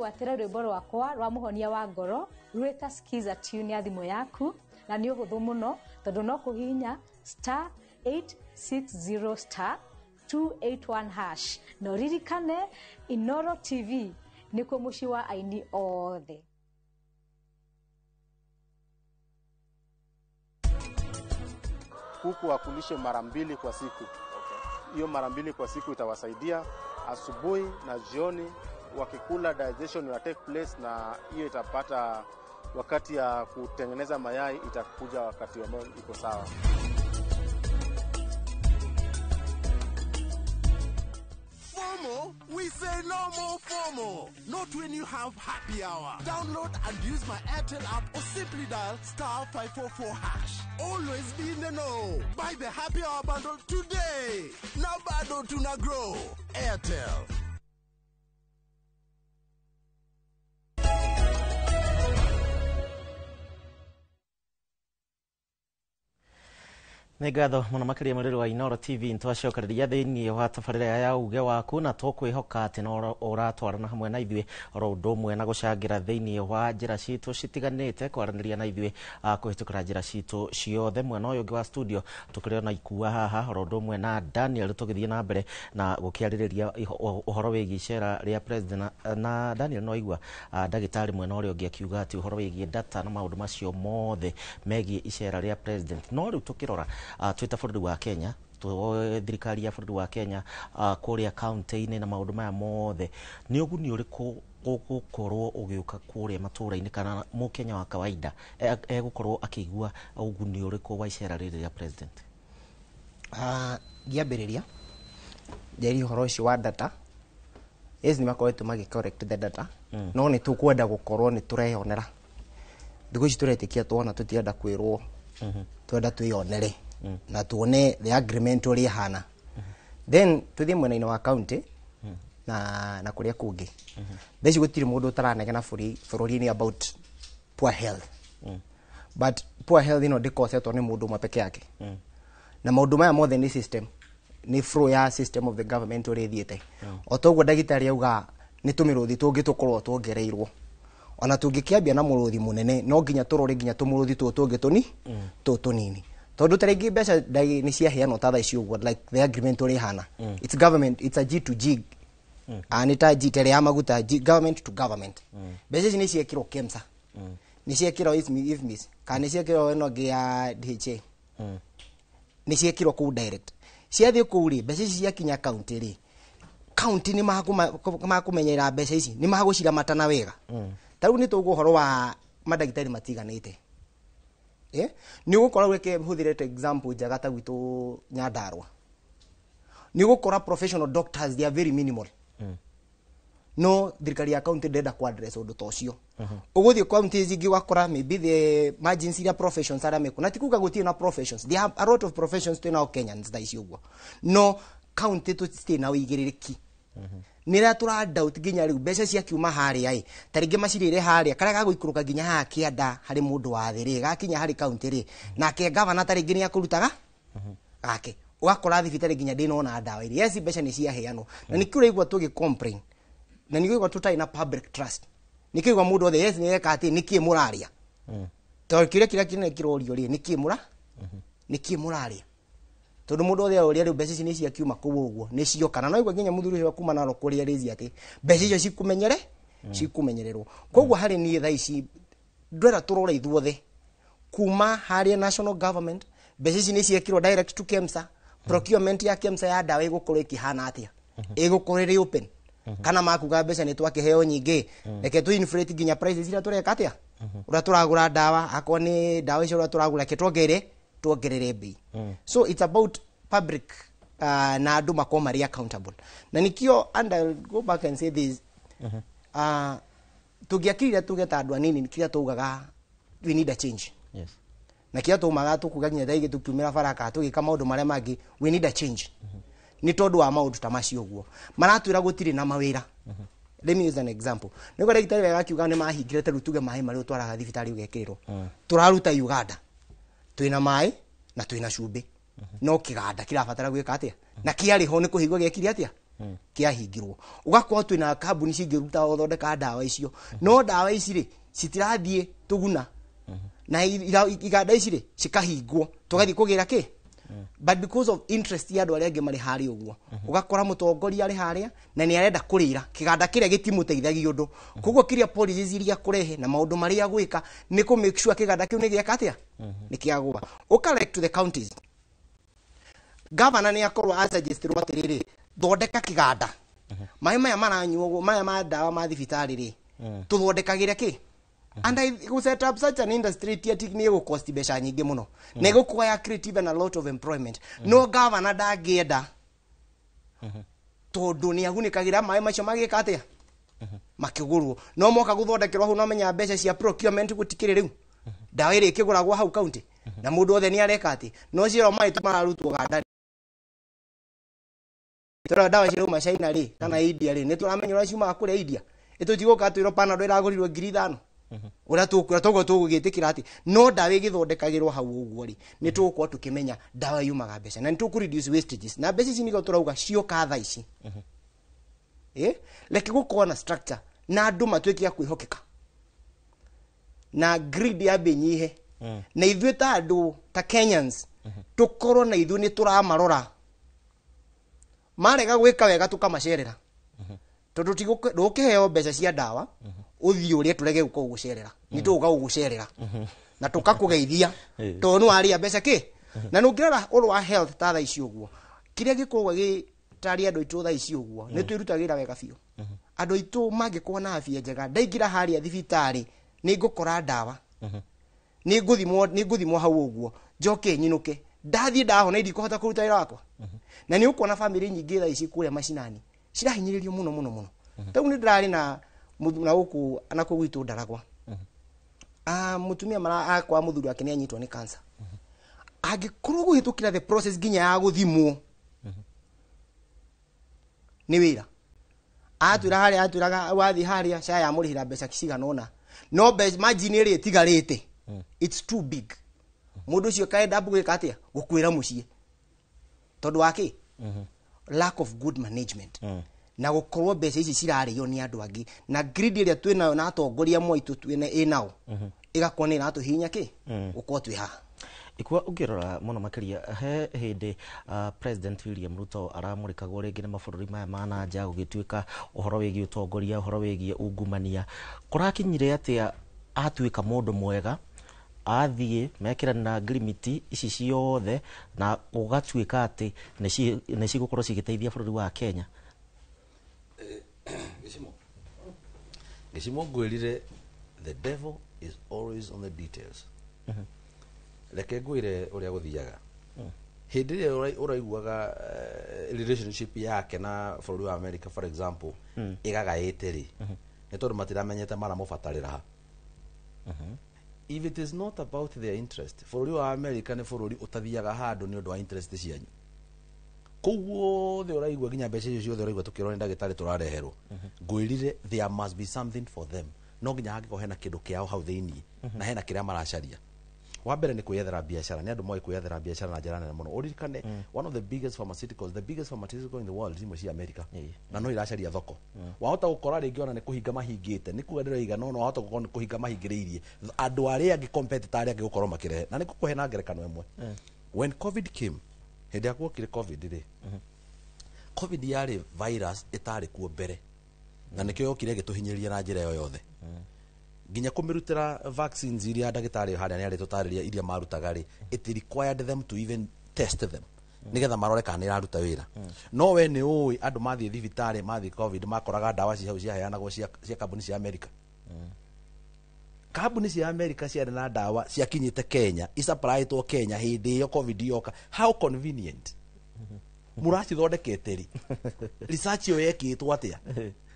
Speaker 25: Gwatĩra rwĩmbo rwakwa rwa mũhonia wa ngoro rwĩta skiza tune ya thimũ yaku na nĩ ũhũthũ mũno tondũ no kũhihinya *860 *281# na ũririkane Inoro TV nĩkuo mũciĩ wa aini othe.
Speaker 28: Kuku wakulishe mara mbili kwa siku. Hiyo mara mbili kwa siku itawasaidia asubuhi na jioni. Wakikula digestion will take place, na hiyo itapata wakati ya kutengeneza mayai itakuja wakati ambao iko sawa.
Speaker 4: FOMO? We say no more FOMO. Not when you have happy hour. Download and use my Airtel app or simply dial *544#. Always be in the know. Buy the happy hour bundle today. Now bado tuna grow. Airtel.
Speaker 2: Nĩ ngatho mũno makĩria mũrĩrĩ wa Inoro TV ntwacokereria thĩinĩ wa tabarĩra ya uge waku na tũkwĩhoka atĩ no ũratwarana hamwe na ithuĩ oro ũndũ ũmwe na gũcangĩra thĩinĩ wa njĩra citũ citiganĩte kwaranĩria na ithuĩ kũhĩtũkĩra njĩra citũ ciothe. Mwena ũyũ ũngĩ wa studio tũkĩrĩ ona ikua haha oro ũndũ ũmwe na Daniel tũgĩthiĩ na mbere na gũkĩarĩrĩria ũhoro wĩgiĩ icera rĩa president na Daniel no aigua ndagĩtarĩ mwena ũrĩa ũngĩ akiuga atĩ ũhoro wĩgiĩ data na maũndũ macio mothe megiĩ icera rĩa president. No rĩu tũkĩrora twita bũrũri wa Kenya, thirikari ya bũrũri wa Kenya kũrĩa kaunti-inĩ na maũndũ maya mothe, nĩ ũguni ũrĩkũ ũgũkorwo ũgĩũka kũrĩa matũũra-inĩ kana mũkenya wa kawaida egũkorwo akĩigua ũguni ũrĩkũ wa icera rĩrĩ rĩa president?
Speaker 13: Ngĩambĩrĩria njeri ũhoro ũcio wa data, yes, nĩ makoretwo magĩ correct the data, no nĩ tũkwenda gũkorwo nĩ tũreyonera. Thikũ ici tũretĩkia tuona tũtirenda kwĩrwo, twenda twĩyonere na tuone the agreement ũrĩa ĩhana. Then tuthiĩ mwena-inĩ wa county na kũrĩa kũngĩ. Thaa ici gũtirĩ mũndũ ũtaranegena bũrũri-inĩ about poor health. But poor health ĩno ndĩkosetwo nĩ mũndũ ũmwe peke yake. Na maũndũ maya mothe nĩ system, nĩ flow ya system of the government ũrĩa ĩthiĩte. O toguo ndagĩtarĩ auga nĩ tũmĩrũthi tũngĩ tũkorwo tuongereirwo. Ona tũngĩkĩambia na mũrũthi mũnene no nginya tũrore nginya tũmũrũthi tũtũ tũngĩ tũni tũtũ tũnini. Tondũ ta rĩngĩ mbeca nĩ ciaheanwo ta thaa ici ũguo, like the agreement ũrĩa ĩhana. It's government, it's a G to G. Nĩ ta G tere ya maguta, G, government to government. Mbeca ici nĩ ciekĩrwo KEMSA, nĩ ciekĩrwo IFMIS, kana nĩ ciekĩrwo ĩno ĩngĩ ya DHA, nĩ ciekĩrwo kũu direct. Ciathiĩ kũu rĩ, mbeca ici ciakinya county rĩ, County nĩ makũmenyerera mbeca ici, nĩ magũciramatana wega. Ta rĩu nĩ tũgũ ũhoro wa mandagĩtarĩ matiganĩte. Nĩ ũgũkora, reke hũthĩre ta example njega, ta gwitũ Nyandarua nĩ ũgũkora professional doctors, they are very minimal, no thirikari ya county ndenda ku address ũndũ ta ũcio. Ũgũthiĩ county ingĩ ũgakora maybe the margins iria professions arĩa mekuo, na ti kuga gũtirĩ na professions, there are a lot of professions twĩnao Kenyans thaa ici ũguo, no county tũtirĩ na ũigĩrĩrĩki. Nĩ rĩrĩa tũra doubt nginya rĩu mbeca ciakiuma harĩa ĩ, ta rĩngĩ macirĩre harĩa karĩa gagũikũrũka nginya haha kĩanda harĩ mũndũ wa thĩ rĩ, gakinya harĩ county rĩ, nake gavana ta rĩngĩ nĩ akũrutaga gake, ũgakora thibitarĩ nginya ndĩnona ndawa iria. Yes, mbeca nĩ ciaheanwo, na nĩkĩo ũraigua tũgĩ complain, na nĩkĩo ũraigua tũtarĩ na public trust, nĩkĩo ũraigua mũndũ othe, yes, nĩ eka atĩ nĩkĩĩ mũrarĩa, tondũ kĩũria kĩrĩa kĩnene kĩrorio rĩ, nĩkĩĩ mũrarĩa, tondũ mũndũ othe oria rĩu mbeca ici nĩ ciakiuma kũu ũguo nĩ cioka, na noigua nginya mũthuri ũcio kuma Narok kũrĩa rĩzi atĩ mbeca icio cikũmenyere cikũmenyererwo. Koguo harĩ niĩ thaa ici ndwera tũrore ithuothe kuma harĩa national government, mbeca ici nĩ ciekirwo direct to KEMSA, procurement ya KEMSA ya ndawa ĩgũkorwo ĩkĩhana atĩa? Ĩgũkorwo ĩrĩ open kana makuga mbeca nĩ twakĩheo nyingĩ, reke tũ inflate nginya prices iria tũreka atĩa, ũrĩa tũragũra ndawa, akorwo nĩ ndawa icio ũrĩa tũragũra, reke tuongerere bei. So it's about public na andũ makorwo marĩ accountable, na nikio, and I'll go back and say this, tũngĩakirire tuge ta andũ anini kĩrĩa tugaga, we need a change. Na kĩrĩa tũmaga tũkuga nginya thaa ingĩ tũkiumĩra baraka tũgĩka maũndũ marĩa mangĩ, we need a change, nĩ tondũ wa maũndũ ta macio ũguo maratwĩra gũtirĩ na mawĩra. Let me use an example. Nĩguo ndagĩtarĩ wega akiuga nĩ mahingire, ta rĩu tuge maĩ marĩa ũtwaraga thibitarĩ ũgekĩrĩrwo tũraruta Uganda, twĩna maĩ na twĩna cumbĩ, no kĩganda kĩrabatara gwĩka atĩa? Na kĩarĩ ho nĩ kũhingwo gĩekire atĩa? Kĩahingirwo. Ũgakorwo twĩna kambuni cingĩruta gũthondeka ndawa icio, no ndawa ici rĩ citirathiĩ tũguna na iganda ici rĩ cikahingwo, tũgathiĩ kũgĩra kĩ, but because of interest ya andũ arĩa angĩ marĩ harĩa ũguo, ũgakora mũtongoria arĩ harĩa na nĩ arenda kũrĩra kĩganda kĩrĩa gĩtimũteithagia ũndũ. Koguo kĩrĩa policies iria kũrehe na maũndũ marĩa gwĩka nĩ kũ make sure kĩganda kĩu nĩ gĩeka atĩa, nĩ kĩagũa. Ũka like to the counties, governor nĩ akorwo asuggestĩrwo atĩrĩrĩ, thondeka kĩganda, maĩ maya maranyuo, maya ma ndawa ma thibitarĩ rĩ, tũthondekagĩre kĩ, and I go set up such an industry, ti ati nĩ ĩgũcost mbeca nyingĩ mũno na ĩgũkorwo ya create even a lot of employment, no governor ndangĩenda tondũ nĩ agunĩkagĩra maĩ macio magĩka atĩa, makĩgũrwo, no moka gũthondekerwo hau, no menya mbeca cia procurement gũtikĩrĩ rĩu, ndawa ĩrĩa ĩkĩgũragwo hau county na mũndũ othe nĩ areka atĩ no ciro maĩ tu mararutwo ganda. Tũrora ndawa cirauma China rĩ kana India rĩ, nĩ tũramenya ũrĩa ciumaga kũrĩa India, ĩtũtigũka twĩrwo Panadol ĩragũrirwo 5,000, ũrĩa tũkwĩra toguo tũgũgĩtĩkĩra atĩ no ndawa ĩgĩthondekagĩrwo hau ũguo rĩ, nĩ tũgũkorwo tũkĩmenya ndawa yumaga mbeca na nĩ tũkũ reduce wastages, na mbeca ici nĩguo tũrauga cioka thaa ici, reke gũkorwo na structure na andũ matuĩke a kwĩhokeka na greed yambe ĩnyihe, na ithuĩ ta andũ ta Kenyans tũkorwo na ithuĩ nĩ tũramarora, marega gwĩka wega tũkamacerera, tondũ ndũkĩheo mbeca cia ndawa ũthiĩ ũrĩe tũrege gũka gũgũcerera, nĩ tũgũka gũgũcerera na tũkakũgeithia tondũ nĩ warĩa mbeca kĩ. Na nĩ ũngĩrora ũhoro wa health ta thaa ici ũguo, kĩrĩa gĩkoragwo gĩ tarĩ andũ aitũ thaa ici ũguo, nĩ twĩrutagĩra wega biũ. Andũ aitũ mangĩkorwo na afya njega, ndaingĩra harĩa thibitarĩ nĩ ngũkora ndawa, nĩ ngũthimwo hau ũguo, njoke nyinũke, ndathiĩ ndahona ndikũhota kũruta wĩra wakwa. Na nĩ ũkuona bamĩrĩ nyingĩ thaa ici kũrĩa macinani cirahinyĩrĩrio mũno mũno mũno. Rĩu nĩ ndĩrarĩ na na gũkũ na kũu gwitũ Ndaragwa, mũtumia mara akwa mũthuri wake nĩ anyitwo nĩ cancer, angĩkorwo gũhĩtũkĩra the process nginya ya gũthimwo nĩ wĩra atwĩra harĩa, atwĩraga wathiĩ harĩa SHA yamũrĩhĩra mbeca cigana ũna, no margin ĩrĩa ĩtigarĩte, it's too big. Mũndũ ũcio kaenda gwĩka atĩa? Gũkuĩra mũciĩ tondũ wa kĩ? Lack of good management na gũkorwo mbeca ici cirarĩo nĩ andũ angĩ, na greed ĩrĩa twĩnayo na atongoria mwaitũ twĩna ĩnao ĩgakorwo nĩ ĩratũhihinya kĩ gũkorwo twĩ haha.
Speaker 2: Ikua ũngĩrora mũno makĩria he hĩndĩ President William Ruto aramũrĩkagwo rĩngĩ nĩ mabũrũri maya ma na nja, gũgĩtuĩka ũhoro wĩgiĩ ũtongoria, ũhoro wĩgiĩ ungumania, kũrakinyire atĩa atuĩka mũndũ mwega, athiĩ mekĩranĩra ngirimiti ici ciothe na gũgatuĩka atĩ nĩ cigũkorwo cigĩteithia bũrũri wa Kenya?
Speaker 9: Gĩcimo ngwĩrire, the devil is always on the details. Reke ngwĩre ũrĩa gũthiaga. Hĩndĩ ĩrĩa ũraiguaga relationship yake na bũrũri wa America, for example, ĩgagaĩte rĩ, nĩ tondũ matiramenyete maramũbatarĩra ha. If it is not about their interest, bũrũri wa America nĩ bũrũri ũtathiaga handũ nĩ ũndũ wa interest cianyu. Kũu guothe ũraigua, nginya mbeca icio ciothe ũraigua tũkĩrwo nĩ ndagĩtarĩ tũrareherwo, ngwĩrire there must be something for them. No nginya hangĩkorwo hena kĩndũ kĩao hau thĩiniĩ na hena kĩrĩa maracaria. Wa mbere nĩ kwĩyethera biacara. Nĩ andũ moĩ kwĩyethera biacara na njĩra nene mũno. Ũririkane, one of the biggest pharmaceuticals, the biggest pharmaceutical in the world, imwe cia America, na no iracaria thoko. Wahota gũkora rĩngĩ ona nĩ kũhinga mahingĩte, nĩ kuga ndĩroiga, no wahota gũkorwo nĩ kũhinga mahingĩrĩirie andũ arĩa angĩ, competitor arĩa angĩ, gũkorwo makĩrehe. Na nĩ ngũkũhe na ngerekano ĩmwe. When COVID came, hĩndĩ ya guokire COVID rĩ, COVID yarĩ virus ĩtarĩ kuo mbere, na nĩkĩo yokire ĩgĩtũhinyĩrĩria na njĩra ĩyo yothe, nginya kũmĩrutĩra vaccines iria ndagĩtarĩ harĩa nĩ arĩtũtarĩria iria marutaga rĩ, it required them to even test them nigetha marore kana nĩ ĩraruta wĩra. No we nĩ ũĩ andũ mathiĩ thibitarĩ, mathiĩ COVID, makoraga ndawa ci hau ciaheanagwo cia kambuni cia America. Kambuni cia America ciarĩ na ndawa ciakinyĩte Kenya, isupplyĩtwo Kenya hĩndĩ ĩyo COVID yoka. How convenient! Mũracithondekete rĩ? Research ĩyo yekĩtwo atĩa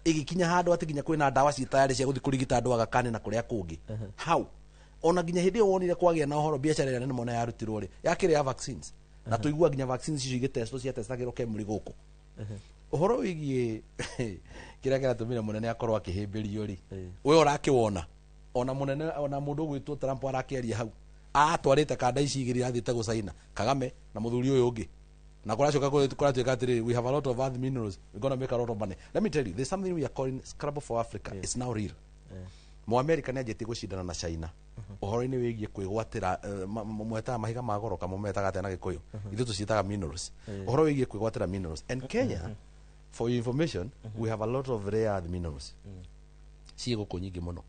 Speaker 9: ĩgĩkinya handũ atĩ nginya kwĩna ndawa ciĩ tayarĩ cia gũthiĩ kũrigita andũ Aga Khan na kũrĩa kũngĩ? How? Ona nginya hĩndĩ ĩyo wonire kwagĩa na ũhoro, biacara ĩrĩa nene mũno yarutirwo rĩ, yakĩrĩ ya vaccines, na tũigua nginya vaccines icio igĩtestwo ciatestagĩrwo KEMRI gũkũ. Ũhoro wĩgiĩ kĩrĩa kĩratũmire mũnene akorwo akĩhĩmbĩrio rĩ, we ũrakĩwona ona mũnene, ona mũndũ ũgwĩtwo Trump arakĩaria hau atwarĩte kanda ici igĩrĩ athiĩte gũcaina Kagame na mũthuri ũyũ ũngĩ, na kũracoka kũratuĩka atĩrĩrĩ, we have a lot of earth minerals, we're gonna make a lot of money. Let me tell you, there's something we are calling Scrabble for Africa. It's now real. Mũamerika nĩ anjĩtie gũcindana na China ũhoro-inĩ wĩgiĩ kwĩgwatĩra mwetaga mahiga ma goro, kana mũmetaga atĩa na Gĩkũyũ? Ithuĩ tũciĩtaga minerals. Ũhoro wĩgiĩ kwĩgwatĩra minerals, and Kenya, for your information, we have a lot of rare earth minerals ciĩ gũkũ nyingĩ mũno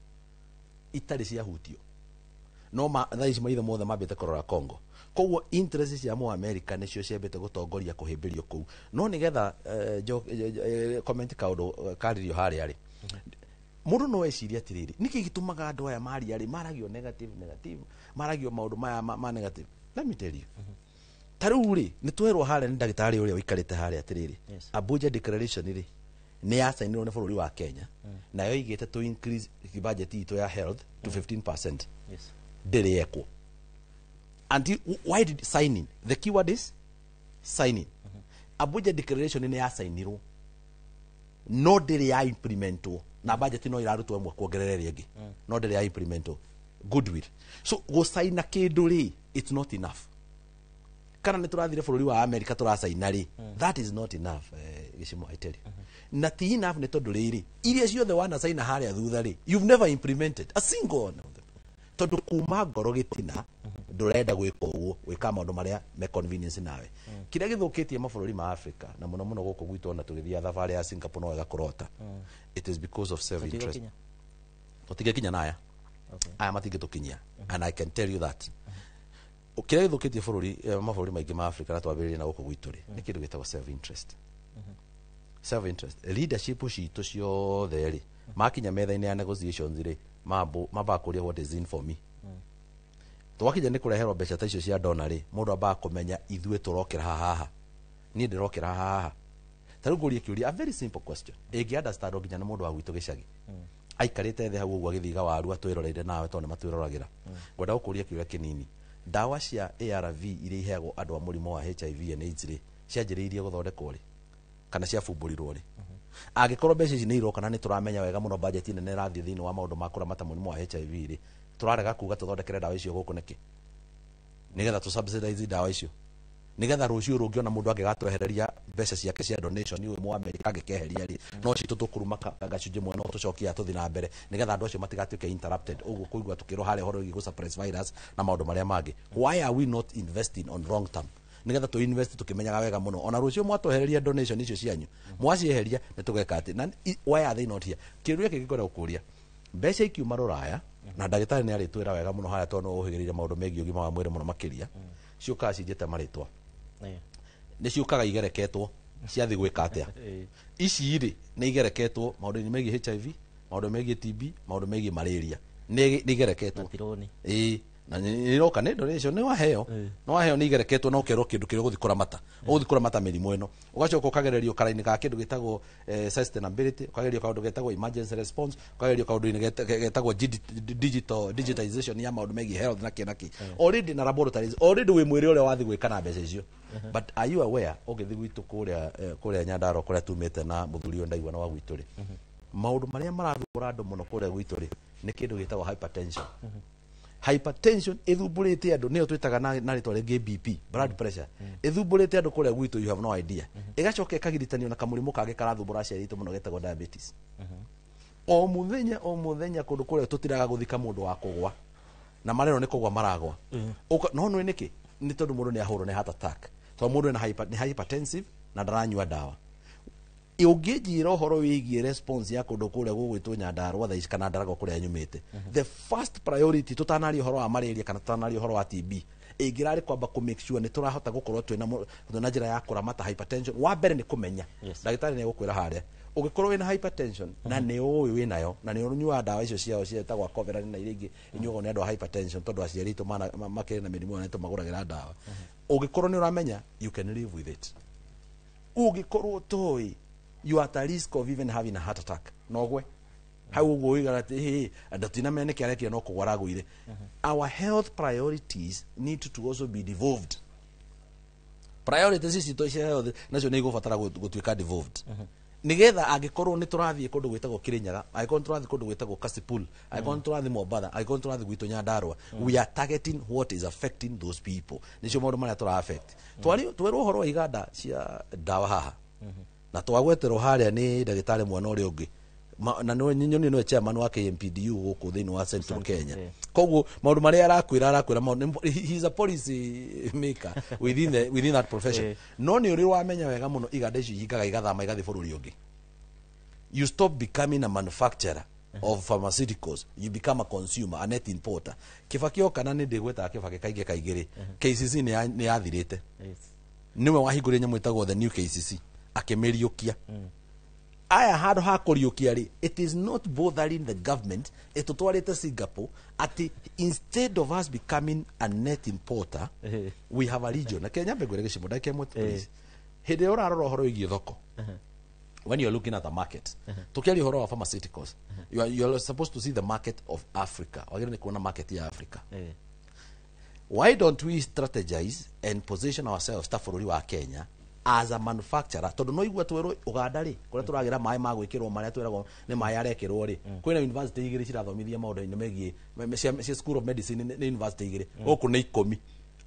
Speaker 9: itarĩ ciahutio. No thaa ici maitho mothe mambĩte kũrora Congo. Koguo interest cia mu America nĩcio ciambĩte gũtongoria kũhĩmbĩrio kũu. No nĩgetha comment kaũndũ karirio harĩa rĩ, mũndũ no ecirie atĩrĩrĩ, nĩkĩ gĩtũmaga andũ aya maria rĩ maragio negative, negative, maragio maũndũ maya ma negative? Let me tell you, ta rĩu rĩ, nĩ twerwo harĩa nĩ ndagĩtarĩ ũrĩa ũikarĩte harĩa atĩrĩrĩ, Abuja Declaration rĩ, nĩ yacainirwo nĩ bũrũri wa Kenya, nayo igĩte to increase budget itũ ya health to 15%. Ndĩrĩ yekwo. Until why did signing, the keyword is signing. Abuja Declaration nĩ yacainirwo no ndĩrĩ ya implementwo, na budget no irarutwo ĩmwe kuongerera ĩrĩa ĩngĩ, no ndĩrĩ ya implementwo. Goodwill. So gũcaina kĩndũ rĩ, it's not enough. Kana nĩ tũrathire bũrũri wa America tũracaina rĩ, that is not enough. Gĩcimo, I tell you, na ti enough nĩ tondũ rĩrĩ, iria ciothe wanacaina harĩa thutha rĩ, you've never implemented a single one of them, tondũ kuma ngoro gĩtina ndũrenda gwĩka ũguo, gwĩka maũndũ marĩa me convenience nawe. Kĩrĩa gĩthũkĩtie mabũrũri ma Africa, na mũno mũno gũkũ gwitũ, ona tũgĩthiĩ thabarĩ ya Singapore no wega kũrota, it is because of self interest.
Speaker 2: Tũtigũkinya.
Speaker 9: Tũtingĩkinya na aya aya matingĩtũkinyia, and I can tell you that kĩrĩa gĩthũkĩtie bũrũri, mabũrũri maingĩ ma Africa, na twambĩrĩrie na gũkũ gwitũ rĩ, nĩ kĩndũ gĩtagwo self interest. Self interest. Leadership citũ ciothe rĩ, makinya metha-inĩ ya negotiations rĩ, mambaga kũria, "What is in for me?" Twakinya nĩ kũreherwo mbeca ta icio cia dona rĩ, mũndũ ambaga kũmenya ithuĩ tũrokĩra haha, niĩ ndĩrokĩra haha. Ta rĩu ngũrie kĩũria, a very simple question ĩngĩ understand nginya nĩ mũndũ wa gwitũ gĩcagi aikarĩte thĩ hau ũguo agĩthiga waru atwĩroreire nawe, tondũ nĩ matwĩroragĩra. Ngwenda gũkũria kĩũria kĩnini. Ndawa cia ARV iria iheagwo andũ a mũrimũ wa HIV and AIDS rĩ, cianjĩrĩirie gũthondekwo rĩ, kana ciabumbũrirwo rĩ? Angĩkorwo mbeca ici nĩ iroka na nĩ tũramenya wega mũno budget nene ĩrathiĩ thĩinĩ wa maũndũ ma kũramata mũrimũ wa HIV rĩ, tũrarega kuga tũthondekere ndawa icio gũkũ nĩkĩ, nĩgetha tũ subsidize ndawa icio, nĩgetha rũciũ rũngĩ ona mũndũ angĩgatwehereria mbeca ciake cia donation ũyũ mu America angĩkeheria rĩ, no citũ tũkũruma gacunjĩ mwe no tũcokie tũthiĩ na mbere, nĩgetha andũ acio matigatuĩke interrupted ũguo kũigua tũkĩrwo harĩa ũhoro wĩgiĩ gũ-suppress virus na maũndũ marĩa mangĩ. Why are we not investing on long term, nĩgetha tũ invest tũkĩmenyaga wega mũno ona rũciũ mwatwehereria donation icio cianyu, mwacieheria nĩ tũgeka atĩ? Na why are they not here? Kĩũria gĩkĩ ngwenda gũkũria, mbeca ikiuma rũraya, na ndagĩtarĩ nĩ arĩtwĩra wega mũno harĩa tondũ nĩwe ũhĩgĩrĩire maũndũ megiĩ ũgima wa mwĩrĩ mũno makĩria, ciũkaga cinjĩte marĩtwa, nĩ ciũkaga igereketwo ciathiĩ gwĩka atĩa? Ici rĩ, nĩ igereketwo maũndũ-inĩ megiĩ HIV, Maũndũ megiĩ TB, maũndũ megiĩ malaria nĩ igereketwo. Ĩĩ, na nĩ iroka nĩ donation, nĩ waheo, nĩ waheo, nĩ igereketwo na ũkerwo kĩndũ kĩrĩa ũgũthiĩ kũramata, ũgũthiĩ kũramata mĩrimũ ĩno, ũgacoka ũkagererio karaini ga kĩndũ gĩtagwo sustainability, ũkagererio kaũndũ getagwo emergency response, ũkagererio kaũndũ-inĩ getagwo digital digitization ya maũndũ megiĩ health na kĩ na kĩ. Already na laboratories already wĩ mwĩrĩ ũrĩa wathiĩ gwĩka na mbeca icio. But are you aware, ũngĩthiĩ gwitũ kũrĩa kũrĩa Nyandarua kũrĩa tumĩte na mũthuri ũyũ ndaigua na wa gwitũ rĩ, maũndũ marĩa marathumbũra andũ mũno kũrĩa gwitũ rĩ, nĩ kĩndũ gĩtagwo hypertension. Hypertension ĩthumbũrĩte andũ, nĩyo twĩtaga na rĩtwa rĩngĩ BP, blood pressure, ĩthumbũrĩte andũ kũrĩa gwitũ, you have no idea. Ĩgacoka ĩkagiritanio na kamũrimũ kangĩ karathumbũra aciari aitũ mũno getagwo diabetes. O mũthenya o mũthenya kũndũ kũrĩa tũtiraga gũthika mũndũ wa kũgwa na marerwo nĩ kũgwa maragwa. No nĩ nĩkĩ? Nĩ tondũ mũndũ nĩ ahũrwo nĩ heart attack, tondũ mũndũ ena nĩ hypertensive na ndaranyua ndawa. Ũngĩnjĩra ũhoro wĩgiĩ response ya kũndũ kũrĩa gũgwĩtwo Nyandarua thaa ici kana Ndaragwa kũrĩa nyumĩte, the first priority, tũtanaria ũhoro wa malaria kana tũtanaria ũhoro wa TB, ĩngĩrarĩ kwamba kũ make sure nĩ tũrahota gũkorwo twĩna njĩra ya kũramata hypertension. Wa mbere nĩ kũmenya. Ndagĩtarĩ nĩ egũkwĩra harĩa ũngĩkorwo wĩna hypertension na nĩ ũĩ wĩnayo na nĩ ũnyuaga ndawa icio ciao ciĩtagwo Coveran na iria ingĩ inyuagwo nĩ andũ a hypertension, tondũ aciari aitũ makĩrĩ na mĩrimũ ĩyo nĩ tũmagũragĩra ndawa. Ũngĩkorwo nĩ ũramenya, you can live with it. Ũngĩkorwo toĩ, you are at a risk of even having a heart attack, no gwe hau ũguo ũigaga atĩ hĩ ndatinamenya nĩkĩ arekire no kũgwa aragũire. Our health priorities need to also be devolved. Priorities ici citũ cia health nacio nĩ igũbatara gũtuĩka devolved, nigetha angĩkorwo nĩ tũrathiĩ kũndũ gwĩtagwo Kirinyaga, angĩkorwo nĩ tũrathiĩ kũndũ gwĩtagwo Kasipul, angĩkorwo nĩ tũrathiĩ Mombatha, angĩkorwo nĩ tũrathiĩ gwitũ Nyandarua, we are targeting what is affecting those people. Nĩcio maũndũ marĩa tũra affect. Twerwo ũhoro wa iganda cia ndawa haha na twagweterwo harĩa nĩ ndagĩtarĩ mwana ũrĩa ũngĩ, na nĩwe nyoni nĩwe chairman wa KMPDU gũkũ thĩinĩ wa Central Kenya. Koguo maũndũ marĩa arakwĩra maũndũ, he is a policy maker within that profession. No nĩ ũrĩ wamenya wega mũno iganda icio ihingaga igathama igathiĩ bũrũri ũngĩ. You stop becoming a manufacturer of pharmaceuticals, you become a consumer, a net importer. Kibaki oka, na nĩ ndĩgwetaga Kibaki kaingĩ kaingĩ rĩ, KCC nĩ yathirĩte. Nĩwe wahingũrire nyamũ ĩtagwo the new KCC, akĩmĩriũkia. Aya handũ ha kũriũkia rĩ, it is not bothering the government. Ĩtũtwarĩte Singapore atĩ instead of us becoming a net importer, we have a region. Na Kenya nyambe ngwĩre gĩcimo ndagĩka ĩmwe tu, please. Hĩndĩ ĩrĩa ũrarora ũhoro wĩgiĩ thoko, when you're looking at the market, tukiaria ũhoro wa pharmaceuticals, you are supposed to see the market of Africa. Wagĩrĩirwo nĩ kuona market ya Africa. Why don't we strategize and position ourselves ta bũrũri wa Kenya as a manufacturer? Tondũ no igua twerwo Uganda rĩ, kũrĩa tũragĩra maĩ ma gwĩkĩrwo marĩa twĩragwo nĩ maĩ arekĩrwo rĩ, kwĩna university igĩrĩ cirathomithia maũndũ-inĩ megiĩ cia school of medicine, nĩ university igĩrĩ, gũkũ nĩ 10.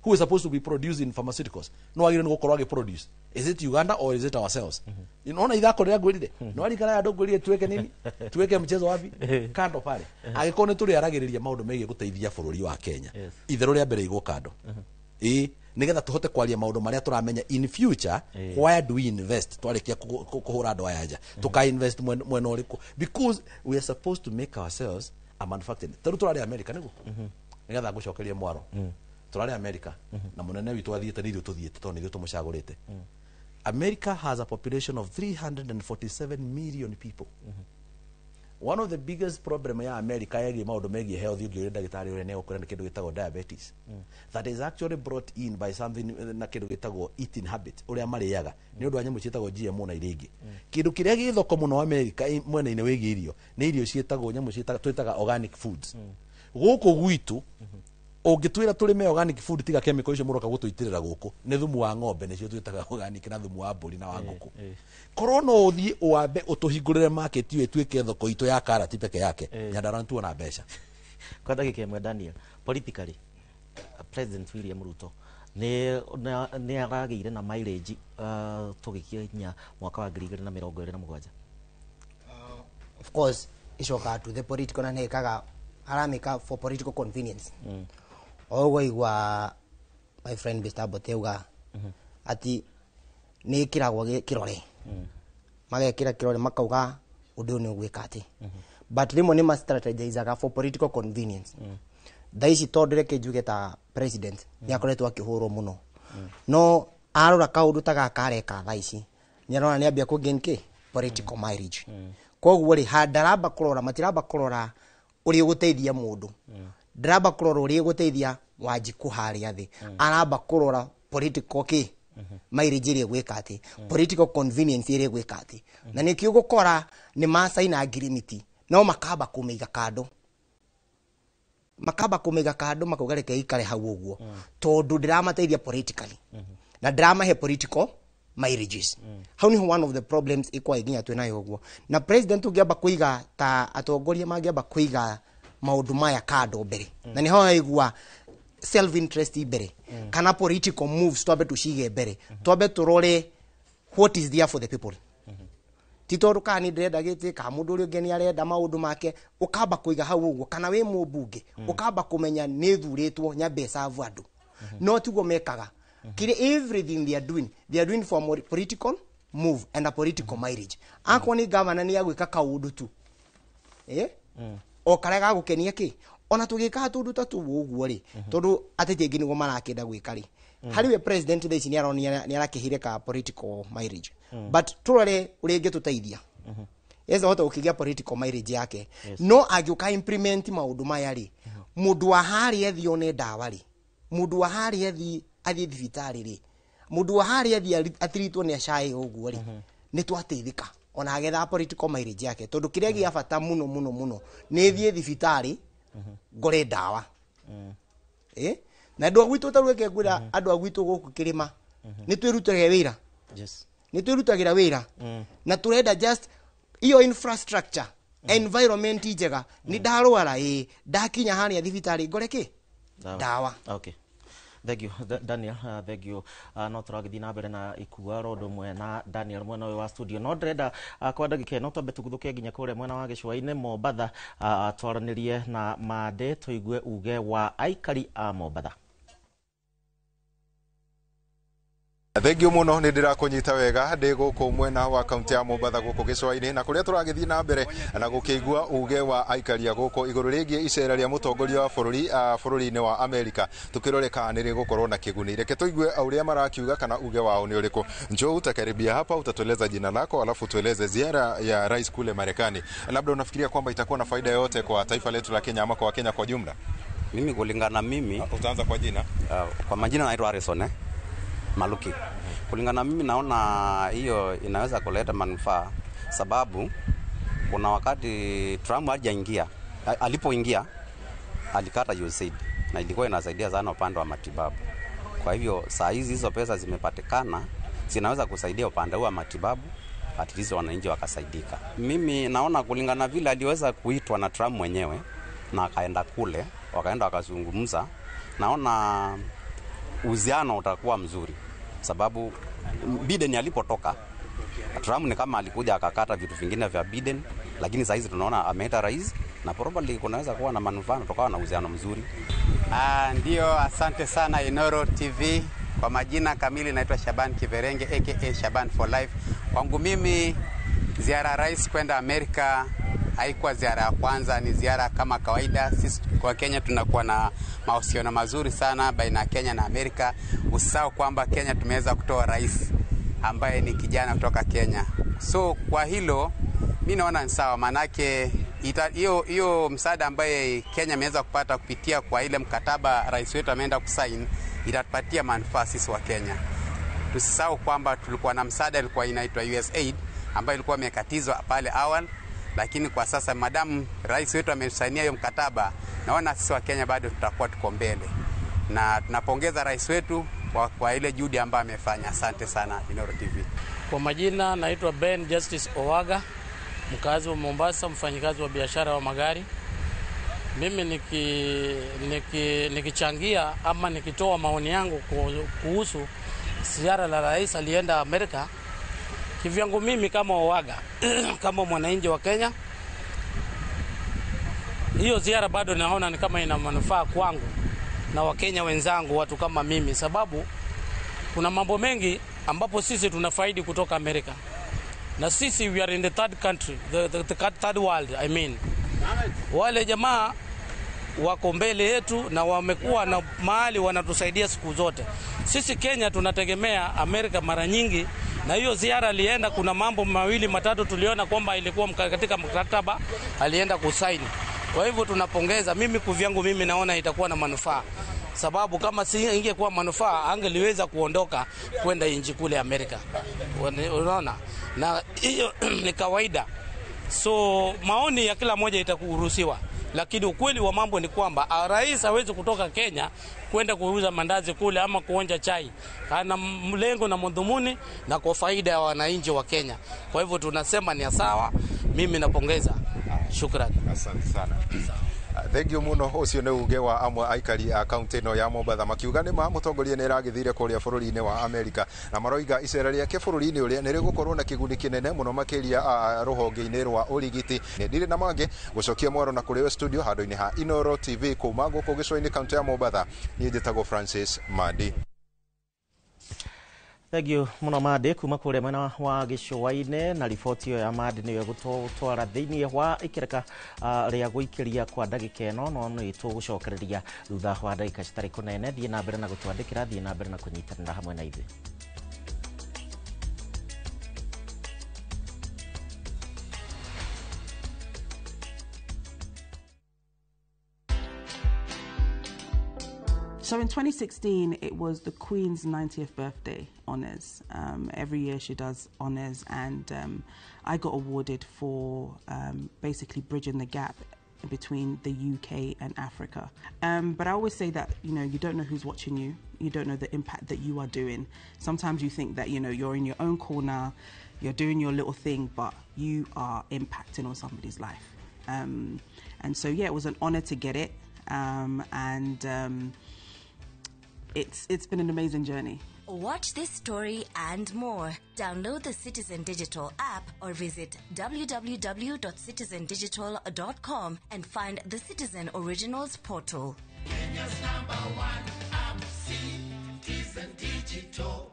Speaker 9: Who is supposed to be producing pharmaceuticals? No wagĩrĩirwo nĩ gũkorwo agĩproduce, is it Uganda or is it ourselves? Unaona ithako rĩrĩa ngwĩrire no arikara andũ ngwĩrire tuweke nini, tuweke mchezo wapi kando pale. Angĩkorwo nĩ tũrĩaragĩrĩria maũndũ megiĩ gũteithia bũrũri wa Kenya, itherũ rĩa mbere igwo kando, ĩĩ, nigetha tũhote kwaria maũndũ marĩa tũramenya in future. Where do we invest? Twarĩkia kũhũra andũ aya nja, tũka invest mwena ũrĩkũ? Because we are supposed to make ourselves a manufacturing. Tarĩu tũrarĩ America nĩguo nigetha ngũcokerie mwaro, tũrarĩ America na mũnene witũ athiĩte, nĩ ithuĩ tũthiĩte tondũ nĩ ithuĩ tũmũcagũrĩte. America has a population of 347 million people. One of the biggest problem ya America yegiĩ maũndũ megiĩ health, ũngĩũria ndagĩtarĩ ũrĩa nĩ egũkwĩra, nĩ kĩndũ gĩtagwo diabetes that is actually brought in by something na kĩndũ gĩtagwo eating habit, ũrĩa marĩaga, nĩ ũndũ wa nyamũ ciĩtagwo GMO na iria ingĩ. Kĩndũ kĩrĩa gĩ thoko mũno America mwena-inĩ wĩgiĩ irio nĩ irio ciĩtagwo nyamũ twĩtaga organic foods. Gũkũ gwitũ ũngĩtwĩra tũrĩme organic food, tiga chemical icio mũroka gũtũitĩrĩra gũkũ, nĩ thumu wa ng'ombe nĩcio twĩtaga organic, na thumu wa mbũri na wa ngũkũ. Korwo no ũthiĩ ũwambe ũtũhingũrĩre market ĩyo ĩtuĩke thoko itũ ya karati peke yake, Nyandarua nĩ tuona mbeca.
Speaker 2: Kwa ndagĩka ĩmwe, Daniel, politically, President William Ruto nĩ aragĩire na mileage tũgĩkinya mwaka wa 2027?
Speaker 13: Of course icokaga to the political, na nĩ ĩkaga aramĩka for political convenience. O ũguo igua my friend Mr. Abote auga ati nĩ ĩkĩragwo kĩrore, magekĩra kĩrore makauga ũndũ ũyũ nĩ ũgwĩka atĩ, but rĩmwe nĩ ma-strategizaga for political convenience. Thaa ici tondũ reke njuge ta president nĩ akoretwo akĩhũrwo mũno, no arora kaũndũ ta gaka areka thaa ici, nĩ arona nĩ ambia kũ gain kĩ political mileage. Koguo rĩ, ndaramba kũrora, matiramba kũrora ũrĩa ũgũteithia mũndũ, ndaramba kũrora ũrĩa ũgũteithia Wanjikũ harĩa thĩ, aramba kũrora political kĩ mileage ĩrĩa ĩgwĩka atĩ, political convenience ĩrĩa ĩgwĩka atĩ. Na nĩkĩo ũgũkora nĩ macaina ngirimiti, no makamba kũmĩiga kando, makamba kũmĩiga kando, makauga reke ikare hau ũguo, tondũ ndĩramateithia politically na ndĩramahe political mileages. Hau niho one of the problems ĩkwa nginya twĩ nayo ũguo. Na president ũngĩamba kũiga, ta atongoria mangĩamba kũiga maũndũ maya kando mbere, na niho haigua self interest mbere kana political moves, twambe tucige mbere, twambe turore what is there for the people. Ti tondũ kana nĩ ndĩrenda gĩtĩ, kana mũndũ ũrĩa ũngĩ nĩ arenda maũndũ make, ũkamba kũiga hau ũguo, kana wĩ mũmbunge ũkamba kũmenya nĩ thurĩtwo nyambe serve andũ. No tiguo mekaga. Kire everything they are doing, they are doing for a political move and a political mileage. Akorwo nĩ governor, nĩ agwĩka kaũndũ tu o karĩa gagũkenia kĩ, ona tũgĩkaga tũndũ ta tũu ũguo rĩ, tondũ ateti aingĩ nĩguo marakĩenda gwĩka rĩ. Harĩ we president thaa ici nĩ aronia nĩ arakĩhire ka political mileage, but tũrore ũrĩa ĩngĩtũteithia. Yes, ahota gũkĩgĩa political mileage yake, no angĩũka implement maũndũ maya rĩ, mũndũ wa harĩa thi one ndawa rĩ, mũndũ wa harĩa thi athiĩ thibitarĩ rĩ, mũndũ wa harĩa thi atiritwo nĩ acaĩ ũguo rĩ, nĩ twateithĩka ona agetha political mileage yake? Tondũ kĩrĩa gĩa bata mũno mũno mũno nĩ thiĩ thibitarĩ ngore ndawa. Na andũ a gwitũ, ta reke ngwĩra, andũ a gwitũ gũkũ kĩrĩma nĩ twĩrutagĩra wĩra, nĩ twĩrutagĩra wĩra, na tũrenda just iyo infrastructure, environment njega. Nĩ ndarwara, ĩ ndakinya harĩa thibitarĩ ngore kĩ? Ndawa.
Speaker 2: Okay. Thank you, Daniel. Thank you. No tũragĩthiĩ na mbere na ikua ro ũndũ ũmwe na Daniel mwena ũyũ wa studio, no ndĩrenda kwa ndagĩka ĩno twambe tũguthũke nginya kũrĩa mwena wa gĩcũa-inĩ Mombatha, twaranĩrie na Mande tũigue uge wa aikari a Mombatha.
Speaker 1: Thengio muno, nä ndä rakånyita wega. Ndä gå kå mwena wa kaunti ya Mombatha gå kå gĩcũa-inĩ, na kũrĩa tũragĩthiĩ na mbere na gũkĩigua uge wa aikari a gũkũ igũrũ rĩgiĩ icera rĩa mũtongoria wa bũrũri bũrũri-inĩ wa Amerika, tukĩrore kana nĩ rĩgũkorwo na kĩguni. Reke tũigue ũrĩa marakiuga kana uge wao nĩ ũrĩkũ. Njoo, utakaribia hapa, utatueleza jina lako, alafu tueleze ziara ya rais kule Marekani, labda unafikiria kwamba itakuwa na faida yoyote kwa taifa letu la Kenya ama kwa Wakenya kwa jumla?
Speaker 3: Mimi kulingana na mimi.
Speaker 1: Utaanza kwa jina.
Speaker 3: Kwa majina naitwa Harrison Maluki. Kulingana na mimi, naona hiyo inaweza kuleta manufaa, sababu kuna wakati Trump hajaingia, alipoingia alikata USAID na ilikuwa inasaidia sana upande wa matibabu. Kwa hivyo saa hizi hizo pesa zimepatikana, zinaweza kusaidia upande huu wa matibabu, at least wananchi wakasaidika. Mimi naona kulingana vile aliweza kuitwa na Trump mwenyewe na akaenda kule, wakaenda wakazungumza, naona uhusiano utakuwa mzuri, sababu Biden alipotoka, Trump ni kama alikuja akakata vitu vingine vya Biden, lakini saa hizi tunaona ameita rais na probably kunaweza kuwa na manufaa kutokana na uhusiano mzuri.
Speaker 6: Ndio, asante sana Inoro TV. Kwa majina kamili naitwa Shaban Kiverenge aka Shaban for Life. Kwangu mimi, ziara ya rais kwenda Amerika haikuwa ziara ya kwanza, ni ziara kama kawaida. Sisi kwa Kenya tunakuwa na mahusiano mazuri sana baina ya Kenya na Amerika. Usisahau kwamba Kenya tumeweza kutoa rais ambaye ni kijana kutoka Kenya. So kwa hilo mi naona ni sawa, maanake hiyo msaada ambaye Kenya imeweza kupata kupitia kwa ile mkataba rais wetu ameenda kusign itatupatia manufaa sisi wa Kenya. Tusisahau kwamba tulikuwa na msaada ilikuwa inaitwa USAID ambayo ilikuwa imekatizwa pale awali, lakini kwa sasa madamu rais wetu amesainia hiyo mkataba, naona sisi wa Kenya bado tutakuwa tuko mbele, na tunapongeza rais wetu kwa ile juhudi ambayo amefanya. Asante sana Inoro TV.
Speaker 10: Kwa majina naitwa Ben Justice Owaga, mkazi wa Mombasa, mfanyikazi wa biashara wa magari. Mimi nikichangia ama nikitoa maoni yangu kuhusu ziara la rais alienda Amerika, kivyangu mimi kama Owaga, kama mwananchi wa Kenya, hiyo ziara bado naona ni kama ina manufaa kwangu na Wakenya wenzangu, watu kama mimi, sababu kuna mambo mengi ambapo sisi tunafaidi kutoka Amerika. Na sisi we are in the third country, the third world, I mean. Wale jamaa wako mbele yetu na wamekuwa na mahali wanatusaidia siku zote. Sisi Kenya tunategemea Amerika mara nyingi Na hiyo ziara alienda, kuna mambo mawili matatu tuliona kwamba ilikuwa katika mkataba alienda kusaini. Kwa hivyo tunapongeza. Mimi kivyangu mimi naona itakuwa na manufaa, sababu kama si ingekuwa manufaa angeliweza kuondoka kwenda nchi kule Amerika. Unaona, na hiyo ni kawaida. So maoni ya kila moja itakuruhusiwa, lakini ukweli wa mambo ni kwamba rais hawezi kutoka Kenya kwenda kuuza mandazi kule ama kuonja chai. Ana mlengo na madhumuni na kwa faida ya wananchi wa Kenya. Kwa hivyo tunasema ni sawa, mimi napongeza. Shukrani.
Speaker 1: Asante sana. Thengiũ mũno. Ũcio nĩ uge wa amwe aikari a kaunti ĩno ya Mombatha makiuga nĩ ma mũtongoria nĩ aragĩthire kũrĩa bũrũri-inĩ wa Amerika, na maroiga icera rĩake bũrũri-inĩ ũrĩa nĩ rĩgũkorwo na kĩguni kĩnene mũno makĩria rũhonge-inĩ rwa ũrigiti. Nĩ ndirĩ na mangĩ gũcokia mwaro na kũrĩ we studio handũ-inĩ ha Inoro TV kuma gũkũ gĩcũa-inĩ kaunti ya Mombatha. Niĩ njĩtagwo Francis Mandi.
Speaker 2: Thengiũ mũno Mandi kuma kũrĩa mwena wa gĩcũa-inĩ, na riboti ĩyo ya Mandi nĩyo ĩgũtwara thĩinĩ wa ikereka rĩa gũikĩria kwa ndagĩka ĩno, no nĩ tũgũcokereria thutha wa ndagĩka citarĩ kũnene. Thiĩ na mbere na gũtwandĩkĩra, thiĩ na mbere na kũnyitanĩra hamwe na ithuĩ.
Speaker 5: So in 2016, it was the Queen's 90th birthday honours. Every year she does honours, and I got awarded for basically bridging the gap between the UK and Africa. But I always say that, you know, you don't know who's watching you. You don't know the impact that you are doing. Sometimes you think that, you know, you're in your own corner, you're doing your little thing, but you are impacting on somebody's life. And so, yeah, it was an honour to get it. It's been an amazing journey.
Speaker 11: Watch this story and more. Download the Citizen Digital app or visit www.citizendigital.com and find the Citizen Originals portal.
Speaker 12: Kenya's number one app, Citizen Digital.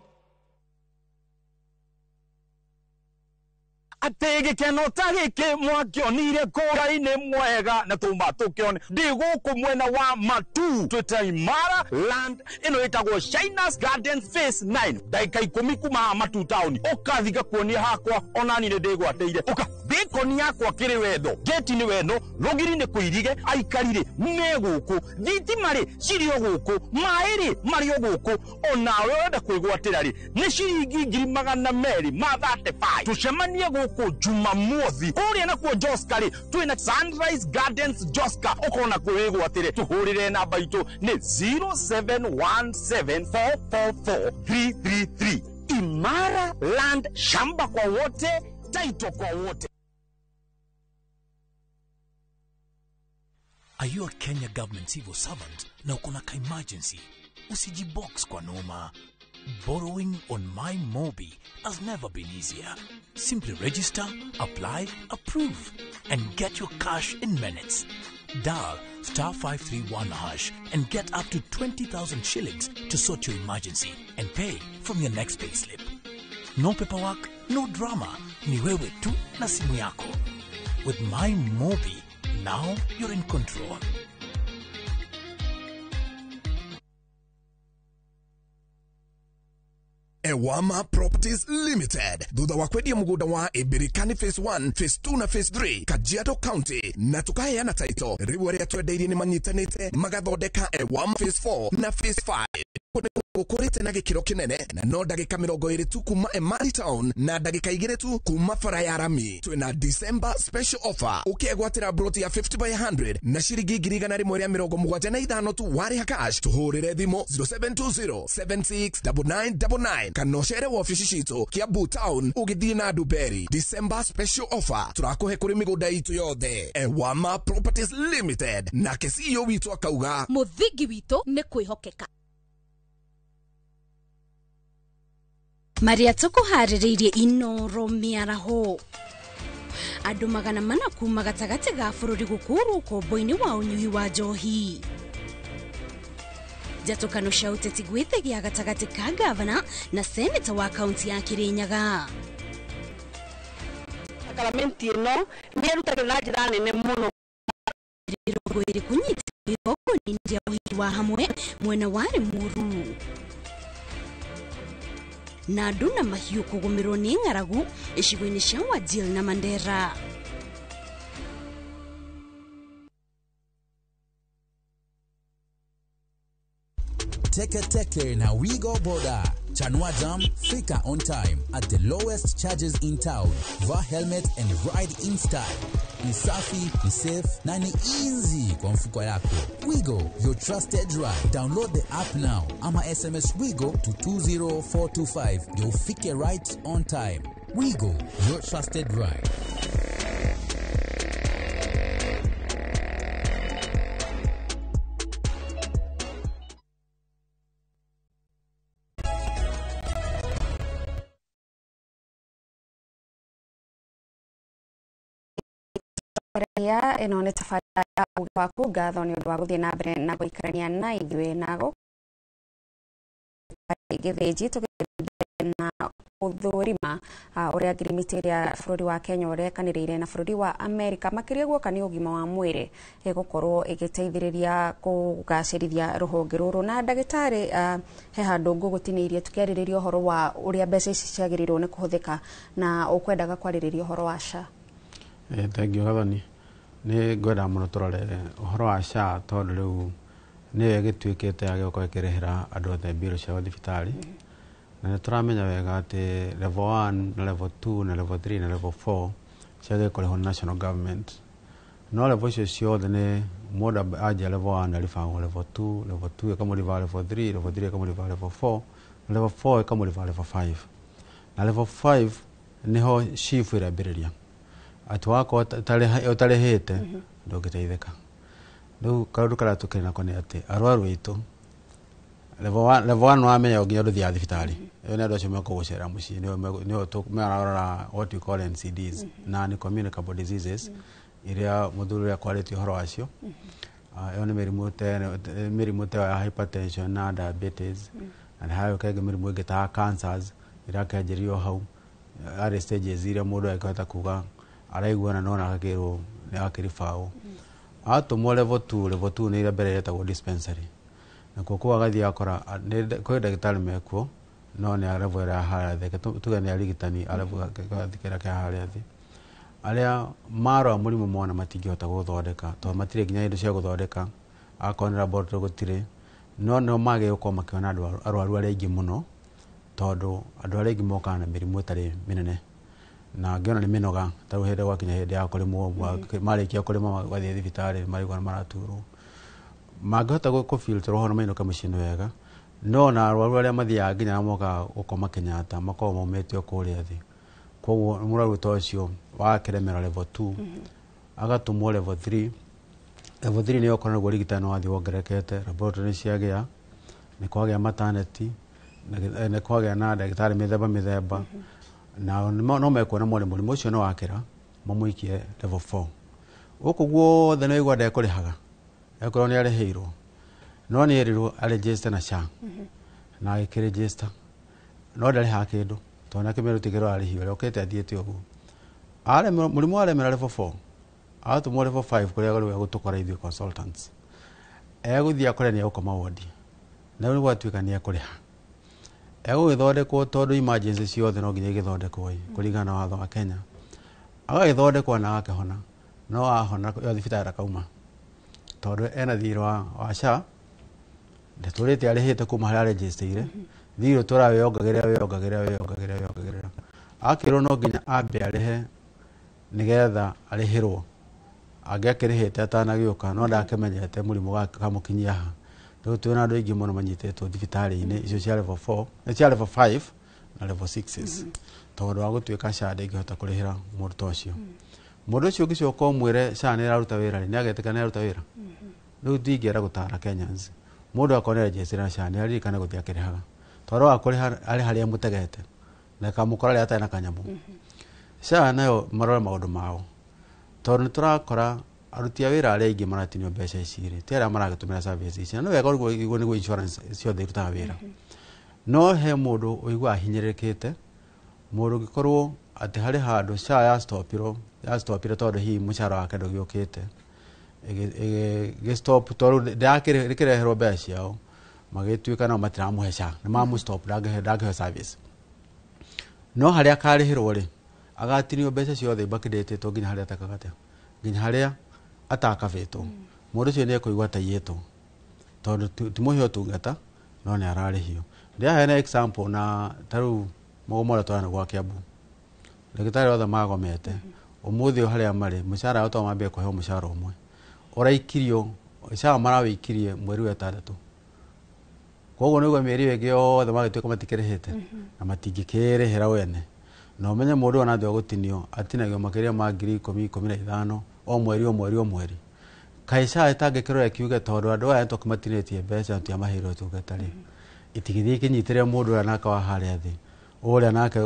Speaker 14: Atĩ gĩkeno ta gĩkĩ mwakĩonire kũra-inĩ mwega na tuma tũkĩone ndĩ gũkũ mwena wa Matu twĩta Imara Land ĩno ĩtagwo Shinas Garden Phase 9 ndagĩka 10 kuma Matu town ũkathi ngakuonia hakwa onani nĩ ndĩgwatĩire ũka bĩkoni yakwa kĩrĩ wendo gate nĩ wendo rũgiri nĩ kũirige aikari rĩ me gũkũ thitima rĩ cirĩ o gũkũ maĩ rĩ marĩ o gũkũ onawe ũrenda kwĩgwatĩra rĩ nĩ ciringi 235 tũcemanie gũkũ Jumamothi kũrĩa nakuo Joska rĩ twĩna Sunrise Gardens Joska ũkona kwĩgwatĩre tũhũrĩre namba itũ nĩ 0717444333. Imara Land, shamba kwa wote, title kwa wote.
Speaker 21: Are you a Kenya government civil servant na uko na ka-emergency? Usijibox kwa noma. Borrowing on My Mobi has never been easier. Simply register, apply, approve, and get your cash in minutes. Dial *531# and get up to 20,000 shillings to sort your emergency and pay from your next payslip. No paperwork, no drama. Ni wewe tu na simu yako. With My Mobi, now you're in control.
Speaker 4: Ewama Properties Limited thutha wa kwendia mugunda wa Ibirikani Phase 1, Phase 2 na Phase 3 Kajiado County na tukaheana title riu aria twendeirie ni manyitanite magathondeka Ewama Phase 4 na Phase 5 gukurite na gikiro kinene na no ndagika 20 tu kuma Emali Town na ndagika 2 tu kuma bara ya rami. Twina December special offer ukiegwatira broti ya 50 by 100 na ciringi 175 tu wariha cash. Tuhurire thimu 0720 769999 kana ucere wabici citu Kiambu Town ugithie na Nduberi. December special offer turakuhe kuri migunda itu yothe. Ewama Properties Limited nake CEO witu akauga
Speaker 15: muthingi witu ni kwihokeka.
Speaker 17: Maria tũkũharĩrĩirie Inoro mĩaraho andũ 400 kuma gatagatĩ ga bũrũri gũkũrwo ũkombo-inĩ wa ũnyui wa njohi. Njatũkano cia ũteti gwĩthegea gatagatĩ ka gavana na seneta wa kaunti ya Kirinyaga.
Speaker 26: Sakaramenti ĩno nĩ ĩrutagĩra na njĩra nene mũno.
Speaker 17: 20 kũnyitwo igongona-inĩ rĩa ũhiki wa hamwe mwena wa Limuru. Na andũ na mahiũ kũgũmĩrwo nĩ ng'aragu icigo-inĩ cia Wajir na Mandera.
Speaker 7: Teke Teke na Wigo Boda. Chanua Jam, fika on time at the lowest charges in town. Vaa helmet and ride in style. Ni safi, ni safe na ni easy kwa mfuko yako. Wigo, your trusted ride. Download the app now ama SMS Wigo to 20425. Ndio ufike right on time. Wigo, your trusted ride.
Speaker 8: Ya ĩno nĩ tabarĩra ya uge waku. Ngatho nĩ ũndũ wa gũthiĩ na mbere na gũikarania na ithuĩ na gĩthĩnji tũgĩthiĩ na gũthũrima ũrĩa ngirimiti ĩrĩa bũrũri wa Kenya ũrekanĩrĩire na bũrũri wa Amerika makĩria guoka nĩ ũgima wa mwĩrĩ ĩgũkorwo ĩgĩteithĩrĩria kũgacĩrithia rũhonge rũrũ. Na ndagĩtarĩ, he handũ ngũgũtinĩirie tũkĩarĩrĩria ũhoro wa ũrĩa mbeca ici ciagĩrĩirwo nĩ kũhũthĩka na ũkwendaga kwarĩrĩria ũhoro wa SHA.
Speaker 16: Thank you, Gathoni. Nĩ ngwenda mũno tũrore ũhoro wa SHA tondũ rĩu nĩyo ĩgĩtuĩkĩte ya gũkorwo ĩkĩrĩhĩra andũ othe mbirũ ciao thibitarĩ. Na nĩ tũramenya wega atĩ level 1 na level 2 na level 3 na level 4 ciagĩrĩirwo kũrĩhwo nĩ national government. No level icio ciothe nĩ mũndũ anjia level 1 arĩbagwo level 2, level 2 ĩkamũrĩba level 3, level 3 ĩkamũrĩba level 4, na level 4 ĩkamũrĩba level 5. Na level 5 nĩho SHIF ĩrambĩrĩria. Atĩ wakorwo ũtarĩhĩte ndũngĩteithĩka. Rĩu kaũndũ karĩa tũkĩrĩ nako nĩ atĩ arwaru aitũ level 1 wamenya nginya ndũthiaga thibitarĩ. Ĩyo nĩ andũ acio mekũgũcerera mũciĩ, nĩo mararora what we call NCDs, non communicable diseases, iria mũthuri ũrĩa kwarĩtie ũhoro wacio. Ĩyo nĩ mĩrimũ ta ya hypertension na diabetes, na nĩ harĩ ĩngĩ mĩrimũ ĩngĩ ta cancers ĩrĩa ĩkĩanjĩrĩrio hau arĩ stages iria mũndũ angĩhota kuga araiguana no agakĩrwo nĩ akĩribaũ. Atũmwo level 2, level 2 nĩ ĩrĩa mbere ĩtagwo dispensary. Nakuo kũu agathiĩ akora kwĩ ndagĩtarĩ mekuo no nĩ a level ĩrĩa harĩa thĩ, tuge nĩ arigitani a level kĩrĩa kĩa harĩa thĩ. Arĩa marora mũrimũ mona matingĩhota gũthondeka tondũ matirĩ nginya indo cia gũthondeka, akorwo nĩ laboratory gũtirĩ, no nĩo magĩrĩirwo gũkorwo makĩona andũ arwaru arĩa aingĩ mũno tondũ andũ arĩa aingĩ mokaga na mĩrimũ ĩtarĩ mĩnene. Na ngĩona nĩ mĩnoga ta rĩu hĩndĩ gwakinya hĩndĩ ya kũrĩmwo, marĩkia kũrĩma magathiĩ thibitarĩ marigwo nĩ maraturwo. Mangĩhota kũ-filter ũhoro mainũke mũciĩ nĩ wega, no na arwaru arĩa mathiaga nginya na mokaga gũkoma Kenyatta makoragwo maumĩte o kũrĩa thĩ. Koguo mũrwaru ta ũcio wakĩremera level 2 agatũmwo level 3. Level 3 nĩyo okorwo nĩguo ũrigitani wathiĩ wongererekete, laboratory nĩ ciagĩa, nĩ kwagĩa maternity, nĩ kwagĩa na ndagĩtarĩ mĩthemba mĩthemba. Na no mekuona mone mũrimũ ũcio nĩ wakĩra mamũikie level 4. Gũkũ guothe nĩ waigua ndekũrĩhaga akorwo nĩ arĩhĩirwo, no nĩ erirwo arĩnjĩste na SHA na agĩkĩrĩnjĩsta no ndarĩhaga kĩndũ tondũ nake mĩrutĩkĩro arĩhio ũrĩa ũkĩte athiĩte ũguo. Mũrimũ waremera level 4 agatũmwo level 5 kũrĩa rĩu egũtũkora ithuĩ consultants. Egũthiĩ akore nĩ egũkoma wodi na rĩu gwatuĩka nĩ ekũrĩha. Egũgĩthondekwo tondũ emergency ciothe no nginya igĩthondekwo kũringana na watho wa Kenya. Agagĩthondekwo na agakĩhona, no ahona yo thibitarĩ ndakauma tondũ ena thirĩ wa SHA ndatũrĩte arĩhĩte kuma harĩa arĩnjĩstĩire, thirĩ ũtũraga wĩyongagĩrĩra wĩyongagĩrĩra wĩyongagĩrĩra wĩyongagĩrĩra. Akĩrwo no nginya ambe arĩhe nĩgetha arĩhĩrwo. Angĩakĩrĩhĩte atanagĩũka no ndakĩmenyete mũrimũ kamũkinyia ha. Rĩu twĩna andũ aingĩ mũno manyitĩtwo thibitarĩ-inĩ icio cia level 4, cia level 5 na level 6 tondũ wa gũtuĩka SHA ndĩngĩhota kũrĩhĩra mũndũ ta ũcio. Mũndũ ũcio ũngĩcoka ũmwĩre SHA nĩ ĩraruta wĩra rĩ, nĩ agetĩka nĩ ĩraruta wĩra. Rĩu ndingĩenda gũtara Kenyans mũndũ akorwo nĩ arĩnjĩstĩra SHA nĩ aririkane gũthiĩ akĩrĩhaga tondũ wa kũrĩha arĩ harĩa mũtegete na kamũkora rĩrĩa atarĩ na kanyamũ. SHA nayo marore maũndũ mao tondũ nĩ tũrakora aruti a wĩra arĩa aingĩ maratinio mbeca ici rĩ, ti arĩa maragĩtũmĩra service ici. Na nĩ wega ũguo nĩguo insurance ciothe irutaga wĩra. No he mũndũ ũiguaga ahinyĩrĩrĩkĩte, mũndũ ũngĩkorwo atĩ harĩ handũ SHA yastopire tondũ hihi mũcara wake ndũgĩũkĩte, ĩgĩ-stop tondũ ndĩrakĩreherwo mbeca ciao, magĩtuĩka nao matiramũhe SHA, nĩ mamũ-stop ndangĩheo service. No harĩa akarĩhĩrwo rĩ, agatinio mbeca ciothe ibakindĩtĩtwo nginya harĩa atekaga atĩa, nginya harĩa atakabĩtwo. Mũndũ ũcio nĩ ekũigua ataiyĩtwo tondũ ti mũhe ũtungata no nĩ ararĩhio. Ndĩraheana example na ta rĩu mũgomo ũrĩa twarĩ naguo wa Kiambu, ndagĩtarĩ othe magomete ũmũthĩ ũyũ harĩa marĩ mũcara wao to mambie kũheo mũcara ũmwe ũraikirio SHA marawĩikirie mweri wa ĩtandatũ, koguo nĩguo mĩeri ĩyo ĩngĩ yothe magĩtuĩka matikĩrĩhĩte na matingĩkĩrĩhĩra wene. Na ũmenye mũndũ ũyũ ona gũtinio atinagio makĩria ma 10,000 15,000 o mweri o mweri o mweri. Kaĩ SHA ĩtangĩkĩrora ĩkiuge tondũ andũ aya nĩtũkĩmatinĩtie mbeca na tũtiamaheire ũtungata rĩ, itigĩthiĩ ikinyitĩre mũndũ ũrĩa nake wa harĩa thĩ ũrĩa nake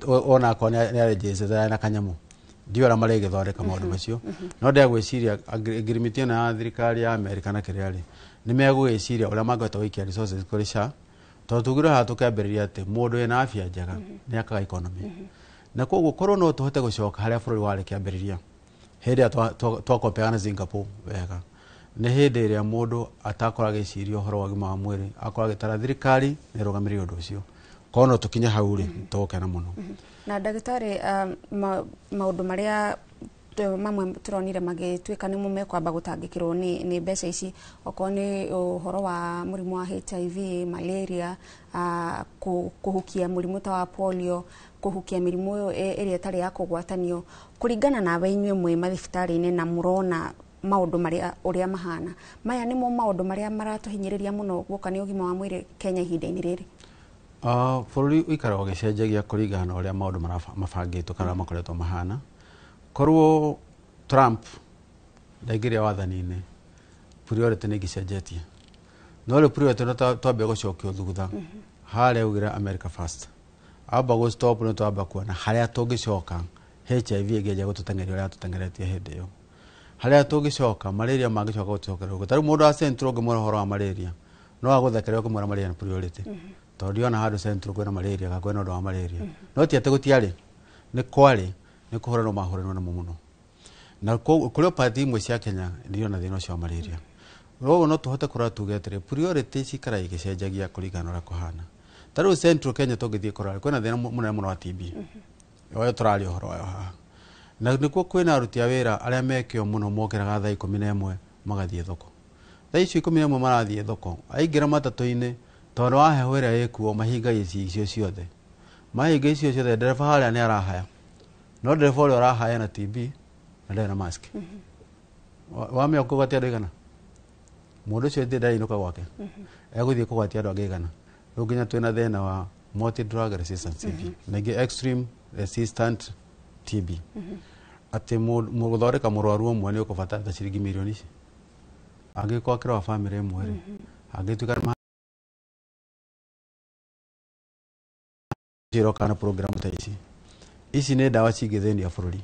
Speaker 16: onakorwo nĩ arĩnjĩcĩte na kanyamũ, ndiũĩ ũrĩa marĩgĩthondeka maũndũ macio. No ndegwĩciria ngirimiti ĩno ya thirikari ya Amerika na kĩrĩa rĩ, nĩ megũgĩciria ũrĩa mangĩhota gũikia resources kũrĩ SHA, tondũ tugire haha tũkĩambĩrĩria atĩ mũndũ wĩna afya njega nĩ akaga economy, na koguo korwo no tũhote gũcoka harĩa bũrũri warĩ kĩambĩrĩria hĩndĩ ĩrĩa twakompeaga na Singapore wega, nĩ hĩndĩ ĩrĩa mũndũ atakorwo agĩciria ũhoro wa ũgima wa mwĩrĩ, akorwo agĩtara thirikari nĩ ĩrũgamĩrĩire ũndũ ũcio. Korwo no tũkinye hau rĩ, tũgũkena mũno.
Speaker 8: Na ndagĩtarĩ, maũndũ marĩa mamwe tũronire magĩtuĩka nĩmo mekwamba gũtangĩkĩrwo nĩ mbeca ici, okorwo nĩ ũhoro wa mũrimũ wa HIV, malaria, kũhukia mũrimũ ta wa polio, kũhukia mĩrimũ ĩrĩa ĩtarĩ ya kũgwatanio, kũringana nawe inyuĩ mwĩ mathibitarĩ-inĩ na mũrona maũndũ marĩa ũrĩa mahana, maya nĩmo maũndũ marĩa maratũhinyĩrĩria mũno guoka nĩ ũgima wa mwĩrĩ Kenya ihinda-inĩ rĩrĩ?
Speaker 16: Bũrũri ũikaraga ũgĩcenjagia kũringana na ũrĩa maũndũ mabangĩtwo kana makoretwo mahana. Korwo Trump ndaingĩria wathani-inĩ, priority nĩ ingĩcenjetie, no rĩu priority no twambia gũcokio thutha harĩa augire America first, amba gũ stop nĩ twamba kuona harĩa tũngĩcoka HIV ĩngĩanjia gũtũteng'eria ũrĩa yatũteng'eretie hĩndĩ ĩyo, harĩa tũngĩcoka malaria mangĩcoka gũtũcokerera ũguo. Ta rĩu mũndũ wa Central ũngĩmwĩra ũhoro wa malaria no agũthekerere ũkĩmwĩra malaria nĩ priority, tondũ ndiona handũ Central kwĩna malaria kana kwĩna ũndũ wa malaria, no ti atĩ gũtiarĩ, nĩ kwarĩ, nĩ kũhũranwo mahũranwo namo mũno. Na kũrĩ pati imwe cia Kenya ndirona thĩna ũcio wa malaria. Koguo no tũhote kũrora tuge atĩrĩ, priority cikaraga igĩcenjagia kũringana na ũrĩa kũhana. Ta rĩu Central Kenya tũngĩthiĩ kũrora kwĩna thĩna mũnene mũno wa TB, ũyũ tũraria ũhoro wayo haha, na nĩkuo kwĩna aruti a wĩra arĩa mekĩo mũno mokĩraga thaa 11 magathiĩ thoko. Thaa icio 11 marathiĩ thoko, aingĩra matatũ-inĩ tondũ wa heho ĩrĩa ĩkuo mahingagia icio ciothe, mahinga icio ciothe ndereba harĩa nĩ arahaya, no ndereba ũrĩa ũrahaya na TB na ndarĩ na mask. Wamenya kũgwatia andũ aigana, mũndũ ũcio ndainũka gwake, egũthiĩ kũgwatia andũ angĩ aigana. Rĩu nginya twĩna thĩna wa multi drug resistant TB na ingĩ extreme resistant TB, atĩ gũthondeka mũrwaru ũmwe nĩ ũkũbatara ta ciringi mirioni ici, angĩkorwo akĩrĩ wa bamĩrĩ ĩmwe rĩ, angĩtuĩka nĩ iroka na program ta ici, ici nĩ ndawa cingĩthĩnia bũrũri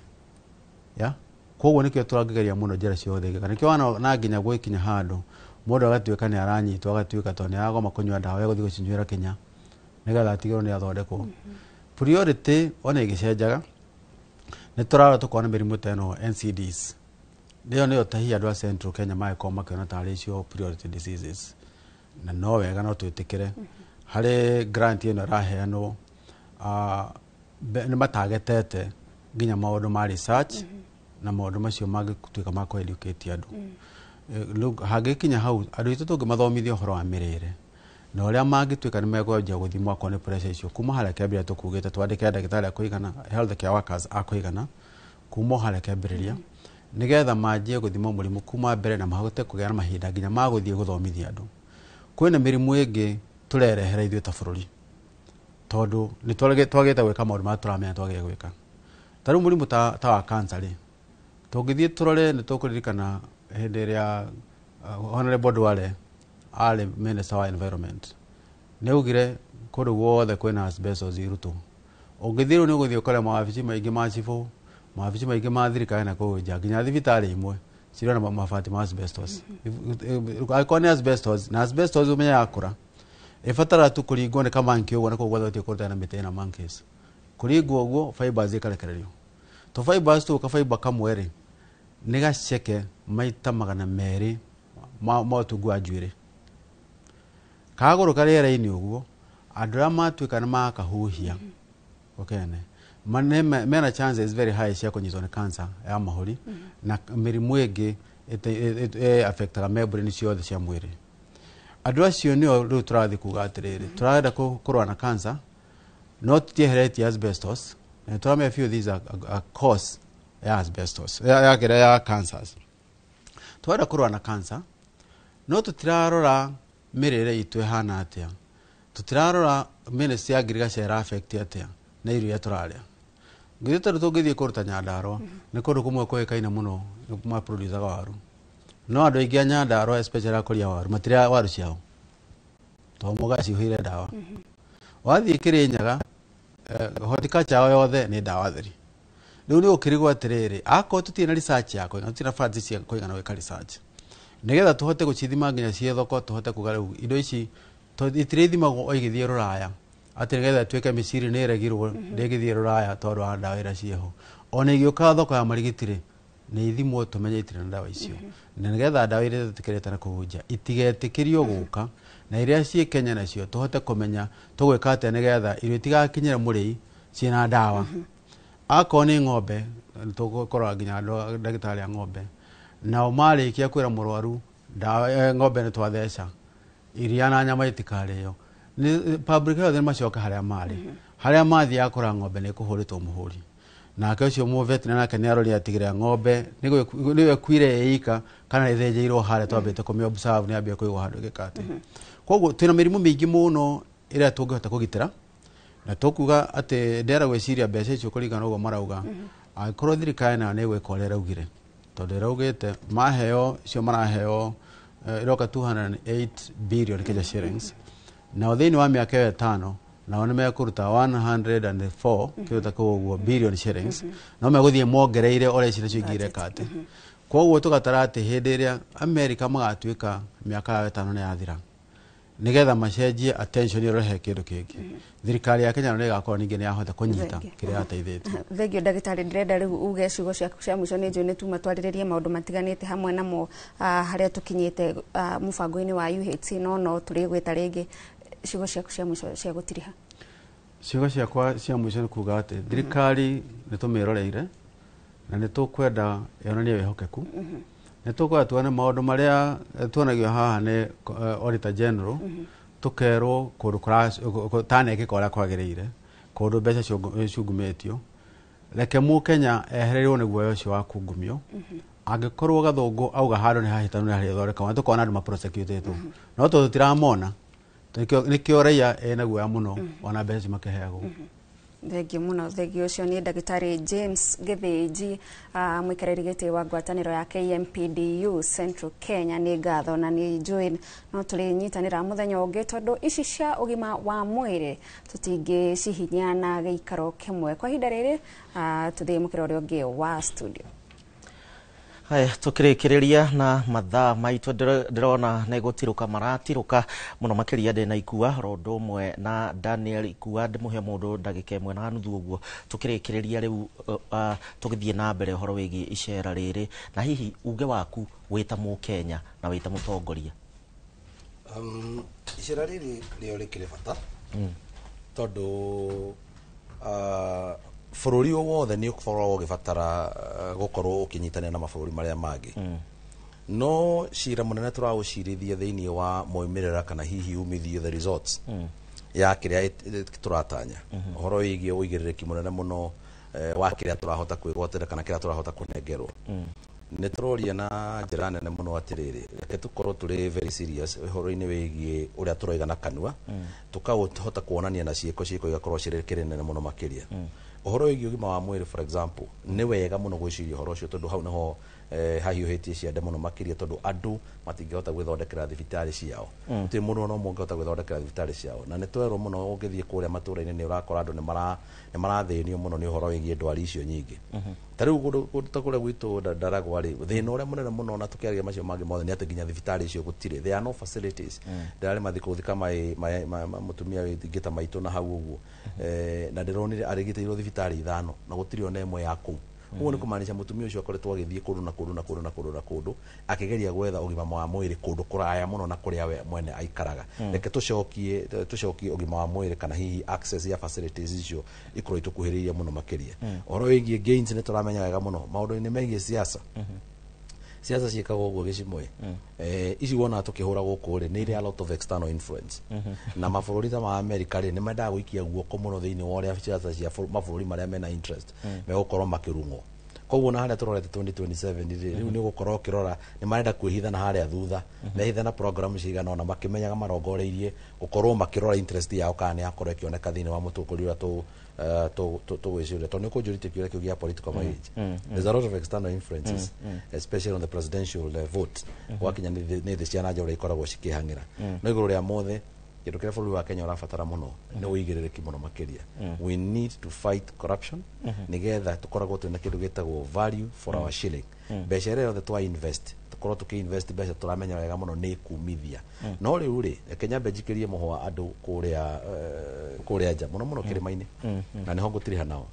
Speaker 16: ya koguo nĩkĩo tũrangĩgeria mũno njĩra ciothe ingĩka. Nĩkĩo wana na nginya gwĩkinya handũ mũndũ agatuĩka nĩ aranyitwo, agatuĩka tondũ nĩ aragoma kũnyua ndawa egũthiĩ gũcinyuĩra Kenya nĩgetha atigĩrwo nĩ athondekwo. Priority ona ĩgĩcenjaga nĩ tũrarora tũkona mĩrimũ ta ĩno NCDs, nĩyo nĩyo ta hihi andũ a Central Kenya magĩkorwo makĩona tarĩ icio priority diseases, na no wega no twĩtĩkĩre harĩ grant ĩno ĩraheanwo, nĩ matagetete nginya maũndũ ma research na maũndũ macio mangĩtuĩka ma kũ-educate andũ. Rĩu hangĩkinya hau andũ aitũ tũngĩmathomithia ũhoro wa mĩrĩre na ũrĩa mangĩtuĩka nĩ mekwanjia gũthimwo akorwo nĩ pressure icio kuma harĩa kĩambĩrĩria tũkugĩte twandĩke ndagĩtarĩ a kũigana, health care workers a kũigana kuma o harĩa kĩambĩrĩria, nĩgetha manjie gũthimwo mũrimũ kuma mbere na mahote kũgĩa na mahinda nginya ma gũthiĩ gũthomithia andũ. Kwĩna mĩrimũ ĩngĩ tũrerehera ithuĩ ta bũrũri tondũ nĩ twagĩte gwĩka maũndũ marĩa tũramenya twagĩrĩire gwĩka. Ta rĩu mũrimũ ta wa cancer rĩ, tũngĩthiĩ tũrore nĩ tũkũririkana hĩndĩ ĩrĩa Honorable Duale arĩ Minister wa Environment, nĩ augire kũndũ guothe kwĩna asbestos irutwo. Ũngĩthiĩ rĩu nĩ ũgũthiĩ ũkore mawabici maingĩ ma cibũ, mawabici maingĩ ma thirikari na kũu nja, nginya thibitarĩ imwe cirĩ na mabati ma asbestos. Angĩkorwo nĩ asbestos, na asbestos ũmenye yakũra ĩbataraga tu kũringwo nĩ kamanki ũguo, na kũu guothe gũtirĩ kũndũ na mĩtĩ ĩna monkeys. Kũringwo ũguo fibers ikarekererio, to fibers tũu kabaimba kamwe rĩ nĩ gaceke maita 200 ma ũtungu wa njuĩrĩ, kagũrũka rĩera-inĩ ũguo andũ arĩa matuĩka nĩ makahuhia Okene mena chances very high cia kũnyitwo nĩ cancer ya mahũri na mĩrimũ ĩngĩ affectaga membrane ciothe cia mwĩrĩ. Andũ acio nĩo rĩu tũrathiĩ kuga atĩrĩrĩ, tũrenda kũrũa na cancer no tũtieheretie asbestos, na tũramenya biũ these are a cause ya asbestos ya kĩrĩa ya cancers. Tũrenda kũrũa na cancer no tũtirarora mĩrĩre itũ ĩhana atĩa, tũtirarora ministry ya ngirigaca ĩra affect atĩa na irio iria tũrarĩa. Ngĩthiĩ tondũ tũngĩthiĩ kũndũ ta Nyandarũa, nĩ kũndũ kũmwe kũĩkaine mũno maproducaga waru, no andũ aingĩ a Nyandarũa especially akũria waru matirĩaga waru ciao tondũ moga ciihũire ndawa. Wathiĩ Kĩrĩnyaga, horticulture yao yothe nĩ ndawa theri. Rĩu nĩ ũkĩrigwo atĩrĩrĩ, akorwo tũtirĩ na research ya kũigana, tũtirĩ na funds cia kũigana gwĩka research nĩgetha tũhote gũcithima nginya ciĩ thoko, tũhote kuga rĩu indo ici itirĩthimagwo o igĩthiĩ rũraya atĩ nĩgetha ĩtuĩke mĩciri nĩ ĩregirwo ndĩngĩthiĩ rũraya tondũ wa ndawa iria ciĩho. Ona igĩũka thoko ya marigiti rĩ, nĩ ithimwo tũmenye itirĩ na ndawa icio, na nĩgetha ndawa iria tũtĩkĩrĩte na kũu nja itigetĩkĩrio gũka, na iria ciĩ Kenya nacio tũhote kũmenya tũgwĩka atĩa nĩgetha irio itigakinyĩre mũrĩi ciĩna ndawa. Akorwo nĩ ng'ombe tũkũrora nginya andũ ndagĩtarĩ a ng'ombe, nao marĩkia kwĩra mũrwaru ndawa ng'ombe nĩ twatheca, iria na nyama itikarĩo, public health nĩ macoke harĩa marĩ, harĩa mathiaga kũrora ng'ombe nĩ kũhũrĩtwo mũhũri, nake ũcio mũveterinary nake nĩ arorire atigĩrĩra ng'ombe nĩyo ĩkuire ĩika kana ĩthĩnjĩirwo harĩa twambĩte kũmĩ observe nĩ yambia kũigwo handũ ĩgĩka atĩ. Koguo twĩna mĩrimũ mĩingĩ mũno ĩrĩa tũngĩhota kũgitĩra, na tũkuga atĩ ndĩrenda gwĩciria mbeca icio kũringana na ũguo marauga, angĩkorwo thirikari nayo nĩ ĩgwĩka ũrĩa ĩraugire, tondũ ĩraugĩte maheo icio maraheo ĩroka 208 billion Kenya shillings, nao thĩinĩ wa mĩaka ĩyo ĩtano nao nĩ mekũruta 104 kĩndũ ta kĩu ũguo billion shillings, no megũthiĩ mongereire ũrĩa ici nacio ingĩ ireka atĩ. Koguo tũgatara atĩ hĩndĩ ĩrĩa America magatuĩka mĩaka yao ĩtano nĩ yathira, nĩgetha macenjie attention ĩrohe kĩndũ kĩngĩ, thirikari ya Kenya nĩ ĩgakorwo ningĩ nĩ yahota kũnyita kĩrĩa yateithĩtie.
Speaker 8: Thengio ndagĩtarĩ, ndĩrenda rĩu uge ciugo ciaku cia mũico, nĩ njũĩ nĩ tuma twarĩrĩrie maũndũ matiganĩte hamwe namo harĩa tũkinyĩte mũbango-inĩ wa UHC, no tũrĩgwĩta rĩngĩ. Ciugo ciaku cia mũico cia gũtiriha.
Speaker 16: Ciugo ciakwa cia mũico nĩ kuga atĩ thirikari nĩ tũmĩroreire na nĩ tũkwenda yonanie wĩhokeku, nĩ tũkwenda tuone maũndũ marĩa tuonagio haha nĩ Auditor General, tũkerwo kũndũ kũtanekĩka ũrĩa kwagĩrĩire, kũndũ mbeca ciungumĩtio. Reke mũkenya ehereirwo nĩ guoya ũcio wa kungumio. Angĩkorwo Gathũngũ auga handũ nĩ hahĩtanu nĩ harĩthondekagwo, na tũkona andũ maprosecutĩtwo, no tondũ tũtiramona nĩkĩo raia ĩna guoya mũno ona mbeca icio makĩheagwo.
Speaker 8: Thengio mũno. Thengio ũcio nĩ ndagĩtarĩ James Gĩthĩnji, mũikarĩri gĩtĩ wa ngwatanĩro ya KMPDU Central Kenya. Nĩ ngatho na nĩ njũĩ no tũrĩnyitanĩra mũthenya ũngĩ, tondũ ici cia ũgima wa mwĩrĩ tũtingĩcihinya na gĩikaro kĩmwe. Kwa ihinda rĩrĩ tũthiĩ mũkĩra ũrĩa ũngĩ wa studio.
Speaker 2: Haya, tukĩrĩkĩrĩria na mathaa maitũ, ndĩrona nĩ gũtirũka maratirũka mũno makĩria. Ndĩ na Ikua ro ũndũ ũmwe na Daniel Ikua, ndĩmũhe mũndũ ndagĩka ĩmwe na nuthu ũguo tũkĩrĩkĩrĩria rĩu, tũgĩthiĩ na mbere ũhoro wĩgiĩ icera rĩrĩ, na hihi uge waku wĩ ta mũkenya na wĩ ta mũtongoria.
Speaker 9: Icera rĩrĩ rĩo rĩkĩrĩ bata tondũ bũrũri o wothe nĩ ũkoragwo ũgĩbatara gũkorwo ũkĩnyitanĩra na mabũrũri marĩa mangĩ, no cira mũnene tũraũcirithia thĩinĩ wa moimĩrĩra kana hihi umithio, the results ya kĩrĩa tũratanya, ũhoro wĩgiĩ ũigĩrĩrĩki mũnene mũno wa kĩrĩa tũrahota kwĩgwatĩra kana kĩrĩa tũrahota kũnengerwo. Nĩ tũroria na njĩra nene mũno atĩrĩrĩ, reke tũkorwo tũrĩ very serious ũhoro-inĩ wĩgiĩ ũrĩa tũroiga na kanua, tũkahota kuonania na ciĩko, ciĩko igakorwo cirĩ kĩrĩ nene mũno makĩria. Ũhoro wĩgiĩ ũgima wa mwĩrĩ, for example, nĩ wega mũno gwĩciria ũhoro ũcio tondũ hau nĩho hahiũhĩtie ciande mũno makĩria, tondũ andũ matingĩhota gwĩthondekera thibitarĩ ciao. Gũtirĩ mũndũ ona ũmwe ũngĩhota gwĩthondekera thibitarĩ ciao, na nĩ twerwo mũno ũngĩthiĩ kũrĩa matũra-inĩ nĩ ũrakora andũ nĩ marathĩnio mũno nĩ ũhoro wĩgiĩ ndwari icio nyingĩ. Ta rĩu kũndũ ta kũrĩa gwitũ Ndaragwa rĩ, thĩna ũrĩa mũnene mũno na tũkĩaria macio mangĩ mothe nĩ atĩ nginya thibitarĩ icio gũtirĩ, there are no facilities. Ndĩrarĩ mathikũ gũthika mũtumia wĩngĩ ta maitũ na hau ũguo, na ndĩronire arĩgitĩirwo thibitarĩ 5 na gũtirĩ ona ĩmwe ya kũu. Ũguo nĩ kũmaanisha mũtumia ũcio akoretwo agĩthiĩ kũndũ na kũndũ na kũndũ na kũndũ na kũndũ, akĩgeria gwetha ũgima wa mwĩrĩ kũndũ kũraya mũno na kũrĩa we mwene aikaraga. Reke tũcokie ũgima wa mwĩrĩ kana hihi access ya facilities icio ikorwo itũkuhĩrĩirie mũno makĩria. Ũhoro wĩgiĩ gains, nĩ tũramenya wega mũno maũndũ-inĩ megiĩ siasa. Siasa ciĩkagwo ũguo gĩcimwe. Ici wonaga tũkĩhũra gũkũ rĩ, nĩ irĩ a lot of external influence, na mabũrũri ta ma America rĩ, nĩ mendaga gũikia guoko mũno thĩinĩ wa ũrĩa siasa cia mabũrũri marĩa mena interest megũkorwo makĩrung'wo. Koguo na harĩa tũrorete 2027 rĩ, rĩu nĩ ũgũkorwo ũkĩrora nĩ marenda kwĩhitha na harĩa thutha, mehitha na program cigana ona makĩmenyaga marongoreirie gũkorwo makĩrora interest yao kana nĩ yakorwo ĩkĩoneka thĩinĩ wa mũtongoria ũrĩa tũgwĩciria, tondũ nĩ ũkũnjũrĩtie kĩũria kĩu gĩa political mileage. There's a lot of external influences, especially on the presidential vote. Gwakinya nĩ thĩ cia nanja ũrĩa ikoragwo cikĩhang'ĩra. No igũrũ rĩa mothe, kĩndũ kĩrĩa bũrũri wa Kenya ũrabatara mũno nĩ ũigĩrĩrĩki mũno makĩria. We need to fight corruption nĩgetha tũkoragwo twĩna kĩndũ gĩtagwo value for our shilling. Mbeca ĩrĩa yothe twa invest, tũkorwo tũkĩ-invest mbeca tũramenya wega mũno nĩ kumithia. No rĩu rĩ, reke nyambe njikĩrie mũhwa andũ kũrĩa nja, mũno mũno kĩrĩma-inĩ, na nĩho ngũtiriha nao.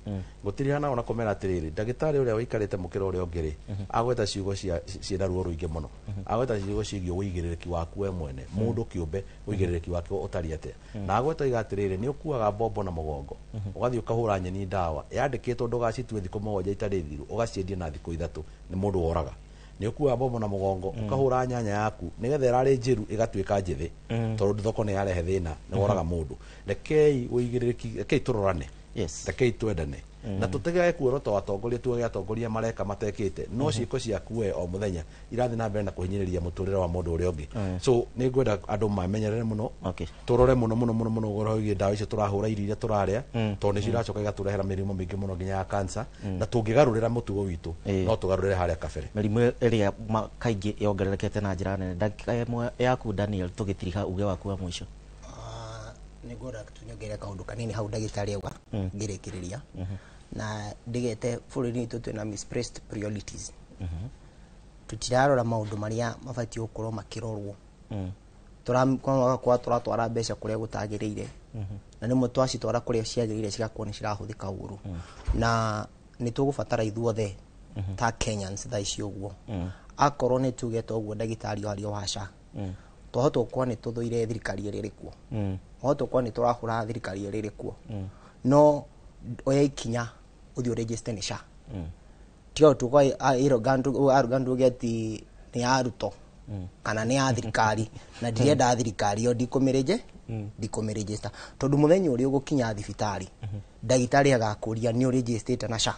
Speaker 9: Ngũtiriha nao na kũmera atĩrĩrĩ, ndagĩtarĩ ũrĩa ũikarĩte mũkĩra ũrĩa ũngĩ rĩ, agweta ciugo cia ciĩna ruo rũingĩ mũno, agweta ciugo ciĩgiĩ ũigĩrĩrĩki waku we mwene, mũndũ kĩũmbe, ũigĩrĩrĩki wake ũtariĩ atĩa. Na agweta iga atĩrĩrĩ, nĩ ũkuaga mbombo na mũgongo, ũgathiĩ ũkahũra nyeni ndawa yandĩkĩtwo ndũgacitue thikũ 7 itarĩ thiru, ũgaciendia na thikũ 3. Nĩ mũndũ woraga. Nĩ ũkuaga mbombo na mũgongo, ũkahũra nyanya yaku nĩgetha ĩrarĩ njĩru ĩgatuĩka njĩthĩ, tondũ thoko nĩ yarehe thĩna. Nĩ woraga mũndũ. Rekei ũigĩrĩrĩki, rekei tũrorane, rekei twendane, na tũtigage kuorota atongoria, tuge atongoria mareka matekĩte, no ciĩko ciaku we o mũthenya irathiĩ na mbere na kũhinyĩrĩria mũtũrĩre wa mũndũ ũrĩa ũngĩ. So nĩ ngwenda andũ mamenyerere mũno, tũrore mũno mũno mũno mũno ũhoro wĩgiĩ ndawa icio tũrahũra, irio iria tũrarĩa, tondũ nĩcio iracoka igatũrehera mĩrimũ mĩingĩ mũno nginya ya cancer. Na tũngĩgarũrĩra mũtugo witũ, no tũgarũrĩre harĩa kabere.
Speaker 2: Mĩrimũ ĩrĩa kaingĩ yongererekete na njĩra nene. Ndagĩka 1 yaku, Daniel, tũgĩtiriha, uge waku wa mũico.
Speaker 13: Nĩ ngwenda tunyongerere kaũndũ kanini hau ndagĩtarĩ auga. Ngĩrĩkĩrĩria na ndigete, bũrũri witũ twĩna misplaced priorities. Tũtirarora maũndũ marĩa mabatiĩ gũkorwo makĩrorwo. Tũrakorwo tũratwara mbeca kũrĩa gũtagĩrĩire, na rĩmwe twacitwara kũrĩa ciagĩrĩire cigakorwo nĩ cirahũthĩka ũru. Na nĩ tũgũbatara ithuothe ta Kenyans thaa ici ũguo, akorwo nĩ tugete ũguo ndagĩtarĩ ario wa SHA, twahota gũkorwo nĩ tũthũire thirikari ĩrĩa ĩrĩ kuo, wahota gũkorwo nĩ tũrahũra thirikari ĩrĩa ĩrĩ kuo, no oya ikinya ũthiĩ ũregister nĩ SHA. Tiga tuko arrogant uge atĩ nĩ ya Ruto kana nĩ ya thirikari na ndirenda thirikari ĩyo, ndikũmĩrĩnje, ndikũmĩregister, tondũ mũthenya ũrĩa ũgũkinya thibitarĩ, ndagĩtarĩ agakũria nĩ ũregistrĩte na SHA.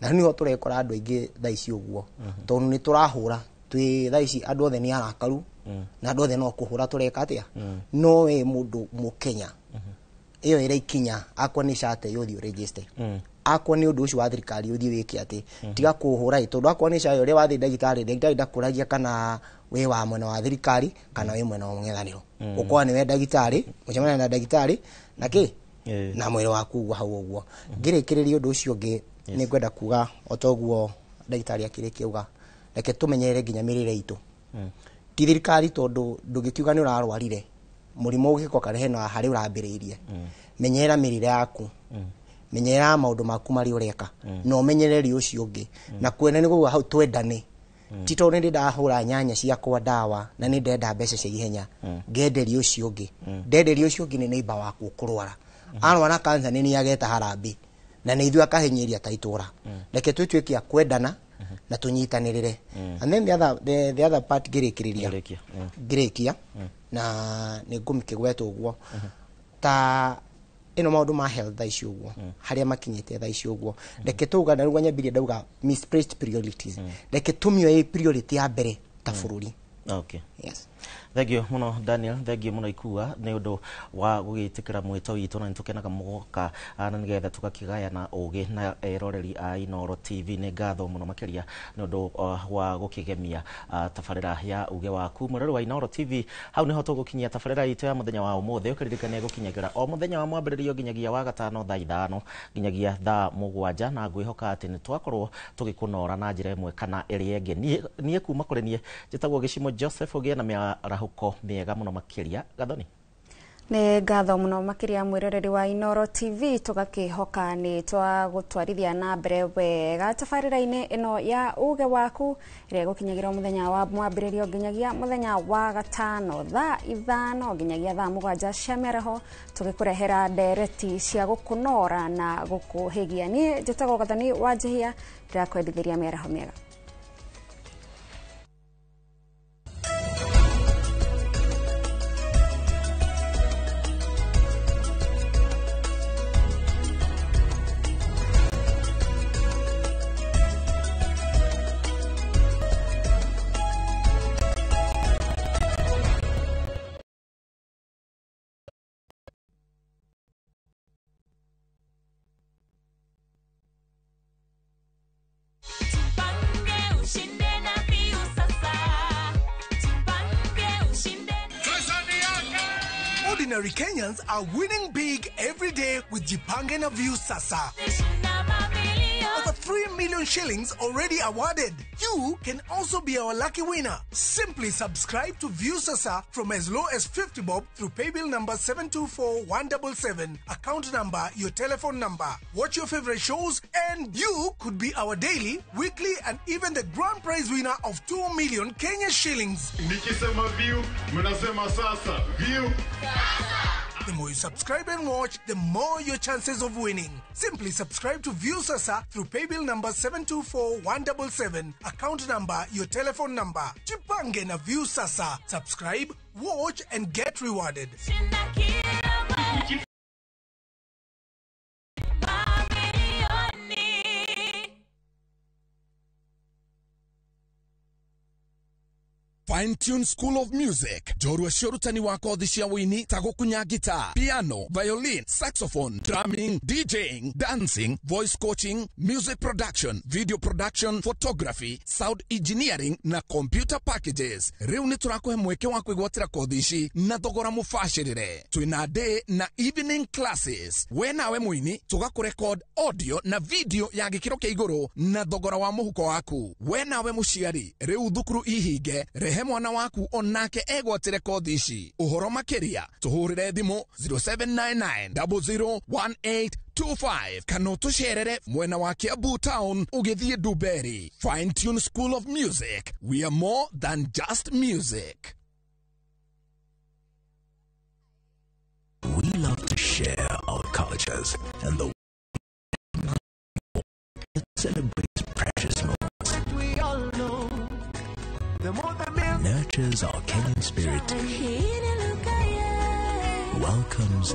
Speaker 13: Na rĩu nĩho tũrekora andũ aingĩ thaa ici ũguo, tondũ nĩ tũrahũra twĩ thaa ici andũ othe nĩ arakaru, na andũ othe no kũhũra tũreka atĩa. No we mũndũ mũkenya, ĩyo ĩrĩa ikinya, akwa nĩ SHA ĩyo, ũthiĩ ũregister. Akwa nĩ ũndũ ũcio wa thirikari, ũthiĩ wĩke atĩ, tiga kũhũra ĩ, tondũ akwa nĩ SHA ĩyo, ũrĩa wathiĩ ndagĩtarĩ, ndagĩtarĩ ndakũragia kana wĩ wa mwena wa thirikari kana wĩ mwena wa mũng'ethanĩro. Ũkorwa nĩwe ndagĩtarĩ, mũcemania na ndagĩtarĩ na kĩ na mwĩrĩ waku ũguo hau ũguo. Ngĩrĩkĩrĩria ũndũ ũcio ũngĩ, nĩ ngwenda kuga o ta ũguo ndagĩtarĩ akĩrĩkia uga, reke tũmenyerere nginya mĩrĩre itũ, ti thirikari, tondũ ndũngĩkiuga nĩ ũrarwarire mũrimũ ũgĩkoka hena harĩa ũrambĩrĩirie. Menyerera mĩrĩre yaku, menyerera maũndũ maku marĩa ũreka, na ũmenyerere ũcio ũngĩ. Na kwenda nĩ kuga hau twendane, ti tondũ nĩ ndahũra nyanya ciakwa ndawa na nĩ ndenda mbeca cia ihenya ngenderia ũcio ũngĩ. Ndenderia ũcio ũngĩ, nĩ neighbor waku ũkũrwara, arwara cancer, nĩ niĩ ageta harambĩ na nĩ ithuĩ akahinyĩria ta itũra. Reke twĩtuĩke a kwendana na tũnyitanĩrĩre. And then the other part, ngĩrĩkĩrĩria, ngĩrĩkia na nĩ ngũmĩkĩgweta ũguo, ta ĩno maũndũ ma health thaa ici ũguo harĩa makinyĩte thaa ici ũguo, reke tuga na rĩu nyambirie ndauga misplaced priorities, reke tũmĩoe priority ya mbere ta bũrũri. Yes.
Speaker 2: Thank you muno, Daniel, thank you muno Ikua nĩ ũndũ wa gũgĩtĩkĩra mwĩto witũ, na nĩtũkenaga mũgoka na nĩgetha tũgakĩgayana ũgĩ na eroreri a Inooro TV. Nĩ ngatho mũno makĩria nĩ ũndũ wa gũkĩgemia tabarĩra ya uge waku. Mwĩrori wa Inooro TV, hau nĩho tũgũkinyia tabarĩra itũ ya mũthenya wa ũmũthĩ. Ũkĩririkania gũkinyagĩra o mũthenya wa mwambĩrĩrio nginyagia wa gatano thaa 5 nginyagia thaa 7, na ngwĩhoka atĩ nĩ twakorwo tũgĩkũnora na njĩra ĩmwe kana ĩrĩa ĩngĩ. Niĩ kuma kũrĩ niĩ njĩtagwo Gĩcimo Joseph. Ũgĩe na mĩarahũko mĩega mũno makĩria. Gathoni.
Speaker 8: Nĩ ngatho mũno makĩria mwĩroreri wa Inoro TV, tũgakĩhoka nĩ twagũtwarithia na mbere wega tabarĩra-inĩ ĩno ya uge waku ĩrĩa ĩgũkinyagĩrwo mũthenya wa mwambĩrĩrio nginyagia mũthenya wa gatano thaa 5 nginyagia thaa 7 cia mĩaraho, tũgĩkũrehera ndereti cia gũkũnora na gũkũhĩgia. Niĩ njĩtagwo Gathoni wa Njihia, ndĩrakwendithĩria mĩaraho mĩega.
Speaker 4: Ordinary Kenyans are winning big every day with Jipange na Viusasa. Over 3 million shillings already awarded. You can also be our lucky winner. Simply subscribe to Viusasa from as low as 50 bob through paybill number 724177, account number, your telephone number. Watch your favorite shows and you could be our daily, weekly and even the grand prize winner of 2 million Kenya shillings.
Speaker 18: Nikisema view, mnasema sasa. View.
Speaker 4: The more you subscribe and watch, the more your chances of winning. Simply subscribe to Viusasa through paybill number 724177, account number, your telephone number. Jipange na Viusasa. Subscribe, watch and get rewarded. Fine Tune School of Music, njorua cia ũrutani wa kothi cia wũini ta gũkunya guitar, piano, violin, saxophone, drumming, DJing, dancing, voice coaching, music production, video production, photography, sound engineering na computer packages. Rĩu nĩ tũrakũhe mweke wa kwĩgwatĩra kothi ici na thogora mũbacĩrĩre. Twĩna day na evening classes. We nawe mũini tũgakũrecord audio na video ya gĩkĩro kĩa igũrũ na thogora wa mũhuko waku. We nawe mũciari, rĩu thukuru ihinge, rehe mwana waku onake egwatĩre kothi ici. Ũhoro makĩria tũhũrĩre thimũ 0799001825 kana ũtũcerere mwena wa Kiambu Town ũgĩthiĩ Nduberi. Fine Tune School of Music, we are more than just music.
Speaker 21: We love to share our cultures and the that celebrates precious moments.
Speaker 12: We all know the more the
Speaker 21: nurtures our Kenyan spirit, welcomes,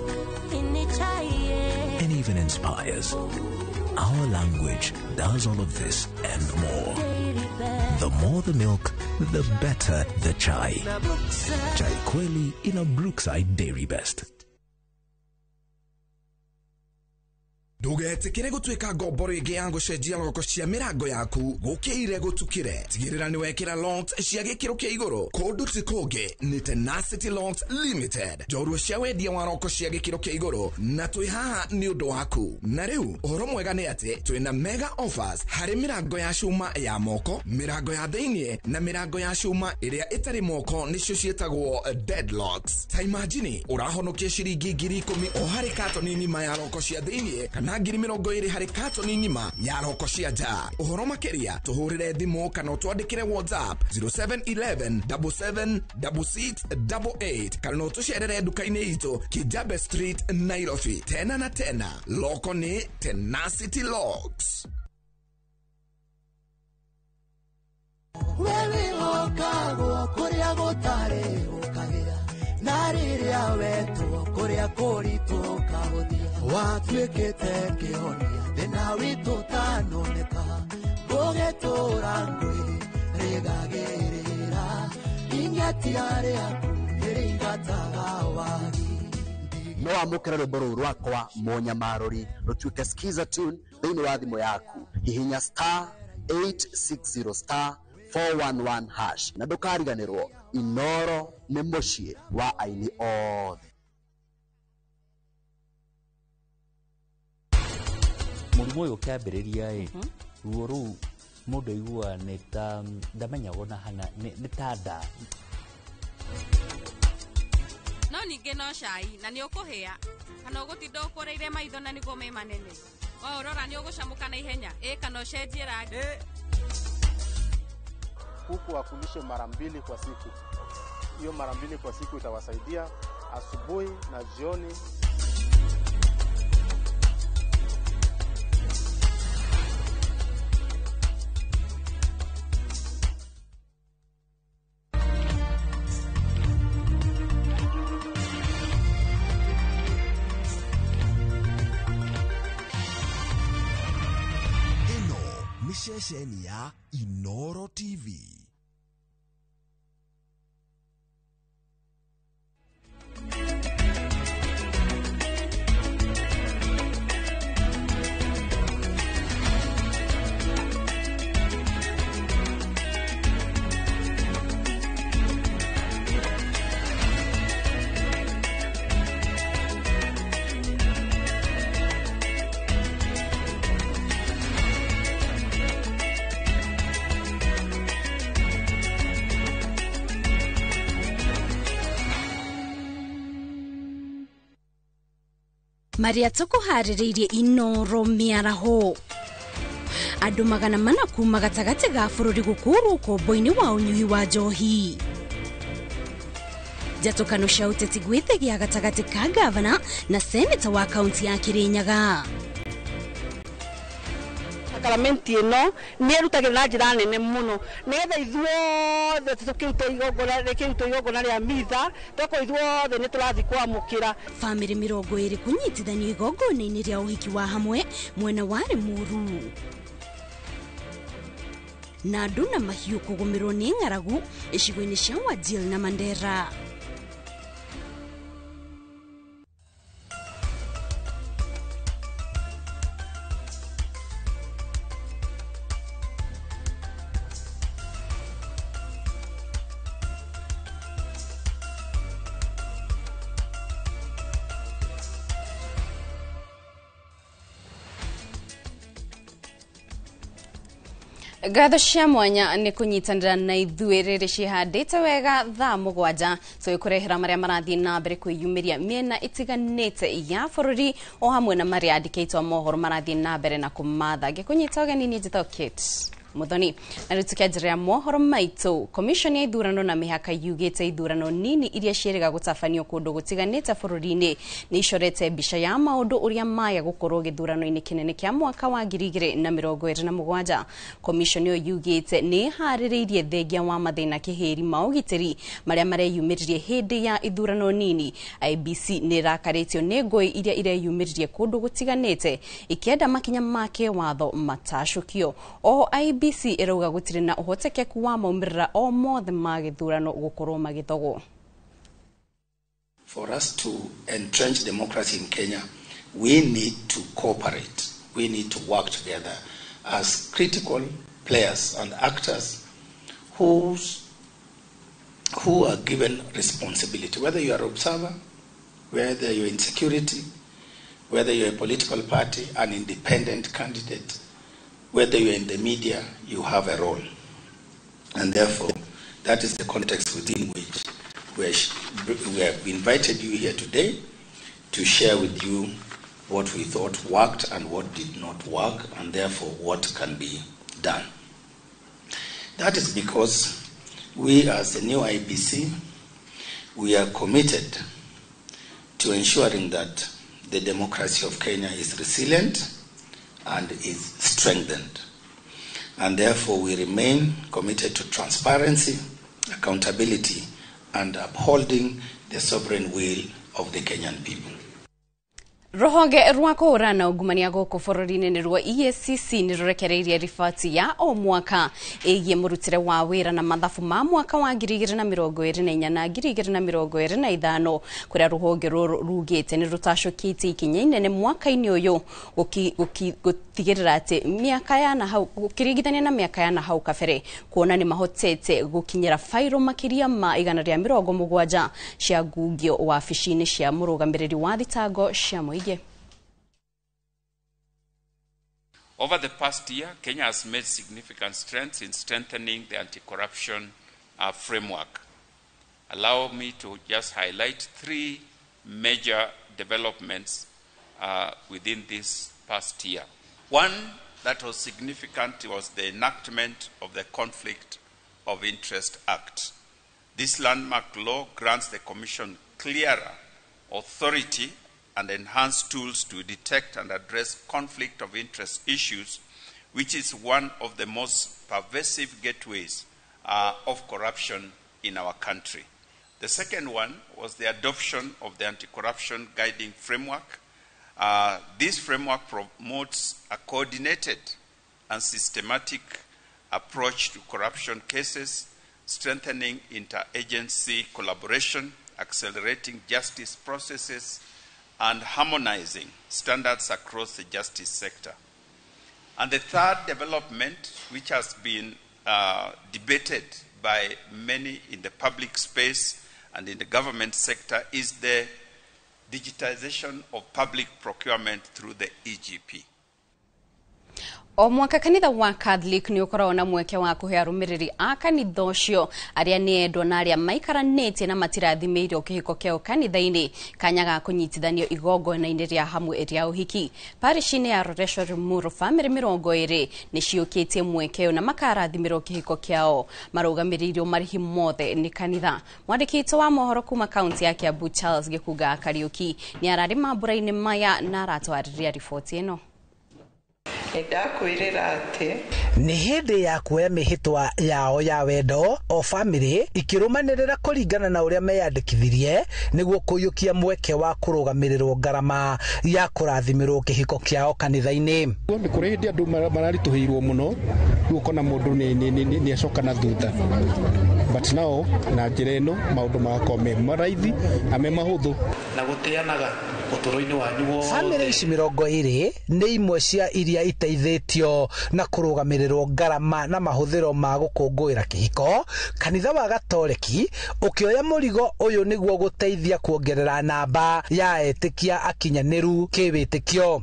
Speaker 21: and even inspires. Our language does all of this and more. The more the milk, the better the chai. Chai Kweli in a Brookside Dairy Best.
Speaker 4: Ndũgetĩkĩre gũtuĩka ngombo rĩngĩ ya gũcenjia roko cia mĩrango yaku gũkĩire gũtukĩre. Tigĩrĩra nĩ wekĩra locks cia gĩkĩro kĩa igũrũ. Kũndũ ti kũngĩ nĩ Tenacity Locks Limited, njorua cia wendia wa roko cia gĩkĩro kĩa igũrũ, na twĩ haha nĩ ũndũ waku. Na rĩu ũhoro mwega nĩ atĩ twĩna mega offers harĩ mĩrango ya cuma ya moko, mĩrango ya thĩiniĩ na mĩrango ya cuma ĩrĩa ĩtarĩ moko, nĩcio ciĩtagwo deadlocks. Ta imagine ũrahonokia ciringi 10,000 o harĩ katoni ng'ima ya roko cia thĩiniĩ kana 20,000 harĩ katoni ng'ima ya roko cia nja. Ũhoro makĩria tũhũrĩre thimũ kana ũtwandĩkĩre WhatsApp 0711 77 6688 kana ũtũcerere nduka-inĩ itũ Kijabe Street, Nairobi. Tena na tena, loko nĩ Tenacity Locks.
Speaker 12: Wewe wokagwo kũrĩa gũtarĩ ũkagĩa, na rĩrĩa wetwo kũrĩa kũritũ ũkahũthia, watuĩkĩte kĩhonia thĩna witũ ũtanoneka, gũgĩtũra ngwĩ rĩgagĩrĩra, ing'etia rĩaku nĩrĩingataga wagi.
Speaker 19: No amũkĩre rwĩmbo rũu rwakwa Mũnyamarũri rũtuĩke skiza tune thĩinĩ wa thimũ yaku. Hihinya star 860 star 411 hash na ndũkariganĩrwo Inoro nĩ mũciĩ wa aini othe.
Speaker 20: Mũrimũ ũyũ ũkĩambĩrĩria ĩ, ruo rũu mũndũ aiguaga nĩ ta ndamenyaga ona hana nĩ ta nda.
Speaker 15: No
Speaker 3: No ningĩ no cai na nĩ ũkũhĩa kana ũgũtinda ũkũrĩire maitho na nĩguo me manene. Waũrora nĩ ũgũcamũka na ihenya ĩ kana ũcenjie rangi.
Speaker 6: Kuku wakulishwe mara mbili kwa siku. Hiyo mara mbili kwa siku itawasaidia asubuhi na jioni.
Speaker 4: Ĩno nĩ ceceni ya Inoro TV.
Speaker 17: Maria tũkũharĩrĩirie Inoro mĩaraho. Andũ 400 kuma gatagatĩ ga bũrũri gũkũũrwo ũkombo-inĩ wa ũnyui wa njohi. Njatũkano cia ũteti gwĩthegea gatagatĩ ka gavana na seneta wa kaunti ya Kirinyaga.
Speaker 26: Sakaramenti ĩno nĩ ĩrutagĩrwo na njĩra nene mũno nĩgetha ithuothe tũkĩrute igongona rĩkĩrutwo igongona rĩa mitha tokorwo ithuothe nĩ tũrathiĩ kwamũkĩra.
Speaker 17: Bamĩrĩ 20 kũnyitithanio igongona-inĩ rĩa ũhiki wa hamwe mwena wa Limuru. Na andũ na mahiũ kũgũmĩrwo nĩ ng'aragu icigo-inĩ cia Wajir na Mandera.
Speaker 3: Ngatho cia mwanya nĩ kũnyitanĩra na ithuĩ rĩrĩ cihandĩte wega thaa 7 tũgĩkũrehera marĩa marathiĩ na mbere kwĩyumĩria mĩena ĩtiganĩte ya bũrũri o hamwe na marĩa andĩkĩtwo mohoro marathiĩ na mbere na kũmatha. Ngĩkũnyita ũgeni niĩ njĩtagwo Kate Muthoni. Na rĩu tũkĩanjĩrĩria mohoro maitũ, Commission ya ithurano na mĩhaka yugĩte ithurano nini iria ciĩrĩga gũtabanio kũndũ gũtiganĩte bũrũri-inĩ nĩ icorete mbica ya maũndũ ũrĩa maya gũkorwo gĩthurano-inĩ kĩnene kĩa mwaka wa 2027. Commission ĩyo yugĩte nĩ ĩharĩrĩirie thengia wa mathĩna kĩhĩri ma ũgitĩri marĩa mareyumĩririe hĩndĩ ya ithurano nini. IEBC nĩ ĩrakarĩtio nĩ ngũĩ iria ireyumĩririe kũndũ gũtiganĩte ikĩenda makinya ma kĩwatho matacũkio. Oho IEBC ĩrauga gũtirĩ na ũhotekeku wa maumĩrĩra o mothe ma gĩthurano gũkorwo magĩthogwo.
Speaker 22: For us to entrench democracy in Kenya, we need to cooperate. We need to work together as critical players and actors who are given responsibility, whether you are an observer, whether you're in security, whether you're a political party, an independent candidate, whether you're in the media, you have a role. And therefore, that is the context within which we have invited you here today to share with you what we thought worked and what did not work, and therefore what can be done. That is because we as the new IEBC, we are committed to ensuring that the democracy of Kenya is resilient and is strengthened. And therefore we remain committed to transparency, accountability, and upholding the sovereign will of the Kenyan people.
Speaker 3: Ruhonge rwa kũhũrana ungumania gũkũ bũrũri-inĩ nĩruo EACC nĩ rũrekereirie riboti ya o mwaka ĩgiĩ mũrutĩre wa wĩra na mathabu ma mwaka wa 2024 na 2025 kũrĩa rũhonge rũrũ rugĩte nĩ rũtacũkĩtie ikinya inene mwaka-inĩ ũyũ gũtigĩrĩra atĩ mĩaka ya na hau gũkĩringithania na mĩaka ya na hau kabere kuona nĩ mahotete gũkinyĩra fairo makĩria ma 170 cia ngungio wabici-inĩ cia mũrũgamĩrĩri wa thitango cia mũingĩ.
Speaker 23: Over the past year, Kenya has made significant strides in strengthening the anti-corruption framework. Allow me to just highlight three major developments within this past year. One that was significant was the enactment of the Conflict of Interest Act. This landmark law grants the Commission clearer authority and enhanced tools to detect and address conflict of interest issues, which is one of the most pervasive gateways of corruption in our country. The second one was the adoption of the anti-corruption guiding framework. This framework promotes a coordinated and systematic approach to corruption cases, strengthening interagency collaboration, accelerating justice processes, and harmonizing standards across the justice sector. And the third development, which has been debated by many in the public space and in the government sector, is the digitization of public procurement through the EGP.
Speaker 3: O mwaka kanitha wa Catholic ni ukoragwo na mweke wa kuhe arumiriri a kanitha ucio aria ni endwa na aria maikaranĩtie na matirathimĩirio kĩhiko kĩao kanitha-inĩ kanya ga kũnyitithanio igongona-inĩ rĩa hamwe rĩa ũhiki. Parish-inĩ ya Loresho Limuru famĩlĩ 20 nĩ ciũkĩtie mweke ũyũ na makarathimĩrwo kĩhiko kĩao marũgamĩrĩirio marĩhi mothe nĩ kanitha. Mwandĩki witũ wa mohoro kuma kaunti ya Kiambu Charles Gĩkunga Kariũki nĩ ararĩ mambũra-inĩ maya na aratwarĩria riboti ĩno.
Speaker 1: Nĩ hĩndĩ ya kuoya mĩhĩtwa yao ya wendo o famĩlĩ ikĩrũmanĩrĩra kũringana na ũrĩa meyandĩkithirie nĩguo kũiyũkia mweke wa kũrũgamĩrĩrwo ngarama ya kũrathimĩrwo kĩhiko kĩao kanitha-inĩ.
Speaker 5: Nĩ kũrĩ hĩndĩ andũ mararitũhĩirwo mũno rĩu ũkona mũndũ nĩ acoka na thutha, but now na njĩra ĩno maũndũ magakorwo me maraithi na me mahũthũ
Speaker 26: na gũtĩanaga ũtũũro-inĩ wanyu wothe.
Speaker 1: Famĩlĩ ici 20 nĩ imwe cia iria iteithĩtio na kũrũgamĩrĩrwo ngarama na mahũthĩro ma gũkũngũĩra kĩhiko. Kanitha wa Gatoreki ũkĩoya mũrigo ũyũ nĩguo gũteithia kuongerera namba ya etĩkia akinyanĩru kĩwĩtĩkio.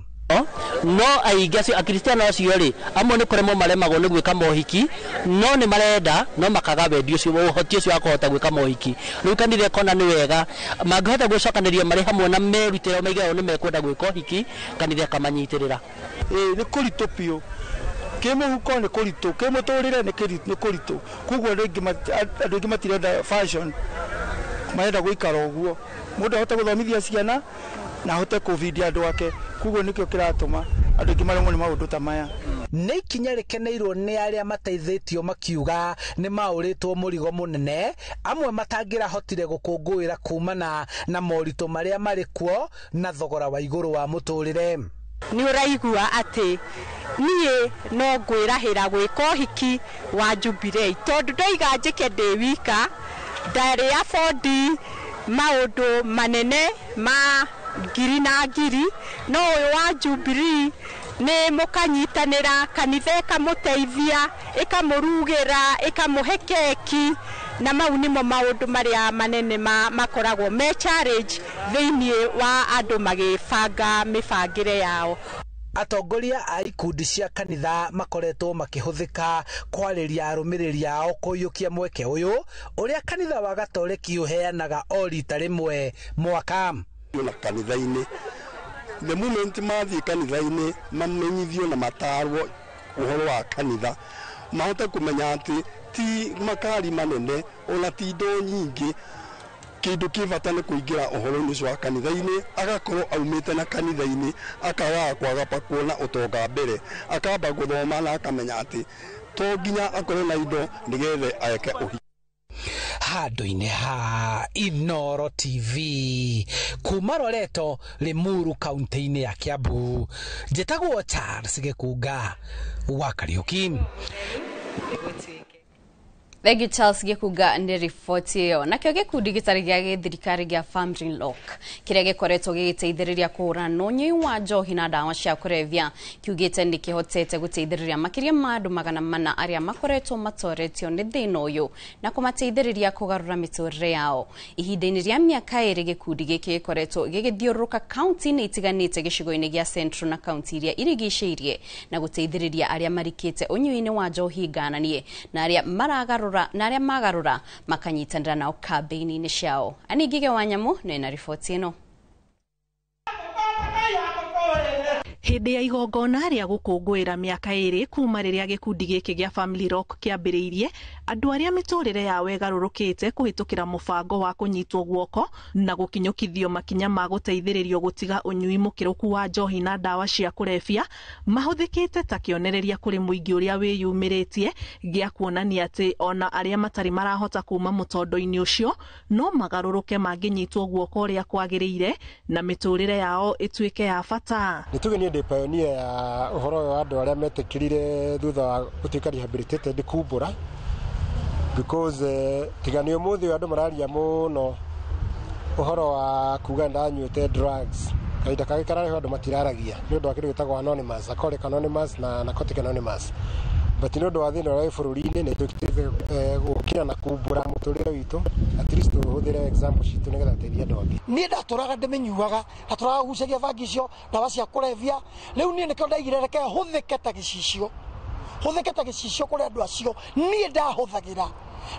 Speaker 10: No aingĩ acio akristiano acio rĩ amwe nĩ kũremwo maremagwo nĩ gwĩka mohiki no nĩ marenda no makaga wendi ũcio ũhoti ũcio wa kũhota gwĩka mohiki. Rĩu kanitha ĩkona nĩ wega mangĩhota gwĩcokanĩria marĩ hamwe na merutĩre maige ũũ nĩ mekwenda gwĩka ũhiki kanitha ĩkamanyitĩrĩra.
Speaker 5: Nĩ kũritũ biũ kĩmũhuko nĩ kũritũ kĩmũtũrĩre nĩ kũritũ koguo andũ aingĩ matirenda fashion marenda gũikara ũguo mũndũ ahote gũthomithia ciana na ahote kũbindia andũ ake koguo nĩkĩo kĩratũma andũ aingĩ maremwo nĩ maũndũ ta maya.
Speaker 1: Nĩ ikinya rĩkeneirwo nĩ arĩa mateithĩtio makiuga nĩ maũrĩtwo mũrigo mũnene amwe matangĩrahotire gũkũngũĩra kumana na moritũ marĩa marĩ kuo na thogora wa igũrũ wa mũtũrĩre.
Speaker 11: Nĩ ũraigua atĩ niĩ no ngwĩrahĩra gwĩka ũhiki wa Jubilee tondũ ndoiga njĩke ndĩ wika ndarĩ afford maũndũ manene ma ngiri na ngiri no ũyũ wa Jubilee nĩ mũkanyitanĩra kanitha ĩkamũteithia ĩkamũrugĩra ĩkamũhe keki na mau nĩmo maũndũ marĩa manene makoragwo me challenge thĩinĩ wa andũ magĩbanga mĩbangĩre yao.
Speaker 1: Atongoria a ikundi cia kanitha makoretwo makĩhũthĩka kwarĩria arũmĩrĩri ao kũiyũkia mweke ũyũ ũrĩa kanitha wa Gatoreki ũheanaga o rita rĩmwe mwaka.
Speaker 24: Na kanitha-inĩ the moment mathiĩ kanitha-inĩ mamenyithio na matarwo ũhoro wa kanitha mahote kũmenya atĩ ti makari manene ona ti indo nyingĩ kĩndũ kĩ bata nĩ kũingĩra ũhoro-inĩ ũcio wa kanitha-inĩ agakorwo aumĩte na kanitha-inĩ akaga kwaga kuona ũtonga mbere akamba gũthoma na akamenya atĩ to nginya akorwo na indo nĩgetha eke ũhiki.
Speaker 1: Handũ-inĩ ha Inooro TV kuma Loreto Limuru kaunti-inĩ ya Kiambu njĩtagwo Charles Gĩkunga wa Kariũki.
Speaker 3: Thank you Charles Gĩkunga nĩ riboti ĩyo. Nakĩo gĩkundi gĩtarĩ gĩa gĩthirikari gĩa Family Lock kĩrĩa gĩkoretwo gĩgĩteithĩrĩria kũhũrana na ũnyui wa njohi na ndawa cia kũrebia kiugĩte nĩ kĩhotete gũteithĩrĩria makĩria ma andũ 400 arĩa makoretwo matoretio nĩ thĩna ũyũ na kũmateithĩrĩria kũgarũra mĩtũrĩre yao. Ihinda-inĩ rĩa mĩaka 2 gĩkundi gĩkĩ gĩkoretwo gĩgĩthiũrũrũka kaunti-inĩ itiganĩte gĩcigo-inĩ gĩa Central na kaunti iria irigicĩirie na gũteithĩrĩria arĩa marikĩte ũnyui-inĩ wa njohi ngananie na arĩa maragarũra magarũra na arĩa magarũra makanyitanĩra nao kambĩini-inĩ ciao. Anne Ngige wa Nyamu nĩ na riboti ĩno.
Speaker 7: Hĩndĩ ya igongona rĩa gũkũngũĩra mĩaka 2 kuma rĩrĩa gĩkundi gĩkĩ gĩa Family Rock kĩambĩrĩirie, andũ arĩa mĩtũrĩre yao ĩgarũrũkĩte kũhĩtũkĩra mũbango wa kũnyitwo guoko na gũkinyũkithio makinya ma gũteithĩrĩrio gũtiga ũnyui mũkĩrũku wa njohi na ndawa cia kũrebia mahũthĩkĩte ta kĩonereria kũrĩ mũingĩ ũrĩa wĩyumĩrĩtie gĩa kuonania atĩ ona arĩa matarĩ marahota kuma mũtondo-inĩ ũcio no magarũrũke mangĩnyitwo guoko ũrĩa kwagĩrĩire na mĩtũrĩre yao ĩtuĩke ya bata.
Speaker 9: Nĩ pioneer ya ũhoro ũyũ wa andũ arĩa metĩkĩrire thutha wa gũtuĩka rehabilitated kumbũra, because tiga nĩ ũmũthĩ andũ mararia mũno ũhoro wa kuga ndanyuĩte drugs, kahinda kangĩ kararehwo andũ matiraragia nĩ ũndũ wa kĩndũ gĩtagwo anonymous, Alcoholic Anonymous na Narcotic Anonymous, but nĩ ũndũ wa thĩna ũrĩa wĩ bũrũri-inĩ nĩ tũkĩte gũkĩra na kumbũra mũtũrĩre witũ, at least tũhũthĩre example citũ nĩgetha tũteithie andũ angĩ.
Speaker 13: Niĩ ndatũraga ndĩmĩnyuaga, ndatũraga gucagia bangi icio, ndawa cia kũrebia, rĩu niĩ nĩkĩo ndaigire reke hũthĩke ta gĩcicio, hũthĩke ta gĩcicio kũrĩ andũ acio niĩ ndahũthagĩra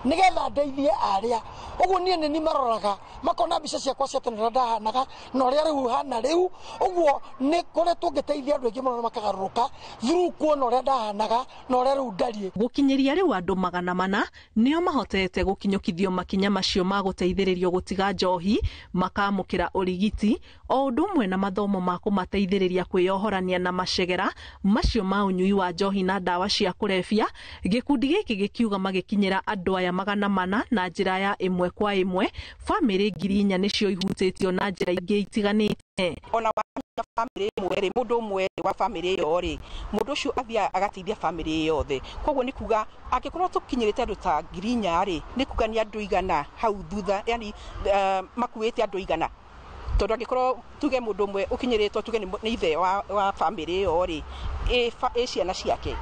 Speaker 13: nĩgetha ndeithie arĩa. Ũguo niĩ nĩ maroraga makona mbica ciakwa cia tene ũrĩa ndahanaga na ũrĩa rĩu hana rĩu, ũguo nĩ kũrĩa tũngĩteithia andũ aingĩ mũno na makagarũrũka through kuona ũrĩa ndahanaga na ũrĩa rĩu ndariĩ.
Speaker 7: Gũkinyĩria rĩu andũ 400 nĩo mahotete gũkinyũkithio makinya macio ma gũteithĩrĩrio gũtiga njohi, makamũkĩra ũrigiti o ũndũ ũmwe na mathomo ma kũmateithĩrĩria kwĩyohorania na macegera macio ma ũnyui wa njohi na ndawa cia kũrebia. Gĩkundi gĩkĩ gĩkiuga magĩkinyĩra andũ aya 400 na njĩra ya ĩmwe kwa ĩmwe, bamĩrĩ 4,000 nĩcio ihutĩtio na njĩra ingĩ itiganĩte.
Speaker 14: Ona bamĩrĩ ĩmwe rĩ, mũndũ ũmwe wa bamĩrĩ ĩyo rĩ, mũndũ ũcio athiaga agateithia bamĩrĩ yothe. Koguo nĩ kuga angĩkorwo tũkinyĩrĩte andũ ta 4,000 rĩ, nĩ kuga nĩ andũ 100 hau thutha, yani makuĩte andũ 100. Tondũ angĩkorwo tuge mũndũ ũmwe ũkinyĩrĩtwo tuge nĩ ithe wa bamĩrĩ ĩyo rĩ, ĩ ciana ciake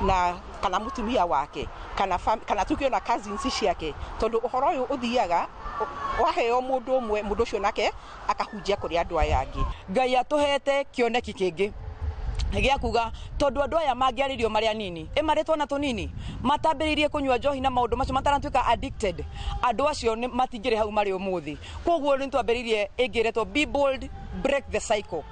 Speaker 14: na kana mutumia wake kana tuge ona cousins ciake, tondũ ũhoro ũyũ ũthiaga waheo mũndũ ũmwe, mũndũ ũcio nake akahunjia kũrĩ andũ aya angĩ.
Speaker 16: Ngai atũhete kĩoneki kĩngĩ gĩa kuga tondũ andũ aya mangĩarĩrio marĩ anini, ĩ marĩ twana tũnini matambĩrĩirie kũnyua njohi na maũndũ macio mataratuĩka addicted, andũ acio matingĩrĩ hau marĩ ũmũthĩ. Koguo nĩ twambĩrĩirie ĩngĩ ĩretwo Be Bold, Break the Cycle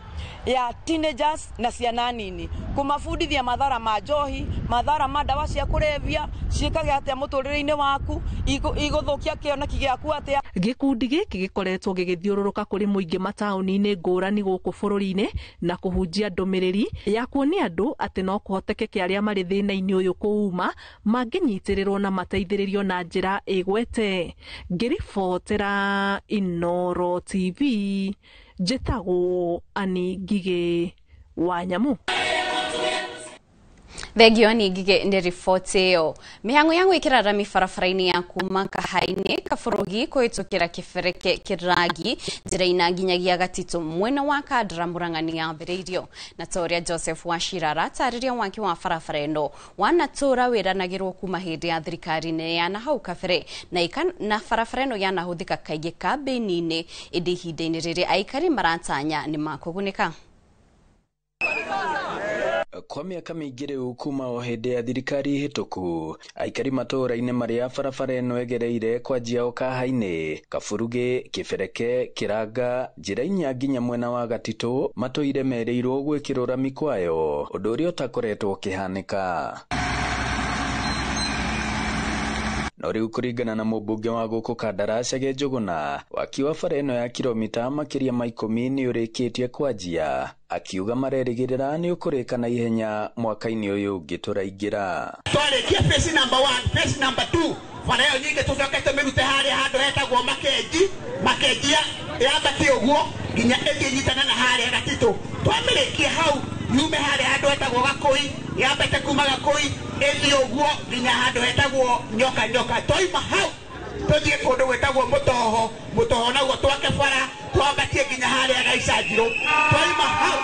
Speaker 16: ya teenagers na ciana nini, kũmabundithia mathara ma njohi, mathara ma ndawa cia kũrebia, ciĩkage atĩa mũtũrĩre-inĩ waku, igũthũkia kĩoneki gĩaku atĩa.
Speaker 7: Gĩkundi gĩkĩ gĩkoretwo gĩgĩthiũrũrũka kũrĩ mũingĩ mataũni-inĩ ngũrani gũkũ bũrũri-inĩ na kũhunjia ndũmĩrĩri ya kuonia andũ atĩ no kũhotekeke arĩa marĩ thĩna-inĩ ũyũ kũuma mangĩnyitĩrĩrwo na mateithĩrĩrio na njĩra ĩgwete. Ngĩribotera Inooro TV, njĩtagwo Anne Ngige wa Nyamu.
Speaker 3: Thengio Anne Ngige nĩ riboti ĩyo. Mĩhang'o ya gwĩkĩra rami barabara-inĩ ya kuma Kahainĩ Kaburugi kũhĩtũkĩra Kĩbereke Kĩrangi njĩra-inĩ nginyagia Gatitũ mwena wa Kandara Murang'a nĩ yambĩrĩirio. Na ta ũrĩa Joseph Wachira aratarĩria, waki wa barabara ĩno wanatũra wĩranagĩrwo kuma hĩndĩ ya thirikari-inĩ ya nahau kabere na barabara ĩno yanahũthĩka kaingĩ kambĩini-inĩ, ĩndĩ ihinda-inĩ rĩrĩ aikari maratanya nĩ makũgunĩka.
Speaker 25: Kwa mĩaka mĩingĩ rĩu kuma o hĩndĩ ya thirikari hĩtũku, aikari matũũra-inĩ marĩa barabara ĩno ĩgereire kwanjia o Kahainĩ, Kaburugi, Kĩbereke, Kĩranga, njĩra inya nginya mwena wa Gatitũ matũire merĩirwo gwĩkĩrwo rami kwayo, ũndũ ũrĩa ũtakoretwo ũkĩhanĩka. No rĩu kũringana na mũmbunge wa gũkũ Kandara Chege Njũgũna, waki wa bara ĩno ya kilomita makĩria ma 10 nĩ ũrĩkĩtie kwanjia, akiuga marerĩgĩrĩra nĩ ũkũrĩka na ihenya mwaka-inĩ ũyũ ũngĩ tũraingĩra.
Speaker 27: Twarĩkia phase number 1, phase number 2, bara ĩyo nyingĩ tũcoke tũmĩrute harĩa handũ hetagwo Makenji, Makenji yambate ũguo nginya ĩthiĩ ĩnyitane na harĩa Gatitũ. Twamĩrĩkia hau yume harĩa handũ hetagwo Gakũi, yambate kuma Gakũi ĩthiĩ ũguo nginya handũ hetagwo Nyoka Nyoka. Twauma hau tũthiĩ kũndũ gwĩtagwo Mũtoho, Mũtoho naguo twake bara twambatie nginya harĩa Gaicanjirũ. Twauma hau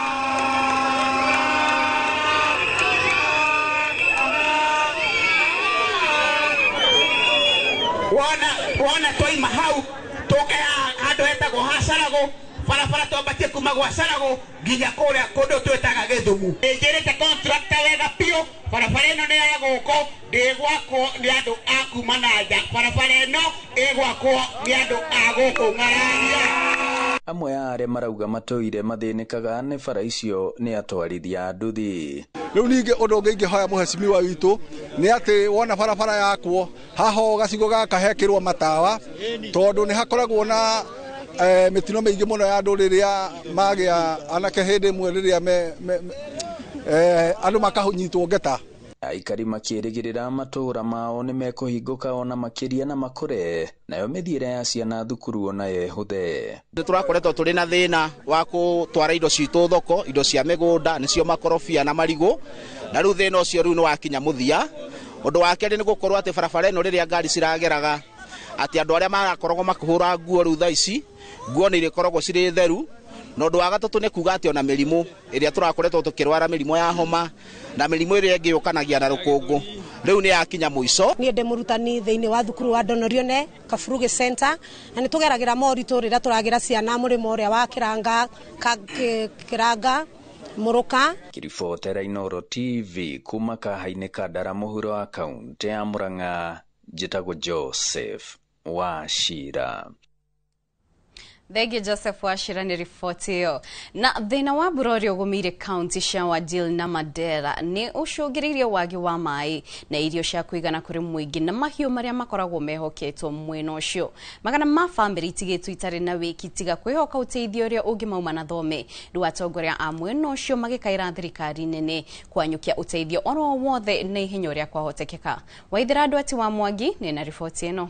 Speaker 27: wona twaima hau tũke handũ hetagwo Hacaragũ, barabara Barabara twambatie kuma gwa Carago nginya kũrĩa kũndũ twĩtaga Gĩthumu. Njĩrĩte contractor wega biũ, barabara ĩno nĩ ya gũkũ, ndĩgwakwo nĩ andũ a kuma na nja. Barabara ĩno ĩgwakwo nĩ andũ a gũkũ Ng'araria.
Speaker 25: Amwe a arĩa marauga matũire mathĩnĩkaga nĩ bara icio nĩ atwarithia a nduthi.
Speaker 2: Rĩu ningĩ ũndũ ũngĩ ingĩhoya mũhecimiwa witũ nĩ atĩ wona barabara yakwo haha gacigo gaka hekĩrwo matawa, tondũ nĩ hakoragwo na mĩtino mĩingĩ mũno ya andũ rĩrĩa magĩa anake hĩndĩ ĩmwe rĩrĩa andũ makanyitwo ngeta.
Speaker 25: Aikari makĩrĩgĩrĩra matũũra mao nĩ mekũhingũka ona makĩria na makũre, nayo mĩthiĩre ya ciana thukuru onayo ĩhũthe.
Speaker 8: Nĩ tũrakoretwo tũrĩ na thĩna wa gũtwara indo citũ thoko, indo cia mĩgũnda nĩcio makorobia na marigũ, na rĩu thĩna ũcio rĩu nĩ wakinya mũthia. Ũndũ wa kerĩ nĩ gũkorwo atĩ barabara ĩno rĩrĩa ngari cirageraga, atĩ andũ arĩa marakoragwo makĩhũra nguo rĩu thaa ici, nguo nĩ irĩkoragwo cirĩ theru. Na ũndũ wa gatatũ nĩ kuga atĩ ona mĩrimũ ĩrĩa tũrakoretwo tũkĩrwara, mĩrimũ ya homa na mĩrimũ ĩrĩa ĩngĩ yũkanagia na rũkũngũ, rĩu nĩ yakinya mũico.
Speaker 12: Niĩ ndĩ mũrutani thĩinĩ wa thukuru wa Donorione Kaburugi Center, na nĩ tũgeragĩra moritũ rĩrĩa tũragĩra ciana mũrĩmo ũrĩa wa Kĩranga, Kĩranga Mũrũka.
Speaker 25: Kĩribotera Inooro TV kuma kaha-inĩ ka Ndara mũhuro wa kaũntĩ ya Murang'a, njĩtagwo Joseph Wachira.
Speaker 3: Thengi Joseph Wachira nĩ riboti ĩyo. Na thĩna wa mbura ũrĩa ũgũmĩire kaunti cia Wajir na Mandera nĩ ũcũngĩrĩirie wagi wa maĩ na irio cia kũigana kũrĩ mũingĩ na mahiũ marĩa makoragwo mehoketwo mwena ũcio. Magana ma bamĩrĩ itigĩtwo itarĩ na wĩki tiga kwĩhoka ũteithio ũrĩa ũngĩmauma na thome. Rĩu atongoria a mwena ũcio magĩkaĩra thirikari nene kwanyũkia ũteithio oro wothe na ihenya ũrĩa kwahotekeka. Waithera Ndwati wa Mwangi nĩ na riboti ĩno.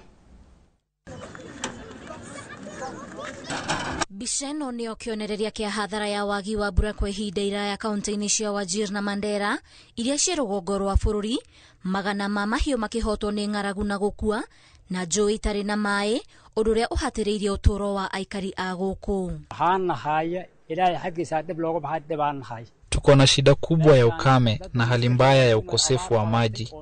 Speaker 18: Mbica ĩno nĩyo kĩonereria kĩa hathara ya wagi wa mbura kwa ihinda iraya kaunti-inĩ cia Wajir na Mandera iria ciĩ rũgongo rwa bũrũri, magana ma mahiũ makĩhotwo nĩ ng'aragu na gũkua, na njũĩ itarĩ na maĩ, ũndũ ũrĩa ũhatĩrĩirie ũtũũro wa aikari a gũkũ.
Speaker 19: Tuko na shida kubwa ya ukame na hali mbaya ya ukosefu wa maji.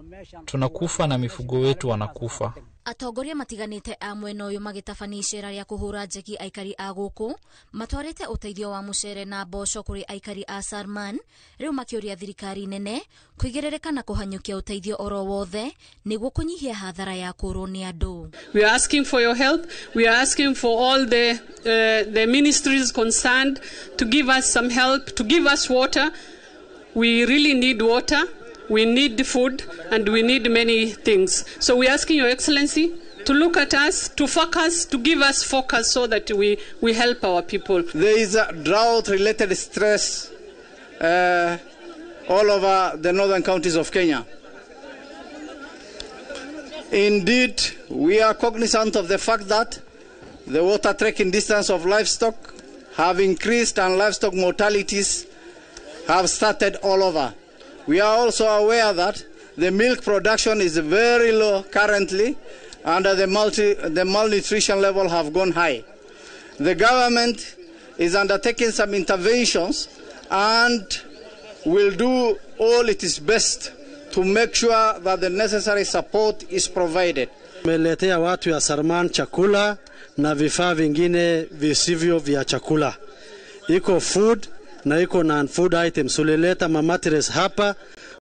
Speaker 19: Tunakufa na mifugo wetu wanakufa.
Speaker 18: Atongoria matiganĩte a mwena ũyũ magĩtabania icera rĩa kũhũra njeki aikari a gũkũ matwarĩte ũteithio wa mũcere na mboco kũrĩ aikari a Sarman, rĩu makĩũria thirikari nene kũigĩrĩrĩka na kũhanyũkia ũteithio oro wothe nĩguo kũnyihia hathara ya kũũrwo nĩ andũ.
Speaker 20: We are asking for your help. We are asking for all the ministries concerned to give us some help, to give us water. We really need water. We need food and we need many things. So we're asking Your Excellency to look at us, to focus, to give us focus so that we help our people.
Speaker 21: There is a drought-related stress all over the northern counties of Kenya. Indeed, we are cognizant of the fact that the water trekking distance of livestock have increased and livestock mortalities have started all over. We are also aware that the milk production is very low currently and the malnutrition level have gone high. The government is undertaking some interventions and will do all it is best to make sure that the necessary support is provided.
Speaker 28: Tumeletea watu ya Sarman chakula na vifaa vingine visivyo vya chakula. Iko food na iko non-food items. Tulileta mamatres hapa,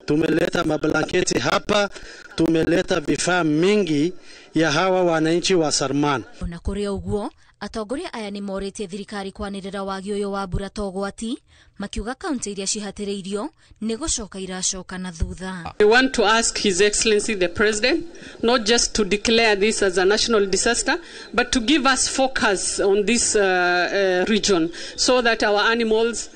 Speaker 28: tumeleta mablanketi hapa, tumeleta vifaa mingi ya hawa wananchi wa Sarman.
Speaker 18: Ona kũrĩ ũguo, atongoria aya nĩ morĩtie thirikari kwanĩrĩra wagi ũyũ wa mbura ta ũgwati, makiuga kaunti iria cihatĩrĩirio nĩ gũcoka iracoka na thutha.
Speaker 20: We want to ask His Excellency the President not just to declare this as a national disaster, but to give us focus on this region so that our animals,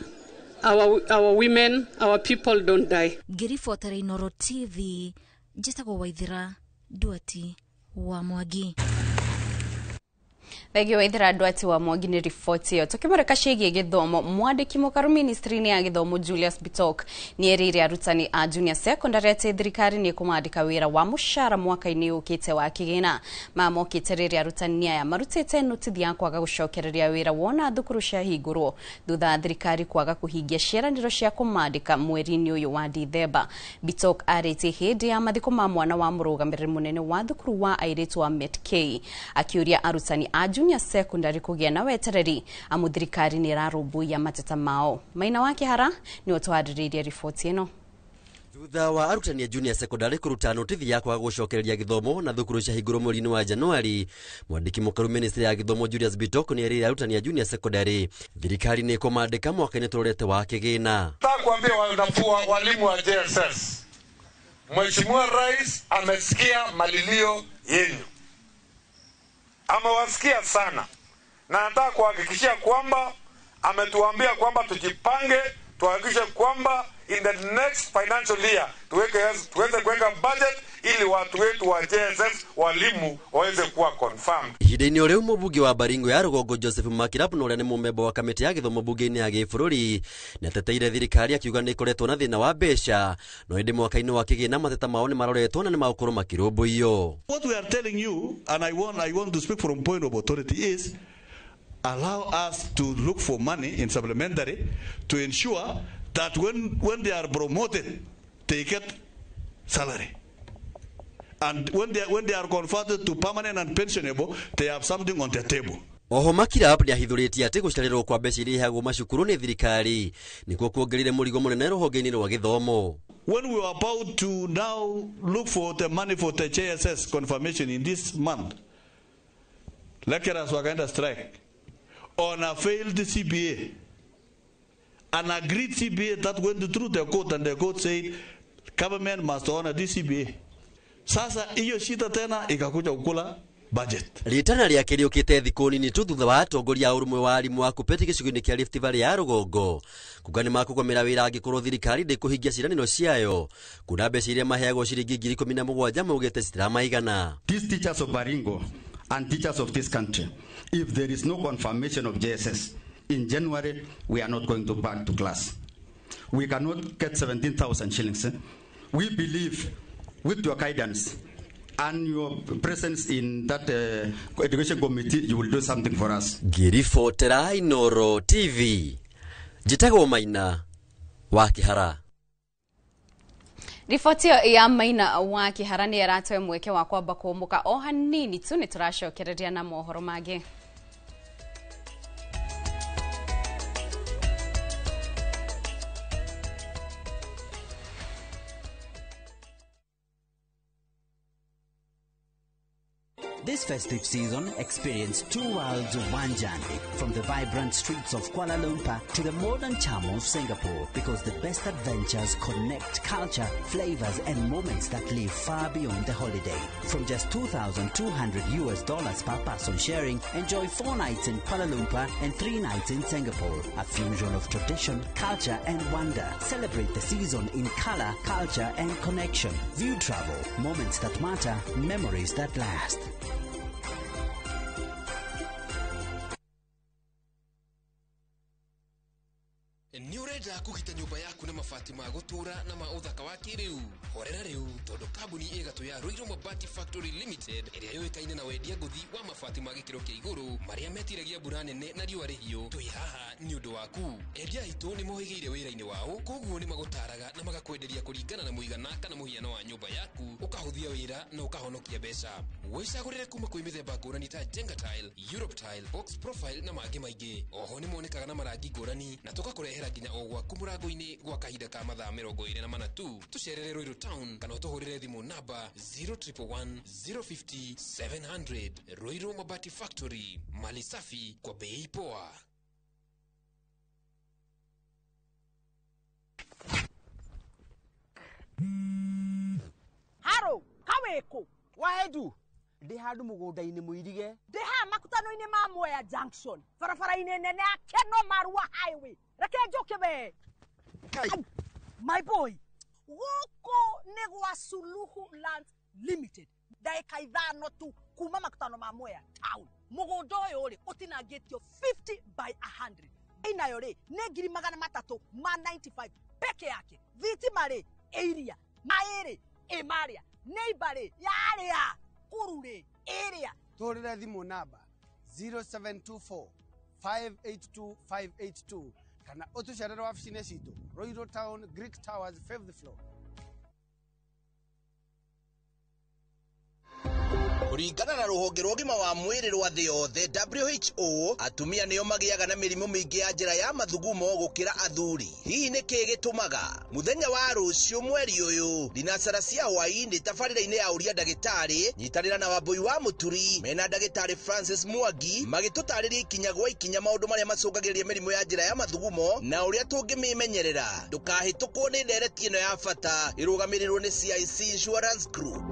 Speaker 20: our women, our people don't die.
Speaker 18: Ngĩribotera Inooro TV, njĩtagwo Waithera Ndwati wa Mwangi.
Speaker 3: Thengio Waithera Ndwati wa Mwangi nĩ riboti ĩyo. Tũkĩmũrĩka ciĩgiĩ gĩthomo, mwandĩki mũkaru ministry-inĩ ya gĩthomo Julius Bitok nĩ erĩire arutani a junior secondary atĩ thirikari nĩ ĩkũmandĩka wĩra wa mũcara mwaka-inĩ ũkĩte wa kĩgĩna. Maya mokĩte rĩrĩa arutani aya marutĩte notithi ya kwaga gũcokereria wĩra wona thukuru ciahingũrwo thutha wa thirikari kwaga kũhingia ciĩranĩro cia kũmandĩka mweri-inĩ ũyũ wa Dithemba. Bitok arĩtie hĩndĩ ya mathiko ma mwana wa mũrũgamĩrĩri mũnene wa thukuru wa airĩtu wa Met K, akĩũria arutani a a junior secondary kũgĩa na wetereri amu thirikari nĩ ĩrarũmbũiya mateta mao. Maina wa Kĩhara nĩ ũtwarĩrĩirie riboti ĩno.
Speaker 4: Thutha wa arutani a junior secondary kũruta notithi ya kwaga gũcokereria gĩthomo na thukuru ciahingũrwo mweri-inĩ wa Januari, mwandĩki mũkaru ministry ya gĩthomo Julius Bitok nĩ erĩire arutani a junior secondary thirikari nĩ ĩkũmandĩka mwaka-inĩ tũrorete wa kĩgĩna.
Speaker 6: Nataka kuambia walimu wa JSS, Mheshimiwa Rais amesikia malilio yenu, amewasikia sana, na nataka kuhakikishia kwamba ametuambia kwamba tujipange, tuhakikishe kwamba in the next financial year tuweze kuweka budget ili watu wetu wa JSS walimu waweze kuwa confirmed.
Speaker 4: Ihinda-inĩ o rĩu mũmbunge wa Baringo ya rũgongo Joseph Makirapu na ũrĩa nĩ mũmemba wa kamĩtĩ ya gĩthomo mbunge-inĩ ya gĩbũrũri nĩateteire thirikari akiuga nĩ ĩkoretwo na thĩna wa mbeca, no ĩndĩ mwaka-inĩ wa kĩgĩna mateta mao nĩ maroretwo na nĩ magũkorwo makĩrũmbũiyo.
Speaker 10: What we are telling you, and I want to speak from point of authority, is allow us to look for money in supplementary to ensure that when they are promoted, they get salary. And when they are converted to permanent and pensionable, they have something on their table.
Speaker 4: Oho Makirap nĩahithũrĩtie atĩ gũcererwo kwa mbeca iria iheagwo macukuru nĩ thirikari nĩkuo kuongereire mũrigo mũnene rũhonge-inĩ rwa gĩthomo.
Speaker 10: When we were about to now look for the money for the JSS confirmation in this month, lecturers wakaenda strike on a failed CBA. An agreed CBA that went through the court, and the court said government must honor this CBA. Sasa hiyo shida tena ikakuja kukula budget.
Speaker 4: Rĩtana rĩake rĩũkĩte thikũ nini tu thutha wa atongoria a ũrũmwe wa arimũ a KUPPET gĩcigo-inĩ kĩa Rift Valley ya rũgongo kuga nĩ makũgomera wĩra angĩkorwo thirikari ndĩkũhingia ciĩranĩro ciayo kuna mbeca iria maheagwo ciringi 17,000 maugĩte citiramaigana.
Speaker 15: These teachers of Baringo and teachers of this country, if there is no confirmation of JSS in January, we are not going to back to class. We cannot get 17,000 shillings. We believe with your guidance and your presence in that education committee, you will do something for us.
Speaker 4: Ngĩribotera Inooro TV, njĩtagwo Maina wa Kĩhara.
Speaker 3: Riboti ya Maina wa Kĩhara nĩ ĩratwe mweke wa kwamba kũũmũka o hanini tu, nĩ tũracokereria na mohoro mangĩ.
Speaker 17: This festive season, experience two worlds of one journey, from the vibrant streets of Kuala Lumpur to the modern charm of Singapore, because the best adventures connect culture, flavors, and moments that live far beyond the holiday. From just $2,200 per person sharing, enjoy 4 nights in Kuala Lumpur and 3 nights in Singapore. A fusion of tradition, culture, and wonder. Celebrate the season in color, culture, and connection. View travel, moments that matter, memories that last.
Speaker 22: Nĩ ũrenda kũgita nyũmba yaku na mabati ma gũtũũra na ma ũthaka wa kĩrĩu? Horera rĩu, tondũ kambuni ĩgatũ ya Ruiru Mabati Factory Limited ĩrĩa yũĩkaine na wendia ngũthi wa mabati ma gĩkĩro kĩa igũrũ marĩa metiragia mbura nene na riũa rĩhiũ, twĩ haha nĩ ũndũ waku. Endia aitũ nĩ mohĩgĩire wĩra-inĩ wao, koguo nĩ magũtaraga na magakwenderia kũringana na mũigana kana mũhiano wa nyũmba yaku, ũkahũthia wĩra na ũkahonokia mbeca. Wĩcagũrĩre kuma kwĩ mĩthemba ngũrani ta Jenga Tile, Europe Tile, Box Profile na mangĩ maingĩ. Oho nĩ monekaga na marangi ngũrani na tũgakũrehera nginya o gwaku mũrango-inĩ gwa kahinda ka mathaa 24 tu. Tũcerere Ruiru Town kana ũtũhũrĩre thimũ namba 0111 050 700. Ruiru Mabati Factory, mali safi kwa bei poa.
Speaker 23: Haro, kaweko
Speaker 26: wahedu ndi handu mugunda-inĩ mũirige,
Speaker 23: ndi haha makutano-inĩ ma Mwea Junction, barabara-inĩ nene ya Keno Marua Highway. Reke njoke we. My boy, gũkũ nĩ gwa Suluhu Land Limited, ndagĩka 5 tu kuma makutano ma Mwea Town. Mũgũnda ũyũ rĩ ũtinangĩtio 50 by 100, inayo rĩ nĩ 395 peke yake. Thitima rĩ ĩ iria, maĩ rĩ ĩ marĩa, neighbor rĩ yarĩa, kuru rĩ ĩrĩa.
Speaker 29: Tũhũrĩre thimũ namba 0724 582 582 kana ũtũcerere wabici-inĩ citũ Ruiru Town, Greek Towers, 5th floor.
Speaker 1: Kũringana na rũhonge rwa ũgima wa mwĩrĩ rwa thĩ yothe WHO, atumia nĩo magĩaga na mĩrimũ mĩingĩ ya njĩra ya mathugumo gũkĩra athuri. Hihi nĩ kĩĩ gĩtũmaga? Mũthenya wa rũciũ mweri ũyũ thinacara cia hwaĩ-inĩ tabarĩra-inĩ ya ũria ndagĩtarĩ, nyitanĩra na Wambui wa Mũturi mena ndagĩtarĩ Francis Mwangi magĩtũtarĩria ikinya gwa ikinya maũndũ marĩa macũngagĩrĩria mĩrimũ ya njĩra ya mathugumo na ũrĩa tũngĩmĩmenyerera. Ndũkahĩtũkwo nĩ ndereti ĩno ya bata ĩrũgamĩrĩirwo nĩ CIC Insurance Group.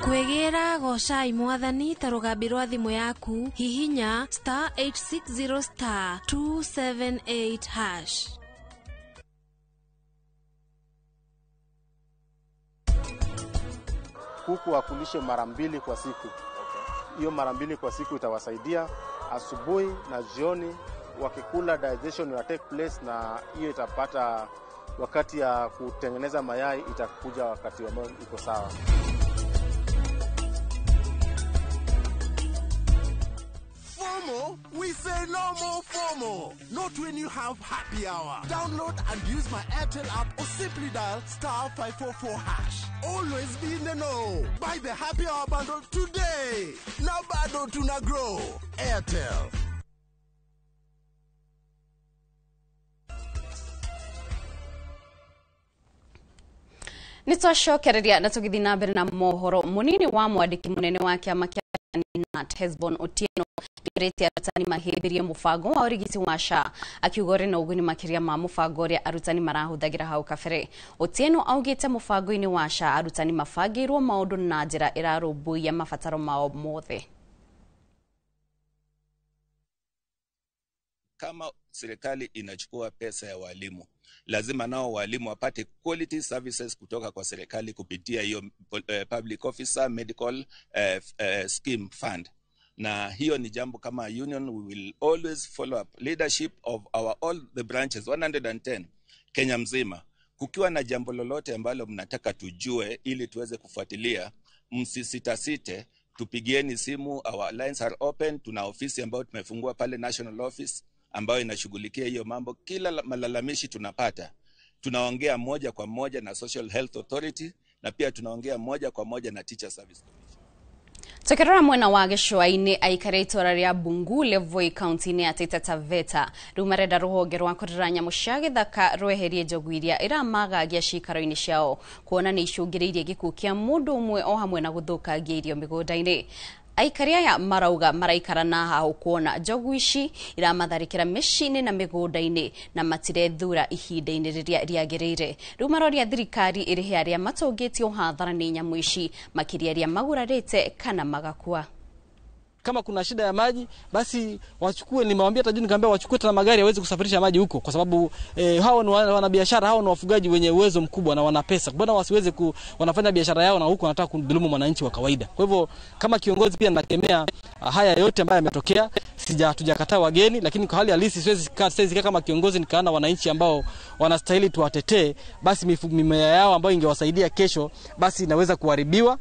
Speaker 5: Kwĩgĩra gocai mwathani ta rũgambi rwa thimũ yaku, hihinya star 860 star 278 hash.
Speaker 7: Kuku wakulishe mara mbili kwa siku. Hiyo mara mbili kwa siku itawasaidia asubuhi na jioni, wakikula digestion will take place, na hiyo itapata wakati ya kutengeneza mayai itakuja wakati ambao iko sawa.
Speaker 9: FOMO? We say no more FOMO. Not when you have happy hour. Download and use my Airtel app or simply dial star 544 hash. Always be in the know. Buy the happy hour bundle today. Now bado tuna grow. Airtel.
Speaker 3: Nitwacokereria na tũgĩthiĩ na mbere na mohoro. Mũnini wa mwandĩki mũnene wa kĩama kĩa Nat Hesbon Otieno nĩerĩte arutani mahĩmbĩrie mũbango wa ũrigiti wa SHA, akiuga ũrĩ na ũguni makĩria ma mũbango ũrĩa arutani marahũthagĩra hau kabere. Otieno augĩte mũbango-inĩ wa SHA arutani mabangĩirwo maũndũ na njĩra ĩrarũmbũiya mabataro mao mothe.
Speaker 11: Kama serikali inachukua pesa ya walimu, lazima nao walimu wapate quality services kutoka kwa serikali kupitia hiyo public officer medical scheme fund. Na hiyo ni jambo kama union we will always follow up leadership of our all the branches 110 Kenya mzima. Kukiwa na jambo lolote ambalo mnataka tujue ili tuweze kufuatilia, msisitasite, tupigieni simu. Our lines are open. Tuna ofisi ambayo tumefungua pale national office ambayo inashughulikia hiyo mambo. Kila malalamishi tunapata, tunaongea moja kwa moja na Social Health Authority na pia tunaongea moja kwa moja na Teacher Service Commission.
Speaker 3: Tukirora mwena wa gĩcũa-inĩ, aikari a itũũra rĩa Bungule Voi kaunti-inĩ ya Taita Taveta rĩu marenda rũhonge rwa kũrera nyamũ cia gĩthaka rweherie njogu iria iramagagia ciikaro-inĩ ciao, kuona nĩ icũngĩrĩirie gĩkuũ kĩa mũndũ ũmwe o hamwe na gũthũkangia irio mĩgũnda-inĩ. Aikari aya marauga maraikara na haho kuona njogu ici iramatharĩkĩra mĩciĩ-inĩ na mĩgũnda-inĩ na matirethura ihinda-inĩ rĩrĩa rĩagĩrĩire. Rĩu maroria thirikari ĩrĩhe arĩa matũngĩtio hathara nĩ nyamũ ici, makĩria arĩa magurarĩte kana magakua.
Speaker 13: Kama kuna shida ya maji basi wachukue, nimewaambia hata juu nikamwambia wachukue tena magari yaweze kusafirisha maji huko, kwa sababu hao ni wanabiashara, hao ni wafugaji wenye uwezo mkubwa na wana pesa. Mbona wasiweze wanafanya biashara yao na huko wanataka kudhulumu mwananchi wa kawaida? Kwa hivyo kama kiongozi pia nakemea haya yote ambayo yametokea. Hatujakataa wageni, lakini kwa hali halisi siwezi kaa kama kiongozi nikaona wananchi ambao wanastahili tuwatetee, basi mimea yao ambayo ingewasaidia kesho basi inaweza kuharibiwa.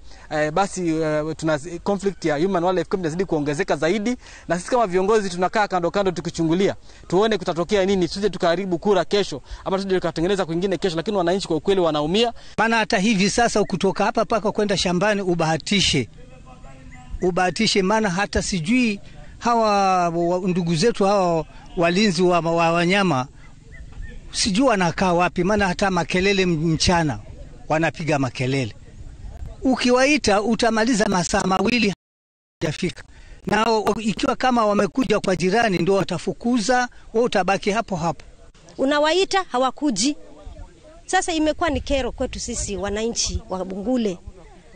Speaker 13: Basi tuna conflict ya human wildlife conflict inazidi kuongezeka zaidi, na sisi kama viongozi tunakaa kando kando tukichungulia tuone kutatokea nini, tuje tukaharibu kura kesho ama tuje tukatengeneza kwingine kesho, lakini wananchi kwa ukweli wanaumia.
Speaker 14: Maana hata hivi sasa kutoka hapa paka kwenda shambani ubahatishe, maana hata sijui hawa ndugu zetu hawa walinzi wa wanyama sijui wanakaa wapi, maana hata makelele mchana wanapiga makelele, ukiwaita utamaliza masaa mawili hajafika. Na ikiwa kama wamekuja kwa jirani ndio watafukuza, wewe utabaki hapo hapo.
Speaker 16: Unawaita hawakuji. Sasa imekuwa ni kero kwetu sisi wananchi wa Bungule.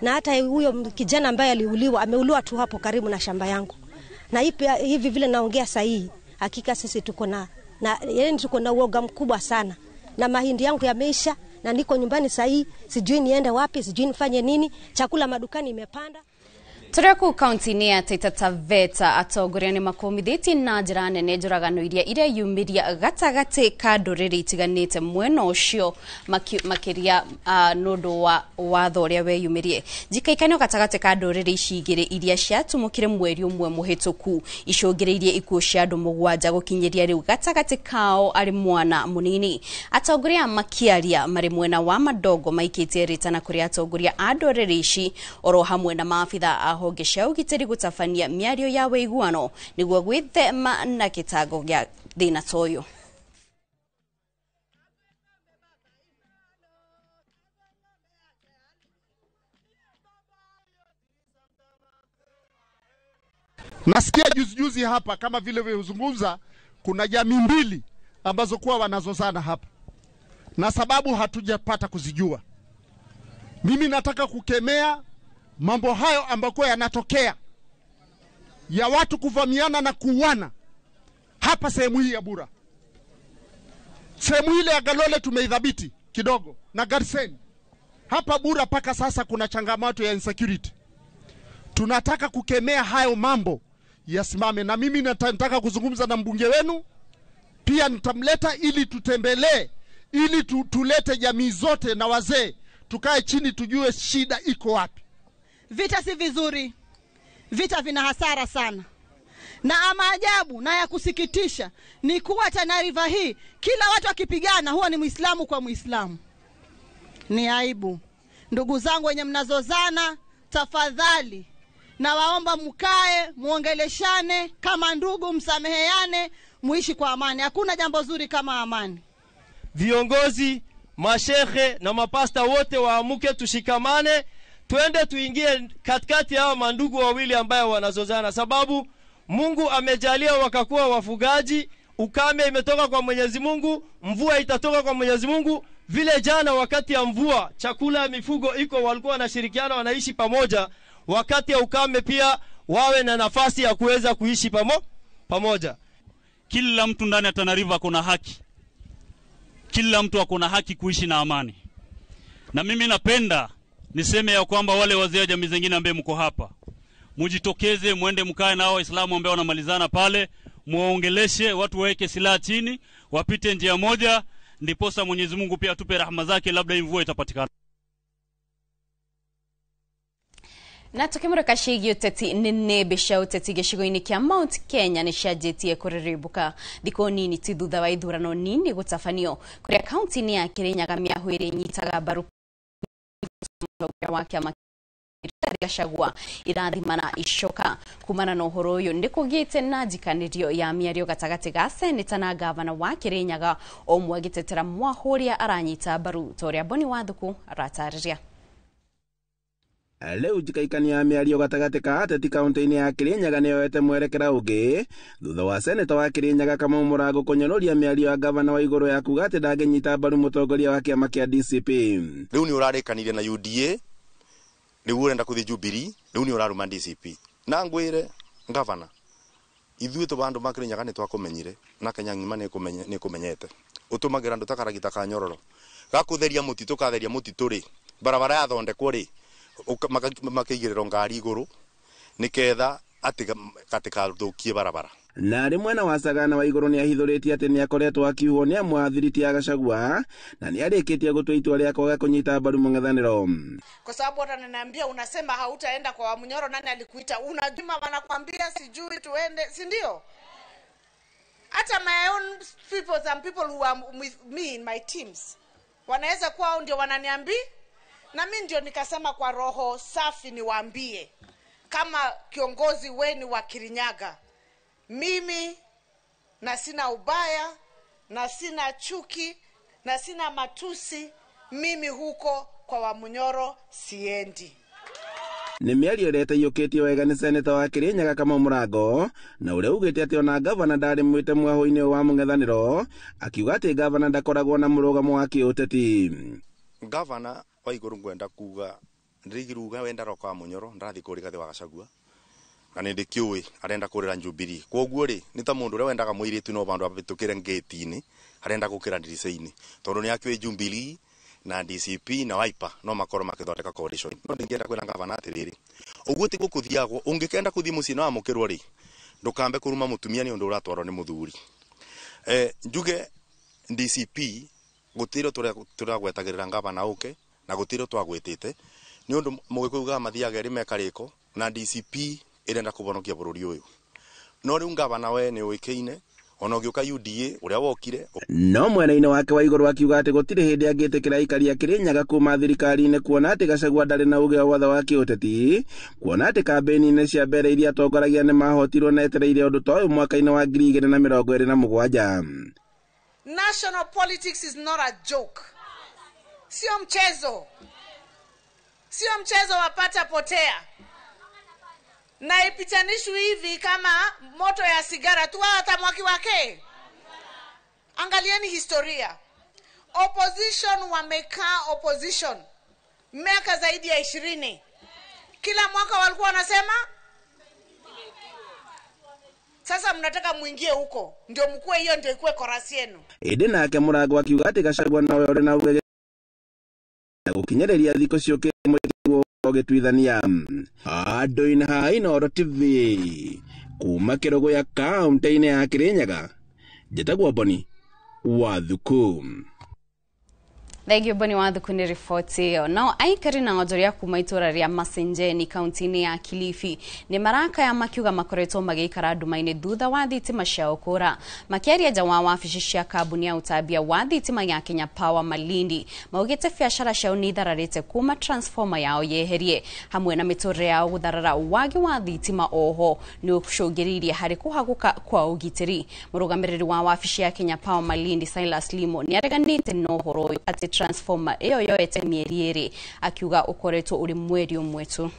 Speaker 16: Na hata huyo kijana ambaye aliuliwa, ameuliwa tu hapo karibu na shamba yangu. Na hivi vile naongea sahihi, hakika sisi tuko na yani tuko na uoga mkubwa sana. Na mahindi yangu yameisha na niko nyumbani sahii, sijui niende wapi, sijui nifanye nini. Chakula madukani imepanda.
Speaker 3: Tũrĩ kũu kaunti-inĩ ya Taita Taveta atongoria nĩ makũmithĩtie na njĩra nene njũragano iria ireyumĩria gatagatĩ ka ndũrĩrĩ itiganĩte mwena ũcio makĩria nĩ ũndũ wa watho ũrĩa weyumĩrie. Njikaikanio gatagatĩ ka ndũrĩrĩ ici igĩrĩ iria ciatumũkire mweri ũmwe mũhĩtũku icũngĩrĩirie ikuũ cia andũ 7 gũkinyĩria rĩu gatagatĩ kao arĩ mwana mũnini. Atongoria makĩaria marĩ mwena wa Madongo maikĩtie rĩtana kũrĩ atongoria a ndũrĩrĩ ici oro hamwe na maabitha a honge cia ũgitĩri gũtabania mĩario ya wĩiguano nĩguo gwĩthema na gĩtango gĩa thĩna ta ũyũ.
Speaker 9: Nasikia juzi juzi hapa kama vile weuzungumza, kuna jamii mbili ambazo kuwa wanazozana hapa na sababu hatujapata kuzijua. Mimi nataka kukemea mambo hayo ambako yanatokea ya watu kuvamiana na kuuana hapa sehemu hii ya Bura. Sehemu ile ya Galole tumeidhibiti kidogo na Garsen. Hapa Bura paka sasa kuna changamoto ya insecurity. Tunataka kukemea hayo mambo yasimame, na mimi nataka kuzungumza na mbunge wenu pia, nitamleta ili tutembelee, ili tulete jamii zote na wazee tukae chini tujue shida iko wapi.
Speaker 2: Vita si vizuri. Vita vina hasara sana. Na ama ajabu na ya kusikitisha ni kuwa Tana River hii kila watu wakipigana huwa ni Muislamu kwa Muislamu. Ni aibu. Ndugu zangu wenye mnazozana, tafadhali na waomba mkae, muongeleshane kama ndugu, msameheane, muishi kwa amani. Hakuna jambo zuri kama amani.
Speaker 8: Viongozi, mashehe na mapasta wote waamuke, tushikamane, tuende tuingie katikati hao mandugu wawili ambayo wanazozana, sababu Mungu amejalia wakakuwa wafugaji. Ukame imetoka kwa Mwenyezi Mungu, mvua itatoka kwa Mwenyezi Mungu. Vile jana wakati ya mvua chakula ya mifugo iko, walikuwa wanashirikiana, wanaishi pamoja. Wakati ya ukame pia wawe na nafasi ya kuweza kuishi pamoja.
Speaker 12: Kila mtu ndani ya Tana River kuna haki. Kila mtu akona haki kuishi na amani. Na mimi napenda niseme ya kwamba wale wazee wa jamii zingine ambao mko hapa, mujitokeze, muende mkae na Waislamu ambao wanamalizana pale, muongeleshe watu, waweke silaha chini, wapite njia moja, ndiposa Mwenyezi Mungu pia atupe rahma zake, labda mvua itapatikana.
Speaker 3: Na tukimurika ciĩgiĩ ũteti nĩ nĩmbĩ cia ũteti gĩcigo-inĩ kĩa Mount Kenya nĩ cianjĩtie kũrĩrĩmbũka thikũ nini ti thutha wa ithurano nini gũtabanio kũrĩa kaunti-inĩ ya Kirinyaga mĩahũ ĩrĩa ĩnyitaga mbaru wa kĩama Gachagua irathimana icoka. Kumana na ũhoro ũyũ nĩ kũgĩte na njikanĩrio ya mĩario gatagatĩ ga seneta na gavana wa Kirinyaga, o ũmwe agĩtetera mwahũ ũrĩa aranyita mbaru ta ũrĩa Boni Wathuku aratarĩria.
Speaker 19: Leo njikaikania mĩario gatagatĩ ka ateti kaunti-inĩ ya Kirinyaga nĩyoete mwerekera ũngĩ thutha wa seneta wa Kirinyaga Kamau Mũrango kũnyonoria mĩario ya gavana wa igũrũ ya kuga atĩ ndangĩnyita mbaru mũtongoria wa kĩama kĩa DCP.
Speaker 21: Rĩu nĩ ũrarĩkanire na UDA, rĩu ũrenda kũthiĩ Jubilee, rĩu nĩ ũraruma DCP. Na ngwĩre gavana, ithuĩ tũ bandũ ma Kirinyaga nĩ twakũmenyire na Kenya ng'ima nĩ kũmenyete. Ũtũmagĩra andũ ta karagita ka nyororo gakũtheria mũtitũ, katheria mũtitũ rĩ, barabara yathondekwo rĩ, makaigĩrĩrwo ngari igũrũ nĩketha atĩkathũkie barabara.
Speaker 19: Na arĩ mwena wa Sagana wa igũrũ nĩahithũrĩtie atĩ nĩakoretwo akiuhwo nĩ amwe a thiriti ya Gachagua na nĩarĩkĩtie gũtua itua rĩa kwaga kũnyita mbaru mũng'ethanĩro.
Speaker 24: Kwa sababu watu wananiambia unasema hautaenda kwa Wamunyoro, nani alikuita? Unajuma wanakuambia sijui tuende, si ndio? Hata my own people, some people who are with me in my teams wanaweza kuwa ndio wananiambia, na mimi ndio nikasema kwa roho safi niwaambie kama kiongozi wenu wa Kirinyaga, mimi na sina ubaya na sina chuki na sina matusi, mimi huko kwa Wamunyoro siendi.
Speaker 19: Nĩ mĩario ĩrĩa ĩtaiyũkĩtio wega nĩ seneta wa Kirinyaga Kamau Mũrango na ũrĩa ugĩte atĩ ona gavana ndarĩ mwĩte mwahũ-inĩ wa mũng'ethanĩro, akiuga atĩ gavana ndakoragwo na mũrũgamo wa kĩũteti.
Speaker 21: Gavana wa igũrũ ngwenda kuga ndĩrigiruga wenda roka wa Munyoro ndarathiĩ kũrĩ Rigathĩ wa Gachagua na nĩ ndĩkĩũĩ arenda kũrĩra Jubilee. Kwoguo rĩ, nĩ ta mũndũ ũrĩa wendaga mũirĩtu no bandũ abĩtũkĩre ngĩti-inĩ, arenda gũkĩra ndirica-inĩ tondũ nĩ akĩũĩ Jubilee Na DCP na Wiper no makorwo makithondeka coalition. No ndingienda kwira ngavana atiriri, uguo ti gukuthiagwo. Ungikenda kuthi mucii na wamukirwo ri, ndukambe kuruma mutumia ni undu uratwarwo ni muthuri. Njuge DCP gutiro turagwetagirira ngavana uke na gutiro twagwitite ni undu mugikuyu ugaga mathiaga eri mekariko na DCP irenda kubonokia bururi uyu. No riu ngavana we ni uikaine ona ũgĩũka UDA ũrĩa wokire.
Speaker 19: No mwena-inĩ wake wa igũrũ akiuga atĩ gũtirĩ hĩndĩ angĩtĩkĩra aikari a Kĩrĩnyaga kuma thirikari-inĩ, kuona atĩ Gachagua ndarĩ na ũgĩ o wothe wa kĩũteti, kuona atĩ kambĩini-inĩ cia mbere iria atongoragia nĩ mahotirwo na etereire ũndũ ta ũyũ mwaka-inĩ wa 2027.
Speaker 24: National politics is not a joke. Sio mchezo. Sio mchezo wa pata potea. Na ipitanishwi hivi kama moto ya sigara tu hata mwaki wake. Angalieni historia. Opposition wamekaa opposition miaka zaidi ya 20. Kila mwaka walikuwa wanasema sasa mnataka muingie huko ndio mkue, hiyo ndio ikue korasi yenu.
Speaker 19: Ĩndĩ nake Mũrango akiuga atĩ Gachagua nowe ũrĩ na uge na gũkinyĩrĩria thikũ ciũkĩte mũingĩ ũgĩtuithania. Andũ-inĩ ha Inooro TV kuma Kĩrũgũya kaũntĩ-inĩ ya Kĩrĩnyaga, njĩtagwo Boni Wathuku.
Speaker 3: Thengio Boni Wathuku nĩ riboti ĩyo. Nao aikari na onjoria kuma itũra rĩa Masenjeni kaunti-inĩ ya Kilifi nĩ marakaya makiuga makoretwo magĩikara nduma-inĩ thutha wa thitima ciao kũra. Makĩaria nja wa wabici cia kambuni ya ũtambia wa thitima ya Kenya Power Malindi, maugĩte biacara ciao nĩ ithararĩte kuma transformer yao yeherie hamwe na mĩtũrĩre yao gũtharara. Wagi wa thitima oho nĩ ũcũngĩrĩirie harĩ kũhagũka kwa ũgitĩri. Mũrũgamĩrĩri wa wabici ya Kenya Power Malindi Silas Limo nĩ areganĩte na ũhoro ũyũ atĩ transformer ĩyo yoete mĩeri 2, akiuga ũkoretwo ũrĩ mweri ũmwe tu.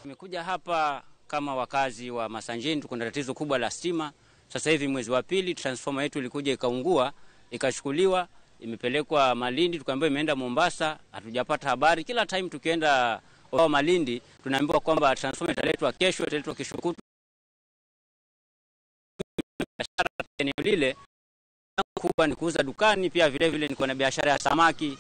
Speaker 4: Tumekuja hapa kama wakazi wa Masanjeni, tuko na tatizo kubwa la stima. Sasa hivi mwezi wa pili transformer yetu ilikuja ikaungua, ikachukuliwa, imepelekwa Malindi, tukaambiwa imeenda Mombasa, hatujapata habari. Kila time tukienda Malindi tunaambiwa kwamba transformer italetwa kesho, italetwa kesho kutwa. Biashara eneo lile kubwa ni kuuza dukani, pia vile vile niko na biashara ya samaki,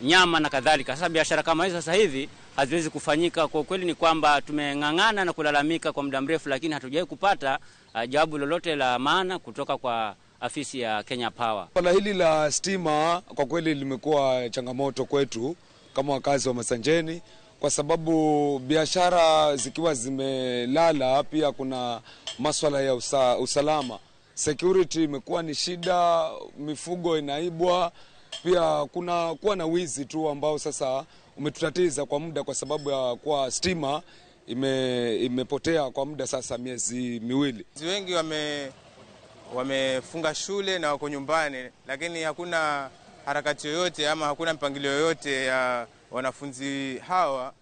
Speaker 4: nyama na kadhalika. Sasa biashara kama hizo sasa hivi haziwezi kufanyika. Kwa kweli ni kwamba tumeng'ang'ana na kulalamika kwa muda mrefu, lakini hatujawahi kupata jawabu lolote la maana kutoka kwa afisi ya Kenya Power.
Speaker 6: Swala hili la stima kwa kweli limekuwa changamoto kwetu kama wakazi wa Masanjeni, kwa sababu biashara zikiwa zimelala, pia kuna maswala ya usalama. Security imekuwa ni shida, mifugo inaibwa, pia kuna kuwa na wizi tu ambao sasa umetutatiza kwa muda, kwa sababu ya kuwa stima imepotea kwa muda sasa miezi 2.
Speaker 10: Wengi wamefunga shule na wako nyumbani, lakini hakuna harakati yoyote ama hakuna mpangilio yoyote ya wanafunzi hawa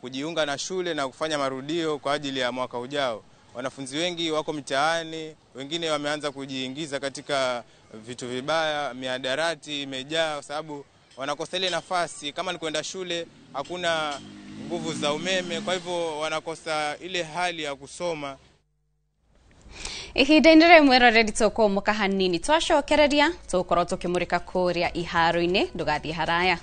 Speaker 10: kujiunga na shule na kufanya marudio kwa ajili ya mwaka ujao. Wanafunzi wengi wako mitaani, wengine wameanza kujiingiza katika vitu vibaya, mihadarati imejaa kwa sababu wanakosa ile nafasi. Kama ni kwenda shule hakuna nguvu za umeme, kwa hivyo wanakosa ile hali ya kusoma.
Speaker 3: Ihinda-inĩ rĩmwe mwĩroreri tũkũmũka hanini twacokereria tũgũkorwo tũkĩmũrĩka kũrĩa iharo-inĩ, ndũgathiĩ haraya.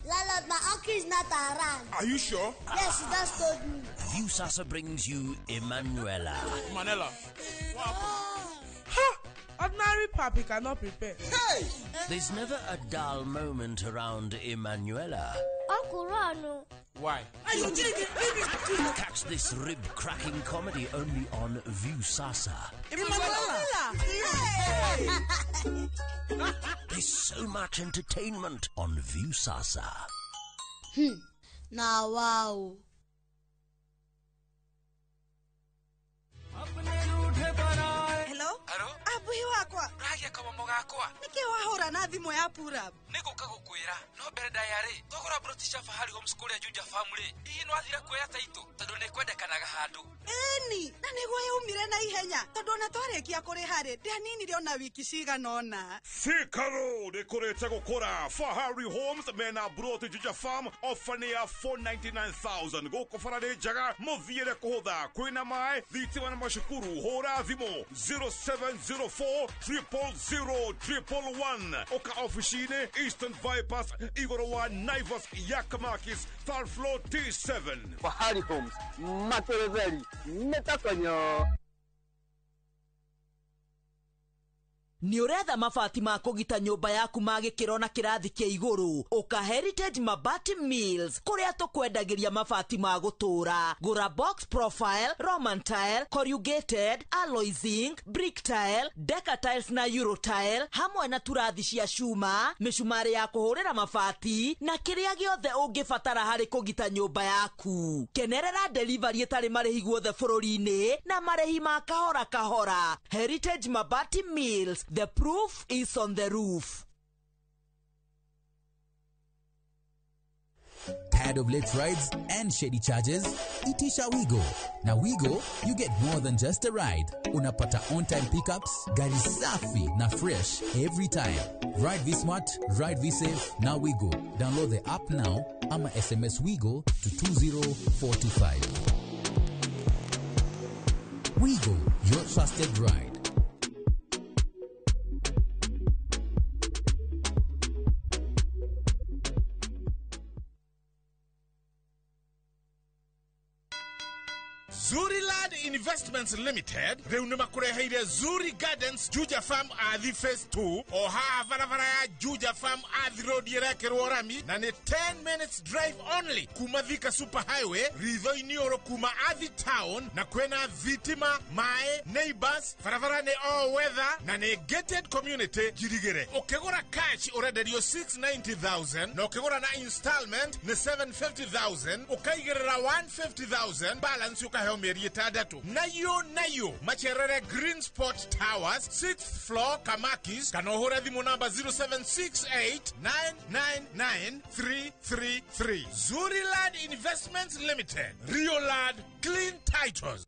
Speaker 15: Landlord, my uncle is not around.
Speaker 18: Are you sure?
Speaker 15: Yes, he just told me.
Speaker 17: Viusasa brings you Emanuela.
Speaker 18: Manela. What happened?
Speaker 20: Ha! Ordinary papi cannot prepare.
Speaker 18: Hey!
Speaker 17: There's never a dull moment around Emanuela.
Speaker 15: Uncle Rano.
Speaker 18: Why?
Speaker 17: Catch this rib-cracking comedy only on Viusasa.
Speaker 20: Emanuela!
Speaker 17: There's so much entertainment on Viusasa.
Speaker 15: Now, wow.
Speaker 25: Hello? Hello? Abuhi wakwa. Ragia kama mogakwa. Nike wahura na thimu ya pura.
Speaker 1: Nĩngũka gũkwĩra no mbere ndaya rĩ twagũra broti cia Fahari Homes kũrĩa Juja Farm rĩ hihi nĩwathire kuoya taitũ tondũ nĩkwendekanaga handũ.
Speaker 5: Ĩni, na nĩguo yaumire na ihenya tondũ ona twarĩkia kũrĩha rĩ ndianinire ona wiki cigana ũna.
Speaker 22: Thika Road ĩkũrĩte gũkũra. Fahari Homes mena broti Juja Farm ofa nĩ ya 499,000 gũkũ bara nĩ njega mũthiĩre kũhũtha kwĩna maĩ thitima na macukuru. Hũra thimũ 0704 000 111 ũka ofici-inĩ Eastern Bypass igũrũ wa Naivas Yakamakis third floor T7.
Speaker 23: Fahari Homes makeretheri metakonyo.
Speaker 25: Nĩ ũretha mabati ma kũgita nyũmba yaku ma gĩkĩro na kĩrathi kĩa igũrũ? Ũka Heritage Mabati Mills kũrĩa tũkwendagĩria mabati ma gũtũũra. Gũra box profile, Roman tile, corrugated, alloy zinc, brick tile, deca tiles na euro tile hamwe na turathi cia cuma, mĩcumarĩ ya kũhũrĩra mabati na kĩrĩa gĩothe ũngĩbatara harĩ kũgita nyũmba yaku. Kenerera delivery ĩtarĩ marĩhi guothe bũrũri-inĩ na marĩhi ma kahora kahora. Heritage Mabati Mills, the proof is on the roof.
Speaker 26: Tired of late rides and shady charges? Itisha Wigo. Now Wigo, you get more than just a ride. Unapata on-time pickups, gari safi na fresh every time. Ride V Smart, ride V Safe, now Wigo. Download the app now ama SMS Wigo to 20425. Wigo, your trusted ride.
Speaker 27: Zuriland Investments Limited rĩu nĩ makũreheire Zuri Gardens Juja Farm Athi Phase 2 o haha barabara ya Juja Farm Athi Road ĩrekĩrwo rami na nĩ 10 minutes drive only kuma Thika Super Highway ritho-inĩ ũrũ kuma Athi Town na kwĩna thitima maĩ neighbors barabara nĩ all weather na nĩ gated community njirigĩre. Ũkĩgũra cash ũrenderio 690,000 na ũkĩgũra na installment nĩ 750,000 ũkaigĩrĩra 150,000 balance ũkaheo mĩeri ĩtandatũ. Nayo nayo macerere Green Spot Towers 6th floor Kamakis kana ũhũre thimũ namba 0768999333. Zuriland Investments Limited, Riolad Clean Titles.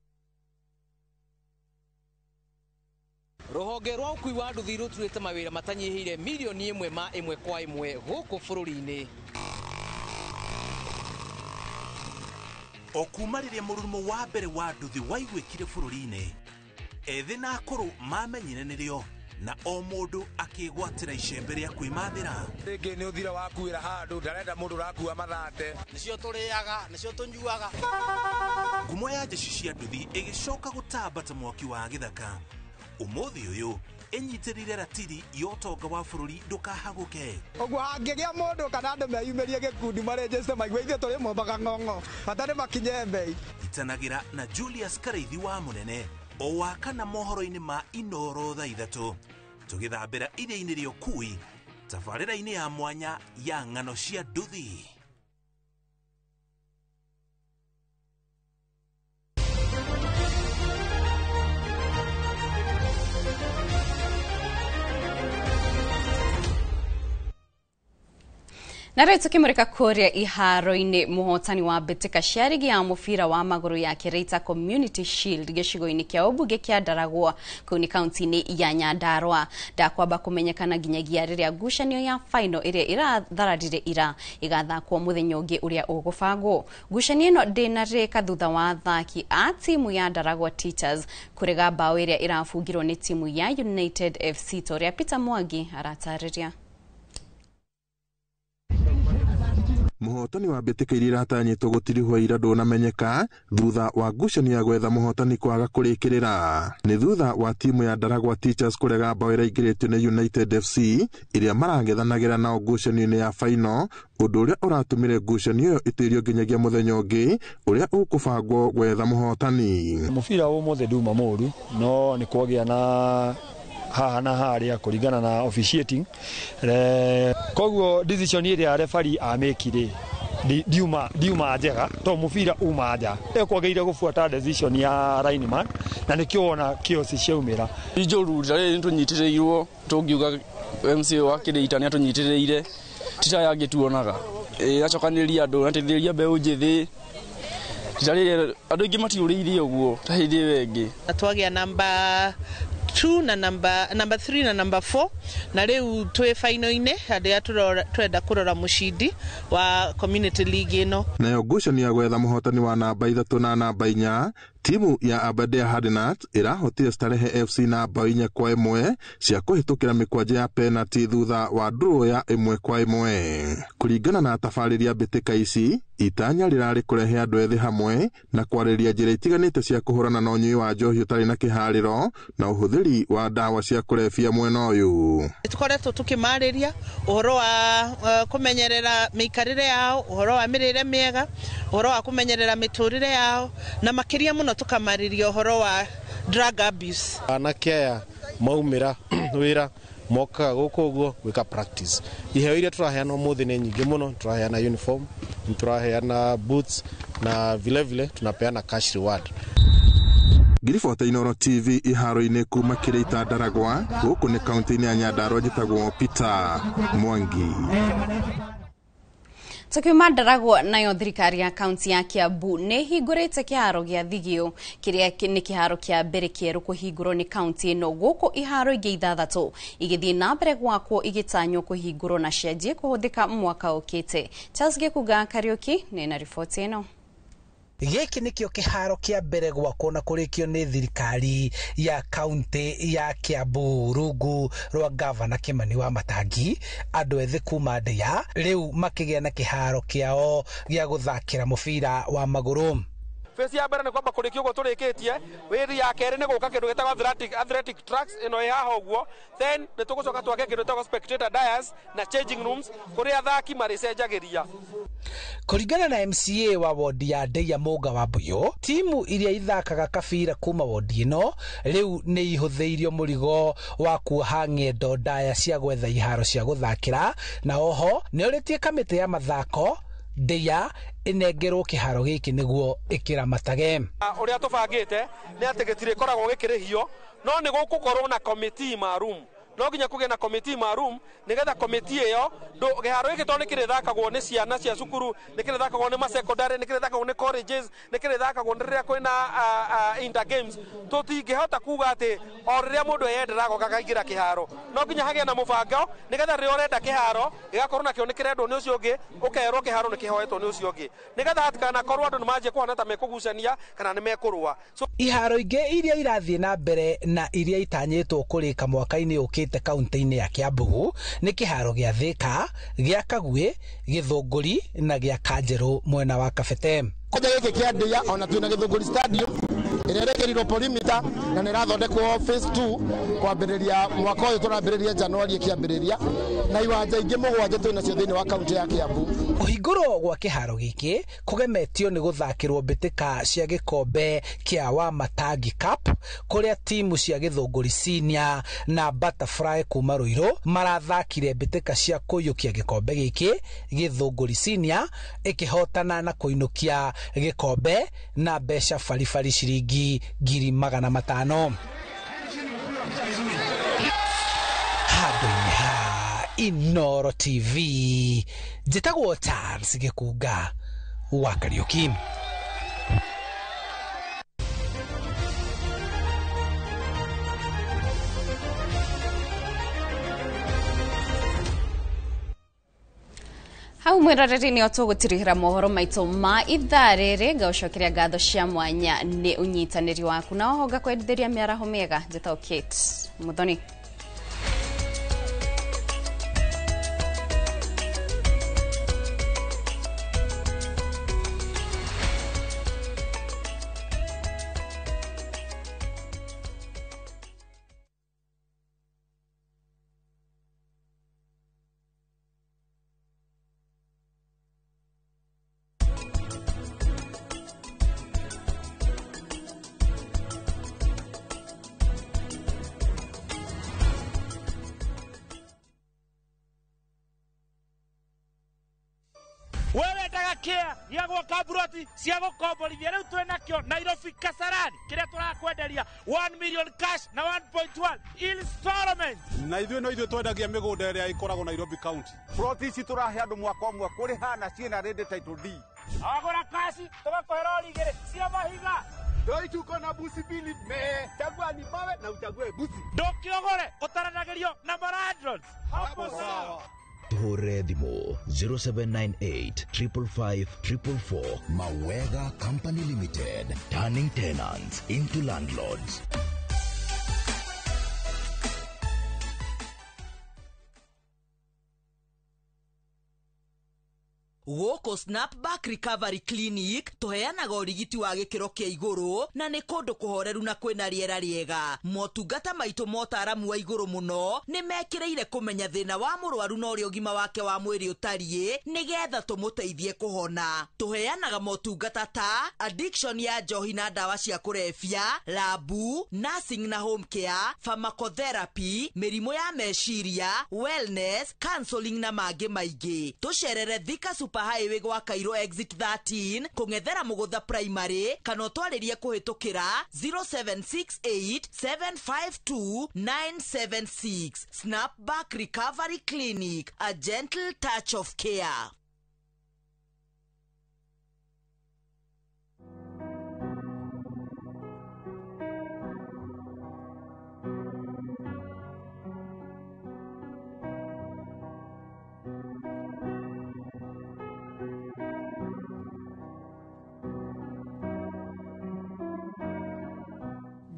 Speaker 28: Rũhonge rwa ũkui wa nduthi rũturĩte mawĩra matanyihĩire mirioni ĩmwe ma ĩmwe kwa ĩmwe gũkũ bũrũri-inĩ.
Speaker 29: O kuma rĩrĩa mũrurumo wa mbere wa nduthi waiguĩkire bũrũri-inĩ, ethĩ na akũrũ mamenyire nĩrĩo na o mũndũ akĩgwatĩra icembe rĩa kwĩmathĩra.
Speaker 30: Rĩngĩ nĩ ũthira wakuĩra handũ ndarenda mũndũ ũrakua mathate.
Speaker 31: Nĩcio tũrĩaga, nĩcio tũnyuaga.
Speaker 29: Ngumo ya njeci cia nduthi ĩgĩcoka gũtamba ta mwaki wa gĩthaka. Ũmũthĩ ũyũ ĩnyitĩrĩire ratiri ya ũtonga wa bũrũri ndũkahagũke.
Speaker 32: Ũguo hangĩgĩa mũndũ kana andũ meyumĩrie gĩkundi marenjeste maigue ithuĩ tũrĩ mombaga ng'ong'o bata nĩ makinye mbei.
Speaker 29: Itanagĩra na Julius Karaithi wa Mũnene o wa kana mohoro-inĩ ma Inoro thaa ithatũ tũgĩthambĩra iria-inĩ rĩa ũkui tabarĩra-inĩ ya mwanya ya ng'ano cia nduthi.
Speaker 3: Na rĩu tũkĩmũrĩka kũrĩa iharo-inĩ mũhotani wa mbĩtĩka cia rigi ya mũbira wa magũrũ ya Kereita Community Shield gĩcigo-inĩ kĩa ũmbunge kĩa Ndaragwa kũu nĩ kaunti-inĩ ya Nyandarua ndakwamba kũmenyekana nginyagia rĩrĩa ngucanio ya final ĩrĩa ĩrathararire ira ĩgathakwo mũthenya ũngĩ ũrĩa ũgũbangwo. Ngucanio ĩno ndĩnarĩka thutha wa athaki a timu ya Ndaragwa Teachers kũrega bao ĩrĩa ĩrabungirwo nĩ timu ya United FC ta ũrĩa Peter Mwangi aratarĩria.
Speaker 33: Mũhotani wa mbĩtĩka iria iratanyĩtwo gũtirihwo ira ndũnamenyeka thutha wa ngucanio ya gwetha mũhotani kwaga kũrĩkĩrĩra. Nĩ thutha wa timu ya Ndaragwa Teachers kũrega bao ĩraingĩrĩtio nĩ United FC ĩrĩa marangethanagĩra nao ngucanio-inĩ ya final, ũndũ ũrĩa ũratũmire ngucanio ĩyo ĩtĩrio nginyagia mũthenya ũngĩ ũrĩa ũkũbangwo gwetha mũhotani.
Speaker 34: Mũbira ũmũthĩ nduma mũru no nĩ kwagĩa na haha na harĩa kũringana na officiating. Koguo decision ĩrĩa referee amĩkire ndiuma njega to mũbira uma nja ekwagĩrĩire gũbuata decision ya lineman na nĩkĩo wona kiosi ciaumĩra.
Speaker 35: Njũru rĩrĩ nĩtũnyitĩrĩirwo tũngiuga
Speaker 2: MC wa Kĩrĩita nĩ atũnyitĩrĩire tita yangĩ tuonaga acokanĩrĩria andũ ateithĩrĩria mbeũ njĩthĩ rita rĩrĩ andũ aingĩ matiũrĩirie ũguo ta hĩndĩ ĩyo ĩngĩ.
Speaker 4: Twagĩa namba 2 na namba 3 na namba 4 na rĩu twĩ final-inĩ harĩa tũrenda kũrora mũcindi wa community league ĩno.
Speaker 33: Nayo ngucanio ya gwetha mũhotani wa namba 3 na namba 4 timu ya Aberdare Hardnuts ĩrahotire Starehe FC na bao 4-1 cia kũhĩtũkĩra mĩkwanja ya penalty thutha wa draw ya 1-1. Kũringana na atabarĩri a mbĩtĩka ici, itanya rĩrarĩ kũrehe andũ ethĩ hamwe na kwarĩrĩria njĩra itiganĩte cia kũhũrana na ũnyui wa njohi ũtarĩ na kĩharĩro na ũhũthĩri wa ndawa cia kũrebia mwena ũyũ.
Speaker 4: Tũkoretwo tũkĩmarĩria ũhoro wa kũmenyerera mĩikarĩre yao, ũhoro wa mĩrĩre mĩega, ũhoro wa kũmenyerera mĩtũrĩre yao, na makĩria mũno tũkamarĩria ũhoro wa drug abuse.
Speaker 6: Anake aya maumĩra wĩra mokaga gũkũ ũguo gwĩka practice. Iheo iria tũraheana ũmũthĩ nĩ nyingĩ mũno, tũraheana uniform, tũraheana boots na vile vile tunapeana cash reward.
Speaker 33: Ngiribota Inooro TV iharo-inĩ kuma Kĩrĩita Ndaragwa, gũkũ nĩ kaunti-inĩ ya Nyandarua. Njĩtagwo Peter Mwangi.
Speaker 3: Tukiuma Ndaragwa, nayo thirikari ya kaunti ya Kiambu nĩ hingũrĩte kĩharo gĩa Thigio kĩrĩa nĩ kĩharo kĩa mbere kĩerũ kũhingũrwo nĩ kaunti ĩno, gũkũ iharo ingĩ 6 igĩthiĩ na mbere gwakwo igĩtanywo kũhingũrwo na cianjie kũhũthĩka mwaka ũkĩte. Charles Gĩkunga Kariũki nĩ na riboti ĩno.
Speaker 7: Gĩkĩ nĩkĩo kĩharo kĩa mbere gwakwo na kũrĩkio nĩ thirikari ya kaunti ya Kiambu rungu rwa gavana Kimani wa Matangi. Andũ ethĩ kuma Ndĩa rĩu makĩgĩa na kĩharo kĩao gĩa gũthakĩra mũbira wa magũrũ.
Speaker 8: Phase ya mbere nĩ kwamba kũrĩkia ũguo tũrĩkĩtie, wĩri ya kerĩ nĩ gũka kĩndũ gĩtagwo athletic tracks ĩno ĩ haha ũguo, then nĩ tũgũcoka twake kĩndũ gĩtagwo spectator dais na changing rooms kũrĩa athaki marĩcenjagĩria.
Speaker 7: Kũringana na MCA wa wodi ya Ndeia Mũnga wa Mbuyũ, timu iria ithakaga kabira kuma wodi ĩno rĩu nĩ ihũthĩirio mũrigo wa kuoha ng'endo ndaya cia gwetha iharo cia gũthakĩra, na oho nĩ orĩtie kamĩtĩ ya mathako Ndeia ĩnengerwo kĩharo gĩkĩ nĩguo ĩkĩramatage.
Speaker 8: Ũrĩa tũbangĩte nĩ atĩ gĩtirĩkoragwo gĩkĩrĩhio, no nĩ gũgũkorwo na committee maalum. No nginya kũgĩe na committee maalum nĩgetha committee ĩyo kĩharo gĩkĩ tondũ nĩ kĩrĩthakagwo nĩ ciana cia cukuru, nĩ kĩrĩthakagwo nĩ masecondary, nĩ kĩrĩthakagwo nĩ colleges, nĩ kĩrĩthakagwo nĩ rĩrĩa kwĩna inter games. Tũtingĩhota kuga atĩ o rĩrĩa mũndũ eyendera agoka akaingĩra kĩharo. No nginya hagĩe na mũbango nĩgetha rĩrĩa ũrenda kĩharo gĩgakorwo nakĩo nĩ kĩrendwo nĩ ũcio ũngĩ, ũkerwo kĩharo nĩ kĩhoetwo nĩ ũcio ũngĩ, nĩgetha hatikanakorwo andũ nĩ manjie kũhana ta mekũgucania kana nĩ mekũrũa.
Speaker 7: Iharo ingĩ iria irathiĩ na mbere na iria itanyĩtwo kũrĩka mwaka-inĩ ũkĩte kaunti-inĩ ya Kiambu nĩ kĩharo gĩa Thika, gĩa Kagwĩ, Gĩthũngũri na gĩa Kanjerũ mwena wa Kabete.
Speaker 9: Kwanja gĩkĩ kĩa Ndeia ona twĩna Gĩthũngũri stadium ĩrĩa ĩrekĩrirwo perimeter na nĩ ĩrathondekwo phase 2 kwambĩrĩria mwaka ũyũ tũrambĩrĩria Januari ĩkĩambĩrĩria, na iwanja ingĩ 7 twĩnacio thĩinĩ wa kaunti ya Kiambu.
Speaker 7: Kũhingũrwo gwa kĩharo gĩkĩ kũgemetio nĩ gũthakĩrwo mbĩtĩka cia gĩkombe kĩa Wamatangi Cup kũrĩa timu cia Gĩthũngũri Senior na Butterfly kuma Ruiru marathakire mbĩtĩka cia kũiyũkia gĩkombe gĩkĩ, Gĩthũngũri Senior ĩkĩhotana na kũinũkia gĩkombe na mbeca baribari ciringi 500,000. Handũ-inĩ ha Inooro TV, njĩtagwo Charles Gĩkunga wa Kariũki.
Speaker 3: Hau mwiroreri nĩ tũgũtirihĩra mohoro maitũ ma ithaa rĩrĩ, ngaũcokeria ngatho cia mwanya nĩ ũnyitanĩri waku na oho ngakwendithĩria mĩaraho mĩega. Njĩtagwo Kate Muthoni.
Speaker 30: Wewe.
Speaker 27: Wendaga kĩa gĩa gwaka mburoti cia gũkomborithia rĩu twĩ nakĩo Nairobi Kasarani kĩrĩa tũrakwenderia 1 million cash na 1.1 installment.
Speaker 1: Na ithuĩ no ithuĩ twendagia mĩgũnda ĩrĩa ĩkoragwo Nairobi County.
Speaker 10: Ploti ici tũrahe andũ mwaka ũmwe kũrĩha na ciĩna ready title deed.
Speaker 27: Wagũra kaci tũgakũhe rori igĩrĩ cia mahiga.
Speaker 10: Ndoi tuko na busi mbili me chagua ni mawe na uchague busi.
Speaker 27: Ndũkĩogore ũtaranagĩrio na Malandlords. Hapo sawa.
Speaker 11: Tuhũrĩre thimũ 0798 555 444. Mawega Company Limited, turning tenants into landlords.
Speaker 25: Gũkũ Snapback Recovery Clinic tũheanaga ũrigiti wa gĩkĩro kĩa igũrũ na nĩ kũndũ kũhoreru na kwĩna rĩera rĩega. Motungata maitũ ma ũtaaramu wa igũrũ mũno nĩ mekĩrĩire kũmenya thĩna wa mũrwaru na ũrĩa ũgima wake wa mwĩrĩ ũtariĩ nĩgetha tũmũteithie kũhona. Tũheanaga motungata ta addiction ya njohi na ndawa cia kũrebia, labu, nursing na home care, pharmacotherapy, mĩrimũ ya meciria, wellness, counseling na mangĩ maingĩ. Tũcerere Thika Super Highway gwa Cairo exit 13 kũng'ethera Mũgũtha Primary kana ũtwarĩrie kũhĩtũkĩra 0768 752 976. Snapback Recovery Clinic, a gentle touch of care.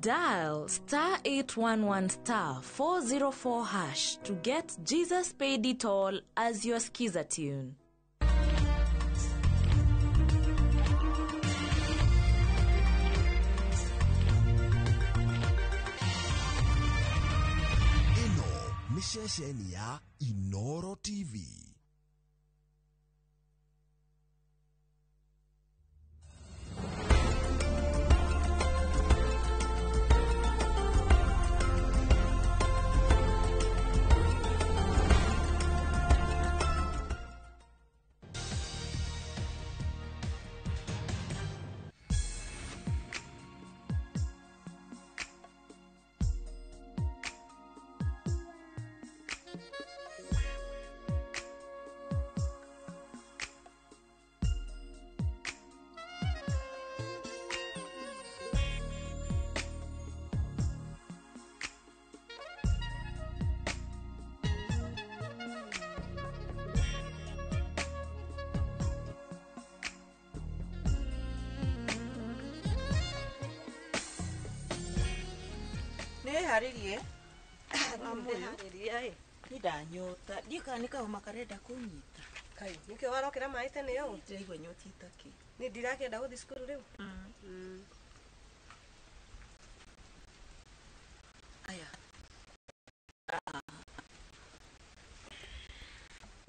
Speaker 12: Dial star 811 star 404 hash to get Jesus Paid It All as your skiza tune.
Speaker 13: Ĩno nĩ ceceni ya Inoro TV.
Speaker 4: Nĩharĩrie nĩ ndanyota ndiũ kana nĩ kahoma karenda kũnyita.
Speaker 14: Kai nĩkĩo warokera maĩ tene ũũ?
Speaker 4: Ndĩraigua nyotĩte kĩ.
Speaker 14: Nĩ ndirakĩenda gũthiĩ cukuru rĩu.
Speaker 4: Aya.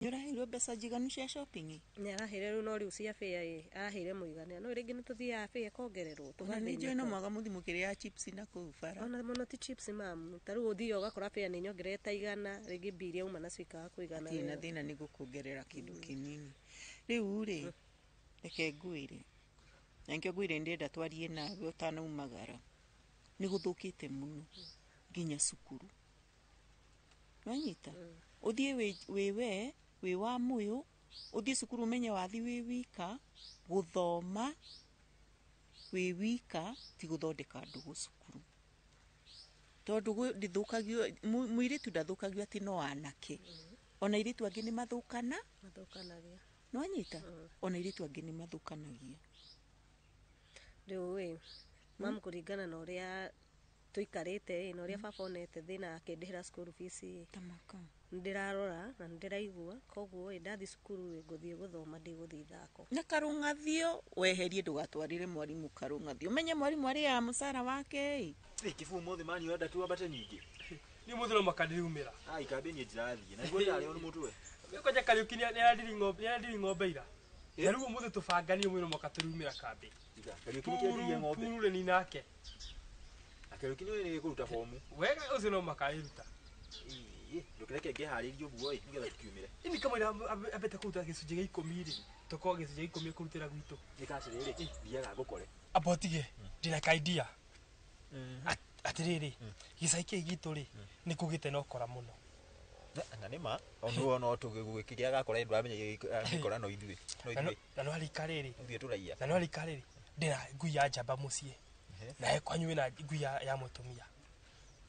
Speaker 4: Nĩ ũraheirwo mbeca njiganu cia shopping?
Speaker 14: Nĩ araheire rĩu no rĩu cia bĩa ĩ araheire mũigana no rĩngĩ nĩ tũthiaga bĩa ĩkongererwo.
Speaker 4: Ona nĩ njũĩ no mwaga mũthiĩ mũkĩrĩa chips na kũu bara.
Speaker 14: Ona mũno ti chips mamu ta rĩu ũthiaga ũgakora bĩa nĩ nyongerere ta igana rĩngĩ mbia iria uma nacio ikaga kũigana.
Speaker 4: Hatirĩ na thĩna nĩ gũkuongerera kĩndũ kĩnini. Rĩu rĩ reke ngwĩre na nĩkĩo ngwĩre ndĩrenda twarie nawe ũtanaumagara. Nĩ gũthũkĩte mũno nginya cukuru. Nĩwanyita? Ũthiĩ wĩ we wĩ wa mũyũ ũthiĩ cukuru ũmenye wathi wĩ wika gũthoma wĩ wika ti gũthondeka ndũgũ cukuru. Tondũ ndithũkagio mũirĩtu ndathũkagio atĩ no anake. Ona airĩtu angĩ nĩ mathũkana
Speaker 14: mathũkanagia.
Speaker 4: Nĩwanyita? Ona airĩtu angĩ nĩ mathũkanagia.
Speaker 14: Rĩu ĩ mamu kũringana na ũrĩa tũikarĩte ĩ na ũrĩa baba onete thĩna akĩndĩhĩra school fees ĩ nĩndĩrarora na nĩndĩraigua koguo ĩ ndathiĩ cukuru ĩ ngũthiĩ gũthoma ndigũthiĩ ithako.
Speaker 4: Na karũng'athio weherie ndũgatwarĩre mwarimũ karũng'athio ũmenye mwarimũ arĩaga mũcara wake ĩ.
Speaker 15: Kĩbuu ũmũthĩ mani ũrenda tuambate nyingĩ.
Speaker 8: Niĩ ũmũthĩ no mũhaka ndĩriumĩra.
Speaker 15: Ai kambĩ niĩ ndirathiĩ na niguo ndĩrarĩo nĩ mũtwe.
Speaker 8: Kwanja Kariũki nĩarendiri ng'ombe ira. Na rĩu ũmũthĩ tũbanganie ũmũthĩ no mũhaka tũriumĩra kambĩ.
Speaker 15: Kariũki nĩkĩendirie ng'ombe.
Speaker 8: Purure ni nake.
Speaker 15: Na Kariũki nĩũĩ nĩgĩkũruta bomu.
Speaker 8: Wega ũcio no mũhaka arĩruta.
Speaker 15: Ndũkĩreke ngĩharĩrie ũguo ĩ nĩgetha tũkiumĩre.
Speaker 8: Ini kamũira ambĩte kũruta gĩcunjĩ gĩa ikũmi rĩ.
Speaker 5: Tũkorwo gĩcunjĩ 10 kũrutĩra gwitũ.
Speaker 15: Nĩ kacĩrĩrĩ thiaga ngũkore.
Speaker 5: Amba ũtige ndĩna ka idea. Atĩrĩrĩ gĩcagi kĩĩ gitũ rĩ nĩ kũgĩte na ũkora mũno.
Speaker 15: Na nĩ ma ono no tũgĩkĩgĩa gakora ndũramenya gĩkora no ithuĩ. No ithuĩ.
Speaker 5: Na no arika rĩrĩ.
Speaker 15: Ithuĩ tũraiya.
Speaker 5: Na no arika rĩrĩ ndĩna ngui ya njamba mũciĩ. Nawe kwanyu wĩna ngui ya mũtumia.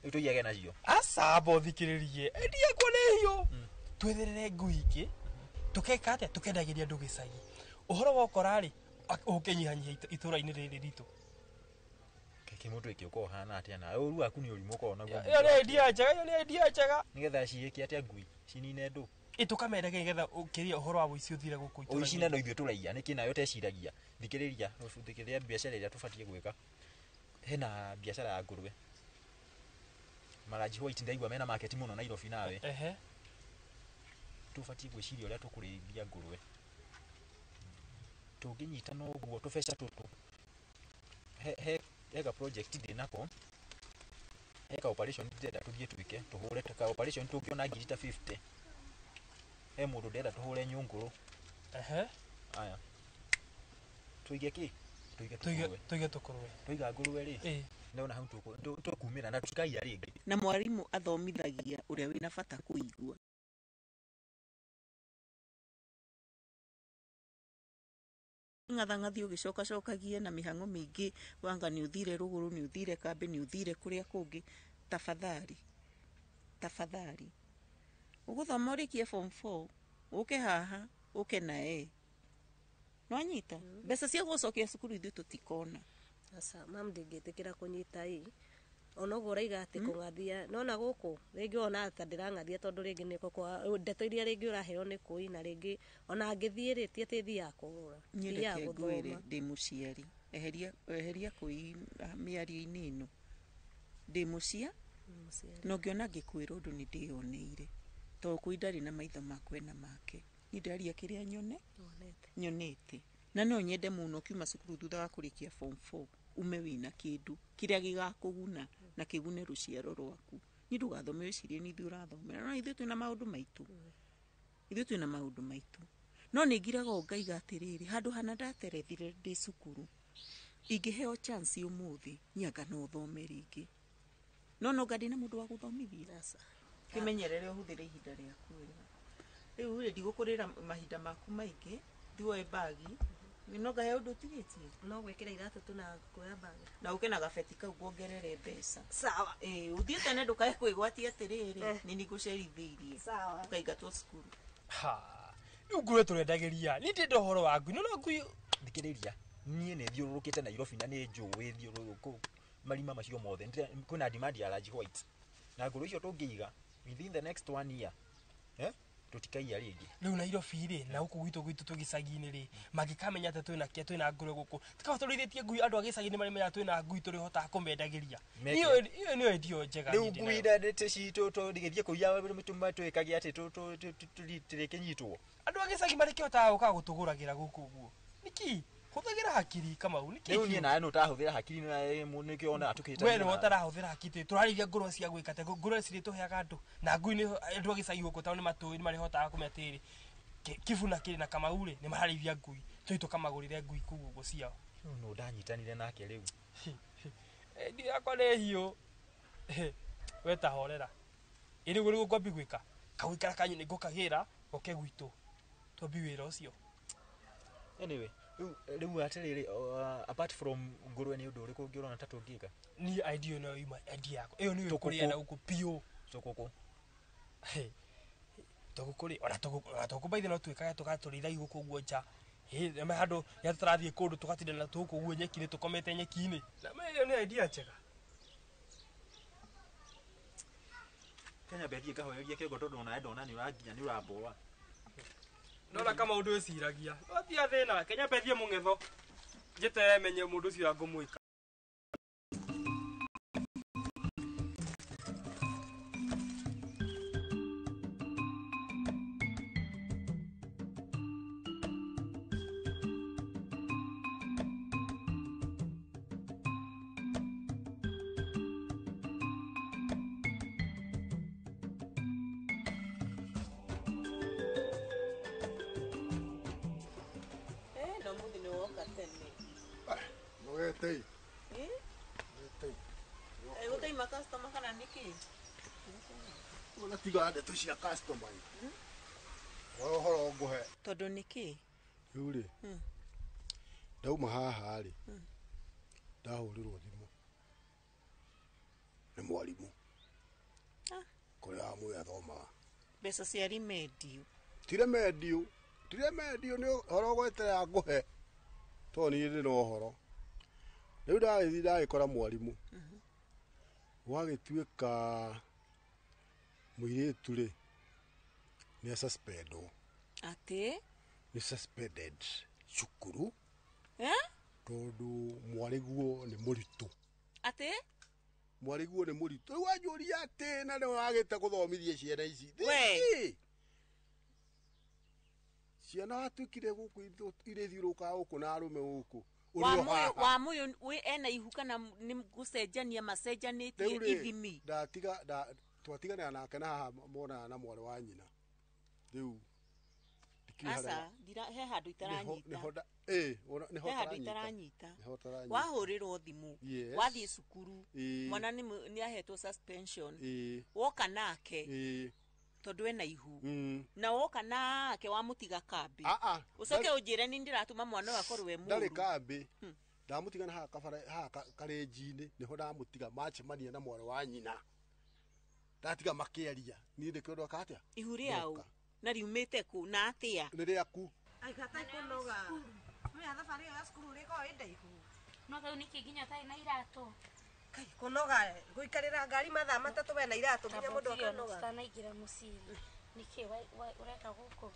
Speaker 15: Rĩu tũiyage nacio.
Speaker 5: Aca amba ũthikĩrĩrie. Idea yakwa nĩ hiũ. Twetherere ngui ingĩ tukeka atĩa tukendagĩria andũ gĩcagi. Ũhoro wa ũkora rĩ ũkĩnyihanyihia itũra-inĩ rĩrĩ ritũ.
Speaker 15: Kĩmũndũ gĩkĩ ũkoragwo ũhana atĩa nawe ũru waku nĩ ũrimũ ũkoragwo naguo.
Speaker 5: Ĩyo nĩ idea njega, ĩyo nĩ idea njega.
Speaker 15: Nĩgetha ciĩke atĩa ngui cinine ndũ.
Speaker 5: Ĩ tũkamendagia nĩgetha ũkĩria ũhoro wa ũici ũthire gũkũ itũra-inĩ.
Speaker 15: Ũici na no ithuĩ tũraiya nĩkĩ nawe ũteciragia. Thikĩrĩria thikĩrĩria biacara ĩrĩa tũbatiĩ gwĩka. Hena biacara ya ngũrwe. Maraji White ndaigua mena market mũno Nairobi nawe.
Speaker 5: Ehe.
Speaker 15: Tũbatiĩ gwĩciria ũrĩa tũkũrĩithia ngũrwe. Tũngĩnyitana ũguo tũbeca tũtũ. He ka project ndĩ nako. He ka operation ndĩrenda tũthiĩ twĩke tũhũre ka operation tũngĩona ngiri ta 50. He mũndũ ndĩrenda tũhũre nyũngũrũ.
Speaker 5: Ehe.
Speaker 15: Aya. Tũige kĩ? Tũige tũkũrwe.
Speaker 5: Tũige tũkũrwe.
Speaker 15: Tũiga ngũrwe rĩ. Ndona hau tũkumĩra na tũtikaiya rĩngĩ.
Speaker 4: Na mwarimũ athomithagia ũrĩa wĩna bata kũigua. Ng'athang'athi ũgĩcokacokagia na mĩhang'o mĩingĩ wanga nĩ ũthire rũgũrũ nĩ ũthire kambĩ nĩ ũthire kũrĩa kũngĩ tafadhali tafadhali ũgũthoma ũrĩkie form 4 ũke haha ũke na e nwanyita mbeca cia gũcokia cukuru ithuĩ tũtikona.
Speaker 14: Aca mam ndingĩtĩkĩra kũnyita ĩ ona ũguo ũraiga atĩ kũng'athia nona gũkũ rĩngĩ wona ta ndĩrang'athia tondũ rĩngĩ nĩ kwa ndeto iria rĩngĩ ũraheo nĩ kũi na rĩngĩ ona ngĩthiĩ rĩ ti atĩ thiaga kũgũra thiaga gũthoma.
Speaker 4: Ndĩ mũciari eheria kũi mĩario-inĩ ĩno ndĩ mũcia na ũngĩona ngĩkwĩra ũndũ nĩ ndĩyoneire tondũ kũi ndarĩ na maitho makwa na make niĩ ndĩraria kĩrĩa nyonete na no nyende mũno ũkiuma cukuru thutha wa kũrĩkia form 4 ume wĩna kĩndũ kĩrĩa gĩgakũguna na kĩgune rũciaro rwaku. Niĩ ndũgathome wĩcirie nĩ ithuĩ ũrathomera no ithuĩ twĩna maũndũ maitũ. Ithuĩ twĩna maũndũ maitũ. No nĩ ngiraga o ngaiga atĩrĩrĩ handũ hana ndaterethire ndĩ cukuru ingĩheo chance ũmũthĩ niĩ anga no thome rĩngĩ no no nga ndĩna mũndũ wa gũthomithia. Kĩmenyerere ũhũthĩre ihinda rĩaku wega. Rĩu rĩ ndigũkũrĩra mahinda maku maingĩ thiĩ woe bagi no ngahe ũndũ ũtigĩtie
Speaker 14: no gwĩkĩra iratũ tu na kuoya bagi
Speaker 4: na ũke na gabeti kau kuongerere mbeca.
Speaker 14: Sawa.
Speaker 4: Ũthiĩ tene ndũkae kwĩgwatia atĩrĩrĩ nĩ nĩngũcerithĩirie ũkaingatwo cukuru.
Speaker 5: Ha rĩu ngũrwe tũrendagĩria niĩ ndĩrenda ũhoro wa ngui no ngui
Speaker 15: thikĩrĩria niĩ nĩ thiũrũrũkĩte Nairobi na nĩ njũĩ thiũrũrũkũ marima macio mothe kwĩna demand ya Large White na ngũrwe icio tũngĩiga within the next 1 year tũtikaiya rĩngĩ.
Speaker 5: Rĩu Nairobi rĩ na gũkũ gwitũ twĩ gĩcagi-inĩ rĩ mangĩkamenya atĩ twĩna kĩa twĩna ngũrwe gũkũ tikaba tũrĩithĩtie ngui andũ a gĩcagi-inĩ marĩmenyaga twĩna ngui tũrĩhotaga kũmendagĩria. Ĩyo nĩyo idea njega.
Speaker 15: Rĩu ngui tũgĩthiĩ kũiya twĩkage atĩ tũrĩkĩnyitwo.
Speaker 5: Andũ a gĩcagi marĩkĩhotaga gũka gũtũgũragĩra gũkũ ũguo nĩkĩ hũthagĩra hakiri Kamau nĩkĩ
Speaker 15: rĩu niĩ nawe nĩ ũtahũthĩra hakiri nĩkĩo onaga tũkĩhĩtania.
Speaker 5: We nĩwe ũtarahũthĩra hakiri tũrarĩithia ngũrwe cia gwĩka atĩa ngũrwe cirĩtũheaga andũ na ngui nĩ andũ a gĩcagi gũkũ tondũ nĩ matũĩ nĩ marĩhotaga kũmenya atĩrĩrĩ Kibuna kĩrĩ na Kamau rĩ nĩ mararĩithia ngui tũthiĩ tũkamagũrĩre ngui kũu ũguo ciao.
Speaker 15: Rĩu nũ ndanyitanire nake rĩu.
Speaker 5: Idea yakwa nĩ hiũ we ta horera ĩ rĩu nĩguo ngwambi gwĩka kagũikara kanyu nĩ ngũkagĩra goke gwitũ twambi wĩra ũcio.
Speaker 15: Anyway rĩu atĩrĩrĩ apart from ngũrwe nĩ ũndũ ũrĩkũ ũngĩ ũrona ta tũngĩka?
Speaker 5: Niĩ idea ĩno yuma idea yakwa ĩyo nĩyo ĩkũrĩa na gũkũ biũ.
Speaker 15: Tũkũkũ.
Speaker 5: Tũgũkũ rĩ ona tũgũkũ by the way no twĩkage tũgatũrĩithagia gũkũ ũguo nja nĩ handũ rĩrĩa tũrathiĩ kũndũ tũgatinda na tũgũkũ ũguo nyeki-inĩ tũkomete nyeki-inĩ na ĩyo nĩ idea njega.
Speaker 15: Kenya bethiĩ ngahorerie kĩongo tondũ onawe ndona nĩ ũranginya nĩ ũramboa.
Speaker 5: Nona kama ũndũ wĩciragia no tia thĩna Kenya bethiĩ mũng'etho njĩte menye mũndũ ũcio ngũmwĩka.
Speaker 16: Tei. Tei.
Speaker 4: Gũteima customer kana nĩkĩ?
Speaker 16: Ona tiga ndeto cia customer. Ũhoro ngũhe.
Speaker 4: Tondũ nĩkĩ?
Speaker 16: Rĩu rĩ. Ndauma haha rĩ. Ndahũrĩrwo thimũ. Nĩ mwarimũ. Kũrĩa Wamũyũ athomaga.
Speaker 4: Mbeca cia remedio.
Speaker 16: Ti remedio. Ti remedio nĩ ũhoro ũgweterera ngũhe. Tondũ niĩ ndĩ na ũhoro. Rĩu ndagĩthiĩ ndagĩkora mwarimũ. Gwagĩtuĩka mũirĩtu rĩ nĩ suspendwo.
Speaker 4: Atĩ?
Speaker 16: Nĩ suspended cukuru.
Speaker 4: Eh?
Speaker 16: Tondũ mwarĩguo nĩ mũritũ.
Speaker 4: Atĩ?
Speaker 16: Mwarĩguo nĩ mũritũ. Rĩu wanjũria atĩ na nĩ wagĩte gũthomithia ciana ici.
Speaker 4: We.
Speaker 16: Ciana watuĩkire gũkũ irĩthiũrũrũkaga gũkũ na arũme gũkũ.
Speaker 4: Wamũyũ ena ihu kana nĩ gũcenjania macenjanĩtie ithimi.
Speaker 16: Ndatiga twatiganĩra nake na haha monana na mwarĩ wa nyina. Rĩu
Speaker 4: aca he handũ itaranyita. He handũ itaranyita. Wahũrĩrwo thimũ, wathiĩ cukuru, mwana nĩ ahetwo suspension, woka nake tondũ ena ihu, na woka nake wamũtiga kambĩ. Ũcoke ũnjĩre nĩ ndĩratũma mwana ũyũ akorwo e mũũru.
Speaker 16: Ndarĩ kambĩ. Ndamũtiga na haha kabara haha karĩnji-inĩ nĩho ndamũtiga macemania na mwarĩ wa nyina. Ndatiga makĩaria niĩ ndĩkĩo ndoka atĩa?
Speaker 4: Ihu rĩaũ na riumĩte kũ na atĩa?
Speaker 16: Nĩ rĩaku.
Speaker 14: Aikata ikunoga. Menya thabarĩ ĩyo ya cukuru rĩkoragwo ĩ ndaihu.
Speaker 17: No rĩu nĩkĩ nginya ũtarĩ na iratũ?
Speaker 14: Kai kunoga gũikarĩra ngari mathaa matatũ wena iratũ nginya mũndũ akanoga.
Speaker 17: Tutanaingĩra mũciĩ. Nĩkĩ ũreka gũkũ?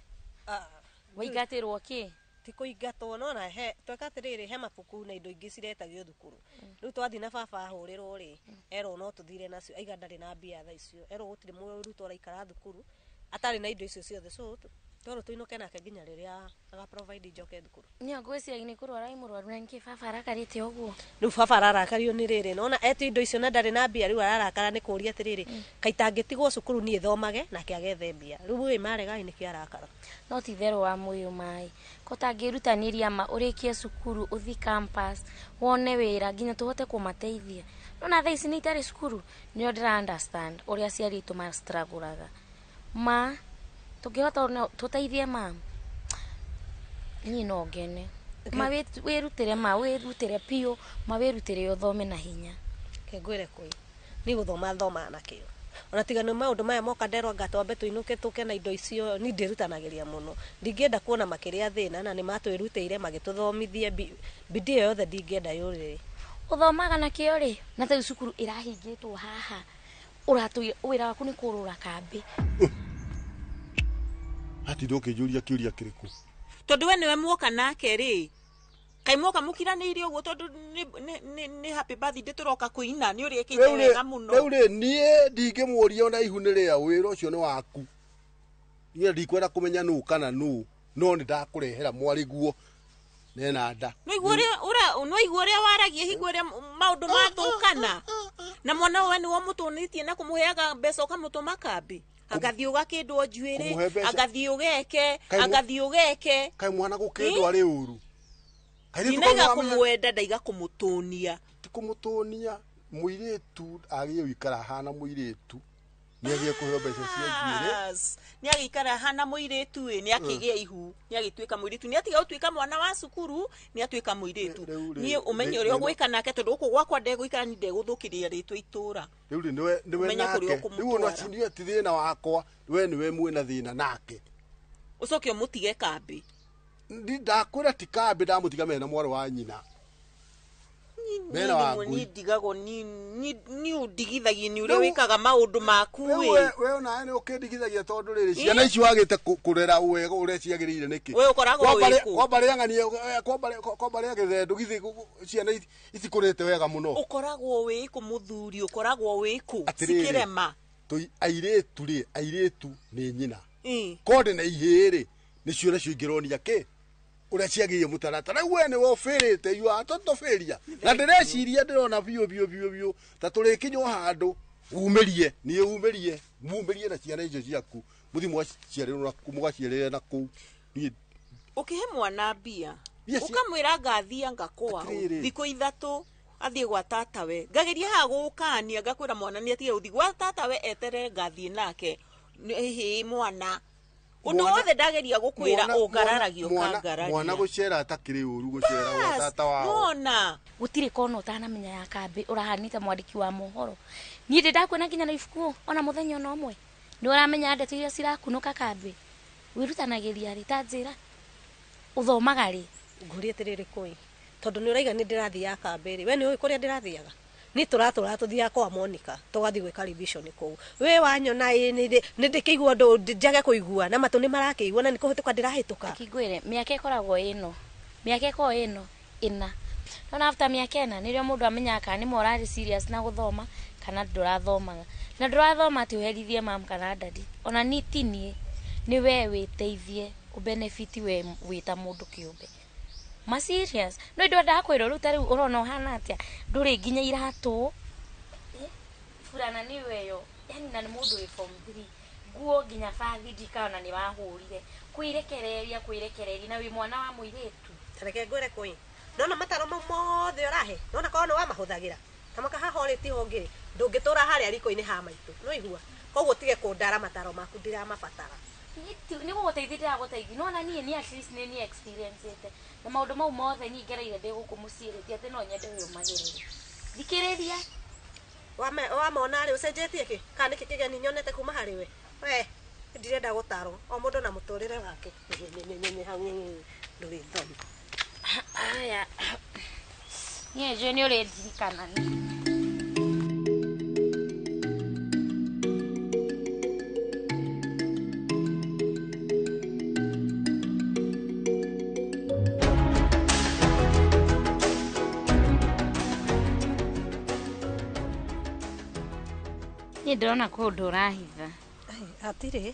Speaker 17: Waingatĩrwo kĩ?
Speaker 14: Ti kũingatwo nona he tweka atĩrĩrĩ he mabuku na indo ingĩ ciretagio thukuru. Rĩu twathiĩ na baba ahũrĩrwo rĩ erwo no tũthire nacio aiga ndarĩ na mbia thaa icio erwo gũtirĩ mũrutwo ũraikara thukuru atarĩ na indo icio ciothe so twerwo tũinũke nake nginya rĩrĩa aga provide njoke thukuru.
Speaker 17: Niĩ ngwĩciria nĩ kũrwara ĩ mũrwaru na nĩkĩ baba arakarĩte ũguo?
Speaker 14: Rĩu baba ararakario nĩ rĩrĩ nona etio indo icio na ndarĩ na mbia rĩu ararakara nĩ kũũria atĩrĩrĩ kaĩ itangĩtigwo cukuru niĩ thomage nake agethe mbia rĩu ĩ marega nĩkĩo arakara.
Speaker 17: No ti therũ wa mũyũ maĩ ko tangĩrutanĩria ma ũrĩkie cukuru ũthiĩ campus wone wĩra nginya tũhote kũmateithia. Nona thaa ici nĩ itarĩ cukuru nĩo ndĩra understand ũrĩa aciari aitũ ma struggle-aga. Ma tũngĩhota tũteithie mam niĩ no ngene. Ma wĩrutĩre ma wĩrutĩre biũ ma wĩrutĩre ũthome na hinya.
Speaker 14: Ke ngwĩre kũi niĩ gũthoma thomaga na kĩo. Ona tiga nĩ maũndũ maya moka nderwo anga twambe tũinũke tũke na indo icio niĩ ndĩrutanagĩria mũno. Ndingĩenda kuona makĩrĩa thĩna na nĩ matwĩrutĩire magĩtũthomithia bidii ĩyo yothe ndingĩenda yũrĩre.
Speaker 17: Ũthomaga na kĩo rĩ na ta rĩu cukuru ĩrahingĩtwo haha ũratũire wĩra waku nĩ kũrũra kambĩ.
Speaker 16: Ati ndũkĩnjũria kĩũria kĩrĩkũ?
Speaker 4: Tondũ we nĩwe muoka nake rĩ kaĩ muoka mũkiranĩirie ũguo tondũ nĩ happy birthday tũroka kũina nĩ ũrĩa ĩkĩte wega mũno.
Speaker 16: Rĩu rĩ niĩ ndingĩmũria ona ihu nĩ rĩa wĩra ũcio nĩ waku. Niĩ ndikwenda kũmenya nũ kana nũ no nĩ ndakũrehera mwarĩguo nena nda.
Speaker 4: Nĩwaigua ũrĩa waragia hingo ĩrĩa maũndũ mathũkana na mwana we nĩwe ũmũtũnĩtie na kũmũheaga mbeca ũkamũtũma kambĩ agathiĩ ũgakĩndwo njuĩrĩ agathiĩ ũgeke agathiĩ ũgeke.
Speaker 16: Kaĩ mwana gũkĩndwo arĩ ũru?
Speaker 4: Ndinaiga kũmwenda ndaiga kũmũtũnia.
Speaker 16: Ti kũmũtũnia mũirĩtu agĩe gũikara ahana mũirĩtu nĩ agĩe kũheo mbeca cia njuĩrĩ.
Speaker 4: Nĩ agĩikara ahana mũirĩtu ĩ nĩ akĩgĩa ihu nĩ agĩtuĩka mũirĩtu nĩ atiga gũtuĩka mwana wa cukuru nĩ atuĩka mũirĩtu. Niĩ ũmenye ũrĩa ũgwĩka nake tondũ gũkũ gwakwa ndegũikara ni ndegũthũkĩria rĩtwa itũra.
Speaker 16: Rĩu rĩ nĩwe nake rĩu ona niĩ ti thĩna wakwa we nĩwe mwĩna thĩna nake.
Speaker 4: Ũcoke ũmũtige kambĩ.
Speaker 16: Ndakwĩra ti kambĩ ndamũtiga mena mwarĩ wa nyina.
Speaker 4: Niĩ ndigagwo niĩ ũndigithagia nĩ ũrĩa wĩkaga maũndũ maku
Speaker 16: ĩ. We onawe nĩ ũkĩndigithagia tondũ rĩrĩ ciana ici wagĩte kũrera wega ũrĩa ciagĩrĩire nĩkĩ?
Speaker 4: We ũkoragwo wĩkũ?
Speaker 16: Kwamba rĩa gĩthendũ githĩ ciana itikũrĩte wega mũno.
Speaker 4: Ũkoragwo wĩkũ mũthuri ũkoragwo wĩkũ cikĩrema.
Speaker 16: Airĩtu rĩ airĩtu nĩ nyina. Konde na ihĩĩ rĩ nĩcio nacio ingĩronia kĩ? Ũrĩa ciagĩrĩire mũtaratara. Rĩu we nĩwe ũbĩrĩte you are total failure. Na ndĩreciria ndĩrona biũ biũ biũ biũ ta tũrĩkinywo handũ umĩrie niĩ umĩrie mumĩrie na ciana icio ciaku mũthiĩ mũgaciarĩrwo mũgaciarĩre na kũu. Niĩ
Speaker 4: ũkĩhe mwana mbia
Speaker 2: Ukamwĩra ngathiĩ anga kwao
Speaker 16: Atĩrĩrĩ.
Speaker 2: thikũ 3 athiĩ gwa tatawe, ngageria haha gũgũkania ngakwĩra mwana nĩ atige gũthiĩ gwa tatawe, eterere ngathiĩ nake. Ĩhĩ mwana, ũndũ wothe ndageria gũkwĩra ũngararagia, ũkangararia.
Speaker 16: Mwana gũcera atakĩrĩ ũru gũcera gwa tata wao.
Speaker 2: Mona
Speaker 17: gũtirĩ kona ũtanamenya ya kambĩ ũrahanĩte mwandĩki wa mohoro. Niĩ ndĩ ndakuona nginya na ibuku ona mũthenya ona ũmwe. Nĩ ũramenya ndeto iria cirakunũka kambĩ, wĩrutanagĩria rĩ? Ta njĩra, ũthomaga rĩ?
Speaker 14: Ngũrie atĩrĩrĩ kũi, tondũ nĩ ũraiga nĩ ndĩrathiaga kambĩ rĩ, we nĩ ũĩ kũrĩa ndĩrathiaga? Nĩ tũratũra tũthiaga kwa Monica, tũgathiĩ gwĩka revision kũu. We wanyona ĩ nĩ ndĩkĩigua ũndũ njage kũigua na matũ nĩ marakĩigua na nĩ kũhĩtũka ndĩrahĩtũka.
Speaker 17: Kingwĩre mĩaka ĩkoragwo ĩno, mĩaka ĩkoragwo ĩno ĩna, nona after mĩaka 4 nĩrĩo mũndũ amenyaga kana nĩ ma ũrarĩ serious na gũthoma kana ndũrathomaga. Na ndũrathoma atĩ ũherithie mam kana dadi, ona ni ti niĩ, nĩ we wĩteithie ũbenefit we wĩ ta mũndũ kĩũmbe. Ma serious no ndwendaga kwĩrwo rĩu ta rĩu ũrona ũhana atĩa, ndũrĩ nginya iratũ, burana nĩ weyo, yani na nĩ mũndũ wĩ form 3, nguo nginya bathi ndikana nĩ wahũrire, kwĩrekereria kwĩrekereria, na wĩ mwana wa mũirĩtu.
Speaker 14: Reke ngwĩre kũi, nona mataro mau mothe ũrahe, nona korwo nĩ wamahũthagĩra tamaka haha ũrĩ tiho ngĩrĩ, ndũngĩtũra harĩa riko-inĩ ha maitũ, nĩwaigua? Koguo tige kũndara mataro maku, ndiramabatara.
Speaker 17: Nĩ gũgũteithia ndĩragũteithia, nona niĩ nĩ at least nĩ niĩ experience-ĩte na maũndũ mau mothe niĩ ngereire ndĩ gũkũ mũciĩ rĩ, ti atĩ no nyende ũyũ ũmagerere. Thikĩrĩria.
Speaker 14: Wamona rĩ, ũcenjetie kĩ? Kana nĩkĩ kĩgeni nyonete kuma harĩ we? We ndirenda gũtarwo, o mũndũ na mũtũrĩre wake. Hau ndũrĩ thoni.
Speaker 17: Aya, niĩ njũĩ nĩ ũrĩndirikana niĩ. Niĩ ndĩrona kũndũ ũrahitha.
Speaker 14: Hatirĩ.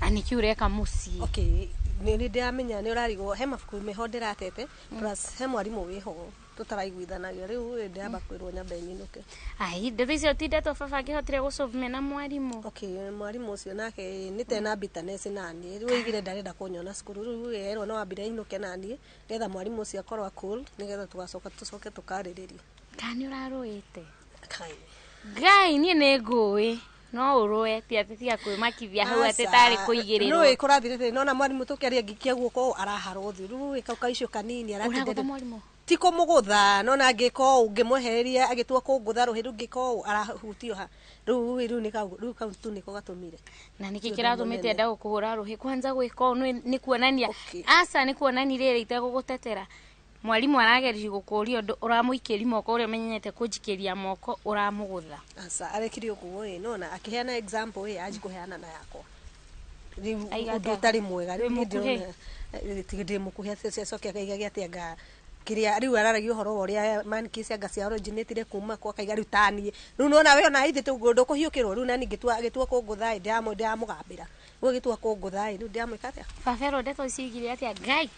Speaker 17: Na nĩkĩ ũreka mũciĩ?
Speaker 14: Okay, nĩ ndĩramenya nĩ ũrarigwo, he mabuku meho ndĩratete, plus he mwarimũ wĩho tũtaraiguithanagia, rĩu ndĩramba kwĩrwo nyambe nyinũke.
Speaker 17: Ai, ndeto icio ti ndeto baba angĩhotire gũsolve mena mwarimũ.
Speaker 14: Okay, mwarimũ ũcio nake nĩ tena bitterness naniĩ, rĩu oigire ndarenda kũnyona cukuru, rĩu erwo no ambire ainũke naniĩ nĩgetha mwarimũ ũcio akorwo a cool, nĩgetha tũgacoka tũcoke tũkarĩrĩria.
Speaker 17: Kana nĩ ũrarũĩte?
Speaker 14: Kai.
Speaker 17: Ngai, niĩ nĩ ngũĩ no ũrũe, ti atĩ tiga kwĩmakithia hau atĩ tarĩ kũigĩrĩrwo.
Speaker 14: Nĩũĩ kũrathirĩte, nona mwarimũ tũkĩaria ngĩikia guoko araharwo ũthiũ, rĩu kau kaicio kanini aratindĩrĩra.
Speaker 17: Ũragũtha mwarimũ?
Speaker 14: Ti kũmũgũtha, nona angĩka ũũ ngĩmwehereria agĩtua kũngũtha rũhĩ, rĩu ngĩka ũũ arahutio ha, rĩu rĩu nĩ kau, rĩu kau tu nĩko gatũmire.
Speaker 17: Na nĩkĩ kĩratũmĩte enda gũkũhũra rũhĩ? Kwanza gwĩka ũũ nĩ kuonania, aca nĩ kuonania rĩrĩ itegũgũtetera. Mwarimũ arageria gũkũria ũndũ ũramũikĩria moko ũrĩa ũmenyete kũnjikĩria moko ũramũgũtha.
Speaker 14: Aca arekire ũguo ĩ, nona akĩheana example ĩ, anji kũheana na yakwa. Rĩu ũndũ ũtarĩ mwega, rĩu niĩ ndĩrona ndĩ mũkuhĩ atĩ acoke akaigage atĩ anga kĩrĩa rĩu araragia ũhoro wa ũrĩa mankis anga cia originatire kuma kwa akaiga rĩu ta niĩ. Rĩu nona we ona ithe ndũkũhiũkĩrwo, rĩu nani ngĩtua kũngũtha ĩ, ndĩramũgambĩra. Rĩu agĩtua kũngũtha ĩ, rĩu ndĩramwĩka atĩa?
Speaker 17: Baba erwo ndeto icio igire atĩa? Ngai.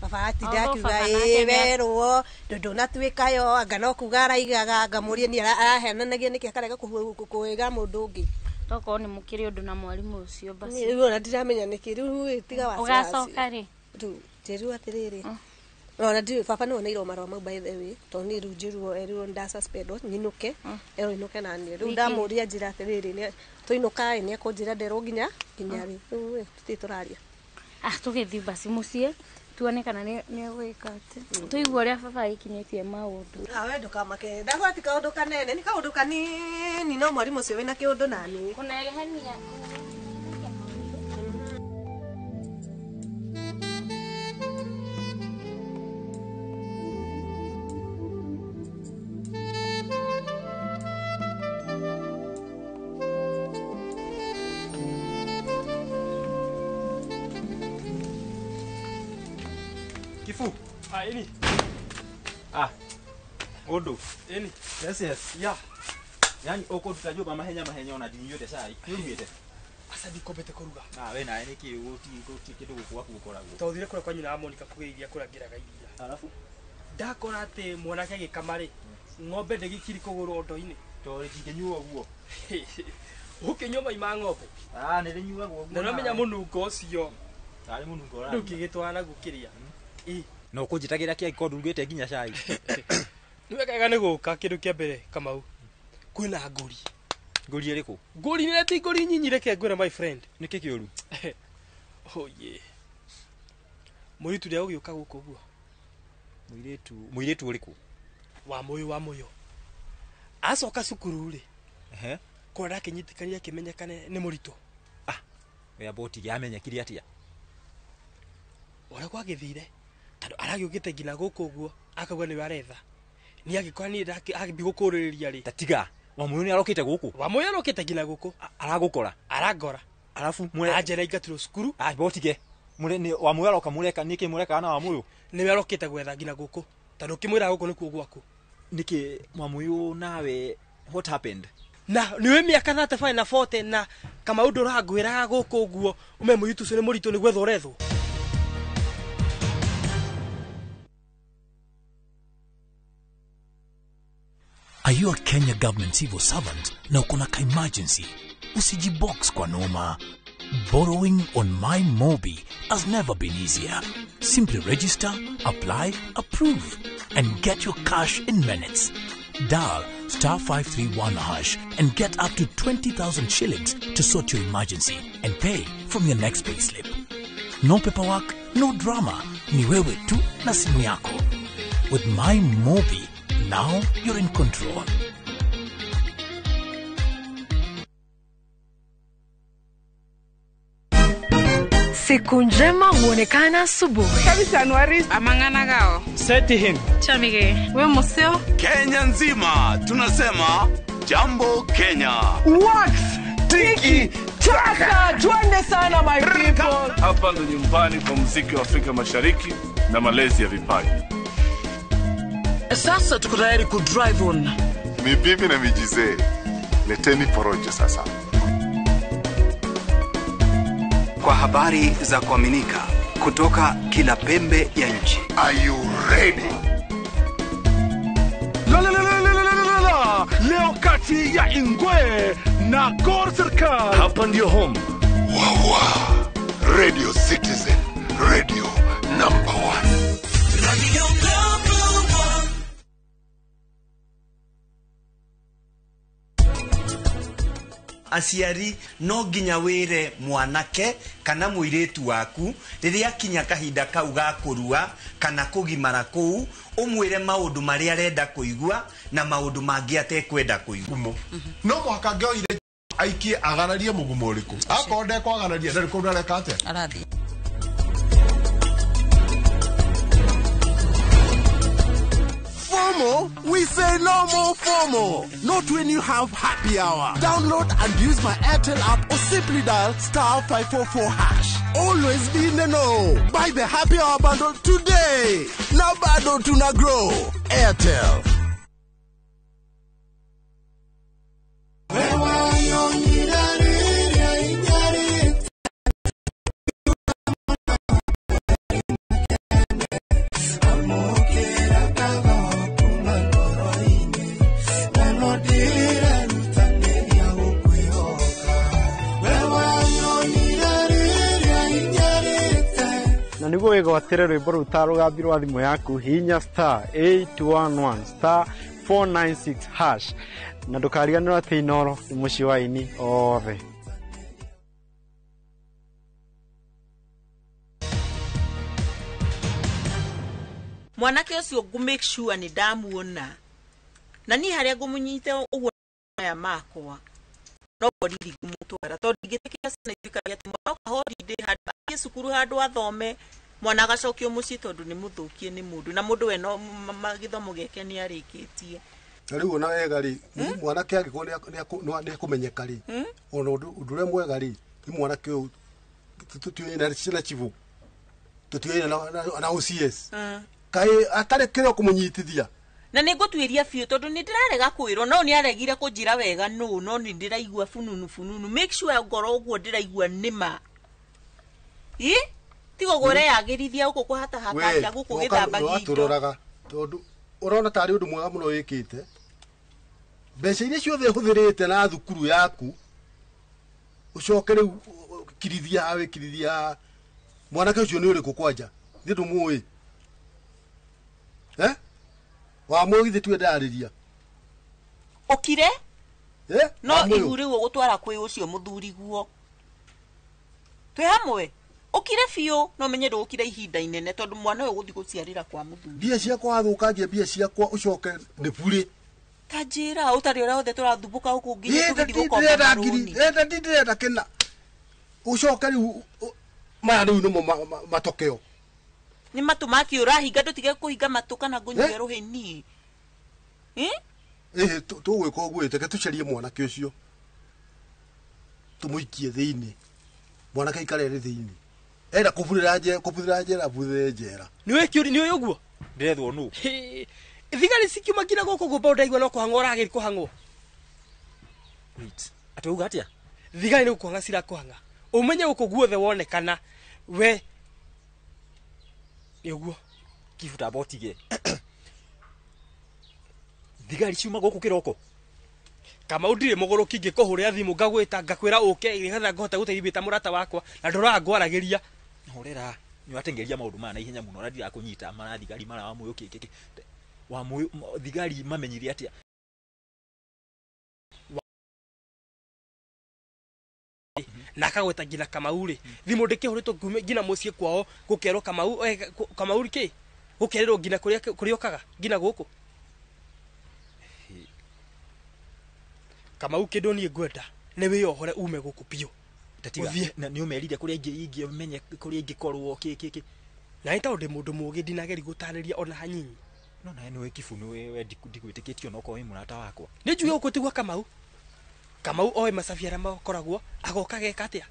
Speaker 14: Baba atinda akiuga ĩ werwo ndũnatuĩka yo, anga no kuga araigaga, ngamũria niĩ araheananagia nĩkĩ akarega kũiga mũndũ ũngĩ.
Speaker 17: Tokorwo nĩ mũkĩrĩ ũndũ na mwarimũ ũcio basi.
Speaker 14: Rĩu ona ndiramenya nĩkĩ, rĩu tiga wasiwasi.
Speaker 17: Ũgacoka rĩ?
Speaker 14: Rĩu njĩrwo atĩrĩrĩ, ona ndiũĩ baba nĩwe oneirwo marũa mau by the way, tondũ niĩ rĩu njĩrwo erirwo nĩndasuspendwo nyinũke, erwo inũke naniĩ. Rĩu ndamũria njĩra atĩrĩrĩ, tũinũka ĩ nĩekũnjĩra nderwo nginya rĩ, rĩu tũtirĩ tũraria.
Speaker 17: Ah, tũgĩthiĩ basi mũciĩ tuone kana nĩ egwĩka atĩ. Tũigue ũrĩa baba agĩkinyĩtie maũndũ.
Speaker 14: We ndũkamake, ndagwa ti kaũndũ kanene, nĩ kaũndũ kanini, no mwarimũ ũcio wĩna kĩũndũ naniĩ.
Speaker 17: Kũnegehania.
Speaker 5: Kifu. Ah, ini.
Speaker 15: Ah. Odo.
Speaker 5: Ini.
Speaker 15: Yes, yes.
Speaker 5: Yeah.
Speaker 15: Yani oko tutajua mahenya mahenya ona ndinyuĩte cai. Nĩũnyuĩte?
Speaker 5: Aca ndikombete kũruga.
Speaker 15: Ah, we nawe nĩkĩ gũti kĩndũ gũkũ gwaku gũkoragwo.
Speaker 5: Tondũ thire kũrĩa kwa nyina wa Monica kũgĩa iria kũrĩa ngĩraga iria.
Speaker 15: Alafu
Speaker 5: ndakora atĩ mwanake agĩkama rĩ, ng'ombe ndĩgĩkiri kũgũrwo ndo-inĩ.
Speaker 15: Tondũ ndingĩnyua ũguo.
Speaker 5: Ũkĩnyua mai ma ng'ombe?
Speaker 15: Ah, nĩrĩnyuagwo ũguo.
Speaker 5: Na nĩũramenya mũnungo ũcio.
Speaker 15: Tarĩ mũnungo ũranyua.
Speaker 5: Rĩu kĩgĩtwara naguo kĩrĩa.
Speaker 15: Na ũkũnjĩtagĩra kĩai ko ndurugĩte nginya cai.
Speaker 5: Nĩ wega nĩ gũka kĩndũ kĩa mbere Kamau. Kwĩna ngũri.
Speaker 15: Ngũri ĩrĩkũ?
Speaker 5: Ngũri nĩ ti ngũri nyinyi, reke ngwĩre my friend.
Speaker 15: Nĩkĩ kĩũru?
Speaker 5: Oh yeah. Mũirĩtu ũrĩa ũgĩũka gũkũ ũguo.
Speaker 15: Mũirĩtu, mũirĩtu ũrĩkũ?
Speaker 5: Wa mũyũ wa mũyũ. Acoka cukuru rĩ.
Speaker 15: Ehe.
Speaker 5: Kũrĩa ndakĩnyitĩkanire akĩmenyekane nĩ mũritũ.
Speaker 15: Ah, we amba ũtige amenyekire atĩa?
Speaker 5: Ũrĩa gwagĩthire tondũ aragĩũkĩte nginya gũkũ ũguo akauga nĩwe aretha. Niĩ angĩkorwo niĩ ndakĩambia gũkũrĩrĩria rĩ.
Speaker 15: Ta tiga, Wamũyũ nĩ arokĩte gũkũ?
Speaker 5: Wamũyũ arokĩte nginya gũkũ.
Speaker 15: Aragũkora?
Speaker 5: Arangora.
Speaker 15: Arabu mure
Speaker 5: anjĩra aingatirwo cukuru.
Speaker 15: Ah, botige. Mure ni Wamũyũ aroka mureka nĩkĩ mureka na Wamũyũ?
Speaker 5: Nĩwe arokĩte gwetha nginya gũkũ. Tondũ ũkĩmwĩra gũkũ nĩkuo gwaku.
Speaker 15: Nĩkĩ Wamũyũ nawe what happened?
Speaker 5: Na nĩwe mĩaka 35 na 40 na Kamau ndũrangwĩraga gũkũ ũguo ume mũirĩtu ũcio nĩ mũritũ nĩ gwetha ũrethwo.
Speaker 6: Are you a Kenya government civil servant na uko na ka-emergency? Usijibox kwa noma. Borrowing on MyMobi has never been easier. Simply register, apply, approve, and get your cash in minutes. Dial star 531 hash and get up to 20,000 shillings to sort your emergency and pay from your next payslip. No paperwork, no drama. Ni wewe tu na simu yako. With MyMobi, now you're in control.
Speaker 18: Siku njema huonekana asubuhi.
Speaker 19: Kabisa Januari. Amang'ana gao.
Speaker 20: Seti him.
Speaker 19: Chamige. We museo.
Speaker 21: Kenya nzima tunasema jambo Kenya.
Speaker 10: Wax tiki taka, twende sana my people.
Speaker 22: Hapa ndo nyumbani kwa muziki wa Afrika Mashariki na malezi ya vipaji.
Speaker 23: Sasa tuko tayari ku drive on.
Speaker 25: Mibibi na mijizee, leteni porojo sasa.
Speaker 24: Kwa habari za kuaminika kutoka kila pembe ya nchi.
Speaker 25: Are you ready?
Speaker 10: La la la la la la la la. Leo kati ya Ingwe na Gor Serikal.
Speaker 22: Hapa ndio home.
Speaker 25: Wawa. Radio Citizen, radio number 1.
Speaker 23: Radio number 1.
Speaker 27: Aciari no nginya wire mwanake kana muiritu waku riria kinya kahinda kau ga kurua kana kugimara kuu umwire maundu maria arenda kuigua na maundu mangi atekwenda kuigua.
Speaker 26: No muhaka ngioire aikie agararie mugumo uriku akorwo ndekwagararia ndarĩ kũndũ areka atĩa
Speaker 2: arathiĩ.
Speaker 13: FOMO? We say no more FOMO. Not when you have happy hour. Download and use my Airtel app or simply dial star 544 hash. Always be in the know. Buy the happy hour bundle today. Now bado tuna grow. Airtel.
Speaker 28: Na niguo wĩgwatĩre rwĩmbo rũu ta rũgambi rwa thimũ yaku hihinya star 811 star 496 hash na ndũkariganĩrwo atĩ Inooro nĩ mũciĩ wa aini othe.
Speaker 2: Mwanake ũcio ngũ make sure nĩ ndamuona na niĩ harĩa ngũmũnyita ũguo maya makwa no borithi ngũmũtwara tondũ ndingĩtĩkĩra ciana ituĩkaga atĩ mwana oka holiday handũ athiĩ cukuru handũ athome mwana agacokio mũciĩ tondũ nĩ mũthũkie nĩ mũndũ na mũndũ we no gĩthomo gĩake nĩ arĩkĩtie.
Speaker 16: Na rĩu ona wega rĩ, mwanake angĩkorwo nĩ akũmenyeka rĩ, ona ũndũ ũrĩa mwega rĩ, nĩ mwanake ũyũ tũtiũĩ na chifu, tũtiũĩ na OCS kaĩ atarĩ kĩrĩa kũmũnyitithia.
Speaker 2: Na nĩ ngũtuĩria biũ tondũ nĩ ndĩrarega kwĩrwo no nĩ aregire kũnjĩra wega nũ no nĩ ndĩraigua fununu fununu. Make sure ngoro ũguo ndĩraigua nĩma. Ĩ tigo ũreyagĩrithia gũkũ kũhatahata gũkũ gĩthambagia indo.
Speaker 16: Watũroraga tondũ ũrona tarĩ ũndũ mwega mũno wĩkĩte. Mbeca iria ciothe ũhũthĩrĩte na thukuru yaku ũcoke rĩu kirithia wĩkirithia mwanake ũcio nĩ ũrĩkũ kwanja? Ithuĩ ndũmũĩ. Eh? Wa mũyũ githĩ tiwe ndarĩria.
Speaker 2: Ũkire?
Speaker 16: Eh?
Speaker 2: No ihu rĩu ũgũtwara kwĩ ũcio mũthuri guo. Twĩ hamwe? Ũkire biũ no menye ndũgũkira ihinda inene tondũ mwana ũyũ ũgũthiĩ gũciarĩra kwa mũthuri.
Speaker 16: Mbia ciakwa wathũkangia mbia ciakwa ũcoke nĩ burĩ.
Speaker 2: Ta njĩra ũtarĩ ũrĩa othe tũrathumbũka gũkũ nginya tũgĩthiĩ gũkomba marũni.
Speaker 16: Ndĩrenda kĩna. Ũcoke rĩu maya rĩu nĩmo matokeo.
Speaker 2: Nĩ matũ makĩ ũrahinga ndũtige kũhinga matũ kana ngũnyue rũhĩ niĩ. Eh?
Speaker 16: Ĩhĩ tũgwĩka ũguo teke tũcarie mwanake ũcio. Tũmũikie thĩinĩ. Mwanake aikare arĩ thĩinĩ. Enda kũburĩra njera, kũburĩra njera, burĩre njera.
Speaker 5: Nĩ kĩũri nĩ ũguo?
Speaker 15: Ndĩrethwo nũ?
Speaker 5: Thigari cikiuma nginya gũkũ gũmba ndaigua no kũhang'wo ũragĩri kũhang'wo.
Speaker 15: Wait. Atĩ uga atĩa?
Speaker 5: Thigari nĩ gũkũhang'a cirakũhang'a. Ũmenye gũkũ guothe wonekana we nĩ ũguo.
Speaker 15: Kibu tamba ũtige. Thigari ciuma gũkũ kĩroko.
Speaker 5: Kamau ndirĩ mũgũrũki ngĩkũhũrĩra thimũ ngagwĩta ngakwĩra ũke nĩgetha ngũhote gũteithia wĩ ta mũrata wakwa na ndũrangwaragĩria.
Speaker 15: Horera. Nĩ ũratengeria maũndũ maya na ihenya mũno na ndirakũnyita mara thigari mara wa mũyũ kĩ kĩ. Wa mũyũ thigari mamenyire atĩa?
Speaker 5: Na akagweta nginya Kamau rĩ thimũ ndĩkĩhũrĩtwo nginya mũciĩ kwao gũkerwo Kamau Kamau kĩ gũkerĩrwo nginya kũrĩa okaga nginya gũkũ. Kamau kĩndũ niĩ ngwenda nĩ wĩyohore ume gũkũ biũ.
Speaker 15: Tatiga nĩ ũmerire kũrĩa ingĩmenye kũrĩa ingĩkorwo kĩ kĩ kĩ.
Speaker 5: Na nĩ tondũ ndĩ mũndũ mũũgĩ ndinageri gũtarĩria ona hanini.
Speaker 15: No nawe nĩwe Kibu nĩwe ndigwĩtĩkĩtie onokorwo wĩ mũrata wakwa.
Speaker 5: Nĩ njuge gũkũ ti gwa Kamau. Kamau oĩ macabi arĩa makoragwo agoka geka atĩa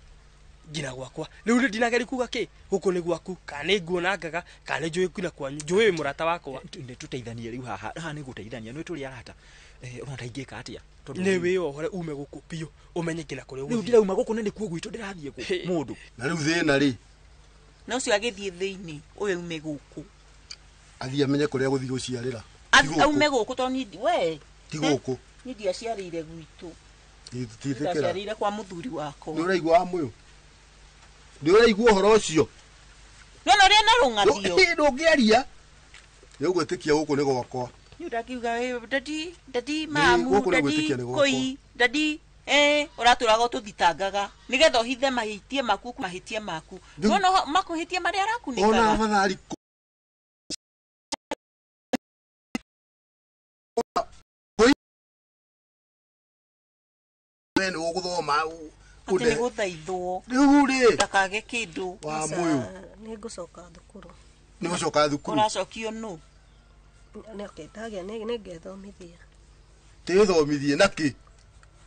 Speaker 5: nginya gwakwa. Rĩu nĩ ndinageri kuga kĩ gũkũ nĩ gwaku kana nĩ nguona ngaga kana nĩ njũĩ nginya kwanyu njũĩ wĩ mũrata wakwa.
Speaker 15: Nĩ tũteithanie rĩu haha haha nĩ gũteithania nĩ tũrĩ arata. Ũrona ta ingĩka atĩa?
Speaker 5: Nĩ wĩyohore ume gũkũ biũ ũmenye nginya kũrĩa
Speaker 15: ũgũthiĩ. Rĩu ndĩrauma gũkũ na nĩkuo gwitũ ndĩrathiĩ kũ mũndũ.
Speaker 16: Na rĩu thĩna rĩ.
Speaker 2: Na ũcio agĩthiĩ thĩinĩ ũyũ ume gũkũ.
Speaker 16: Athiĩ amenye kũrĩa gũthiĩ gũciarĩra.
Speaker 2: Aume gũkũ tondũ we.
Speaker 16: Ti gũkũ.
Speaker 2: Niĩ ndiaciarĩire gwitũ. Ndaciarĩire kwa mũthuri wakwa.
Speaker 16: Nĩ ũraigua wa mũyũ? Nĩ ũraigua ũhoro ũcio?
Speaker 2: Nĩwona ũrĩa na rũng'athio?
Speaker 16: Ndũngĩaria. Nĩ ũgwĩtĩkia gũkũ nĩ gwakwa.
Speaker 2: Nĩ ũrakiuga dadi dadi mamu dadi koi dadi ũratũraga ũtũthitangaga nĩgetha ũhithe mahĩtia maku mahĩtia maku. Nĩwona makũhĩtia marĩa arakunĩkaga.
Speaker 16: Ona afadhali we nĩ ũgũthoma
Speaker 2: atĩ nĩ gũthaithwo
Speaker 16: rĩu rĩ
Speaker 2: ndakage kĩndũ.
Speaker 16: Wa mũyũ
Speaker 14: nĩ ngũcoka thukuru.
Speaker 16: Nĩ gũcoka thukuru.
Speaker 2: Ũracokio nũ?
Speaker 14: Okay, ndagĩa nĩ ngethomithia.
Speaker 16: Tĩthomithie na kĩ?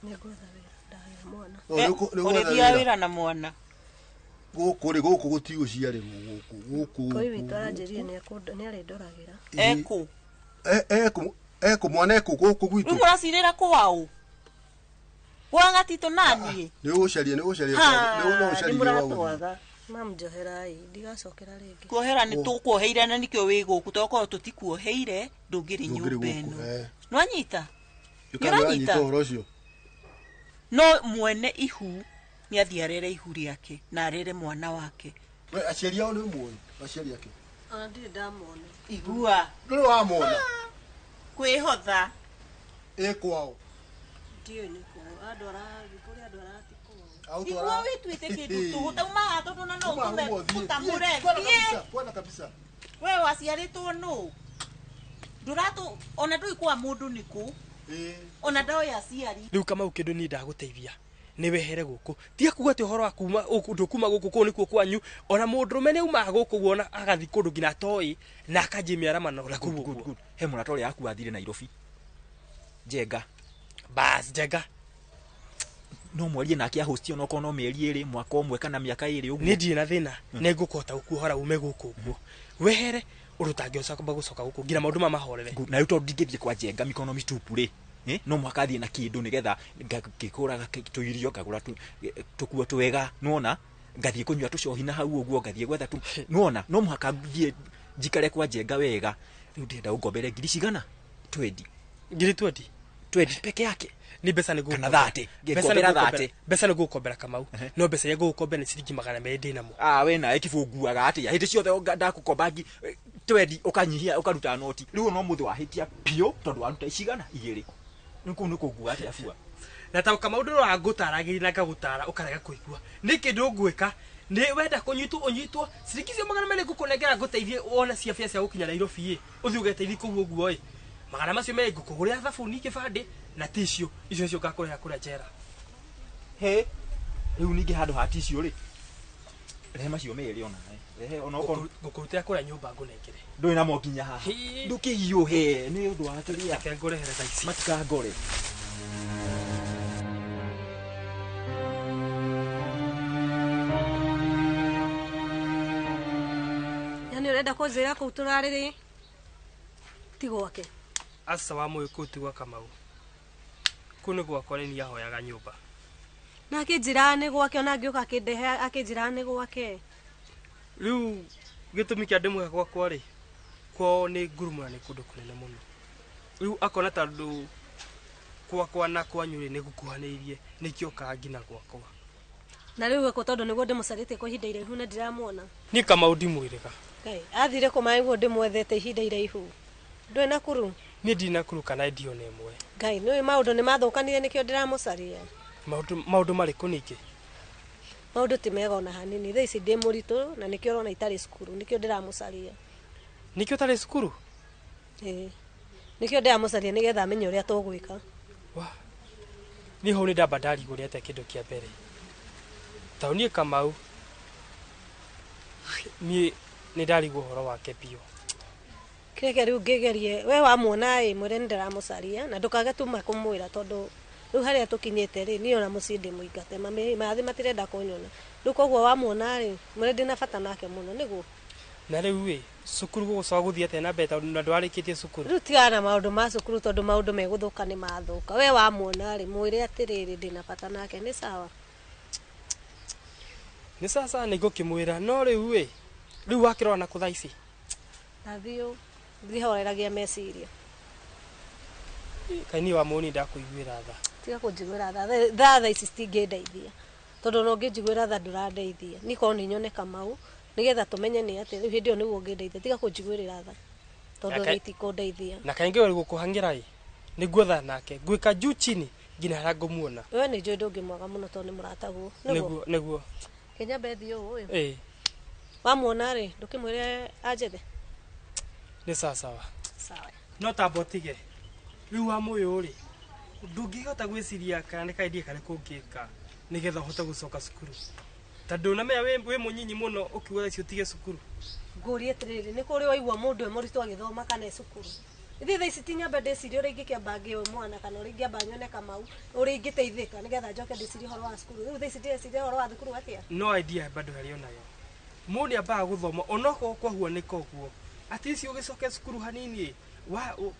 Speaker 14: Nĩ ngwetha wĩra ndagĩa mwana.
Speaker 2: Ũrĩthia wĩra na mwana.
Speaker 16: Gũkũ rĩ gũkũ gũtigũciarĩrwo gũkũ gũkũ.
Speaker 14: Kũi witũ aranjĩrire nĩ arĩndoragĩra.
Speaker 2: Ekũ?
Speaker 16: Ekũ ekũ mwana ekũ gũkũ gwitũ.
Speaker 2: Rĩu mũracirĩra kwaũ? Kwa gatitũ naniĩ?
Speaker 16: Nĩ ũgũcaria nĩ ũgũcaria nĩ ũcaria
Speaker 2: mũratwaga.
Speaker 14: Mam njoherai ndigacokera rĩngĩ.
Speaker 2: Kuohera nĩ tũkuoheire na nĩkĩo wĩ gũkũ tondũ korwo tũtikuoheire ndũngĩrĩ nyũmba ĩno. Nĩwanyita?
Speaker 16: Nĩũranyita ũhoro ũcio?
Speaker 2: No mwene ihu nĩ athiĩ arere ihu rĩake na arere mwana wake.
Speaker 16: We aciari ao nĩ muoĩ? Aciari ake?
Speaker 14: Ona ndirĩ ndamona.
Speaker 2: Igua.
Speaker 16: Ndũrĩ wamona?
Speaker 2: Kwĩhotha.
Speaker 16: Ĩ kwao?
Speaker 14: Ndiũĩ nĩ kũ. Andwara kũrĩa andwara ti kwao.
Speaker 2: Igua wĩtuĩte kĩndũ tũhũ tauma haha tondũ na no ũtũme ũtamũre. Thiĩ.
Speaker 16: Kwenda kabisa.
Speaker 2: We waciarĩtwo nũ? Ndũratũ ona ndũĩ kwa mũndũ nĩ kũ. Ona ndoĩ aciari.
Speaker 5: Rĩu Kamau kĩndũ niĩ ndagũteithia nĩ wehere gũkũ. Tiga kuga atĩ ũhoro wa kuma ndũkuma gũkũ kũu nĩkuo kwanyu ona mũndũrũme nĩ aumaga gũkũ guo ona agathiĩ kũndũ nginya atoĩ na akanjia mĩaramano na kũu ũguo.
Speaker 15: He mũrata ũrĩa aku athire Nairobi. Njenga.
Speaker 5: Bas Njenga.
Speaker 15: No mwarie nake ahosti onokorwo no mĩeri ĩrĩ mwaka ũmwe kana mĩaka ĩrĩ ũguo.
Speaker 5: Niĩ ndirĩ na thĩna nĩ ngũkũhota gũkuohora ume gũkũ ũguo. Wehere ũndũ ũtangĩcoka gũcoka gũkũ nginya maũndũ maya mahorere.
Speaker 15: Na rĩu tondũ ndingĩthiĩ kwa Njenga mĩkono mĩtupu rĩ no mũhaka thiĩ na kĩndũ nĩgetha ngĩkũraga tũirio ngagũra tũkuo twega nĩwona ngathiĩ kũnyua tũcohi na hau ũguo ngathiĩ gwetha tu nĩwona no mũhaka thiĩ njikare kwa Njenga wega. Rĩu ndĩrenda ũngombere ngiri cigana? 20.
Speaker 5: Ngiri 20?
Speaker 15: 20 peke yake.
Speaker 5: Ni mbeca nĩ
Speaker 15: kana 30 ngĩkombera 30
Speaker 5: mbeca nĩ ngũgũkombera Kamau no mbeca iria ngũgũkombera nĩ ciringi 200 ndĩ namo.
Speaker 15: Ah we nawe kĩbũ nguaga atĩa hĩndĩ ciothe ndakũkomba Twendi ũkanyihia ũkaruta noti. Rĩu no mũthĩ wahĩtia biũ tondũ waruta icigana igĩrĩ. Nĩ kũu nĩ kũngua atĩa bua.
Speaker 5: Na ta Kamau ndũroraga ngũtaragĩria na ngagũtara ũkarega kũigua. Nĩ kĩndũ ngwĩka nĩ wenda kũnyitwo ũnyitwo ciringi icio 200 ngũkũnengera ngũteithie wone cia bia cia gũkinya Nairobi ĩ ũthiĩ ũgeteithie kũu ũguo ĩ 200 ngũkũgũrĩra thabuni kĩbandĩ na tissue icio nĩcio ngakũrĩha kũrĩa njera.
Speaker 15: He rĩu ningĩ handũ ha tissue rĩ rehe macio merĩ ona rehe ona okorwo
Speaker 5: ngũkũrutĩra kũrĩa nyũmba ngũnengere.
Speaker 15: Ndũrĩ namo nginya haha. Ndũkĩhiũhe nĩ ũndũ wa kĩrĩa.
Speaker 5: Reke ngũrehere thaa ici.
Speaker 15: Matikangore.
Speaker 14: Yani ũrenda kũnjĩra kũu tũrarĩ ti gwake?
Speaker 5: Aca wa mũĩ kũu ti gwa Kamau. Kũu nĩ gwakwa nĩ niĩ ahoyaga nyũmba.
Speaker 14: Na akĩnjĩra nĩ gwake ona ngĩũka akĩndehe akĩnjĩra nĩ gwake.
Speaker 5: Rĩu gĩtũmi kĩa ndĩmũhe gwakwa rĩ kwao nĩ ngurumo na nĩ kũndũ kũnene mũno. Rĩu akona tondũ gwakwa na kwanyu rĩ nĩ gũkuhanĩirie nĩkĩo okaga nginya gwakwa.
Speaker 14: Na rĩu eko tondũ nĩguo ndĩmũcarĩtie kwa ihinda iraihu na ndiramuona.
Speaker 5: Niĩ Kamau ndimwĩrĩga.
Speaker 14: Ngai athire kũ maĩ guo ndĩmwethete ihinda iraihu. Ndũrĩ na kuru?
Speaker 5: Niĩ ndirĩ na kuru kana idea ona ĩmwe.
Speaker 14: Ngai nĩũĩ maũndũ nĩ mathũkanire nĩkĩo ndĩramũcaria.
Speaker 5: Maũndũ marĩkũ ningĩ?
Speaker 14: Maũndũ ti mega ona hanini. Thaa ici ndĩ mũritũ na nĩkĩo ũrona itarĩ cukuru nĩkĩo ndĩramũcaria.
Speaker 5: Nĩkĩo ũtarĩ cukuru?
Speaker 14: Ĩĩ. Nĩkĩo ndĩramũcaria nĩgetha amenye ũrĩa tũgwĩka.
Speaker 5: Niĩ hau nĩ ndamba ndarigwo nĩ atĩa kĩndũ kĩa mbere. Tondũ niĩ Kamau niĩ nĩ ndarigwo ũhoro wake biũ.
Speaker 14: Kĩreke rĩu ngĩgerie we wamuona ĩ mwĩre nĩ ndĩramũcaria na ndũkage tuma kũmwĩra tondũ rĩu harĩa tũkinyĩte rĩ niĩ ona mũciĩ ndĩmũingate mathi matirenda kũnyona. Rĩu koguo wamuona rĩ mwĩre ndĩna bata nake mũno nĩguo.
Speaker 5: Na rĩu ĩ cukuru gũgũcoka gũthiĩ atĩa na mbere tondũ na ndwarĩkĩtie cukuru?
Speaker 14: Rĩu tigana na maũndũ ma cukuru tondũ maũndũ megũthũka nĩ mathũka. We wamuona rĩ mwĩre atĩrĩrĩ ndĩna bata nake nĩ sawa.
Speaker 5: Nĩ sawa nĩ ngũkĩmwĩra no rĩu ĩ rĩu wakĩrora na kũ thaa ici?
Speaker 14: Nathiĩ ndihoreragia meciria.
Speaker 5: Kaĩ niĩ wa mũni ndakũiguĩra tha.
Speaker 14: Tiga kũnjiguĩra tha. Tha ici citingĩndeithia. Tondũ ona ũngĩnjiguĩra tha ndũrandeithia. Niĩ korwo nĩ nyone Kamau nĩgetha tũmenye nĩ atĩa rĩu hĩndĩ ĩyo nĩguo ũngĩndeithia. Tiga kũnjiguĩrĩra tha. Tondũ tha itikũndeithia.
Speaker 5: Na kaingĩ we gũkũhang'ĩra ĩ nĩ nguetha nake ngwĩka juu chini nginya harĩa ngũmuona.
Speaker 14: We nĩ njũĩ ndũngĩmwaga mũno tondũ nĩ mũrataguo.
Speaker 5: Nĩguo nĩguo.
Speaker 14: Kĩnyambe thiĩ ũũ ĩ.
Speaker 5: Ĩĩ.
Speaker 14: Wamuona rĩ ndũkĩmwĩre anjethe.
Speaker 5: Nĩ sawa sawa.
Speaker 14: Sawa.
Speaker 5: No tamba ũtige. Rĩu wa mũyũ rĩ ndũngĩhota gwĩciria kana nĩ kaidea karĩkũ ũngĩka nĩgetha ũhote gũcoka cukuru. Tondũ ũnamenya wĩ mũnyinyi mũno ũkiuga thaa ici ũtige cukuru.
Speaker 14: Ngũrie atĩrĩrĩ nĩ kũrĩ waigua mũndũ e mũritũ agĩthoma kana e cukuru? Ithuĩ thaa ici ti nyambe ndĩcirie ũrĩa ingĩkĩamba ngĩe mwana kana ũrĩa ingĩamba nyone Kamau ũrĩa ingĩteithĩka nĩgetha njoke ndĩcirie ũhoro wa cukuru. Rĩu thaa ici ndĩreciria ũhoro wa thukuru atĩa?
Speaker 5: No idea bado harĩ onayo. Mũndũ nĩambaga gũthoma onokorwo kwahuanĩka ũguo. At least ũgĩcoke cukuru hanini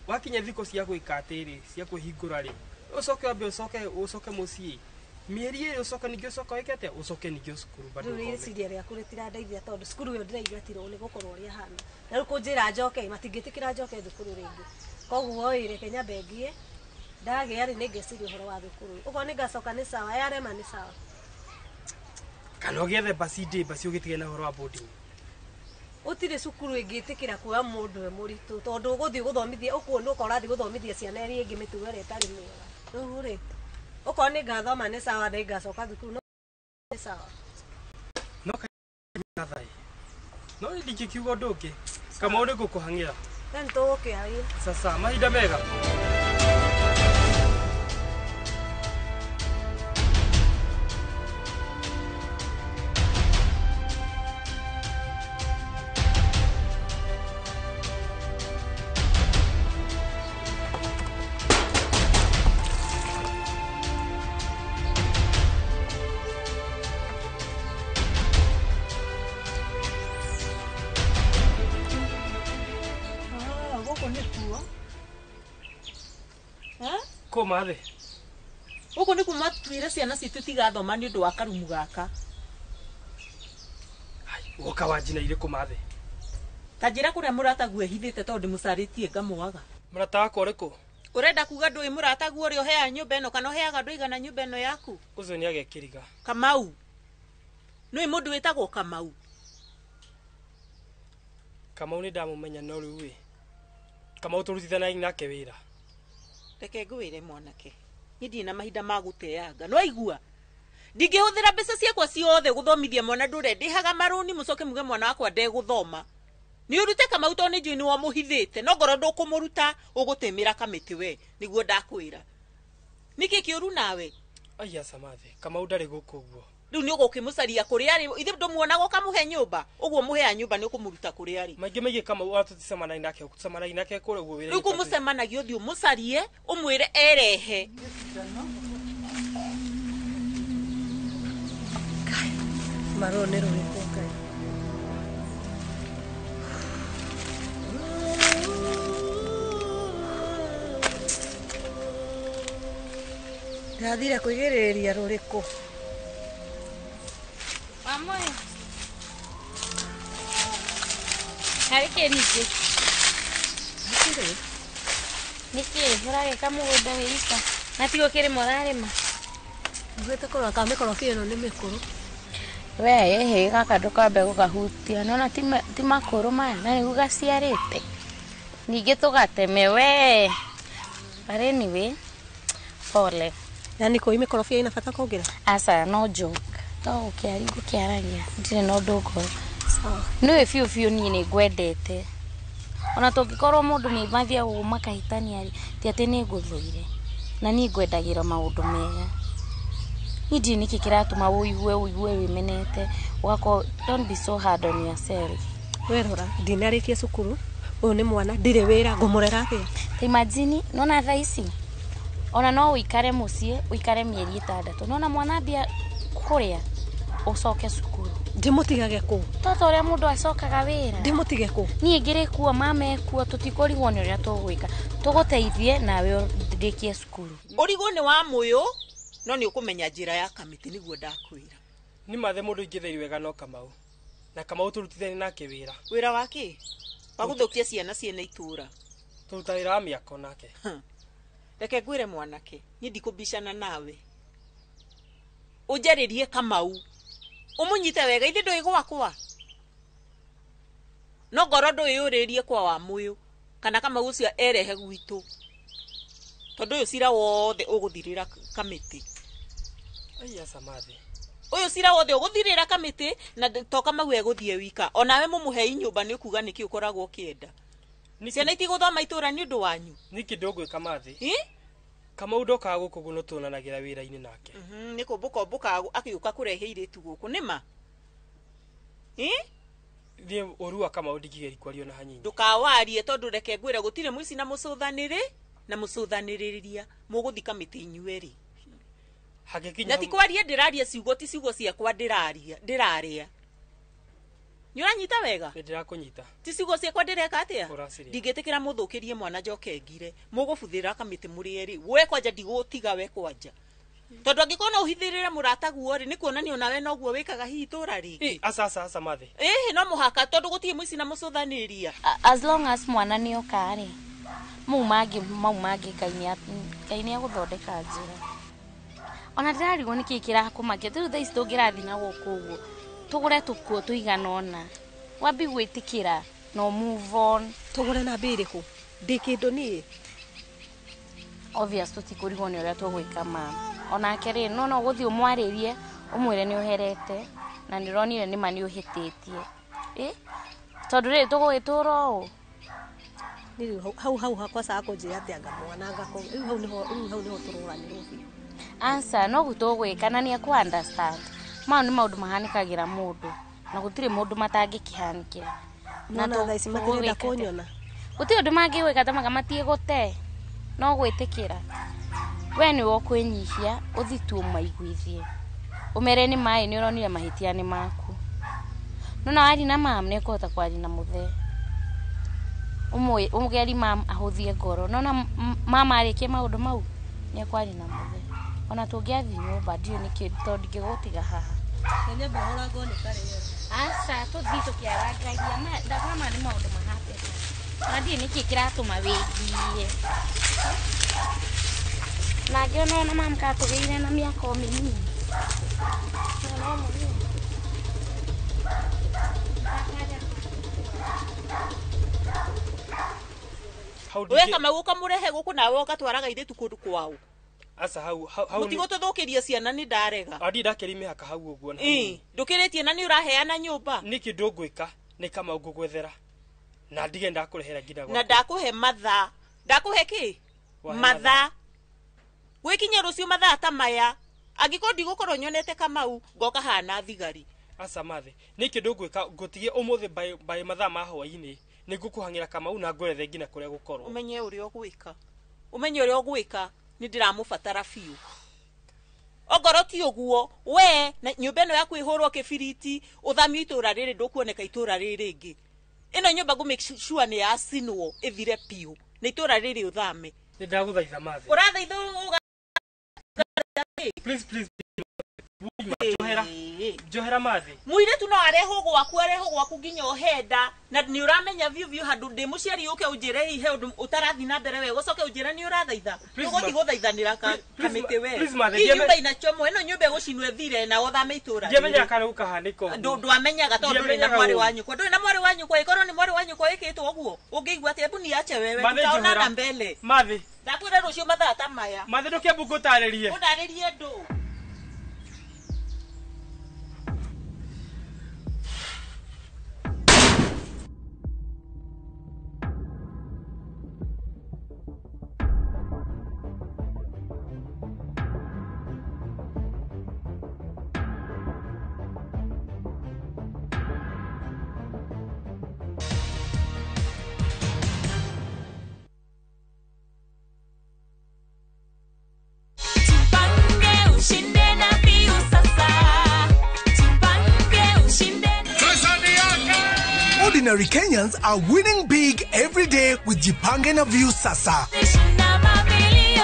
Speaker 5: wakinya thikũ cia gwĩka atĩrĩ cia kwĩhingũra rĩ ũcoke wambe ũcoke mũciĩ mĩeri ĩrĩ ũcoke ningĩ ũcoke wĩke atĩa ũcoke ningĩ cukuru bado
Speaker 14: Rĩu
Speaker 5: ũthome.
Speaker 14: rĩciria rĩaku rĩtirandeithia tondũ cukuru ĩyo ndĩraingatirwo nĩ gũkorwo ũrĩa hana. Na rĩu kũnjĩra njoke matingĩtĩkĩra njoke thukuru rĩngĩ. Koguo ĩ reke nyambe ngie ndagĩa rĩ nĩngeciria ũhoro wa thukuru. Okorwo nĩngacoka nĩ sawa yarema nĩ sawa.
Speaker 5: Kana ũgĩethe basi ndĩ basi ũgĩtige na ũhoro wa boarding.
Speaker 14: Gũtirĩ cukuru ĩngĩtĩkĩra kuoya mũndũ e mũritũ tondũ ũgũthiĩ gũthomithia ũkuona ũkorwo ũrathiĩ gũthomithia ciana iria ingĩ mĩtugo ĩrĩa ĩtarĩ mĩega. Rĩu rĩ okorwo nĩngathoma nĩ sawa nĩngacoka thukuru no nĩ sawa.
Speaker 5: No kaĩ no ndingĩkiuga ũndũ ũngĩ. Kamau nĩ ngũkũhang'ĩra.
Speaker 14: Na nĩtũgũkĩaria.
Speaker 5: Sasa mahinda mega. Kũma thĩ.
Speaker 2: Gũkũ nĩ kuma twĩre ciana citũ tigathoma nĩ ũndũ wa karumu gaka.
Speaker 5: Woka wanjina irĩ kũma thĩ.
Speaker 2: Ta njĩra kũrĩa mũrataguo ehithĩte tondũ ndĩmũcarĩtie ngamwaga.
Speaker 5: Mũrata wakwa ũrĩkũ?
Speaker 2: Ũrenda kuga ndũĩ mũrataguo ũrĩa ũheaga nyũmba ĩno kana ũheaga andũ aigana nyũmba ĩno yaku?
Speaker 5: Ũcio nĩ agekĩriga.
Speaker 2: Kamau. Nĩũĩ mũndũ wĩtagwo Kamau?
Speaker 5: Kamau nĩ ndamũmenya no rĩu ĩ Kamau tũrutithanagia nake wĩra.
Speaker 2: Reke ngwĩre mwanake, niĩ ndirĩ na mahinda ma gũteanga. No aigua ndingĩhũthĩra mbeca ciakwa ciothe gũthomithia mwana ndũre ndĩhaga marũni mũcoke muge mwana wakwa ndegũthoma. Nĩ ũrute Kamau tondũ nĩ njũĩ nĩ wamũhithĩte, no ngorwo ndũkũmũruta ũgũtĩmĩra kamĩtĩ we, nĩguo ndakwĩra. Nĩkĩ kĩũru nawe?
Speaker 5: Aya Samathi, Kamau ndarĩ gũkũ ũguo.
Speaker 2: Rĩu nĩ ũgũkĩmũcaria kũrĩa arĩ, ithe ndũmuonaga ũkamũhe nyũmba, ũguo mũhea nyũmba nĩ ũkũmũruta kũrĩa arĩ.
Speaker 5: Maingĩ maingĩ Kamau ona tũticemanagia nake, tũcemanagia nake kũrĩa ũguo wĩra.
Speaker 2: Rĩu kũmũcemanagia ũthiĩ ũmũcarie, ũmwĩre erehe.
Speaker 14: Marũa nĩ rũrĩkũ Ngai? Ndathire kũigĩrĩria rũrĩkũ?
Speaker 17: Wamũĩ. Harĩ kĩ ningĩ?
Speaker 14: Hatirĩ.
Speaker 17: Nĩkĩ ũragĩka mũgũnda wĩ ika? Na tigo kĩrĩma ũrarĩma?
Speaker 14: Nduĩte kũrora kana mĩkorobia ĩno nĩ mĩkũrũ.
Speaker 17: We ĩhĩ gaka ndũkambe gũkahutia. Nĩwona ti makũrũ maya na nĩguo gaciarĩte. Ningĩ tũgateme we. But anyway, pole.
Speaker 14: Yani kũi mĩkorobia ĩna bata kũngĩra?
Speaker 17: Aca no joke. No gũkĩaragia ndirĩ na ũndũ ngoro. Nĩũĩ biũ biũ niĩ nĩ ngwendete. Ona tũngĩkorwo mũndũ nĩ mathiaga ũguo makahĩtania rĩ, ti atĩ nĩ ngũthũire. Na niĩ ngwendagĩra maũndũ mega. Niĩ ndiũĩ nĩkĩ kĩratũma ũigue wĩmenete, ũgakorwo don't be so hard on yourself.
Speaker 14: We rora, ndinarĩkia cukuru, ũyũ nĩ mwana, ndirĩ wĩra, ngũmũrera atĩa?
Speaker 17: Ta imagine, nĩwona thaa ici, ona no ũikare mũciĩ, ũikare mĩeri 6. Nĩwona mwana ambia kũrĩa, ũcoke cukuru.
Speaker 14: Ndĩmũtigage kũ?
Speaker 17: Toto ũrĩa mũndũ acokaga wĩra.
Speaker 14: Ndĩmũtige kũ?
Speaker 17: Niĩ ngĩrĩ kuo, mama ekuo, tũtikũrigwo nĩ ũrĩa tũgwĩka. Tũgũteithie nawe ũrĩkie cukuru.
Speaker 2: Ũrigwo nĩ wa mũyũ, no nĩ ũkũmenya njĩra ya kamĩtĩ nĩguo ndakwĩra.
Speaker 5: Nĩ mathe mũndũ ingĩtheri wega no Kamau. Na Kamau tũrutithanie nake wĩra.
Speaker 2: Wĩra wa kĩ? Wa gũthũkia ciana ciene itũra.
Speaker 5: Tũruta wĩra wa mĩako nake.
Speaker 2: Reke ngwĩre mwanake, niĩ ndikũbicana nawe. Ũnjarĩrie Kamau. Ũmũnyite wega, ithe ndũĩ gwakwa. No ngorwo ndũĩyũrĩrie kwa wa mũyũ, kana Kamau ũcio erehe gwitũ. Tondũ ũyũ cira wothe ũgũthirĩra kamĩtĩ.
Speaker 5: Aya Samathi.
Speaker 2: Ũyũ cira wothe ũgũthirĩra kamĩtĩ na to Kamau egũthiĩ wika. Onawe mũmũhei nyũmba nĩ ũkuga nĩkĩ ũkoragwo ũkĩenda. Ciana itigũthoma itũra nĩ ũndũ wanyu.
Speaker 5: Nĩkĩ ndũgwĩka Mathi? Kamau ndokaga gũkũ guo nĩtuonanagĩra wĩra-inĩ nake.
Speaker 2: Nĩ kũmbũka ũmbũkaga agĩũka kũrehe airĩtu gũkũ nĩ ma?
Speaker 5: Niĩ ũru wa Kamau ndingĩgeria kwaria ona hanini.
Speaker 2: Ndũkawarie tondũ reke ngwĩre gũtirĩ mũici na mũcũthanĩrĩ na mũcũthanĩrĩria mũgũthi kamĩtĩ inyuerĩ. Na ti kwaria ndĩraria ciugo ti ciugo ciakwa ndĩraria ndĩraria. Nĩ ũranyita wega?
Speaker 5: Nĩ ndĩrakũnyita.
Speaker 2: Ti ciugo ciakwa ndĩreka atĩa? Ndingĩtĩkĩra mũthũkĩrie mwana njoke ngire. Mũgũbuthĩra kamĩtĩ mũrĩ erĩ. We kwanja ndigũtiga we kwanja. Tondũ angĩkorwo no ũhithĩrĩre mũrataguo rĩ, nĩ kuonania onawe noguo wĩkaga hihi itũra rĩngĩ.
Speaker 5: Aca aca aca Mathi.
Speaker 2: Ĩĩ no mũhaka tondũ gũtirĩ mũici na mũcũthanĩria.
Speaker 17: As long as mwana nĩ oka rĩ, mau mangĩ Ngai nĩ egũthondeka njĩra. Ona ndĩrarigwo nĩkĩ kĩrakũmakia. Rĩu thaa ici tũngĩrathiĩ na gũkũ ũguo, tũgũre tũkuo tũigana ũna. Wambi gwĩtĩkĩra no move on.
Speaker 14: Tũgũre na mbia irĩkũ? Ndĩ kĩndũ niĩ.
Speaker 17: Obvious tũtikũrigwo nĩ ũrĩa tũgwĩka ma. Onake rĩ, no ũgũthiĩ ũmwarĩrie, ũmwĩre nĩ ũherete na nĩ ũronire nĩma nĩ ũhĩtĩtie. Tondũ rĩ tũgũgĩtũra ũũ.
Speaker 14: Rĩu hau hau hakwa ca kũnjĩra atĩ anga mwana ngakũ. Rĩu hau nĩho rĩu hau nĩho tũrũranĩrwo biũ.
Speaker 17: Aca no guo tũgwĩka na nĩ ekũ understand. Mau nĩ maũndũ mahanĩkagĩra mũndũ na gũtirĩ mũndũ matangĩkĩhanĩkĩra.
Speaker 14: Na thaa ici matirenda kũnyona.
Speaker 17: Gũtirĩ ũndũ mangĩgwĩka ta manga matiĩgũte. No gwĩtĩkĩra. We nĩwe ũkwĩnyihia ũthiĩ tu ũmaiguithie. Ũmere nĩ maĩ nĩ ũronire mahĩtia nĩ maku. No na wari na mam nĩ ekũhota kwaria na mũthee. Ũmũgeri mam ahũthie ngoro. No na mama arĩkie maũndũ mau nĩ ekwaria na mũthee. Ona tũngĩathiĩ nyũmba ndiũĩ nĩkĩ tondũ ndingĩgũtiga haha.
Speaker 14: Nyambe hũrangwo nĩ karĩo.
Speaker 17: Aca tũthiĩ tũkĩarangagia ndakama nĩ maũndũ mahapena. Ona ndiũĩ nĩkĩ kĩratũma wĩngie. Na ngĩona ona mam katũgĩire na mĩaka o mĩnini. No mũnini.
Speaker 2: We Kamau ũkamũrehe gũkũ nawe ũgatwaraga airĩtu kũndũ kwao.
Speaker 5: Aca hau hau hau.
Speaker 2: Mũtigũtũthũkĩria ciana nĩ ndarega.
Speaker 5: Andi ndakĩri mĩhaka hau ũguo na.
Speaker 2: Ĩ, ndũkĩrĩtie na nĩ ũraheana nyũmba.
Speaker 5: Nĩ kĩndũ ngwĩka nĩ Kamau ngũgwethera. Na ndige ndakũrehera nginya
Speaker 2: Na
Speaker 5: gwaku.
Speaker 2: ndakũhe mathaa. Ndakũhe kĩ?
Speaker 5: Wahe
Speaker 2: Mathaa. Gwĩkinya rũciũ mathaa ta maya. Angĩkorwo ndigũkorwo nyonete Kamau, ngoka haha na thigari.
Speaker 5: Aca mathe. Nĩ kĩndũ ngwĩka ngũtigie ũmũthĩ by mathaa ma hwaĩ-inĩ. Nĩ ngũkũhang'ĩra Kamau na ngwerethe nginya kũrĩa gũkorwo.
Speaker 2: Ũmenye ũrĩa ũgwĩka. Ũmenye ũrĩa ũgwĩka. Nĩ ndĩramũbatara biũ. Ongorwo ti ũguo, we na nyũmba ĩno yaku ĩhũrwo kĩbiriti, ũthamio itũra rĩrĩ ndũkuoneka itũra rĩrĩ rĩngĩ. Ĩno nyũmba ngũ make sure nĩ yacinwo ĩthire biũ. Na itũra rĩrĩ ũthame.
Speaker 5: Nĩ ndagũthaitha mathe.
Speaker 2: Ũrathaitha ũga
Speaker 5: Please please. Njohera. Njohera mathe.
Speaker 2: Mũirĩtu no arehwo gwaku arehwo gwaku nginya ũhenda na nĩ ũramenya biũ biũ handũ ndĩ mũciari ũke ũnjĩre hihi he ũndũ ũtarathiĩ na mbere wega ũcoke ũnjĩre nĩ ũrathaitha.
Speaker 5: Please,
Speaker 2: Ũgũthiĩ gũthaithanĩra kamĩtĩ we.
Speaker 5: please, mathe,
Speaker 2: Hii nyũmba inachomwo ĩno nyũmba ĩgũcinwo ĩthire na ũthame itũra.
Speaker 5: Ndiamenyaga kana gũkahanĩka ũguo.
Speaker 2: Ndwamenyaga tondũ ndũrĩ na
Speaker 5: Ndiamenyaga
Speaker 2: mwarĩ
Speaker 5: ũguo.
Speaker 2: wa nyũkwa. Ndũrĩ na mwarĩ wa nyũkwa ĩkorwo nĩ mwarĩ wa nyũkwa ĩkĩtwo ũguo. Ũngĩigua atĩa? Hebu niache wewe.
Speaker 5: Mathe,
Speaker 2: Tutaonana
Speaker 5: njohera.
Speaker 2: mbele.
Speaker 5: Mathe.
Speaker 2: Ndakwĩra rũciũ mathaa ta maya.
Speaker 5: Mathe ndũkĩambu ngũtarĩrie.
Speaker 2: Ũndarĩrie ndũ.
Speaker 1: Jipange ushinde na Piu sasa. Jipange ushinde na
Speaker 3: Ordinary Kenyans are winning big every day with Jipange na Viusasa.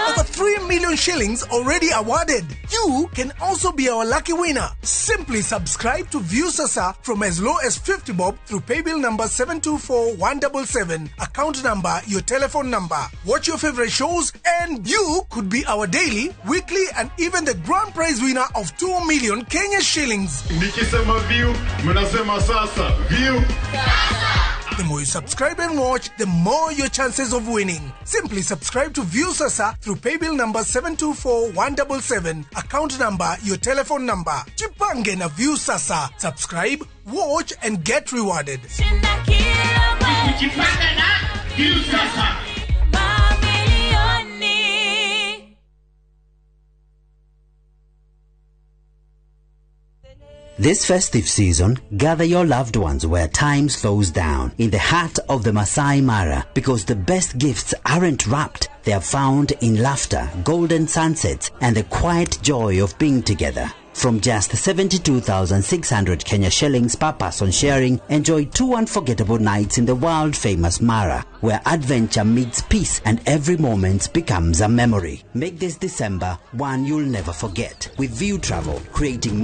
Speaker 3: Over 3 million shillings already awarded. You can also be our lucky winner. Simply subscribe to Viusasa from as low as 50 bob through paybill number 724177, account number, your telephone number. Watch your favorite shows and you could be our daily, weekly and even the grand prize winner of 2 million Kenya shillings.
Speaker 26: Nikisema view, mnasema sasa. View.
Speaker 3: The more you subscribe and watch, the more your chances of winning. Simply subscribe to Viusasa through paybill number 724177, account number, your telephone number. Jipange na Viusasa. Subscribe, watch and get rewarded.
Speaker 1: Jipange na Viusasa. Mamilioni.
Speaker 7: This festive season, gather your loved ones where time slows down, in the heart of the Masai Mara, because the best gifts aren't wrapped. They are found in laughter, golden sunsets, and the quiet joy of being together. From just 72,600 Kenya shillings per person sharing, enjoy two unforgettable nights in the world-famous Mara, where adventure meets peace and every moment becomes a memory. Make this December one you'll never forget. With View Travel, creating